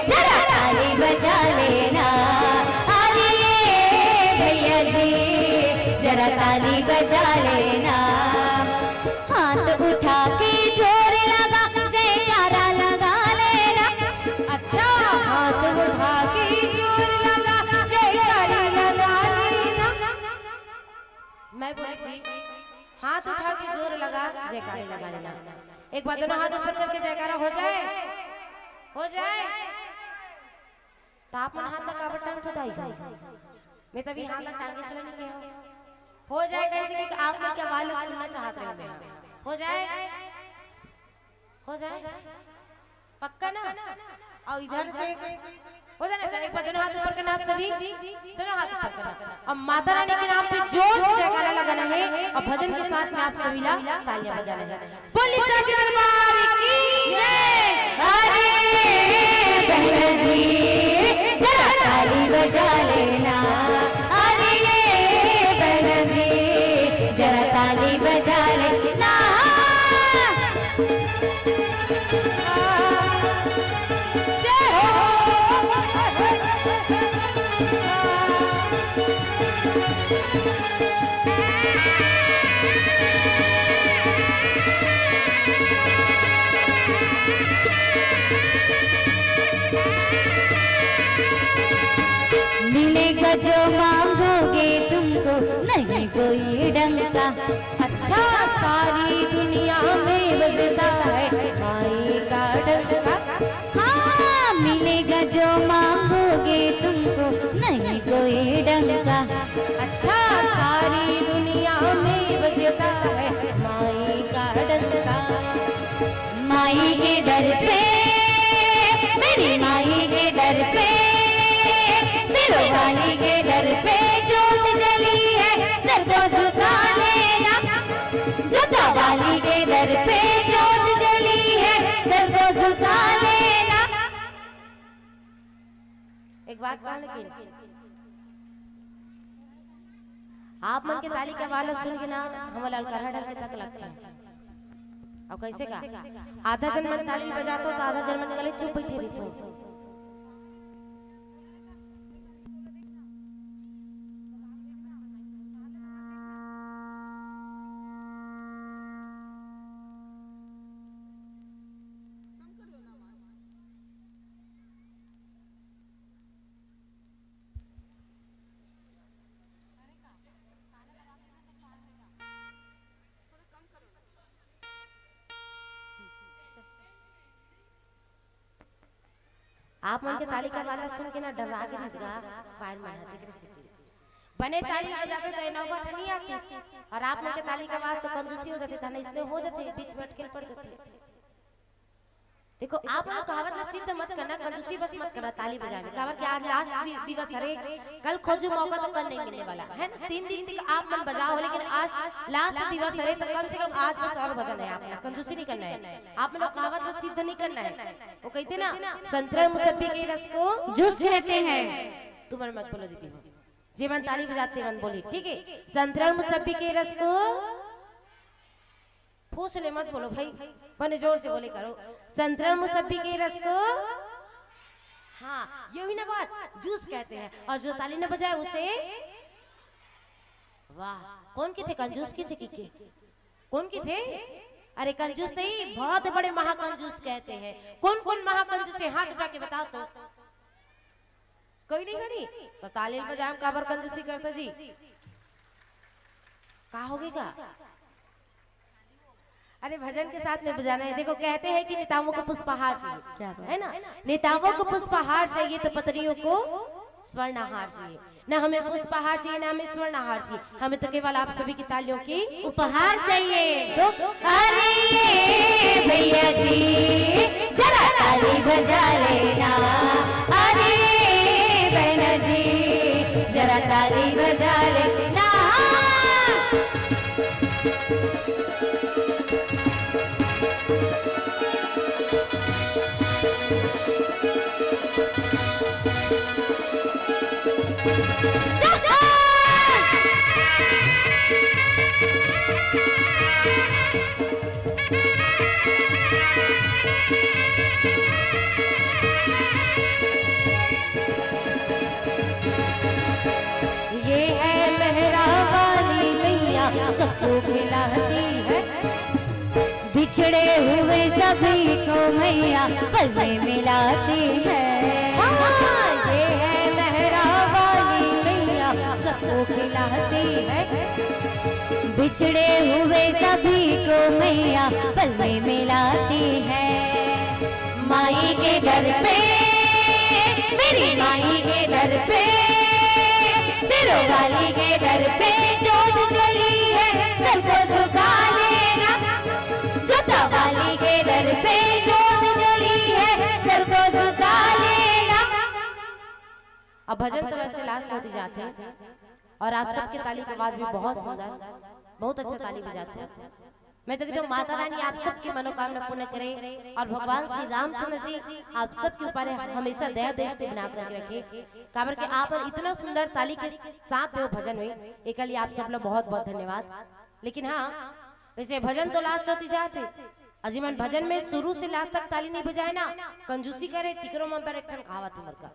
जरा ताली बजा लेना। अरे ये भैया जी, जरा ताली बजा लेना। हाथ उठा के जोर लगा, जयकारा लगा लेना। अच्छा, हाथ उठा के जोर लगा, जयकारा लगा लेना। मैं बोली थी, हाथ उठा के जोर लगा, जयकारा लगा लेना। एक बार दोनों हाथ ऊपर करके जयकारा हो जाए, हो जाए। तो आप मन हाथ ला काबर टांग छुदाई हो? मैं तभी हाथ ला टांगे चलन के हो। हो जाए, जैसे कि आप मन के आवाज ला सुनना चाहत रहे मैं। हो जाए, हो जाए, पक्का ना? और इधर से हो जाना चाहिए। एक बार दोनों हाथ ऊपर करना आप सभी, दोनों हाथ ऊपर करना। अब माता रानी के नाम पे जोर से जयकारा लगाना है और भजन के साथ में आप सभी ला तालियां बजाना है। बोली साचे दरबार की जय। अरे बहन जी, जरा ताली बजा लेना। अरे बहन जी, जरा ताली बजा लेना। जय हो। मिलेगा जो मांगोगे तुमको, नहीं कोई डंका। अच्छा, सारी दुनिया में बजता है माई का डंका। हाँ, मिलेगा जो मांगोगे तुमको, नहीं कोई डंका। दर पे, मेरी माई के दर पे, सिरों वाली के दर पे जोत जली है, सर को झुका लेना। जोता वाली के दर पे जोत जली है, सर को झुका लेना। एक बात कह, लेकिन आप मन के ताली के आवाज ला सुन के ना, हमन ला अलकरहा डर के तक लगथे। अउ कइसे का? आधा जन मन ताली बजाथो, त आधा जन मन कले चुप बइठे रहिथो। आप मन के ताली के आवाज ला सुन के ना डरा गे रिहिस गा, बाहर मन ह देख रिहिस। बने ताली बजाते त ए नौबत ह नइ आतिस, अउ आप मन के ताली के आवाज तो कंजूसी हो जाथे, त अइसने हो जाथे, बीच में अटके ल पड़ जाथे। देखो, आप मन कहावत ला सिद्ध मत करना, कंजूसी बस मत करना ताली बजाए में, काबर कि आज लास्ट दि-, दिवस हरे, कल खोजू मौका तो कल नहीं मिलने वाला है ना। तीन दिन तक आप मन बजाओ, लेकिन आज लास्ट दिवस हरे, तो कम से कम आज बस अउ भजन है, आप मन कंजूसी नहीं करना है, आप मन कहावत ला सिद्ध नहीं करना है। वो कहते ना, संतरा मुसब्बी के रस को जूस कहते हैं। तुम मन मत बोलो दीदी हो, जे मन ताली बजाते मन बोली, ठीक है, संतरा मुसब्बी के रस को फूस ले मत बोलो भाई, बने जोर से बोले करो। संतरा मुसब्बी के रस को, हाँ, ये हुई ना बात, जूस कहते हैं। और जो ताली न बजाए उसे, वाह, कौन की थे कंजूस, की थे की के? कौन की थे? अरे कंजूस नहीं, बहुत बड़े महाकंजूस कहते हैं। कौन कौन महाकंजूस है, हाथ उठा के बताओ तो। कोई नहीं खड़ी? तो ताली बजाए में काबर कंजूसी करता जी? का हो गई का? अरे भजन के साथ में बजाना है। देखो, कहते हैं कि नेताओं को पुष्पहार चाहिए, क्या बात। है ना? नेताओं को पुष्पहार चाहिए तो पत्नियों को स्वर्णहार चाहिए। ना हमें पुष्पहार चाहिए, ना हमें स्वर्णहार चाहिए, हमें तो केवल आप सभी की तालियों की उपहार चाहिए। तो अरे भैया जी, जरा ताली बजा लेना। अरे बहना जी, जरा ताली बजा लेना। ये है मेहरा वाली मैया, सबको खिलाती है। बिछड़े हुए सभी को मैया पल में मिलाती है। हाँ, ये है मेहरा वाली मैया, सबको खिलाती है। बिछड़े हुए सभी को मैया पल में मिलाती है। माई के दर पे, मेरी माई के दर पे, सिरों वाली के दर पे जोत जली है, सर को झुका लेना। जोता वाली के दर पे जोत जली है, सर को झुका लेना। अब भजन तो वैसे लास्ट होती जाते हैं और आप सबके ताली की आवाज भी बहुत सुंदर, बहुत अच्छा ताली बजाते हैं। मैं तो कहती हूँ माता रानी आप सबकी मनोकामना पूर्ण करे और भगवान श्री रामचंद्र जी आप सबके ऊपर हमेशा दया दृष्टि बना करके रखे। काबर कि आप इतना सुंदर ताली के साथ हो भजन में, एकर लिए आप सब ला बहुत बहुत धन्यवाद। लेकिन हाँ, वैसे भजन तो लास्ट होती जाते, अजी मन भजन में शुरू से लास्ट तक ताली नहीं बजाए ना, कंजूसी करे, तिकरो मन पर एक ठन कहावत है मरका।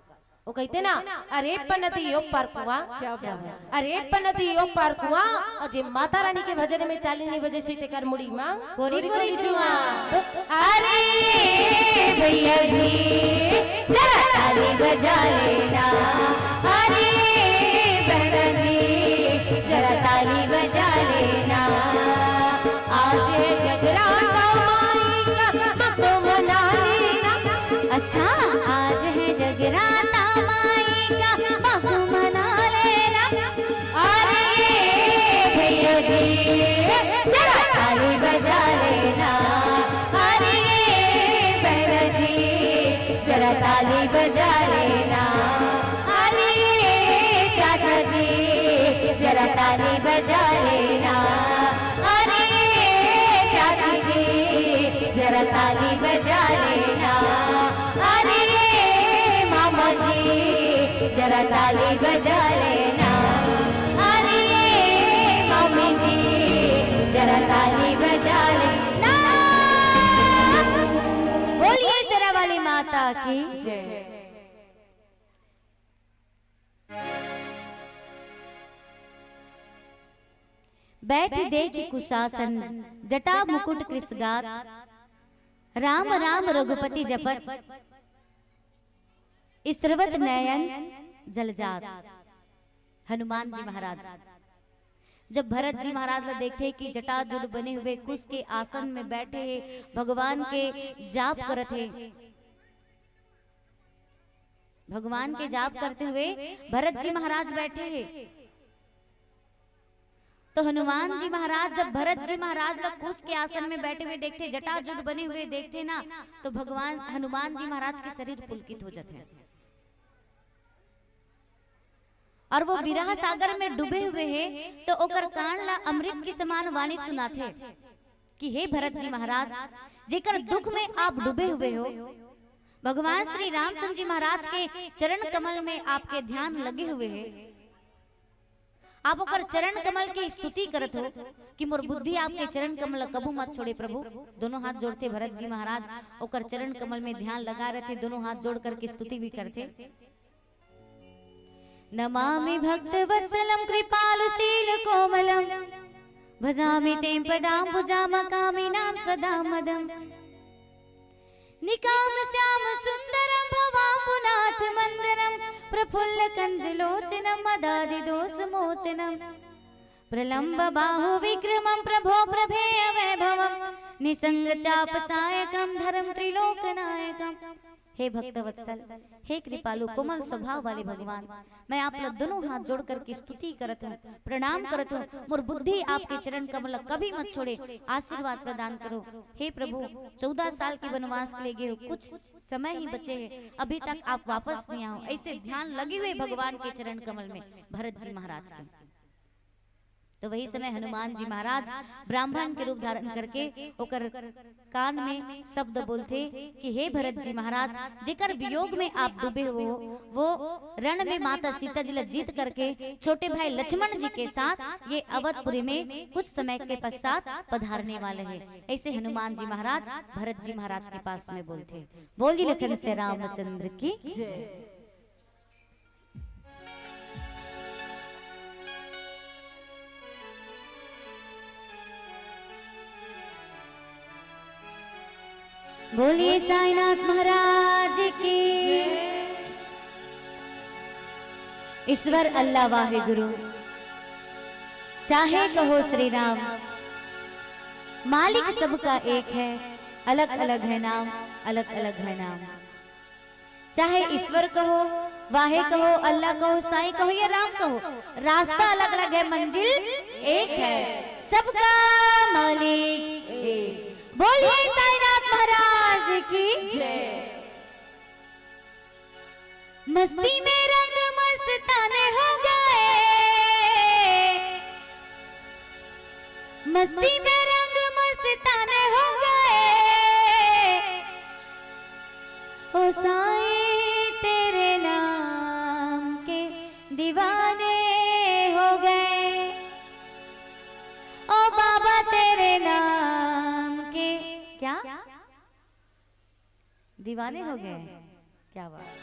वो कहते ना, "अरे पनदी ओ पारकुआ।" क्या बात है। "अरे पनदी ओ पारकुआ।" और जे माता रानी के भजन में ताली नहीं बजे से तेकर मुड़ी मा कोरी कोरी जुआ। अरे भैया जी, जरा ताली बजा लेना। अरे बहना जी, जरा ताली बजा लेना। आज है जगराता माई का, मत मना लेना। अच्छा, आज है जगराता माई का, बाबू मना लेना। अरे भैया जी, जरा ताली बजा लेना। अरे बहन बजा लेना। अरे चाचा जी, जरा ताली बजा लेना। अरे चाची जी, जरा ताली बजा लेना। अरे मामा जी, जरा ताली बजा लेना। अरे मामी जी, जरा ताली बजा लेना। बोलिए शेरा वाली माता की जय। बैठ देखि कुशासन, जटा मुकुट कृसगात, राम राम रघुपति जपत, स्रवत नयन जलजात। हनुमान जी महाराज जब भरत जी महाराज ला देखथे कि जटाजूट बने हुए कुश के आसन में बैठे हे, भगवान के जाप करत हे, भगवान के जाप करते हुए भरत जी महाराज बैठे हे। तो हनुमान जी महाराज जब भरत जी महाराज ला कुश के आसन में बैठे हुए देखथे, जटाजूट बने हुए देखथे ना, तो भगवान हनुमान जी महाराज के शरीर पुलकित हो जाथे। और वो विरह सागर में डूबे हुए हे, तो ओकर कान ला अमृत के समान वाणी सुनाथे कि हे भरत जी महाराज, जेकर दुख में आप डूबे हुए हो, भगवान श्री रामचंद्र जी महाराज के चरण कमल में आपके ध्यान लगे हुए हे, आप ओकर चरण कमल की स्तुति करत हो कि मोर बुद्धि आपके चरण कमल ला कभू मत छोड़े प्रभु। दोनों हाथ जोड़थे भरत जी महाराज, ओकर चरण कमल में ध्यान लगा रहथे, दोनों हाथ जोड़ करके स्तुति भी करथे। नमामि भक्तवत्सलं कृपालुशीलकोमलम्। भजामि तें पदाम्बुजामकामिनां स्वदां मदम्। निकामश्यामसुन्दरं भवाम्बुनाथमन्दरम्। प्रफुल्लकञ्जलोचनं मदादिदोषमोचनम्। प्रलम्बबाहुविक्रमं प्रभो प्रभेयवैभवम्। निसङ्गचापसायकं धरं त्रिलोकनायकम्। हे भक्तवत्सल, हे कृपालु कोमल स्वभाव वाले भगवान, मैं आप ला दोनों हाथ जोड़ करके स्तुति करत हूँ, प्रणाम करत हूँ। मोर बुद्धि आपके चरण कमल कभी मत छोड़े, आशीर्वाद प्रदान करो। हे प्रभु, चौदह साल के वनवास के लिए गए हो, कुछ समय ही बचे हैं, अभी तक आप वापस नहीं आओ। ऐसे ध्यान लगे हुए भगवान के चरण कमल में भरत जी महाराज के। तो वही समय हनुमान जी महाराज ब्राह्मण के रूप धारण करके ओकर कान में शब्द बोलथे कि हे भरत जी महाराज, जेकर वियोग में आप डूबे हो, वो रण में माता सीता जी ला जीत करके छोटे भाई लक्ष्मण जी के साथ ये अवधपुरी में कुछ समय के पश्चात पधारने वाले हैं। ऐसे हनुमान जी महाराज भरत जी महाराज के पास में बोलथे। बोली लखन से रामचंद्र की जय। बोलिए साईनाथ महाराज की। ईश्वर अल्लाह वाहेगुरु, चाहे कहो श्री राम, मालिक सबका एक है, अलग अलग है नाम, अलग अलग है नाम। चाहे ईश्वर कहो, वाहे कहो, अल्लाह कहो, साईं कहो या राम कहो, रास्ता अलग अलग है, मंजिल एक है, सबका मालिक एक। बोलिए साईनाथ महाराज की जय। मस्ती में रंग मस्ताने हो गए, मस्ती में रंग मस्ताने हो गए, ओ साईं तेरे नाम के दीवाने हो गए, ओ बाबा तेरे नाम के क्या दीवाने हो गए। क्या बात।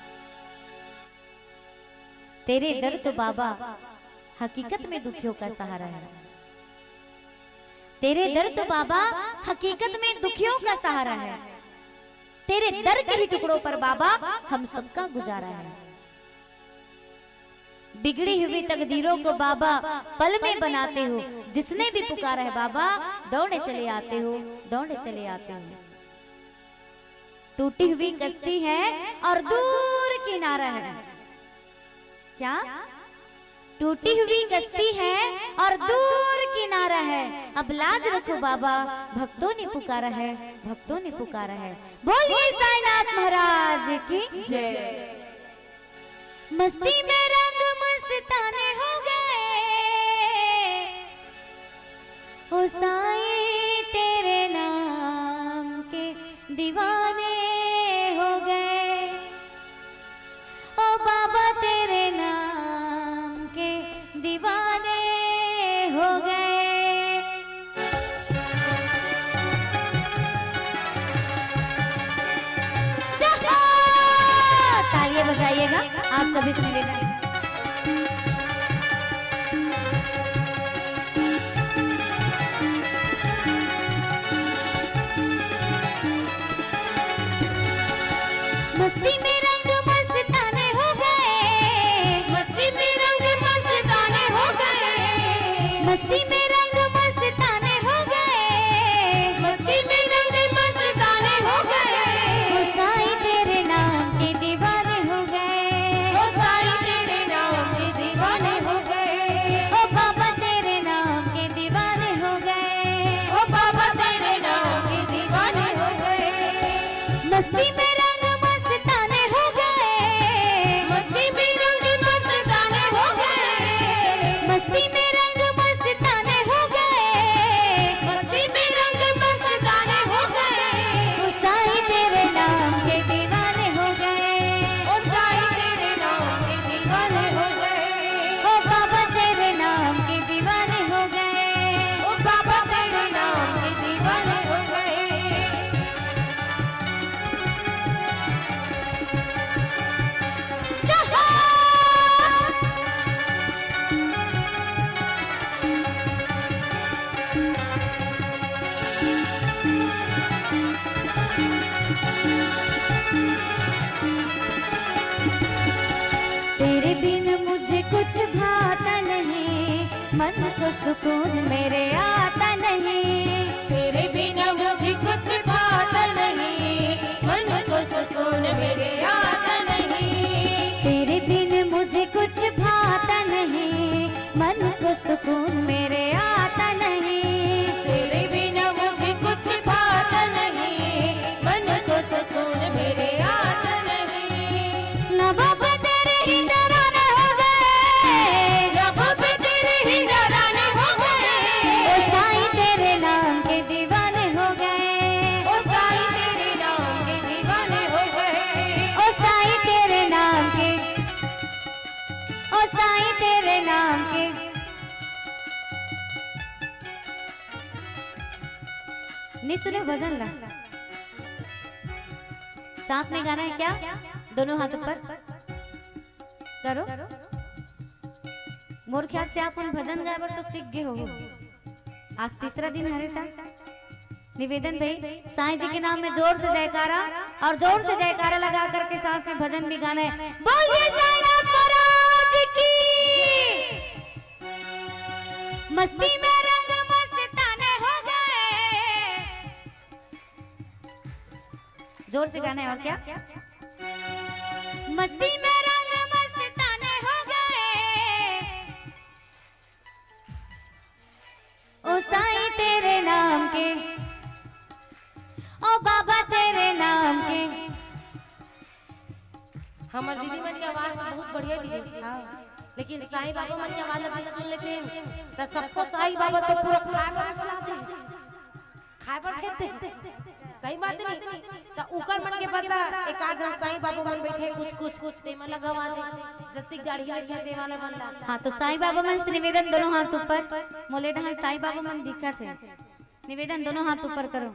तेरे दर तो बाबा हकीकत में दुखियों का सहारा है। तेरे दर तो बाबा हकीकत में दुखियों का सहारा है। तेरे दर के ही टुकड़ों पर बाबा हम सबका गुजारा है। बिगड़ी हुई तकदीरों को बाबा पल में बनाते हो। जिसने भी पुकारा है बाबा, दौड़े चले आते हो, दौड़े चले आते हो। टूटी हुई कश्ती है और दूर किनारा है। क्या? टूटी हुई कश्ती है और दूर किनारा है। अब लाज रखो बाबा, भक्तों ने पुकारा है, भक्तों ने पुकारा है। बोलिए साईनाथ महाराज की जय। मस्ती में रंग मस्ताने हो गए, ओ साईं तेरे नाम के दीवाने हो गए, ओ बाबा तेरे नाम के दीवाने हो गए। जहाँ! तालियां बजाइएगा आप सभी से मिलेगा। मस्ती में रंग मस्ताने हो गए, मस्ती में रंग मस्ताने हो गए, मस्ती में रंग मस्ताने हो गए, मस्ती में रंग मस्ताने हो गए। ओ साईं तेरे नाम के दीवाने हो गए, ओ साईं तेरे नाम के दीवाने हो गए, ओ बाबा तेरे नाम के दीवाने हो गए, ओ बाबा तेरे नाम के दीवाने हो गए। मस्ती में रंग मस्ताने हो गए, मस्ती में रंग मस्ताने हो गए, मस्ती में रंग मस्ताने हो गए, मस्ती में रंग मस्ताने हो गए। ओ साईं तेरे नाम के दीवाने हो गए, ओ साईं तेरे नाम के दीवाने हो गए, ओ बाबा तेरे नाम के दीवाने हो गए, ओ बाबा तेरे नाम के दीवाने हो गए। तेरे बिन मुझे कुछ भाता नहीं, मन को सुकून मेरे आता नहीं। तेरे बिना मुझे कुछ भाता नहीं, मन को सुकून मेरे आता नहीं। तेरे बिन मुझे कुछ भाता नहीं, मन को सुकून मेरे आता नहीं। तेरे बिना मुझे कुछ भाता नहीं, मन को सुकून मेरे आता नहीं। लबों पे तेरे ही तराने हो गए, लबों पे तेरे ही तराने हो गए। ओ साईं तेरे नाम के दीवाने हो गए, ओ साईं तेरे नाम के दीवाने हो गए, ओ साईं तेरे नाम के, ओ साईं तेरे नाम के। नहीं सुने भजन ला? साथ में गाना है क्या? दोनों हाथ ऊपर करो। मोर ख्याल से आप मन भजन गाए बर तो सीख गए हो। आज तीसरा दिन हरे था। निवेदन भाई, साईं जी के नाम में जोर से जयकारा और जोर से जयकारा लगा करके साथ में भजन भी गाना है। बोलिए साईंनाथ महाराज की। मस्ती में रंग मस्ताने हो गए। जोर से गाना है, और क्या? मस्ती में रंग मस्ताने हो गए। ओ साईं तेरे नाम के, ओ बाबा तेरे नाम के। हमर दीदी मन के आवाज बहुत बढ़िया दीदी। हाँ। लेकिन साईं बाबा मन के आवाज अभी सुन लेते हैं, तो सबको साईं बाबा तो पूरा खाए बर सुना दे, खाए बर फेंक दे। सही बात नहीं? तो उकर मन के बदला एक आध झन साईं बाबा मन बैठे, कुछ, कुछ, कुछ ते मन ला गवा दे, जतिक दाढ़ी में छे ते वाला मन ला। हाँ, तो साईं बाबा मन से निवेदन, दोनों हाथ ऊपर। मोले डहार साईं बाबा मन दिखत है, निवेदन, दोनों हाथ ऊपर करो।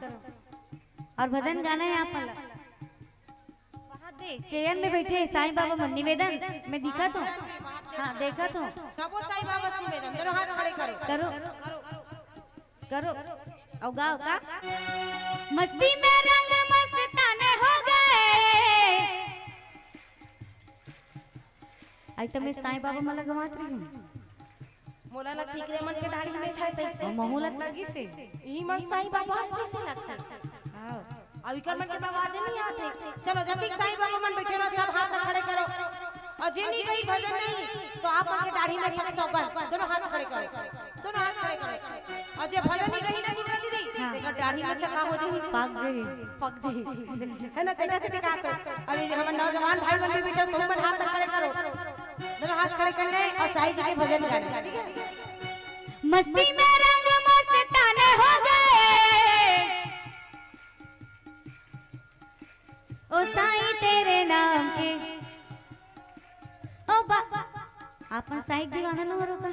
और भजन गाना है आप मन ला। वहाँ दे, चेयर में बैठे साईं बाबा मन, निवेदन, मैं दिखत हूँ। हाँ, देखत हूँ। सबो साईं बाबा से निवेदन, दोनों हाथ खड़े करो। करो। करो। अउ गाओ का? मस्ती में रंग मस्ताने हो गए। आई तो मैं साईं बाबा मन ला गवात रही हूँ। मोला लगथे इकरे मन के दाढ़ी में छाय तइसे। अउ महू ला लगिस हे। ई मन साईं बाबा हर कइसे लगथे? हाँ। अउ इकर मन के तो आवाजे नहीं आथे। चलो, जतिक साईं बाबा मन बैठे रहो, सब हाथ ला खड़े करो। अउ जे नहीं गई भजन नहीं, तो आप मन के दाढ़ी में छक सौगन। दोनों हाथ खड़े करो। दोनों हाथ खड़े करो। अउ जे भजन नहीं गई ना, बिमला दीदी, हाँ। तेकर दाढ़ी में छका हो जाही। पाक जाही। पक जाही। है ना, तेकर से दिखा तो। अभी हमर नौजवान भाई मन भी बैठे, तुम मन हाथ ला खड़े करो। खड़े करना है और साईं जी के भजन गाना है। मस्ती में रंग मस्ताने हो गए, ओ साईं तेरे नाम के, ओ बा-, आपन साईं दीवाना न हो रो का?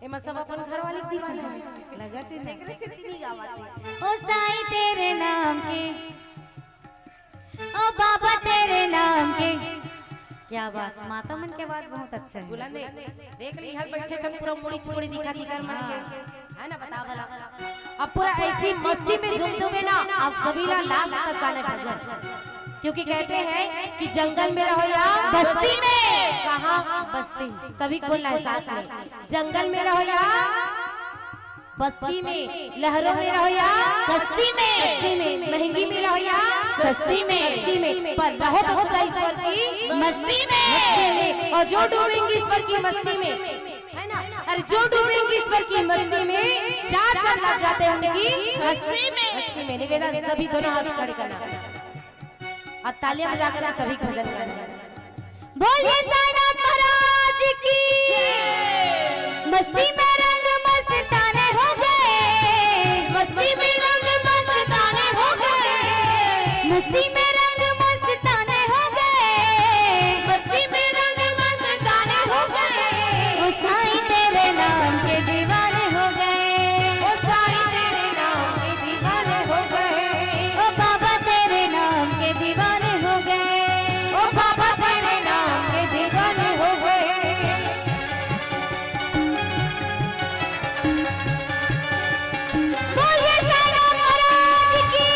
एमा सब अपन घर वाली के दीवाना है। लगत है ना? एकरे से नहीं गावत है। ओ साईं तेरे नाम के, ओ बाबा तेरे नाम के। क्या बात, माता मन के बात बहुत अच्छा है। बुलंद है। देख ली, हर बैठे छन पूरा मुड़ी चुड़ी दिखा दी कर मन के। है ना, बता भला। अब पूरा ऐसी मस्ती में झूम दोगे ना, आप सभी ला लास्ट तक गाना भजन। क्योंकि कहते हैं कि जंगल में रहो या बस्ती में। कहाँ? बस्ती। सभी को बोलना है साथ में। जंगल में रहो या बस्ती में, लहरों में रहो या कश्ती में, कश्ती में, महंगी में रहो या सस्ती में, सस्ती में, पर रहो तो सदा ईश्वर की मस्ती में। मस्ती में। और जो डूबेंगे ईश्वर की मस्ती में, है ना? अरे जो डूबेंगे ईश्वर की मस्ती में, चार चांद लग जाते हैं उनकी हस्ती में। हस्ती में। निवेदन, सभी दोनों हाथ खड़े करना। और तालियां बजा करके सभी भजन करना। बोलिए साईनाथ महाराज की। मस्ती में रंग मस्ताने हो गए, मस्ती में रंग मस्ताने हो गए, मस्ती में रंग मस्ताने हो गए, मस्ती में रंग मस्ताने हो गए। ओ साईं तेरे नाम के दीवाने हो गए, ओ साईं तेरे नाम के दीवाने हो गए, ओ बाबा तेरे नाम के दीवाने हो गए, ओ बाबा तेरे नाम के दीवाने हो गए। बोलिए साईनाथ महाराज की।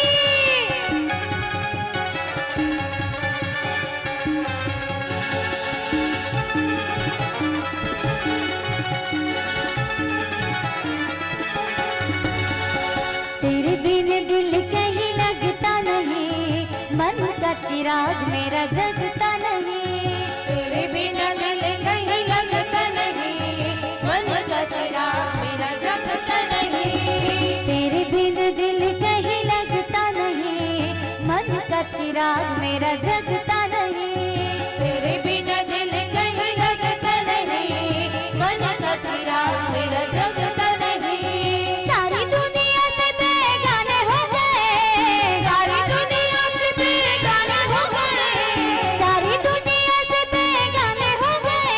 तेरे बिन दिल कहीं लगता नहीं, मन का चिराग मेरा जगता नहीं। तेरे बिना दिल कहीं लगता नहीं, मन का चिराग मेरा जगता नहीं। तेरे बिन दिल कहीं लगता नहीं, मन का चिराग मेरा जगता नहीं। तेरे बिना दिल कहीं लगता नहीं, मन का चिराग मेरा जगता नहीं। सारी दुनिया से बेगाने हो गए, सारी दुनिया से बेगाने हो गए, सारी दुनिया से बेगाने हो गए,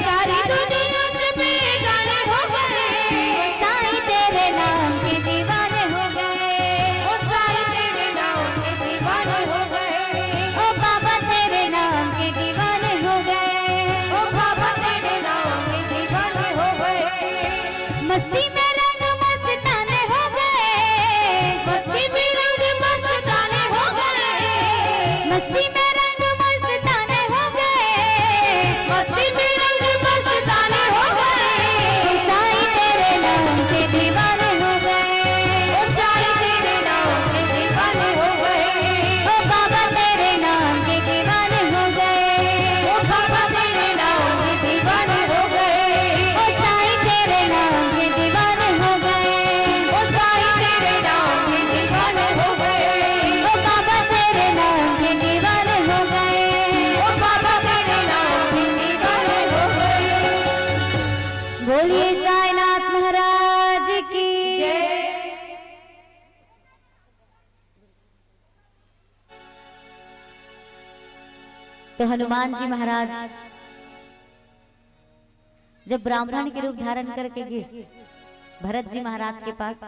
सारी दुनिया से बेगाने हो गए। साईं तेरे नाम के दीवाने हो गए, ओ साईं तेरे नाम के दीवाने हो गए, ओ बाबा तेरे नाम के दीवाने हो गए, ओ बाबा तेरे नाम के दीवाने हो गए। मस्ती में रंग मस्ताने हो गए, मस्ती में रंग मस्ताने हो गए, मस्ती में रंग मस्ताने हो गए, मस्ती में रंग मस्ताने हो गए। ओ साईं तेरे नाम के दीवाने हो गए, ओ साईं तेरे नाम के दीवाने हो गए, ओ बाबा तेरे नाम के दीवाने हो गए, ओ बाबा तेरे नाम के दीवाने हो गए, ओ साईं तेरे नाम के दीवाने हो गए, ओ साईं तेरे नाम के दीवाने हो गए, ओ बाबा तेरे नाम के दीवाने हो गए, ओ बाबा तेरे नाम के दीवाने हो गए। बोलिए साईनाथ महाराज की जय। तो हनुमान जी महाराज जब ब्राह्मण के रूप धारण करके गिस भरत जी महाराज के पास,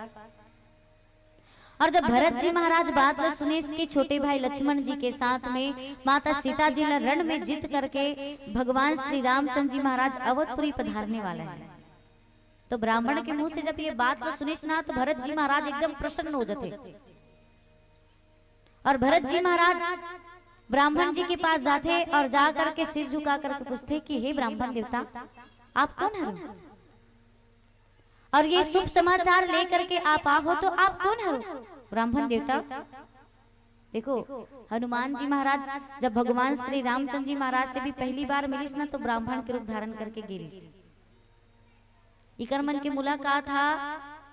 और जब भरत जी महाराज बात ल सुनिस कि छोटे भाई लक्ष्मण जी के साथ में माता सीता जी ल रण में जीत करके भगवान श्री रामचंद्र जी महाराज अवधपुरी पधारने वाला है, तो ब्राह्मण के मुंह से जब ये बात ल सुनिस ना, तो भरत जी महाराज एकदम प्रसन्न हो जाते। और भरत जी महाराज ब्राह्मण जी के पास जाते और जा करके सिर झुका करके पूछते कि हे ब्राह्मण देवता, आप कौन हरो? और ये शुभ समाचार लेकर के आप आहो तो आप कौन हरो? ब्राह्मण देवता, देखो, हनुमान जी महाराज जब भगवान श्री रामचंद्र जी महाराज से भी पहली बार मिलिस ना, तो ब्राह्मण के रूप धारण करके गिरिस। इकर मन के मुलाकात हा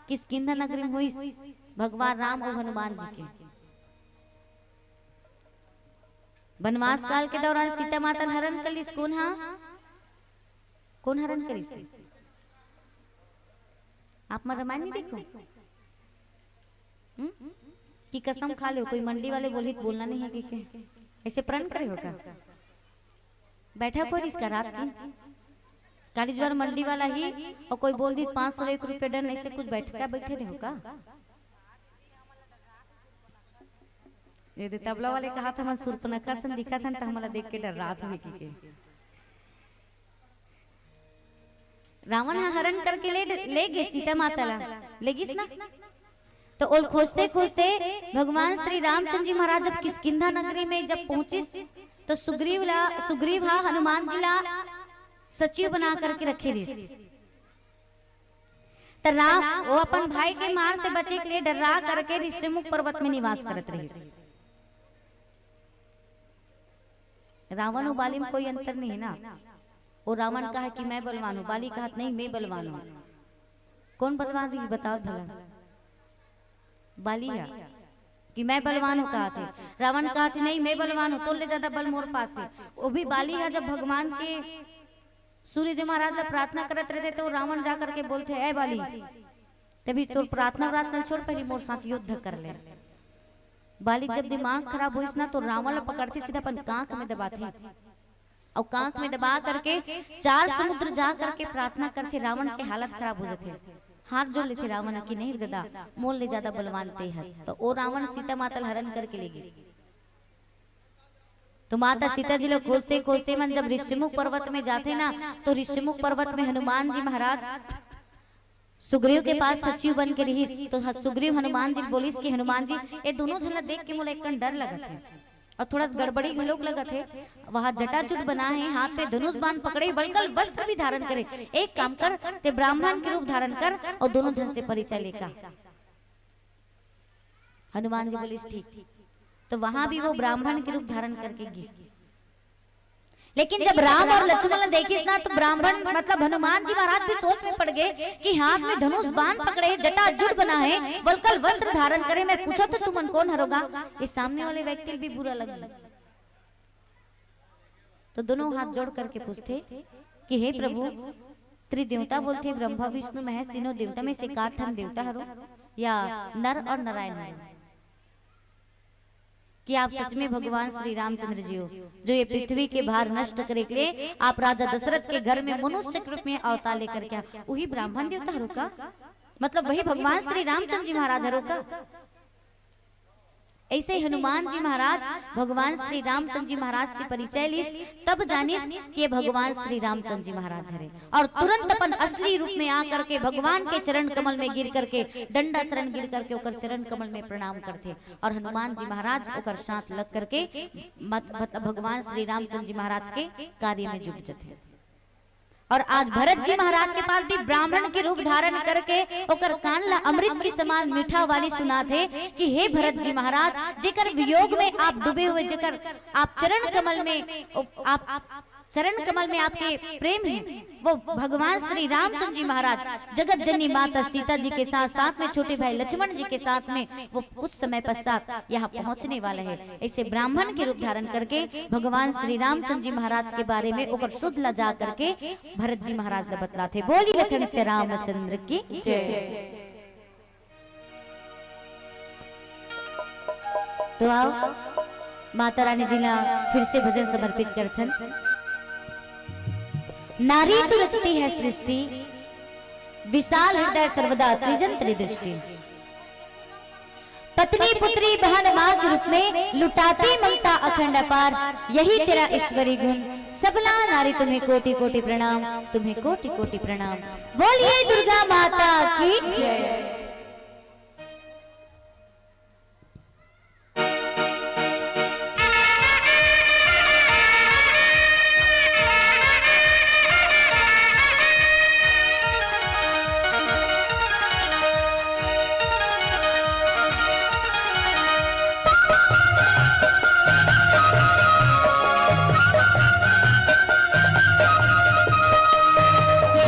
किष्किंधा नगरी में होइस, भगवान राम और हनुमान जी के। वनवास काल के दौरान सीता माता ल हरण कर लिस कोन हा? कोन हरन करिस? आप मन रामायण नहीं देखो? हम्म? कि कसम खा लो, कोई मंडी वाले बोलही त बोलना नहीं है कि के? ऐसे प्रण करे हो का? बैठा कोई रिस का रात की? काली जुआर मंडी वाला ही, और कोई बोल दी पाँच सौ एक रुपये डन, ऐसे कुछ बैठ का बैठे रहे हो का? ये दे तबला वाले कहा था, "मन सुर्पनखा सन दिखा था, त हमला देख के डर्रात हुए की के।" रावण ह हरण करके ले, ले गे सीता माता ला, ले गिस ना? तो ओल खोजते खोजते भगवान श्री रामचंद्र जी महाराज जब किष्किंधा नगरी में जब पहुंचिस, तो सुग्रीव ला, सुग्रीव हा हनुमान जी ला सचिव बना करके रखे रिस। त राम वो अपन भाई के मार से बचे के लिए डर्रा करके ऋष्यमुख पर्वत में निवास करत रहिस। रावण अउ बाली में कोई अंतर नहीं है ना। वो रावण कहा कि मैं बलवान हूँ, बाली कहा नहीं मैं बलवान हूँ। कोन बलवान रहिस बताओ भला? बाली हा कि मैं बलवान हूँ कहा थे। रावण कहा थे नहीं मैं बलवान हूँ, तोर ले ज्यादा बल मोर पास है। वो भी बाली हा जब भगवान के सूर्यदेव महाराज ला प्रार्थना करत रहिथे तो रावण जा करके बोलथे, "ए बाली, तभी तोर प्रार्थना व्रार्थना छोड़, पहली मोर साथ युद्ध कर ले।" बाली जब दिमाग खराब होइस ना तो रावण ला पकड़थे सीधा अपन कांख में दबाथे। अउ कांख में दबा करके चार समुद्र जा करके प्रार्थना करथे, रावण के हालत खराब हो जाथे। हाथ जोड़ लेथे रावण कि नहीं रे ददा, मोर ले ज्यादा बलवान ते हस। तो ओ रावण सीता माता ला हरण करके ले गिस। तो माता सीता जी ला खोजते खोजते मन जब ऋष्यमुख पर्वत में जाथे ना, तो ऋष्यमुख पर्वत में हनुमान जी महाराज सुग्रीव के पास सचिव बन के रहिस, तो ह-, सुग्रीव हनुमान जी बोलिस कि हनुमान जी, ए दोनों झन ला देख के मोला एक कन डर लगत हे और थोड़ा सा गड़बड़ी घलोक लगत हे। वहाँ जटाजूट बना है, हाथ में धनुष बाण पकड़े, वल्कल वस्त्र भी धारण करे। एक काम कर, ते ब्राह्मण के रूप धारण कर और दोनों झन से परिचय लेकर। हनुमान जी बोलिस, "ठीक।" तो वहां भी वो ब्राह्मण के रूप धारण करके गिस। लेकिन जब राम और लक्ष्मण ला देखिस ना, तो ब्राह्मण, मतलब हनुमान जी महाराज भी सोच में पड़ गए कि हाथ में धनुष बाण पकड़े है, जटाजूट बना है, वल्कल वस्त्र धारण करे। मैं पूछा तो तुमन कोन हरोगा? ये सामने वाले व्यक्ति भी बुरा लग गया। तो दोनों हाथ जोड़ करके पूछथे कि हे प्रभु, त्रिदेवता बोलथे, ब्रह्मा विष्णु महेश तीनों देवता में से का ठन देवता हरो या नर और नारायण हरो? कि आप सच में भगवान श्री रामचंद्र जी हो, जो ये पृथ्वी के भार नष्ट करे के लिए आप राजा दशरथ के घर में मनुष्य के रूप में अवतार लेकर के आए, वही ब्राह्मण देवता हरो का? मतलब वही भगवान श्री रामचंद्र जी महाराज हरो का? ऐसे हनुमान जी महाराज भगवान श्री रामचंद्र जी महाराज से परिचय लिस, तब जानिस कि ये भगवान श्री रामचंद्र जी महाराज हरे। और तुरंत अपन असली रूप में आकर के भगवान के चरण कमल में गिर करके, डंडा शरण गिर करके ओकर चरण कमल में प्रणाम करथे। और हनुमान जी महाराज ओकर साथ लग करके मत-, मतलब भगवान श्री रामचंद्र जी महाराज के कार्य में जुट जथे। और आज भरत जी महाराज के पास भी ब्राह्मण के रूप धारण करके ओकर कान ला अमृत के समान मीठा वाणी सुनाथे कि हे भरत जी महाराज, जेकर वियोग में आप डूबे हुए, जेकर आप चरण कमल में, आप चरण कमल में आपके प्रेम है, वो भगवान श्री रामचंद्र जी महाराज जगत जननी माता सीता जी के साथ, साथ में छोटे भाई लक्ष्मण जी के साथ में वो कुछ समय पश्चात यहाँ पहुँचने वाला है। ऐसे ब्राह्मण के रूप धारण करके भगवान श्री रामचंद्र जी महाराज के बारे में ओकर शुद्ध ला जा करके भरत जी महाराज ला बतलाथे। बोली लखन से रामचंद्र की जय। तो आओ, माता रानी जी ला फिर से भजन समर्पित करथन। नारी तो रचती है सृष्टि, विशाल हृदय सर्वदा सृजन त्रिदृष्टि। पत्नी पुत्री बहन माँ के रूप में लुटाती ममता अखंड अपार, यही तेरा ईश्वरी गुण। सबला नारी तुम्हें कोटि कोटि प्रणाम, तुम्हें कोटि कोटि प्रणाम। बोलिए दुर्गा माता की जय।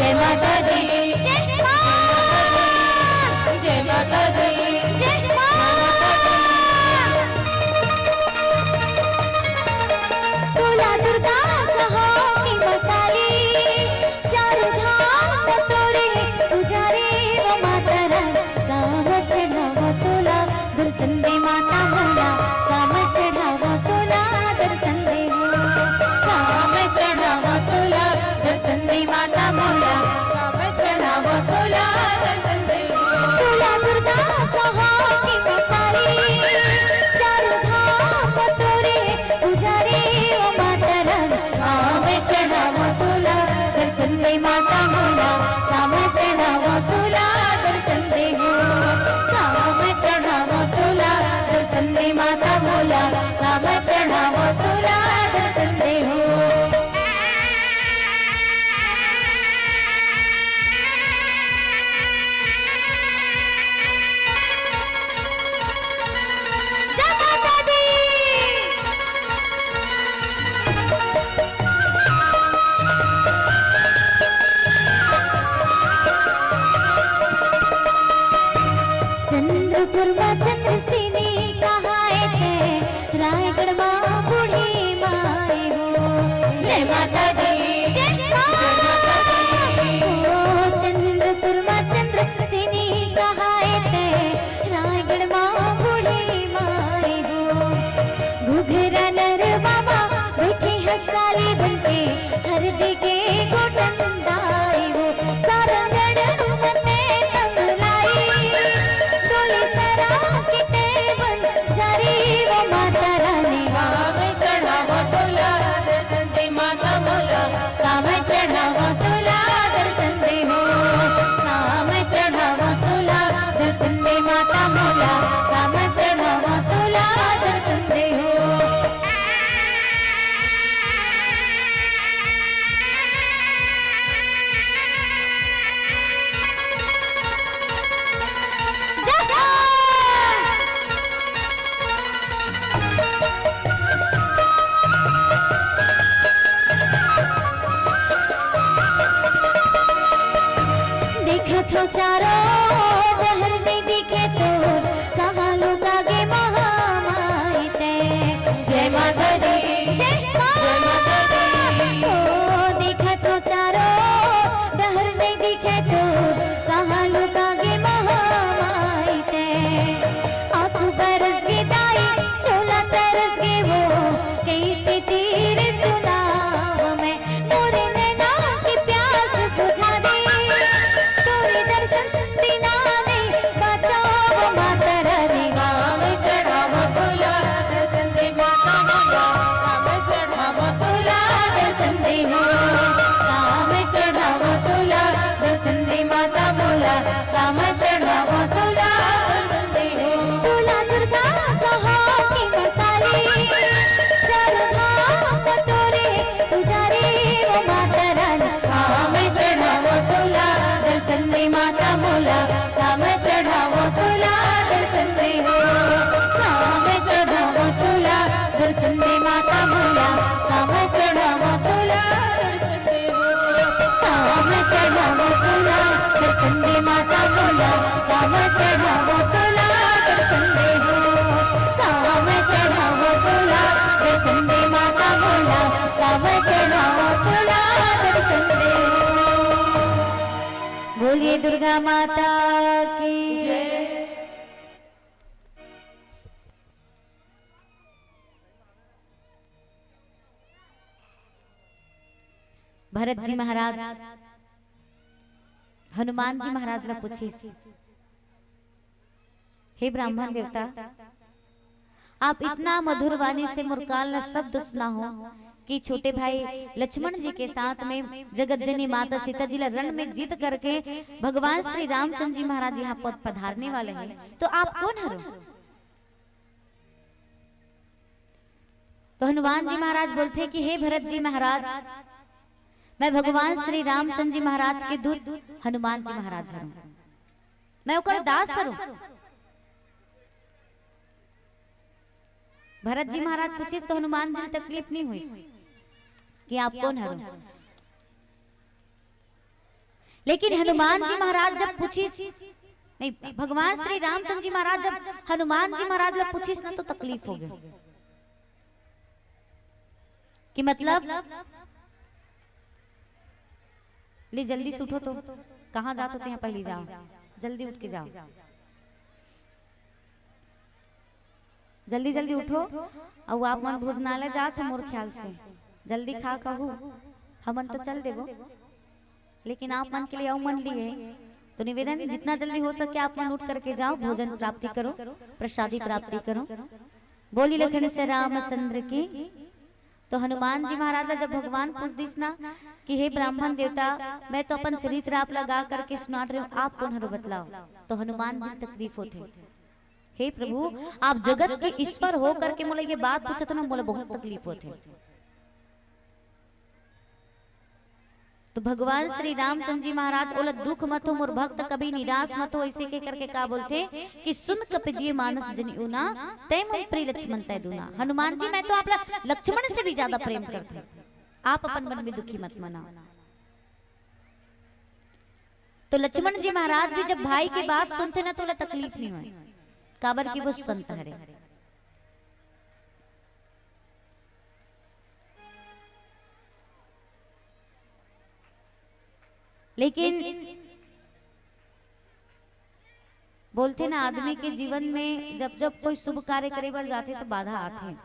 जय माता दी। जय माँ। माता दी, जय माता दी। ओ चंद्रपुर मा चंद्रसेनी कहाय ते, रायगढ़ मा बूढ़ी माय हो। घुघरा नरवा मा बइठे हंस काली बनके, हरदी के गोठन दाय हो। सारंगढ़ मते संग लाई, डोली सरा किते बन जारी वो माता रानी। काम चढ़ावो तोला दर्शन दे माता मोला, काम चढ़ावो तोला दर्शन दे हो। काम चढ़ावो तोला दर्शन दे माता मोला, काम चढ़ावो तोला दर्शन दे हो। देखत हो चारों डहर नइ दिखे तोर, कहाँ लुका गे महामाई ते। जय माता दी, जय माता दी। ओ देखत हो चारों डहर नइ दिखे तोर, कहाँ लुका गे महामाई ते। आंसू बरस गे दाई, चोला तरस गे वो, कइसे तीर सुनाव मैं। मोरे नैना के प्यास बुझा दे, तोरे दर्शन बिना नइ बांचव माता रानी। काम चढ़ावो तोला दर्शन दे माता मोला, काम चढ़ावो तोला दर्शन दे हो। काम चढ़ावो तोला दर्शन दे माता मोला, काम चढ़ावो तोला दर्शन दे हो। तोला दुर्गा कहाव कि माँ काली, चारों धाम तोरे पुजारी वो माता रानी। काम चढ़ावो तोला दर्शन दे माता मोला, काम चढ़ावो तोला दर्शन दे हो। काम चढ़ावो तोला दर्शन दे माता मोला, काम चढ़ावो तोला दर्शन दे हो। काम चढ़ावो तोला दर्शन दे माता मोला, काम चढ़ावो तोला दर्शन दे हो। काम चढ़ावो तोला दर्शन दे माता मोला, काम चढ़ावो तोला दर्शन दे हो। बोलिए दुर्गा माता की जय। भरत जी महाराज हनुमान जी महाराज ला पूछिस, हे ब्राह्मण देवता, आप इतना मधुर वाणी से मोर कान ला शब्द सुनाहव कि छोटे भाई लक्ष्मण जी के साथ में जगत जननी माता सीता जी ला रण में जीत करके भगवान श्री रामचंद्र जी महाराज यहाँ पद पधारने वाले हैं, तो आप कोन हरो? तो हनुमान जी महाराज बोलथे कि हे भरत जी महाराज, मैं भगवान श्री रामचंद्र जी महाराज के दूत हनुमान जी महाराज हरंव, मैं ओकर दास हरंव। भरत जी महाराज पूछिस तो हनुमान जी ल तकलीफ नइ होइस कि आप कोन हरो। लेकिन हनुमान जी महाराज जब पूछिस, नहीं, भगवान श्री रामचंद्र जी महाराज जब हनुमान जी महाराज ला पूछिस ना, तो तकलीफ हो गे कि मतलब, ले जल्दी से उठो तो, कहाँ जात हो तेहा, पहली जाओ, जल्दी उठ के जाओ। जल्दी जल्दी उठो, अउ आप मन भोजनालय जात हो मोर ख्याल से, जल्दी खा कहू, हमन तो चल देबो, लेकिन आप मन के लिए अउ मंडली है, तो निवेदन, जितना जल्दी हो सके आप मन उठ करके जाओ, भोजन प्राप्ति करो, प्रसादी प्राप्ति करो। बोली लखन से रामचंद्र की। तो हनुमान जी महाराज ला जब भगवान पूछ दिस ना कि हे ब्राह्मण देवता, मैं तो अपन चरित्र आप ला गा करके सुनात रहे हूँ, आप कोन हरो बतलाओ, तो हनुमान जी तकलीफ होथे। हे प्रभु, आप जगत के ईश्वर हो करके मोला ये बात पूछत हो ना, मोला बहुत तकलीफ होथे। तो भगवान श्री रामचंद्र जी महाराज ओला दुख मत हो, मोर भक्त कभी निराश मत हो, ऐसे कह करके का बोलथे कि सुन कपि जिय मानस जनि ऊना, तै मम प्रिय लक्ष्मण तै दूना। हनुमान जी, मैं तो आप ला लक्ष्मण से भी ज्यादा प्रेम करथों, आप अपन मन में दुखी मत मना। तो लक्ष्मण जी महाराज भी जब भाई के बात सुनथे ना, तो ओला तकलीफ नहीं होय, काबर कि वो संत हरे। लेकिन बोलथे ना, आदमी के जीवन में जब जब कोई शुभ कार्य करे बर जाथे, तो बाधा आथे।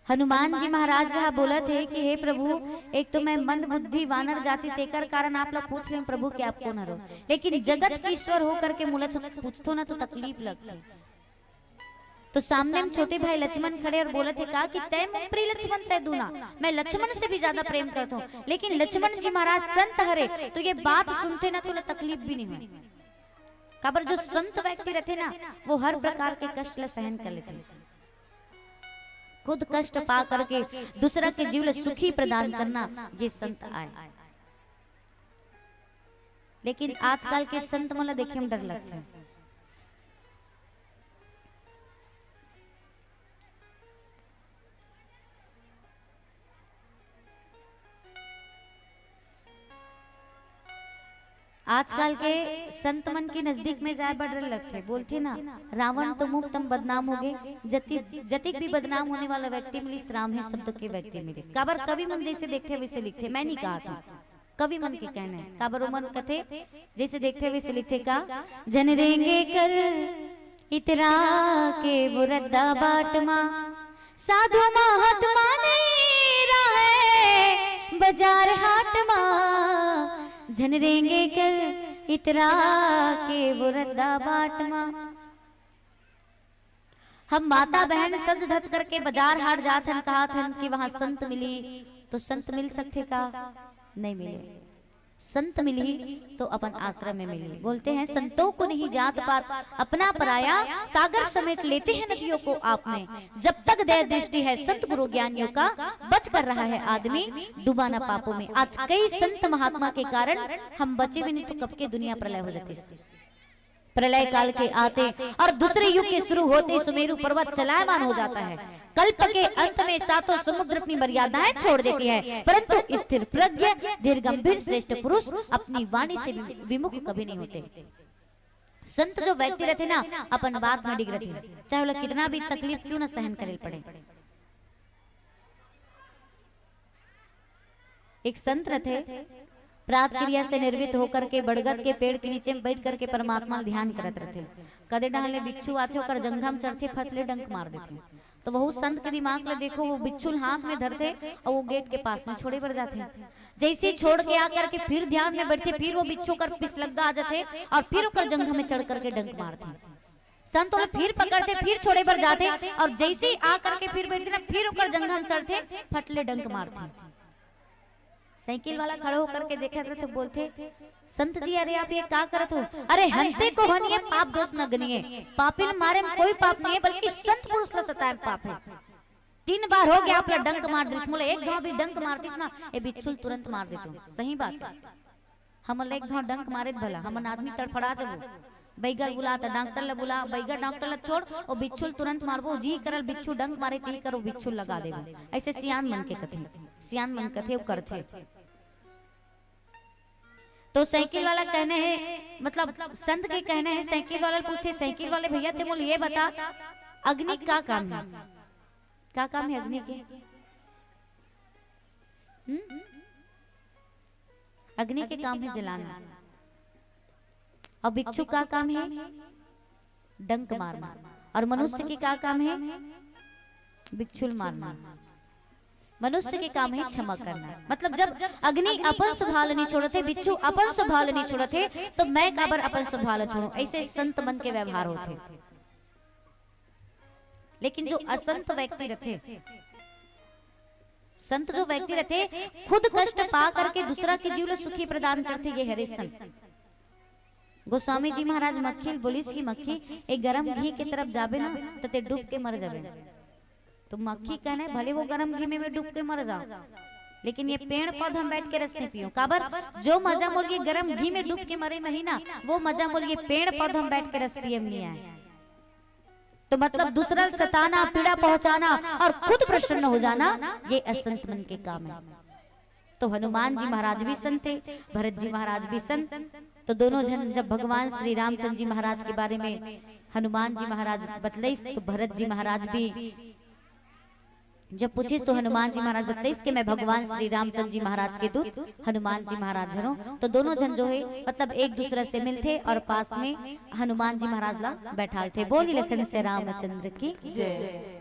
हनुमान जी महाराज ह बोलत हे कि हे प्रभु, एक तो मैं मंद बुद्धि वानर जाति, तेकर कारण आप ला पूछ लें प्रभु कि आप कोन हरो, लेकिन जगत के ईश्वर हो करके मोला छो-, पूछथो ना, तो तकलीफ लगथे। तो सामने में छोटे भाई लक्ष्मण खड़े और बोलत हे का कि तय मुंह प्रिय लक्ष्मण तय दूना, मैं लक्ष्मण से भी ज्यादा प्रेम करत हूँ। लेकिन लक्ष्मण जी महाराज संत हरे, तो ये बात सुनथे ना, तो ओला तकलीफ भी नहीं होय। काबर जो संत व्यक्ति रहिथे ना, वो हर प्रकार के कष्ट ला सहन कर लेथे। खुद कष्ट पा करके दूसरा के जीव ला सुखी प्रदान करना, ये संत आय। लेकिन आजकल के संत मन ला देखे में डर लगथे। आजकल के संत मन के नजदीक में जाए बर डर लगथे। बोलथे ना, रावण तो मुफ्त में बदनाम हो गे, जति-, जतिक भी बदनाम होने वाला व्यक्ति मिलिस, राम हे शब्द के व्यक्ति मिलिस। काबर कवि मन जैसे देखथे वैसे लिखथे, मैं नहीं कहा था, कवि मन के कहना है। काबर ओमन कथे, जैसे देखथे वैसे लिखथे का, झन रेंगे कर इतरा के वो रद्दा बाट मा, साधु महात्मा नहीं रहे बाजार हाट मा, झन रेंगे कर इतरा के वो रद्दा बाट मा। हम माता बहन सज धज करके बाजार हाट जात हन, कहत हन कि वहां संत मिली, तो संत मिल सकथे का? नहीं मिले। संत मिलही तो अपन आश्रम में मिलही। बोलते हैं, संतों को नहीं जात पात, अपना पराया सागर समेट लेते हैं नदियों को आप में। जब तक दया दृष्टि है संत गुरु ज्ञानियों का, बच कर रहा है आदमी, डूबा ना पापों में। आज कई संत महात्मा के कारण हम बचे भी नहीं, तो कब के दुनिया प्रलय हो जाती। प्रलय काल के आते और दूसरे युग के शुरू होते सुमेरु पर्वत चलायमान हो जाता है। कल्प के अंत में सातों समुद्र अपनी मर्यादाएं छोड़ देती है, परंतु स्थिर प्रज्ञ, धीर गंभीर श्रेष्ठ पुरुष अपनी वाणी से वि-, विमुख कभी नहीं होते। संत जो व्यक्ति रहिथे ना, अपन बात में डिग रहिथे, चाहे ओला कितना भी तकलीफ क्यों ना सहन करे पड़े। एक संत रहिथे, प्रात क्रिया से निर्वृत्त होकर के बड़गद के पेड़ के नीचे में बैठ करके परमात्मा ल ध्यान करत रहिथे। कदे डहन ले बिच्छू आथे, ओकर जंघा में चढ़थे, फट ले डंक मार देथे। तो वहू संत के दिमाग ल देखो, वो बिच्छू ल हाथ में धरथे और वो गेट के पास में छोड़े बर जाथे। जैसे ही छोड़ के आकर के फिर ध्यान में बैठथे, फिर वो बिच्छू कर पिसलग्गा आ जाथे और फिर ओकर जंघा में चढ़ करके डंक मारथे। संत ओला फिर पकड़थे, फिर छोड़े बर जाथे और जैसे ही आ करके फिर बैठथे ना, फिर ओकर जंघा में चढ़थे, फट ले डंक मारथे। साइकिल वाला खड़ा होकर के देखत रहिथे, बोलथे, संत जी, अरे आप ये का करत हो? अरे हंते को हनिए, पाप दोष न गनिए। पापी ल मारे में कोई पाप नहीं है, बल्कि संत पुरुष ला सताए में पाप है। तीन बार हो गया आप ला डंक मार दिस, मोला एक घाव भी डंक मारतिस ना, ए बिच्छू ल तुरंत मार देतेंव। सही बात है। हमन ला एक घाव डंक मारे त भला, हमन आदमी तड़फड़ा जबो। बइगा ल बुला, त डॉक्टर ला बुला, बइगा डॉक्टर ला छोड़, ओ बिच्छू ल तुरंत मारबो, जी करल बिच्छू डंक मारे, ती कर ओ बिच्छू ल लगा देबो। ऐसे सियान मन के कथे, सियान मन कथे, ओ करथे। तो साइकिल वाला कहने हे, मतलब संत के कहने हे, साइकिल वाला पूछथे, साइकिल वाले भैया, ते मोला ये बता, अग्नि का काम है? का काम है अग्नि के? हम्म? अग्नि के काम है जलाना। और बिच्छू का काम है? डंक मारना। और मनुष्य के का काम है? बिच्छू ल मारना। मनुष्य के काम है क्षमा करना। मतलब जब अग्नि अपन स्वभाव ल नहीं छोड़त हे, बिच्छू अपन स्वभाव ल नहीं छोड़त हे, तो मैं काबर अपन स्वभाव ल छोड़ूं? ऐसे संत मन के व्यवहार होथे। लेकिन जो असंत व्यक्ति रहिथे, संत जो व्यक्ति रहिथे, खुद कष्ट पा करके दूसरा के जीव ल सुखी प्रदान करथे, ये हरे संत। गोस्वामी जी महाराज मक्खी ल बोलिस कि मक्खी, ए गरम घी के तरफ जाबे ना, त ते डूब के मर जाबे। तो मक्खी कहने, भले वो गरम घी में मैं डूब के मर जाऊं, लेकिन ये पेड़ पौधा में बैठ के रस नहीं पीऊं। काबर? जो मजा मोला ये गरम घी में डूब के मरे में आही ना, वो मजा मोला ये पेड़ पौधा में बैठ के रस पिए में नहीं आए। तो मतलब दूसरा ल सताना, पीड़ा पहुंचाना और खुद प्रसन्न हो जाना, ये असंत मन के काम है। तो हनुमान जी महाराज भी संत थे, भरत जी महाराज भी संत। तो दोनों झन जब भगवान श्री रामचंद्र जी महाराज के बारे में हनुमान जी महाराज बतलइस, तो भरत जी महाराज भी जब पूछिस तो हनुमान जी महाराज बतलाइस कि मैं भगवान श्री रामचंद्र जी महाराज के दूत हनुमान जी महाराज हरों। तो दोनों झन जो है, मतलब, एक दूसरा से मिलथे और पास में हनुमान जी महाराज ला बैठालथे। बोल लखन से रामचंद्र की। जय।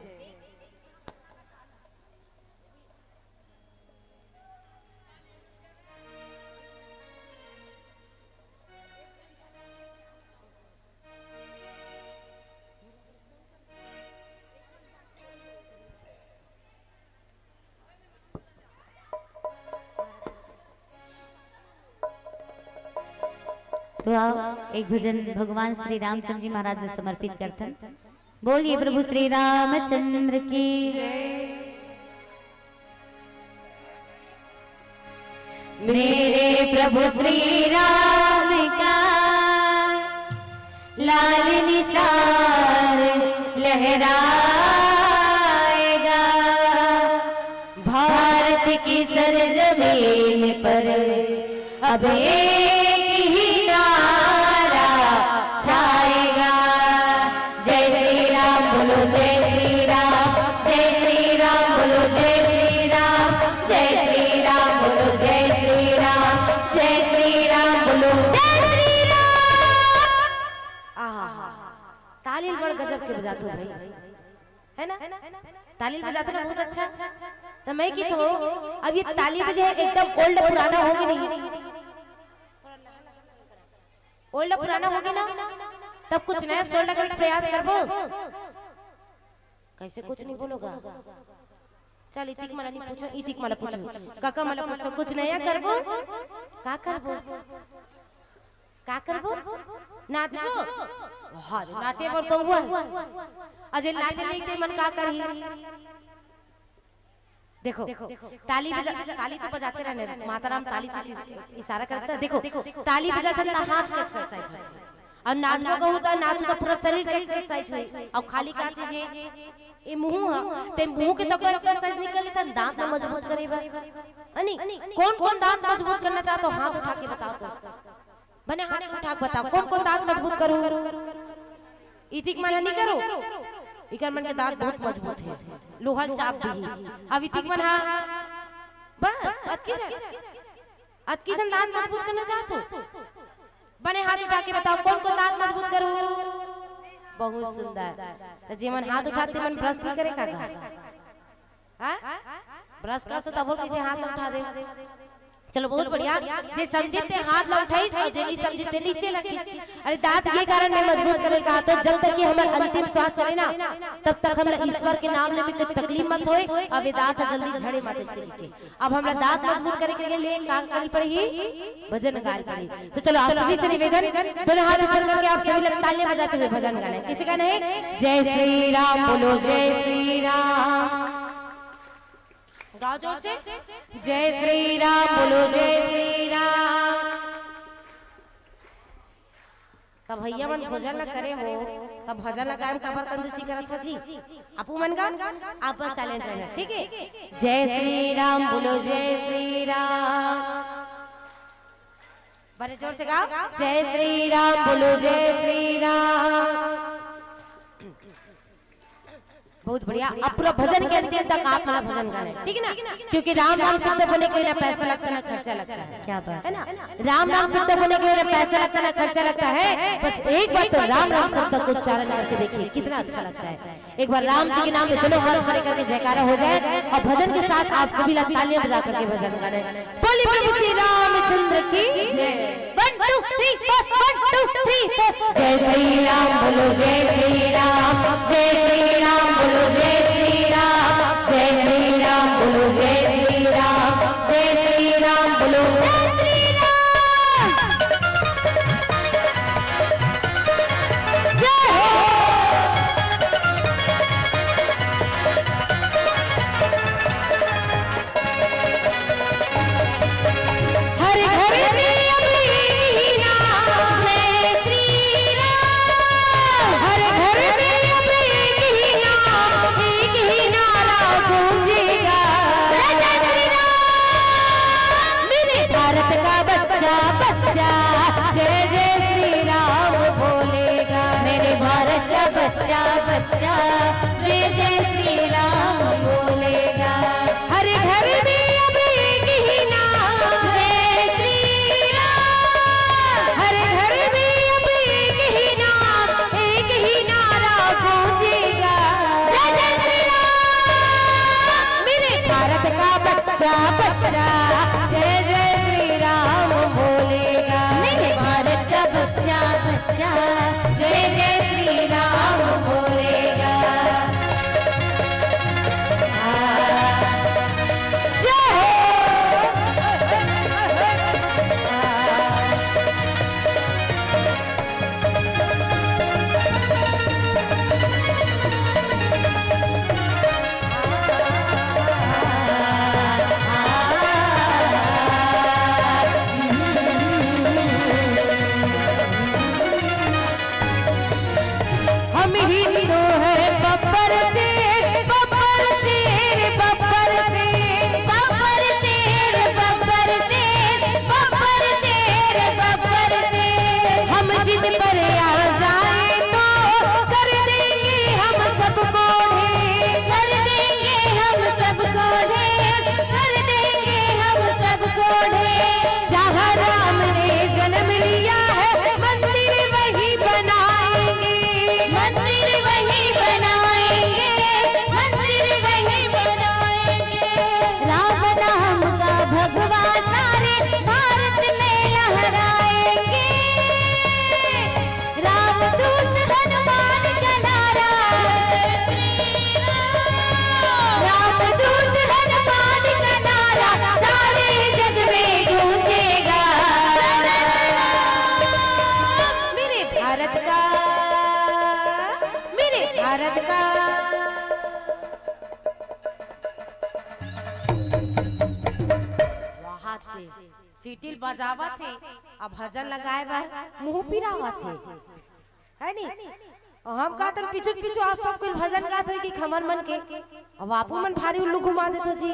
तो आओ, एक भजन भगवान श्री रामचंद्र जी महाराज ला समर्पित करथन। बोलिए प्रभु श्री रामचंद्र की। मेरे प्रभु श्री राम का लाल निशान लहराएगा। भारत की सरजमीन पर अब एक ही नारा छाएगा। जय श्री राम बोलो, जय श्री राम, जय श्री राम बोलो, जय श्री राम, जय श्री राम बोलो, जय श्री राम, जय श्री राम बोलो, जय श्री राम। आहा, ताली बड़ गजब के बजाते हो भाई, है ना? ताली बजाते ना, बहुत अच्छा। तो मैं की तो, अब ये ताली बजे एकदम ओल्ड पुराना होगी नहीं, ओल्ड पुराना होगी ना, तब कुछ नया सोल्ड करके प्रयास करबो। कैसे कुछ नहीं बोलोगा? चल, इतिक मला नहीं पूछो, इतिक मला पूछो। काका मला पूछो, कुछ नया करबो? का करबो? का करबो? नाचबो? हाँ, नाचे बर तो हुआ। अजय नाचे नहीं ते मन का करही? देखो, ताली बजा, ताली तो बजाते रहने, माता राम ताली से इस-, इशारा करता है। देखो, ताली बजाते रहने, हाथ का एक्सरसाइज होता है। और नाचबो कहूँ तो नाचो तो पूरा शरीर का एक्सरसाइज होई। और खाली का चीज है, ये मुंह है, ते मुंह के तो कोई एक्सरसाइज नहीं कर लेता, दांत तो मजबूत करे बा। है नी? कौन कौन दांत मजबूत करना चाहते हो, हाथ उठा के बताओ तो। बने हाथ उठा के बताओ, कौन कौन दांत मजबूत करूँ? इतिक मन नहीं करो, इकर मन के दांत बहुत मजबूत है, लोहा चाप दी। अब इतिक मन हा, बस अतकी जन, अतकी जन दांत मजबूत करना चाहते हो? बने हाथ उठा के बताओ, कौन कौन दांत मजबूत करूँ? बहुत सुंदर। तो जेमन हाथ उठाते मन ब्रश नहीं करे का गा? हाँ? ब्रश कर तो तब किसी हाथ उठा दे। चलो, बहुत बढ़िया। जे समझे ते हाथ ला उठाइस और जे नहीं समझे ते नीचे रखिस। अरे, दांत ये कारण मैं मजबूत करे कहा तो जब तक कि हमर अंतिम श्वास चले ना, तब तक हम ईश्वर के नाम ले में कोई तकलीफ मत होए। अब ये दांत जल्दी झड़े मत इससे। अब हमरा दांत मजबूत करे के लिए का करे पड़ही? भजन गाए पड़ही। तो चलो, आप सभी से निवेदन, दोनों हाथ ऊपर करके आप सभी लोग तालियां बजाते हुए भजन गाना है। किसी का नहीं? जय श्री राम बोलो, जय श्री राम। गाओ जोर से। जय श्री राम बोलो, जय श्री राम। तब भैया मन भोजन न करे हो, तब भजन लगाए में काबर कंजूसी करत हो जी? अपू मन गा, आप बस साइलेंट रहना, ठीक है? जय श्री राम बोलो, जय श्री राम। बड़े जोर से गाओ, जय श्री राम बोलो, जय श्री राम। बहुत बढ़िया। अब पूरा भजन के अंतिम तक आप मन भजन गाना है, ठीक है ना? क्योंकि राम नाम शब्द बोले के लिए ना पैसा लगता है, ना खर्चा लगता है। क्या बात है ना? राम नाम शब्द बोले के लिए ना पैसा लगता है, ना खर्चा लगता है। बस एक बार तो राम नाम शब्द को उच्चारण करके देखिए, कितना अच्छा लगता है। एक बार राम जी के नाम इतने हर खड़े करके जयकारा हो जाए और भजन के साथ आप सभी लोग तालियां बजा करके भजन गाना है। बोलिए प्रभु श्री रामचंद्र की जय। One, two, three, four, one, two, three, four। जय श्री राम बोलो, जय श्री राम, जय श्री राम बोलो, जय श्री राम, जय श्री राम बोलो, जय श्री राम, जय श्री राम बोलो, जय श्री राम। जय हो। हर घर में अब एक ही नाम है श्री राम। हर घर में अब एक ही नाम, एक ही नारा गूंजेगा। जय जय श्री राम। मेरे भारत बच्चा, जय जय श्री राम बोलेगा। मेरे भारत का बच्चा, बच्चा, जय जय श्री राम बोलेगा। आ, जय हो। हम हिंदू हैं बब्बर शेर, बब्बर शेर, बब्बर शेर, बब्बर शेर, बब्बर शेर, बब्बर शेर, बब्बर शेर। हम जिन पर आ जाए तो कर देंगे हम सबको ढेर, कर देंगे हम सबको ढेर, कर देंगे हम सबको ढेर। जहाँ राम ने जन्म लिया है, मंदिर वही बनाएंगे, मंदिर वही बनाएंगे, मंदिर वही बनाएंगे। राम नाम का भगवा सारे भारत में लहराएंगे। रामदूत हनुमान का नारा, रामदूत हनुमान का नारा सारे जग में गूंजेगा। मेरे भारत का, मेरे भारत का। वहाँ के सीटिल बजावत हे, अब भजन लगाए बर मुंह पिरावत हे, है नी? अउ हम कहतन पीछू पीछू आप सब कोई भजन गात होई कि खमन मन के, अब आपू मन भारी उल्लू घुमा देत हो जी।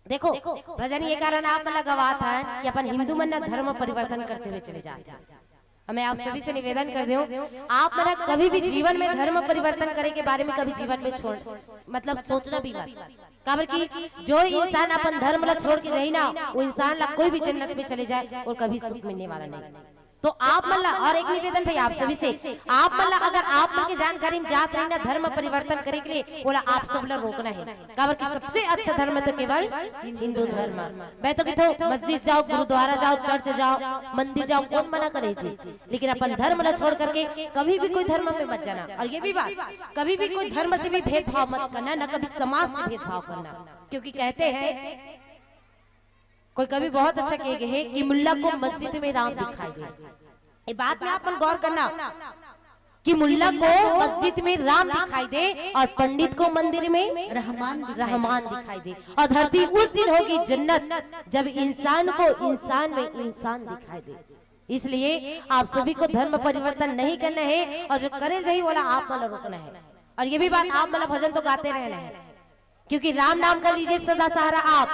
देखो, भजन ये कारण आप मन ला गवात हन कि अपन हिंदू मन ना धर्म परिवर्तन करते हुए चले जात हे। मैं आप सभी से निवेदन कर देहूं, आप मन ह कभी भी जीवन में धर्म परिवर्तन करे के बारे में कभी जीवन में छोड़, मतलब सोचना भी मत। काबर कि जो इंसान अपन धर्म ला छोड़ के जाही ना, वो इंसान ला कोई भी जन्नत में चले जाए और कभी सुख मिलने वाला नहीं। तो आप मन ला और एक निवेदन भाई आप सभी से, आप मन ला अगर आप मन के जानकारी में जात रही ना धर्म परिवर्तन करे के लिए, ओला आप सब ला रोकना है। काबर कि सबसे अच्छा धर्म तो केवल हिंदू धर्म। मैं तो कहता हूँ मस्जिद जाओ, गुरुद्वारा जाओ, चर्च जाओ, मंदिर जाओ, कौन मना करे जी? लेकिन अपन धर्म ला छोड़ करके कभी भी कोई धर्म में मत जाना। और ये भी बात, कभी भी कोई धर्म से भी भेदभाव मत करना, ना कभी समाज से भेदभाव करना, क्योंकि कहते हैं कोई कवि बहुत अच्छा कह गए है कि मुल्ला को मस्जिद में राम दिखाई दे। ये बात में आप मन गौर करना कि मुल्ला को मस्जिद में राम दिखाई दे और पंडित को मंदिर में रहमान दिखाई दे। रहमान दिखाई दे। और धरती उस दिन होगी जन्नत जब इंसान को इंसान में इंसान दिखाई दे। इसलिए आप सभी को धर्म परिवर्तन नहीं करना है और जो करे जाही ओला आप मन ला रोकना है। और ये भी बात आप मन ला भजन तो गाते रहना है। क्योंकि राम नाम का लीजिए सदा सहारा आप,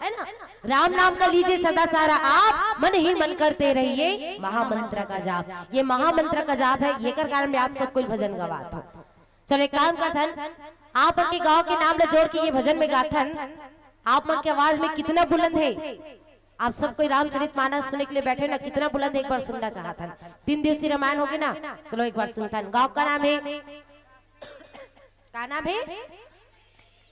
है ना? राम नाम का लीजिए सदा सहारा आप, मन ही मन करते रहिए महामंत्र का जाप। ये महामंत्र का जाप है, येकर कारण मैं आप सबको भजन गवात हूँ। चलो एक काम करथन, आप मन के गांव के नाम ला जोड़ के ये भजन में गाथन। आप मन के आवाज में कितना बुलंद है, आप सब कोई रामचरित मानस सुने के लिए बैठे ना, कितना बुलंद है, एक बार सुनना चाहत हन। तीन दिवसीय रामायण होगे ना, चलो एक बार सुनथन। गांव का नाम है का नाम है?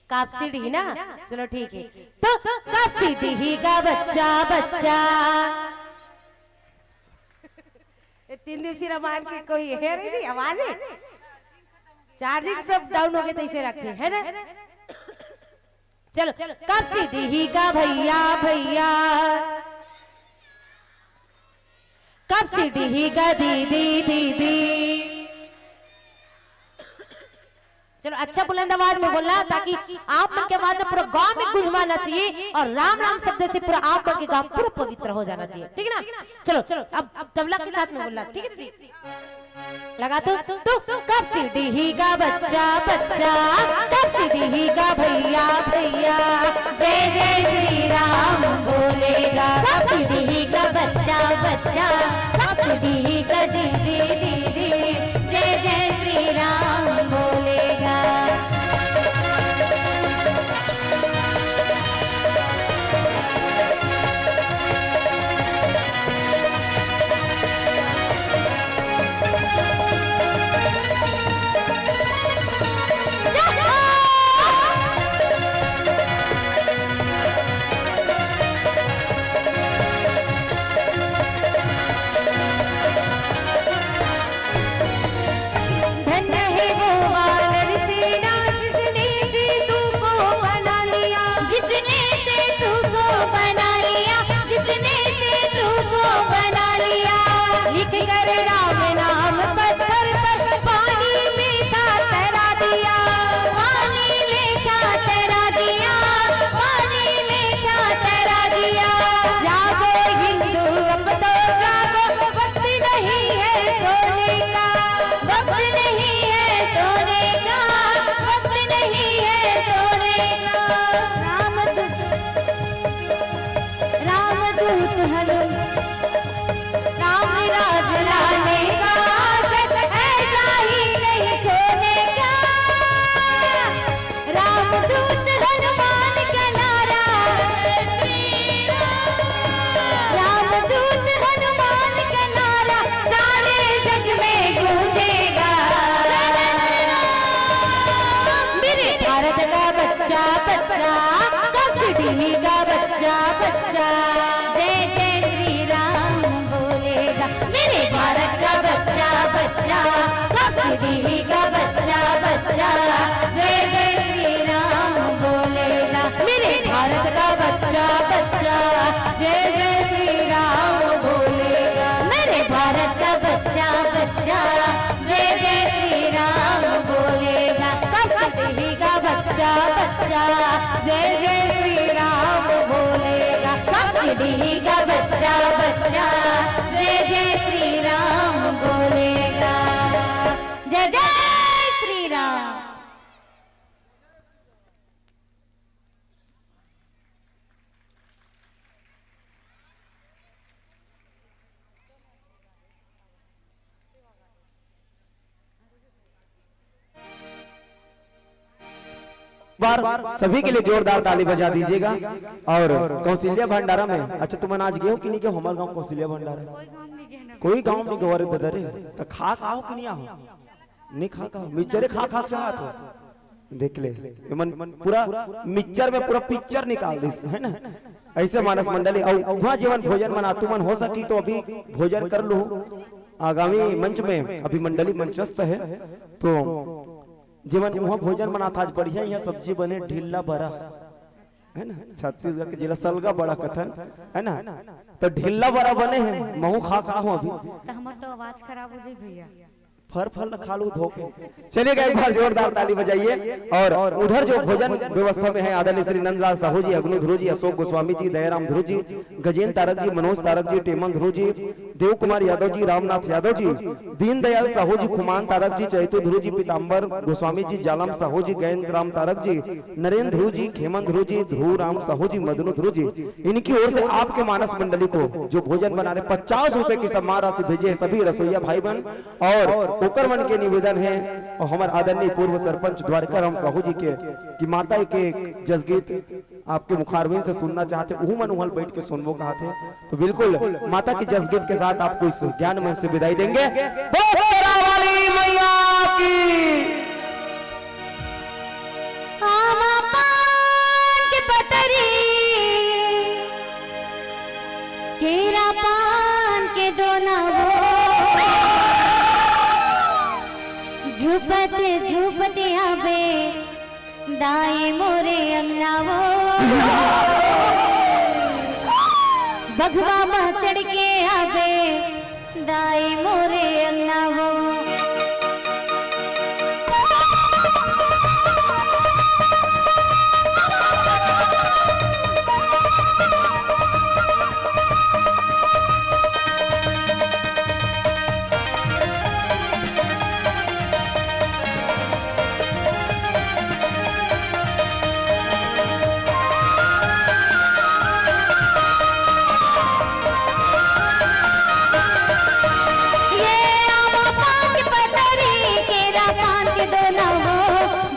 कापसीडीही ना? चलो ठीक है। तो कापसीडीही का बच्चा, बच्चा। ये तीन दिवसीय रामायण की कोई है रे जी, आवाज है? चार्जिंग सब डाउन हो गए तो इसे रखते हैं, है ना? चलो, कापसीडीही का भैया, भैया। कापसीडीही का दीदी, दीदी। चलो, अच्छा बुलंद आवाज में बोलना, ताकि आप मन के आवाज में पूरा गांव में गूंजवाना चाहिए और राम राम शब्द से पूरा आप मन के गांव पूरा पवित्र हो जाना चाहिए, ठीक है ना? चलो, अब, अब तबला के साथ में बोलना, ठीक है दीदी? लगा तो, तो, कापसीडीही का बच्चा, बच्चा, कापसीडीही का भैया, भैया। जय जय श्री राम बोलेगा। कापसीडीही का बच्चा, बच्चा, कापसीडीही का दीदी, दीदी। जय जय श्री राम बोलेगा। का बच्चा बच्चा जय जय श्री राम बोलेगा। मेरे भारत का बच्चा बच्चा कब से देवी का बच्चा बच्चा जय जय श्री राम बोलेगा। मेरे भारत का बच्चा बच्चा जय जय श्री राम बोलेगा। मेरे भारत का बच्चा बच्चा जय जय श्री राम बोलेगा। कब से देवी का बच्चा बच्चा जय जय श्री राम बोलेगा। कब से देवी का बच्चा बच्चा जय जय श्री राम बोलेगा। जय जय श्री राम। बार सभी के लिए जोरदार ताली बजा दीजिएगा। और कौशल्या भंडारा में, अच्छा, तुमन आज गए हो कि नहीं गए हो? हमारे गांव कौशल्या भंडारा कोई गांव नहीं गए हो रे दादा रे। तो खा खाओ कि नहीं आओ? नहीं खा खाओ, मिक्सचरे खा खा के चला तो देख ले। एमन पूरा मिक्सचर में पूरा पिक्चर निकाल दिस, है ना? ऐसे मानस मंडली, और वहाँ जीवन भोजन मना, तुमन हो सकी तो अभी भोजन कर लो। आगामी मंच में अभी मंडली मंचस्थ है, तो जीवन वहाँ भोजन मना था, आज बढ़िया यहाँ सब्जी बने, ढिल्ला बरा, है ना, छत्तीसगढ़ के जिला सलगा बड़ा कथन, है ना, तो ढिल्ला बरा बने हैं, महू खा खा हूँ अभी। तो हमार तो आवाज खराब हो जाई भैया। फर फल न खा लू धोखे। चलिएगा, एक बार जोरदार ताली बजाइए। और उधर जो भोजन व्यवस्था में है, आदरणीय श्री नंदलाल साहू जी, अग्नू ध्रुव जी, अशोक गोस्वामी जी, दयाराम ध्रुव जी, गजेंद्र तारक जी, मनोज तारक जी, टेमन ध्रुव जी, देव कुमार यादव जी, रामनाथ यादव जी, दीनदयाल साहू जी, खुमान तारक जी, चैतु ध्रुव जी, पीताम्बर गोस्वामी जी, जालम साहू जी, गैंद राम तारक जी, नरेंद्र ध्रुव जी, खेमन ध्रुव जी, ध्रुव राम साहू जी, मदनू ध्रुव जी, इनकी ओर से आपके मानस मंडली को जो भोजन बना रहे, पचास रुपए की सम्मान राशि भेजे हैं सभी रसोईया भाई बहन। और ओकर मन के निवेदन है, और हमारे आदरणीय पूर्व सरपंच द्वारिका राम साहू जी के, कि माता के एक जसगीत आपके मुखारविंद से सुनना चाहते, वहू मन उहल बैठ के सुनबो कहते हैं। तो बिल्कुल माता की जसगीत के साथ आपको इस ज्ञान मंच से विदाई देंगे। बोलो शेरा वाली मैया की। आमा पान के पतरी, केरा पान के दोना वो, झुपत झुपत आबे दाई मोरे अंगना वो, बघवा मा चढ़ के आबे दाई मोरे अंगना वो। ये आमा पान के पतरी, केरा पान के दोना वो,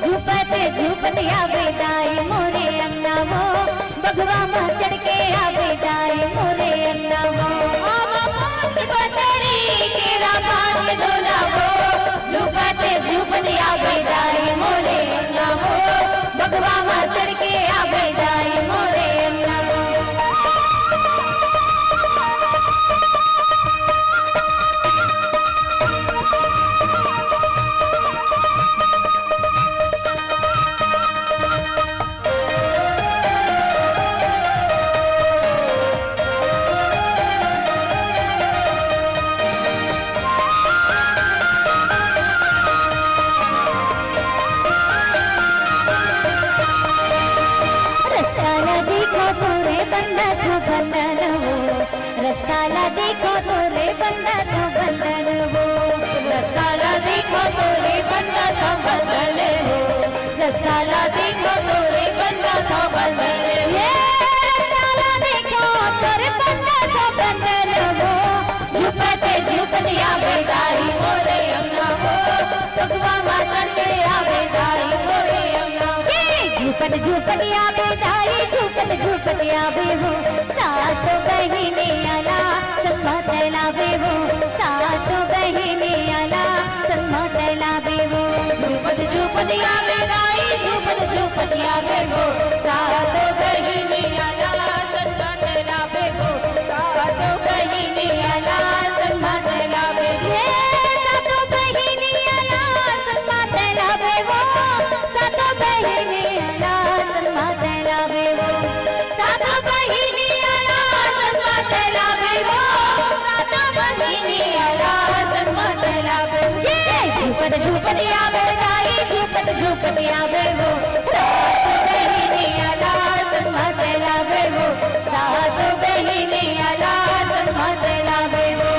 झुपत झुपत आवे दाई मोरे अंगना वो, बघवा मा चढ़ के आवे दाई मोरे अंगना वो। आमा पान के पतरी, केरा पान के दोना वो, झुपत झुपत आवे दाई मोरे अंगना वो, बघवा मा चढ़ के आवे दाई मोरे अंगना वो। रस्ता ला देखो तोरे बंधत हो बंधन वो, रस्ता ला देखो तोरे बंधत हो बंधन वो, रस्ता ला देखो तोरे बंधत हो बंधन वो, रस्ता ला देखो तोरे बंधत हो बंधन वो। ये रस्ता ला देखो तोरे बंधत हो बंधन वो, झुपत झुपत आवे दाई मोरे अंगना वो, बघवा मा चढ़ के आवे दाई मोरे अंगना वो। ये झुपत झुपत आवे दाई, झुपत झुपत आवे हो, सात बहिनी आला संग मा लावे हो, सात बहिनी आला संग मा लावे हो। झुपत झुपत आवे दाई झूपत झूपत आवे वो, सातो बहिनी आला संगत लावे वो, सातो बहिनी आला संगत लावे वो। हे सातो बहिनी आला संगत लावे वो, सातो बहिनी आला संगत लावे वो। सातो बहिनी आला संगत लावे वो, सातो बहिनी आला संगत लावे वो। ये झूपत झूपत आवे दाई, झूपत झूपत आवे वो, सातो बहिनी आला संगत लावे वो, सातो बहिनी आला संगत लावे वो।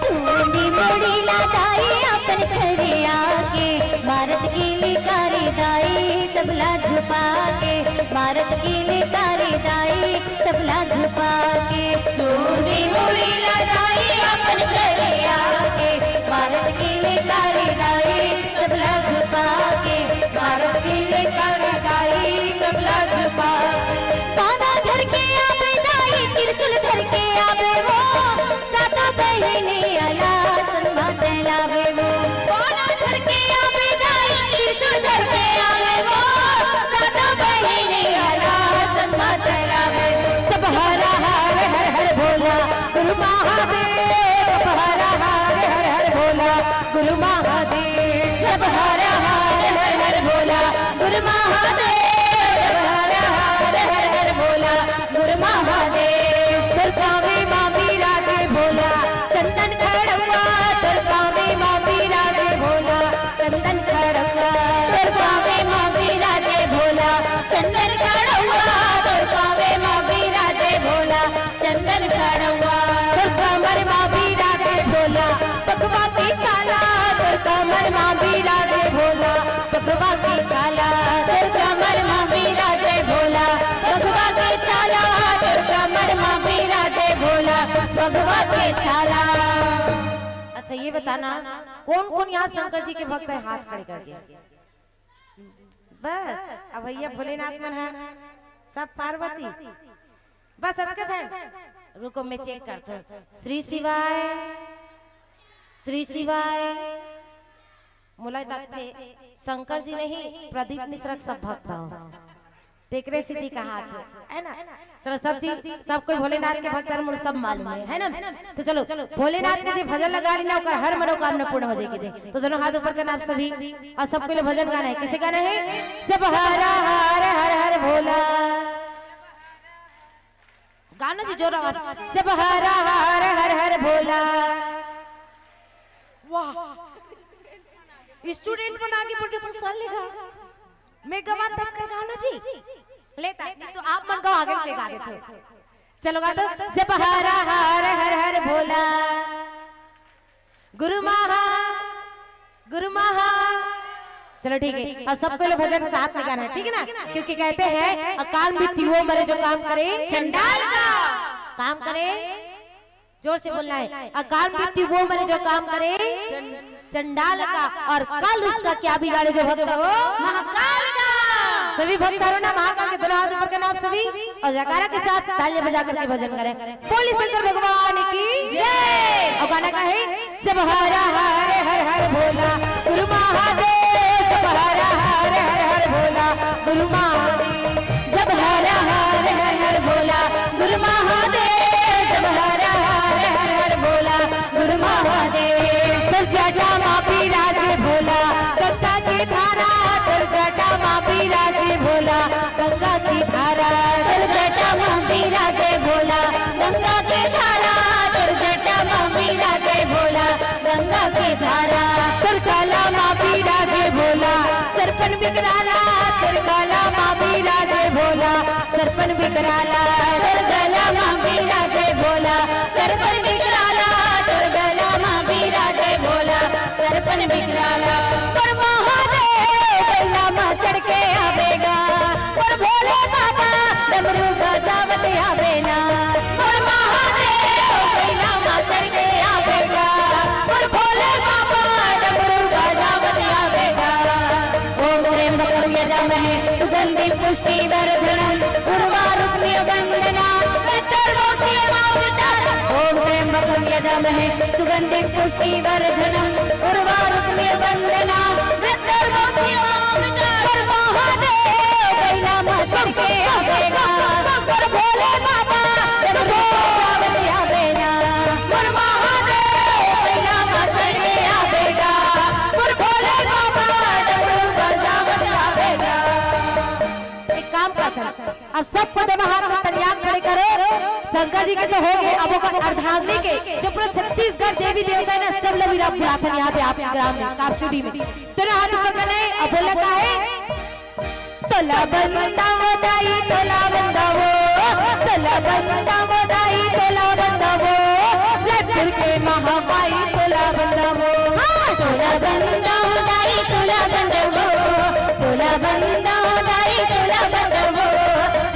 चूंदी मुड़ी ला दाई अपन छरिया के, मारत किलकारी दाई सबला झुपा के, मारत किलकारी दाई सबला झुपा के। चूंदी मुड़ी ला दाई अपन छरिया के, मारत किलकारी दाई सबला झुपा के, मारत किलकारी दाई सबला झुपा के। पाना धर के आवे दाई, त्रिशूल धर के आवे वो, सातो बहिनी आला संगत लावे वो। पाना धर के आवे दाई, त्रिशूल धर के आवे वो, सातो बहिनी आला संगत लावे वो। जब हरा हर हर हर भोला गुरु महादेव, जब हरा हर हर हर भोला गुरु महादेव, जब हरा हर हर हर भोला गुरु महादेव, जब हरा हर हर हर भोला गुरु महादेव। दुर्गा में माँ विराजे भोला, चंदन खड़ुआ। दुर्गा में माँ विराजे भोला, चंदन खड़ुआ। दुर्गा में माँ विराजे भोला, चंदन खड़ुआ। दुर्गा में माँ विराजे भोला, चंदन खड़ुआ। दुर्गा मर माँ विराजे भोला, पगवा की छाला। दुर्गा मर माँ विराजे भोला, पगवा की छाला। दुर्गा मर माँ विराजे भोला, पगवा की छाला। दुर्गा मर माँ विराजे भोला, पगवा की छाला। अच्छा, ये बताना, कौन कौन यहाँ शंकर जी के भक्त है, हाथ खड़े करके। बस, अब भैया भोलेनाथ मन है, सब पार्वती। बस अतके झन। रुको, मैं चेक करता हूँ। श्री शिवाय, श्री शिवाय। मोला लगथे शंकर जी नहीं, प्रदीप मिश्रा के सब भक्त हो। तेकरे सीधी कहा थे, है ना? चलो, सब चीज, सब कोई भोलेनाथ के भक्त हर, मोला सब मालूम है, है ना? तो चलो, भोलेनाथ के जे भजन लगा ली ना, ओकर हर मनोकामना पूर्ण हो जाएगी जी। तो दोनों हाथ ऊपर करना आप सभी, और सबके लिए भजन गाना है। कैसे गाना है? जब हरा हर हर हर भोला। गाना जी, जोर आवाज। जब हरा हर हर हर भोला। वाह, स्टूडेंट मन आगे बढ़ जाओ तो साल लेगा। मैं गवा तक कर गाना जी। लेता नहीं तो आप मन गाओ, आगे मैं गा देते हैं। चलो गा दो। जब हरा हर हर हर भोला, गुरु महा, गुरु महा। चलो ठीक है, और सबको लोग भजन साथ में गाना है, ठीक है ना? क्योंकि कहते हैं, अकाल मृत्यु वो मरे जो काम करे चंडाल का। काम करे, जोर से बोलना है, अकाल मृत्यु वो मरे जो काम करे चंडाल का, और कल उसका क्या बिगाड़े जो भक्त हो महाकाल का। सभी भक्त हरो ना महाकाल के दोनों हाथ ऊपर करना आप सभी, और जयकारा के साथ तालियां बजा करके भजन करें। बोले शंकर भगवान की जय। और गाना का है, जब हरा हर हर हर भोला गुरु महादेव, जब हरा हर हर हर भोला गुरु महादेव, जब हरा हर हर हर भोला गुरु महादेव, जब हरा हर हर हर भोला गुरु महादेव। तोर जटा मा बिराजे भोला गंगा के धारा, तोर जटा मा बिराजे भोला गंगा की धारा। तोर जटा मा बिराजे भोला गंगा की धारा, तोर जटा मा बिराजे भोला गंगा की धारा। तोर गला मा बिराजे भोला सरपन बिकराला, तोर गला मा बिराजे भोला सरपन बिकराला। तोर गला मा बिराजे भोला सरपन बिकराला, तोर गला मा बिराजे भोला सरपन बिकराला। पर महादेव गला मा चढ़ के आवेगा, पर भोले बाबा डमरू बजावत आवेना। पर महादेव गला मा चढ़ के आवेगा, पर भोले बाबा डमरू बजावत आवेगा। ओम त्र्यंबकम यजामहे सुगंधिम पुष्टिवर्धनम, उर्वारुकमिव बंधना, मृत्यो ॐ त्र्यम्बकं यजामहे सुगन्धिं पुष्टिवर्धनम् उर्वारुकमिव बन्धनान् मृत्युर्मुक्षीयमामृतात्। मोर महादेव पहिला मा चढ़ के आवेगा, मोर भोले बाबा डमरू बजावत आवेगा। मोर महादेव पहिला मा चढ़ के आवेगा, मोर भोले बाबा डमरू बजावत आवेगा। एक काम करथन, अब सबको दोनों हाथ में तनिया खड़े करो। शंकर जी के तो हो गए, अब ओकर अर्धांगिनी के जो पूरा छत्तीसगढ़ देवी देवता है ना, सब लोग भी बुलाथन यहाँ पे आपके ग्राम में, कापसीढ़ी में। दोनों हाथ ऊपर करने, अब बोला का है? तोला बंदावो दाई, तोला बंदावो, तोला बंदावो दाई, तोला बंदावो, रायपुर के महामाई तोला बंदावो। हाँ, तोला बंदावो दाई, तोला बंदावो, तोला बंदावो दाई, तोला बंदावो,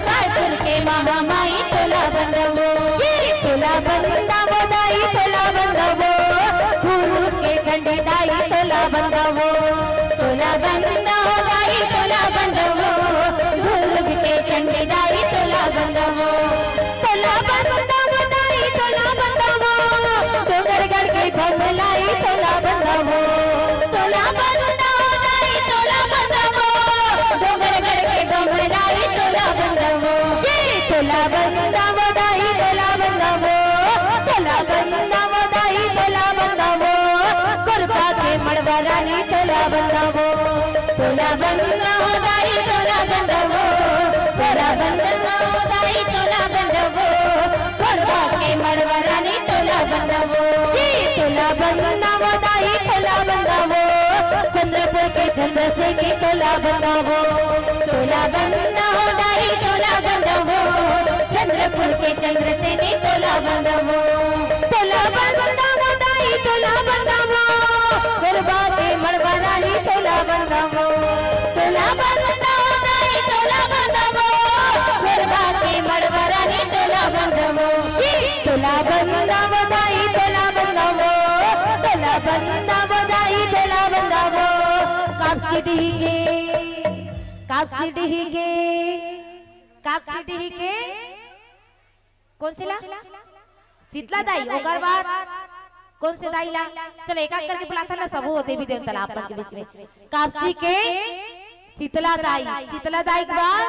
रायपुर के महामाई तोला बंदावो। ये तोला बंदावो दाई, तोला बंदावो, गुरु के झंडी दाई तोला बंदावो। तोला बंदावो दाई, तोला बंदावो, दुर्ग के झंडी दाई तोला बंदावो। तोला बंदावो दाई, तोला बंदावो, डोंगरगढ़ के बमलाई तोला बंदावो। तोला बंदावो दाई, तोला बंदावो, डोंगरगढ़ के बमलाई तोला बंदावो। ये तोला बंदावो दाई, तोला बंदावो, तोला बंदावो दाई, तोला बंदावो, कोरबा के मड़वा रानी तोला बंदावो। तोला बंदावो दाई, तोला बंदावो, तोला बंदावो दाई, तोला बंदावो, कोरबा के मड़वा रानी तोला बंदावो। ये तोला बंदावो दाई, तोला बंदावो, चंद्रपुर के चंद्रसेनी तोला बंदावो। तोला बंदावो दाई, तोला बंदावो, चंद्रपुर के चंद्रसेनी तोला बंदावो। तोला बंदावो दाई, तोला बंदावो, कोरबा के मड़वा रानी तोला बंदावो। तोला बंदावो दाई, तोला बंदावो, कोरबा के मड़वा रानी तोला बंदावो। ये तोला बंदावो दाई, तोला बंदावो, तोला बंदावो दाई, तोला बंदावो। कापसीढ़ी के, कापसीढ़ी के, कापसीढ़ी के कौन से ला? शीतला दाई, ओकर बाद कौन से दाई ला? चलो, एक एक करके बुलाथन ना, सबो देवी देवता ला अपन के बीच में। कापसी के शीतला दाई, शीतला दाई के बाद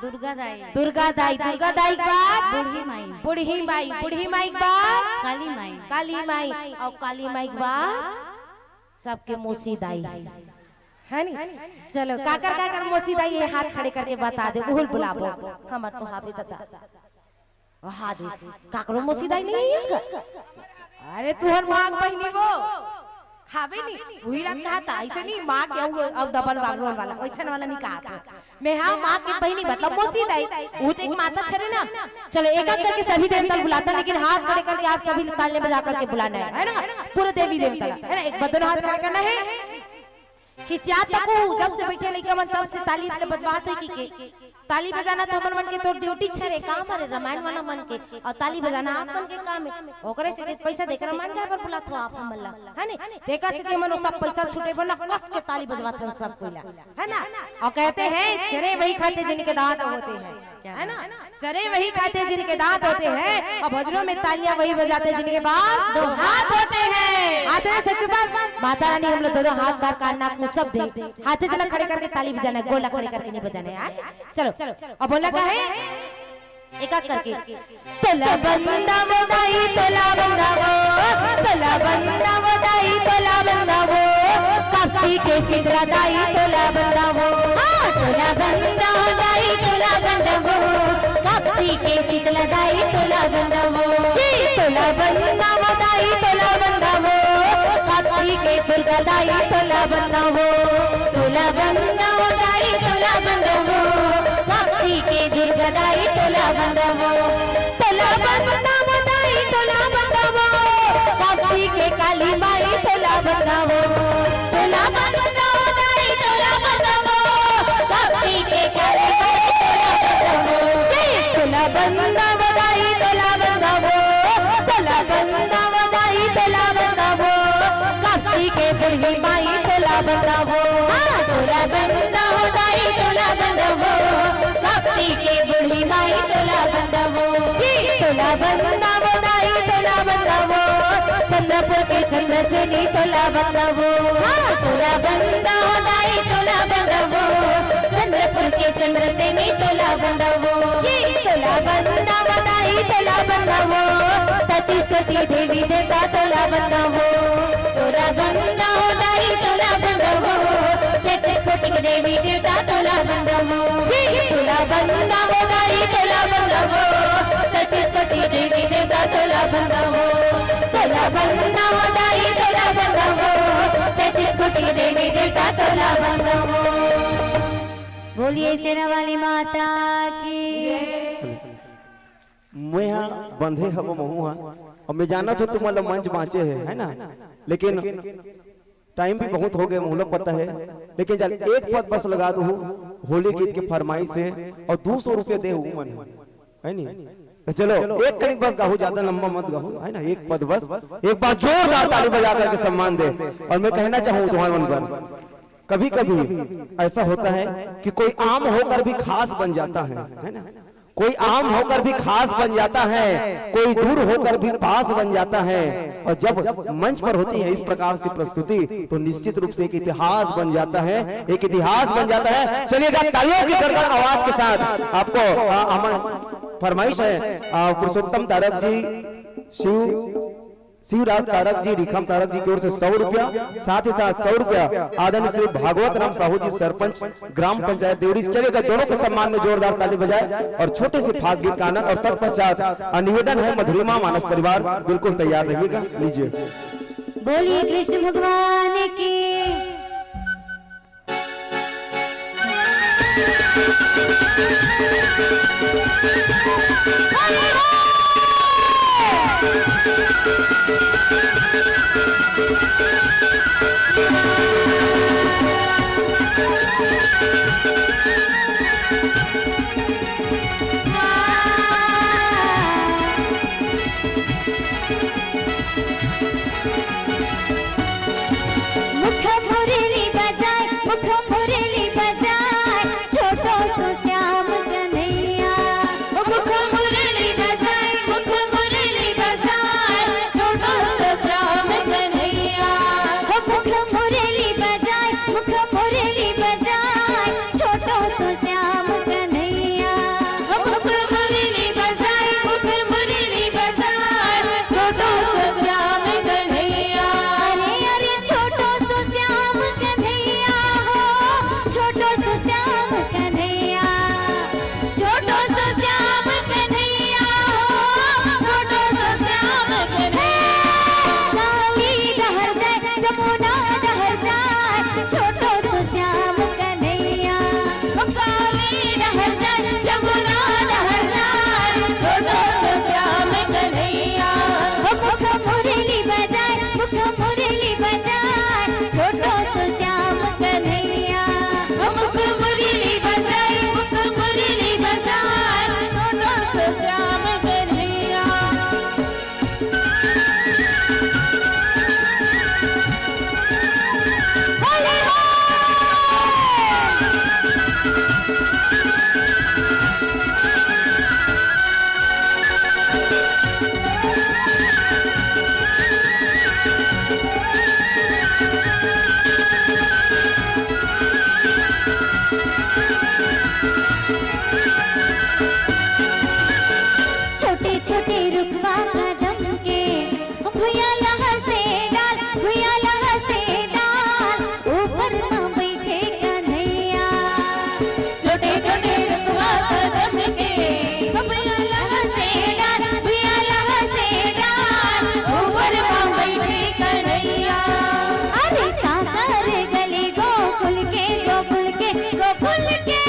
दुर्गा दाई। दुर्गा दाई, दुर्गा दाई के बाद बूढ़ी माई। बूढ़ी माई, बूढ़ी माई के बाद काली माई। काली माई, और काली माई के बाद सबके मौसी दाई, है नी? चलो, काकर काकर मौसी दाई ये हाथ खड़े करके बता दे, उहुल बुलाबो, हमर तो हावे ददा। हावे, काकरो मौसी दाई नहीं है का? अरे तुहर माँ के बहिनी वो। हावे नी, उही ला कहा था, ऐसे नहीं माँ के वो अब डबल बागलोन वाला, वैसन वाला नहीं कहा था। मैं हाँ माँ के बहिनी मतलब मौसी दाई, वो तो एक माता छरे ना। चलो एक एक करके सभी देवता बुलाता, लेकिन हाथ खड़े करके आप सभी तालियां बजा करके बुलाना है, है ना? पूरे देवी देवता, है ना? एक बदन हाथ खड़े करना है। खिसियात तको, जब से बैठे लइका मन तब से ताली इसलिए बजवात होई कि के ताली बजाना तो हमन मन के तो ड्यूटी छरे काम हरे रामायण वाला मन के, और ताली बजाना आप मन के काम है। ओकरे से कुछ पैसा देकर रामायण गाय पर बुलात हो आप हमन ला, है नी? तेकर से कि हमन वो सब पैसा छूटे बर ना कस के ताली बजवात हो सब कोई ला, है ना? और कहते हैं चरे वही खाते जिनके दांत होते हैं, है ना? चरे वही खाते जिनके दांत होते हैं, और भजनों में तालियां वही बजाते जिनके पास दो हाथ होते हैं। आते हैं सबके पास। माता रानी हम लोग दोनों हाथ बार कान नाक मुंह सब दे, हाथे चला खड़े करके ताली बजाना है, गोला खड़े करके नहीं बजाना है, हाँ? चलो, अब बोला क्या है? एक एक करके। तोला बंदा वो दाई, तोला बंदा वो, तोला बंदा वो दाई, तोला बंदा वो, कापसी के शीतला दाई, तोला बंदा वो। हाँ, तोला बंदा वो दाई, तोला बंदा वो, कापसी के शीतला दाई, तोला बंदा वो। ये तोला बंदा वो दाई, तोला बंदा वो, कापसी के दुर्गा दाई, तोला बंदा वो। तोला बंदा वो दाई, तोला बंदा वो, कापसी के दुर्गा दाई, तोला बंदा वो। तोला बंदा वो दाई, तोला बंदा वो, कापसी के काली माई, तोला बंदा वो। तोला बंदा वो दाई, तोला बंदा वो, कापसी के काली माई, तोला बंदा वो। जय तोला बंदा वो दाई, तोला बंदा वो, तोला बंदा वो दाई, तोला बंदा वो, कापसी के बूढ़ी माई, तोला बंदा वो। हाँ, तोला बंदा वो दाई, तोला बंदा वो, कापसी के बूढ़ी माई, तोला बंदा वो। ये तोला बंदावो दाई तोला बंदावो, चंद्रपुर के चंद्रसेनी तोला बंदावो। हाँ, तोला बंदावो दाई तोला बंदावो, चंद्रपुर के चंद्रसेनी तोला बंदावो। ये तोला बंदावो दाई तोला बंदावो, तैंतीस कोटि देवी देवता तोला बंदावो। तोला बंदावो दाई तोला बंदावो, तैंतीस कोटि के देवी देवता तोला बंदावो। ये तोला बंदावो दाई तोला बंदावो, तैंतीस कोटि देवी देवता तोला बंदावो। तोला बंदावो दाई तोला बंदावो, तैंतीस कोटि देवी देवता तोला बंदावो। बोलिए शेरा वाली माता की। मैं हा बंधे हव महू हा, अउ मैं जानत हव तुमन ला मंच बाँचे हे, है ना? लेकिन टाइम भी बहुत हो गए, मोला पता है, लेकिन चल एक पद बस लगा दो, होली गीत के फरमाइश हे, अउ दू सौ रुपया दे हू मन, है नी? तो चलो एक कनिक बस गाहू, ज्यादा लंबा मत गाहू, है ना? एक पद बस, एक बार जोरदार ताली बजा करके सम्मान दे। अउ मैं कहना चाहूँ तुम्हारे मन पर, कभी कभी ऐसा होता है कि कोई आम होकर भी खास बन जाता है, है ना? कोई आम होकर भी खास बन जाता है, कोई दूर होकर भी पास बन जाता है। और जब मंच पर होती है इस प्रकार की प्रस्तुति, तो निश्चित रूप से एक इतिहास बन जाता है, एक इतिहास बन जाता है। चलिएगा, तालियों की गड़गड़ आवाज के साथ आपको, आ, हमारे फरमाइश है, आ, पुरुषोत्तम तारक जी, शिव शिवराज तारक जी, रिखम तारक जी की ओर से सौ रुपया, साथ ही साथ सौ रुपया आदरणीय श्री भागवत राम साहू जी, सरपंच ग्राम पंचायत देवरी। चलिएगा, दोनों के सम्मान में जोरदार ताली बजाए और छोटे से फाग गीत का आनंद। और तत्पश्चात निवेदन है, मधुरिमा मानस परिवार बिल्कुल तैयार रहिएगा। लीजिए। बोलिए कृष्ण भगवान की। मुख मुरली बजाए, मुख मुरली बजाए, छोटो सो श्याम कन्हैया। मुख मुरली बजाए, मुख मुरली बजाए, छोटो सो श्याम कन्हैया। हो मुख मुरली बजाए, मुख मुरली बजाए, छोटो सो श्याम कन्हैया। हो मुख मुरली बजाए, मुख मुरली बजाए, छोटो सो श्याम कन्हैया। अरे अरे छोटो सो श्याम कन्हैया हो, छोटो सो श्याम कन्हैया, छोटो सो श्याम कन्हैया हो, छोटो सो श्याम कन्हैया। काली डहर जाए, जमुना डहर जाए, छोटो सो श्याम कन्हैया। काली डहर जाए, जमुना डहर जाए, छोटो सो श्याम कन्हैया। हो मुख मुरली बजाए, मुख मुरली बजाए, छोटो सो श्याम कन्हैया। हो मुख मुरली बजाए, मुख मुरली बजाए, छोटो सो श्याम कन्हैया। छोटे छोटे रुखवा कदम के, भुइयां लहर से डाल, भुइयां लहर से डाल, ऊपर म बइठे कन्हैया। छोटे छोटे रुखवा कदम के, भुइयां लहर से डाल, भुइयां लहर से डाल, ऊपर म बइठे कन्हैया। अरे सागर गली गोकुल के, गोकुल के, गोकुल के,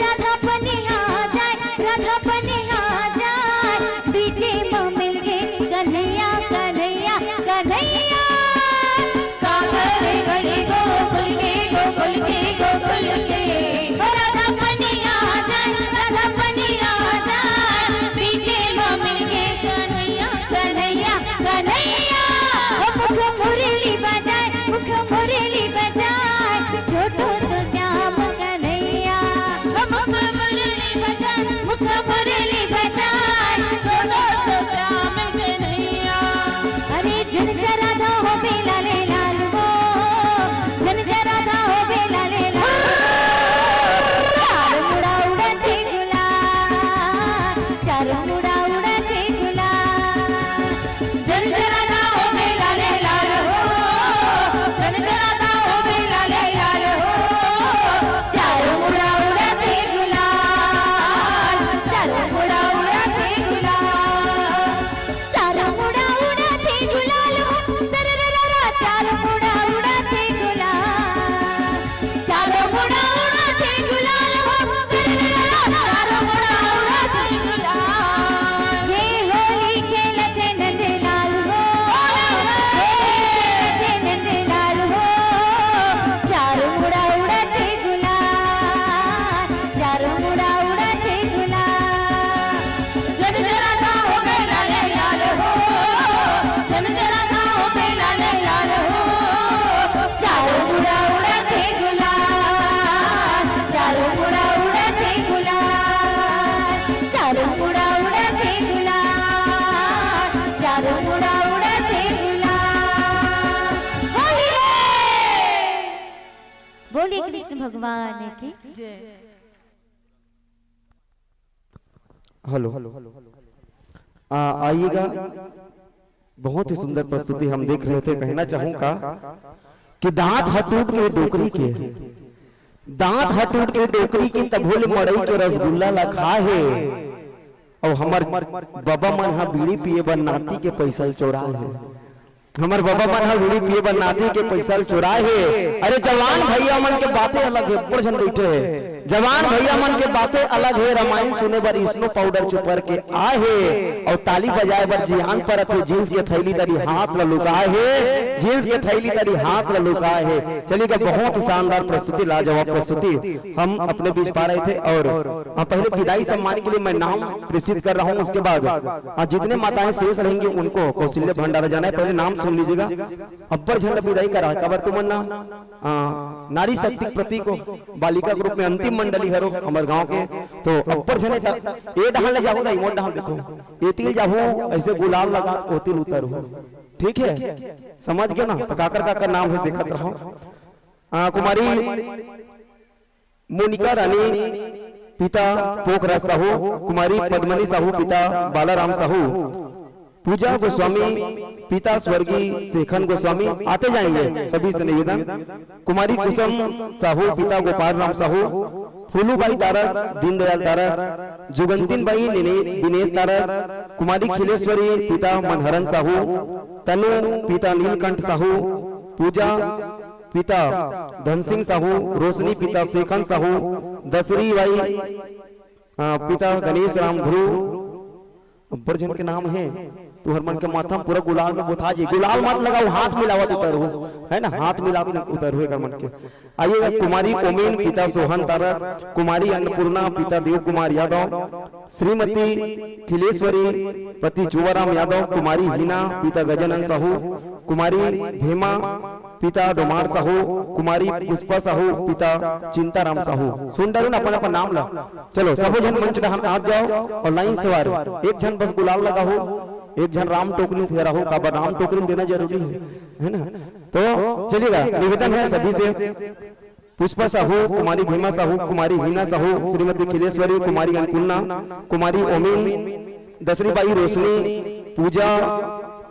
राधा पनिहा जाए, राधा पनिहा जाए, बीचे म मिलगे कन्हैया, कन्हैया, कन्हैया। सागर गली गोकुल के, गोकुल के, गोकुल के, ओ राधा पनिया जाए, राधा पनिया जाए, बीचे म मिलगे कन्हैया, कन्हैया, कन्हैया। ओ मुख मुरली बजाए, मुख मुरली बजाए, छोटो सो श्याम कन्हैया। ओ मुख मुरली बजाए, मुख मुरली बजाए, छोटो सो बोलिए कृष्ण भगवान की। हेलो। आ, आइएगा। बहुत ही सुंदर प्रस्तुति हम देख रहे थे। कहना चाहूंगा कि दांत ह टूट के डोकरी के, दांत ह टूट के डोकरी के, तभो ले मड़ई के रसगुल्ला ला खा हे। अउ हमर बबा मन ह बीड़ी पिए बर नाती के पैसा ल चोरा हे। हमर बबा मन ह बीड़ी पिए बर नाती के पैसा ल चोरा हे। अरे जवान भैया मन के बातें अलग हे, बड़ झन बैठे हे। जवान भैया मन के बातें अलग हे। रामायण सुने बर स्नो पाउडर चुपर के आए हे अउ ताली बजाए बर जियान परत हे। जींस के थैली तरी हाथ ल लुकाए हे, जींस के थैली तरी हाथ ल लुकाए हे। चलिए, बहुत शानदार प्रस्तुति, लाजवाब प्रस्तुति हम अपने बीच पा रहे थे। और हाँ, पहले विदाई सम्मान के लिए मैं नाम प्रेषित कर रहा हूँ, उसके बाद हाँ, जितने माताएं शेष रहेंगी उनको कौशल्य भंडारा जाना है। पहले नाम सुन लीजिएगा। अब्बड़ झन ल विदाई करा, काबर तुमन ना, हाँ, नारी शक्ति के प्रतीक हो, बालिका के रूप में अंतिम मंडली हरो हमर गांव के। तो अब्बड़ झन ए डहान ले जाहू, दाई मोर डहान देखो, एती ले जाहू, ऐसे गुलाल लगा, ओती ले उतरहू। ठीक है, समझ गए ना? तो काकर काकर नाम है, देखत रहो। आ, कुमारी मोनिका रानी, पिता पोखराज साहू, कुमारी पद्मनी साहू, पिता बालाराम साहू, पूजा गोस्वामी, पिता स्वर्गीय शेखन गोस्वामी, आते जाएंगे, सभी से निवेदन। कुमारी कुसुम साहू, पिता गोपाल राम साहू, फूलूबाई तारक, दीनदयाल तारक, जुगंतिन बाई, निने-, दिनेश तारक, कुमारी खिलेश्वरी, पिता मनहरन साहू, तनु, पिता नीलकंठ साहू, पूजा, पिता धनसिंह साहू, रोशनी, पिता शेखन साहू, दसरी बाई, अ, पिता गणेश राम ध्रुव, अब्बड़ झन के नाम हे। तुहर मन के माथा में पूरा गुलाल में बोथा जी। गुलाल मत लगाओ, हाथ मिलावत उतरहू, है ना? हाथ मिलावत उतरहू एकर मन के। आइए, कुमारी ओमेन, पिता सोहन तारक, कुमारी अन्नपूर्णा, पिता देव कुमार यादव, श्रीमती खिलेश्वरी, पति जुवाराम यादव, कुमारी हिना, पिता गजानन साहू, कुमारी भेमा, पिता डोमार साहू, कुमारी पुष्पा साहू, पिता चिंताराम साहू। सुन डारो ना अपन अपन नाम ला। चलो, सबो झन मंच डहान आ जाओ और लाइन से वार। एक झन बस गुलाल लगाहू, एक झन राम टोकरी फेराहू, काबर राम टोकरी देना जरूरी है, है ना? तो चलिएगा, निवेदन है सभी से। पुष्पा साहू, कुमारी भीमा साहू, कुमारी हीना साहू, श्रीमती खिलेश्वरी, कुमारी अन्नपूर्णा, कुमारी ओमिन, दसरी बाई रोशनी, पूजा,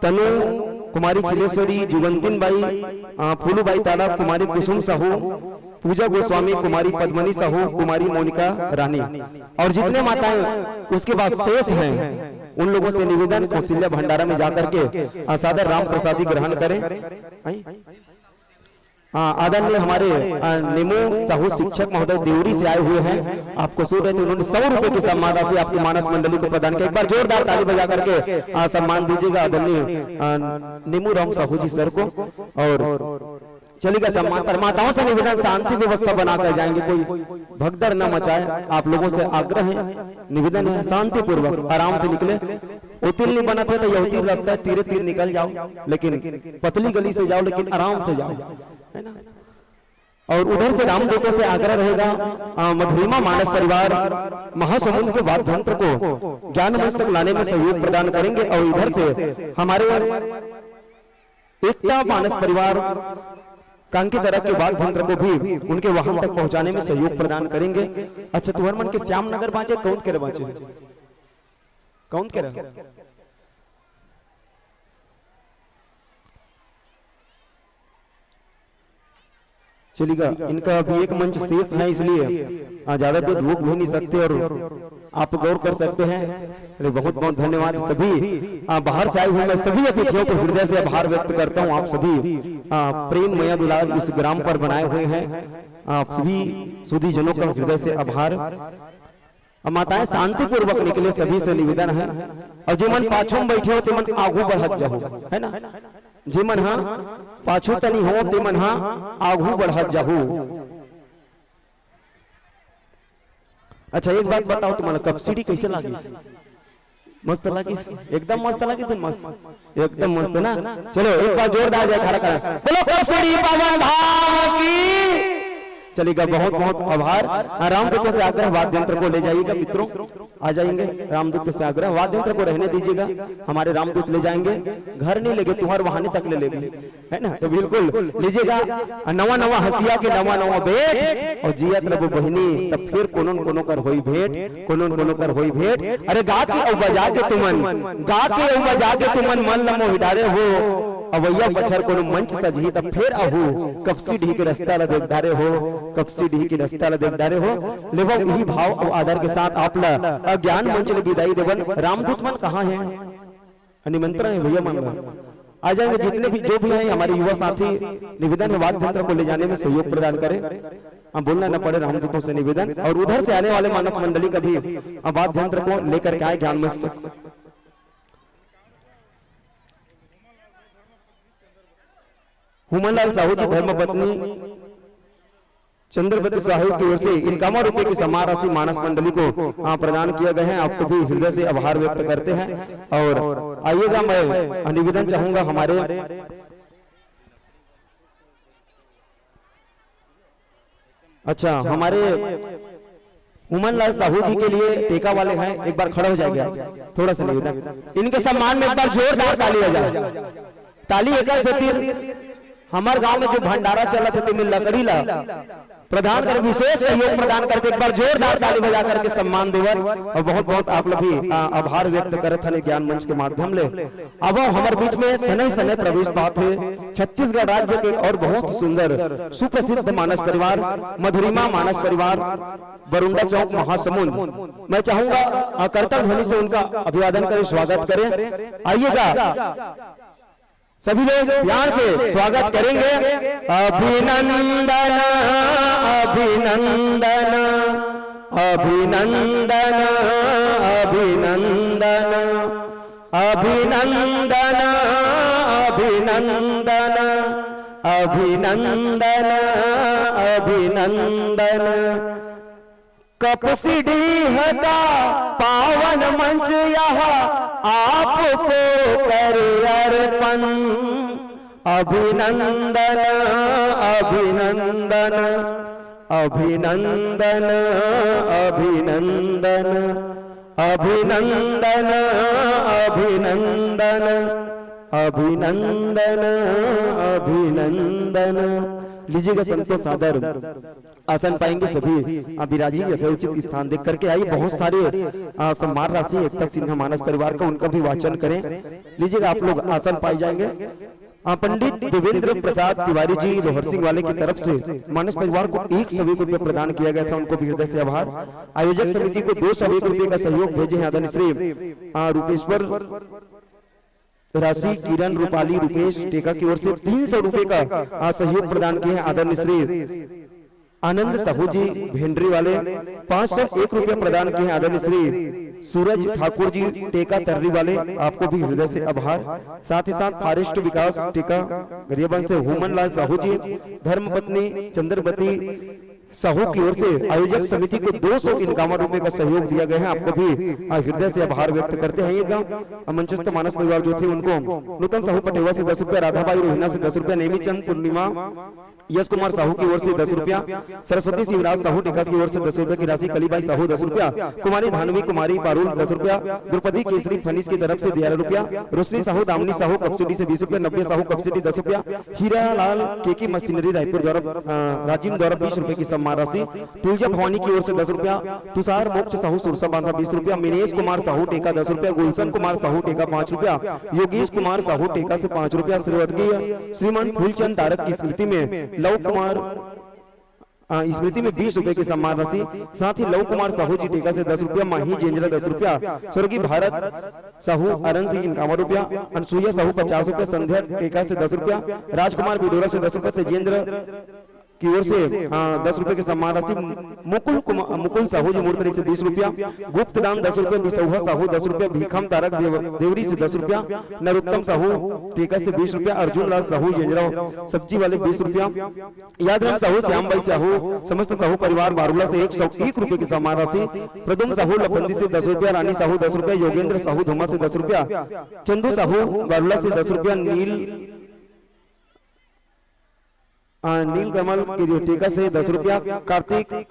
तनु, कुमारी खिलेश्वरी, जुगंतिन बाई, अ, फूलू बाई ताड़ा, कुमारी कुसुम साहू, पूजा गोस्वामी, कुमारी पद्मनी साहू, कुमारी मोनिका रानी और जितने माताएं उसके बाद शेष हैं, उन लोगों से निवेदन, कौशल्या भंडारा में जाकर के, अ, सादर राम प्रसादी ग्रहण करें। आई? हाँ, आदरणीय हमारे, अ, नेमू साहू शिक्षक महोदय देवरी से आए हुए हैं, आपको सुन रहे थे, उन्होंने सौ रुपए की सम्मान राशि आपकी मानस मंडली को प्रदान की। एक बार जोरदार ताली बजा करके, अ, सम्मान दीजिएगा आदरणीय, अ, नेमू राम साहू जी सर को। और चलिएगा सम्मान, पर माताओं से निवेदन, शांति व्यवस्था बनाकर जाएंगे, कोई भगदड़ न मचाए। आप लोगों से आग्रह है, निवेदन है, शांतिपूर्वक आराम से निकले। उतिल नहीं बनत है तो यह उतिल रास्ता है, तीरे तीर निकल जाओ, लेकिन पतली गली से जाओ, लेकिन आराम से जाओ, है ना? और उधर से रामदूतों से आग्रह रहेगा, अ, मधुरिमा मानस परिवार महासमुंद के वाद्य यंत्र को ज्ञान मंच तक लाने में सहयोग प्रदान करेंगे और इधर से हमारे एकता मानस परिवार कांकी तरह के वाद्य यंत्र को भी उनके वाहन तक पहुंचाने में सहयोग प्रदान करेंगे। अच्छा, तुहर मन के श्याम नगर बांचे, कौन के बांचे? कौन के रहा? चलिएगा, इनका अभी एक मंच शेष है, इसलिए, आ, ज्यादा देर रुक भी नहीं सकते और आप गौर कर सकते हैं। अरे, बहुत बहुत धन्यवाद सभी, आ, बाहर से आए हुए मैं सभी अतिथियों को हृदय से आभार व्यक्त करता हूँ। आप सभी, आ, प्रेम, मया, दुलार इस ग्राम पर बनाए हुए हैं। आप सभी सुधी जनों का हृदय से आभार। अब माताएं शांतिपूर्वक निकले, सभी से निवेदन है। और जेमन पाछू में बैठे हो, तेमन आगू बढ़त जाहू, है ना? जेमन हा पाछू तनी हो, तेमन हा आगू बढ़त जाहू। अच्छा, एक बात बताओ, तुम्हारा कपसीडी कैसे लागिस? मस्त लागिस, एकदम मस्त लागिस, तुम मस्त, एकदम मस्त ना। चलो, एक बार जोरदार जयकारा करा, बोलो कपसीडी पावन धाम की। चलेगा, बहुत बहुत आभार। आ, रामदूतों से आग्रह, वाद्य यंत्र को ले जाइएगा मित्रों, आ जाएंगे। रामदूतों से आग्रह, वाद्य यंत्र को रहने दीजिएगा, हमारे रामदूत ले जाएंगे। घर नहीं लेगे, तुम्हार वाहनी तक ले लेगी, है ना? तो बिल्कुल लीजिएगा। आ, नवा नवा हंसिया के नवा नवा बेट, और जियत रबो बहिनी, तब फिर कोनो न कोनो कर होई भेंट, कोनो न कोनो कर होई भेंट। अरे गा के अउ बजा के तुमन, गा के अउ बजा के तुमन मन ल मोहि डारे हो। अवइया बछर कोनो मंच सजही त फेर आहू, कपसी डीह के रस्ता ल देख डारे हो, कपसी डीह के रस्ता ल देख डारे हो। लेवव इही भाव अउ आदर के साथ आप ल अज्ञान मंच ले विदाई देवन। रामदूत मन कहाँ हे? निमंत्रण हे भैया मन ल। आ जाएंगे जितने भी, जो भी हैं हमारे युवा साथी, निवेदन है वाद्य यंत्र को ले जाने में सहयोग प्रदान करें। हम बोलना न पड़े, रामदूतों से निवेदन। और उधर से आने वाले मानस मंडली का भी, हम वाद्य यंत्र को लेकर के आए ज्ञान मंच तक। हुमनलाल साहू जी धर्मपत्नी चंद्रवती साहू की ओर से इक्यावन रुपए की सम्मान राशि मानस मंडली को, आ, प्रदान किया गया है। आपको भी हृदय से आभार व्यक्त करते हैं। और आइएगा, मैं निवेदन चाहूंगा हमारे, अच्छा, हमारे हुमनलाल साहू जी के लिए टेका वाले हैं, एक बार खड़े हो जाएंगे आप, थोड़ा सा निवेदन, इनके सम्मान में एक बार जोरदार ताली हो जाए। ताली एकर सेती, हमर गांव में जो भंडारा चलत हे, तेमे लकड़ी ला प्रदान कर, विशेष सहयोग प्रदान करके एक बार जोरदार ताली बजा करके सम्मान देवत, और बहुत बहुत आप लोग भी, आ, आभार व्यक्त करत हन ज्ञान मंच के माध्यम ले। अब हमर बीच में सने सने प्रवेश पात हे छत्तीसगढ़ राज्य के और बहुत सुंदर सुप्रसिद्ध मानस परिवार, मधुरिमा मानस परिवार, बरुंडा चौक, महासमुंद। मैं चाहूंगा, आ, करताल ध्वनि से उनका अभिवादन करें, स्वागत करें। आइएगा, सभी लोग प्यार से स्वागत करेंगे। अभिनंदन, अभिनंदन, अभिनंदन, अभिनंदन, अभिनंदन, अभिनंदन, अभिनंदन, अभिनंदन। कपसी डीह का पावन मंच यह आपको करे अर्पण। अभिनंदन, अभिनंदन, अभिनंदन, अभिनंदन, अभिनंदन, अभिनंदन, अभिनंदन, अभिनंदन। लीजिएगा संतों, सादर आसन पाएंगे सभी, आ, विराजी यथोचित स्थान देख करके आइए। बहुत सारे, आ, सम्मान राशि एकता सिन्हा मानस परिवार का, उनका भी वाचन करें। लीजिएगा, आप लोग आसन पाए जाएंगे। आ, पंडित देवेंद्र प्रसाद तिवारी जी लोहर सिंह वाले की तरफ से मानस परिवार को एक सौ एक रुपये प्रदान किया गया था, उनको भी हृदय से आभार। आयोजक समिति को दो सौ एक रुपये का सहयोग भेजे हैं आदरणीय श्री, आ, रूपेश्वर राशि किरण रूपाली रूपेश टेका की ओर से तीन सौ रुपए का, आ, सहयोग प्रदान किए हैं आदरणीय श्री आनंद साहू जी भेंडरी वाले। पांच सौ एक रुपया प्रदान किए हैं आदरणीय श्री सूरज ठाकुर जी टेका तर्री वाले, आपको भी हृदय से आभार। साथ ही साथ फॉरेस्ट विकास टेका गरियाबंद से हुमन लाल साहू जी, धर्मपत्नी चंद्रवती साहू की ओर से आयोजक समिति को दो सौ इक्यावन रुपए का सहयोग दिया गया है। आपको भी, आ, हृदय से आभार व्यक्त करते हैं। ये गांव, आ, मंचस्थ मानस परिवार जो थे उनको नूतन साहू पटेवा से दस रुपया, राधाबाई रोहिना से दस रुपया, नेमीचंद पूर्णिमा यश कुमार साहू की ओर से दस रुपया, सरस्वती शिवराज साहू टेकास की ओर से दस रुपया की राशि, कलीबाई साहू दस रुपया, कुमारी धानवी कुमारी पारुल दस रुपया, द्रौपदी केसरी फनीस की तरफ से ग्यारह रुपया, रोशनी साहू दामनी साहू कपसिडी से बीस रुपया, नब्बे साहू कपसिडी दस रुपया, हीरालाल केके मशीनरी रायपुर द्वारा, अ, राजिम द्वारा बीस रुपए की सम्मान राशि, तुलजा भवानी की ओर से दस रुपया, तुषार मोक्ष साहू सुरसा बांधा बीस रुपया, मिनेश कुमार साहू टेका दस रुपया, गुलशन कुमार साहू टेका पांच रुपया, योगेश कुमार साहू टेका से पांच रुपया, स्वर्गीय श्रीमान फूलचंद तारक की स्मृति में लव कुमार, अ, स्मृति में बीस रुपए की सम्मान राशि, साथ ही लव कुमार साहू जी टेका से दस रुपया, माही जेंजरा दस रुपया, स्वर्गीय भारत साहू अरन सिंह इक्यावन रुपया, अनसुईया साहू पचास रुपया, संध्या टेका से दस रुपया, राजकुमार बिडोरा से दस रुपया, तेजेंद्र की ओर से, हाँ, दस रुपए की सम्मान राशि, मुकुल कुमार, मुकुल साहू जी मुर्तरी से बीस रुपया, गुप्त दान दस रुपया, बिसौहा साहू दस रुपया, भीखम तारक देव-, देवरी से दस रुपया, नरोत्तम साहू टेका से बीस रुपया, अर्जुन लाल साहू जेंजरा सब्जी वाले बीस रुपया, यादराम साहू, श्याम बाई साहू, समस्त साहू परिवार बारूला से एक सौ एक रुपए की सम्मान राशि, प्रदुम साहू लफंदी से दस रुपया, रानी साहू दस रुपया, योगेंद्र साहू धुमा से दस रुपया, चंदू साहू बारूला से दस रुपया, नील, अ, नीलकमल के टेका से दस रुपया, कार्तिक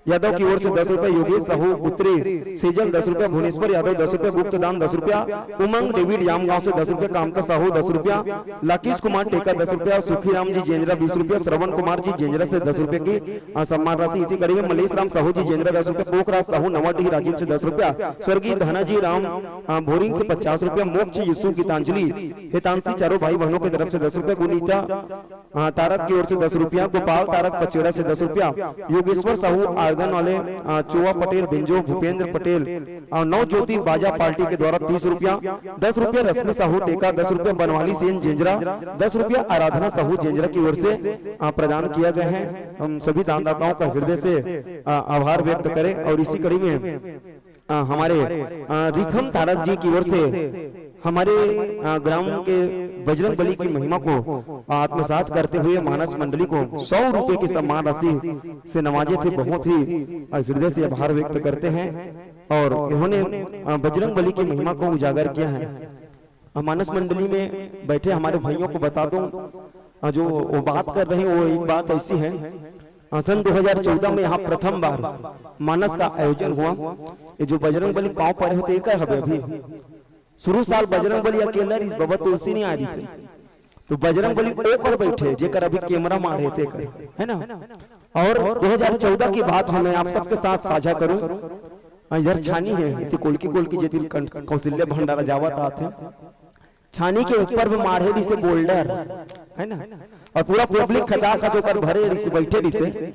यादव की ओर से दस रुपया, योगेश साहू पुत्री सेजल दस रुपया, भुवनेश्वर यादव दस रुपया, गुप्त दान दस रुपया, उमंग डेविड जामगांव से दस रुपया, कामता साहू दस रुपया, लाकेश कुमार टेका दस रुपया, सुखीराम जी जेंजरा बीस रुपया, श्रवण कुमार जी जेंजरा से दस रुपया की, अ, सम्मान राशि। इसी कड़ी में मलेश राम साहू जी जेंजरा दस रुपया, पोखराज साहू नवाडीह राजिम से दस रुपया, स्वर्गीय धनाजी राम, अ, भोरिंग से पचास रुपया, मोक्ष यीशु गीतांजलि हितांशी चारों भाई बहनों की तरफ से दस रुपया, गुनीता हाँ, तारक की ओर से दस रुपया, गोपाल तारक पचेड़ा से दस रुपया, योगेश्वर साहू आर्गन वाले, आ, चोवा पटेल, भिंजो भूपेंद्र पटेल और नव ज्योति बाजा पार्टी के द्वारा तीस रुपया, दस रुपया रश्मि साहू टेका, दस रुपया बनवाली सेन जेंजरा, दस रुपया आराधना साहू जेंजरा की ओर से, आ, प्रदान किया गया है। हम सभी दानदाताओं का हृदय से, आ, आभार व्यक्त करें और इसी कड़ी में अ, हमारे, अ, रिखम तारक जी की ओर से हमारे, अ, ग्राम के बजरंग बली की महिमा को आत्मसात करते हुए मानस मंडली को सौ रुपए की सम्मान राशि से नवाजे थे। बहुत ही, अ, हृदय से आभार व्यक्त करते हैं और इन्होंने, अ, बजरंग बली की महिमा को उजागर किया है। अ, मानस मंडली में बैठे हमारे भाइयों को बता दूं, अ, जो वो बात कर रहे हैं, वो एक बात ऐसी है, अ, सन दो हज़ार चौदह में यहाँ प्रथम बार मानस का आयोजन हुआ। ये जो बजरंग बली पाँव पड़े होते, एकर हवे अभी। शुरू साल बजरंग बली अकेला रहिस, बाबा तुलसी नहीं आ रहिस हे। तो बजरंग बली ओकर बैठे, जेकर अभी कैमरा मारे हे तेकर, है ना? और दो हज़ार चौदह की बात हमें आप सबके साथ साझा करूं। अ, इधर छानी है, इति कोलकी कोलकी जेती कंठ-, कौशल्या भंडारा जावत आथे। छानी के ऊपर में माढ़े रहिसे boulder, है ना? और पूरा public खचाखच ओकर भरे रहिसे, बैठे रहिसे।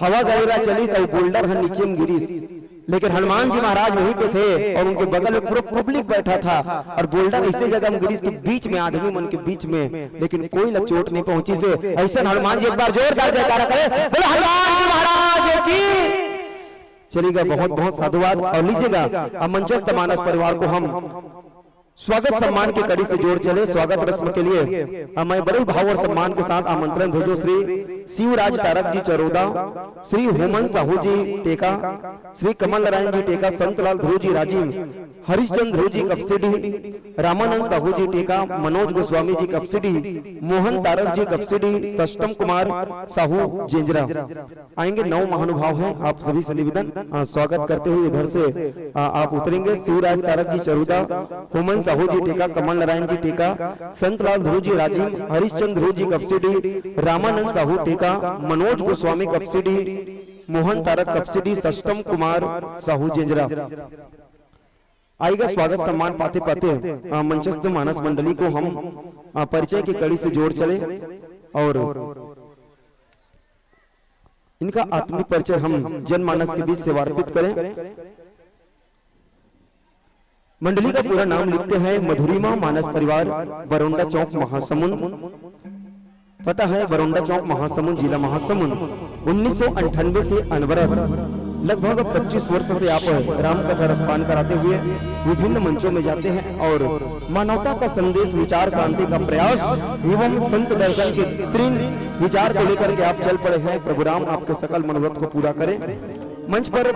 हवा गरेरा चलिस अउ boulder ह नीचे में गिरिस, लेकिन हनुमान जी महाराज वहीं पे थे और उनके बगल में पूरा public बैठा था और boulder ऐसे जगह में गिरिस कि बीच में, आदमी मन के बीच में, लेकिन कोई ला चोट नहीं पहुंचिस हे। ऐसे हनुमान जी एक बार जोरदार जयकारा करें, बोलो हनुमान जी महाराज की। चलिएगा, बहुत बहुत साधुवाद। और लीजिएगा, अब मंचस्थ मानस परिवार को हम स्वागत सम्मान के कड़ी से जोड़ चले। स्वागत रस्म के लिए, अ, मैं बड़े भाव और सम्मान के साथ आमंत्रण भेजूं श्री शिवराज तारक जी चरोदा, श्री होमन साहू जी टेका, श्री कमल नारायण जी टेका, संतलाल ध्रुव जी राजिम, हरिश्चंद्र ध्रुव जी कपसिडी, रामानंद साहू जी टेका, मनोज गोस्वामी जी कपसिडी, मोहन तारक जी कपसिडी, सष्टम कुमार साहू जेंजरा। आएंगे, नौ महानुभाव हैं, आप सभी से निवेदन, अ, स्वागत करते हुए इधर से, अ, आप उतरेंगे। शिवराज तारक जी चरूदा, होमन साहू जी टेका, कमल नारायण जी टेका, संतलाल ध्रुव जी राजिम, हरिश्चंद्र ध्रुव जी कपसिडी, रामानंद साहू टेका, मनोज गोस्वामी कपसिडी, मोहन तारक कपसिडी, सष्टम कुमार साहू जेंजरा। आइगा स्वागत सम्मान पाते पाते, अ, मंचस्थ मानस मंडली को हम, अ, परिचय की कड़ी से जोड़ चले और इनका आत्मिक परिचय हम जनमानस के बीच सेवार्पित करें। मंडली का पूरा नाम लिखते हैं मधुरिमा मानस परिवार, बरौंडा चौक, महासमुंद। पता है, बरौंडा चौक, महासमुंद, जिला महासमुंद। उन्नीस सौ अंठानवे से अनवरत लगभग पच्चीस वर्ष से आप राम कथा रसपान कराते हुए विभिन्न मंचों में जाते हैं और मानवता का संदेश, विचार क्रांति का प्रयास एवं संत दर्शन के तीन विचार को लेकर के आप चल पड़े हैं। प्रभु राम आपके सकल मनोरथ को पूरा करें। मंच पर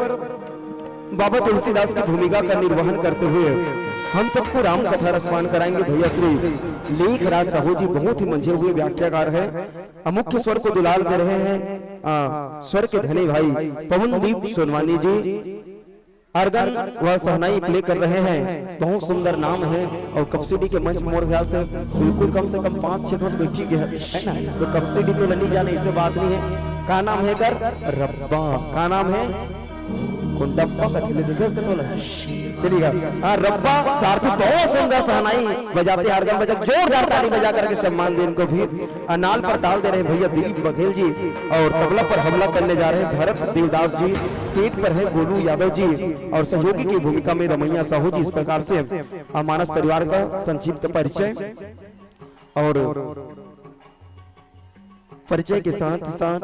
बाबा तुलसीदास की भूमिका का निर्वहन करते हुए हम सबको राम कथा रसपान कराएंगे भैया श्री लेखराज साहू जी, बहुत ही मंझे हुए व्याख्याकार हैं। अ, मुख्य स्वर को दुलार दे रहे हैं, अ, स्वर के धनी भाई पवनदीप सोनवानी जी। आर्गन व शहनाई प्ले कर रहे हैं, बहुत सुंदर नाम है। और कपसिडी के मंच मोर ख्याल से बिल्कुल कम से कम पाँच छह ठो बैठी गया है ना, तो कपसिडी तो लली जाने, इसे बात नहीं है। का नाम है कर? रब्बा। का नाम है? कोन डब्बा का ठेले देखे उसके तोला? चलिएगा। हाँ, रब्बा सारथी बहुत सुंदर शहनाई बजाते हैं, आर्गन बजा, जोरदार ताली बजा करके सम्मान दें इनको भी। अ, नाल पर ताल दे रहे हैं भैया दिलीप बघेल जी और तबला पर हमला करने जा रहे हैं भरत देवदास जी। पेट पर है गोलू यादव जी और सहयोगी की भूमिका में रमैया साहू जी। इस प्रकार से, अ, मानस परिवार का संक्षिप्त परिचय और परिचय के साथ ही साथ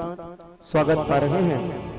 स्वागत पा रहे हैं।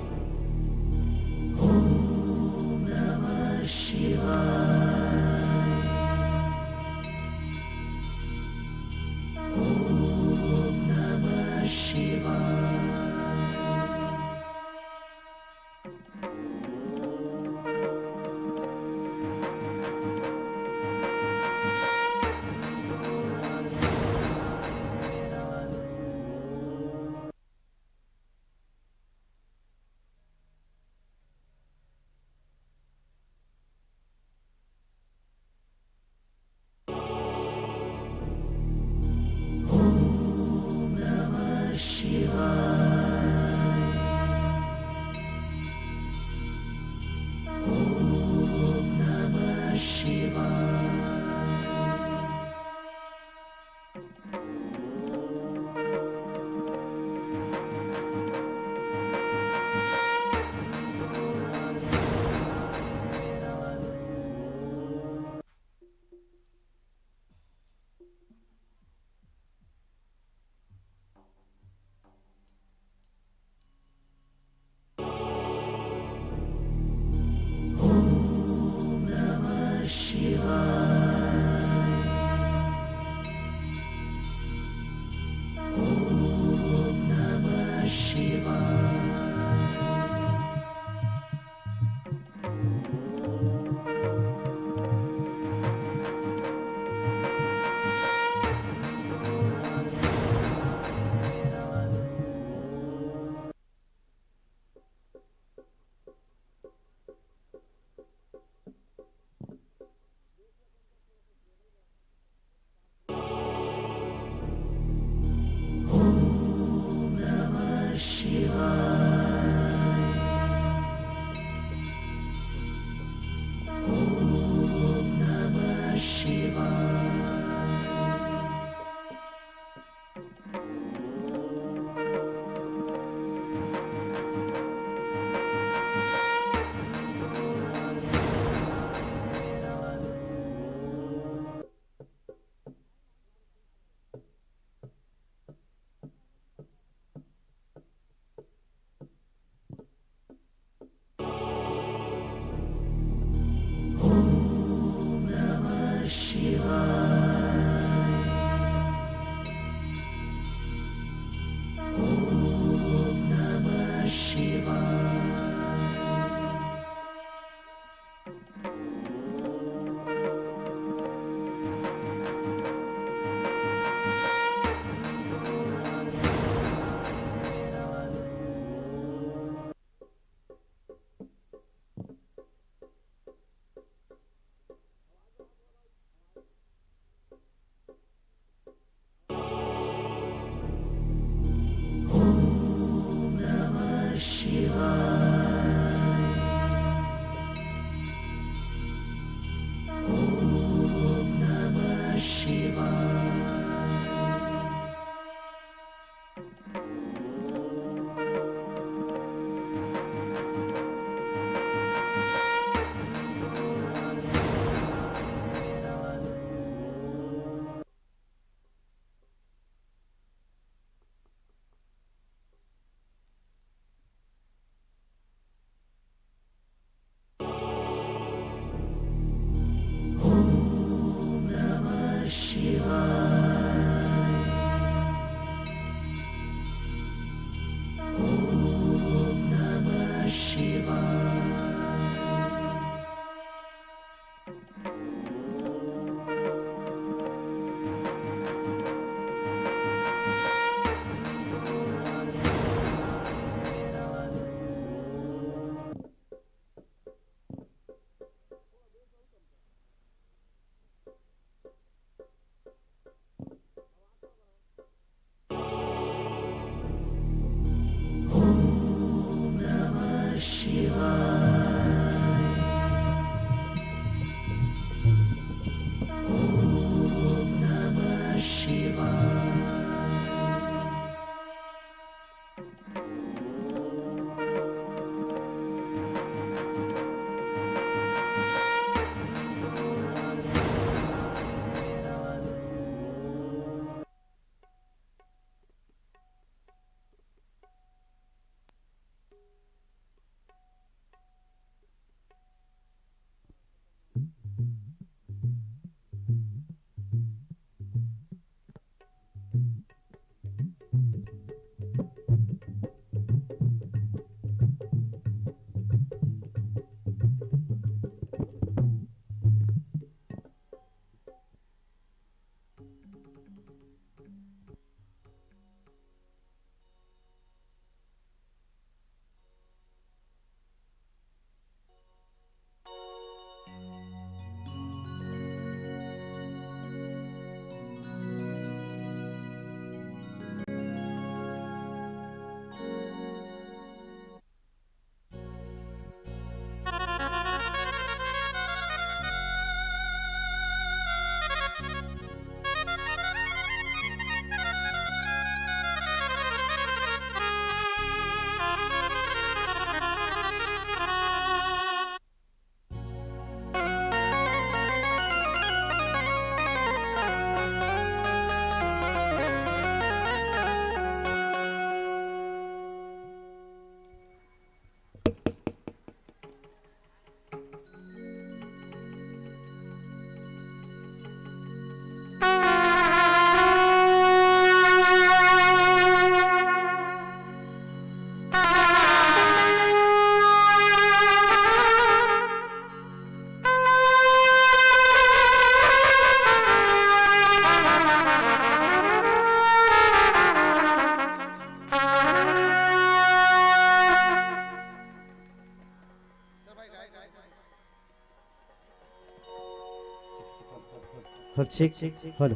Check, hello.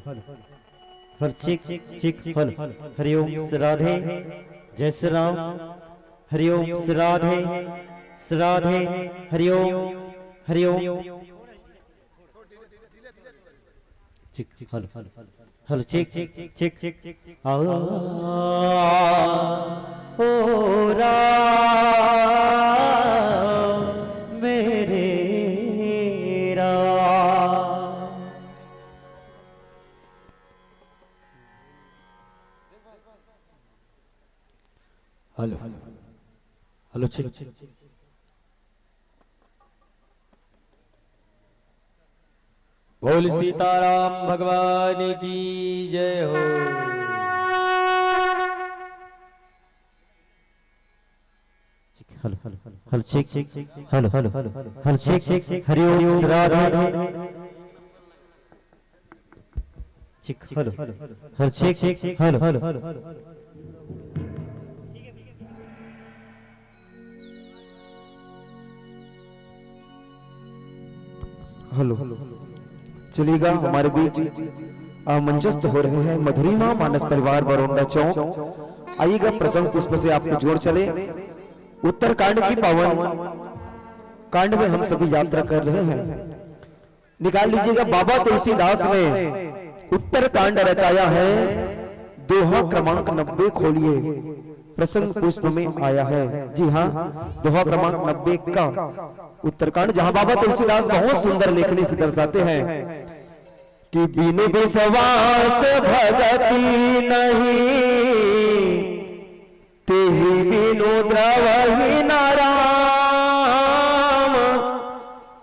Hello, check, check, hello. हरिओम श्री राधे, जय श्री राम। हरिओम श्री राधे, श्री राधे। हरिओम, हरिओम। Check, hello. Hello, check, check, check. आओ ओ राम, मेरे राम। Hello, hello, cheque. बोल सीताराम भगवान की जय हो। Hello, hello, check, hello, hello, hello, check, check, हरिओम Shri Radhe. Check, hello, hello, check, check, hello, hello. Hello, चलिएगा, हमारे बीच, आ, मंचस्थ हो रहे हैं मधुरिमा मानस परिवार बरौंडा चौक। आइएगा, प्रसंग पुष्प से आपको जोड़ चले। उत्तरकांड की पावन कांड में हम सभी यात्रा कर रहे हैं। निकाल लीजिएगा, बाबा तुलसीदास ने उत्तरकांड रचाया है, दोहा क्रमांक नब्बे खोलिए, प्रसंग पुष्प में आया है। जी हाँ, दोहा क्रमांक नब्बे का उत्तरकांड, जहाँ बाबा तुलसीदास बहुत सुंदर लेखनी से दर्शाते हैं कि बिनु विश्वास भगति नहीं, तेहि बिनु द्रवहि न राम।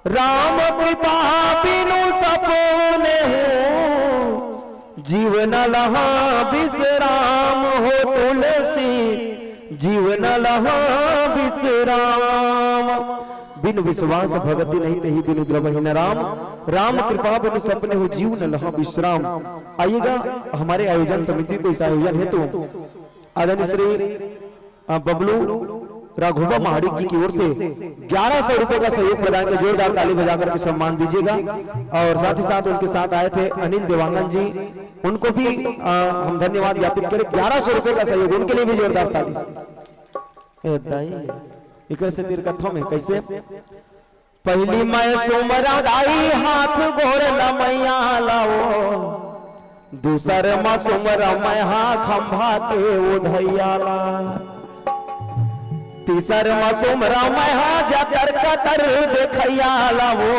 राम कृपा बिनु सपने हूँ, जीव न लहा विश्राम हो तुलसी, जीव न लहा विश्राम। बिनु विश्वास भगति नहीं, तेहि बिनु द्रवहि न राम। राम कृपा बिनु सपने हूँ, जीव न लहा विश्राम। आइएगा, हमारे आयोजन समिति को इस आयोजन हेतु आदरणीय श्री, अ, बबलू राघोबा महाडिक जी की ओर से ग्यारह सौ रुपए का सहयोग प्रदान कर जोरदार ताली बजाकर के सम्मान दीजिएगा। और साथ ही साथ उनके साथ आए थे अनिल देवांगन जी, उनको भी, अ, हम धन्यवाद ज्ञापित करें। ग्यारह सौ रुपए का सहयोग, उनके लिए भी जोरदार ताली। ए दाई, इकर से तीर कथों में कैसे? पहली मैं सुमरा दाई हाथ गोड़ लमैया लाओ, दूसर म सुमरा मैं हा खंभा के उधैया ला, तीसर म सुमरा मैं हा जतर कतर देखैया लाओ,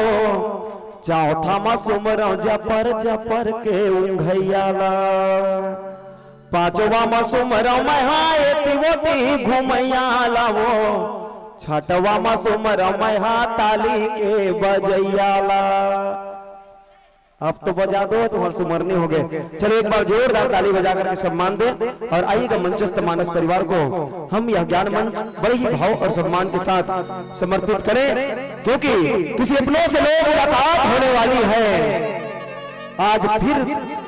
चौथा म सुमरा जपर जपर के उंघैया ला। पांचवा म सुमरव मैं हा एती ओती घुमैया लावो, छठवा म सुमरव मैं हा ताली के बजैया ला। अब तो बजा दो, तुम्हारे सुमरने हो गए। चलो एक बार जोरदार ताली बजा करके सम्मान दे। और आइएगा मंचस्थ मानस परिवार को हम यह ज्ञान मंच बड़े ही भाव और सम्मान के साथ समर्पित करें, क्योंकि किसी अपनों से नई मुलाकात होने वाली है। आज फिर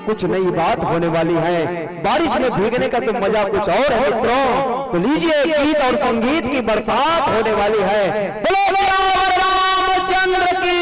कुछ नई बात होने वाली है। बारिश में भीगने का तो मजा कुछ और है मित्रों। तो लीजिए, गीत और संगीत की बरसात होने वाली है। बोलो सियावर रामचंद्र की।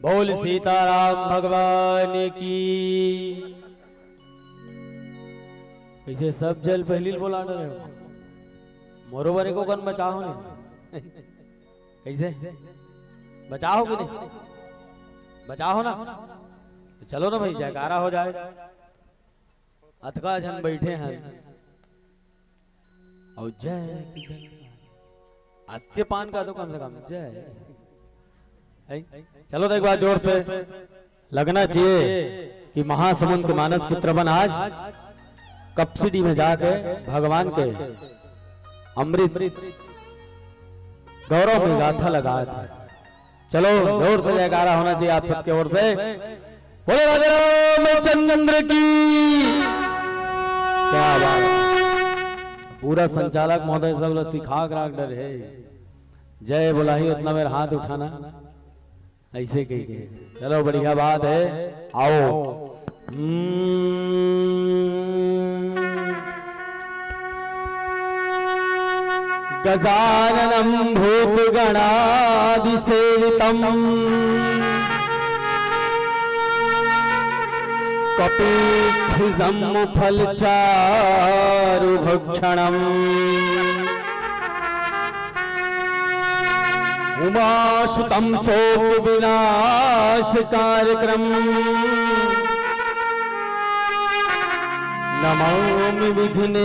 बोल सीताराम भगवान की। कइसे सब झन पहिली बोला डरे हो, मोरो बर एको कन बचाहो नहीं। कइसे बचाहो कि नहीं? बचाहो ना। तो चलो ना भाई, जयकारा हो जाए। अतका झन बइठे हन। अउ जय की गंगा। अतके पान का तो कम से कम जय। है? चलो तो एक बार जोर से लगना चाहिए कि महासमुंद के मानस पुत्र मन आज कपसिडी में जाके भगवान के अमृत गौरव में गाथा लगा थे। चलो, जोर से जयकारा होना चाहिए आप सबके ओर से। बोलो राधे रामचंद्र की। क्या बात। पूरा संचालक महोदय सब ला सिखा के राख डरे हे। जय बोलाही, उतना मेर हाथ उठाना, ऐसे कह के। चलो, बढ़िया बात है, आओ। हम्म। गजाननं भूतगणादिसेवितम्। कपीध्वजम्बुफलचारुभक्षणम्। उमासुतं शोकविनाशकारकम्। नमामि विघ्नेश्वर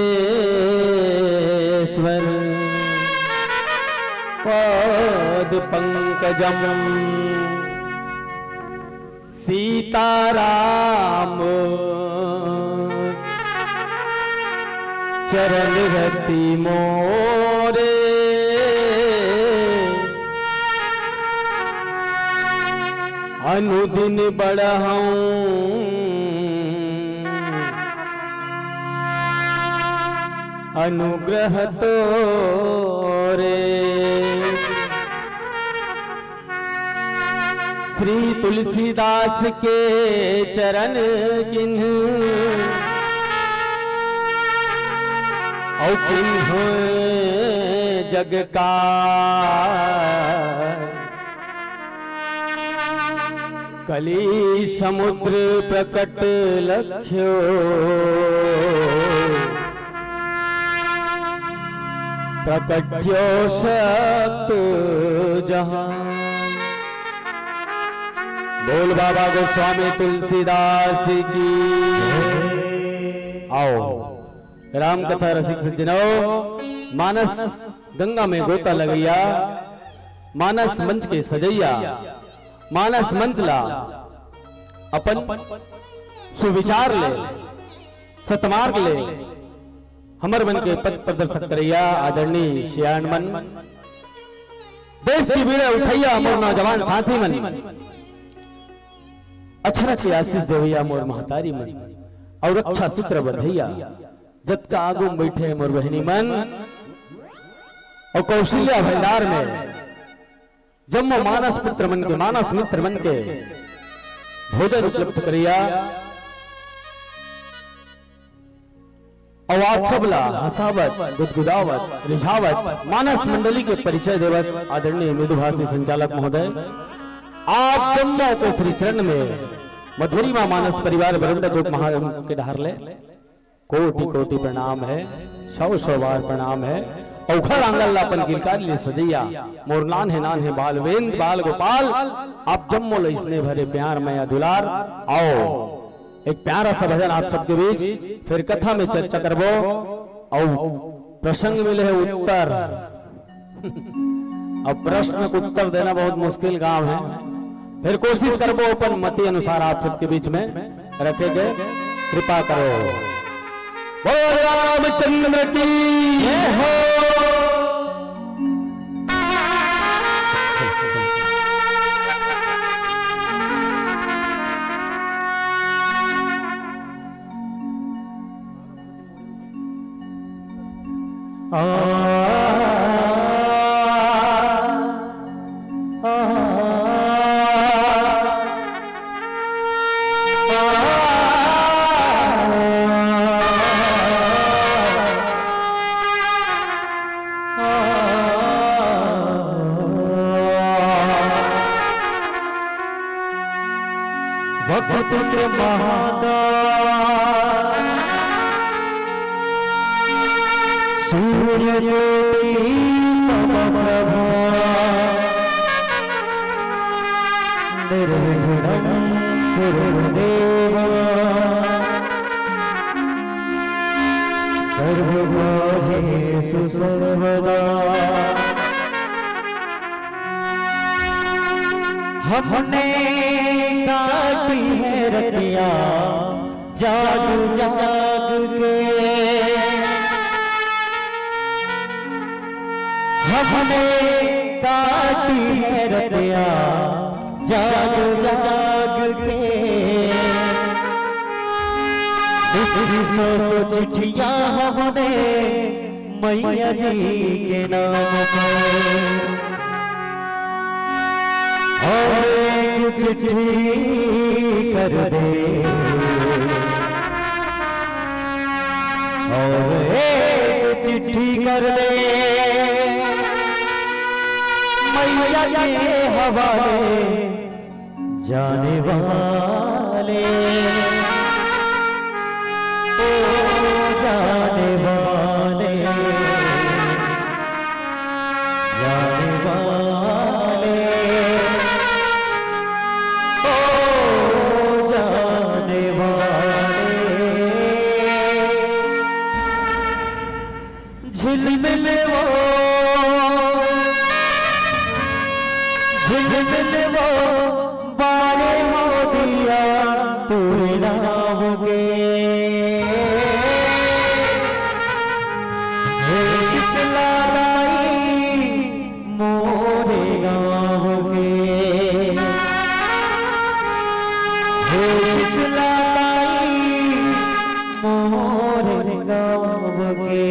पाद पंकजम। सीताराम चरण रति मोरे। अनुदिन बढ़हूं अनुग्रह तोरे। श्री तुलसीदास के चरण किन्ह अउ किन्ह जग का। कली समुद्र प्रकट लख्यो, प्रकट्यो सत जहां। बोल बाबा गोस्वामी तुलसीदास की। आओ राम कथा रसिक सज्जनों, मानस गंगा में गोता लगैया, मानस मंच के सजैया, मानस मंच ला अपन सुविचार ले, सतमार्ग ले, हमर मन के पथ प्रदर्शक करैया आदरणीय सियान मन, देश की बीड़ा उठैया मोर नौजवान साथी मन, अक्षरा के आशीष देवैया मोर महतारी मन, अउ रक्षा सूत्र बंधैया जतका आगू में बैठे हे मोर बहिनी मन, अउ कौशल्या भंडार में जम्मो मानस पुत्र मन के, मानस मित्र मन के भोजन उपलब्ध करैया। अउ आप सब ला हंसावत, गुदगुदावत, रिझावत, मानस मंडली के परिचय देवत आदरणीय मृदुभाषी संचालक महोदय, आप जम्मो के श्री चरण में मधुरिमा मानस परिवार बरंडा चौक महाराज के डहर ले कोटि कोटि प्रणाम हे, सौ सौ बार प्रणाम हे। अउ उखर आंगन ला अपन किलकारी ले सजैया मोर नान्हे नान्हे बाल वेंद बाल गोपाल, आप जम्मो ला इसने भरे प्यार मया दुलार। आओ एक प्यारा सा भजन आप सबके बीच, फिर कथा में चर्चा करबो। अउ प्रसंग मिले हे उत्तर। अब प्रश्न के उत्तर देना बहुत मुश्किल काम हे, फिर कोशिश करबो अपन मति अनुसार आप सबके बीच में रखे के। कृपा करो। बोलो रामचंद्र की जय हो। तुंड महाकाय, सूर्यकोटि समप्रभा, निर्विघ्नं कुरु देवा, सर्वकार्येषु सर्वदा। हमने काटी है रतिया जाग जाग के, हमने काटी है रतिया जाग जाग के। लिखी सौ सौ चिट्ठियां हमने मैया जी के नाम पर। और एक चिट्ठी कर दे, और एक चिट्ठी कर दे मैया के हवाले। जाने वाले, ओ जाने वाले, जाने वाले, ओ जाने वाले। झिलमिल वो, झिलमिल वो बारे हो दिया तोरे नाम के। हे शीतला दाई मोरे गाँव के, हे शीतला दाई मोरे गाँव के।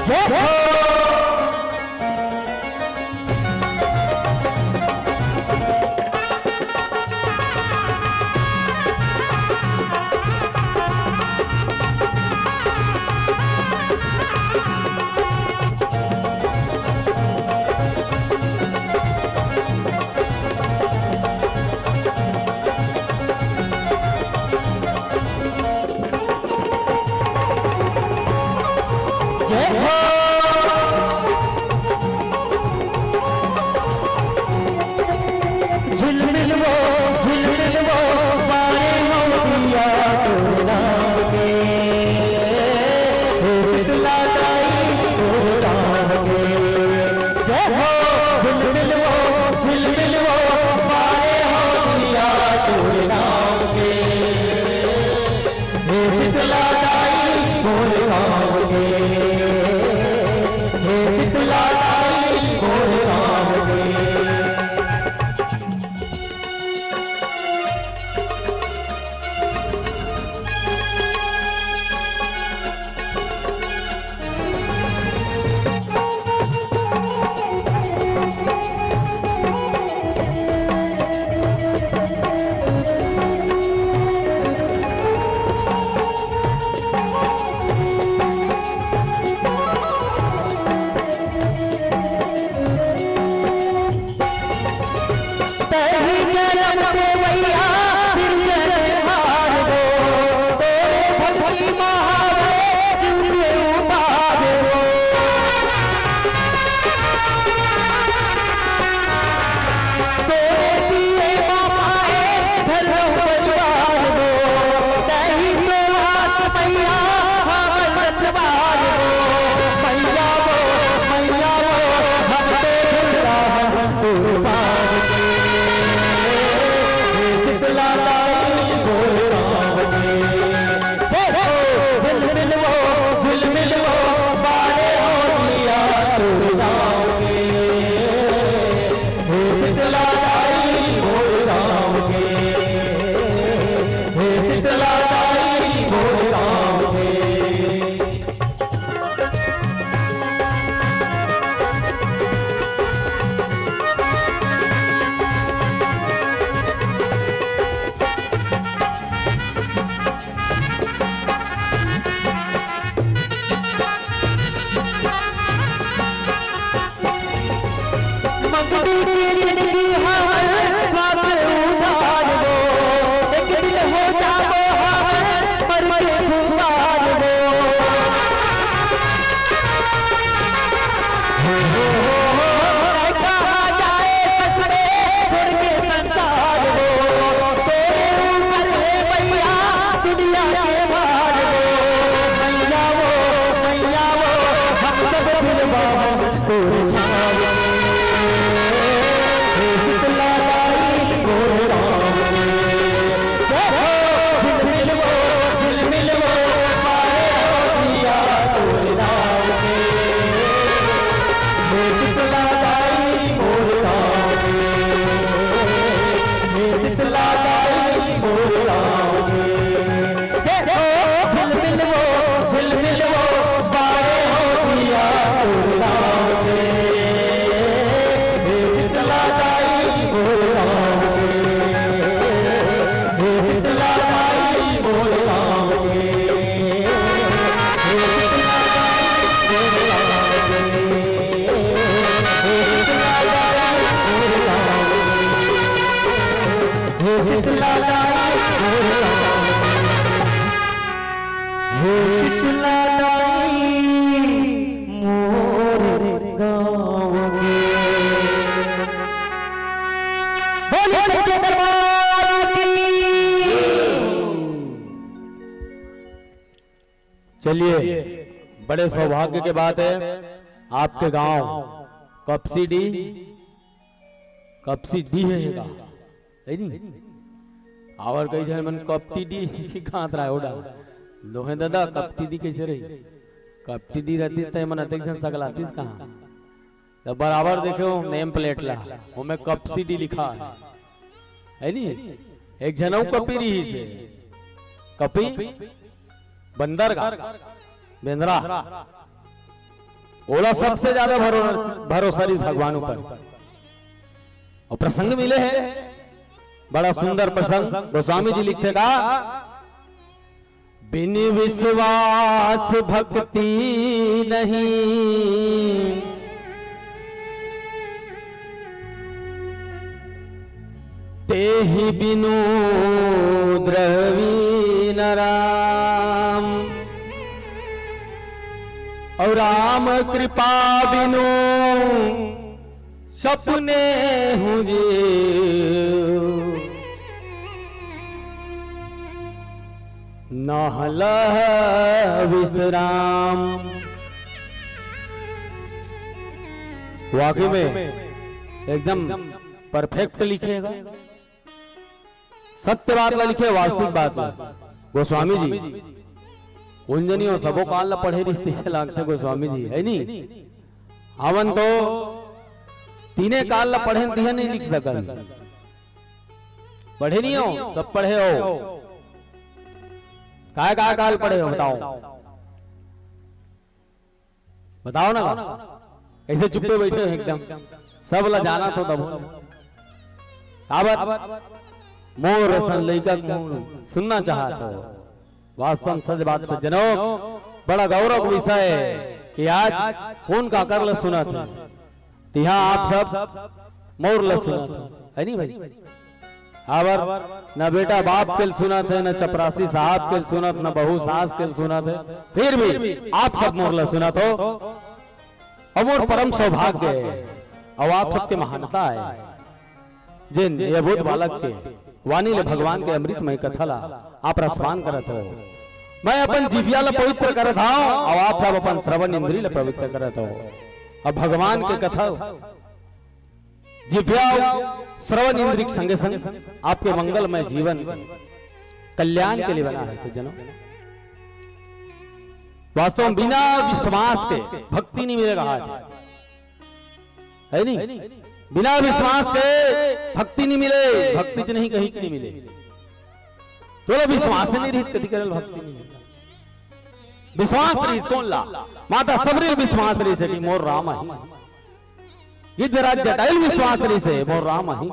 जय हो। जय हो। झिलमिल वो, झिलमिल वो बारे हो दिया तोरे नाम के। हे शीतला दाई तोरे नाम के। जय हो। झिलमिल वो, झिलमिल वो बारे हो दिया तोरे नाम के। हे शीतला दाई मोरे गाँव के, हे शीतला दाई मोरे गाँव के। चलिए, बड़े सौभाग्य के बात है, आपके गांव कपसी डी, कपसी डी है ये गांव, है नी? और कई झन मन कपटी डी कांत रहा है ओडा। दोहे दादा, कपटी डी कैसे रही? कपटी डी रहती त मन अतेक झन सकलातीस कहाँ? तो बराबर देखे हो नेम प्लेट ला, ओमे कपसी डी लिखा है, है नी? एक झन अउ कपी रही से, कपी बंदर का, बेंदरा, ओला सबसे ज्यादा भरो-, भरोसा रही भगवान ऊपर। और प्रसंग मिले है, बड़ा सुंदर प्रसंग। गोस्वामी जी लिखते का, बिन विश्वास भक्ति नहीं, तेहि बिनु द्रवी न राम। और राम कृपा बिनु सपने हूँ जीव, नहलह विश्राम। वाकई में एकदम परफेक्ट लिखेगा, सत्य बात ला लिखे, वास्तविक बात ला। गोस्वामी जी, कुंजनी हो सबो काल ला पढ़े रिश्ते से लागते गोस्वामी जी, है नी? हमन तो तीने काल ला पढ़े, तिहे नहीं लिख सकन। पढ़े नहीं हो, सब पढ़े हो। काय काय काल पढ़े हो, बताओ, बताओ ना। कैसे चुप्पे बैठे हो एकदम, सब ला जाना तो तब। काबर? मोर असन लइका के मुंह सुनना चाहत हो। वास्तव में सच बात से जनो, बड़ा गौरव के विषय है कि आज कोन काकर ला सुनत है। तिहा आप सब मोर ला सुनत हो, है नी भाई? काबर न बेटा बाप के ल सुनत है, न चपरासी साहब के ल सुनत, न बहू सास के ल सुनत है, फिर भी आप सब मोर ला सुनत हो। और मोर परम सौभाग्य है और आप सबके महानता है, जिन ये अबोध बालक के वाणी ले भगवान के अमृतमय कथा ला आप रसपान करत हो। मैं अपन जिभिया ला पवित्र करत हूँ और आप सब अपन श्रवण इंद्री ला पवित्र करत हो। अब भगवान के कथा जिभ्या श्रवण इंद्रिक संगे संग आपके मंगलमय जीवन कल्याण के लिए बना है सज्जनों। वास्तव में बिना विश्वास के भक्ति नहीं मिले, कहा है, है नहीं? बिना विश्वास के भक्ति नहीं मिले, भक्ति च नहीं कहीं च नहीं मिले। तो विश्वास नहीं रहित कति करल भक्ति नहीं मिले। विश्वास रहिस कोन ला? माता सबरी ल विश्वास रहिस हे कि मोर राम आही। गिद्धराज जटायु ल विश्वास रहिस हे मोर राम आही।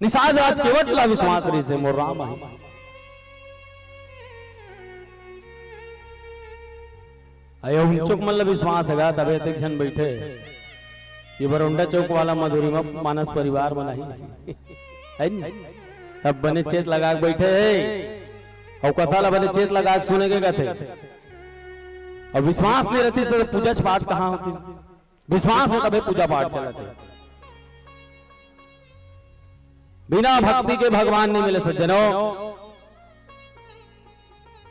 निषाद राज केवट ला विश्वास रहिस हे मोर राम आही। अयो हुंचुक मन ला विश्वास हे गा, तभे अतेक झन बइठे। ये बरौंडा चौक वाला मधुरिमा मानस परिवार मन आही। है नी? तब बने चेत लगा के बइठे हे। अउ कथा ला बने चेत लगा के सुने के कथे। अउ विश्वास नहीं रहतिस त पूजा पाठ कहाँ होतिस? विश्वास हे तभे पूजा पाठ चलत हे। बिना भक्ति के भगवान नहीं मिले सज्जनों।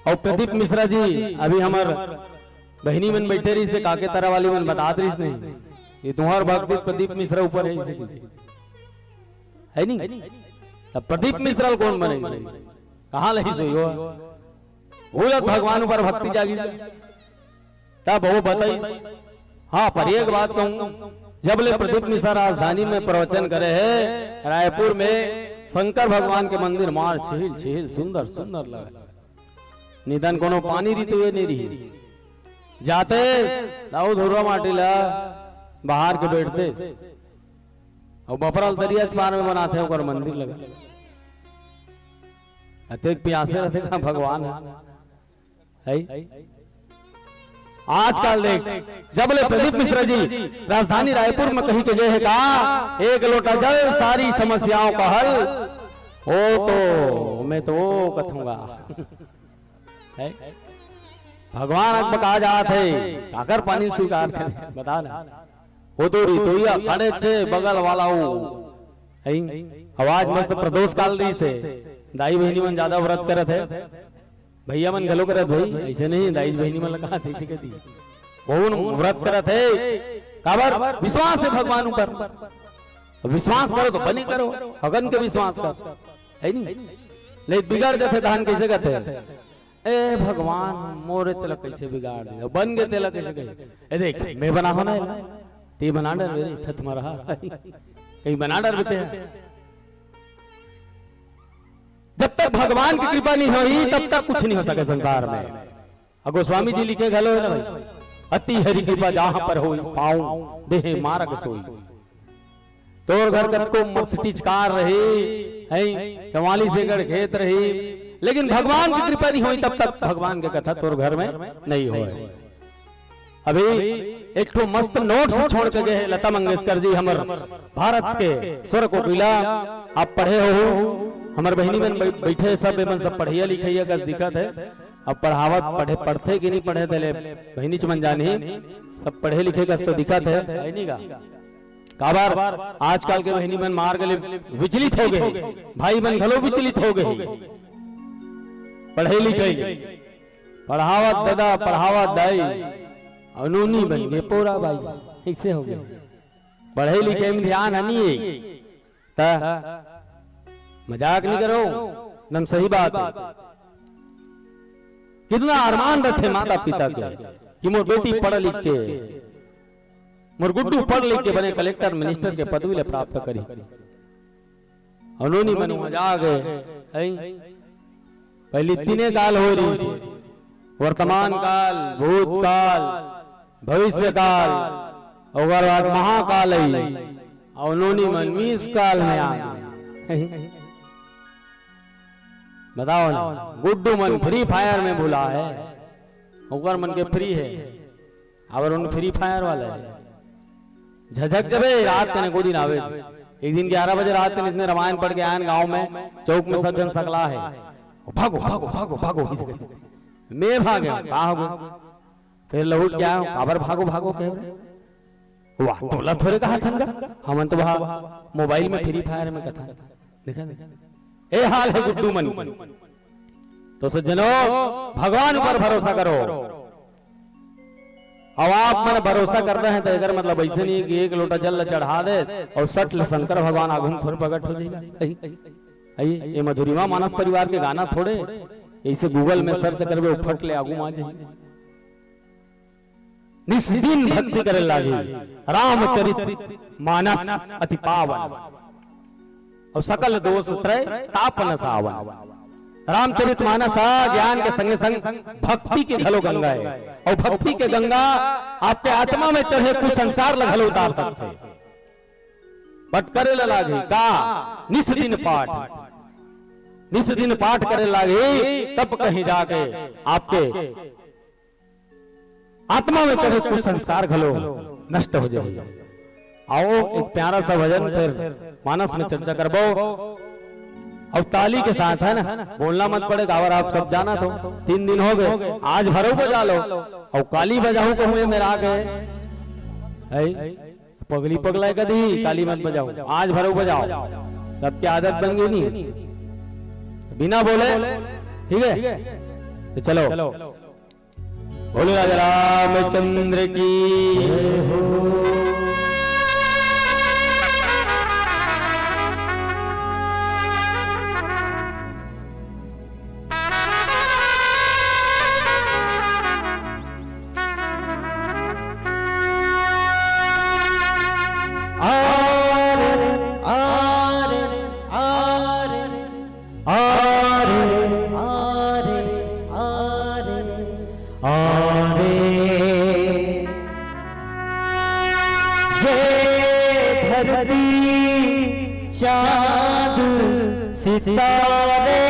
अउ प्रदीप मिश्रा जी, अभी हमर बहिनी मन बइठे रहिस हे, काके तरा वाली मन बतात रहिस नहीं, ये तुम्हार भक्ति प्रदीप मिश्रा ऊपर हे, इसे की है नहीं? तब प्रदीप मिश्रा ल कोन बने? कहाँ लही सो यो? भूलत भगवान ऊपर भक्ति जागी, तब वो बताई। हाँ, पर एक बात कहूँ, जब ले प्रदीप मिश्रा राजधानी में प्रवचन करे हे, रायपुर में शंकर भगवान के मंदिर मार छिहिल छिहिल सुंदर सुंदर लगा। निदान कोनो पानी रीत हुए नहीं रही। जाते दाऊ धुर्रा माटी ला बाहर के बैठते। अउ बपरा ल दरिया के पार में बनाथे, ओकर मंदिर लगा। अतेक प्यासे रहते का भगवान हे। है? आजकल देख, जब ले प्रदीप मिश्रा जी राजधानी रायपुर में कही के गए हे का, एक लोटा जल सारी समस्याओं का हल, वो तो मैं तो वो कथूंगा। है? भगवान अक बका जात हे, काकर पानी स्वीकार करे, बता ना। वो तो रितोइया खड़े थे बगल वाला वो। है? आवाज मस्त प्रदोष काल रहिस हे, दाई बहिनी मन ज्यादा व्रत करत हे। भैया मन घलो करत भाई, ऐसे नहीं, दाई बहिनी मन ला कहा थे, ऐसे कहती। वो व्रत करत हे, काबर? विश्वास हे भगवान ऊपर। अब विश्वास करो तो बने करो, हगन के विश्वास कर, हे नहीं? नहीं बिगड़ जाथे धान, कैसे कहते हैं? ए भगवान, मोरे चला कैसे बिगाड़ दे, बन गे तेला कैसे कहे? ए देख, मैं बना हो ना, ते बना डर मेरे, इथे तुम्हारा कहीं बना डर बेटे है। जब तक भगवान की कृपा नहीं होई, तब तक कुछ नहीं हो सके संसार में। अउ गोस्वामी जी लिखे घलो हे ना भाई, "अति हरि कृपा जहाँ पर होई, पाऊं देहे मारग सोई।" तोर घर कतको मर्सिडीज कार रही, हैं, चवालीस एकड़ खेत रही, लेकिन भगवान की कृपा नहीं होई, तब तक भगवान के कथा तोर घर में नहीं होय। अभी एक ठो मस्त नोट्स छोड़ के गए हे लता मंगेशकर जी, हमर भारत के स्वर कोकिला। आप पढ़े हो, हमर बहिनी मन बै-, बैठे हे सब, एमन सब पढ़इया लिखइया कस दिखत हे। अब पढ़ावत पढ़े, पढ़थे कि नहीं पढ़े, तेले बहिनीच मन जानही, सब पढ़े लिखे कस तो दिखत हे, हे नहीं का? काबर आजकल के बहिनी मन मार गले विचलित हो गए, भाई मन घलो विचलित हो गए। पढ़े लिखे, पढ़ावत ददा, पढ़ावत दाई, अउ नोनी बन गे पोरा बाई, ऐसे हो गए। पढ़े लिखे में ध्यान हनी हे, त मजाक नहीं करो, एकदम सही बात हे। कितना अरमान रथे माता पिता के कि मोर बेटी पढ़ लिख के, मोर गुड्डू पढ़ लिख के बने कलेक्टर मिनिस्टर के पदवी ले प्राप्त करी। अउ नोनी मन वहां जा गए, हैं? पहली तीने काल हो रही, वर्तमान काल, भूतकाल, भविष्य काल, ओकर बाद महाकाल आई, अउ नोनी मन मिस काल में आ गए। बताओ ना, गुड्डू मन फ्री फायर में भुला हे, ओकर मन के फ्री हे, अउ उन फ्री फायर वाला हे। झझक जबे रात कने को दिन आवे, एक दिन ग्यारह बजे रात कने इसने रामायण पढ़ के आयन गांव में, चौक में सब जन सकला हे, "भागो, भागो, भागो, भागो।" मैं भागे, का हो गए? फिर लहुट के आयो, "काबर भागो, भागो कहे रे?" वाह, तोला थोरे कहा थन गा, हमन तो वहा मोबाइल में फ्री फायर में कथा। देखा, देखा, ए हाल हे गुड्डू मन। तो सज्जनों, भगवान ऊपर भरोसा करो। अब आप मन भरोसा करना हे तो एकर मतलब ऐसे नहीं कि एक लोटा जल ला चढ़ा दे अउ सट ले शंकर भगवान आगू में थोरे प्रकट हो जाएगा। अई, अई, ये मधुरिमा मानस परिवार के गाना थोरे, ऐसे Google में सर्च करबे, वो फट ले आगू में आ जाए। निस्दिन भक्ति करे लागी, रामचरित मानस अति पावन। अउ सकल दोष त्रय ताप नसावन। रामचरित मानस ह ज्ञान के संगे संग भक्ति के घलो गंगा हे। अउ भक्ति के गंगा आपके आत्मा में चढ़े कुसंस्कार ल घलो उतार सकथे। बट करे ल लागे का? निस दिन पाठ, निस दिन पाठ करे लागे, तब कहीं जाके आपके आत्मा में चढ़े कुसंस्कार घलो नष्ट हो जाए। आओ, एक प्यारा सा भजन, फिर मानस में चर्चा करबो। अउ ताली के साथ, है ना, बोलना मत पड़े, काबर आप सब जानत हो, तीन दिन हो गए, आज भरो बजा लो, अउ काली बजाऊ कहूँ ये मेरा आगे, है, पगली पगला कदी, काली मत बजाओ, आज भरो बजाओ, सबके आदत बन गई नहीं, बिना बोले, ठीक है, तो चलो। भोले राजा रामचंद्र की जय हो। आरे, आरे, आरे। आरे, आरे, आरे, आरे। ये धरती चांद सितारे,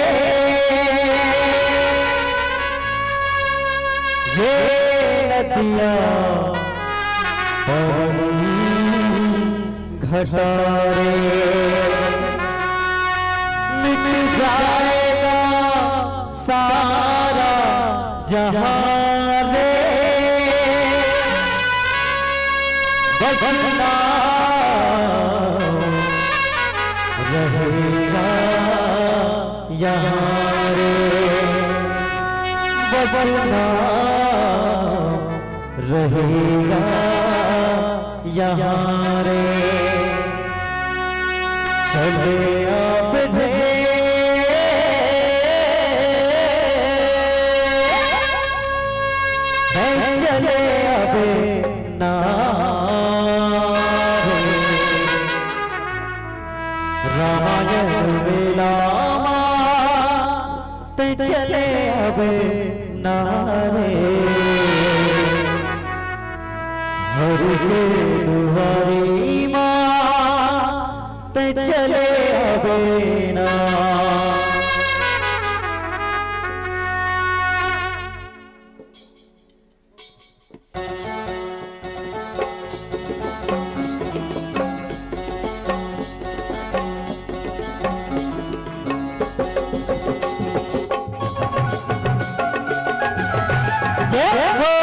ये नदियाँ पवन घटा रे। मिट जाएगा सारा जहां रे, बस नाम रहेगा यहाँ रे। बसना रहेगा यहाँ रे। चले अब रे, चले अब ना रे। रामायण मेला मा तैं चले अब ना रे। हरि के दुआरी मा तैं चले अब ना। जय हो।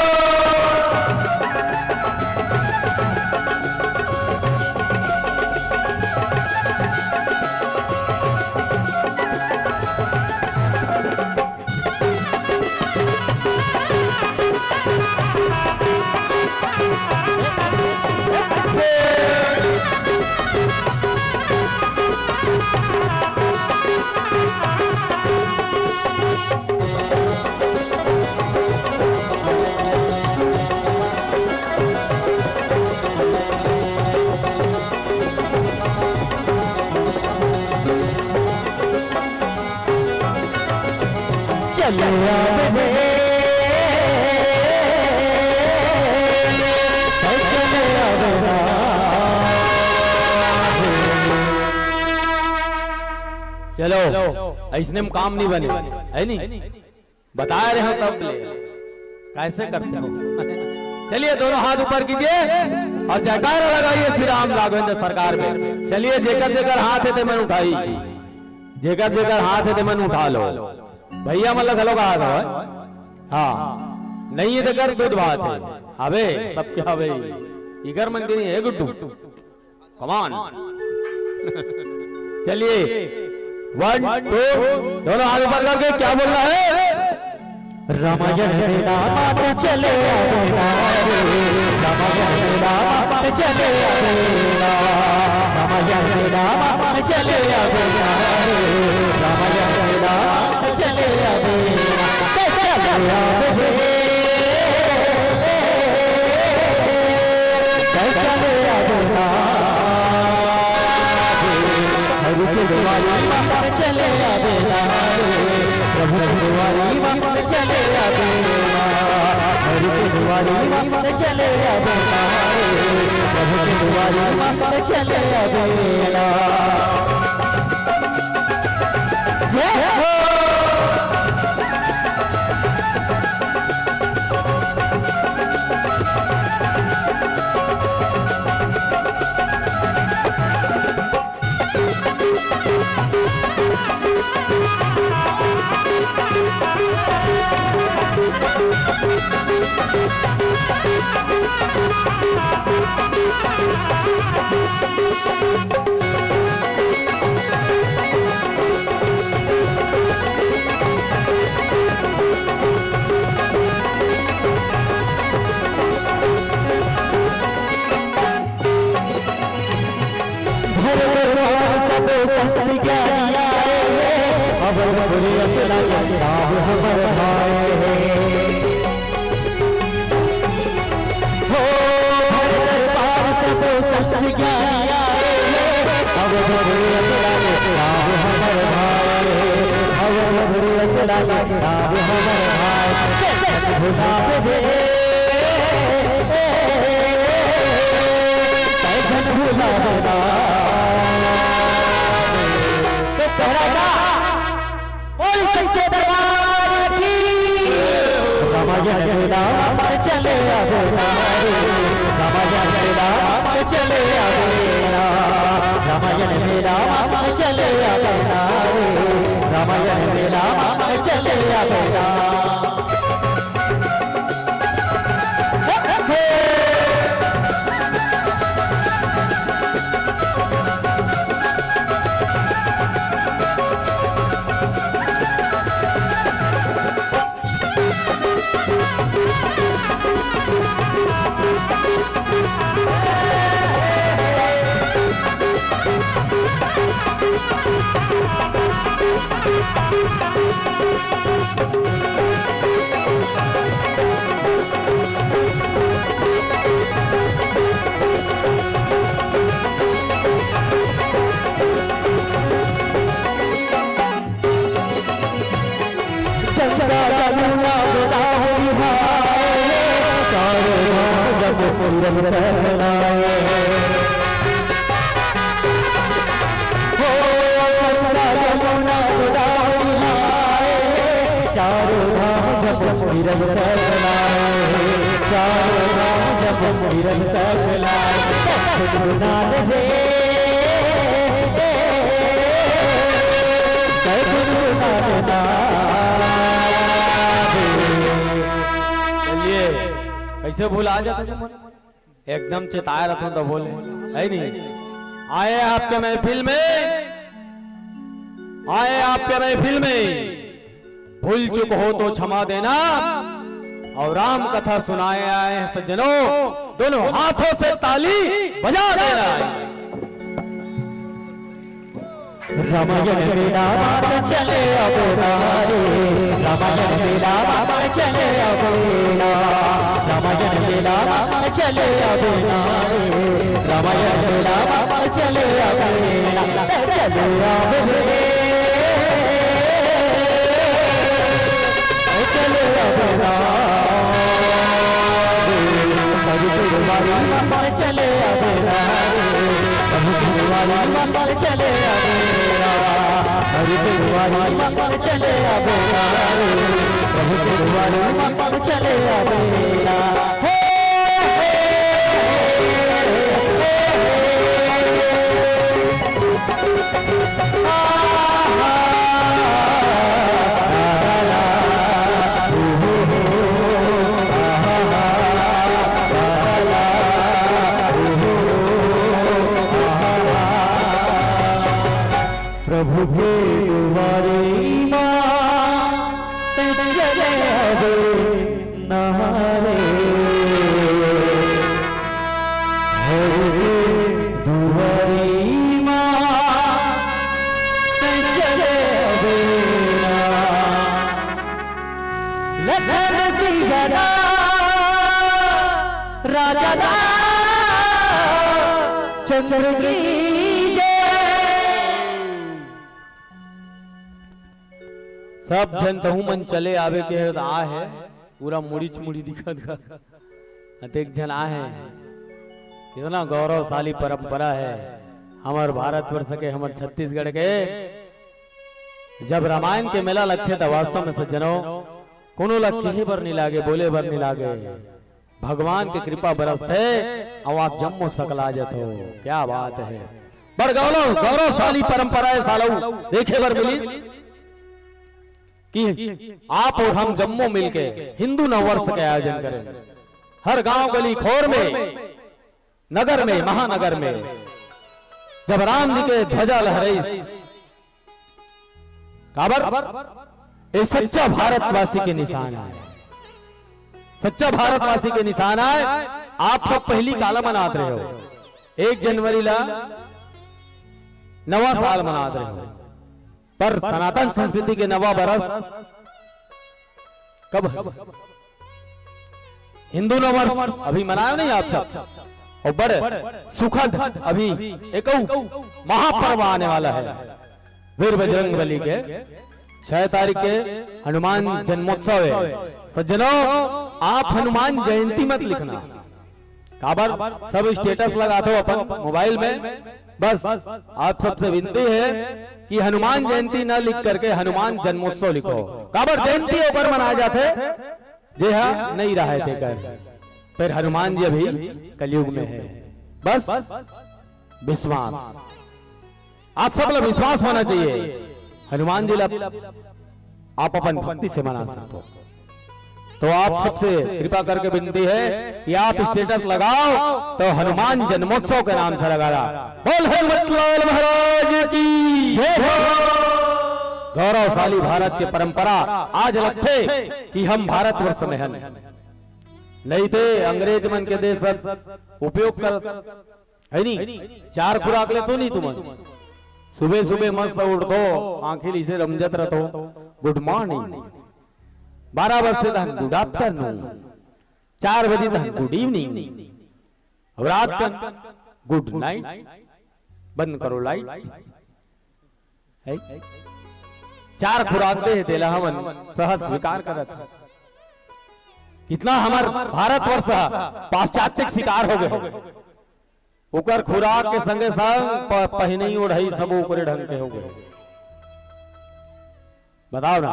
चले आवे रे, चले आवे ना। चलो, अइसने में काम नहीं बने, है नहीं? बता रहे हो तब ले, कैसे करते हो? चलिए, दोनों हाथ ऊपर कीजिए और जयकारा लगाइए श्री राम राघवेंद्र सरकार में। चलिए, जेकर जेकर हाथ हे ते मन उठाई, जेकर जेकर हाथ हे ते मन उठा लो। भैया मन ला घलो कहा था, हाँ, नहीं हे तेकर दूध भात हे, हवे, सबके हवे। इकर मन के नहीं हे गुड्डू। Come on। चलिए, one, two, दोनों हाथ ऊपर करके क्या बोलना है? रामायण मेला मा तैं चले आवे ना रे, रामायण मेला मा तैं चले आवे ना, रामायण मेला मा तैं चले आवे ना रे, रामायण मेला मा तैं चले आवे ना, तैं चले आवे रे। चले आवे ना रे, हरि के दुआरी मा तैं चले आवे ना रे, प्रभु के दुआरी मा तैं चले आवे ना, हरि के दुआरी मा तैं चले आवे ना रे, प्रभु के दुआरी मा तैं चले आवे ना। जय हो। भर दरबार सबो संत ज्ञानी आए हे, अवधपुरी अस लागे राम हमर भाए हे। हो, भर दरबार सबो संत ज्ञानी आए हे, अवधपुरी अस लागे राम हमर भाए हे, अवधपुरी अस लागे राम हमर भाए हे। भुलावे दे। तै झन भुलावे ना। तो पहला ना, बोल सच्चे दरबार की। रामायण मेला मा तैं चले आवे ना रे, रामायण मेला मा तैं चले आवे ना, रामायण मेला मा तैं चले आवे ना रे, रामायण मेला मा तैं चले आवे ना। तीरथ सकलाए। हो गंगा यमुना गोदावरी नहाए, चारों धाम जप तीरथ सकलाए, चारों धाम जप तीरथ सकलाए। सतगुरु नाथ रे, सतगुरु नाथ नाथ। चलिए, कैसे भुला जाते तुम? एकदम चिताए रथों तो बोले, है नहीं? आए आपके महफिल में, आए आपके महफिल में, भूल चूक हो तो क्षमा देना। और राम कथा सुनाए आए हैं सज्जनों, दोनों हाथों से ताली बजा देना। रामायण मेला मात चले अबे ना रे, रामायण मेला मात चले अबे ना, रामायण मेला मात चले अबे ना रे, रामायण मेला मात चले अबे ना, चले अबे रे। चले अबे ना रे, प्रभु गुरुवारी मंदिर चले अबे ना रे, प्रभु गुरुवारी मंदिर चले अबे ना, प्रभु गुरुवारी मंदिर चले अबे ना रे, प्रभु गुरुवारी मंदिर चले अबे ना। हे, हे, हे, हे, हे। प्रभु के दुआरे मा ते चले अबे ना रे। हर के दुआरी मा ते चले अबे ना। लखन सिंह दा राजा दा चंद्र की जय। सब झन तहू मन चले आवे के हे त आ हे, पूरा मुड़ीच मुड़ी दिखत गा। अतेक झन आ हे, कितना गौरवशाली परंपरा हे हमर भारतवर्ष के, हमर छत्तीसगढ़ के। जब रामायण के मेला लगथे त वास्तव में सज्जनों, कोनो ला कहे बर नी लागे, बोले बर नी लागे। भगवान के कृपा बरसथे अउ आप जम्मो सकला जथो। क्या बात हे, बड़ गौरव, गौरवशाली परंपरा हे सालऊ, देखे बर मिलिस कि आप अउ हम जम्मो मिलके हिंदू नववर्ष के आयोजन करेन। हर गांव गली खोर में, नगर में, महानगर में जब राम जी के ध्वजा लहराइस, काबर? ये सच्चा भारतवासी के निशान आय, सच्चा भारतवासी के निशान आय। आप सब पहिली काला मनात रहे हो, एक जनवरी ला नवा साल मनात रहे हो, पर सनातन संस्कृति के नवा बरस कब हे? हिंदू नववर्ष अभी मनायो नहीं आप सब, अउ बड़ सुखद अभी एकऊ महापर्व आने वाला हे वीर बजरंग बली के। छह तारीख के हनुमान जन्मोत्सव हे। सज्जनों, आप हनुमान जयंती मत लिखना, काबर सब status लगाथो अपन मोबाइल में। बस आप सबसे विनती हे कि हनुमान जयंती न लिख करके हनुमान जन्मोत्सव लिखो, काबर जयंती ओकर मनाए जाथे जे हा नहीं रहे तेकर। पर हनुमान जी अभी कलयुग में हे। बस विश्वास, आप सब ला विश्वास होना चाहिए। हनुमान जी ला आप अपन भक्ति से मना सकते हो। तो आप सबसे कृपा करके विनती हे कि आप status लगाओ तो हनुमान जन्मोत्सव के नाम से लगाना। बोल हनुमत लाल महाराज की जय हो। गौरवशाली भारत के परंपरा आज लगथे कि हम भारतवर्ष में हन, नहीं ते अंग्रेज मन के देश उपयोग करत हे नी, चार खुराक लेथो नी तुमन। सुबह सुबह मस्त उठथो, आंखी लीसे रमजत रथो, good morning। बारह बजथे तहन good afternoon, चार बजे तहन good evening, अउ रात कन good night। बंद करो light। हे? चार खुराक दे हे, तेला हमन सहज स्वीकार करत हन। इतना हमर भारतवर्ष ह पाश्चात्य के शिकार हो गए हे। ओकर खुराक के संगे संग प-, पहिनई ओढ़ई सबो ओकरे ढंग के हो गए। बताओ ना,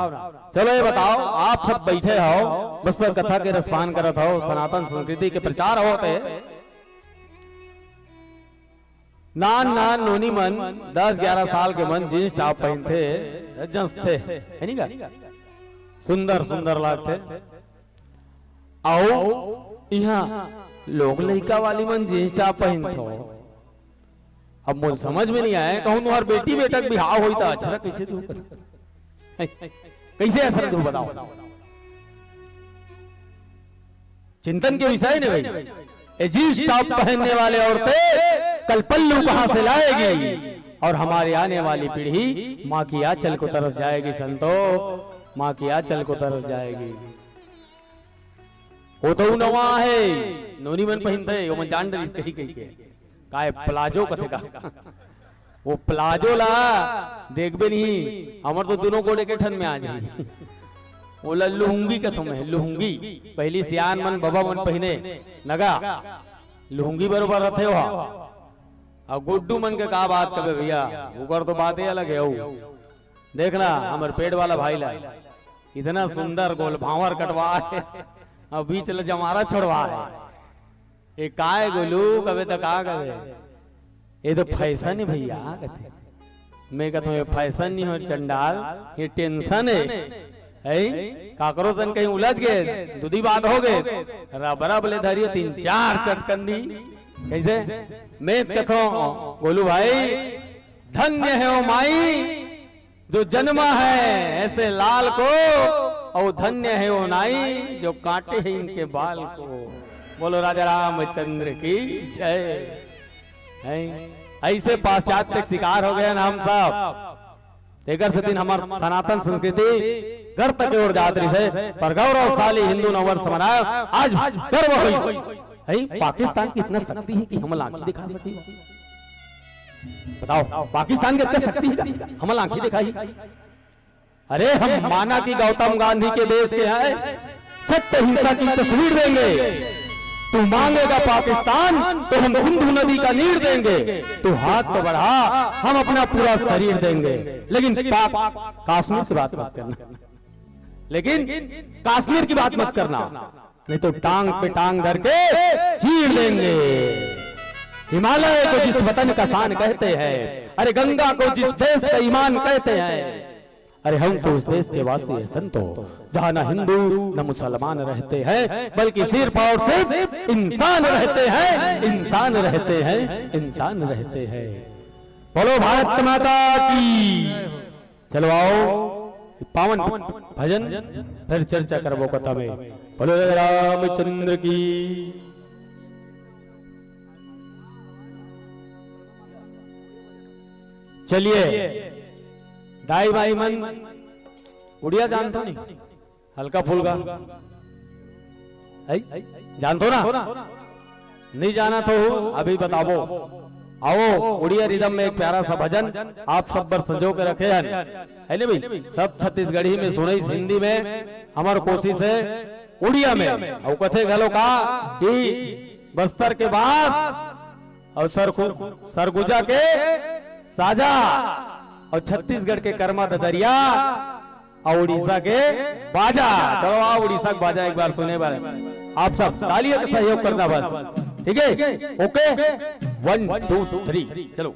चलो ये बताओ, आप सब बैठे हो, बस तो कथा के रसपान करत हो, सनातन संस्कृति के प्रचार होत हे। नान नान नोनी मन, दस ग्यारह साल के मन जींस टॉप पहिनथे, जंचथे, हे नी का? सुंदर सुंदर लागथे। अउ इहाँ लोग लइका वाली मन जींस टॉप पहिनथो। अब मोर समझ में नहीं आए, कहूँ तुँहर बेटी बेटा के बिहाव होई त अछरख कइसे धोबो? कइसे अछरख धोबो बताओ? चिंतन के विषय ने भाई, ये जींस टॉप पहनने वाले औरतें कल पल्लू कहाँ से लाएगी और हमारी आने वाली पीढ़ी माँ की आंचल को तरस जाएगी संतो, माँ की आंचल को तरस जाएगी। वो तो नवा हे, नोनी मन पहिनथे, वो मन जान डरिस कही कही के। काय प्लाजो कथे का? वो प्लाजो ला देखबे नहीं, हमर तो दुनों गोड़ एके ठन में आ जाही। ओला लुहुंगी कथों मैं, लुहुंगी। पहिली सियान मन, बबा मन पहिने, नगा, लुहुंगी बरोबर रथे ओहा। अउ गुड्डू मन के का बात कबे भैया, ओकर तो बाते अलग हे। अउ देखना, हमर पेड़ वाला भाई ला, इतना सुंदर गोल भांवर कटवा हे, अउ बीच ले जमारा छोड़वा हे। ये काय गोलू कबे त का कबे? ये तो फैशन हे भैया, कथे। मैं कथों, ये फैशन नहीं हो चंडाल, ये टेंशन हे। है? काकरो सन कहीं उलझ गे, दुधी बात हो गे, रब रब ले धरियो तीन चार चटकन दी। कइसे? मैं कथों, गोलू भाई, धन्य हे वो माई जो जन्मा है ऐसे लाल को, अउ धन्य हे वो नाई जो काटे हे इनके बाल को। बोलो राजा रामचंद्र की जय। हैं? अइसे पाश्चात्य के शिकार हो गए ना हम सब। तेकर सेती हमर सनातन संस्कृति गर्त के ओर जात रहिस हे, पर गौरवशाली हिंदू नववर्ष मनाए आज गर्व होइस। हैं? पाकिस्तान की इतना शक्ति हे कि हमला आंखी दिखा सके। बताओ, पाकिस्तान के इतना शक्ति हे, हमला आंखी दिखाही। अरे, हम माना कि गौतम गांधी के देश के हैं, सत्य हिंसा की तस्वीर देंगे। तू मांगेगा पाकिस्तान तो हम सिंधु नदी का नीर देंगे, तू हाथ तो बढ़ा, हम अपना पूरा शरीर देंगे, लेकिन पाक, कश्मीर की बात मत करना, लेकिन कश्मीर की बात मत करना, नहीं तो टांग पे टांग धर के चीर देंगे। हिमालय को जिस वतन का शान कहते हैं, अरे गंगा को जिस देश का ईमान कहते हैं, अरे हम तो उस देश के वासी हैं संतो, जहाँ न हिंदू न मुसलमान रहते हैं, बल्कि सिर्फ और सिर्फ इंसान रहते हैं, इंसान रहते हैं, इंसान रहते हैं। बोलो भारत माता की। चलो आओ, पावन भजन, फिर चर्चा करबो कथा में। बोलो रामचंद्र की। चलिए, दाई बाई मन उड़िया जानथो नहीं, हल्का फुल्का, है? जानथो ना? नहीं जाना तो अभी बताबो। आओ, उड़िया रिदम में एक प्यारा सा भजन आप सब बर संजो के रखे हन, है नी भाई? सब छत्तीसगढ़ी में सुनइस, हिंदी में, हमर कोशिश हे उड़िया में। अउ कथे घलो का कि बस्तर के बांस अउ सरगु-, सरगुजा के साजा अउ छत्तीसगढ़ के करमा ददरिया अउ उड़ीसा के बाजा। चलो आओ, उड़ीसा के बाजा एक बार सुने बर आप सब तालियों के सहयोग करना बस, ठीक है? OK, one two three, चलो।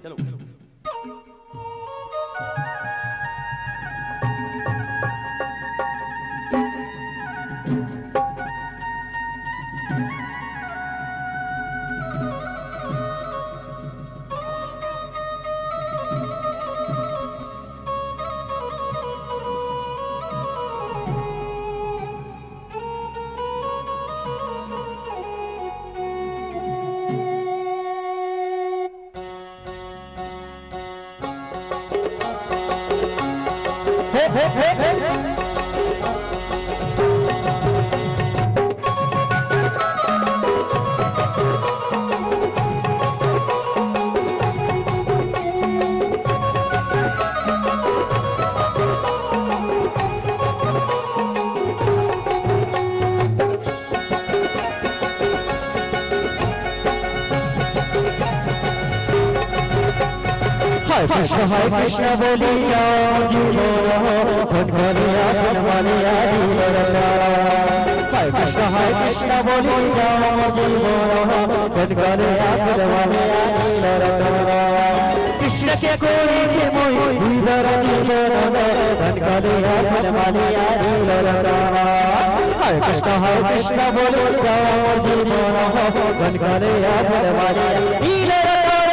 हरे कृष्ण हरे कृष्ण बोली जाओ जी बोलो, धन करे अपन मालिया लीलो रतन। हरे कृष्ण हरे कृष्ण बोली जाओ जी बोलो, धन करे अपन मालिया लीलो रतन। कृष्ण के कोरी छे मोहि जीवर जीवन, धन करे अपन मालिया लीलो रतन। हरे कृष्ण हरे कृष्ण बोली जाओ जी बोलो, धन करे अपन मालिया लीलो रतन।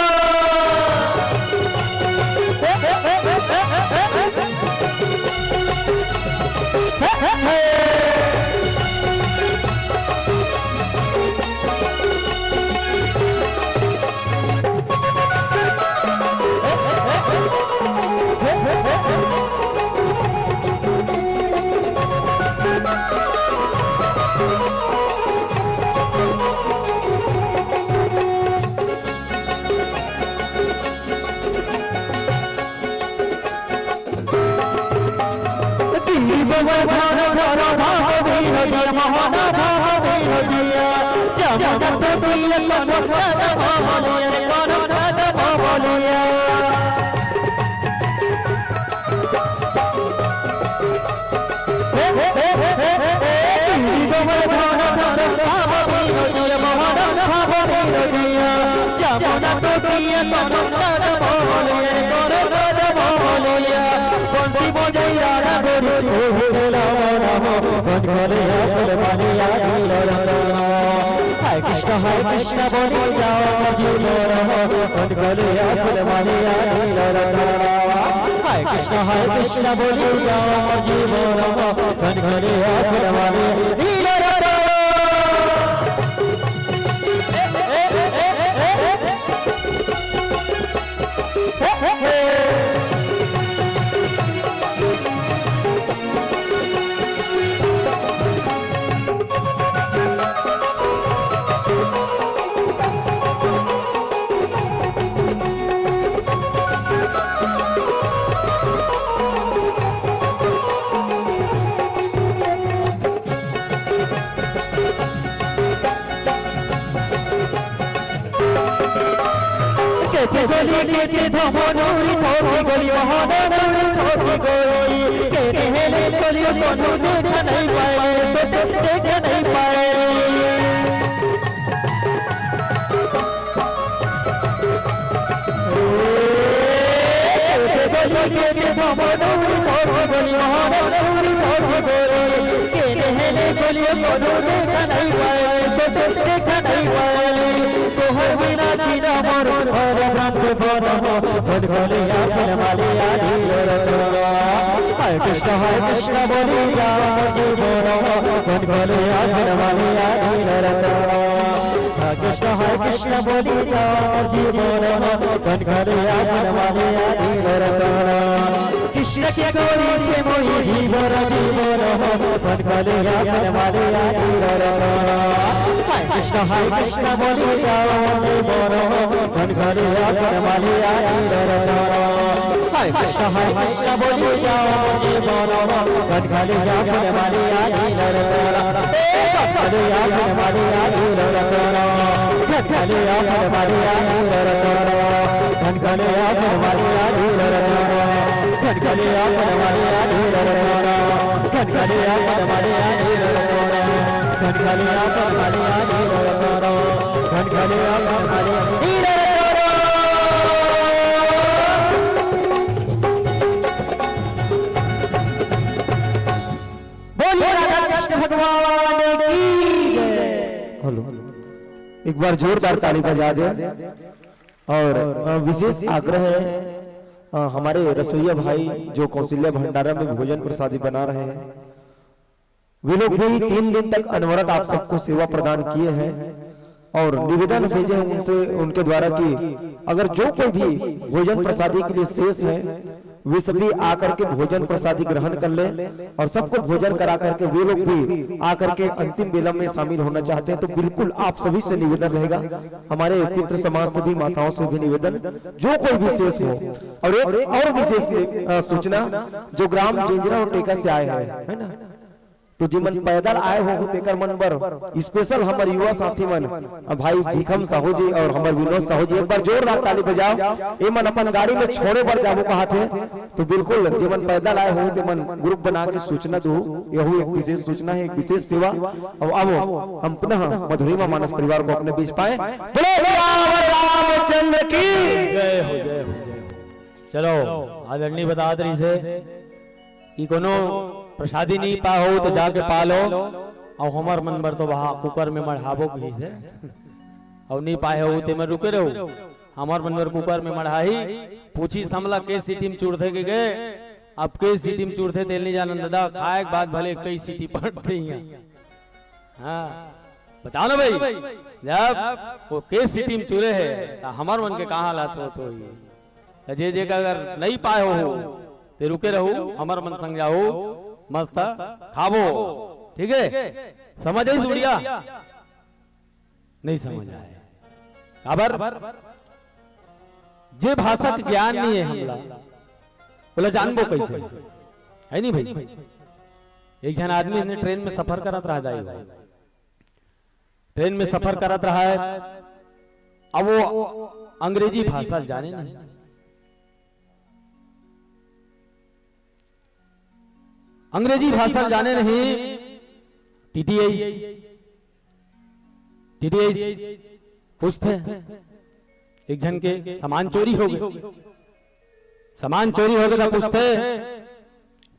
हरे कृष्ण हरे कृष्ण बोली जाओ जीवन, हरे कृष्ण हरे कृष्ण बोली जाओ जीवन, धन करे अपन मालिया लीलो रतन। केते गोली केते धमनुरी थोकी गोली, महाननुरी थोकी गोली। केते हेले गोली कोनो देख नहीं पाए, सोच देख नहीं पाए। हरे कृष्ण हरे कृष्ण बोली जाओ जी बोलो, धन करे अपन मालिया लीलो रतन। हरे कृष्ण हरे कृष्ण बोली जाओ जी बोलो, धन करे अपन मालिया लीलो रतन। कृष्ण के कोरी छे मोहि जीवर जीवन, धन करे अपन मालिया लीलो रतन। हरे कृष्ण हरे कृष्ण बोली जाओ जी बोलो, धन करे अपन मालिया लीलो रतन। हरे कृष्ण हरे कृष्ण बोली जाओ जी बोलो, धन करे अपन मालिया लीलो रतन। ए धन करे अपन मालिया लीलो रतन। धन करे अपन मालिया लीलो रतन। धन करे अपन मालिया लीलो रतन। धन करे अपन मालिया लीलो रतन। धन करे अपन मालिया लीलो रतन। धन करे अपन मालिया लीलो रतन। धन करे अपन मालिया लीलो रतन। बोलिए राधा कृष्ण भगवान की जय। हेलो, एक बार जोरदार ताली बजा दे। और, अ, विशेष आग्रह है, अ, हमारे रसोइया भाई जो कौशल्या भंडारा में भोजन प्रसादी बना रहे हैं, वे लोग भी तीन दिन तक अनवरत आप सबको सेवा प्रदान किए हैं और निवेदन भेजे हैं उनसे, उनके द्वारा कि अगर जो कोई भी भोजन प्रसादी के लिए शेष है, वे सभी आकर के भोजन प्रसादी ग्रहण कर लें और सबको भोजन करा करके वे लोग भी आकर के अंतिम बेला में शामिल होना चाहते हैं, तो बिल्कुल आप सभी से निवेदन रहेगा, हमारे पितृ समाज से भी, माताओं से भी निवेदन, जो कोई भी शेष हो। और एक और विशेष, अ, सूचना, जो ग्राम जेंजरा और टेका से आए हैं, है ना, तो जेमन पैदल आए हो तेकर मन बर स्पेशल हमर युवा साथी मन, भाई भीखम साहू जी और हमर विनोद साहू जी, एक बार जोरदार ताली बजाओ। ये मन अपन गाड़ी में छोड़े बर जाबो कहा थे, तो बिल्कुल जेमन पैदल आए हो तेमन ग्रुप बना के सूचना दो। यहू एक विशेष सूचना है, एक विशेष सेवा। और अब हम पुनः मधुरिमा मानस परिवार को अपने बीच पाए। बोलो सियावर रामचंद्र की। जय हो, जय हो, जय हो। चलो, आदरणीय बतात रहिसे कि कोनो प्रसादी नहीं पा हो तो जाके पा लो। और हमर मन बर तो वहाँ कुकर में मढ़ाबो कहिसे, और नहीं पाए हो ते में रुके रहो। हमर मन बर कुकर में मढ़ाही। पूछी समला के सीटी में चूरथे के गए, अब के सीटी में चूरथे तेल नहीं जानन दादा, खाए के बाद भले कई सीटी पड़ते ही हैं। हाँ, बताओ ना भाई, जब वो के सीटी में चूरे है तो हमार मन के कहाँ हालत होत होही? तो जे जे का अगर नहीं पाए हो ते रुके रहो, हमार मन संग जाओ, मस्त खाबो। ठीक है, समझ आई सुड़िया? नहीं समझ आए। काबर? जे भाषा के ज्ञान नहीं है हमला, बोला जानबो कैसे? है नहीं भाई? एक जन आदमी ने ट्रेन में सफर करत रहा, दाई हो, ट्रेन में सफर करत रहा है। अब वो अंग्रेजी भाषा जाने नहीं, अंग्रेजी भाषा जाने नहीं। टीटीआई, टीटीआई पूछते हैं, एक जन के सामान चोरी हो गए। सामान चोरी हो गए तो पूछते हैं,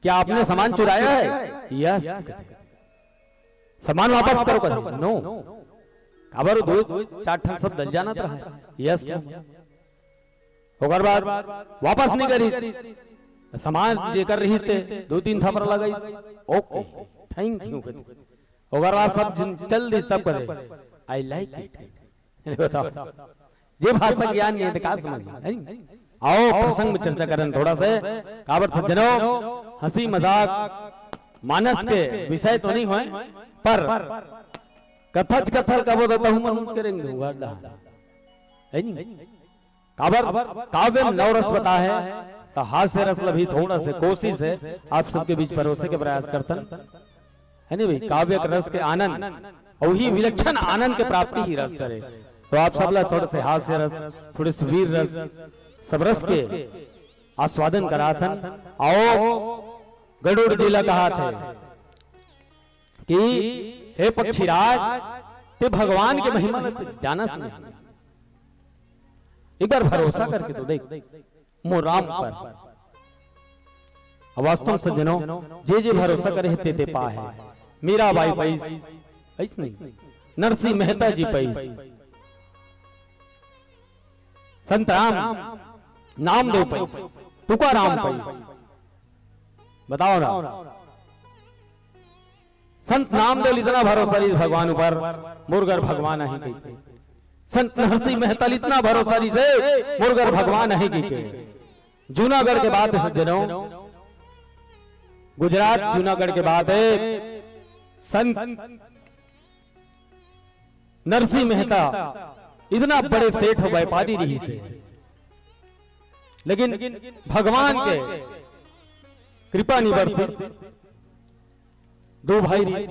क्या आपने सामान चुराया है? यस। सामान वापस करो, कहते नो। काबर? दो चार ठन शब्द दल जानत रहा है। यस, नो। ओकर बाद वापस नहीं करिस। सामान जेकर रहिस ते दो तीन थपरा लगाइस। ओके, थैंक यू। ओकर बाद सब झन चल दिस, तब कहे, आई लाइक इट। बताओ, जे भाषा ज्ञान नहीं है तो का समझ, है नहीं? आओ प्रसंग में चर्चा करन थोड़ा से। काबर सज्जनों, हंसी मजाक मानस के विषय तो नहीं होय, पर कथच कथल कबो तो तहु मन उठ के रेंग दूंगा, है नहीं? काबर? काव्य में नौ रस बता है, तो हास्य रस ल भी थोड़ा से कोशिश है आप सबके बीच परोसे के प्रयास करतन, है नहीं भाई? काव्य के रस के आनंद, और ही विलक्षण आनंद के प्राप्ति ही रस हरे। तो आप सब ला थोड़े से हास्य रस, थोड़े से वीर रस, सब रस के आस्वादन कराथन। आओ, गरुड़ जी ला कहा थे कि हे पक्षीराज, ते भगवान के महिमा ल तो जानस नहीं, एक बार भरोसा करके तो देख मोर राम पर। अब वास्तव में सज्जनों, जे जे भरोसा करे हे ते ते पाहे। मीराबाई पाइस, पाइस नहीं, नरसिंह मेहता जी पाइस, संत राम नामदेव पाइस, तुकाराम पाइस। बताओ ना, संत नामदेव ल इतना भरोसा रहिस भगवान ऊपर, मोर बर भगवान आही कहिके। संत नरसिंह मेहता ल इतना भरोसा रहिस हे, मोर बर भगवान आही कहिके। जूनागढ़ के बात है सज्जनों, गुजरात जूनागढ़ के बात है। संत नरसिंह मेहता इतना बड़े सेठ व्यापारी रहिस हे, लेकिन भगवान के कृपा नहीं बरसिस। दो भाई रहिस,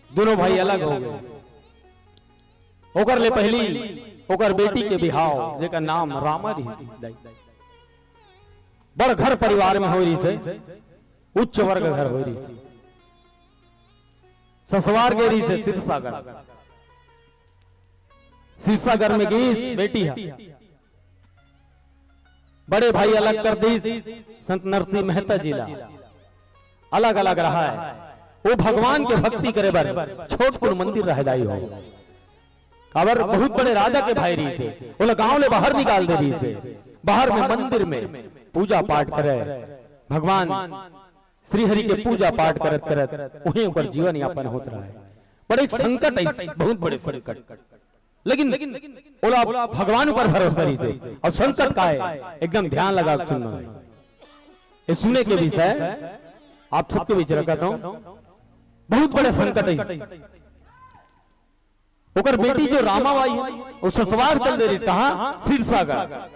दोनों भाई अलग हो गए। ओकर ले पहली ओकर बेटी के बिहाव, जेकर नाम रामा रहिस, बड़ घर परिवार में होय रहिस हे, उच्च वर्ग घर होय रहिस हे। ससवार गे रहिस हे सिरसागर। सिरसागर में गिस बेटी ह, बड़े भाई अलग कर दिस संत नरसिंह मेहता जी ला, अलग अलग रहा है। वो भगवान के भक्ति करे बर छोटकुन मंदिर रह जाई हो। काबर बहुत बड़े राजा के भाई रहिस हे, ओला गांव ले बाहर निकाल दे रहिस हे। बाहर में मंदिर में पूजा पाठ करे, भगवान श्री हरि के पूजा पाठ करत करत उहें ओकर जीवन यापन होत रहा है। बड़े एक संकट है, बहुत बड़े संकट, लेकिन ओला भगवान ऊपर भरोसा रहिस हे। और संकट का है, एकदम ध्यान लगा के सुनना है। ये सुने के विषय आप सबके बीच रखत हूं, बहुत बड़े संकट है। ओकर बेटी जो रामाबाई है, वो ससवार चल दे रहिस हे। कहां? सिरसागर।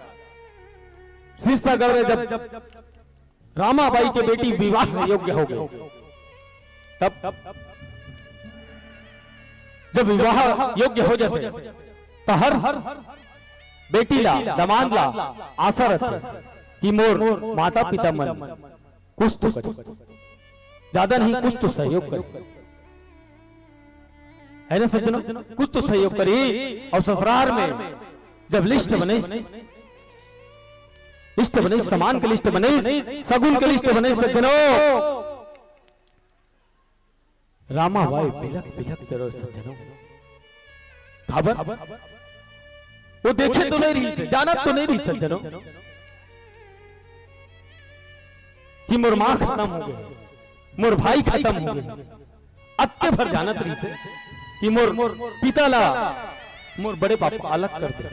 सिरसागर में जब रामाबाई के बेटी विवाह योग्य हो गई, तब जब विवाह योग्य हो जाथे, त हर बेटी ला, दमांद ला आशा रथे कि मोर माता पिता मन कुछ तो करही, ज्यादा नहीं, कुछ तो सहयोग करही, है ना सज्जनों? कुछ तो सहयोग करही। अउ ससुरार में जब लिस्ट बने, लिस्ट बने, सामान के लिस्ट बने, सगुन के लिस्ट बने सज्जनों, रामा बाई बिलख बिलख के रोय सज्जनों। काबर? वो देखे तो नहीं रहिस, जानत तो नहीं रहिस सज्जनों, कि मोर माँ खतम हो गे, मोर भाई खतम हो गे। अतके भर जानत रहिस कि मोर पिता ला मोर बड़े पापा अलग कर दे।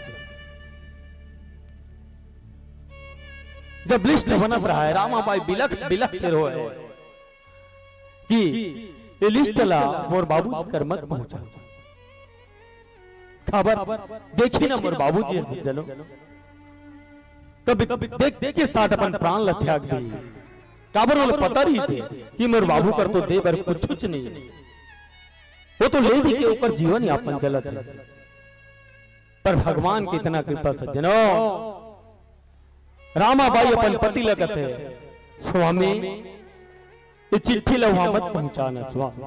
जब लिस्ट बनत रहा है, रामा बाई बिलख बिलख के रोय कि ये लिस्ट ला मोर बाबूजी कर मत पहुंचा। काबर? देखी ना मोर बाबूजी हे सज्जनों, तब देख देख के साथ अपन प्राण ला त्याग दी। काबर? ओला पता रहिस कि मोर बाबू कर तो दे बर कुछुच नहीं, वो तो ले भी के ओकर जीवन यापन चलत हे। पर भगवान के इतना कृपा सज्जनों, रामा बाई अपन पति ला कथे, स्वामी, ये चिट्ठी ला वहां मत पहुंचाना स्वामी।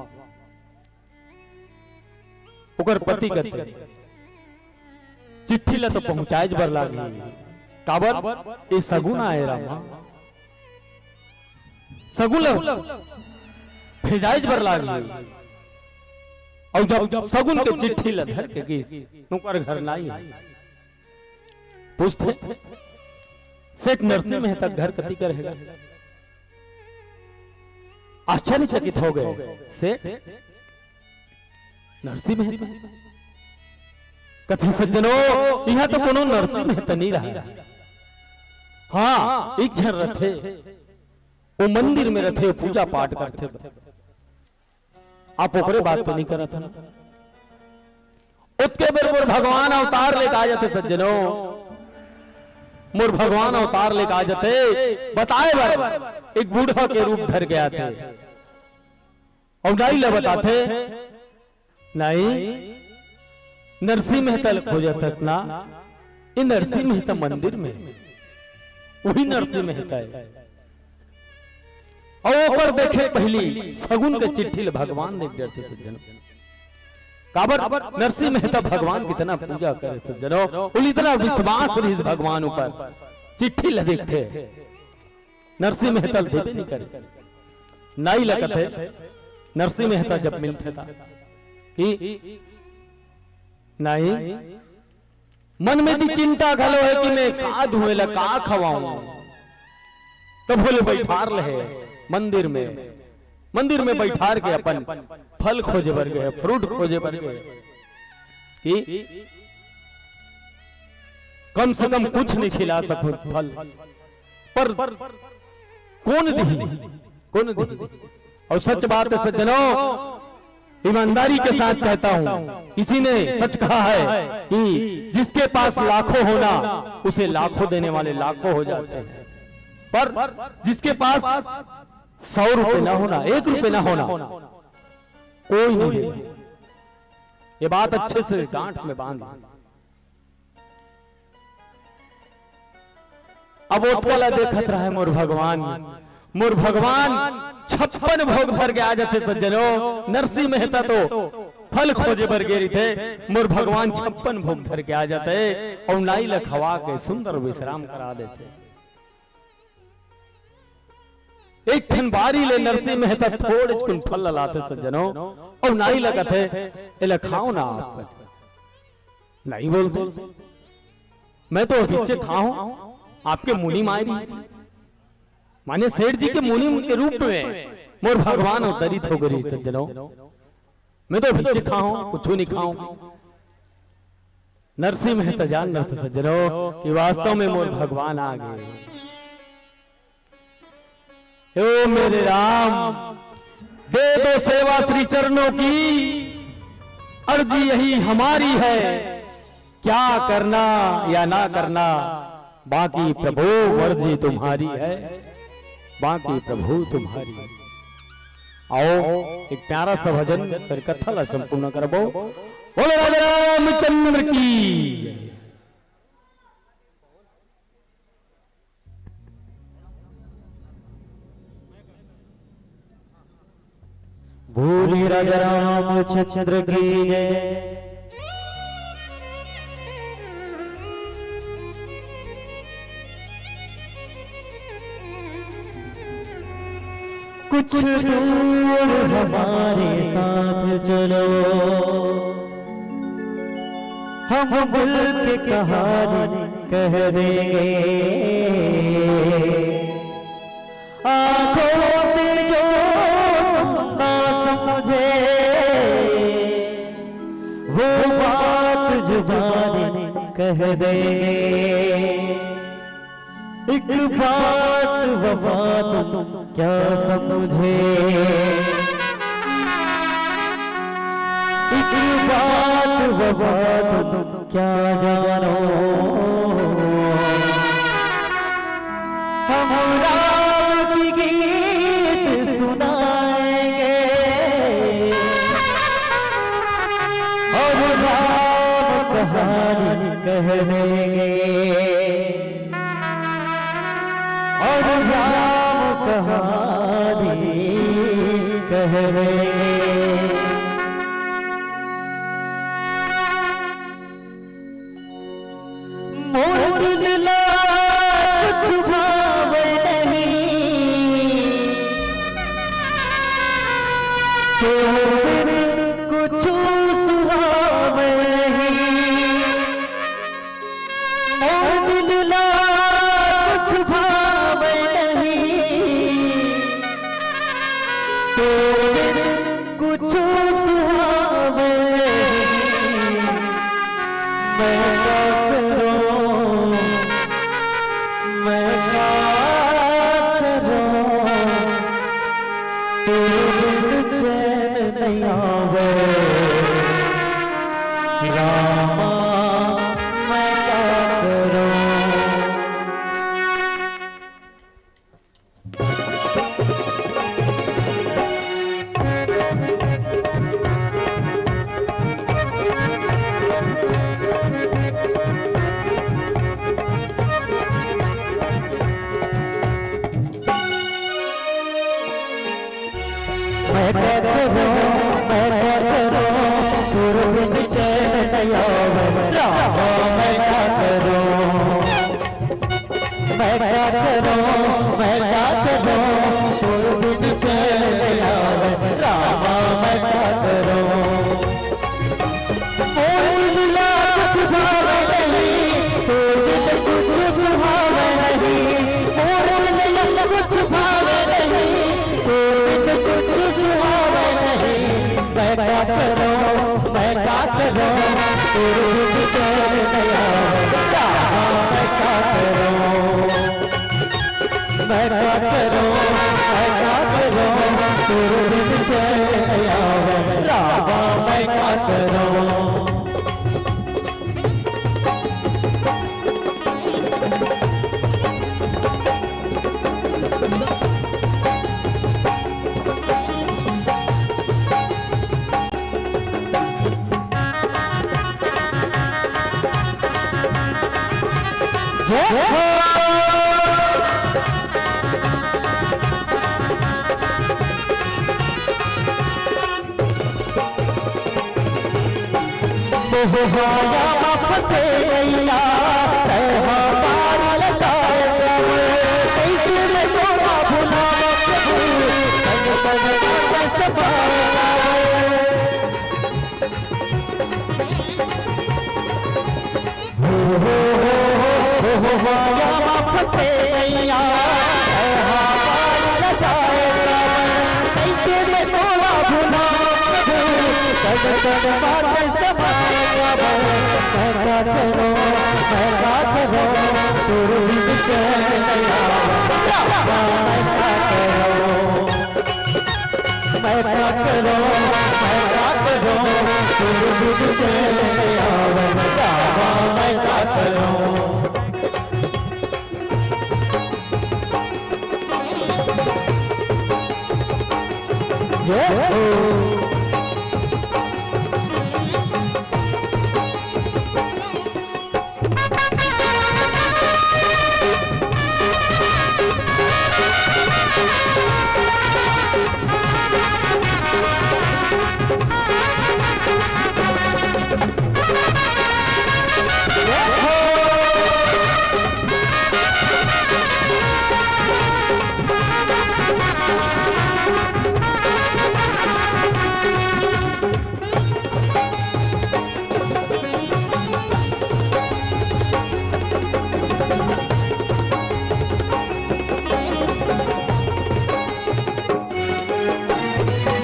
ओकर पति कथे, चिट्ठी ला तो पहुंचाएच बर लागही, काबर? ये सगुन आए रामा, सगुन ला भेजाएच बर लागही। अउ जब सगुन के चिट्ठी ला धर के गिस, ओकर घर नाई हे। पूछथे, सेठ नरसिंह मेहता घर कति कर हे? आश्चर्यचकित हो गए सेठ, नरसिंह मेहता? कथे सज्जनों, इहां तो कोनो नरसिंह मेहता नहीं रहा। हां, एक झन रथे, वो मंदिर में रथे, पूजा पाठ करथे। आप ओकरे बात तो नहीं करत हन। ओतके बेर मोर भगवान अवतार लेके आ जाथे सज्जनों, मोर भगवान अवतार लेके आ जाथे, बताए बर एक बूढ़ा के रूप धर के आथे। अउ नाई ला बताथे, नाई, नरसिंह मेहता ल खोजत हस ना, ये नरसिंह मेहता मंदिर में, वही नरसिंह मेहता हे। अउ ओकर देखे पहली सगुन के चिट्ठी ल भगवान देख डरथे सज्जन। काबर? नरसिंह मेहता भगवान कितना पूजा करे सज्जनों, उल इतना विश्वास रहिस भगवान ऊपर, चिट्ठी ल देखथे। नरसिंह मेहता ल देबे नहीं करे। नाई ल कथे, नरसिंह मेहता जब मिलथे ता कि नाई, मन में ती चिंता घलो हे कि मैं का दूं एला, का खवाऊं। तब बोले बैठार ले हे मंदिर में, मंदिर में बैठार के अपन फल खोजे बर गए, फ्रूट खोजे बर गए कि कम से कम कुछ नहीं खिला सकूं फल, पर कोन दिही, कोन दिही? अउ सच बात हे सज्जनों, ईमानदारी के साथ कहता हूं, किसी ने सच कहा है कि जिसके पास लाखों होना, उसे लाखों देने वाले लाखों हो जाते हैं, पर जिसके पास सौ रुपए ना होना, एक रुपए ना होना, कोई नहीं देता। ये बात अच्छे से गांठ में बांध। अब ओतका ला देखत रहे मोर भगवान, मोर भगवान छप्पन भोग धर के आ जाथे सज्जनों। नरसिंह मेहता तो फल खोजे बर गे रहिथे, मोर भगवान छप्पन भोग धर के आ जाथे अउ नाई ला खवा के सुंदर विश्राम करा देथे। एक ठन बारी ले नरसिंह मेहता थोड़े कुन फल ला लाथे सज्जनों, अउ नाई ला कथे, "एला खाओ ना आप।" नाई बोलथे, "मैं तो अभिच्चे खाहूं, आपके मुनि माय रहिस।" माने सेठ जी के मुनि के रूप में मोर भगवान अवतरित हो गए सज्जनों, मैं तो अभिच्चे खाहूं, कुछ नहीं खाहूं। नरसिंह मेहता जान रहिथे सज्जनों कि वास्तव में मोर भगवान आ गए। ओ मेरे राम, दे दो सेवा श्री चरणों की, अर्जी यही हमारी है, क्या करना या ना करना, बाकी प्रभु मर्जी तुम्हारी है, बाकी प्रभु तुम्हारी है। आओ, एक प्यारा सा भजन कर कथा ला संपूर्ण करबो। बोलो राजा रामचंद्र की। बोलिए राजा रामचंद्र की जय। कुछ दूर हमारे साथ चलो, हम मुल्क की कहानी कह देंगे। आंखों से जो ना समझे, वो बात जुबानी कह देंगे। एक बात वफा तुम क्या समझे, एक बात वफा तुम क्या जानो। हम राम की गीत सुनाएंगे और राम कहानी कह देंगे। और राम कहानी कह रहे। मोर दिल ला कुछ भावे नहीं, तो बिन कुछ सुहावे नहीं। मोर दिल ला कुछ भावे नहीं, तो बिन कुछ सुहावे नहीं। मैं क्या करूं, मैं क्या करूं, तेरे बिन चैन नहीं आवे। रामा, मैं क्या करूं। मैं क्या करूं, मैं क्या करूं, तेरे बिन चैन नहीं आवे। रामा, मैं क्या करूं, मैं क्या करूं, मैं क्या करूं, तेरे बिन चैन नहीं आवे। रामा, मैं क्या करूं। मोर दिल ला कुछ भावे नहीं, तेरे बिन कुछ सुहावे नहीं। मोर दिल ला कुछ भावे नहीं, तेरे बिन कुछ सुहावे नहीं। मैं क्या करूं, मैं क्या करूं, तेरे बिन चैन नहीं आवे। रामा, मैं क्या करूं। मैं क्या करूं, मैं क्या करूं, तेरे बिन चैन नहीं आवे। रामा, मैं क्या करूं। जय हो। मोहमाया में फंसे गैया, तै हमार लगाए गम। कैसे मैं तोरा भुलावा प्रभु, तन तन में सफाया। हो, हो, हो, हो, हो, हो, माया में फंसे गैया, है हमार लगाए रावण, कैसे मैं तोला भुला प्रभु, तन तन बात समाए रावण। मैं क्या करूं, मैं क्या करूं, तेरे बिन चैन नहीं आवे। रामा, मैं क्या करूं। मैं क्या करूं, मैं क्या करूं, तेरे बिन चैन नहीं आवे। रामा, मैं क्या करूं। जय हो।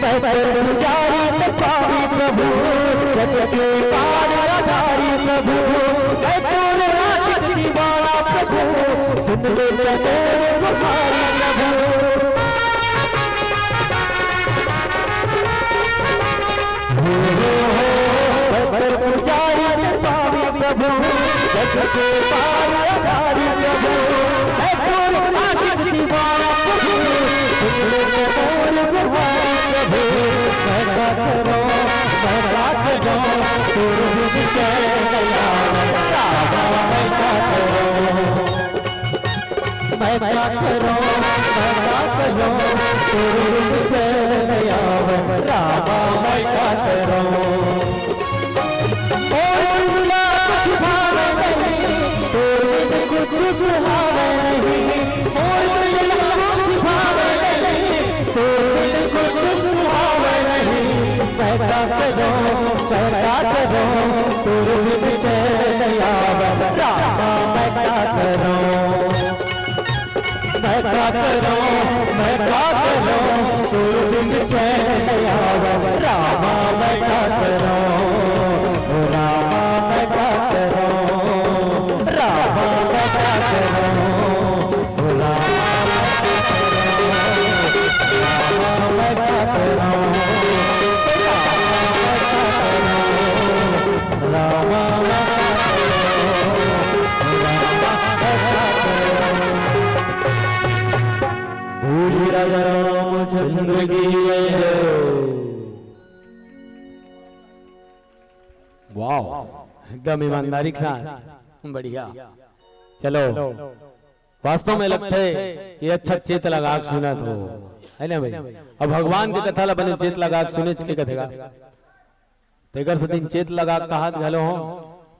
मैं तो पुजारी तो स्वामी प्रभु, जग के पार आधारी प्रभु। मैं तो आशिक दीवाना प्रभु, सुन ले तो मेरे गुहारी प्रभु। हो, हो, हो, मैं तो पुजारी तो स्वामी प्रभु, जग के पार आधारी प्रभु। मैं तो आशिक दीवाना प्रभु, सुन ले तो मेरे गुहारी प्रभु। मैं क्या करूं, मैं क्या करूं, तेरे बिन चैन नहीं आवे। रामा, मैं क्या करूं? मैं क्या करूं, मैं क्या करूं, तेरे बिन चैन नहीं आवे। रामा, मैं क्या करूं? मोर दुनिया कुछ भावे नहीं, तेरे बिन कुछ सुहावे नहीं। मोर दुनिया कुछ भावे नहीं, तेरे बिन कुछ सुहावे नहीं। मैं क्या करूं, मैं क्या करूं, तेरे बिन चैन नहीं आवे। रामा, मैं क्या करूं? मैं क्या करूं, मैं क्या करूं, तेरे बिन चैन नहीं आवे। रामा, मैं क्या करूं, ओ रामा, मैं क्या करूं, रामा, मैं क्या करूं, ओ रामा, मैं क्या करूं, रामा, मैं क्या करूं, रामा, मैं क्या करूं, रामा, मैं क्या करूं, रामा, मैं क्या करूं। बोलिए राजा रामचंद्र की जय। वाह, एकदम ईमानदारी के साथ, बढ़िया। चलो, वास्तव में लगथे कि अच्छा चेत लगा के सुनत हो, है ना भाई? अब भगवान के कथा ला बने चेत लगा के सुनेच के कथे गा। तेकर सेती चेत लगा के कहत घलो हो,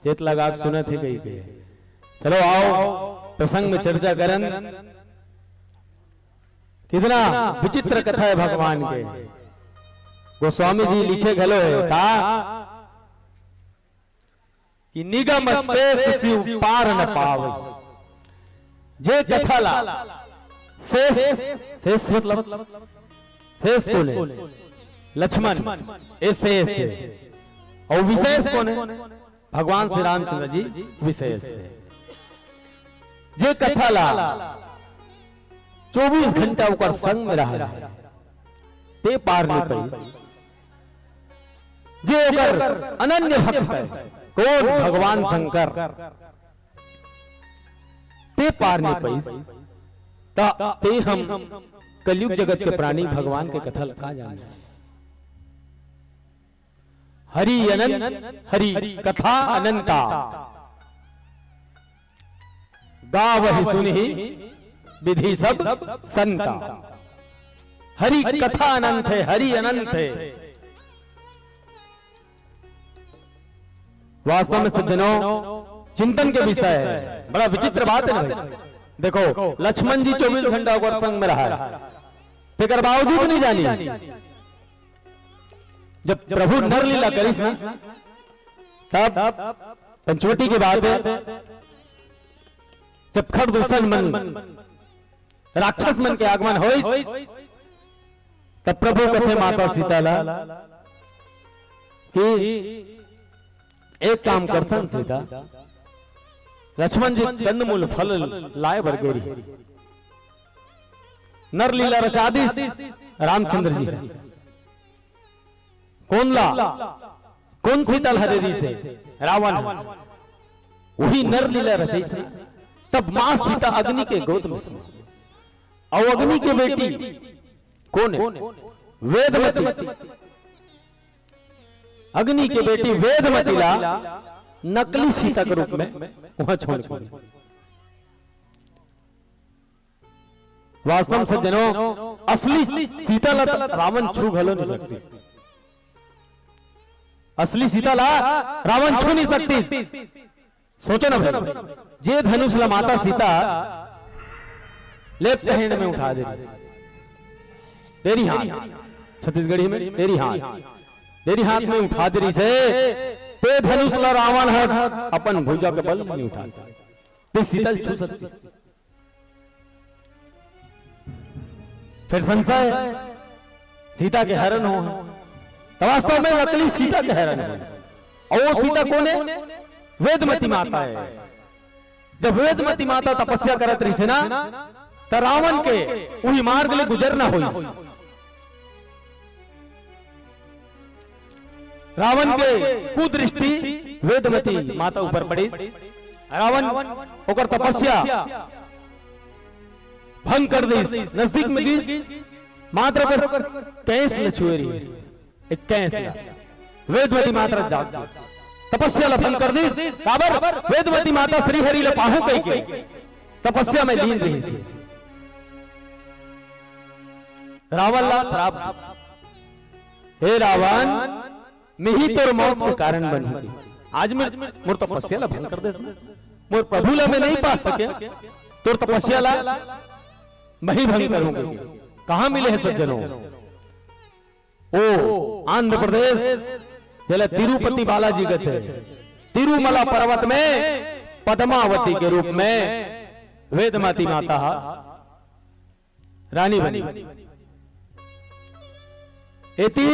चेत लगा के सुनत हे कहिके। चलो आओ, प्रसंग में चर्चा करन। कितना विचित्र कथा हे भगवान के। गोस्वामी जी लिखे घलो हे का कि निगम शेष शिव पार न पावै। जे कथा ला शेष, शेष मतलब शेष कोन हे? लक्ष्मण, ए शेष हे। अउ विशेष कोन हे? भगवान श्री रामचंद्र जी विशेष हे। जे कथा ला चौबीस घंटा ओकर संग में रहय, ते पार नइ पइस। जे ओकर अनन्य भक्त हे, कोन? भगवान शंकर, ते पार नइ पइस, त ते हम कलयुग जगत के प्राणी भगवान के कथा ल का जानन? हरि अनंत, हरि कथा अनंता, गावहि सुनहि विधि सब संता। हरि कथा अनंत हे, हरि अनंत हे। वास्तव में सज्जनों, चिंतन के विषय हे, बड़ा विचित्र बात हे ना भाई। देखो, लक्ष्मण जी चौबीस घंटा ओकर संग में रहय, तेकर बावजूद नइ जानिस। जब प्रभु नर लीला करिस ना, तब पंचवटी के बात हे, जब खर दूषण मन, राक्षस मन के आगमन होइस, तब प्रभु कथे माता सीता ला कि एक काम करथन सीता, लक्ष्मण जी कंदमूल फल लाय बर गे रिहिस, नर लीला रचा दिस रामचंद्र जी। कोन ला? कोन सीता ल हरे रिहिस हे? रावण ह। उही नर लीला रचइस ना। तब माँ सीता अग्नि के गोद में समा। अउ अग्नि के बेटी कोन हे? वेदमती, अग्नि के बेटी वेदमती ला नकली सीता के रूप में वहां छोड़ के। वास्तव में सज्जनों, असली सीता ला त रावण छू घलो नहीं सकती। असली सीता ला रावण छू नहीं सकती। सोचो ना भाई, जे धनुष ला माता सीता left hand में उठा दे रही, तेरी हाथ, छत्तीसगढ़ी में तेरी हाथ, तेरी हाथ में उठा दे रही से, ते धनुष ला रावण ह अपन भुजा के बल नहीं उठा सकते, ते सीता ला छू सकते। फिर संशय, सीता के हरण हो है, तो वास्तव में नकली सीता के हरण हो। और वो सीता कौन है? वेदमती माता है। जब वेदमती माता तपस्या करत रही ना, तो रावण के वही मार्ग ले गुजरना हुई। रावण के कुदृष्टि वेदमती माता ऊपर पड़ी। रावण ओकर तपस्या भंग कर दिस, नजदीक में गिस, मात्र कर कैंस ल छुए रहिस, एक कैंस ल। वेदमती माता जाग गई, तपस्या ल भंग कर दिस। काबर? वेदमती माता श्रीहरि ल पाहूं कहिके तपस्या में लीन रहिस। रावण ला श्राप, हे रावण, मैं ही तोर मौत के कारण बनहूं। आज मैं मोर तपस्या ला भंग कर देस ना, मोर प्रभु ला मैं नहीं पा सके, तोर तपस्या ला मैं ही भंग करूंगा। कहां मिले हैं सज्जनों? ओ आंध्र प्रदेश, जेला तिरुपति बालाजी कहते हैं, तिरुमला पर्वत में पद्मावती के रूप में वेदमती माता रानी बनी। एती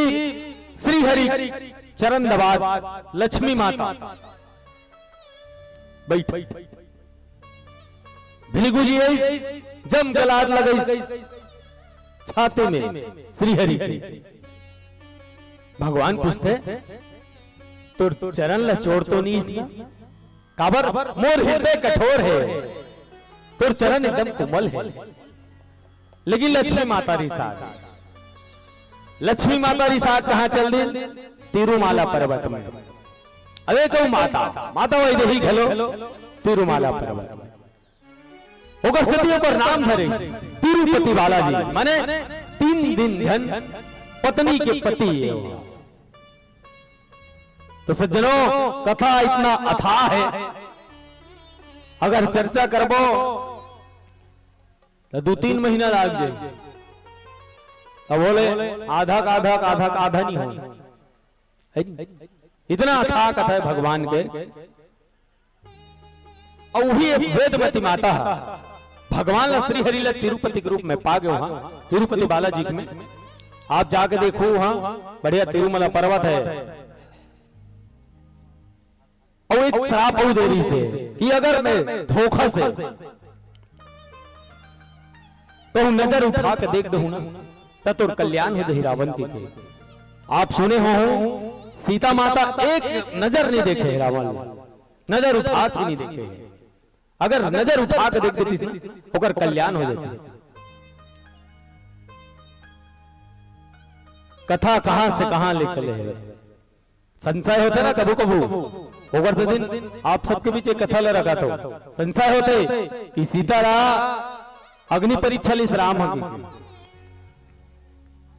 श्रीहरि चरण दबात लक्ष्मी माता बैठ, भिलगुजी आई, जम गलात लगाई छाती में श्रीहरि। भगवान पूछते, तोर चरण ला चोर तो नहीं इसने? काबर? मोर हृदय कठोर है, तोर चरण एकदम कोमल है। लेकिन लक्ष्मी माता रिसात, लक्ष्मी माता रिसात कहां चल दी? तिरुमाला पर्वत में। अरे कहूं माता, माता वैदेही घलो तिरुमाला पर्वत में। ओकर सेती ओकर नाम धरे तिरुपति बालाजी, माने तीन दिन धन पत्नी के पति है वो। तो सज्जनों, कथा इतना अथाह है, अगर चर्चा करबो तो दू तीन महीना लाग जाए। अब बोले आधा का आधा का आधा का आधा नहीं हो, है नी? इतना अथाह कथा है भगवान के। और वही एक वेदमती माता है, भगवान ला श्री हरि ला तिरुपति के रूप में पा गए वहां, तिरुपति बालाजी के में। आप जाके देखो, वहां बढ़िया तिरुमला पर्वत है। और एक श्राप अउ दे रही से कि अगर मैं धोखा से कहूं नजर उठा के देख दहूं ना, त तोर कल्याण हो जाही रावण के। आप सुने हो, सीता माता एक नजर नहीं देखे हे रावण ला, नजर उठा के नहीं देखे हे। अगर नजर उठा के देख देतीस ना, ओकर कल्याण हो जातीस। कथा कहां से कहां ले चले हे। संशय होथे ना कभू कभू, ओकर सेती आप सबके बीच एक कथा ल रखत हों। संशय होथे कि सीता ला अग्नि परीक्षा लिस राम ह।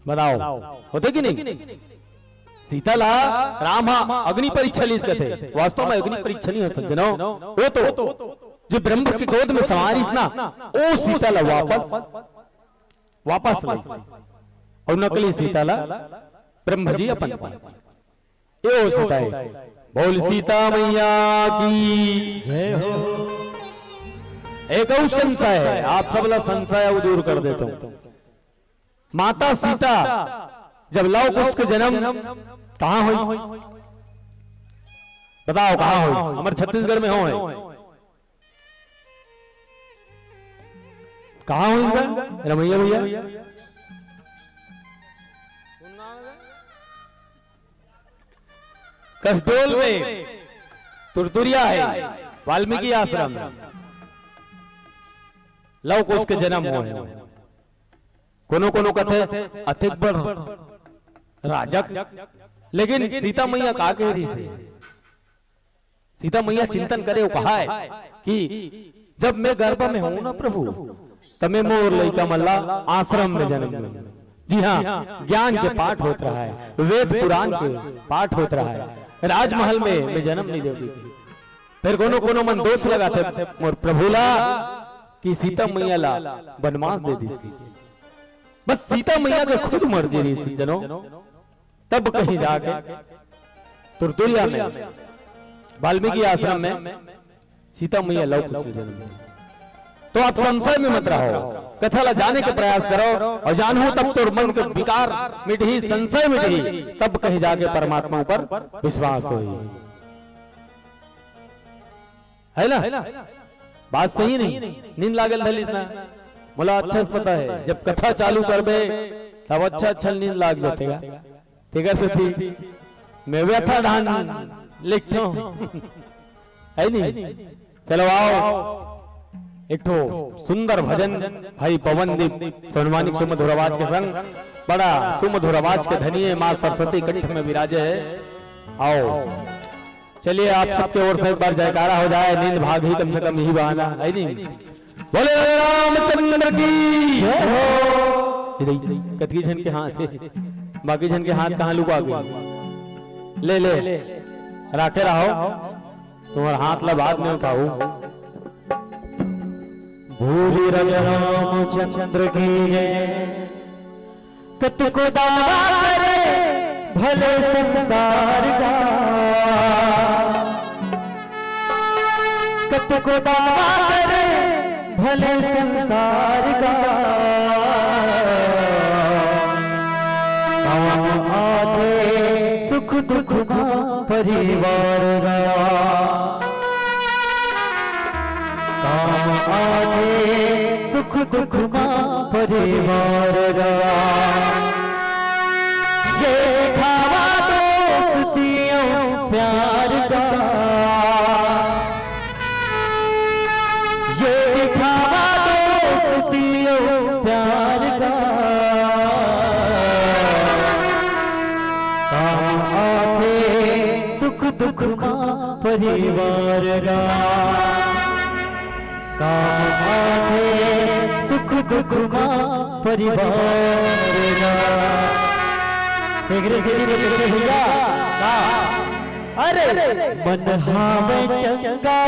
बताओ, होथे कि नहीं? सीता ला राम ह अग्नि परीक्षा लिस कथे। वास्तव में अग्नि परीक्षा नहीं हो सज्जनों, वो तो जो ब्रह्म के गोद में समारिस ना, वो सीता ला वापस, वापस लाइस। और नकली सीता ला ब्रह्म जी अपन पास। ये हो सीता है। बोल सीता मैया की जय हो। एक अउ संशय है, आप सब ला संशय अउ दूर कर देता हूं। माता सीता जब लव कुश के जन्म कहां होइस? बताओ कहां होइस? हमर छत्तीसगढ़ में होय। कहां होइस गा रमैया भैया? कसडोल में तुरतुरिया है, वाल्मीकि आश्रम में लव कुश के जन्म होय। कोनो कोनो कथे अतेक बड़ राजक, लेकिन सीता मैया का कह रही से? सीता मैया चिंतन करे, वो कहा है कि जब मैं गर्भ में हूं ना प्रभु, तब मैं मोर लइका मन ला आश्रम में जन्म दूं। जी हाँ, ज्ञान के पाठ होत रहा है, वेद पुराण के पाठ होत रहा है, राजमहल में मैं जन्म नहीं देवती। फिर कोनो कोनो मन दोष लगाथे मोर प्रभु ला कि सीता मैया ला बनवास दे दिस। बस सीता मैया के खुद मर्जी रही थी जनो, तब कहीं जाके तुरतुरिया में वाल्मीकि आश्रम में सीता मैया लव कुछ जन्म दी। तो आप संशय में मत रहो, कथा ला जाने के प्रयास करो और जानहू तब तोर मन के विकार मिटही, संशय मिटही, तब कहीं जाके परमात्मा ऊपर विश्वास होही। है ना? बात सही नहीं? नींद लागल धलिस ना? मोला अच्छा से पता है, जब कथा चालू करबे, तब अच्छा अच्छा नींद लाग जातेगा। तेकर सेती मैं व्यथा ढान लिखता हूँ। है नहीं? चलो आओ, एक ठो सुंदर भजन भाई पवनदीप सोनवानी के सुमधुर आवाज के संग, बड़ा सुमधुर आवाज के धनी है, माँ सरस्वती कंठ में विराजे है। आओ, चलिए आप सबके ओर से एक बार जयकारा हो जाए, नींद भाग ही कम से कम यही बहाना है नहीं। बोले रामचंद्र की जय हो। ये देखिए, कतकी झन के हाथ है, बाकी झन के हाथ कहाँ लुका गए? ले ले, राखे रहो, तुम्हारा हाथ ला बाद में उठाऊ। भूल राजा रामचंद्र की जय। कतको दावा करे भले संसार का, कतको दावा करे भले संसार का, काम आथे सुख दुख मा परिवार का। काम आथे सुख दुख मा परिवार रा। ये दिखावा दोस्ती अउ प्यार का, ये दिखावा दोस्ती अउ प्यार का। काम आथे सुख दुख मा परिवार रा। काम आथे सुख दुख मा परिवार रा। एकरे सेती तो कहिथे भैया का, अरे मन हावय चंगा,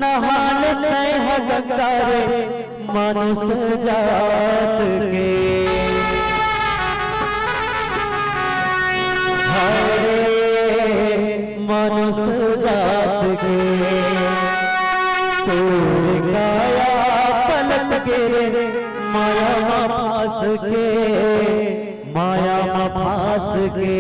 नहा ले तैं ह गंगा रे, मानुष जात के। हाय रे मानुष जात के, तोर काया पलट के रे, माया मा फांस के, माया मा फांस के।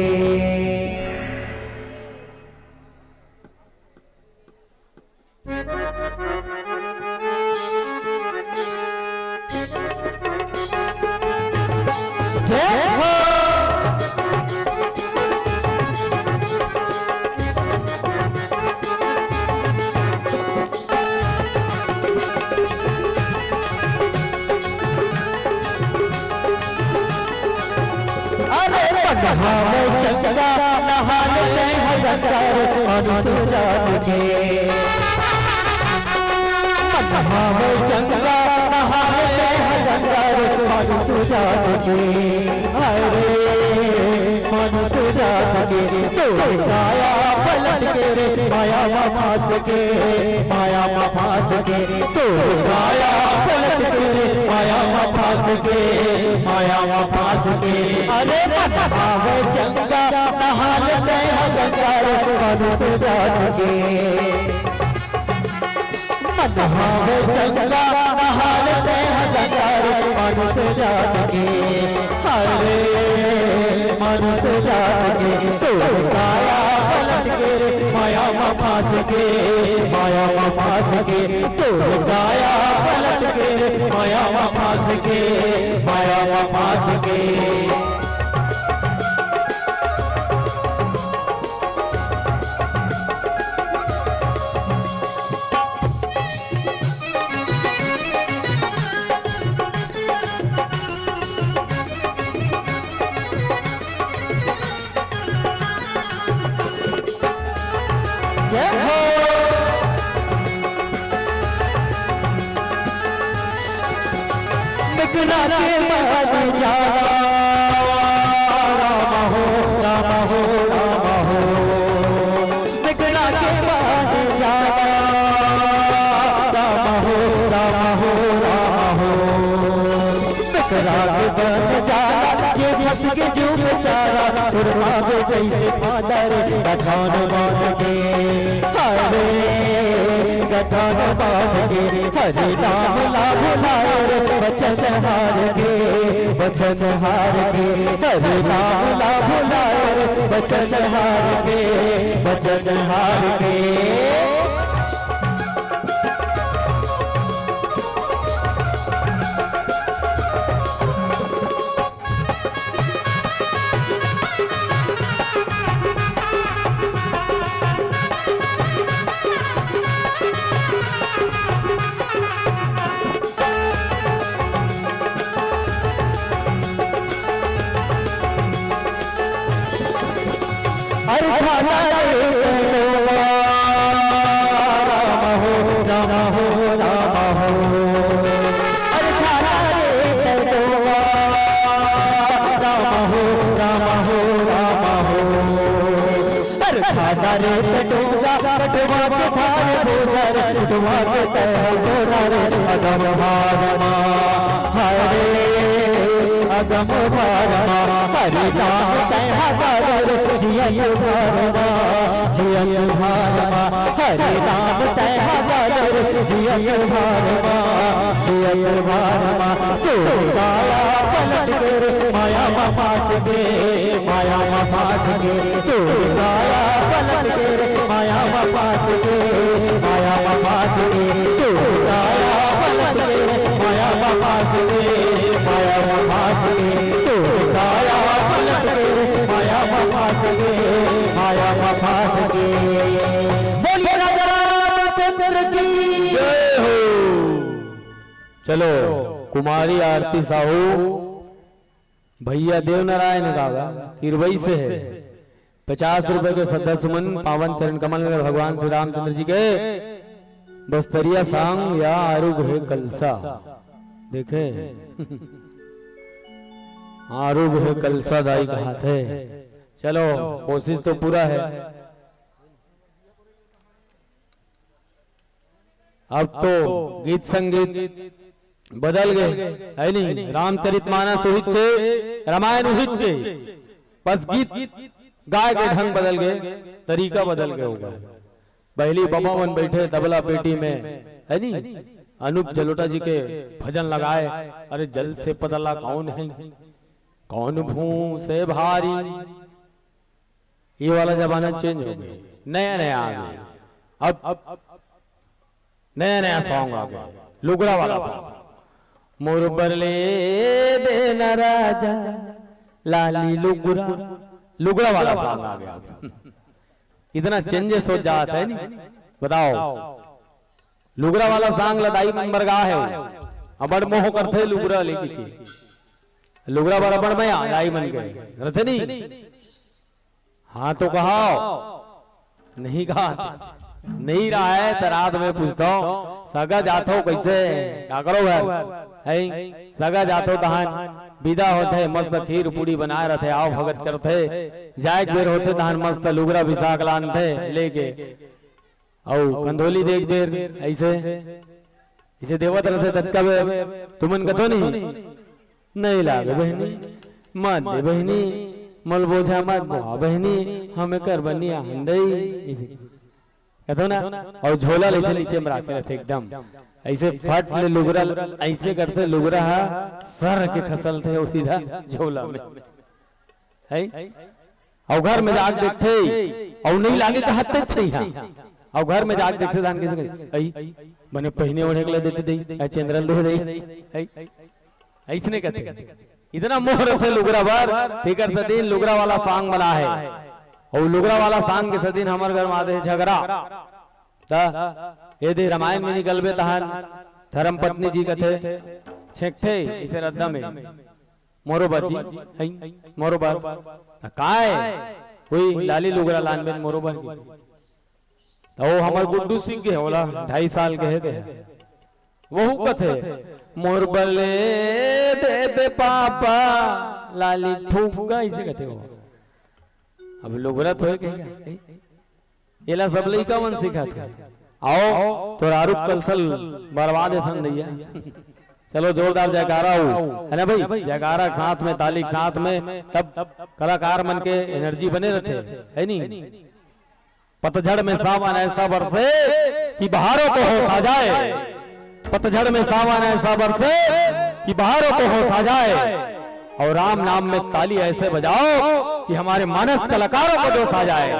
जय हो। अरे नहावे चंगा, नहा ले तैं ह गंगा रे, मानुष जात के। नहावे चंगा, नहा ले तैं ह गंगा रे, मानुष जात के। अरे मानुष जात के, तोर काया पलट के रे, माया मा फांस के, माया मा फांस के। तोर काया पलट के रे, माया मा फांस के, माया मा फांस के। अरे नहावे चंगा, नहा ले तैं ह गंगा रे, मानुष जात के। नहावे चंगा, नहा ले तैं ह गंगा रे, मानुष जात के। अरे मानुष जात के, तोर काया पलट के रे, माया मा फांस के, माया मा फांस के। तोर काया पलट के रे, माया मा फांस के, माया मा फांस के। बिकना के बन जाला, राम हो, राम हो, राम हो। बिकना के बन जाला, राम हो, राम हो, राम हो। बिकना के बन जाला, ये फंस के जो बेचारा, छुड़वावे कैसे फादर, गठान बांध के। हरे गठान बांध के, हरे नाम ला भुलाए रे, बचन हार के, बचन हार के। हरे नाम ला भुलाए रे, बचन हार के, बचन हार के। अरे झाला रे तैं डोवा, राम हो, राम हो, राम हो। अरे झाला रे तैं डोवा, राम हो, राम हो, राम हो। अरे झाला रे तैं डोवा, कठवा के धार बोझा रे, कठवा के तैं सोना रे, अगम हार मा। हरे अगम भार मा, हरि नाम तैं हर जियत भार मा, जियत भार मा। हरि नाम तैं हर जियत भार मा, जियत भार मा। तोर दया पलट के रे, माया मा फांस के, माया मा फांस के। तोर दया पलट के रे, माया मा फांस के, माया मा फांस के। तोर दया पलट के रे, माया मा फांस के, माया मा फांस के। तोर दया पलट के रे, माया मा फांस के, माया मा फांस के। बोलिए राजा रामचंद्र की जय हो। चलो, कुमारी आरती साहू, भैया देवनारायण गागा किरवई से हे, पचास रुपए के श्रद्धा सुमन पावन चरण कमल में भगवान श्री रामचंद्र जी के बस्तरिया सांग या आरुग हे कलसा। देखे, आरुग हे कलसा दाई कहाथे। चलो, कोशिश तो पूरा हे। अब तो गीत संगीत बदल गे, हे नहीं? रामचरितमानस उहिच्चे, रामायण उहिच्चे, बस गीत गाय के ढंग बदल गे, तरीका बदल गे होगा। पहिली बबा मन बइठे तबला पेटी में, हे नहीं? अनूप जलोटा जी के भजन लगाए, अरे जल से पतला कौन है, कौन भूं से भारी, ये वाला जमाना चेंज हो गया, नया नया आ गया। अब नया नया सॉन्ग आ गया, लुगरा वाला सॉन्ग। मोर बर ले देना राजा लाली लुगरा, लुगरा वाला सॉन्ग आ गया। इतना चेंजेस हो जात हे नहीं, बताओ। लुगरा वाला सॉन्ग ला दाई मन बर गा हे, अबड़ मोह करथे लुगरा लेके के। लुगरा बर अबड़ मया दाई मन के रथे नहीं। हाँ तो कहाओ, नहीं कहा, नहीं रहा है तो रात में पूछता हूँ, सगा जाथो कैसे, का करो घर, हे? सगा जाथो तहन विदा होथे, मस्त खीर पूड़ी बनाए रथे, आओ भगत करथे, जाए के बेर होथे तहन मस्त लुगरा बिसाख लानथे लेके, अउ कंधोली देख बेर ऐसे, इसे देवत रथे ततका बेर तुमन कथो नहीं, नहीं लागे बहिनी, मत दे बहिनी, मोल बोझा मत बोहा बहिनी, हमें कर बनी आंदई, इसे कथो ना। अउ झोला ल ऐसे नीचे में राखे रथे एकदम, ऐसे फट ले लुगरा ल ऐसे करथे, लुगरा हा सर के खसलथे अउ सीधा झोला में। हे? अउ घर में जाके देखथे, अउ नहीं लागे कहत ते छइहा। अउ घर में जाके देखथे, धान कइसे कही, "अई, बने पहिने ओढ़े के ले देते दई, अई चंद्रल दे दई।" हे? अइसने कथे। इतना मोह रथे लुगरा बर, तेकर सदिन लुगरा वाला सॉन्ग बना हे। अउ लुगरा वाला सॉन्ग के सदिन हमर घर में आथे झगरा। त ये दे रामायण में निकलबे तहन धर्म पत्नी जी कथे, छेंकथे इसे रद्दा में। मोरो बर जी, हई, मोरो बर। त काय? हुई लाली लुगरा लानबे मोरो बर की। त वो हमर गुड्डू सीख गे, ओला ढाई साल के हे ते। वहू कथे, "मोर बले देबे पापा लाली फुग्गा," अइसे कथे वो। अब लुगरा थोरे कहेगा, एला सब लइका मन सिखाथे। आओ, तोर आरूग कलसा ल बरवा देथन दइया। चलो, जोरदार जयकारा हो, है ना भाई? जयकारा के साथ में, ताली के साथ में, तब कलाकार मन के energy बने रथे, है नी? पतझड़ में सावन ऐसा बरसे कि बहारों को होश आ जाए। पतझड़ में सावन ऐसा बरसे कि बहारों को होश आ जाए, और राम नाम में ताली ऐसे बजाओ कि हमारे मानस कलाकारों को जोश आ जाए।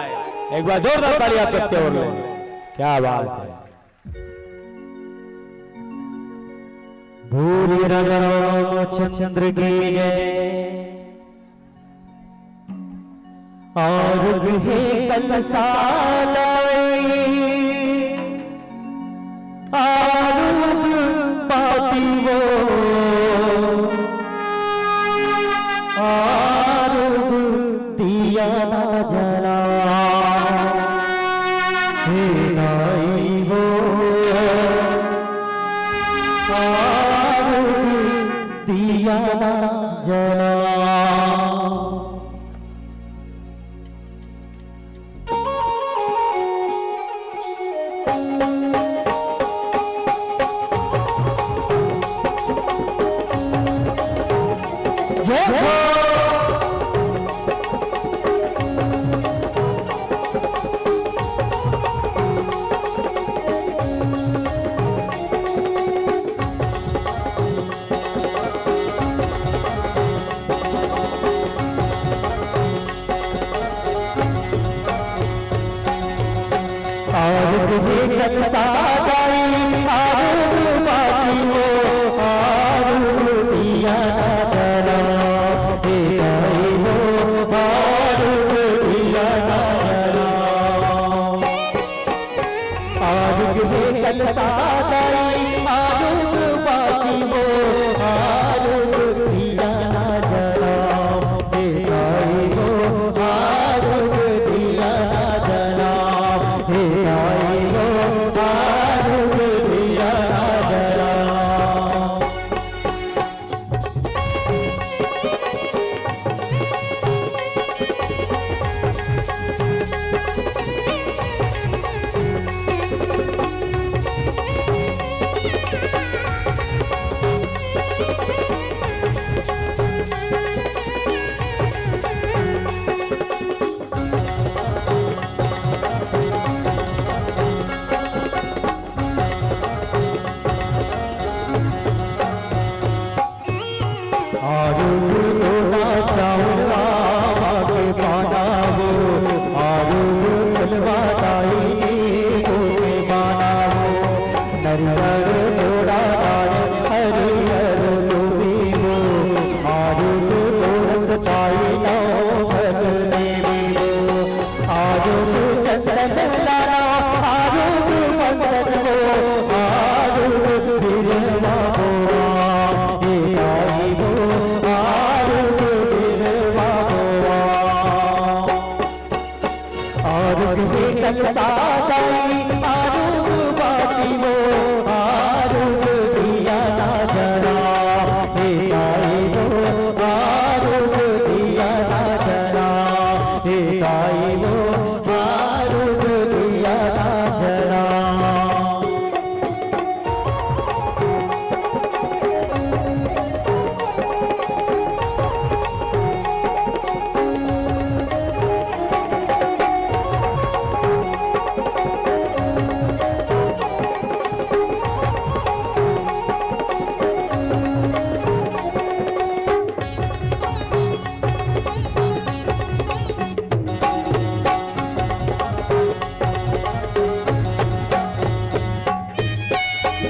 एक बार जोरदार ताली आप सबके ओर ले। क्या बात है। बोलिए राजा रामचंद्र की जय। आरूग हे कलसा दाई, आरूग बाती वो, आरूग दिया ना जला। हे दाई वो, आरूग दिया ना जला। जय हो। आरूग हे कलसा दाई, आरूग बाती वो, आरूग दिया ना जला। हे दाई वो, आरूग दिया ना जला। आरूग हे कलसा दाई, आरूग बाती वो, आरूग दिया ना जला। हे दाई वो, आरूग दिया ना जला। हे दाई वो, आरूग दिया ना जला। आरूग तोला चाउर आवा के पाना वो, आरूग फलवा दाई नींबू के पाना वो, नरियर तोला दाई हरियर लूबी वो, आरूग तोरस दाई नौबत देवी वो। आरूग चंदन लाना, आरूग मंगल वो, आरूग बिरवा बोआ, हे दाई वो, आरूग बिरवा बोआ। आरूग हे कलसा दाई, आरूग बाती वो, आरूग दिया ना जला। हे दाई वो, आरूग दिया ना जला। हे दाई वो, आरूग दिया ना जला।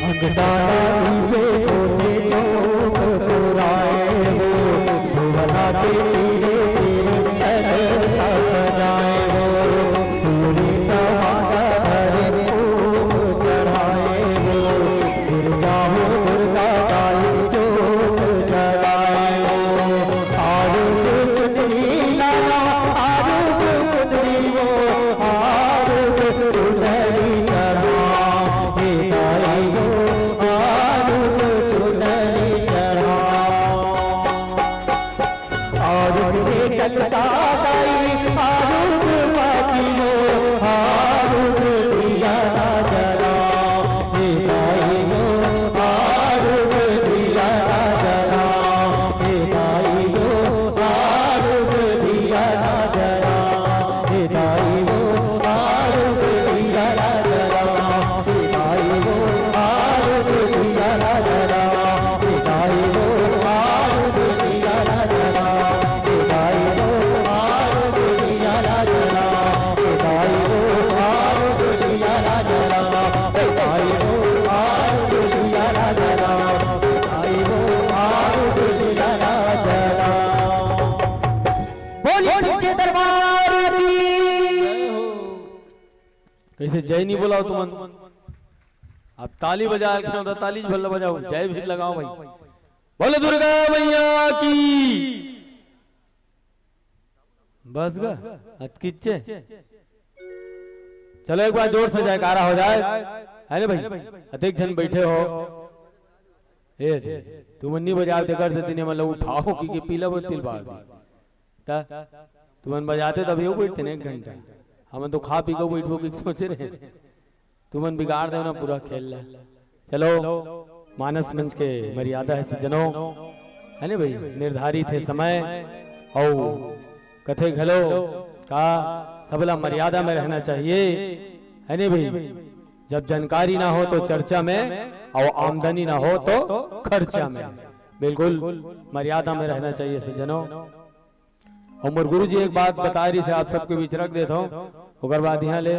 अंगदारा दीपे होते चौक पुराए हो, भुवना के तीरे तीरे कलसा सजाए हो, पूरी सभा का धरे फूल चढ़ाए हो, सिरजाओ दुर्गा दाई चौक जगाए हो। आरूग चुनरी लाना, आरूग चुनरी वो, आरूग चुनरी चढ़ा, हे दाई वो, कइसे जय नहीं बोलाओ तुमन? अब ताली बजा के ना, ताली भला बजाओ, जय भी लगाओ भाई। बोलो दुर्गा मैया की। बस गा, अतकिच्चे। चलो एक बार जोर से जयकारा हो जाए, है ना भाई? अतेक झन बैठे हो, ए दे, तुमन नहीं बजाओ, तेकर से तिने मतलब उठाओ कि, कि पीला बोतल बार दी। ता तुमन बजाते तब यो बैठते ना एक घंटा। हम तो खा पी के बैठबो कि सोचे रहे। तुमन बिगाड़ देव ना पूरा खेल ला। चलो, मानस मंच के मर्यादा है सज्जनों, है ना भाई? निर्धारित है समय, और कथे घलो का सबला मर्यादा में रहना चाहिए, है ना भाई? जब जानकारी ना हो तो चर्चा में, और आमदनी ना हो तो खर्चा में। बिल्कुल मर्यादा में रहना चाहिए सज्जनों। और मोर गुरु जी एक बात बता रही से आप सबके बीच रख देता हूँ, ओकर बाद यहाँ ले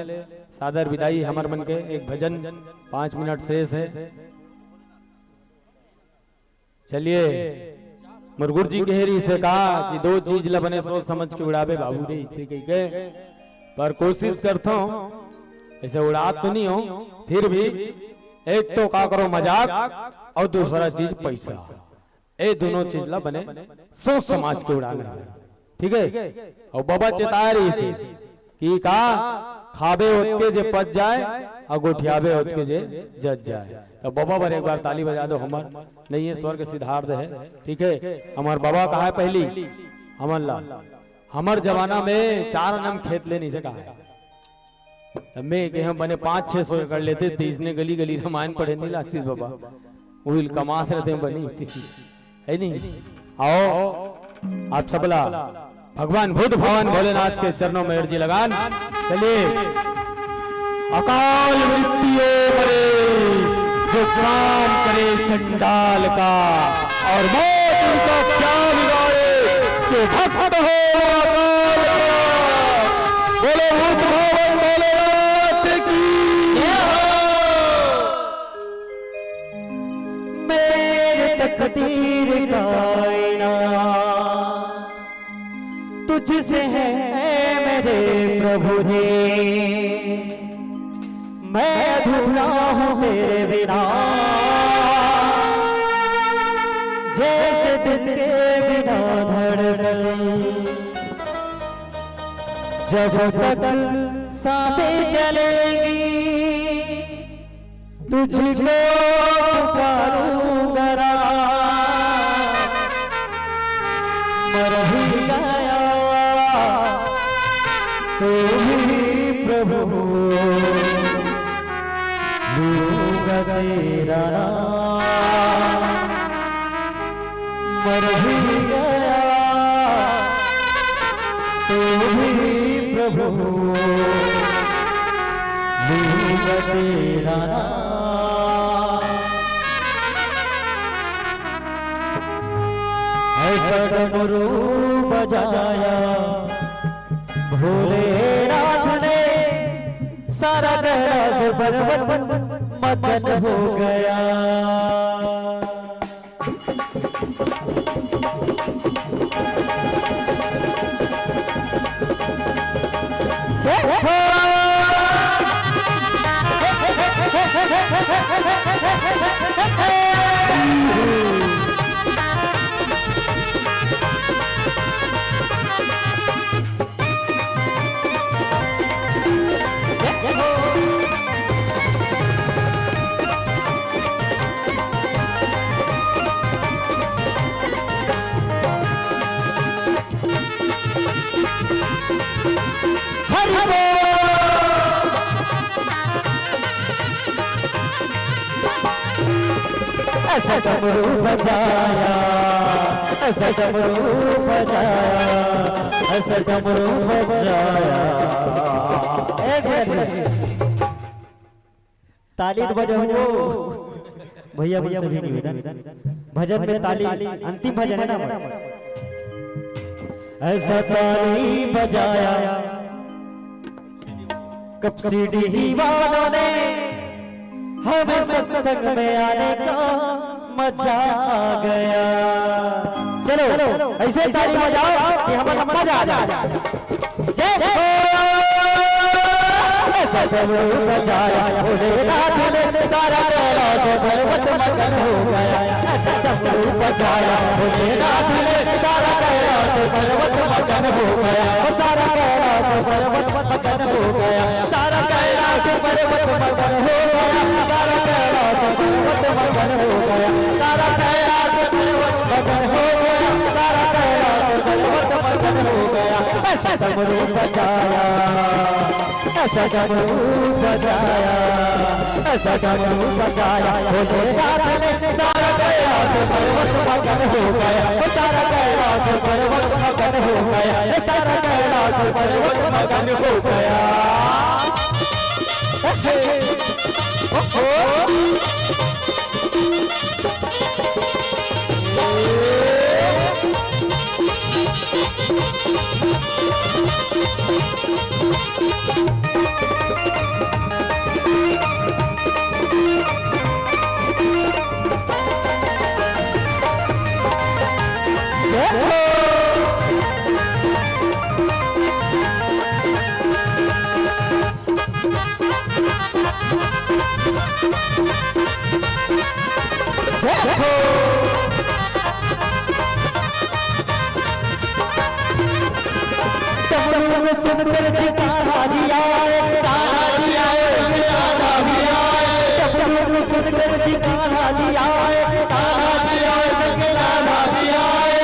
सादर विदाई हमर मन के एक भजन पाँच मिनट शेष है। चलिए, मोर गुरु जी कह रही से कहा कि दो चीज ला बने सोच समझ के उड़ाबे बाबू रे, इसे कह के, पर कोशिश करता हूँ, ऐसे उड़ात तो नहीं हूँ, फिर भी एक तो का करो मजाक और दूसरा चीज पैसा। ए दोनों चीज ला बने सोच समझ के उड़ाना है, ठीक है? और बाबा चेता रही से कि का खाबे ओतके जे पच जाए और गोठियाबे ओतके जे जच जाए। तो बाबा बर एक बार ताली बजा दो, हमर नहीं है स्वर्ग सिद्धार्थ है, ठीक है? हमर बाबा कहा है पहली हमन ला, हमर जमाना में चार आना म खेत ले नहीं से कहा है। तब मैं कहे, हम बने पाँच छह सौ एकड़ लेते, तो इसने गली गली रामायण पढ़े नहीं लागती बाबा, वो इल कमास रहते हैं बनी, है नहीं? आओ, आप सबला भगवान बुद्ध भगवान भोलेनाथ के चरणों में अर्जी लगान। चलिए, अकाल मृत्यु मरे जो काम करे चंडाल का, और मौत उनका क्या बिगाड़े जो भक्त हो महाकाल का। बोलो भूत भावन भोलेनाथ की। मेरे तकदीर का आईना तुझसे है मेरे प्रभु जी, मैं अधूरा हूँ तेरे बिना, जैसे दिल के बिना धड़कन। जब तक सांसें चलेंगी तुझको पुकारूंगा राम। मर भी गया तो भी प्रभु लूंगा तेरा नाम। मर भी गया तो भी प्रभु लूंगा तेरा नाम। ऐसा डमरू बजाया भोलेनाथ ने, सारा कैलाश पर्वत मगन हो गया। हरि बोल। ऐसा डमरू बजाया, ऐसा डमरू बजाया, ऐसा डमरू बजाया। एक मिनट। ताली तो बजाओ। भैया, भैया, सभी निवेदन। भजन में ताली, अंतिम भजन है ना हमारा। ऐसा ताली बजाया, कब सीढ़ी वालों ने हमें सत्संग में आने का मजा आ गया। चलो, ऐसे ताली बजाओ कि हमें मजा आ जाए। जय हो। ऐसा डमरू बजाया भोलेनाथ ने, सारा कैलाश पर्वत मगन हो गया। ऐसा डमरू बजाया भोलेनाथ ने, सारा कैलाश पर्वत मगन हो गया। ओ सारा कैलाश पर्वत मगन हो गया। सारा कैलाश पर्वत मगन हो गया। सारा कैलाश पर्वत मगन हो गया। सारा कैलाश पर्वत मगन हो गया। सारा कैलाश पर्वत मगन हो गया। ऐसा डमरू बजाया, ऐसा डमरू बजाया, ऐसा डमरू बजाया भोलेनाथ ने, सारा कैलाश पर्वत मगन हो गया। ओ सारा कैलाश पर्वत मगन हो गया। ए सारा कैलाश पर्वत मगन हो गया। ओहो। डमरू में सुनकर जी कान्हा जी आए, कान्हा जी आए, संग राधा भी आए। डमरू में सुनकर जी कान्हा जी आए, कान्हा जी आए, संग राधा भी आए।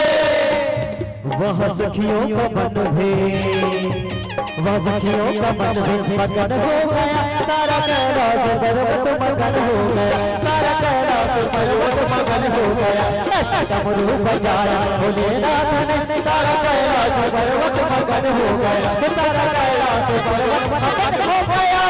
वह सखियों का मन भी, वह सखियों का मन भी मगन हो गया। सारा कैलाश पर्वत मगन हो गया। सारा कैलाश पर्वत मगन हो गया। ऐसा डमरू बजाया भोलेनाथ ने, सारा कैलाश पर्वत मगन हो गया। सारा कैलाश पर्वत मगन हो गया।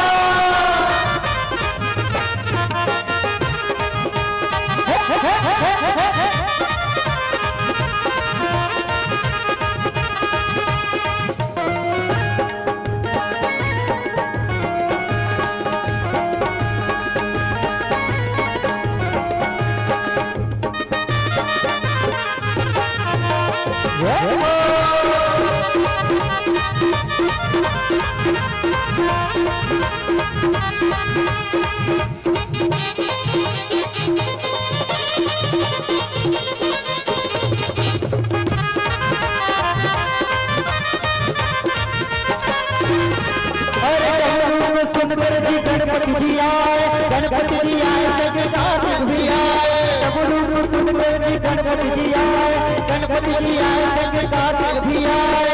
अरे डमरू को सुनकर जी गणपति जी आए, गणपति जी आए, संग कार्तिक भी आए। डमरू को सुनकर जी गणपति जी आए, गणपति जी आए, संग कार्तिक भी आए।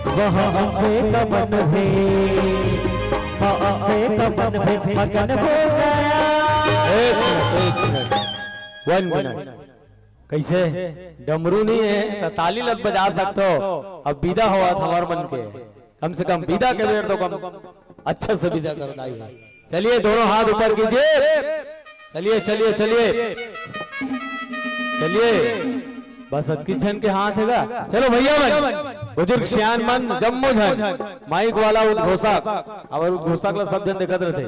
वह अम्बे का मन भी, वह अम्बे का मन भी मगन हो गया। एक मिनट, एक मिनट, वन मिनट। कैसे? डमरू नहीं है तो ताली लग बजा सकते हो। अब विदा होवत हमार मन के, कम से कम विदा के बेर तो कम अच्छा से विदा कर दाई है। चलिए, दोनों हाथ ऊपर कीजिए। चलिए, चलिए, चलिए, चलिए। बस अतकी झन के हाथ है गा। चलो भैया मन, बुजुर्ग सियान मन, जम्मो झन, माइक वाला, उद्घोषक, अउ उद्घोषक ला सब झन देखत रहते।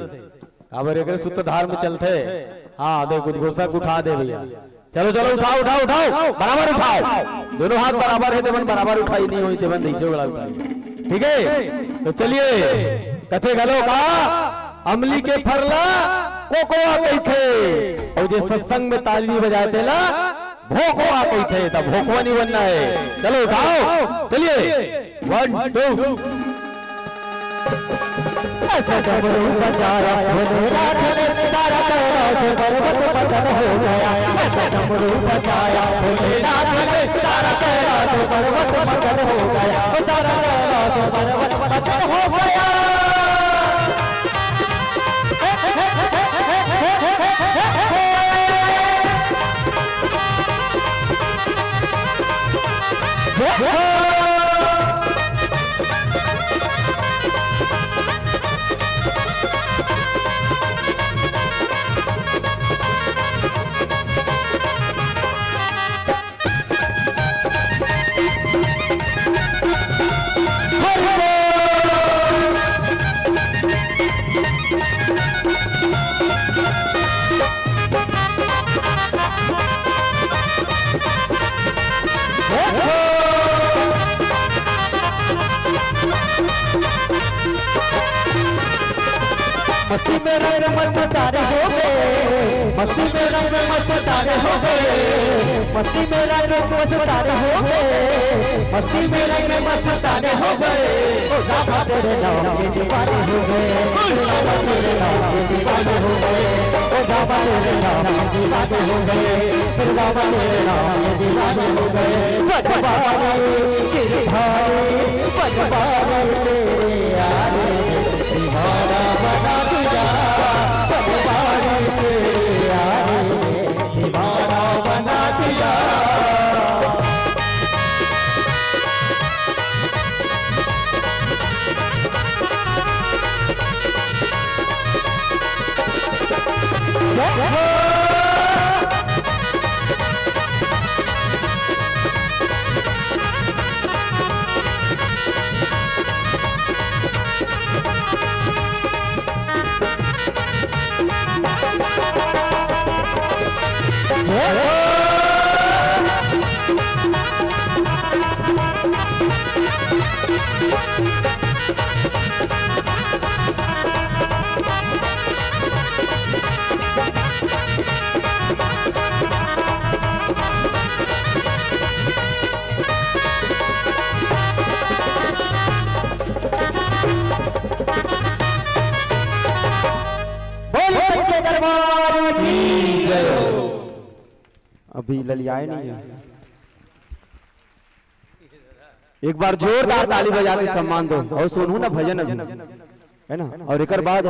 काबर एकरे सूत्रधार में चलथे। हाँ, देख, उद्घोषक उठा दे भैया। चलो, चलो, उठाओ, उठाओ, उठाओ, बराबर उठाओ। दोनों हाथ बराबर है, तेमन बराबर उठाई नहीं होई, तेमन ऐसे वाला उठाई। ठीक है, तो चलिए, कथे घलो का, अमली के फर ला कोकोआ कहिथे, अउ जे सत्संग में ताली नहीं बजाए तेला भोकवा कहिथे, त भोकवा नहीं बनना है। चलो, उठाओ, चलिए, वन, टू। ऐसा डमरू बजाया भोलेनाथ ने, सारा कैलाश पर्वत मगन हो गया। ऐसा डमरू बजाया भोलेनाथ ने, सारा कैलाश पर्वत मगन हो गया। ओ सारा कैलाश पर्वत मगन हो गया। जय हो। मस्ती में रंग मस्तारे हो गए, मस्ती में रंग मस्तारे हो गए, मस्ती में रंग मस्तारे हो गए, मस्ती में रंग मस्तारे हो गए। ओ रामा तेरे नाम के दीवाने हो गए, ओ रामा तेरे नाम के दीवाने हो गए, ओ रामा तेरे नाम के दीवाने हो गए, ओ रामा तेरे नाम के दीवाने हो गए। पटवारी गिरधारी पटवारी तेरे यार दीवाना बना दिया, पटवारी तेरे यार दीवाना बना दिया। बोल सच्चे दरबार की जय हो। अभी ललियाए नहीं है। एक बार जोरदार ताली बजा के सम्मान दो और सुनू ना भजन अभी, है ना? और एकर बाद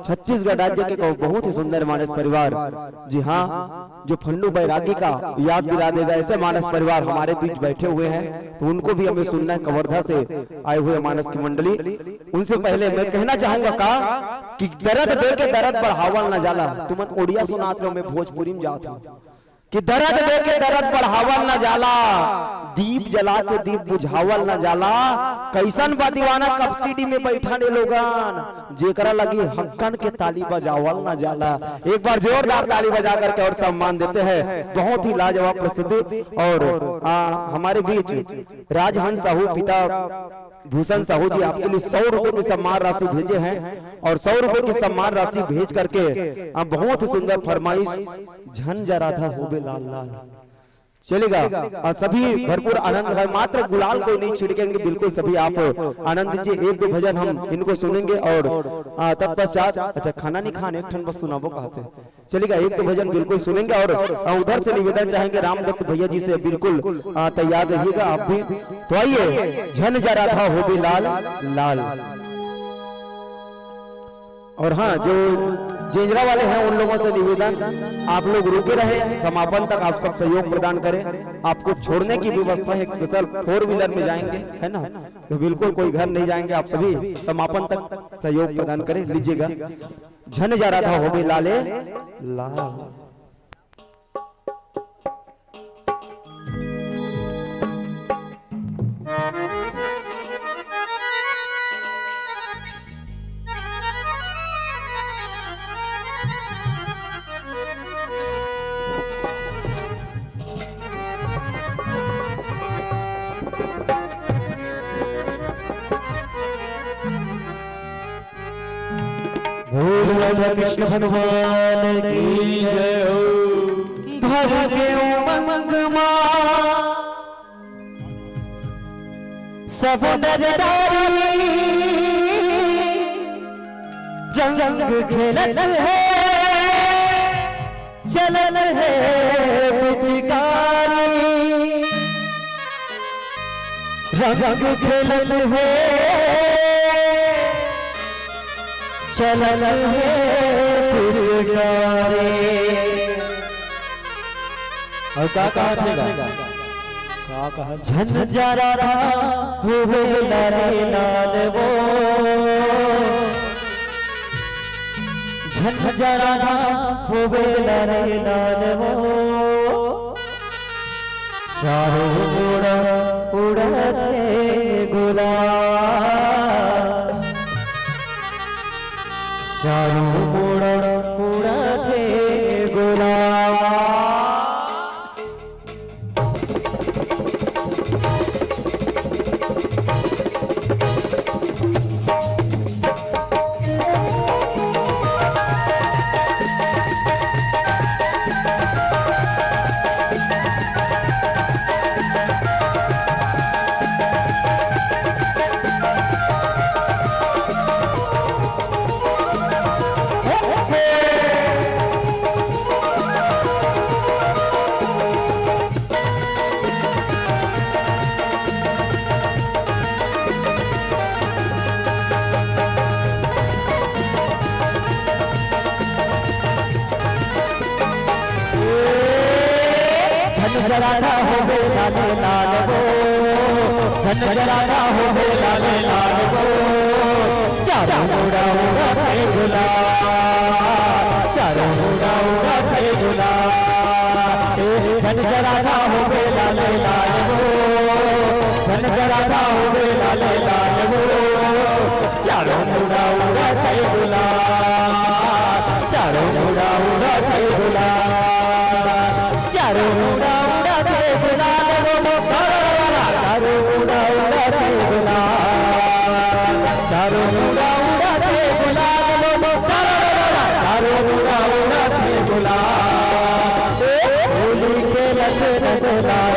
छत्तीसगढ़ राज्य के को बहुत ही सुंदर मानस परिवार, जी हाँ, जो फन्नू बैरागी का याद दिला देगा, ऐसे मानस परिवार हमारे बीच बैठे हुए हैं, तो उनको भी हमें सुनना है। कवर्धा से आए हुए मानस की मंडली, उनसे पहले मैं कहना चाहूंगा का कि दर्द दे के दर्द बढ़ावल ना जाला। तुमन ओडिया सुनात रहो, मैं भोजपुरी में जात हूँ कि दर्द दे के दर्द बढ़ावल ना जाला, दीप जला के दीप बुझावल ना जाला। कैसन बा दीवाना कपसिडी में बैठा ने लोगन, जेकरा लगी हक्कन के ताली बजावल ना जाला। एक बार जोरदार ताली बजा करके और सम्मान देते हैं। बहुत ही लाजवाब प्रस्तुति। और आ, हमारे बीच राजहंस साहू पिता भूषण साहू जी आपके लिए सौ रुपए की सम्मान राशि भेजे हैं और सौ रुपए की सम्मान राशि भेज करके आप बहुत ही सुंदर फरमाइश झन जरा था होबे लाल लाल। चलेगा। और सभी भरपूर आनंद है, मात्र गुलाल कोई नहीं छिड़केंगे, बिल्कुल सभी आप आनंद लीजिए। एक दो भजन हम इनको सुनेंगे और आ, तत्पश्चात, अच्छा, खाना नहीं खाने, एक ठन बस सुनाबो कहते हैं। चलेगा, एक दो भजन बिल्कुल सुनेंगे और आ, उधर से निवेदन चाहेंगे रामदत्त भैया जी से, बिल्कुल आ, तैयार रहिएगा आप भी। तो आइए, झन जरा था होबे लाल लाल। और हाँ, जो जेंजरा वाले हैं, उन लोगों से निवेदन, आप लोग रुके रहे समापन तक, आप सब सहयोग प्रदान करें। आपको छोड़ने की व्यवस्था है, स्पेशल फोर व्हीलर में जाएंगे, है ना? तो बिल्कुल कोई घर नहीं जाएंगे, आप सभी समापन तक सहयोग प्रदान करें। लीजिएगा, झन जरा था होबे लाले लाल। बोल राधा कृष्ण भगवान की जय हो। भर के उमंग मा सब नर नारी रंग खेलत है, चलत है पिचकारी। रंग खेलत है, चलत है पिचकारी। और का कहत हे गा? का कहत? झन जरा था होबे लाले लाल वो, झन जरा था होबे लाले लाल वो। चारों ओर उड़त हे गुलाल, चारों ओर उड़त हे गुलाल। जरा ना होबे लाले लाल वो, झन जरा ना होबे लाले लाल वो, चारों मुड़ा उड़त हे गुलाल, चारों मुड़ा उड़त हे गुलाल। ए, झन जरा ना होबे लाले लाल वो, झन जरा ना होबे लाले लाल वो, चारों मुड़ा उड़त हे गुलाल, चारों मुड़ा उड़त हे गुलाल। चारों मुड़ा उड़त हे गुलाल वो, सारा रा रा। चारों मुड़ा उड़त हे गुलाल, चारों मुड़ा उड़त हे गुलाल वो, सारा रा रा। चारों मुड़ा उड़त हे गुलाल। ए, होली खेलत रंग लाल,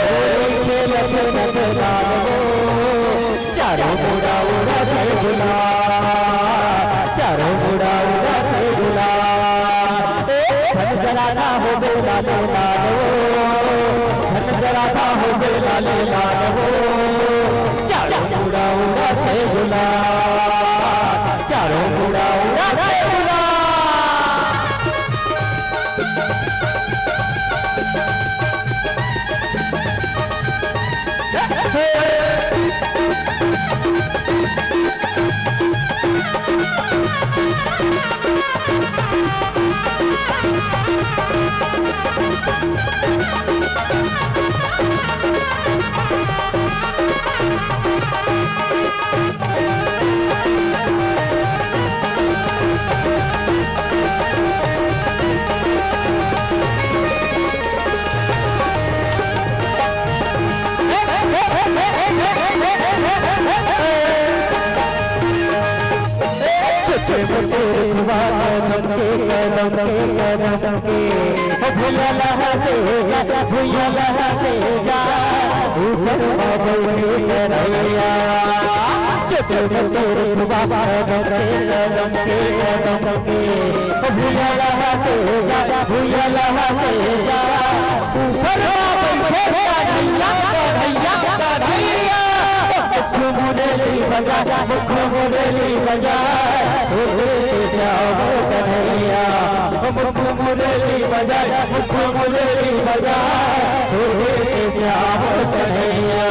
होली खेलत रंग लाल वो। चारों मुड़ा उड़त हे गुलाल, चारों मुड़ा उड़त हे गुलाल। ए, झन जरा ना होबे लाले लाल वो, झन जरा ना होबे लाले लाल वो। चारों मुड़ा उड़त हे गुलाल, चारों मुड़ा उड़त हे गुलाल। छोटे मोटे रुखवा कदम के, कदम के, कदम के। ओ भैया लहा से जा, भैया लहा से जा, ऊपर मा बैठे कन्हैया। छोटे मोटे रुखवा कदम के, कदम के, कदम के। ओ भैया लहा से जा, भैया लहा से जा, ऊपर मा बैठे कन्हैया, कन्हैया, कन्हैया। मुख मुरली बजाए, मुख मुरली बजाए, छोटे से श्याम कन्हैया। मुख मुरली बजाए, मुख मुरली बजाए, छोटे से श्याम कन्हैया।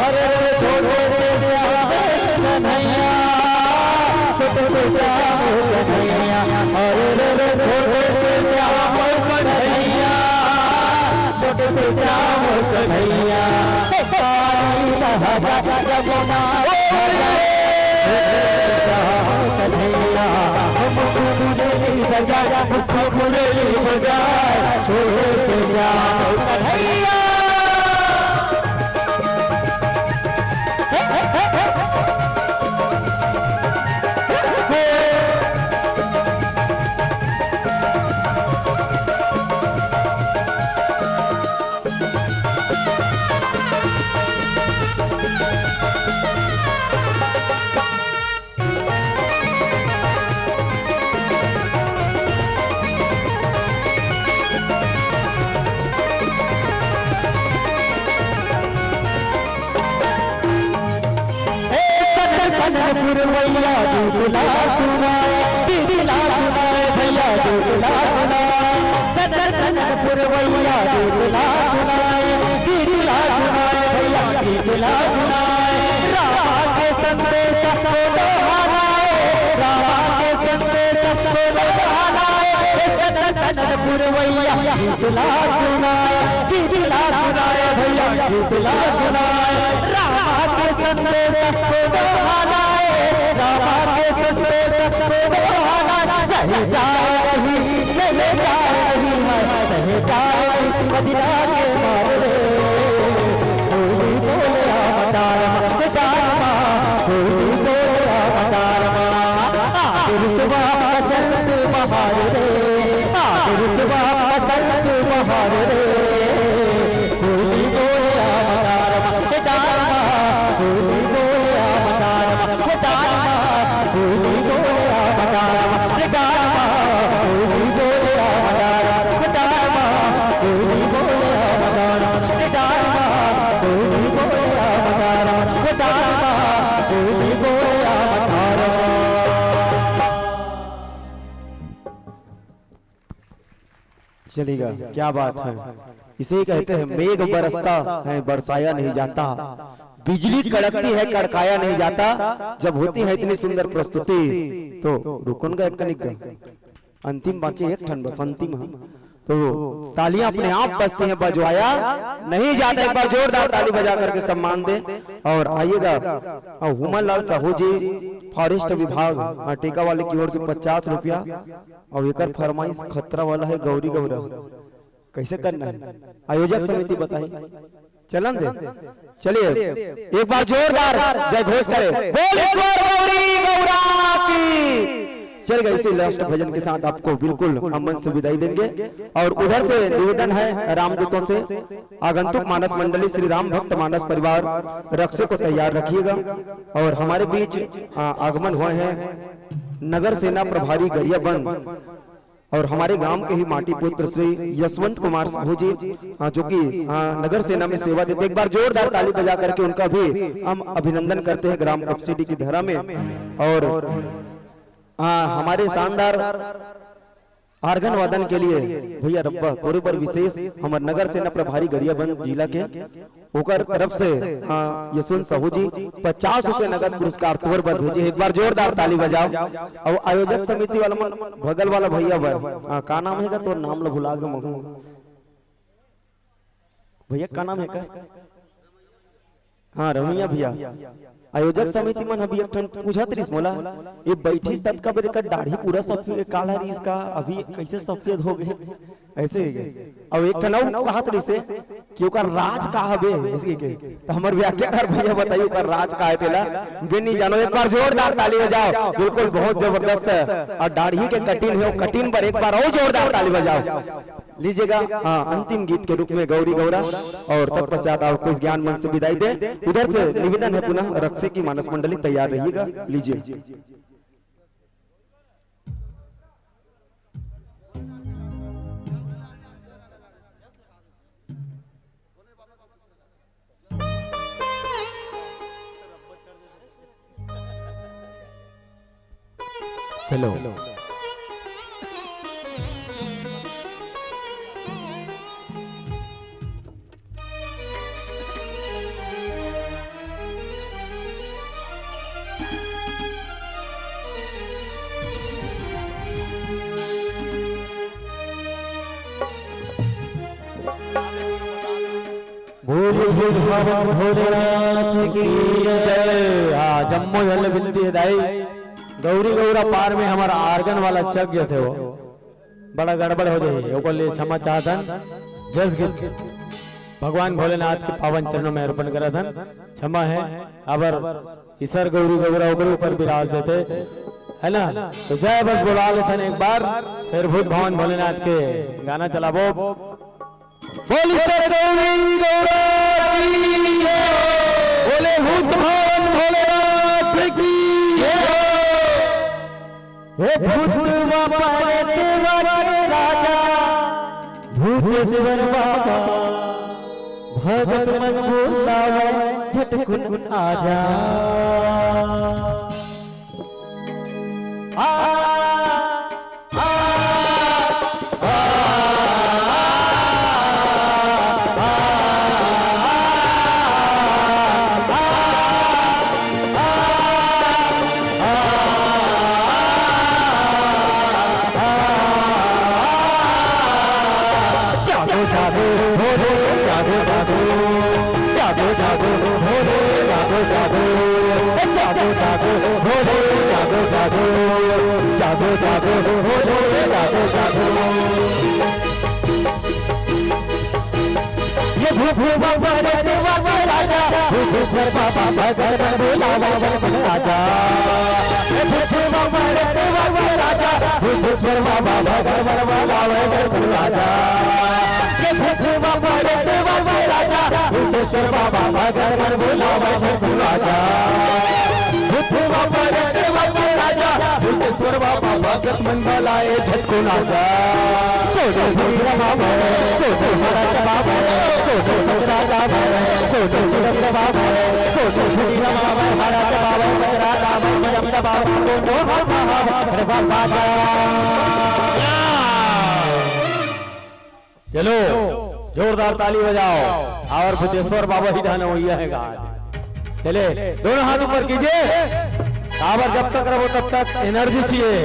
अरे रे छोटे से श्याम कन्हैया, छोटे से श्याम कन्हैया। अरे रे छोटे से श्याम कन्हैया, छोटे से श्याम कन्हैया। काली नहरा जमुना कन्हैया, मुख मुरली बजाए, मुख मुरली बजाए, छोटे से श्याम कन्हैया। ए सनन सनन पुरवैया गीत ला सुनाए, गीत ला सुनाए भैया, गीत ला सुनाए। सनन सनन पुरवैया गीत ला सुनाए, गीत ला सुनाए भैया, गीत ला सुनाए। रामा के संदेश को दोहराए, रामा के संदेश को दोहराए। ए सनन सनन पुरवैया गीत ला सुनाए, गीत ला सुनाए भैया, गीत ला सुनाए। रामा के संदेश को दोहराए, रामा के संदेश को दोहराए। सही जा रही, सही जा रही है, सही जा रही बदला के मारे। होली बोले अवतार मा, डाल मा, होली बोले अवतार मा। आ ऋतु मा बसंत बहार रे, आ ऋतु मा बसंत बहार रे। होली बोले अवतार मा, डाल मा, होली बोले अवतार मा, डाल मा, होली बोले अवतार मा, डाल मा, होली बोले अवतार मा, डाल मा, होली बोले अवतार मा, डाल मा, होली बोले अवतार मा, डाल मा, होली बोले अवतार मा। चलेगा, क्या बात है। इसे ही कहते हैं, मेघ बरसता है, बरसाया नहीं जाता, बिजली कड़कती है, कड़काया नहीं जाता। जब होती है इतनी सुंदर प्रस्तुति, तो रुकन का एक कनिक गा। अंतिम बाँचे एक ठन बस, अंतिम है। तो तालियां अपने आप बजती हैं, बजवाया नहीं जाता। एक बार जोरदार ताली बजा करके सम्मान दे। और आइएगा, अ, हुमन लाल साहू जी, फॉरेस्ट विभाग, अ, टेका वाले की ओर से पचास रुपया। और एकर फरमाइश खतरा वाला है, गौरी गौरा। कैसे करना है, आयोजक समिति बताई। चलन दे। चलिए, एक बार जोरदार जय घोष करें। बोल ईश्वर गौरी गौरा की। चल गए, इसी लास्ट भजन के साथ आपको बिल्कुल हम मंच से विदाई देंगे। और उधर से निवेदन है रामदूतों से, आगंतुक मानस मंडली, श्री राम भक्त मानस परिवार रक्से को तैयार रखिएगा। और हमारे बीच, आ, आगमन हुए हैं नगर सेना प्रभारी गरियाबंद और हमारे गांव के ही माटी पुत्र श्री यशवंत कुमार साहू जी, हाँ, जो कि, हाँ, नगर सेना में सेवा देते। एक बार जोरदार ताली बजा करके उनका भी हम अभिनंदन करते हैं ग्राम कपसीडी की धरा में। और, हाँ, हमारे शानदार आर्गन वादन के लिए भैया रब्बा कोरे बर विशेष हमर नगर सेना प्रभारी गरियाबंद जिला के ओकर तरफ से, हाँ, यशवंत साहू जी पचास रुपए नगद पुरस्कार तोर बर भेजे। एक बार जोरदार ताली बजाओ। और आयोजक समिति वाला मन, बगल वाला भैया बर, हाँ, का नाम है का? तोर नाम ला भुला गे महू। भैया का नाम है का? हाँ, रमैया भैया। आयोजक समिति मन अभी एक ठन पूछत रिस मोला, ये बैठिस ततका बेर एकर दाढ़ी पूरा सफेद काला रिस का, अभी कैसे सफेद हो गए? ऐसे ही गए। अब एक ठन अउ कहत रहिसे कि ओकर राज का हबे, ऐसे के। तो हमर व्याख्याकार भैया बताइए ओकर राज का है तेला। बिन नहीं जानो, एक बार जोरदार ताली बजाओ। बिल्कुल बहुत जबरदस्त है। और दाढ़ी के कटिंग है, वो कटिंग पर एक बार और जोरदार ताली बजाओ। लीजिएगा, हाँ, अंतिम गीत के रूप में गौरी गौरा और तत्पश्चात आपको इस ज्ञान मंच से विदाई दे। उधर से निवेदन है पुनः रक्षे की मानस मंडली तैयार रहिएगा। लीजिए। चलो। भूल भूल भवन भोलेनाथ की जय। हाँ, जम्मो जल बिनती है दाई, गौरी गौरा पार में हमारा आर्गन वाला चक गया थे वो। बड़ा गड़बड़ हो जाही, ओकर लिए क्षमा चाहत हन। जस गीत भगवान भोलेनाथ के पावन चरणों में अर्पण करत हन, क्षमा है। अबर ईसर गौरी गौरा ओकरे ऊपर विराज देथे, है ना? तो जय बस बोला लेथन एक बार, फिर भूत भवन भोलेनाथ के गाना चलाबो। बोल ईसर गौरी गौरा की जय, बोले भूत भवन भोलेनाथ की जय। हे भूतवा प्रेतवा के राजा, भूतेश्वर बाबा, भगत मन बुलावे, झटकुन आजा। आ, आ, आ, आ, आ, आ, आ, आ, आ, आ, आ, जागो जागो भोले जागो जागो, जागो जागो भोले जागो जागो, जागो जागो भोले जागो जागो, जागो जागो भोले जागो जागो। ये भूभू बाबा रे देवा के राजा, भूभूश्वर बाबा भगत मन बुलावे झटकुन आजा। ये भूभू बाबा रे देवा के राजा, भूभूश्वर बाबा भगत मन बुलावे झटकुन आजा। ये भूभू बाबा रे देवा के राजा, भूभूश्वर बाबा भगत मन बुलावे झटकुन आजा। भूभू बाबा रे देवा के राजा, भूभूश्वर बाबा भगत मन बुलाए झटकुन आजा। कोटो भैरव बाबा, कोटो महाराज बाबा, कोटो बजरा बाबा, कोटो चिदंबर बाबा, कोटो भैरव बाबा, महाराज बाबा, बजरा बाबा, चिदंबर बाबा, कोटो बाबा, बाबा, बाबा, बाबा। चलो, जोरदार ताली बजाओ। और भूतेश्वर बाबा ही ढाना हुई है गा। चले, दोनों हाथ ऊपर कीजिए। काबर जब तक रहो तब तक एनर्जी चाहिए।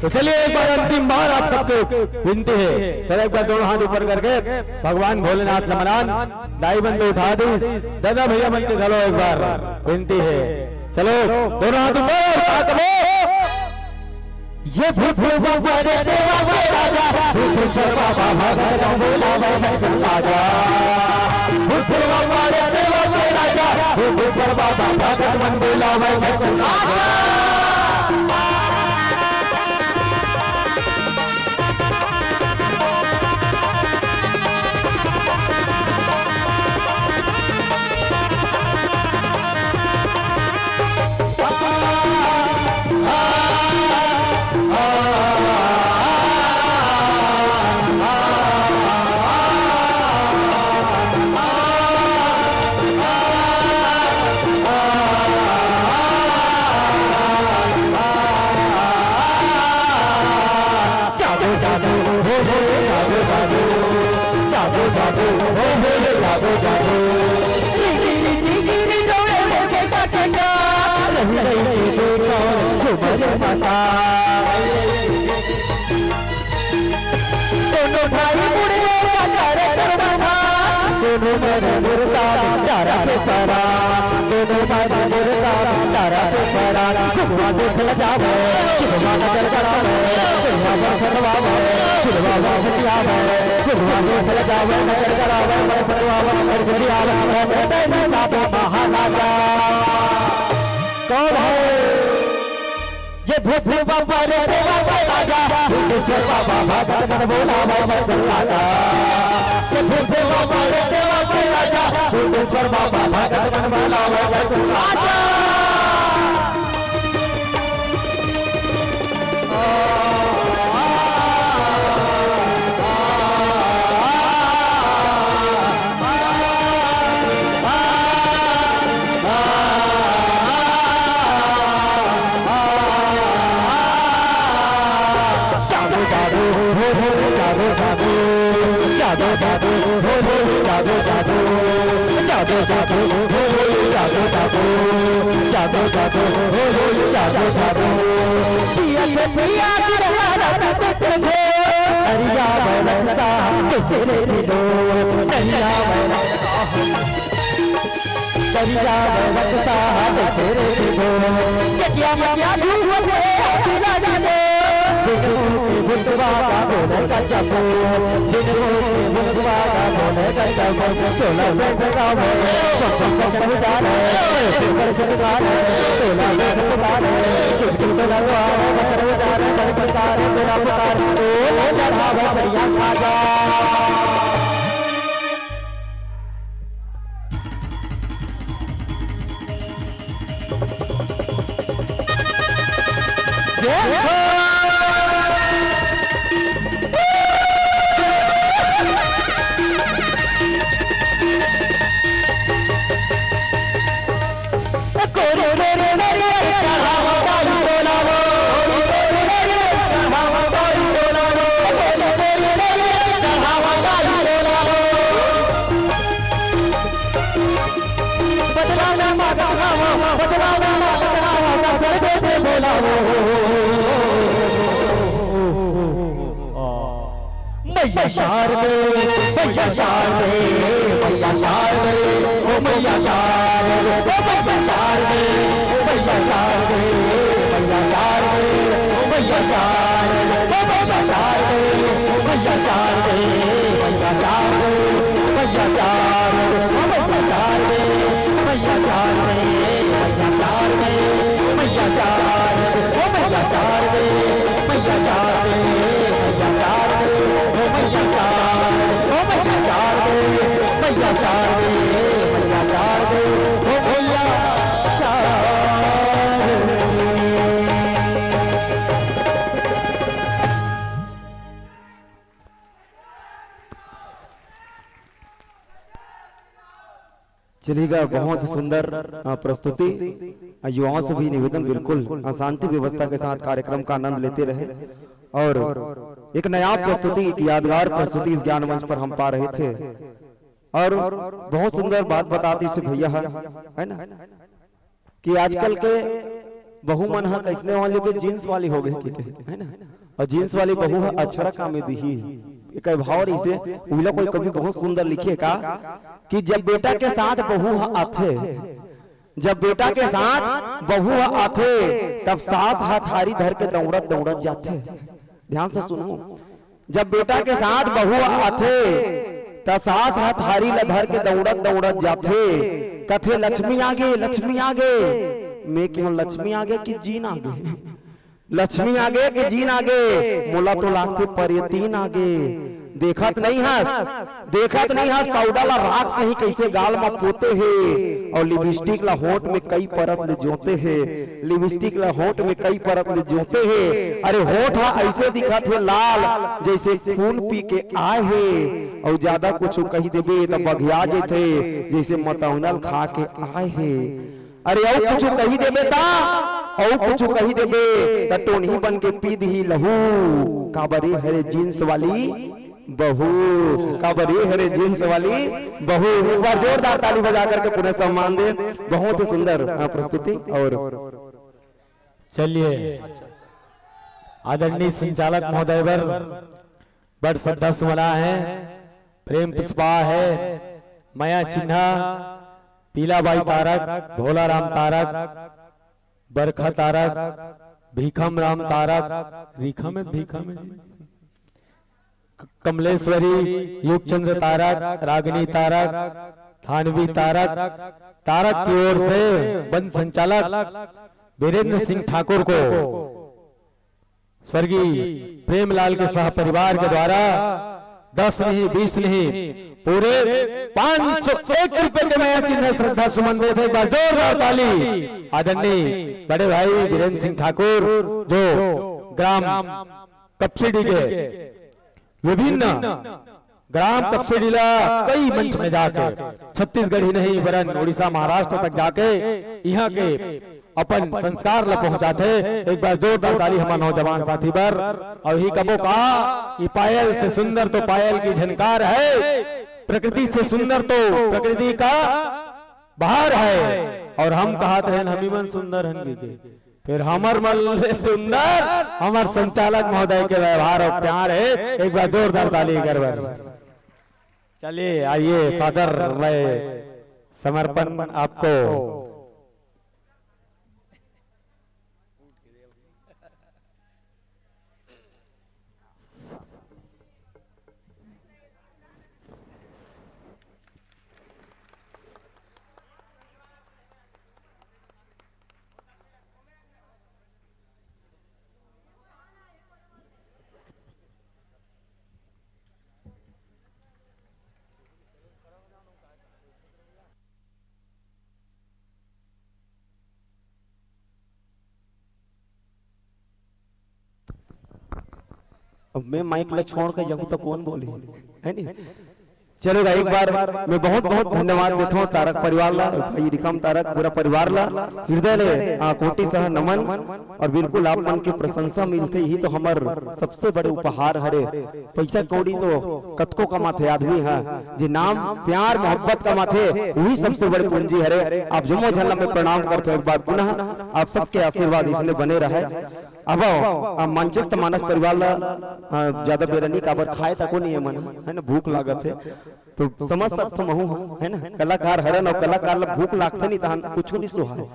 तो चलिए, एक बार अंतिम बार आप सबको विनती है, चलो एक बार दोनों हाथ ऊपर करके भगवान भोलेनाथ ल मनान। दाई बंधु उठा दीस, दादा भैया मन के घलो एक बार विनती है। चलो, दोनों हाथ ऊपर, ताकबो। ये भूत बाबा रे देवा के राजा, भूतेश्वर बाबा भगत मन बोलावे झट राजा। भूत बाबा रे देवा के राजा, भूतेश्वर बाबा भगत मन बोलावे झट राजा। जादू जादू, हो हो जादू जादू, जादू जादू, हो हो जादू जादू। री री री री री डोले मोके पटका, रही रही के देखो झूमर मसा। दोनों भाई मुड़ने का डर करवाना, दोनों मर मुर्दा डरा से परा। दोनों बाजू मुर्दा तारा के परा, गुरुआ देख ल जावे, गुरुआ नजर गड़ावे, गुरुआ बरखरवावे, गुरुआ बरखसियावे, गुरुआ देख ल जावे, नजर गड़ावे, बरखरवावे, बरखसियावे, बरखरवावे, साबो महाराजा। कौन है? ये भूत बाबा रे देवा के राजा, भूतेश्वर बाबा भगत मन बोलावे झट राजा। ये भूत बाबा रे देवा के राजा, भूतेश्वर बाबा भगत मन बोलावे झट राजा। जादू जादू, हो हो जादू जादू, जादू जादू, हो हो जादू जादू, जादू जादू, हो हो जादू जादू, जादू जादू, हो हो जादू जादू। पिया के पिया की रहा रहा कुछ हो, अरिया बरसा जैसे रे दो, अरिया बरसा। दरिया में बक्सा हाथ फेरे दीबो। चटिया मटिया झूठ बोले, अकेला डाले। बिन मुंह के भुतवा का बोले का चपो। बिन मुंह के भुतवा का बोले का चपो। चोला बैठ गावे, बम बम बचन उजाले। ऊपर कुछ गाले, चोला बैठ उजाले। चुप चुप तो लगवा, बचन उजाले, बन पुकारे, तेरा पुकार। ओ चढ़ावे बढ़िया खाजा। बदला में मांगत हवं, बदला में मांगत हवं, कसम दे दे बोलावो। मैया शारदे, मैया शारदे, मैया शारदे, ओ मैया शारदे, ओ मैया शारदे, मैया शारदे, मैया शारदे, ओ मैया शारदे, ओ मैया शारदे, ओ मैया शारदे, मैया शारदे, मैया शारदे, ओ मैया शारदे, मैया शारदे, मैया शारदे, ओ मैया शारदे, ओ मैया शारदे, मैया शारदे, मैया शारदे, ओ मैया शारदे, ओ मैया शारदे, मैया शारदे, मैया शारदे, ओ मैया शारदे। चलिएगा, बहुत सुंदर, अ, प्रस्तुति। अ, युवाओं से भी निवेदन, बिल्कुल, अ, शांति व्यवस्था के साथ कार्यक्रम का आनंद लेते रहे और एक नया प्रस्तुति, एक यादगार प्रस्तुति इस ज्ञान मंच पर हम पा रहे थे। और बहुत सुंदर बात बताती से भैया है, है ना, कि आजकल के बहू मन ह कइसने वाली के जींस वाली हो गई, ठीक है, है ना? और जींस वाली बहू ह अछरा काम में दिही, एकर भाव रहिसे, उहिला कोई कवि बहुत सुंदर लिखे का कि जब बेटा के साथ बहू ह आथे, जब बेटा के साथ बहू ह आथे, तब सास ह थारी धर के दौड़त दौड़त जाथे। ध्यान से सुनो, जब बेटा के साथ बहू आथे, त सास ह थारी ल धर के दौड़त दौड़त जाथे, कथे, "लक्ष्मी आगे, लक्ष्मी आगे।" मैं कहूं, "लक्ष्मी आगे कि जीन आगे?" लक्ष्मी आगे कि जीन आगे? मोला तो लागथे परतीन आगे। देखत नहीं हस, देखत नहीं हस, पाउडर ला राख सही कइसे गाल म पोते हे, और लिपस्टिक ला होंठ में कई परत ले जोते हे, लिपस्टिक ला होंठ में कई परत ले जोते हे। अरे होंठ हा अइसे दिखत हे लाल, जइसे खून पी के आए हे, और ज्यादा कुछ कही देबे त बघिया जथे, जइसे मतौनल खा के आए हे। अरे अउ कुछु कही देबे ता, अउ कुछु कही देबे ता टोनही बन के पी दिही लहू। काबरे हरे जींस वाली बहू, काबरे हरे जींस वाली बहू। एक बार जोरदार ताली बजा करके पुनः सम्मान दे। बहुत ही सुंदर, हाँ, प्रस्तुति। और चलिए, आदरणीय संचालक महोदय बर बड़ श्रद्धा सुमन हे, प्रेम पुष्पा हे, मया चिन्हा, पीला बाई तारक, भोला राम तारक, बरखा तारक, भीखम राम तारक, भीखम हे, भीखम हे, कमलेश्वरी, युगचंद्र तारक, रागिनी तारक, थानवी तारक, तारक की ओर से मंच संचालक वीरेंद्र सिंह ठाकुर को स्वर्गीय प्रेमलाल के सह परिवार के द्वारा दस नहीं, बीस नहीं, पूरे पाँच सौ एक रुपए के मया चिन्ह श्रद्धा सुमन देथे। एक बार जोरदार ताली आदरणीय बड़े भाई वीरेंद्र सिंह ठाकुर, जो ग्राम कपसिडी के विभिन्न ग्राम कपसिडी ला कई मंच में जाके, छत्तीसगढ़ ही नहीं वरन उड़ीसा, महाराष्ट्र तक जाके इहाँ के अपन संस्कार ला पहुंचाथे। एक बार जोरदार ताली हमर नौजवान साथी बर। अउ ही कबो का, ये पायल से सुंदर तो पायल की झनकार है, प्रकृति से सुंदर तो प्रकृति का बहार है। और हम कहत रहेन, हमी मन सुंदर हन के, फिर हमर मन ले सुंदर हमर संचालक महोदय के व्यवहार और प्यार है। एक बार जोरदार ताली कर बर। चलिए, आइए, सादर मैं समर्पण आपको। अब मैं माइक ला छोड़ के जाहूं तो कौन बोली, है नी? चलो गा, एक बार मैं बहुत बहुत धन्यवाद देता हूँ तारक परिवार ला, भाई रिकम तारक, पूरा परिवार ला, हृदय ले, आ, कोटि सह नमन। और बिल्कुल आप मन के प्रशंसा मिलथे, यही तो हमर सबसे बड़े उपहार हरे। पैसा कौड़ी तो कतको कमाथे आदमी ह, जे नाम प्यार मोहब्बत कमाथे, वही सबसे बड़े पूंजी हरे। आप जम्मो झन ला मैं प्रणाम करथों एक बार पुनः। आप सबके आशीर्वाद इसने बने रहे। अब आओ, आ, मंचस्थ मानस परिवार ला, आ, ज्यादा बेरा नहीं, काबर खाए तको नहीं है मन, है ना, भूख लागत है। तो समझ सकथो महू ह, है ना, कलाकार हरन और कलाकार ला भूख लागथे नहीं तहन कुछ नहीं सुहाए।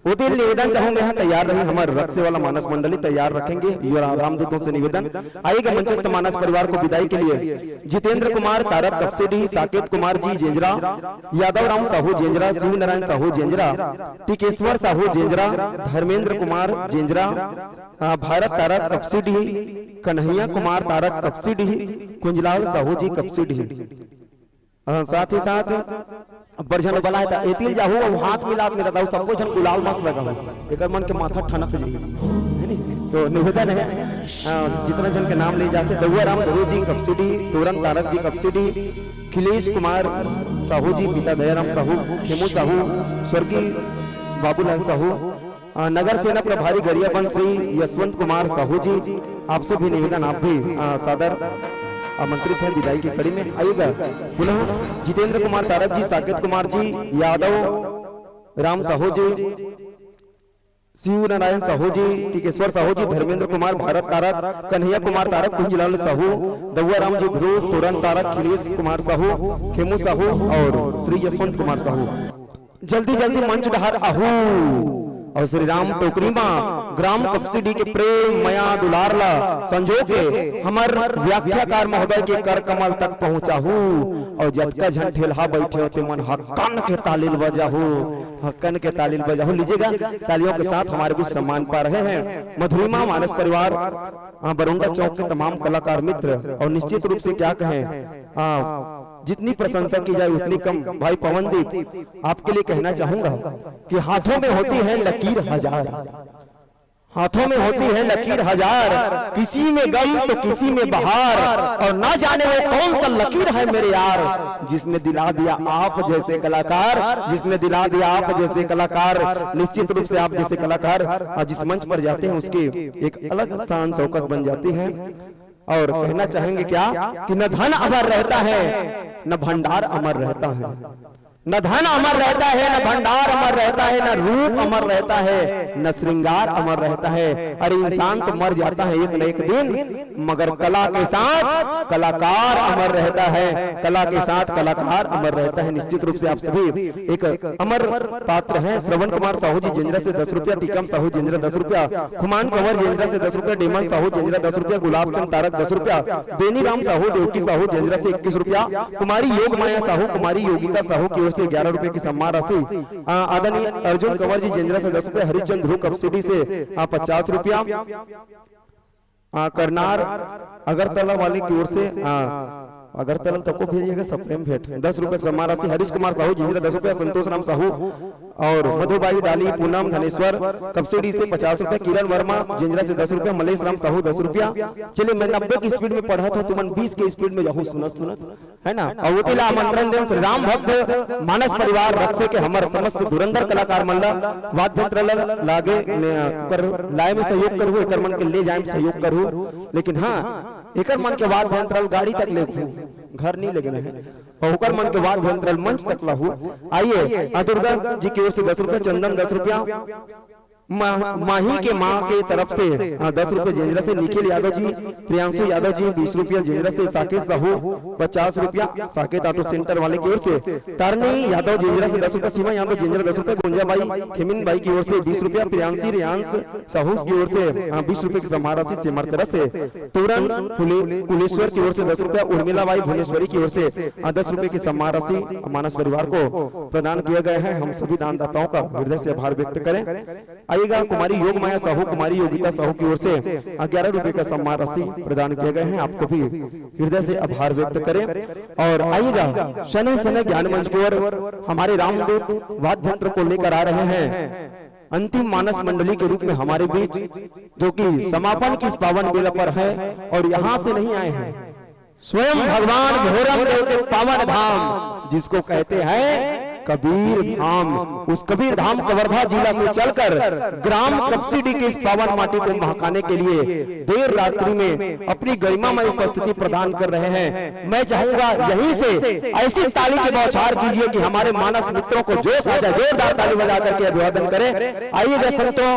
ओ दिन निवेदन चाहूंगे, यहाँ तैयार रही हमारे रक्से वाला मानस मंडली, तैयार रखेंगे। युवा रामदूतों से निवेदन, आइएगा मंचस्थ मानस परिवार को विदाई के लिए जितेंद्र कुमार तारक कपसेडी, साकेत कुमार जी जेंजरा, यादव राम साहू जेंजरा, शिव नारायण साहू जेंजरा, टिकेश्वर साहू जेंजरा, धर्मेंद्र कुमार जेंजरा, अ, भारत तारक कपसिडी, कन्हैया कुमार तारक कपसिडी, कुंजलाल साहू जी कपसिडी। अ, साथ ही साथ अब्बड़ झन बलाए ता एतिल जाहू अउ हाथ मिलात मिलात अउ सबो झन गुलाल मत लगाहू, एकर मन के माथा ठनक जाही, है नी? तो निवेदन है, अ, जितना झन के नाम ले जाथे, दउआ राम धुरू जी कपसिडी, तोरन तारक जी कपसिडी, खिलेश कुमार साहू जी, पिता दयाराम साहू, खेमू साहू, स्वर्गीय बाबूलाल साहू, अ, नगर सेना प्रभारी गरियाबंद श्री यशवंत कुमार साहू जी, आपसे भी निवेदन, आप भी, अ, सादर आमंत्रित हैं विदाई की कड़ी में। आइएगा पुनः जितेंद्र कुमार तारक जी, साकेत कुमार जी, यादव राम साहू जी, शिव नारायण साहू जी, टिकेश्वर साहू जी, धर्मेंद्र कुमार, भारत तारक, कन्हैया कुमार तारक, कुंजलाल साहू, दौआ राम जी ध्रुव, तोरन तारक, खिलेश कुमार साहू, खेमू साहू और श्री यशवंत कुमार साहू। जल्दी जल्दी मंच डहर आहू और श्री राम टोकरी मा ग्राम कपसीडी के प्रेम, मया, दुलार ला संजो के हमर व्याख्याकार महोदय के कर कमल तक पहुंचाहू और जतका झन ठेलहा बैठे हो, ते मन हक्कन के तालिल बजाहू, हक्कन के तालिल बजाहू। लीजिएगा, तालियों के साथ हमारे बीच सम्मान पा रहे हैं मधुरिमा मानस परिवार, अ, बरुंडा चौक के तमाम कलाकार मित्र, और निश्चित रूप से क्या कहें, अ, जितनी प्रशंसा की जाए उतनी कम। भाई पवनदीप, आपके लिए कहना चाहूंगा कि हाथों में होती है लकीर हजार, हाथों में होती है लकीर हजार, किसी में गम तो किसी में बहार, और ना जाने वो कौन सा लकीर है मेरे यार, जिसने दिला दिया आप जैसे कलाकार, जिसने दिला दिया आप जैसे कलाकार। निश्चित रूप से आप जैसे कलाकार, अ, जिस मंच पर जाते हैं, उसकी एक अलग शान शौकत बन जाती है। और कहना चाहेंगे क्या कि न धन अमर रहता है, न भंडार अमर रहता है, न धन अमर रहता है, न भंडार अमर रहता है, न रूप अमर रहता है, न श्रृंगार अमर रहता है। अरे, इंसान तो मर जाता है एक न एक दिन, मगर कला के साथ कलाकार अमर रहता है, कला के साथ कलाकार अमर रहता है। निश्चित रूप से आप सभी एक अमर पात्र हैं। श्रवण कुमार साहू जी जेंजरा से दस रुपया, टीकम साहू जेंजरा दस रुपया, खुमान कंवर जेंजरा से दस रुपया, डेमन साहू जेंजरा दस रुपया, गुलाब चंद तारक दस रुपया, बेनी राम साहू, देवकी साहू जेंजरा से इक्कीस रुपया, कुमारी योग माया साहू, कुमारी योगिता साहू की ओर से ग्यारह रुपये की सम्मान राशि, आ, आदरणीय अर्जुन कंवर जी जेंजरा से दस रुपया, हरिचंद ध्रुव कपसीडी से, आ, पचास रुपया, आ, करनार अगरतला वाले की ओर से, आ, अगरतला तक को भेजिएगा, सप्रेम भेंट दस रुपए की सम्मान राशि, हरीश कुमार साहू जेंजरा दस रुपया, संतोष राम साहू और मधुबाई डाली, पूनम धनेश्वर कपसीडी से पचास रुपया, किरण वर्मा जेंजरा से दस रुपया, मलेश राम साहू दस रुपया। चलिए, मैं नब्बे की स्पीड में पढ़त हूँ, तुमन बीस के स्पीड में जाहू सुनत सुनत, है ना। और ओती ला आमंत्रण देन श्री राम भक्त मानस परिवार रक्से के हमर समस्त धुरंधर कलाकार मन ला, वाद्य यंत्र ला लागे ने, कर लाए में सहयोग करहू, एकर मन के ले जाए में सहयोग करहू। लेकिन हाँ, एकर मन के वाद्य यंत्र गाड़ी तक ले घू-, घर नहीं लेगे है, और ओकर मन के वाद्य यंत्र मंच तक लाहू। आइए, आ, दुर्गा जी की ओर से दस रुपया, चंदन दस रुपया, मा-, माही के माँ के तरफ से, हाँ, दस रुपये जेंजरा से निखिल यादव जी, प्रियांशु यादव जी, बीस रुपया जेंजरा से, साकेत साहू पचास रुपया, साकेत ऑटो सेंटर वाले की ओर से, तारनी यादव जेंजरा से दस रुपया, सीमा यादव जेंजरा दस रुपया, गुंजा बाई खेमिन बाई की ओर से बीस रुपया, प्रियांशी रियांश साहू की ओर से, हाँ, बीस रुपये की सम्मान राशि सेमर तरफ से, तोरन कुले-, कुलेश्वर की ओर से दस रुपया, उर्मिला बाई भुवनेश्वरी की ओर से, हाँ, दस रुपये की सम्मान राशि मानस परिवार को प्रदान किया गया है। हम सभी दानदाताओं का हृदय से आभार व्यक्त करें। आइएगा, कुमारी योग माया साहू, कुमारी योगिता साहू की ओर से ग्यारह रुपए का सम्मान राशि प्रदान किए गए हैं, आपको भी हृदय से आभार व्यक्त करें। और आइएगा, शनै शनै ज्ञान मंच की ओर हमारे रामदूत वाद्य यंत्र को लेकर आ रहे हैं अंतिम मानस मंडली के रूप में हमारे बीच, जो कि समापन की इस पावन बेला पर है और यहाँ से नहीं आए हैं, स्वयं भगवान भोरम देव के पावन धाम जिसको कहते हैं कबीर धाम, उस कबीर धाम कवर्धा जिला से चलकर ग्राम कपसीडी के इस पावन माटी को महकाने के लिए देर रात्रि में अपनी गरिमामय उपस्थिति प्रदान कर रहे हैं। मैं चाहूंगा, यहीं से ऐसी ताली की बौछार कीजिए कि हमारे मानस मित्रों को जोश आ जाए। जोरदार ताली बजा करके अभिवादन करें। आइएगा संतों,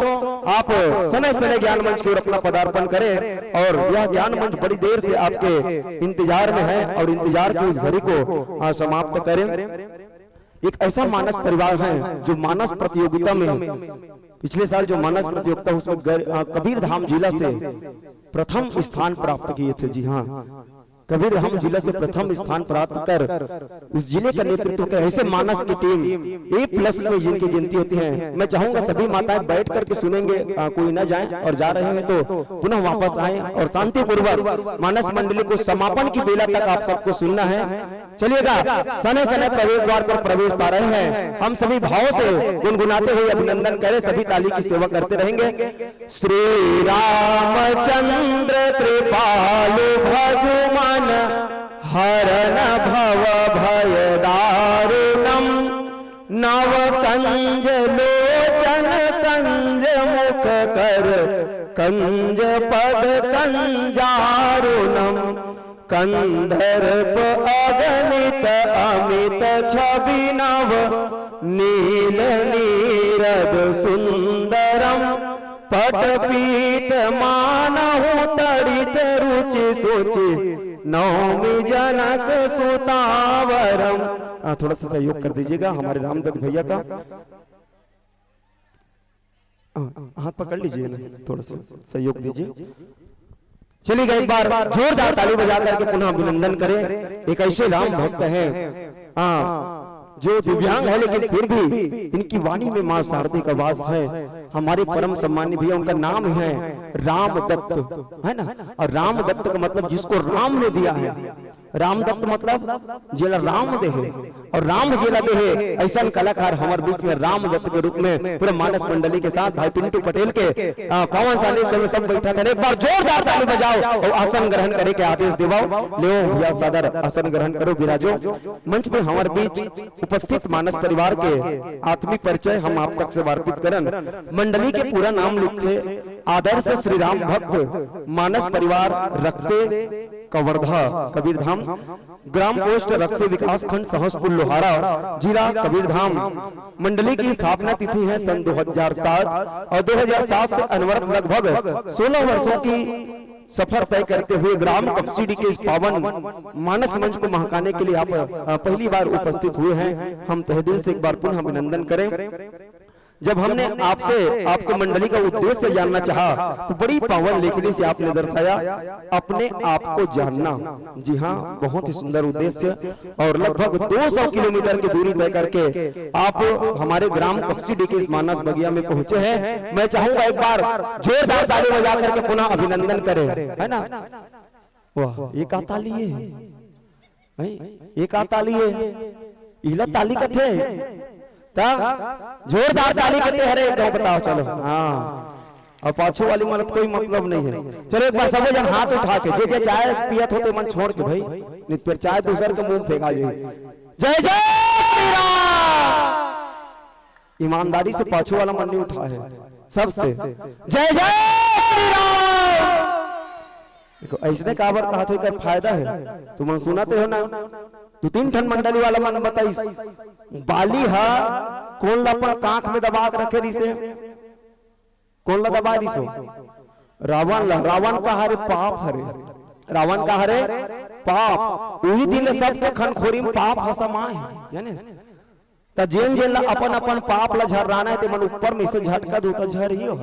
आप शनै शनै ज्ञान मंच की ओर अपना पदार्पण करें और यह ज्ञान मंच बड़ी देर से आपके इंतजार में है और इंतजार की उस घड़ी को, आ, समाप्त करें। एक ऐसा मानस परिवार है जो मानस प्रतियोगिता में, पिछले साल जो मानस प्रतियोगिता, उसमें गर-, आ, कबीर धाम जिला से प्रथम स्थान प्राप्त किए थे। जी हाँ, कबीर धाम जिला से प्रथम स्थान प्राप्त कर उस जिले का नेतृत्व कर ऐसे मानस की टीम ए प्लस में जिनकी गिनती होती है। मैं चाहूंगा सभी माताएं बैठ करके सुनेंगे, आ, कोई ना जाए और जा रहे हैं तो पुनः वापस आए और शांतिपूर्वक मानस मंडली को समापन की बेला तक आप सबको सुनना है। चलिएगा, शनै शनै प्रवेश द्वार पर प्रवेश पा रहे हैं। हम सभी भाव से गुनगुनाते हुए अभिनंदन करें, सभी ताली की सेवा करते रहेंगे। श्री रामचंद्र कृपालु भजु मन हरन भव भय दारुणम। नव कंज लोचन कंज कर कंज पद कंजारुणम, कंदर्प अगणित अमित छवि नव, नील नीरद सुंदरम पटपीत मानहु तड़ित रुचि सुचि नौमि जनक सुतावरम। हाँ, थोड़ा सा सहयोग कर दीजिएगा हमारे रामदत्त भैया का। हाँ, हाथ पकड़ लीजिए ना, थोड़ा सा सहयोग दीजिए। चलिए एक बार जोरदार ताली बजा करके पुनः अभिनंदन करें। एक ऐसे राम भक्त हैं, हाँ, जो दिव्यांग है लेकिन फिर भी इनकी वाणी में माँ शारदे का वास है। हमारे परम सम्मानित भैया, उनका नाम है रामदत्त, है ना? और रामदत्त का मतलब जिसको राम ने दिया है। रामदत्त मतलब जेला राम दे हे, और राम जेला दे हे, ऐसन कलाकार हमर बीच में रामदत्त के रूप में पूरे मानस मंडली के साथ भाई पिंटू पटेल के, आ, पावन सानिध्य में सब बैठा था। एक बार जोरदार ताली बजाओ और आसन ग्रहण करे के आदेश देवाओ। लेओ भैया सादर आसन ग्रहण करो, विराजो। मंच पे हमर बीच उपस्थित मानस परिवार के आत्मीय परिचय हम आप तक से वार्पित करन। मंडली के पूरा नाम लिखथे आदर्श श्री राम भक्त मानस परिवार रक्से कवर्धा कबीरधाम, ग्राम पोस्ट रक्से, विकास खंड सहसपुर लोहारा, जिला कबीरधाम। मंडली की स्थापना तिथि है सन दो हज़ार सात और दो हज़ार सात से अनवरत लगभग सोलह वर्षों की सफर तय करते हुए ग्राम कपसीडी के इस पावन मानस मंच को महकाने के लिए आप, अ, पहली बार उपस्थित हुए हैं। हम तहे दिल से एक बार पुनः अभिनंदन करें। जब हमने आपसे, आपके मंडली का उद्देश्य जानना चाहा, तो बड़ी पावन लेखनी से आपने दर्शाया अपने आप को जानना। जी हाँ, बहुत ही सुंदर उद्देश्य। और लगभग दो सौ किलोमीटर की दूरी तय करके आप हमारे ग्राम कपसीडी के इस मानस बगिया में पहुंचे हैं। मैं चाहूंगा एक बार जोरदार ताली बजा करके पुनः अभिनंदन करें, है ना? वाह, ये का ताली है? हैं? ये का ताली है? इला ताली कथे? ता जोरदार ताली कथे। अरे, एक दो बताओ, चलो। हाँ, अब पाछू वाली मन कोई मतलब नहीं है। चलो, एक बार सबो जन हाथ उठा के, जे जे चाय पियत हो, ते मन छोड़ के भाई, नहीं तो फिर चाय दूसर के मुंह में फेंका जाए। जय जय श्री राम। ईमानदारी से पाछू वाला मन नहीं उठा है, सबसे जय जय श्री राम। देखो, ऐसने काबर कहा तो एकर फायदा है। तुमन सुनत हो ना, दो तीन ठन मंडली वाला मन बताइस, बाली हा कोन ला अपन कांख में दबा के रखे रिसे? कोन ला दबा रिसो? रावण ला। रावण का हरे? पाप हरे। रावण का हरे? पाप। उही दिन ले सबके खनखोरी में पाप ह समाए हे, जाने? त जेन जेन ला अपन अपन पाप ला झर्राना हे, ते मन ऊपर में से झटका दू त झर ही हो।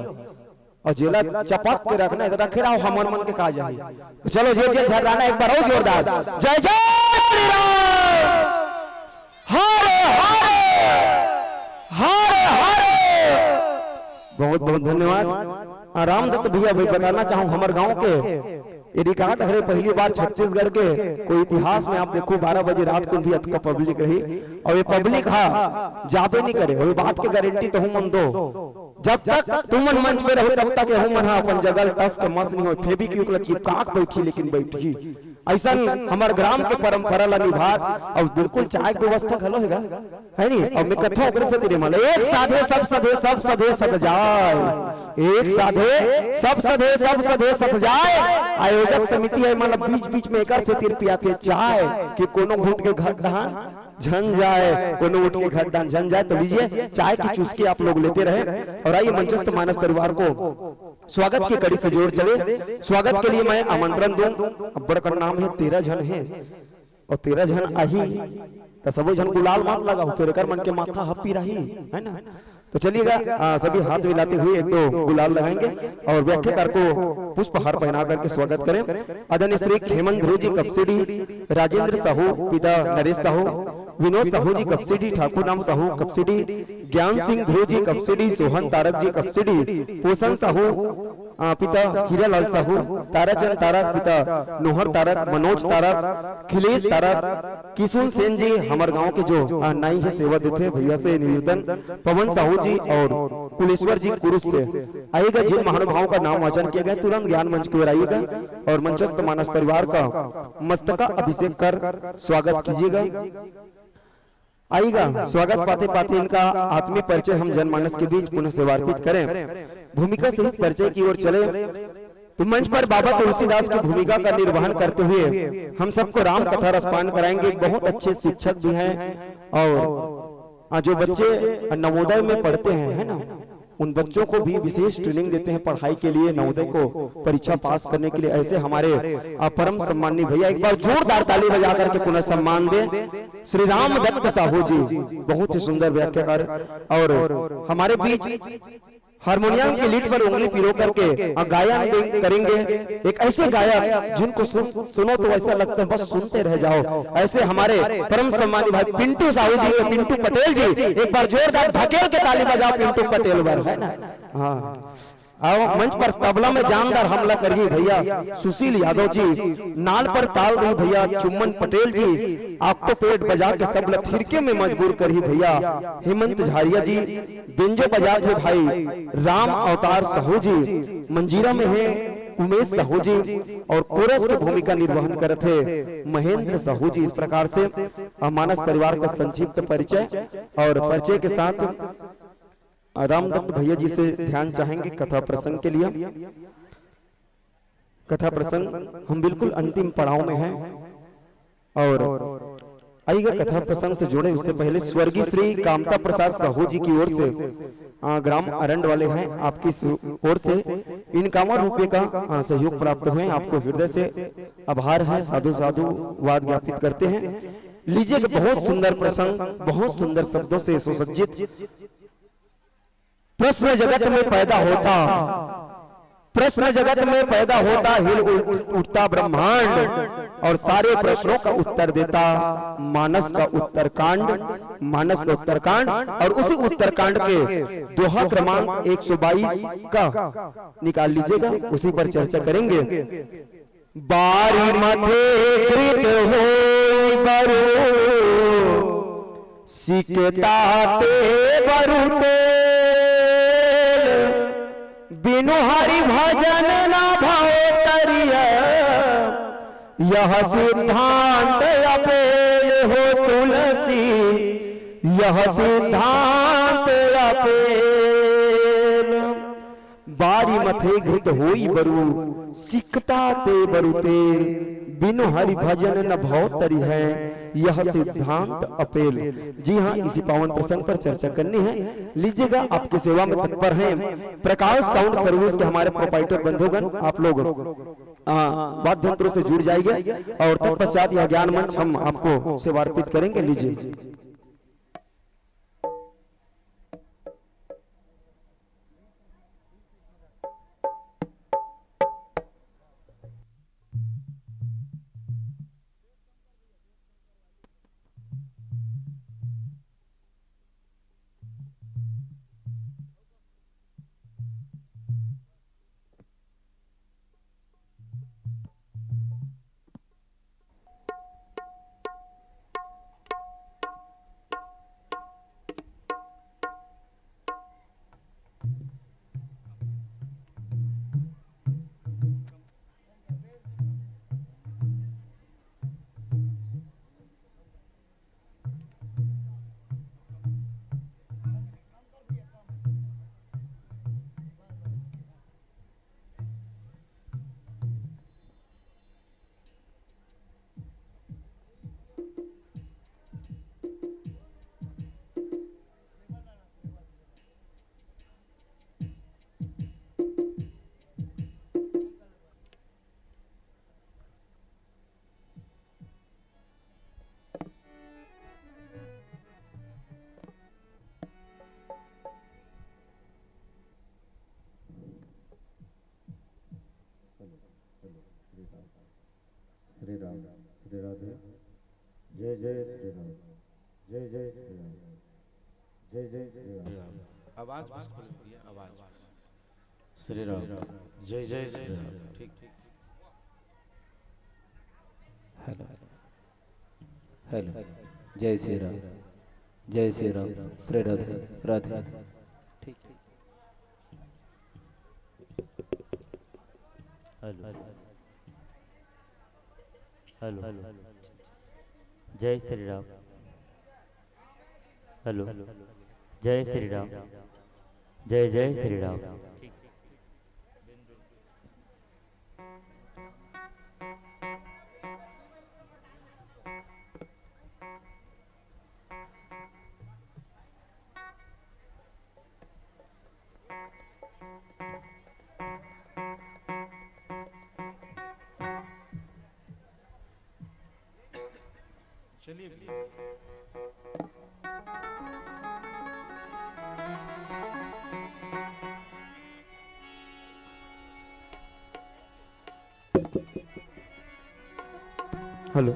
और जेला चपक के रखना हे, त रखे रहो, हमर मन के का जाही। तो चलो, जे जे झर्राना हे, एक बार और जोरदार, जय जय श्री राम, हरे हरे, हरे हरे। बहुत बहुत धन्यवाद। आ, रामदत्त भैया, भाई बताना चाहूँ, हमर गांव के ये रिकॉर्ड हरे, पहली बार छत्तीसगढ़ के कोई इतिहास में आप देखो, बारह बजे रात को भी अतका पब्लिक रही और ये पब्लिक हा जाबे नहीं करे। और ये बात के गारंटी तो हूँ मन दो, जब तक तुमन मंच पे रहो तब तक हूँ मन हा अपन जगह टस के मस नहीं हो, फेविक्विक ला चिपका के बैठी, लेकिन बैठी। ऐसन हमर ग्राम के परंपरा ला निभात। और बिल्कुल चाय के व्यवस्था घलो हेगा, है नी? और मैं कथों ओकरे से तेरे मन, एक साधे सब सधे, सब सधे सध जाए, एक साधे सब सधे, सब सधे सध जाए। आयोजक समिति हे, मतलब बीच बीच में एकर से तीर पियाथे चाय कि कोनो घुट के घट डहान झन जाए, कोनो उठ के घट डहान झन जाए। तो लीजिए, चाय की चुस्की आप लोग लेते रहे और आइए मंचस्थ मानस परिवार को स्वागत की कड़ी से जोर चले। स्वागत के लिए मैं आमंत्रण दूं, अब्बड़ कर नाम हे, तेरह झन हे और तेरह झन आही, त सबो झन गुलाल मत लगाओ, फिर एकर मन के माथा ह पिराही, है ना? तो चलिएगा, आ, सभी हाथ मिलाते हुए एक दो गुलाल लगाएंगे और व्याख्याकार को पुष्पहार पहना करके स्वागत करें। आदरणीय श्री खेमन ध्रुव जी कपसीडी, राजेंद्र साहू पिता नरेश साहू, विनोद साहू जी कपसीडी, ठाकुर राम साहू कपसीडी, ज्ञान सिंह ध्रुव जी कपसीडी, सोहन तारक जी कपसीडी, पोषण साहू, आ, पिता हीरालाल साहू, ताराचंद तारक पिता नोहर तारक, मनोज तारक, खिलेश तारक, किशुन सेन जी हमर गांव के जो, आ, नाई हे, सेवा देथे, भैया से निवेदन, पवन साहू जी और कुलेश्वर जी कुरुस से आइएगा। जिन महानुभावों का नाम वाचन किया गया, तुरंत ज्ञान मंच की ओर आइएगा और मंचस्थ मानस परिवार का मस्तका अभिषेक कर स्वागत कीजिएगा। आइएगा, स्वागत पाते पाते इनका आत्मीय परिचय हम जनमानस के बीच पुनः सेवार्पित करें। भूमिका सहित परिचय की ओर चले तो मंच पर बाबा तुलसीदास की भूमिका का निर्वहन करते हुए हम सबको राम कथा रसपान कराएंगे। बहुत अच्छे शिक्षक भी हैं और, आ, जो बच्चे नवोदय में पढ़ते हैं, है ना, उन बच्चों को भी विशेष ट्रेनिंग देते हैं पढ़ाई के लिए, नवोदय को परीक्षा पास करने के लिए। ऐसे हमारे, आ, परम सम्माननीय भैया, एक बार जोरदार ताली बजा करके पुनः सम्मान दें श्री राम दत्त साहू जी, बहुत ही सुंदर व्याख्याकार। और हमारे बीच हारमोनियम की लीड पर उंगली पिरो करके, आ, गायन दे-, करेंगे। एक ऐसे गायक जिनको सुन, सुनो तो ऐसा लगता है बस सुनते रह जाओ। ऐसे हमारे परम सम्मानी भाई पिंटू साहू जी, पिंटू पटेल जी, एक बार जोरदार ढकेल के ताली बजाओ पिंटू पटेल बर, है ना? हाँ, आओ मंच पर तबला में जानदार हमला करिए भैया सुशील यादव जी, नाल पर ताल दी भैया चुम्मन पटेल जी, ऑक्टोपेड बजा के सब ल थिरके में मजबूर करी भैया हेमंत झारिया जी, बेंजो बजात हे भाई राम अवतार साहू जी, मंजीरा में है उमेश साहू जी और कोरस की भूमिका निर्वहन करत हे महेंद्र साहू जी। इस प्रकार से, अ, मानस परिवार का संक्षिप्त परिचय और परिचय के साथ, अ, रामदत्त भैया जी से ध्यान चाहेंगे कथा प्रसंग के लिए। कथा प्रसंग हम बिल्कुल अंतिम पड़ाव में हैं और आइएगा कथा प्रसंग से जुड़े। उससे पहले स्वर्गीय श्री कामता प्रसाद साहू जी की ओर से, आ, ग्राम अरंड वाले हैं, आपकी सु-, ओर से इक्यावन रुपये का, आ, सहयोग प्राप्त हुए। आपको हृदय से आभार है, साधु साधुवाद ज्ञापित करते हैं। लीजिए कि बहुत सुंदर प्रसंग, बहुत सुंदर शब्दों से सुसज्जित। प्रश्न जगत में पैदा होता, प्रश्न जगत में पैदा होता, हिल उठ-, उठता ब्रह्मांड और सारे प्रश्नों का उत्तर देता मानस का उत्तरकांड, मानस का उत्तरकांड। और उसी उत्तरकांड के दोहा क्रमांक एक सौ बाईस का निकाल लीजिएगा, उसी पर चर्चा करेंगे। बारी मथे कृत होई बरु, सिकता ते बरु तेल। बिनु हरि भजन न भव तरिया, यह सिद्धांत अपेल हो तुलसी, यह सिद्धांत अपेल। बारी मथे घृत होई बरु, सिकता ते बरु तेल, बिनु हरि भजन न भव तरिहै, यह सिद्धांत अपेल। जी हाँ, इसी पावन प्रसंग पर चर्चा करनी है। लीजिएगा, आपकी सेवा में तत्पर हैं प्रकाश साउंड सर्विस के हमारे प्रोप्राइटर बंधुगण, आप लोग, आ, वाद्य यंत्रों से जुड़ जाइए और तत्पश्चात यह ज्ञान मंच हम आपको सेवार्पित करेंगे। लीजिए। श्री राम, श्री राधे। जय जय श्री राम, जय जय श्री राम, जय जय श्री राम। आवाज बस खोल दिया, आवाज बस। श्री राम, जय जय श्री राम। ठीक, ठीक। Hello, hello. जय श्री राम, जय श्री राम। श्री राधे, राधे। ठीक, ठीक। Hello, hello. जय श्री राम। हेलो, जय श्री राम। जय जय श्री राम। चलिए। हेलो,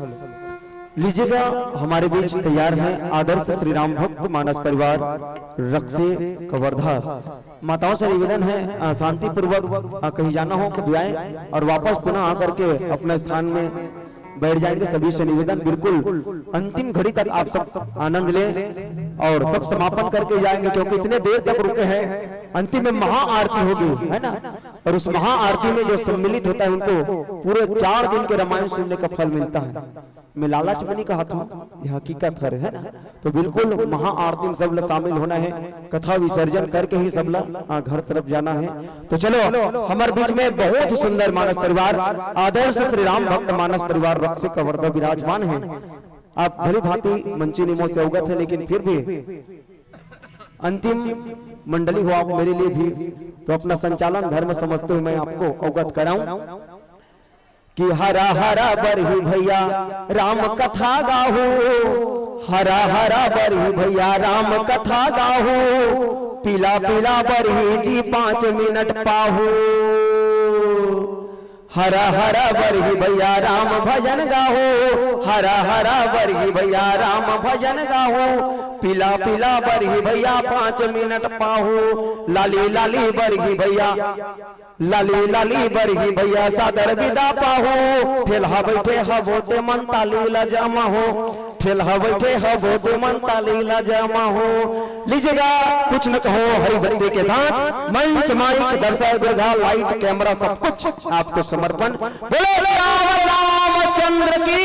लीजिएगा, हमारे बीच तैयार हैं आदर्श श्री राम भक्त मानस परिवार रक्से कवर्धा। माताओं से निवेदन है, अ, शांतिपूर्वक, अ, कहीं जाना हो तो जाएं और वापस पुनः आकर के अपने स्थान में बैठ जाएंगे। सभी से निवेदन, बिल्कुल अंतिम घड़ी तक आप सब आनंद लें और सब समापन करके जाएंगे, क्योंकि इतने देर तक रुके हैं। अंतिम में महाआरती होगी, है ना? और उस महाआरती में जो सम्मिलित होता है, उनको पूरे चार दिन के रामायण सुनने का फल मिलता है। मैं लालच में नहीं कहा था, ये हकीकत हर है ना। तो बिल्कुल महाआरती में सब लोग शामिल होना है, कथा विसर्जन करके ही सब लोग, हाँ, घर तरफ जाना है। तो चलो, हमारे बीच में बहुत ही सुंदर मानस परिवार, आदर्श श्री राम भक्त मानस परिवार रक्से कवर्धा विराजमान है। आप भली भांति मंची नियमों से अवगत है, लेकिन फिर भी अंतिम मंडली हो आप मेरे लिए भी, तो अपना संचालन धर्म समझते हुए मैं आपको अवगत कराऊं कि हरा हरा बरही भैया राम कथा गाहू, हरा हरा बरही भैया राम कथा गाहू, पीला पीला बरही जी पाँच मिनट पाहू। हरा हरा बरही भैया राम भजन गाहू, हरा हरा बरही भैया राम भजन गाहू, पीला पीला बरही भैया पाँच मिनट पाहू, लाली लाली बरही भैया, लाली लाली बरही भैया सादर बिदा पाहू, ठेलहा बैठे हबो ते मन ताली लजमहू, ठेलहा बैठे हबो ते मन ताली लजमहू। लीजिएगा, कुछ न कहो हरि भक्ति के साथ मंच, माइक, दर्शक, दीर्घा, लाइट, कैमरा, सब कुछ आपको समर्पण। बोलो सियावर रामचंद्र की।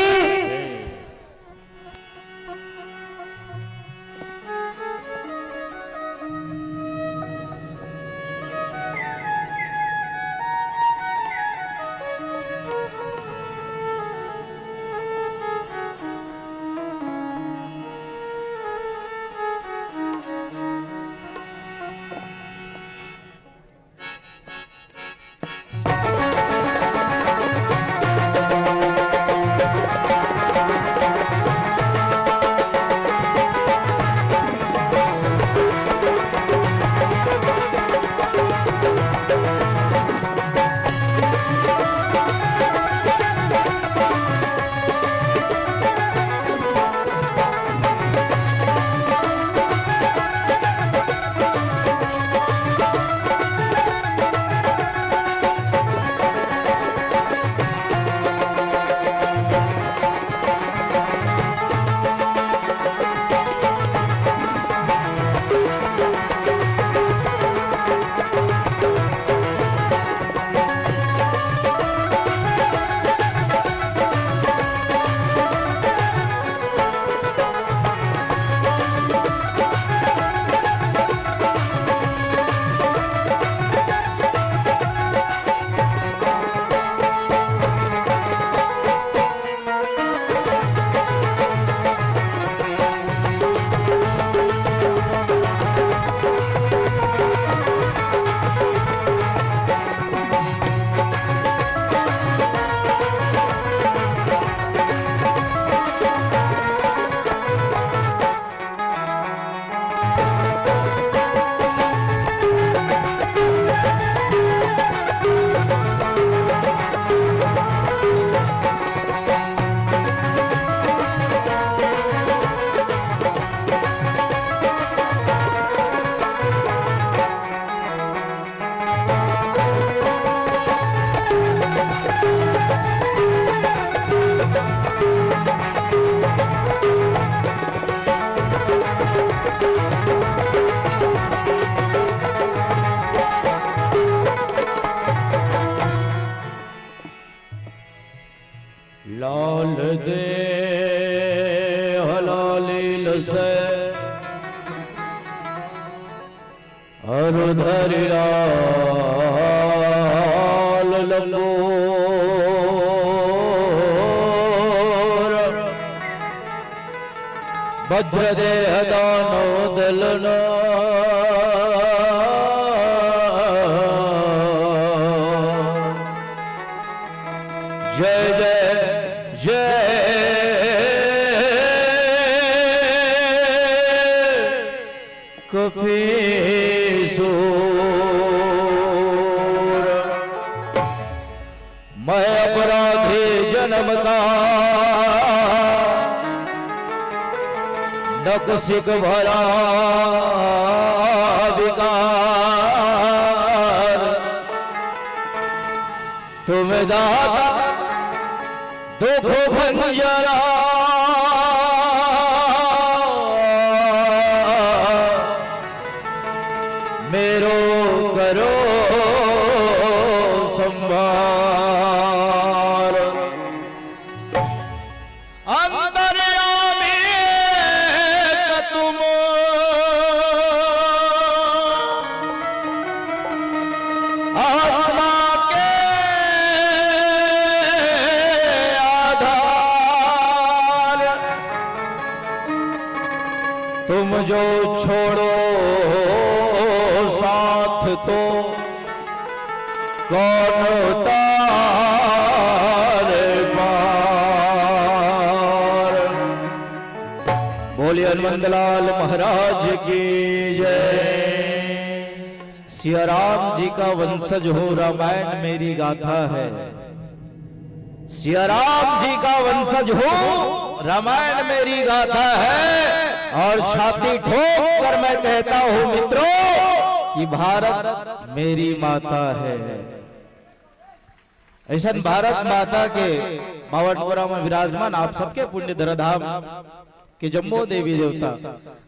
लाल दे हलालील से अरु धरि लाल लंगोर। वज्र देह दानव दलन जय जय जय मैं अपराधी जन्म का, नकुसिक भरा विकार। तुम दाता दुख भंजरा, मेरो करो संभार। अंतर्यामी तुम आत्मा के आधार, तुम जो छोड़ो साथ तो कौन उतारे पार। बोलिए हनुमंतलाल महाराज की जय। सिया राम जी का वंशज हूँ, रामायण मेरी गाथा है। सिया राम जी का वंशज हूँ, रामायण मेरी गाथा है। और छाती ठोक कर मैं कहता हूँ मित्रों कि भारत मेरी माता है। ऐसन भारत माता के पावन पुरा में विराजमान आप सबके पुण्य धराधाम के जम्मो देवी देवता,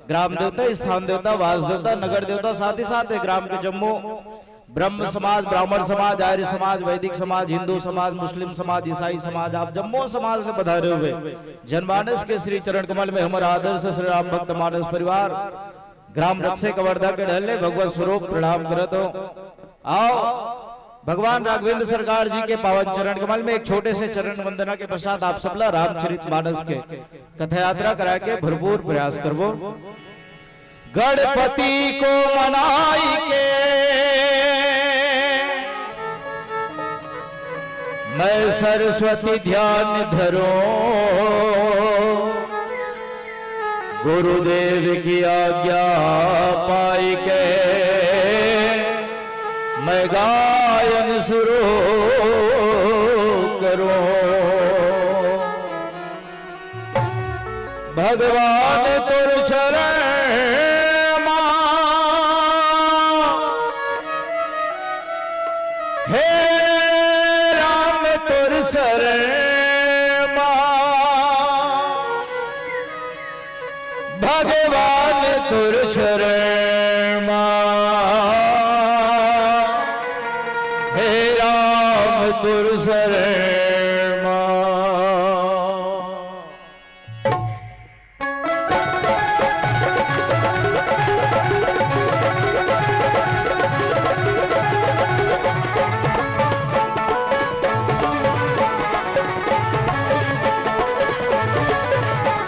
ग्राम देवता, स्थान देवता, वास देवता, नगर देवता, साथ ही साथ ग्राम के जम्मो ब्रह्म समाज, ब्राह्मण समाज, आर्य समाज, वैदिक समाज, हिंदू समाज, मुस्लिम समाज, ईसाई समाज, आप जम्मो समाज में पधारे हुए जनमानस के श्री चरण कमल में हमारा आदर्श श्री राम भक्त मानस परिवार, ग्राम रक्षे कवर्धा के ढल्ले भगवत स्वरूप प्रणाम करत हो। आओ, भगवान राघवेंद्र सरकार जी के पावन चरण कमल में एक छोटे से चरण वंदना के पश्चात आप सबला रामचरित मानस के कथा यात्रा करा के भरपूर प्रयास करबो। गणपति को मनाई के मैं सरस्वती ध्यान धरो, गुरुदेव की आज्ञा पाई के मैं गायन शुरू करूं। भगवान तोर चरण मा, हे राम तोर शरण मा, भगवान तोर चरण मा, हे राम तोर शरण मा।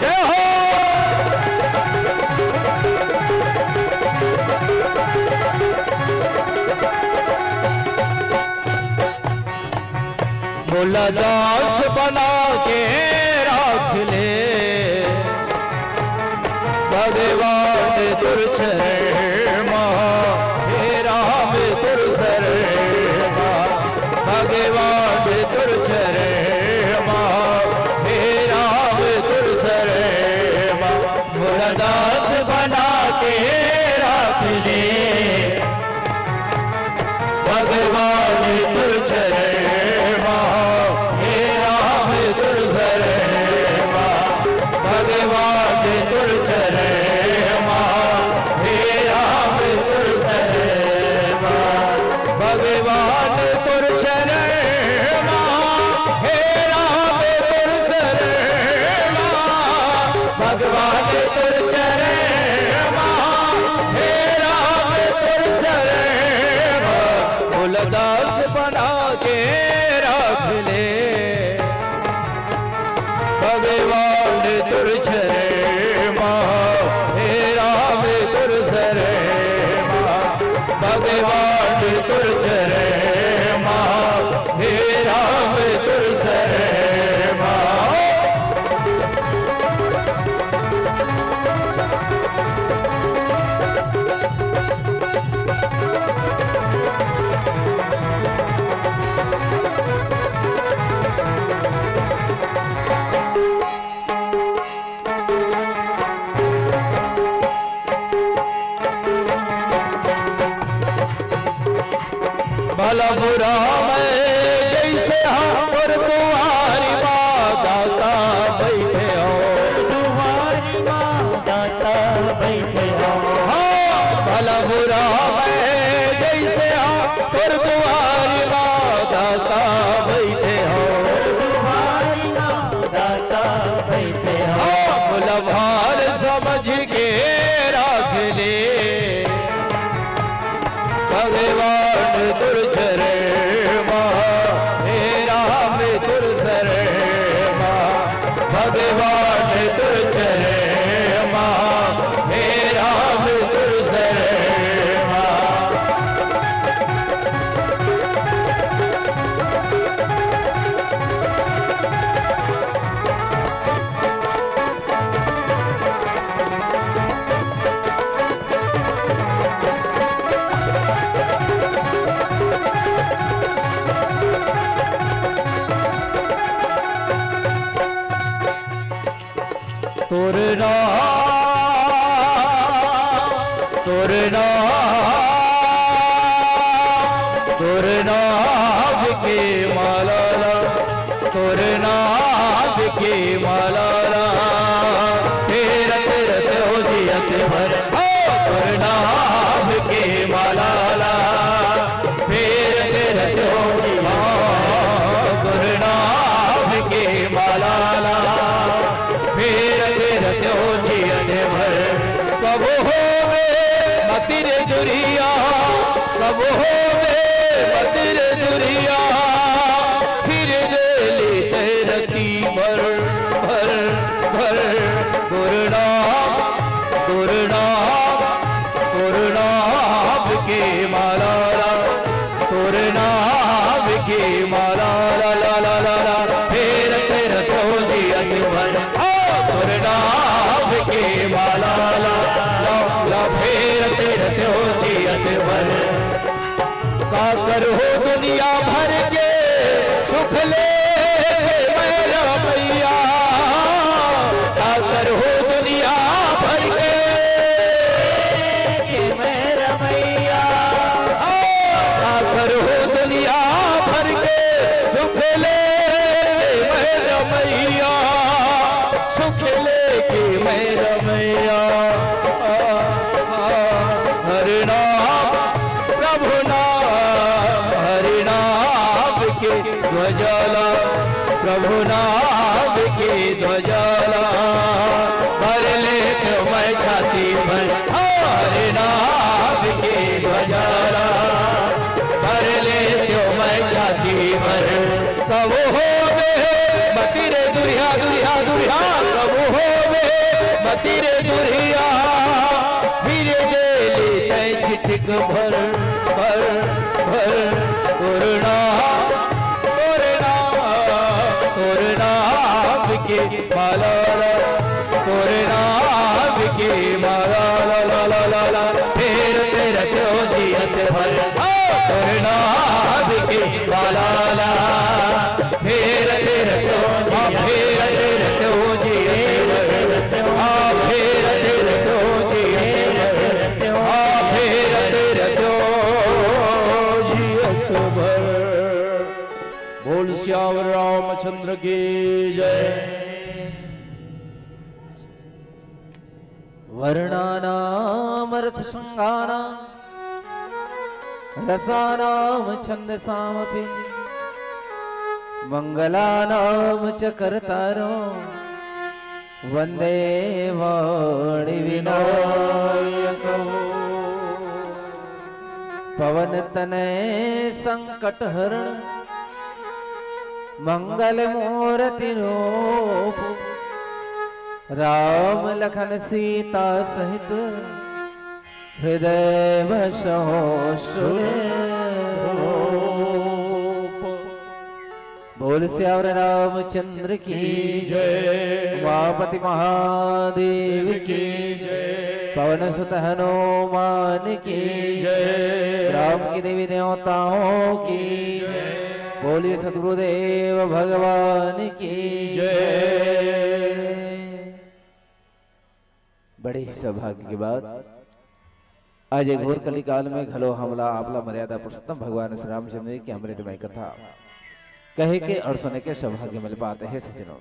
जय हो। मोला दास बना के राख ले भगवान तोर चरण मा, हे राम तोर शरण मा, भगवान तोर चरण मा, हे राम तोर शरण मा। मोला दास बना के राख ले भगवान तोर चरण मा, हे राम तोर शरण तोर दुआरी मा दाता बइठे हो। दुआरी मा दाता बइठे हो। हाँ, भला बुरा मैं जइसे हो, तोर दुआरी मा दाता बइठे हो। दुआरी मा दाता बइठे हो। हाँ, भला भार समझ के राख ले। भगवान तोर चरण मा, हे राम तोर शरण मा। भगवान तोर चरण मा, हे राम तोर शरण मा। तोर नाम, तोर नाम, तोर नाम के माला ला, तोर नाम के माला ला, फेरत रहो जियत भर। ओ तोर नाम के माला ला, फेरत रहो, हाँ, तोर नाम के माला ला, फेरत रहो जियत भर। कबो होवे मति रे दुरिया, कबो होवे मति रे दुरिया, फिर दे ले तैं रति भर, भर, भर। तोर नाम, तोर नाम, तोर नाम के माला ला, तोर नाम के माला ला, ला, ला, ला, ला, फेरत रहो जियत भर। ओ तोर नाम के माला ला, ला, ला, फेरत रहो जियत भर। का करहूँ दुनिया भर के सुख लेके मैं रमैया, का करहूँ दुनिया भर के, के मैं रमैया। का करहूँ दुनिया भर के सुख लेके मैं रमैया, सुख लेके मैं रमैया। हरि नाम, प्रभु नाम, हरि नाम के ध्वजा ला, प्रभु नाम के ध्वजा ला, भर लेतेंव मैं छाती भर। हरि नाम के ध्वजा ला, भर लेतेंव मैं छाती भर। कबो होवे मति रे दुरिहा, दुरिहा, दुरिहा, कबो होवे मति रे दुरिहा, फिर दे ले तैं चिटिक भर, भर, भर। तोर नाम, तोर नाम, तोर नाम के माला ला, तोर नाम के माला ला, ला, ला, ला, ला, फेरत रहो जियत भर। हाँ, तोर नाम के माला ला, फेरत रहो, हाँ, फेरत रहो जियत भर। हाँ, फेरत रहो जियत भर। हाँ, फेरत रहो जियत भर। बोल सियावर रामचंद्र की जय। वर्णानामर्थसंज्ञानां रसानां छन्दसामपि। मङ्गलानां च कर्तारं वन्दे वाणिविनायकम्। पवन तनय संकट हरण मंगल मूरति रूप। राम लखन सीता सहित हृदय बसहु सुरभूप। बोल सियावर रामचंद्र की जय। उमापति महादेव की जय। पवन सुत हनुमान की जय। ग्राम की देवी देवताओं की जय। बोलिए सतगुरुदेव भगवान की जय। बड़े ही सौभाग्य के बात आज ये घोर कलिकाल में घलो हमला आपला मर्यादा पुरुषोत्तम भगवान श्री रामचंद्र जी के अमृतमय कथा कहे के और सुने के सौभाग्य मिल पाते हैं सज्जनों।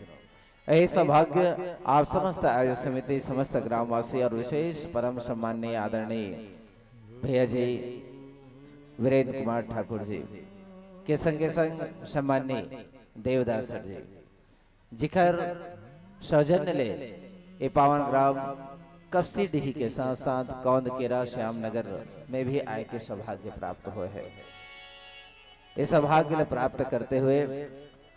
यही सौभाग्य आप समस्त आयोजक समिति, समस्त ग्रामवासी और विशेष परम सम्माननीय आदरणीय भैया जी वीरेंद्र कुमार ठाकुर जी के संगे संग सम्माननीय देवदास सर जी, जिखर सौजन्य ले ये पावन ग्राम कपसी डीही के साथ साथ कौंद केरा श्याम नगर में भी आए के सौभाग्य प्राप्त हुए है। ये सौभाग्य ले प्राप्त करते हुए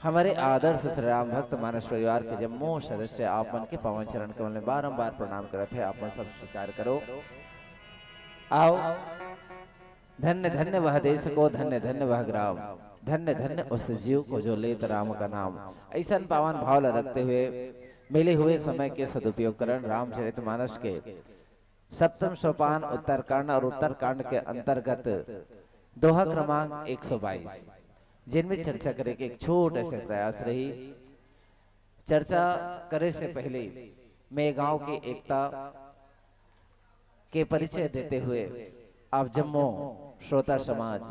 हमारे आदर्श श्री राम भक्त मानस परिवार के जम्मो सदस्य आप मन के पावन चरण कमल में बारंबार प्रणाम करत है। आप मन सब स्वीकार करो। आओ, धन्य धन्य वह देश को, धन्य धन्य वह ग्राम, धन्य धन्य उस जीव को जो लेत राम का नाम। ऐसन पावन भाव ला रखते हुए मिले हुए समय के सदुपयोग करन रामचरित मानस के सप्तम सोपान उत्तरकांड और उत्तरकांड के अंतर्गत दोहा क्रमांक एक सौ बाईस, जिनमें चर्चा करे के एक छोटे से प्रयास रही। चर्चा करे से पहले मैं गांव की एकता के परिचय देते हुए आप जम्मो श्रोता समाज,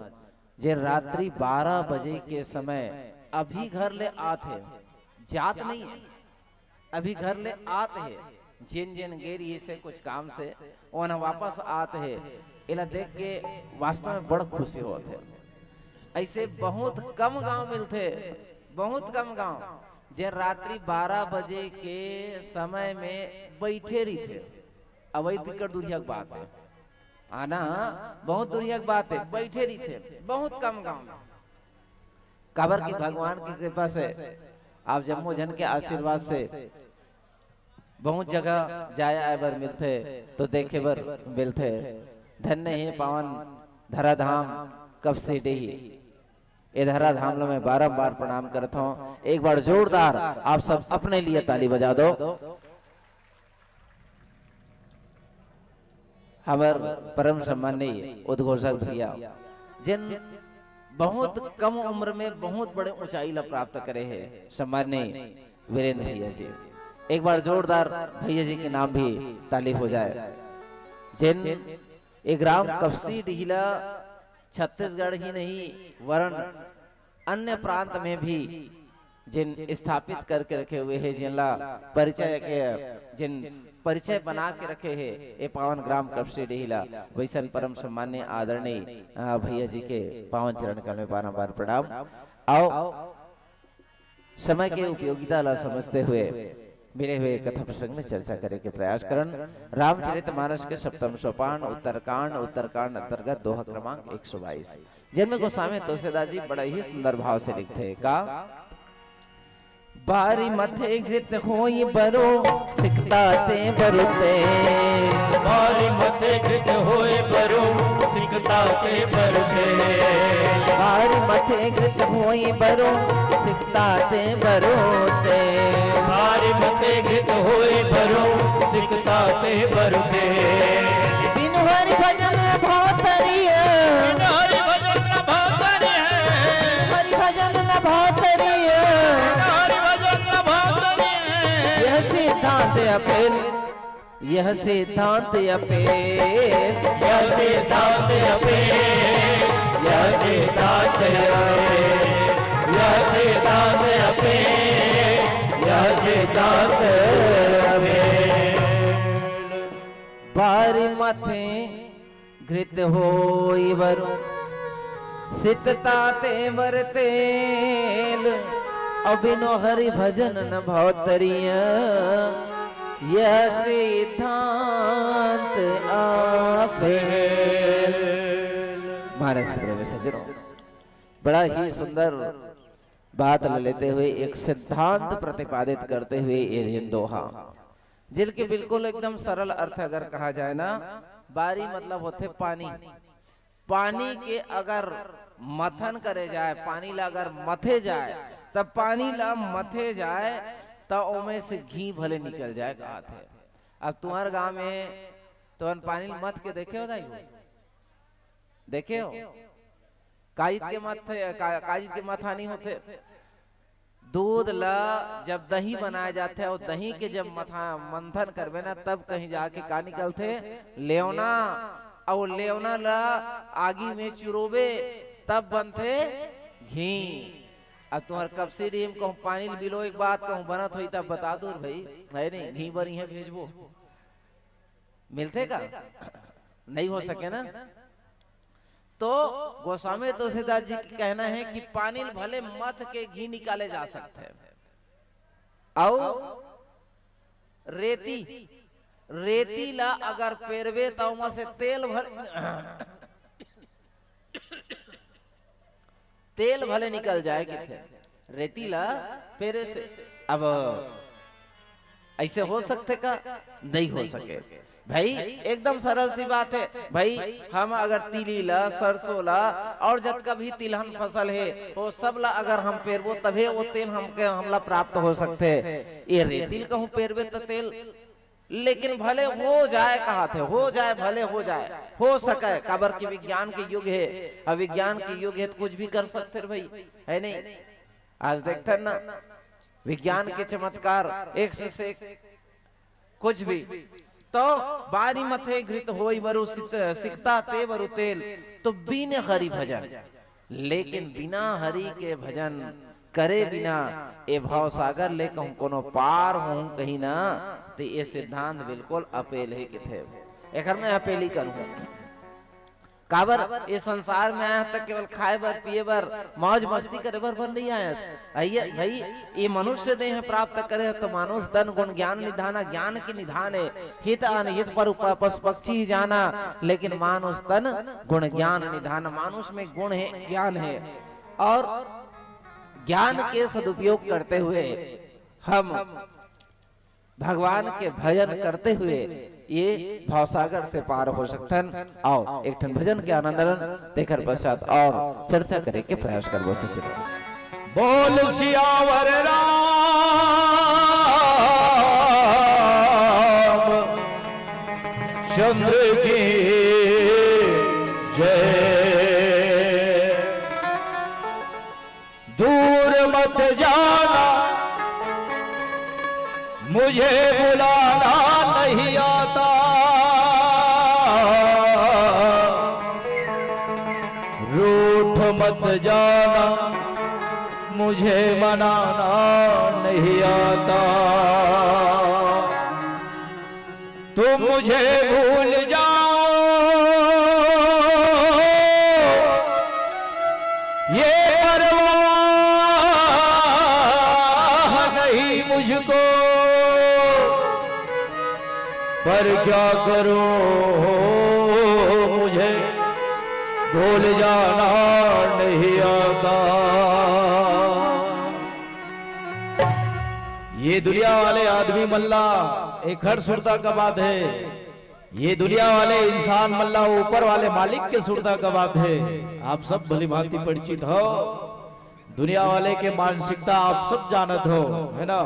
जे रात्रि बारह बजे के समय अभी घर ले आत हे, जात नहीं है, अभी घर ले आत हे, जेन जेन गे रहिसे कुछ काम से, ओन वापस आत हे, एला देख के वास्तव में बड़ खुशी होत हे। ऐसे बहुत कम गांव मिलथे, बहुत कम गांव, जे रात्रि बारह बजे के समय में बैठे रहिथे। अवई बिकट दुरिहा के बात हे, आना बहुत दुरिहा के बात हे, बैठे रहिथे बहुत कम गांव में। काबर कि भगवान की कृपा से, आप जम्मो झन के आशीर्वाद से बहुत जगह जाए आए बर मिलथे, तो देखे बर मिलथे। धन्य हे पावन धराधाम कपसी डीही। ए धराधाम ला मैं बारंबार प्रणाम करत हूँ। एक बार जोरदार आप सब अपने लिए ताली बजा दो। हमर परम सम्माननीय उद्घोषक भैया, जिन बहुत कम उम्र में बहुत बड़े ऊंचाई ला प्राप्त करे हे, सम्माननीय वीरेंद्र भैया जी, एक बार जोरदार भैया जी के नाम भी ताली हो जाए, जिन ये ग्राम कपसी डीही ला छत्तीसगढ़ ही नहीं वरन अन्य प्रांत में भी जिन स्थापित करके रखे हुए हैं, जिन ला परिचय के, जिन परिचय बना के रखे हैं ये पावन ग्राम कपसी डीही ला, वैसन परम सम्मान्य आदरणीय, अ, भैया जी के पावन चरण कमल में बारंबार प्रणाम। आओ, समय के उपयोगिता ला समझते हुए मिले हुए कथा प्रसंग में चर्चा करे के प्रयास करन। रामचरित मानस के सप्तम सोपान उत्तरकांड, उत्तरकांड अंतर्गत दोहा क्रमांक एक सौ बाईस, जिनमें गोस्वामी तुलसीदास जी बड़ा ही सुंदर भाव से लिखते हैं का, बारी मथे घृत होई बरो, सिकता ते बरुते। बारी मथे घृत होई बरो, सिकता ते बरुते। बारी मथे घृत होई बरो, सिकता ते बरुते। बारी मथे घृत होई बरो, सिकता ते बरुते। बिनु हरि भजन भाव तरिया। बिनु हरि भजन भाव तरिया। हरि भजन न भाव तरिया। बिनु हरि भजन भाव तरिया। यह सिद्धांत अपेल, यह सिद्धांत अपेल। यह सिद्धांत अपेल, यह सिद्धांत अपेल, यह सिद्धांत अपेल, यह सिद्धांत अपेल। बारी मथे घृत होई बरो, सिकता ते बर तेल, अउ बिनु हरि भजन न भाव तरिया, यह सिद्धांत अपेल। महाराज से प्रेम सज्जनों, बड़ा ही सुंदर बात ल लेते हुए एक सिद्धांत प्रतिपादित करते हुए ये दिन दोहा, जिनके बिल्कुल एकदम सरल अर्थ अगर कहा जाए ना, बारी मतलब होथे पानी। पानी के अगर मथन करे जाए, पानी ला अगर मथे जाए, तब पानी ला मथे जाए, त ओमे से घी भले निकल जाए, कहत हे। अब तुम्हार गांव में तो पानी मथ के देखे हो दाई हो? देखे हो? काजित के मथे, का-, काजित के मथानी होथे। दूध ला जब दही बनाए जाथे, अउ दही के जब मथा-, मंथन करबे ना, तब कहीं जाके का निकलथे? लेवना। अउ लेवना ला आगी में चुरोबे, तब बनथे घी। अब तुम्हार कब से डीम कहूँ पानी ल बिलो एक बात कहूँ बनत होई तब बता दो भाई, है नहीं? घी बर इहाँ भेजबो, मिलथे का? नहीं हो सके ना। तो गोस्वामी तुलसीदास जी के कहना है कि पानी ल भले मथ के घी निकाले जा सकथे, अउ रेती, रेती ला अगर पेरबे त ओमा से तेल भर तेल भले निकल जाए किथे, रेती ला पेरे से। अब ऐसे हो सकथे का? नहीं हो सके भाई। एकदम सरल सी बात है भाई। हम अगर तिली ला, सरसों ला अउ जतका भी तिलहन फसल है, वो सब ला अगर हम पेरबो तभे वो तेल हमके, हमला प्राप्त हो सकथे। ये रेती ल कहूँ पेरबे त तेल लेकिन भले हो जाए, कहाथे, हो जाए, भले हो जाए, हो सके, काबर कि विज्ञान के युग है। अब विज्ञान के युग है तो कुछ भी कर सकथे रे भाई, है नहीं? आज देखथन ना, विज्ञान के चमत्कार एक से, से एक, कुछ भी। तो बारी मथे घृत होई बरु सित-, सिकता ते बरु तेल, तो बिन हरि भजन, लेकिन बिना हरि के भजन करे बिना ए भवसागर ले कहूँ कोनो पार होहूँ कही ना, त ए सिद्धांत बिल्कुल अपेल हे किथे। एखर मैं अपेली करूँ। काबर ए संसार में आया तक केवल खाए बर, पिए बर, मौज मस्ती करे बर, बर नहीं आया। आइए भाई, ये मनुष्य देह प्राप्त करे तो मानुष तन गुण ज्ञान निधाना, ज्ञान के निधान है। हित अनहित पर उप-, पशु पक्षी ही जाना, लेकिन मानुष तन गुण ज्ञान निधान। मानुष में गुण है, ज्ञान है, और ज्ञान के सदुपयोग करते हुए हम भगवान के भजन करते हुए ये भवसागर से पार हो सकथन। आओ, एक ठन भजन के आनंद लेन, तेकर पश्चात और चर्चा करे के प्रयास करबो। सचिन। बोल सियावर राम चंद्र की जय। दूर मत जाना, मुझे बुलाना नहीं आता। रूठ मत जाना, मुझे मनाना नहीं आता। तुम मुझे भूल जाओ, ये परवाह नहीं मुझको, पर क्या करूं, मुझे भूल जाना नहीं आता। ये दुनिया वाले आदमी मन ला एखर सुरता का बात है। ये दुनिया वाले इंसान मन ला ऊपर वाले मालिक के सुरता का बात है। आप सब भली भांति परिचित हो, दुनिया वाले के मानसिकता आप सब जानत हो, है ना?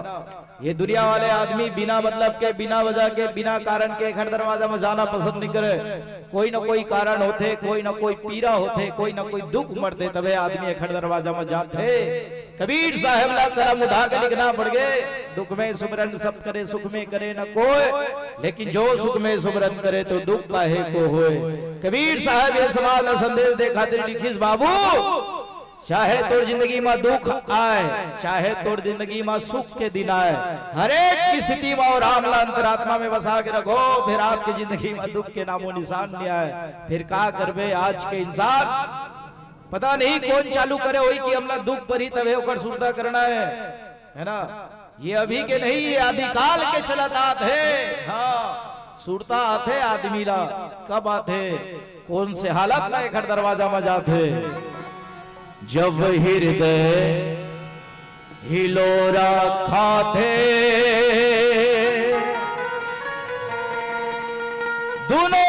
ये दुनिया वाले आदमी बिना मतलब के, बिना वजह के, बिना कारण के एखर दरवाजा में जाना पसंद नहीं करे। कोई ना कोई कारण होथे, कोई ना कोई पीरा होथे, कोई ना कोई दुख मरथे, तबे आदमी एखर दरवाजा में जाथे। कबीर साहब ला कलम उठा के लिखना पड़ गे, दुख में सुमिरन सब करे, सुख में करे न कोय, लेकिन जो सुख में सुमिरन करे, तो दुख काहे को होय। कबीर साहब ये समाज ला संदेश दे खातिर लिखिस, बाबू, चाहे तोर जिंदगी में दुख आए, चाहे तोर जिंदगी में सुख के दिन आए, हर एक स्थिति में वो राम ला अंतरात्मा में बसा के रखो, फिर आपके जिंदगी में दुख के नामो निशान नहीं आए। फिर का करबे आज के इंसान? पता नहीं कौन चालू करे होही कि हमला दुख परही तभे ओकर सुरता करना है, है ना? ये अभी के नहीं, ये आदिकाल के चलत आत हे। हाँ, सुरता आथे आदमी ला, कब आथे, कौन से हालत में एखर दरवाजा में जाथे। जब हृदय हिलोरा खाथे, दुनो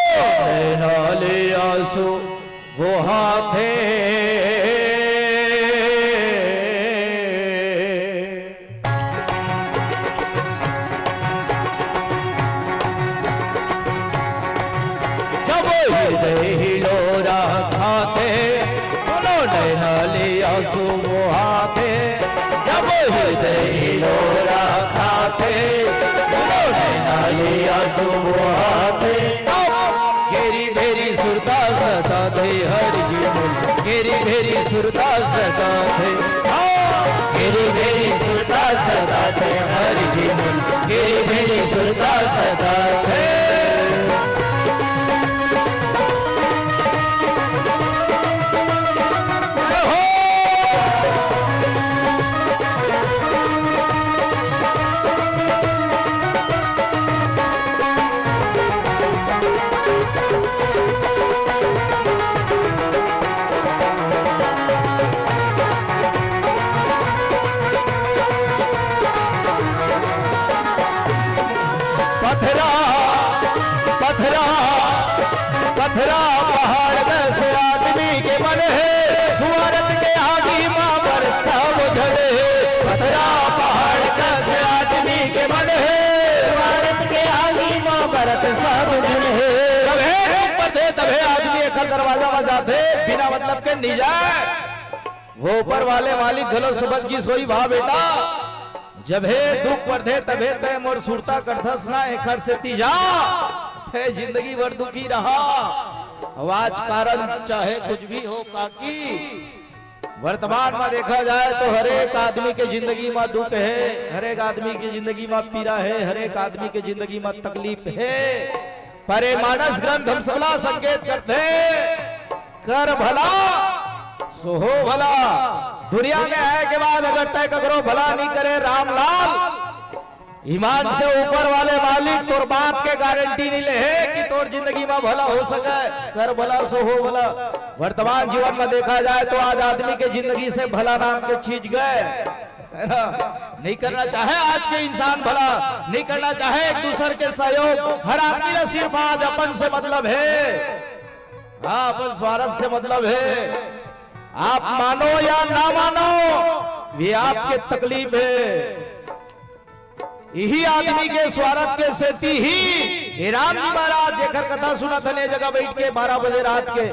नैना ले आंसू बोहाथे। जब हृदय हिलोरा खाथे, दुनो नैना ले आंसू बोहाथे। जब हृदय हिलोरा खाथे, दुनो नैना ले आंसू बोहाथे। तब घेरी भेरी सुरता सताथे हरि की मुल, घेरी भेरी सुरता सताथे। हाँ। पथरा पहाड़ जैसे आदमी के मन है, स्वार्थ के आगी माँ बरसा बुझल है। पथरा पहाड़ जैसे आदमी के मन है, स्वार्थ के आगी माँ बरसा बुझल है। तभे दुख पड़थे, तभे आदमी एकर दरवाजा में जाथे, बिना मतलब के निजा। वो ऊपर वाले मालिक घलो सबद की सोई भा बेटा, जभे दुख पड़थे तभे तय मोर सुरता करथस ना, एखर सेती जा, तय जिंदगी भर दुखी रहा। अब आज कारण चाहे कुछ भी हो काकी, वर्तमान में देखा जाए तो हर एक आदमी के जिंदगी में दुख है, हर एक आदमी की जिंदगी में पीड़ा है, हर एक आदमी के जिंदगी में तकलीफ है। पर ये मानस ग्रंथ हम सबला संकेत करथे, कर भला सो हो भला। दुनिया में आए के बाद अगर तय ककरो भला नहीं करे रामलाल, ईमान से ऊपर वाले मालिक तोर बाप के गारंटी नहीं ले है कि तोर जिंदगी में भला हो सके। कर भला सो हो भला। वर्तमान जीवन में देखा जाए तो आज आदमी के जिंदगी से भला नाम के चीज गए, है ना? नहीं करना चाहे आज के इंसान भला, नहीं करना चाहे एक दूसर के सहयोग। हर आदमी ला सिर्फ आज अपन से मतलब है, हाँ, अपन स्वार्थ से मतलब है। आप मानो या ना मानो, ये आपके तकलीफ है। यही आदमी के स्वार्थ के सेती ही ये राम जी महाराज जेकर कथा सुनत हन, ये जगह बैठ के बारह बजे रात के,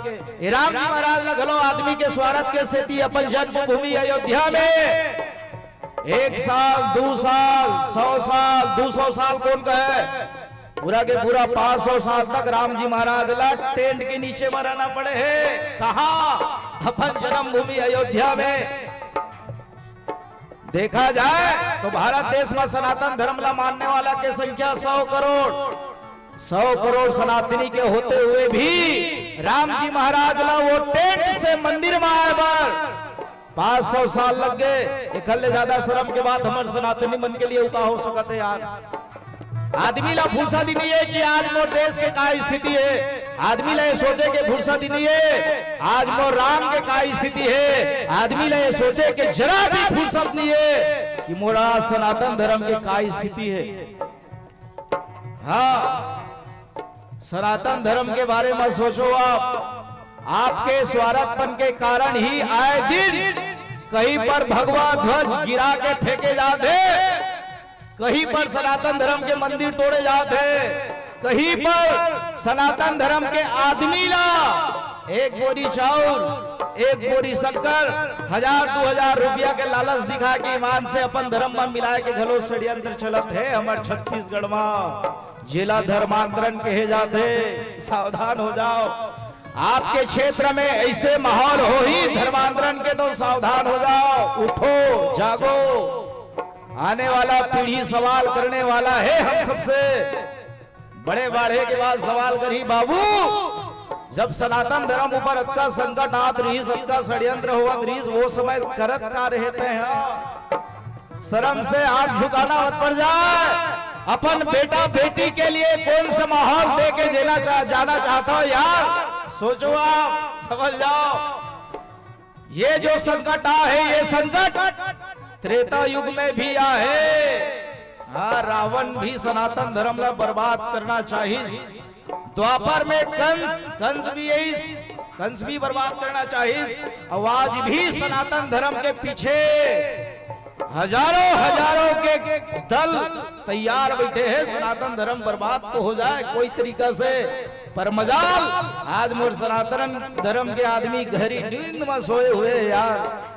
ये राम जी महाराज न घलो आदमी के स्वार्थ के सेती अपन जन्मभूमि अयोध्या में एक साल, दू साल, सौ साल, दू सौ साल कौन कहे, पूरा के पूरा पाँच सौ साल तक राम जी महाराज ला टेंट के नीचे में रहना पड़े है। कहा? अपन जन्मभूमि अयोध्या में। देखा जाए तो भारत देश में सनातन धर्म ला मानने वाला के संख्या सौ करोड़, सौ करोड़ सनातनी के होते हुए भी राम जी महाराज ला वो टेंट से मंदिर में आए बर पाँच सौ साल लग गए। एकर ले ज्यादा शर्म के बात हमर सनातनी मन के लिए का हो सकत है यार? आदमी ला फुर्सत ही नहीं है कि आज मोर देश के का स्थिति है। आदमी ला ये सोचे के फुर्सत ही नहीं है आज मोर राम के का स्थिति है। आदमी ला ये सोचे के जरा भी फुर्सत नहीं है कि मोर आज सनातन धर्म के का स्थिति है। हाँ, सनातन धर्म के बारे में सोचो आप। आपके स्वार्थपन के कारण ही आए दिन कहीं पर भगवा ध्वज गिरा के फेंके जाते, कहीं पर सनातन धर्म के मंदिर तोड़े जाते, कहीं पर सनातन धर्म के आदमी ला एक बोरी चाउर, एक बोरी शक्कर, हजार दू हजार रुपया के लालच दिखा के ईमान से अपन धर्म में मिलाए के घलो षड्यंत्र चलत है हमर छत्तीसगढ़ में, जेला धर्मांतरण कहे जाथे। सावधान हो जाओ, आपके क्षेत्र में ऐसे माहौल होही धर्मांतरण के, तो सावधान हो जाओ, उठो, जागो। आने वाला पीढ़ी सवाल करने वाला है हम सबसे। बड़े बाढ़े के बाद सवाल करही, बाबू, जब सनातन धर्म ऊपर अतका संकट आत रहिस, अतका षड्यंत्र होवत रहिस, वो समय करत का रहे तैं हा? शर्म से हाथ झुकाना मत पड़ जाए। अपन बेटा बेटी के लिए कौन सा माहौल दे के जेना चाह, जाना चाहता हो यार? सोचो आप, समझ जाओ। ये जो संकट आ है, ये संकट त्रेता युग में भी आ है। हाँ, रावण भी सनातन धर्म ला बर्बाद करना चाहिस। द्वापर में कंस, कंस भी यही, कंस भी बर्बाद करना चाहिस। और आज भी सनातन धर्म के पीछे हजारों हजारों के दल तैयार बैठे हैं। सनातन धर्म बर्बाद तो हो जाए कोई तरीका से, पर मजाल आज मोर सनातन धर्म के आदमी गहरी नींद में सोए हुए हैं यार।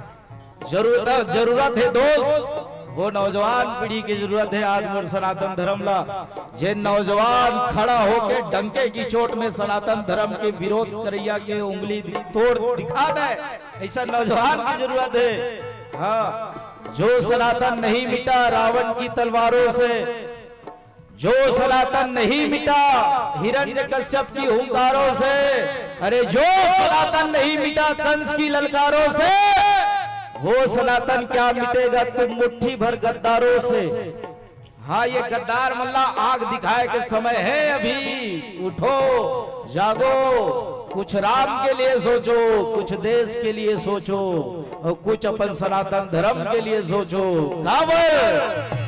जरूरत, जरूरत है दोस्त, वो नौजवान पीढ़ी की जरूरत है आज मोर सनातन धर्म ला। जे नौजवान खड़ा होके डंके की चोट में सनातन धर्म के विरोध करैया के उंगली दि-, तोड़ दिखा दे, ऐसा नौजवान की जरूरत है। हाँ, जो सनातन नहीं मिटा रावण की तलवारों से, जो सनातन नहीं मिटा हिरण्यकश्यप की हुंकारों से, अरे जो सनातन नहीं मिटा कंस की ललकारों से, वो सनातन क्या मिटेगा तुम मुट्ठी भर गद्दारों से। हाँ, ये गद्दार मन ला आग दिखाए के समय है अभी। उठो, जागो, कुछ राम के लिए सोचो, कुछ देश के लिए सोचो और कुछ अपन सनातन धर्म के लिए सोचो। काबर?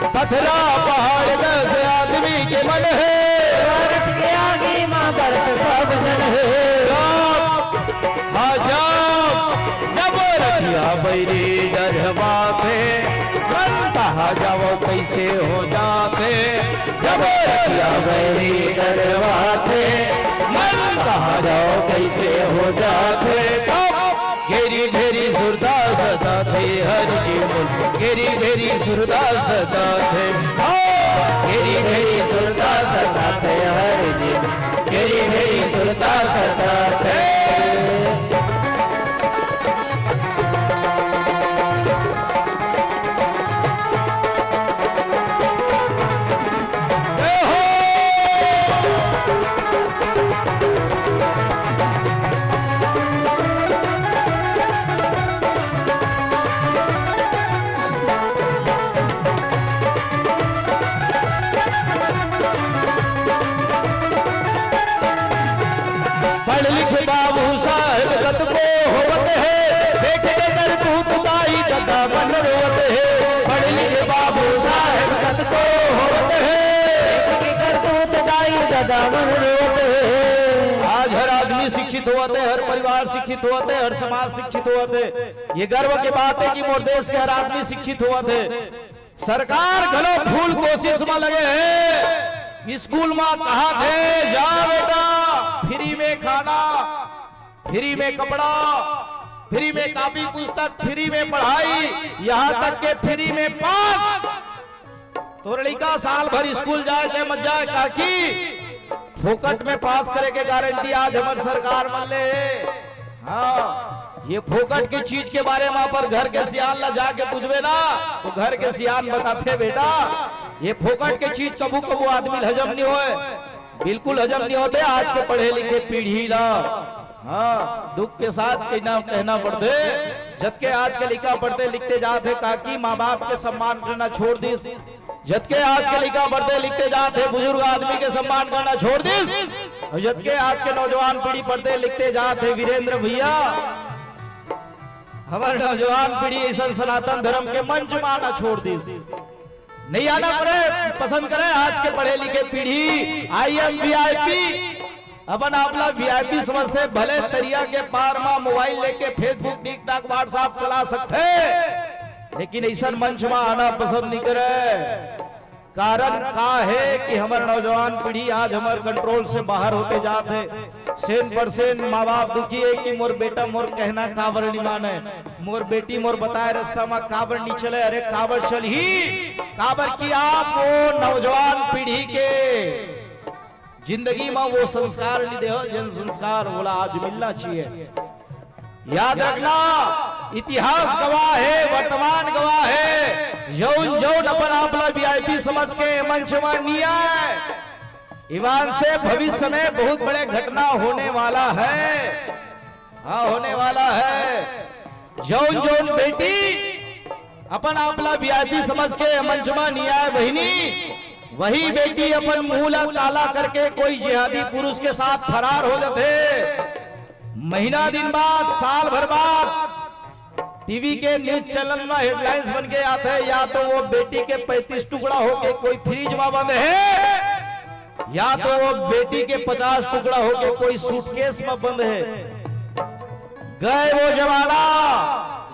पथरा पहाड़ जैसे आदमी के मन है। भारत के बैरी डरवाथे, मन कहाँ जावो कैसे हो जाथे। जब रतिया बैरी डरवाथे, मन कहाँ जावो कैसे हो जाथे। तब घेरी घेरी सुरता सताथे हर जी मोर, घेरी घेरी सुरता सताथे। हाँ, घेरी घेरी सुरता सताथे हर जी, घेरी घेरी सुरता सताथे। पढ़ लिख बाबू साहब कतको होवत हे, देख के करतूत दाई ददा मन रोवत हे। पढ़ लिख बाबू साहब कतको होवत हे, देख के करतूत दाई ददा मन रोवत हे। आज हर आदमी शिक्षित होवत हे, हर परिवार शिक्षित होवत हे, हर समाज शिक्षित होवत हे। ये गर्व के बात हे कि मोर देश के हर आदमी शिक्षित होवत हे। सरकार घलो full कोशिश म लगे हे। स्कूल म कहाथे, जा बेटा, free में खाना, free में कपड़ा, free में कापी पुस्तक, free में पढ़ाई, यहाँ तक के free में पास। तोर लइका साल भर स्कूल जाए चाहे मत जाए, काकी, फोकट में पास करे के गारंटी आज हमर सरकार मन ले हे। हाँ, ये फोकट के चीज के बारे में अपन घर के सियान ला जाके पूछबे ना, तो घर के सियान बताथे, "बेटा, ये फोकट के चीज कभू कभू आदमी ल हजम नहीं होय, बिल्कुल हजम नहीं होथे आज के पढ़े लिखे पीढ़ी ला।" हाँ, दुख के साथ कहना, कहना पड़थे, जतके आज के लइका पढ़ते लिखते जात हे, काकी माँ बाप के सम्मान करना छोड़ दिस, जतके आज के लइका पढ़ते लिखते जात हे, बुजुर्ग आदमी के सम्मान करना छोड़ दिस, अउ जतके आज के नौजवान पीढ़ी पढ़ते लिखते जात हे, वीरेंद्र भैया, हमर नौजवान पीढ़ी अइसन सनातन धर्म के मंच म आना छोड़ दिस। नहीं आना पड़े, पसंद करे आज के पढ़े लिखे पीढ़ी। I am V I P, अपन आप ला V I P समझथे, भले तरिया के पार म mobile लेके Facebook, TikTok, WhatsApp चला सकथे, लेकिन अइसन मंच म आना पसंद नहीं करे। कारण का हे कि हमर नौजवान पीढ़ी आज हमर control से बाहर होते जात हे। सेन परसेन माँ बाप दुखी हे कि मोर बेटा मोर कहना काबर नहीं माने, मोर बेटी मोर बताए रास्ता म काबर नहीं चले। अरे काबर चलही, काबर कि आप वो नौजवान पीढ़ी के जिंदगी म वो संस्कार नहीं देहो, जन संस्कार वोला आज मिलना चाहिए। याद रखना, इतिहास गवाह हे, वर्तमान गवाह हे। जौन जौन अपन आप ला V I P समझ के मंच म नहीं आए, ईमान से भविष्य में बहुत बड़े घटना होने वाला है। हाँ, होने वाला है। जौन जौन बेटी अपन आप ला V I P समझ के मंच म नहीं आए बहिनी, वही बेटी अपन मुंह ला काला करके कोई जिहादी पुरुष के साथ फरार हो जाथे। महीना दिन बाद, साल भर बाद टीवी के न्यूज चैनल में हेडलाइंस बन के आथे, या तो वो बेटी के पैंतीस टुकड़ा होके कोई फ्रिज में बंद हे, या तो वो बेटी के पचास टुकड़ा होके कोई सूटकेस में बंद हे। गए वो जमाना,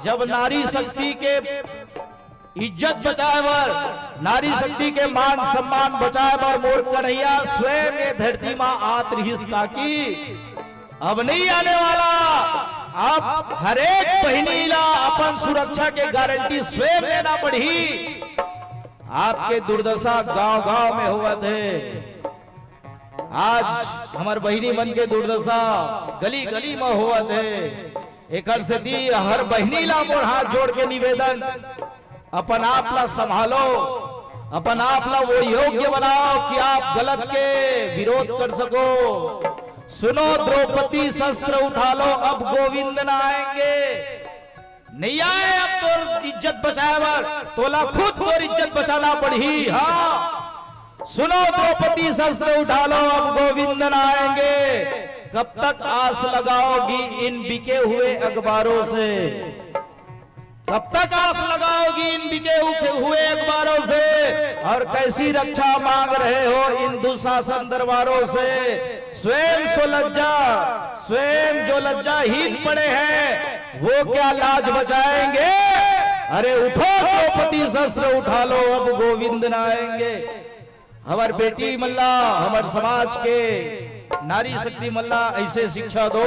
जब नारी शक्ति के इज्जत बचाए बर, नारी शक्ति के मान सम्मान बचाए बर मोर कन्हैया स्वयं ये धरती मा आत रिहिस काकी। अब नहीं आने वाला। अब हर एक बहिनी ला अपन सुरक्षा के गारंटी स्वयं लेना पड़ही। आपके दुर्दशा गांव-गांव में होवत हे। आज हमर बहिनी मन के दुर्दशा गली-गली में होवत हे। एकर सेती हर बहिनी ला मोर हाथ जोड़ के निवेदन, अपन आप ला संभालो, अपन आप ला वो योग्य बनाओ कि आप गलत के विरोध कर सको। सुनो द्रौपदी शस्त्र उठा लो, अब गोविंद ना आएंगे। नहीं आए अब तोर इज्जत बचाए बर, तोला खुद तोर इज्जत बचाना पड़ही। हाँ, सुनो द्रौपदी शस्त्र उठा लो, अब गोविंद ना आएंगे। कब तक आस लगाओगी इन बिके हुए अखबारों से? कब तक आस लगाओगी इन बिके हुए अखबारों से? और कैसी रक्षा मांग रहे हो इन दुशासन दरबारों से? स्वयं सो लज्जा, स्वयं जो लज्जाहीन पड़े हैं, वो क्या लाज बचाएंगे? अरे उठो द्रौपदी, शस्त्र उठा लो, अब गोविंद न आएंगे। हमर बेटी मन ला, हमर समाज के नारी शक्ति मन ला ऐसे शिक्षा दो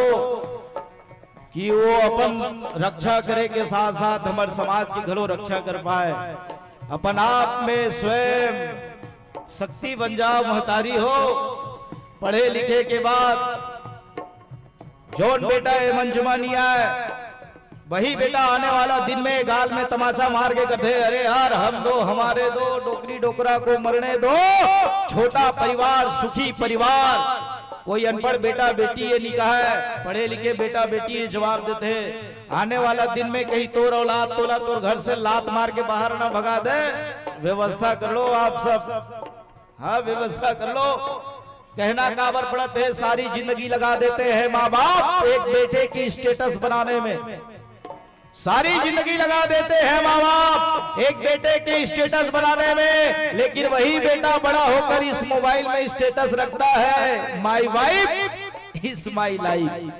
कि वो अपन रक्षा करे के साथ साथ हमर समाज के घलो रक्षा कर पाए। अपन आप में स्वयं शक्ति बन जाओ महतारी हो। पढ़े लिखे के बाद जौन बेटा ये मंच में नहीं आए, वही बेटा आने वाला दिन में गाल में तमाचा मार के कहते, "अरे यार, हम दो, हमारे दो, डोकरी डोकरा को मरने दो।" छोटा परिवार, सुखी परिवार। कोई अनपढ़ बेटा बेटी ये नहीं कहा है, पढ़े लिखे बेटा बेटी ये जवाब देते हैं। आने वाला दिन में कहीं तोर औलाद तोला तोर घर से लात मार के बाहर ना भगा दे, व्यवस्था कर लो आप सब। हाँ, व्यवस्था कर लो। कहना काबर पड़त है, सारी जिंदगी लगा देते हैं माँ बाप एक बेटे की स्टेटस बनाने में। सारी जिंदगी लगा देते हैं माँ बाप एक बेटे के स्टेटस बनाने में, लेकिन वही बेटा बड़ा होकर इस मोबाइल में स्टेटस रखता है, "My wife is my life",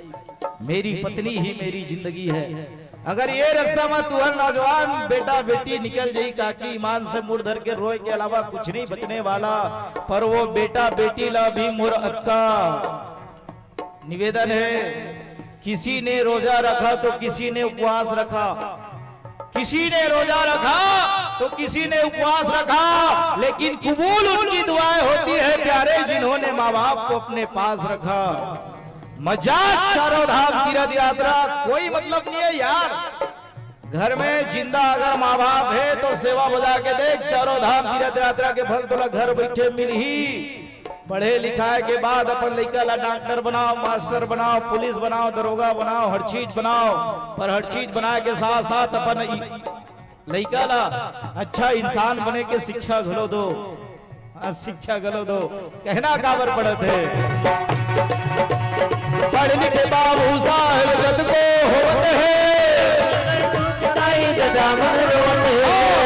मेरी पत्नी ही मेरी जिंदगी है। अगर ये रास्ता में तुहर नौजवान बेटा बेटी निकल जाई काकी, ईमान से मुड़ धर के रोए के अलावा कुछ नहीं बचने वाला। पर वो बेटा बेटी ला भी मोर अतका निवेदन है, किसी ने रोजा रखा तो किसी ने उपवास रखा, किसी ने रोजा रखा तो किसी ने उपवास रखा, लेकिन कबूल उनकी दुआएं होती है प्यारे, जिन्होंने माँ बाप को अपने पास रखा। मजाक चारों धाम तीर्थ यात्रा, कोई मतलब नहीं है यार। घर में जिंदा अगर माँ बाप है तो सेवा बजा के देख, चारों धाम तीर्थ यात्रा के फल तोला घर बैठे मिलही। पढ़े लिखाए के बाद अपन लइका ला डॉक्टर बनाओ, मास्टर बनाओ, पुलिस बनाओ, दरोगा बनाओ, हर चीज बनाओ, पर हर चीज बनाए के साथ साथ अपन इ-, लइका ला अच्छा इंसान बने के शिक्षा घलो दो। हाँ, शिक्षा घलो दो। कहना काबर पड़त है। पढ़ लिखे बाबू साहब जद को होत है। ताई ददा मन रोवत है।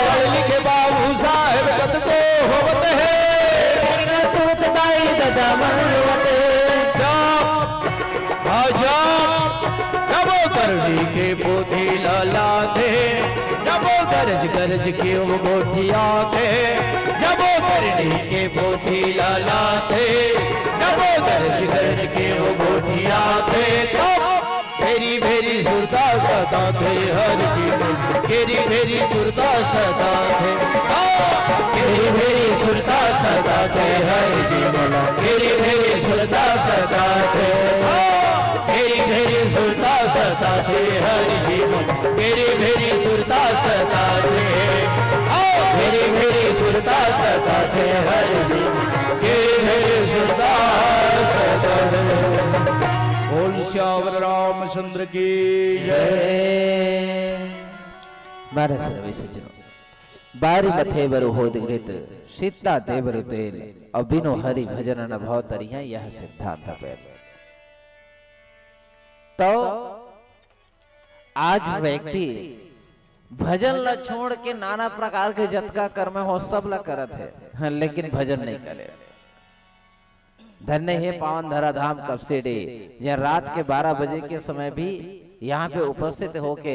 पढ़ लिखे बाबू साहब जद को होत है। तूत ताई ददा मन रोवत है। जा, आ जा, जबो करनी के पोथी ला लाथे, जबो गरज गरज के वो गोठियाथे, जबो करनी के पोथी ला लाथे, जबो गरज गरज के वो गोठियाथे। तब भेरी भेरी सुरता सताथे हर जी मन, भेरी भेरी सुरता सताथे। हाँ, भेरी भेरी सुरता सताथे हर जी मन, भेरी भेरी सुरता सताथे। हाँ, भेरी भेरी सुरता सताथे हर जी मन, भेरी भेरी सुरता सताथे। हाँ, भेरी भेरी सुरता सताथे हर जी मन, भेरी भेरी सुरता सताथे। बोल सियावर रामचंद्र की जय। बारह से रवि सज्जनों, बारी मथे बरु होद घृत, सीता दे बरु तेल, और बिनु हरि भजन न भव तरिया, यह सिद्धांत पेल। तो आज व्यक्ति भजन ला छोड़ के नाना प्रकार के जतका कर्म हो, सब ला करत है, हाँ, लेकिन भजन नहीं करे। धन्य हे पावन धरा धाम कपसी डे, जहाँ रात के बारह बजे के समय भी यहाँ पे उपस्थित होके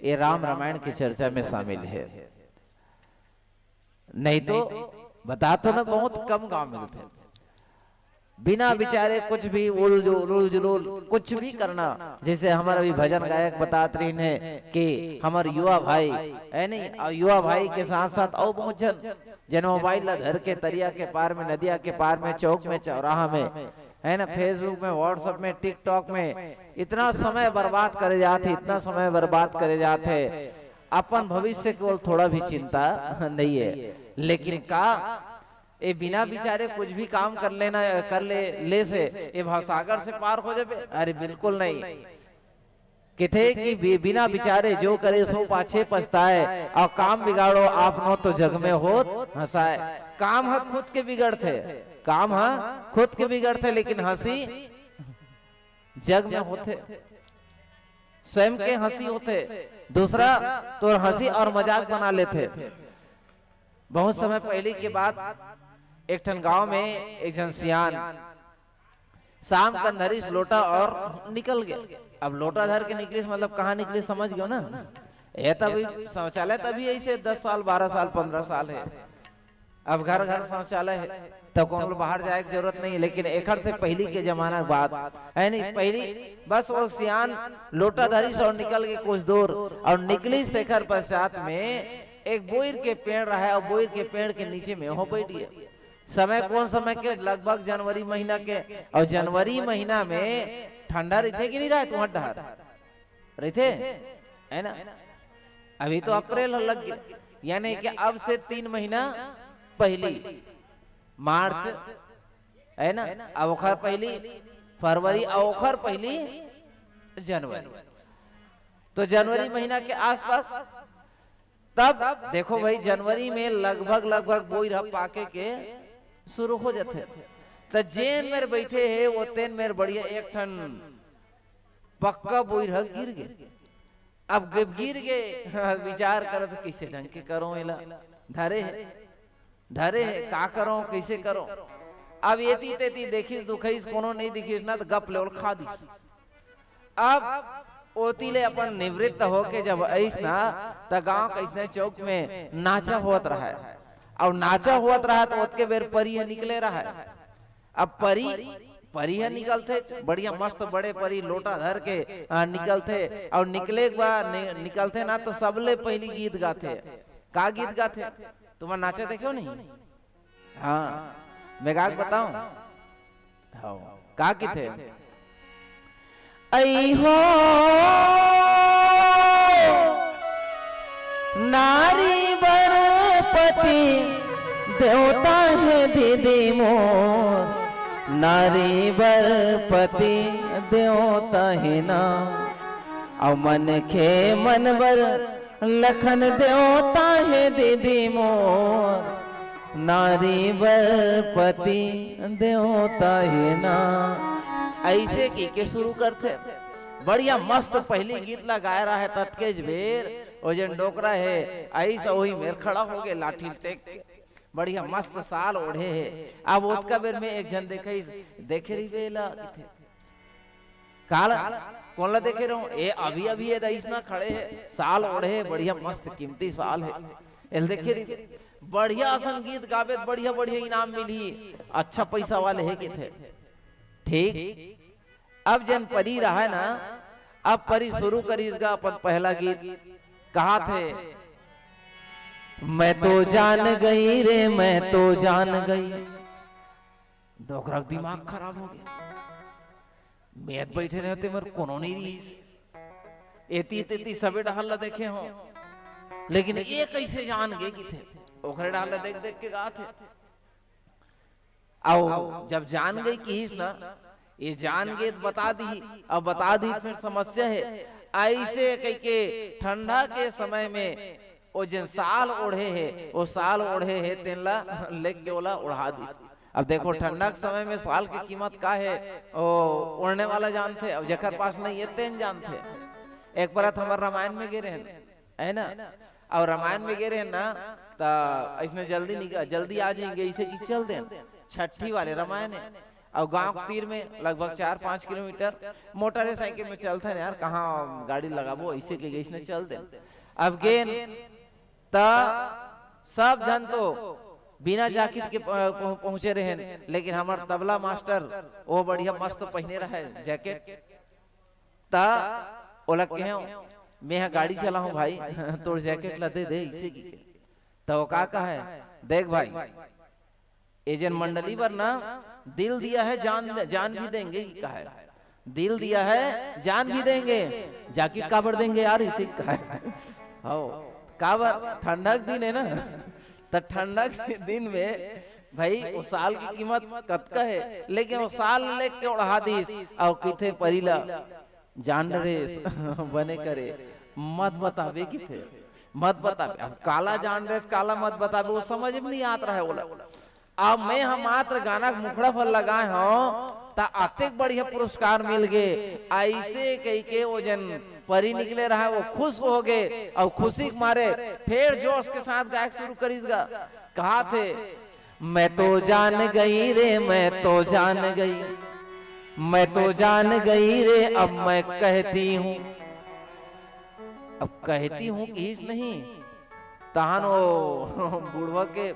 ये राम रामायण की चर्चा में शामिल है। नहीं तो बता तो ना, बहुत कम गांव मिलते। बिना विचारे कुछ भी उल जुल, उल जुलूल कुछ भी करना, जैसे हमारा भी भजन गायक बतात रही है कि हमारे युवा भाई है नहीं, और युवा भाई के साथ साथ और बहुत जन, जन मोबाइल ला धर के तरिया के पार में, नदिया के पार में, चौक में, चौराहा में, है ना, Facebook में, WhatsApp में, TikTok में इतना समय बर्बाद करे जात है, इतना समय बर्बाद करे जात है, अपन भविष्य के ओर थोड़ा भी चिंता नहीं है। लेकिन का ए बिना विचारे कुछ भी काम कर लेना, कर ले, ले से ए भवसागर से पार हो जाबे? अरे बिल्कुल नहीं। किथे कि बि-, बिना विचारे जो करे सो पाछे पछताए, और काम बिगाड़ो आपनो तो जग में होत हंसाए। काम ह खुद के बिगड़थे, काम ह खुद के बिगड़थे, लेकिन हंसी जग में होथे। स्वयं के हंसी होथे, दूसरा तोर हंसी और मजाक बना लेथे। बहुत समय पहले के बात, एक ठन गांव में एक झन सियान शाम कन धरिस लोटा और निकल गया। अब लोटा धर के निकलिस, मतलब कहाँ निकलिस, समझ गयो ना? ये तभी शौचालय तभी ऐसे दस साल, बारह साल, पन्द्रह साल हे। अब घर घर शौचालय हे, तो कोनो ल बाहर जाए के जरूरत नहीं। लेकिन एखर से पहिली के जमाना के बात हे नहीं, पहिली बस वो सियान लोटा धरिस अउ निकल गे कुछ दूर, अउ निकलिस तेखर पश्चात में एक बोइर के पेड़ रहे, अउ बोइर के पेड़ के नीचे में हो बैठ गे। समय कोन समय के? लगभग जनवरी महीना के। अउ जनवरी महीना में ठंडा रहिथे कि नहीं रहे तुंहर डहर? रहिथे, हे ना? अभी तो अप्रैल ह लग गे, यानी कि अब से तीन महीना पहिली, मार्च, हे ना? अब ओखर पहिली फरवरी, अउ ओखर पहिली जनवरी। तो जनवरी महीना के आसपास तब देखो भाई, जनवरी में लगभग, लगभग बोइर ह पाके के शुरू हो जाथे। त जेन मेर बैठे हे, वो तेन मेर बढ़िया एक ठन पक्का बोइर ह गिर गे। अब जब गिर गे, विचार करत, "कइसे ढंग के करों एला?" धरे हे, धरे हे, का करों, कइसे करों? अब एती तेती देखिस दुखइस, कोनो नहीं दिखिस ना, त गप ले ओला खा दिस। अब ओती ले अपन निवृत्त होके जब अइस ना, त गांव के अइसने चौक में नाचा होत रहय, अउ नाचा होत रहय त ओतके बेर परी ह निकले रहय। अब परी, परी ह निकलथे, बढ़िया मस्त बड़े परी लोटा धर के, आ, निकलथे, अउ निकले के बाद नि-, निकलथे ना, त सबले पहिली गीत गाथे। का गीत गाथे? तुमन नाचा देखे हो नहीं? हाँ, मैं गा के बताऊं? हाँ, का किथे? "ऐ हो नारी बर पति देवता हे दीदी मोर, नारी बर पति देवता हे ना, अउ मनखे मन बर लखन देवता हे दीदी मोर, नारी बर पति देवता हे ना।" अइसे कहिके शुरू करथे। बढ़िया मस्त पहिली गीत ला गाय रहय, ततकेच बेर ओ जेन डोकरा हे, अइस ओही मेर खड़ा हो गे, लाठी टेक के। बढ़िया मस्त साल ओढ़े हे। अब ओतका बेर में एक झन देखइस, "देखे रहिबे एला," किथे। काला, कोन ला देखे रहो? ए, अभी, अभी ए दइस ना खड़े हे, साल ओढ़े हे, बढ़िया मस्त कीमती साल हे। एल देखे रही, बढ़िया असन गीत गाबे त बढ़िया, बढ़िया इनाम मिलही, अच्छा पैसा वाले हे किथे। ठीक, अब जेन परी रहय ना, अब परी शुरू करिस गा अपन पहला गीत, कहाथे, "मैं तो जान गई रे, मैं तो जान गई।" डोकरा के दिमाग खराब हो गे। मैं त बइठे रहेंव ते मेर कोनो नइ रिहिस। एती तेती सबे डहर ला देखे हों, लेकिन ए कइसे जान गे किथे? ओकरे डहर ला देख देख के गाथे। अउ जब जान गई किहिस ना, ए जान गे त बता दिही, अब बता दिही त फेर समस्या हे। अइसे कहिके ठंडा के समय में ओ जेन साल ओढ़े हे, ओ साल ओढ़े हे, तेन ला लेके ओला ओढ़ा दिस। अब देखो, ठंडा के समय में साल के कीमत का हे, ओ ओढ़ने वाला जानथे, अउ जेकर पास नइ हे, तेन जानथे। एक परत हमर रामायण में गे रहेन, हे ना? अउ रामायण में गे रहेन ना, त अइसने जल्दी निक-, जल्दी आ जाएंगे, अइसे कि चल देन। छट्ठी वाले रामायण हे, अउ गांव के तीर में लगभग चार पाँच किलोमीटर, मोटरसाइकिल में चलथन यार, कहाँ गाड़ी लगाबो, अइसे कहिके अइसने चल देन। अब गेन, त सब झन तो बिना जैकेट के प-, पहुं-, पहुंचे रहेन, लेकिन हमर तबला मास्टर ओ बढ़िया मस्त पहिने रहय जैकेट। त ओला कहेंव, "मैं ह गाड़ी चलाहूं भाई, तोर जैकेट ला दे दे," अइसे कहिके। त ओ का कहय, "देख भाई, ए जेन मंडली बर ना दिल दिया है, जान, जान भी देंगे," कहय। "दिल दिया है, जान भी देंगे, जैकेट काबर देंगे यार," अइसे कहय। हव, काबर? ठंडा के दिन हे ना, त ठंडा के दिन में भाई, ओ साल के कीमत कतका हे, लेकिन ओ साल लेके ओढ़ा दिस, अउ किथे परी ला, "जान रेस, बने करे, मत बताबे," किथे, "मत बताबे।" अब काला जान रेस, काला मत बताबे, ओ समझ में नइ आत रहय ओला। अब मैं ह मात्र गाना के मुखड़ा भर लगाए हों, त अतेक बढ़िया पुरस्कार मिल गे। अइसे कहिके ओ जेन परी निकले रहय, ओ खुश हो गे, अउ खुशी के मारे फेर जोश के साथ गायक शुरू करिस गा। कहाथे, "मैं तो जान गई रे, मैं तो जान गई।" मैं तो जान गई रे, अब मैं कहती हूँ। अब कहती हूँ किहिस नहीं, तहान वो बुढ़वा के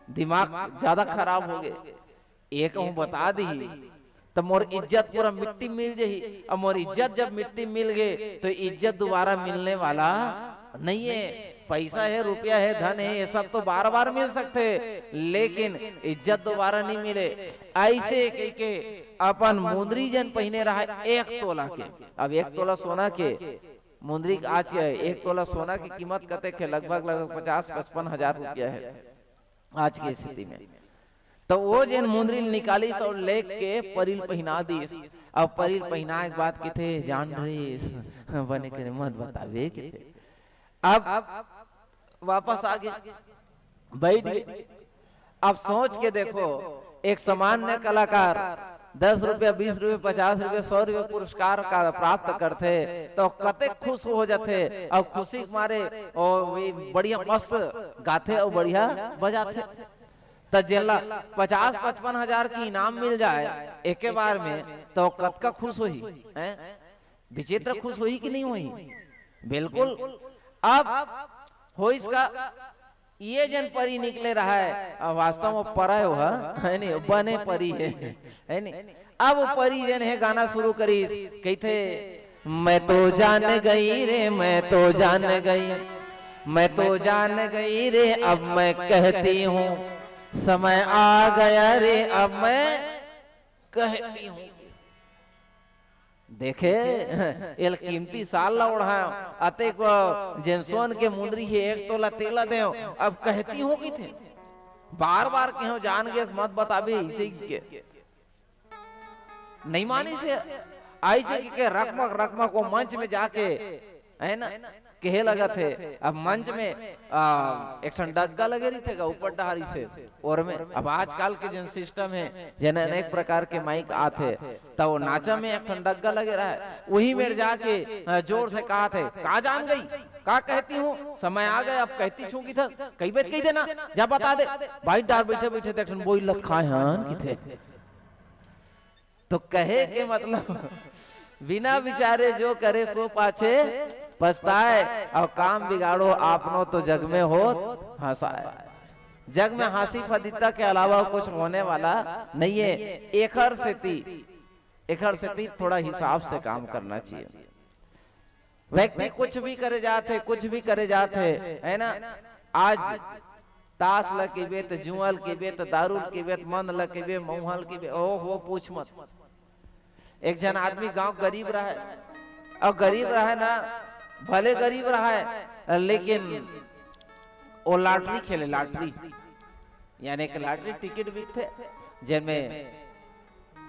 दिमाग ज्यादा खराब हो गए। एक हूँ बता दी, तो मोर इज्जत पूरा मिट्टी मिल जही। अब मोर इज्जत जब मिट्टी मिल गए, तो इज्जत दोबारा मिलने वाला नहीं है। पैसा है, रुपया है, धन है, ये सब तो बार बार मिल सकते, लेकिन इज्जत दोबारा नहीं मिले। ऐसे कह के अपन मुंदरी जन पहिने रहा एक तोला के। अब एक तोला सोना के मुंदरी के आज के है, एक तोला सोना की कीमत कतेक है? लगभग, लगभग पचास पचपन हजार रुपया है आज की स्थिति में। तो वो जेन मुंदरी ल निकालिस और लेके परी ल पहिना दिस। अब परी ल पहिनाए के बाद किथे, "जान रहिस, बने करे मत बताबे," किथे। अब वापस आ गए, बैठ गए। अब सोच के देखो, एक सामान्य कलाकार दस रुपया, बीस रुपया, पचास रुपया, सौ रुपया पुरस्कार का प्राप्त करथे, तो कतेक खुश हो जाथे। और खुशी के मारे वो भी बढ़िया मस्त गाथे और बढ़िया बजाथे। त जेला पचास पचपन हजार की इनाम मिल जाए एके बार में, तो कतका खुश होही, हैं? विचित्र खुश होही कि नहीं होही? बिल्कुल। अब होइस का, ये जन परी निकले रहा है, अब वास्तव में परा है वो, है नहीं, बने परी है, है नहीं। अब वो परी जन है गाना शुरू करिस, कहते, "मैं तो जान गई रे, मैं तो जान गई, मैं तो जान गई रे, अब मैं कहती हूँ, समय आ गया रे, अब मैं कहती हूँ।" देखे, एल कीमती साल ला ओढ़ायो, अतेक जेन सोन के मुंदरी हे, एक तोला तेला देव, अब कहती हूँ किथे। बार बार कहेव, "जान गेस, मत बताबे," इसे के नहीं मानिस हे। ऐसे के, के रकमक रकमक वो मंच में जाके, है ना, कहे लगथे। अब मंच में, आ, एक ठन डग्गा लगे रहिथे गा ऊपर डहारी से, और में अब आजकल के जेन सिस्टम है, जेन अनेक प्रकार के माइक आथे, त वो नाचा में एक ठन डग्गा लगे रहा है, वही मेर जाके, आ, जोर से कहथे, "का जान गई, का कहती हूँ, समय आ गया, अब कहती छूँ किथे, कही बेत कही देना, जा बता दे।" भाई डर बैठे बैठे त एक ठन बोइल ल खाए हन किथे। तो कहे के मतलब, "बिना विचारे जो करे सो पाछे पछताए, और काम बिगाड़ो आपनो तो जग में होत हंसाए।" जग में हंसी फदित्ता के अलावा कुछ होने वाला नहीं है। एखर सेती, एखर सेती थोड़ा हिसाब से काम करना चाहिए। व्यक्ति कुछ भी करे जात हे, कुछ भी करे जात हे, है ना? आज ताश ल कहिबे, त जुआ ल कहिबे, त दारू ल कहिबे, त मंद ल कहिबे, मऊहा ल कहिबे, ओहो, पूछ मत। एक झन आदमी गांव गरीब रहा है, और गरीब रहा है ना, भले गरीब रहा है, लेकिन वो लॉटरी खेले, लॉटरी, यानी कि लॉटरी टिकट बिकथे, जेन में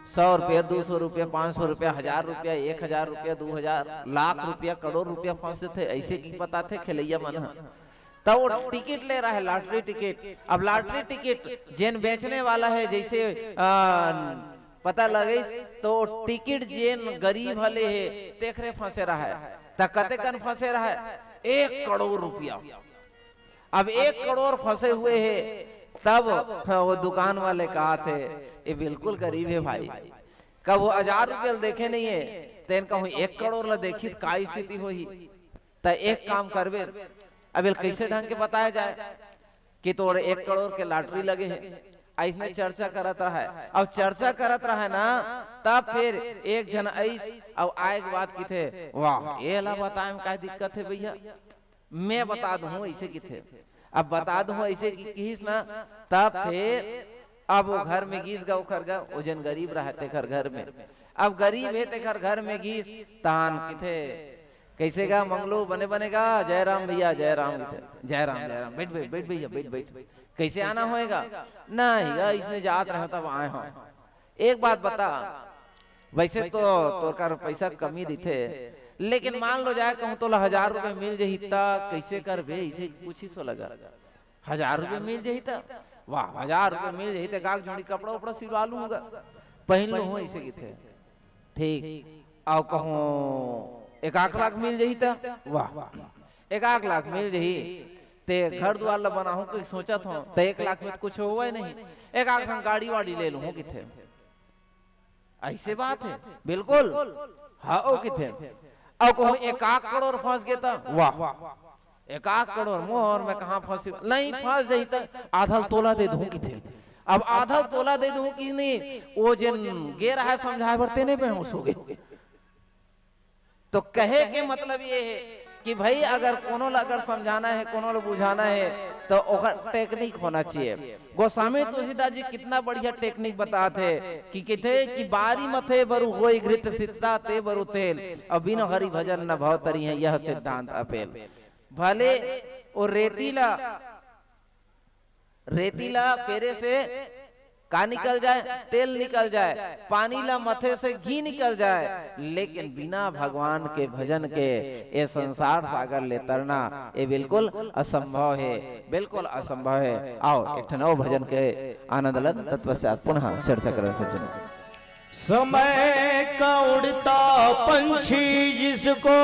सौ रुपया, दो सौ रुपया, पाँच सौ रुपया, हजार रुपया, एक हजार रुपया, दो हजार, लाख रुपया, करोड़ रुपया फंसे थे, ऐसे की पता थे खेलैया मन ह। त वो टिकट ले रहा है, लॉटरी टिकट। अब लॉटरी टिकट जेन बेचने वाला है, जैसे, आ, पता लगइस, तो टिकट जेन गरीब वाले है, तेखरे फंसे रहा है। त कते कन फंसे रहा है? एक करोड़ रुपया। अब एक करोड़ फंसे हुए है, तब, हाँ, वो दुकान वाले कहा थे, "ये बिल्कुल गरीब है भाई, कभू हजार रुपया ल देखे नहीं है, तेन कहूँ एक करोड़ ल देखी त का स्थिति होही?" त एक काम करबे, अब एल कैसे ढंग के बताया जाए कि तोर एक करोड़ के लॉटरी लगे है, ऐसने चर्चा करत रहा है। अब चर्चा करत रहा है ना, तब फिर एक झन ऐस, अब आए के बाद किथे, "वाह, एला बताए में का दिक्कत है भैया?" मैं बता दूं ऐसे किथे। अब बता दूं ऐसे कि किहिस ना, तब फिर अब वो घर में गीस गा, ओखर गा, वो जन गरीब रहा तेखर घर में। अब गरीब है तेखर घर में गीस, तान किथे, "कैसे गा मंगलू, बने बने गा?" "जय राम भैया, जय राम।" किथे, "जय राम, जय राम, बैठ, बैठ, बैठ भैया, बैठ, बैठ।" "कैसे आना होएगा?" "नहीं गा, इसने जात रहा तब आए हो।" "एक बात बता, वैसे तो तोर कर पैसा कमी दिथे, लेकिन मान लो जाए कहूँ तोला हजार रुपये मिल जही त कैसे करबे?" इसे पूछी सो लगा, "हजार रुपये मिल जही त?" "वाह, हजार रुपये मिल जही त एक आध जोड़ी कपड़ा उपड़ा सिलवा लूंगा, पहन लूँ," ऐसे किथे। "ठीक, अउ कहूँ एक आध लाख मिल जही त?" "वाह, एक आध लाख मिल जही ते घर दुआर ला बनाहूँ कहि सोचत हूँ, त एक लाख में तो कुछ होवे नहीं, एक आध ठन गाड़ी वाड़ी ले लूँ किथे।" ऐसे बात है, बिल्कुल। हाँ, ओ किथे। अब कहूँ एकाक करोड़ फंस गे त, वाह, एकाक करोड़ मोर में कहाँ फंसी, नहीं फंस जाही त आधल तोला दे दूँ किथे। अब आधल तोला दे दूँ कि नहीं, वो जेन गे रहा है समझाए बर, तेने बेहोश हो गए। तो कहे के मतलब ये है कि भाई, अगर कोनो ला अगर समझाना है, कोनो ला बुझाना है, तो ओकर टेक्निक होना चाहिए। गोस्वामी तुलसीदास जी कितना बढ़िया टेक्निक बतात हे कि किथे कि बारी मथे बरु होई घृत सित्ता ते बरु तेल, और बिन हरि भजन न भव तरी है यह सिद्धांत अपेल। भले वो रेती ला, रेती ला पेरे से का निकल जाए, तेल निकल जाए, पानी ला मथे से घी निकल जाए, लेकिन बिना भगवान के भजन के ये संसार सागर ले तरना, ये बिल्कुल असंभव है, बिल्कुल असंभव है। आओ, एक ठन अउ भजन के आनंद लन, तत्पश्चात पुनः चर्चा करन सज्जनों। समय का उड़ता पंछी जिसको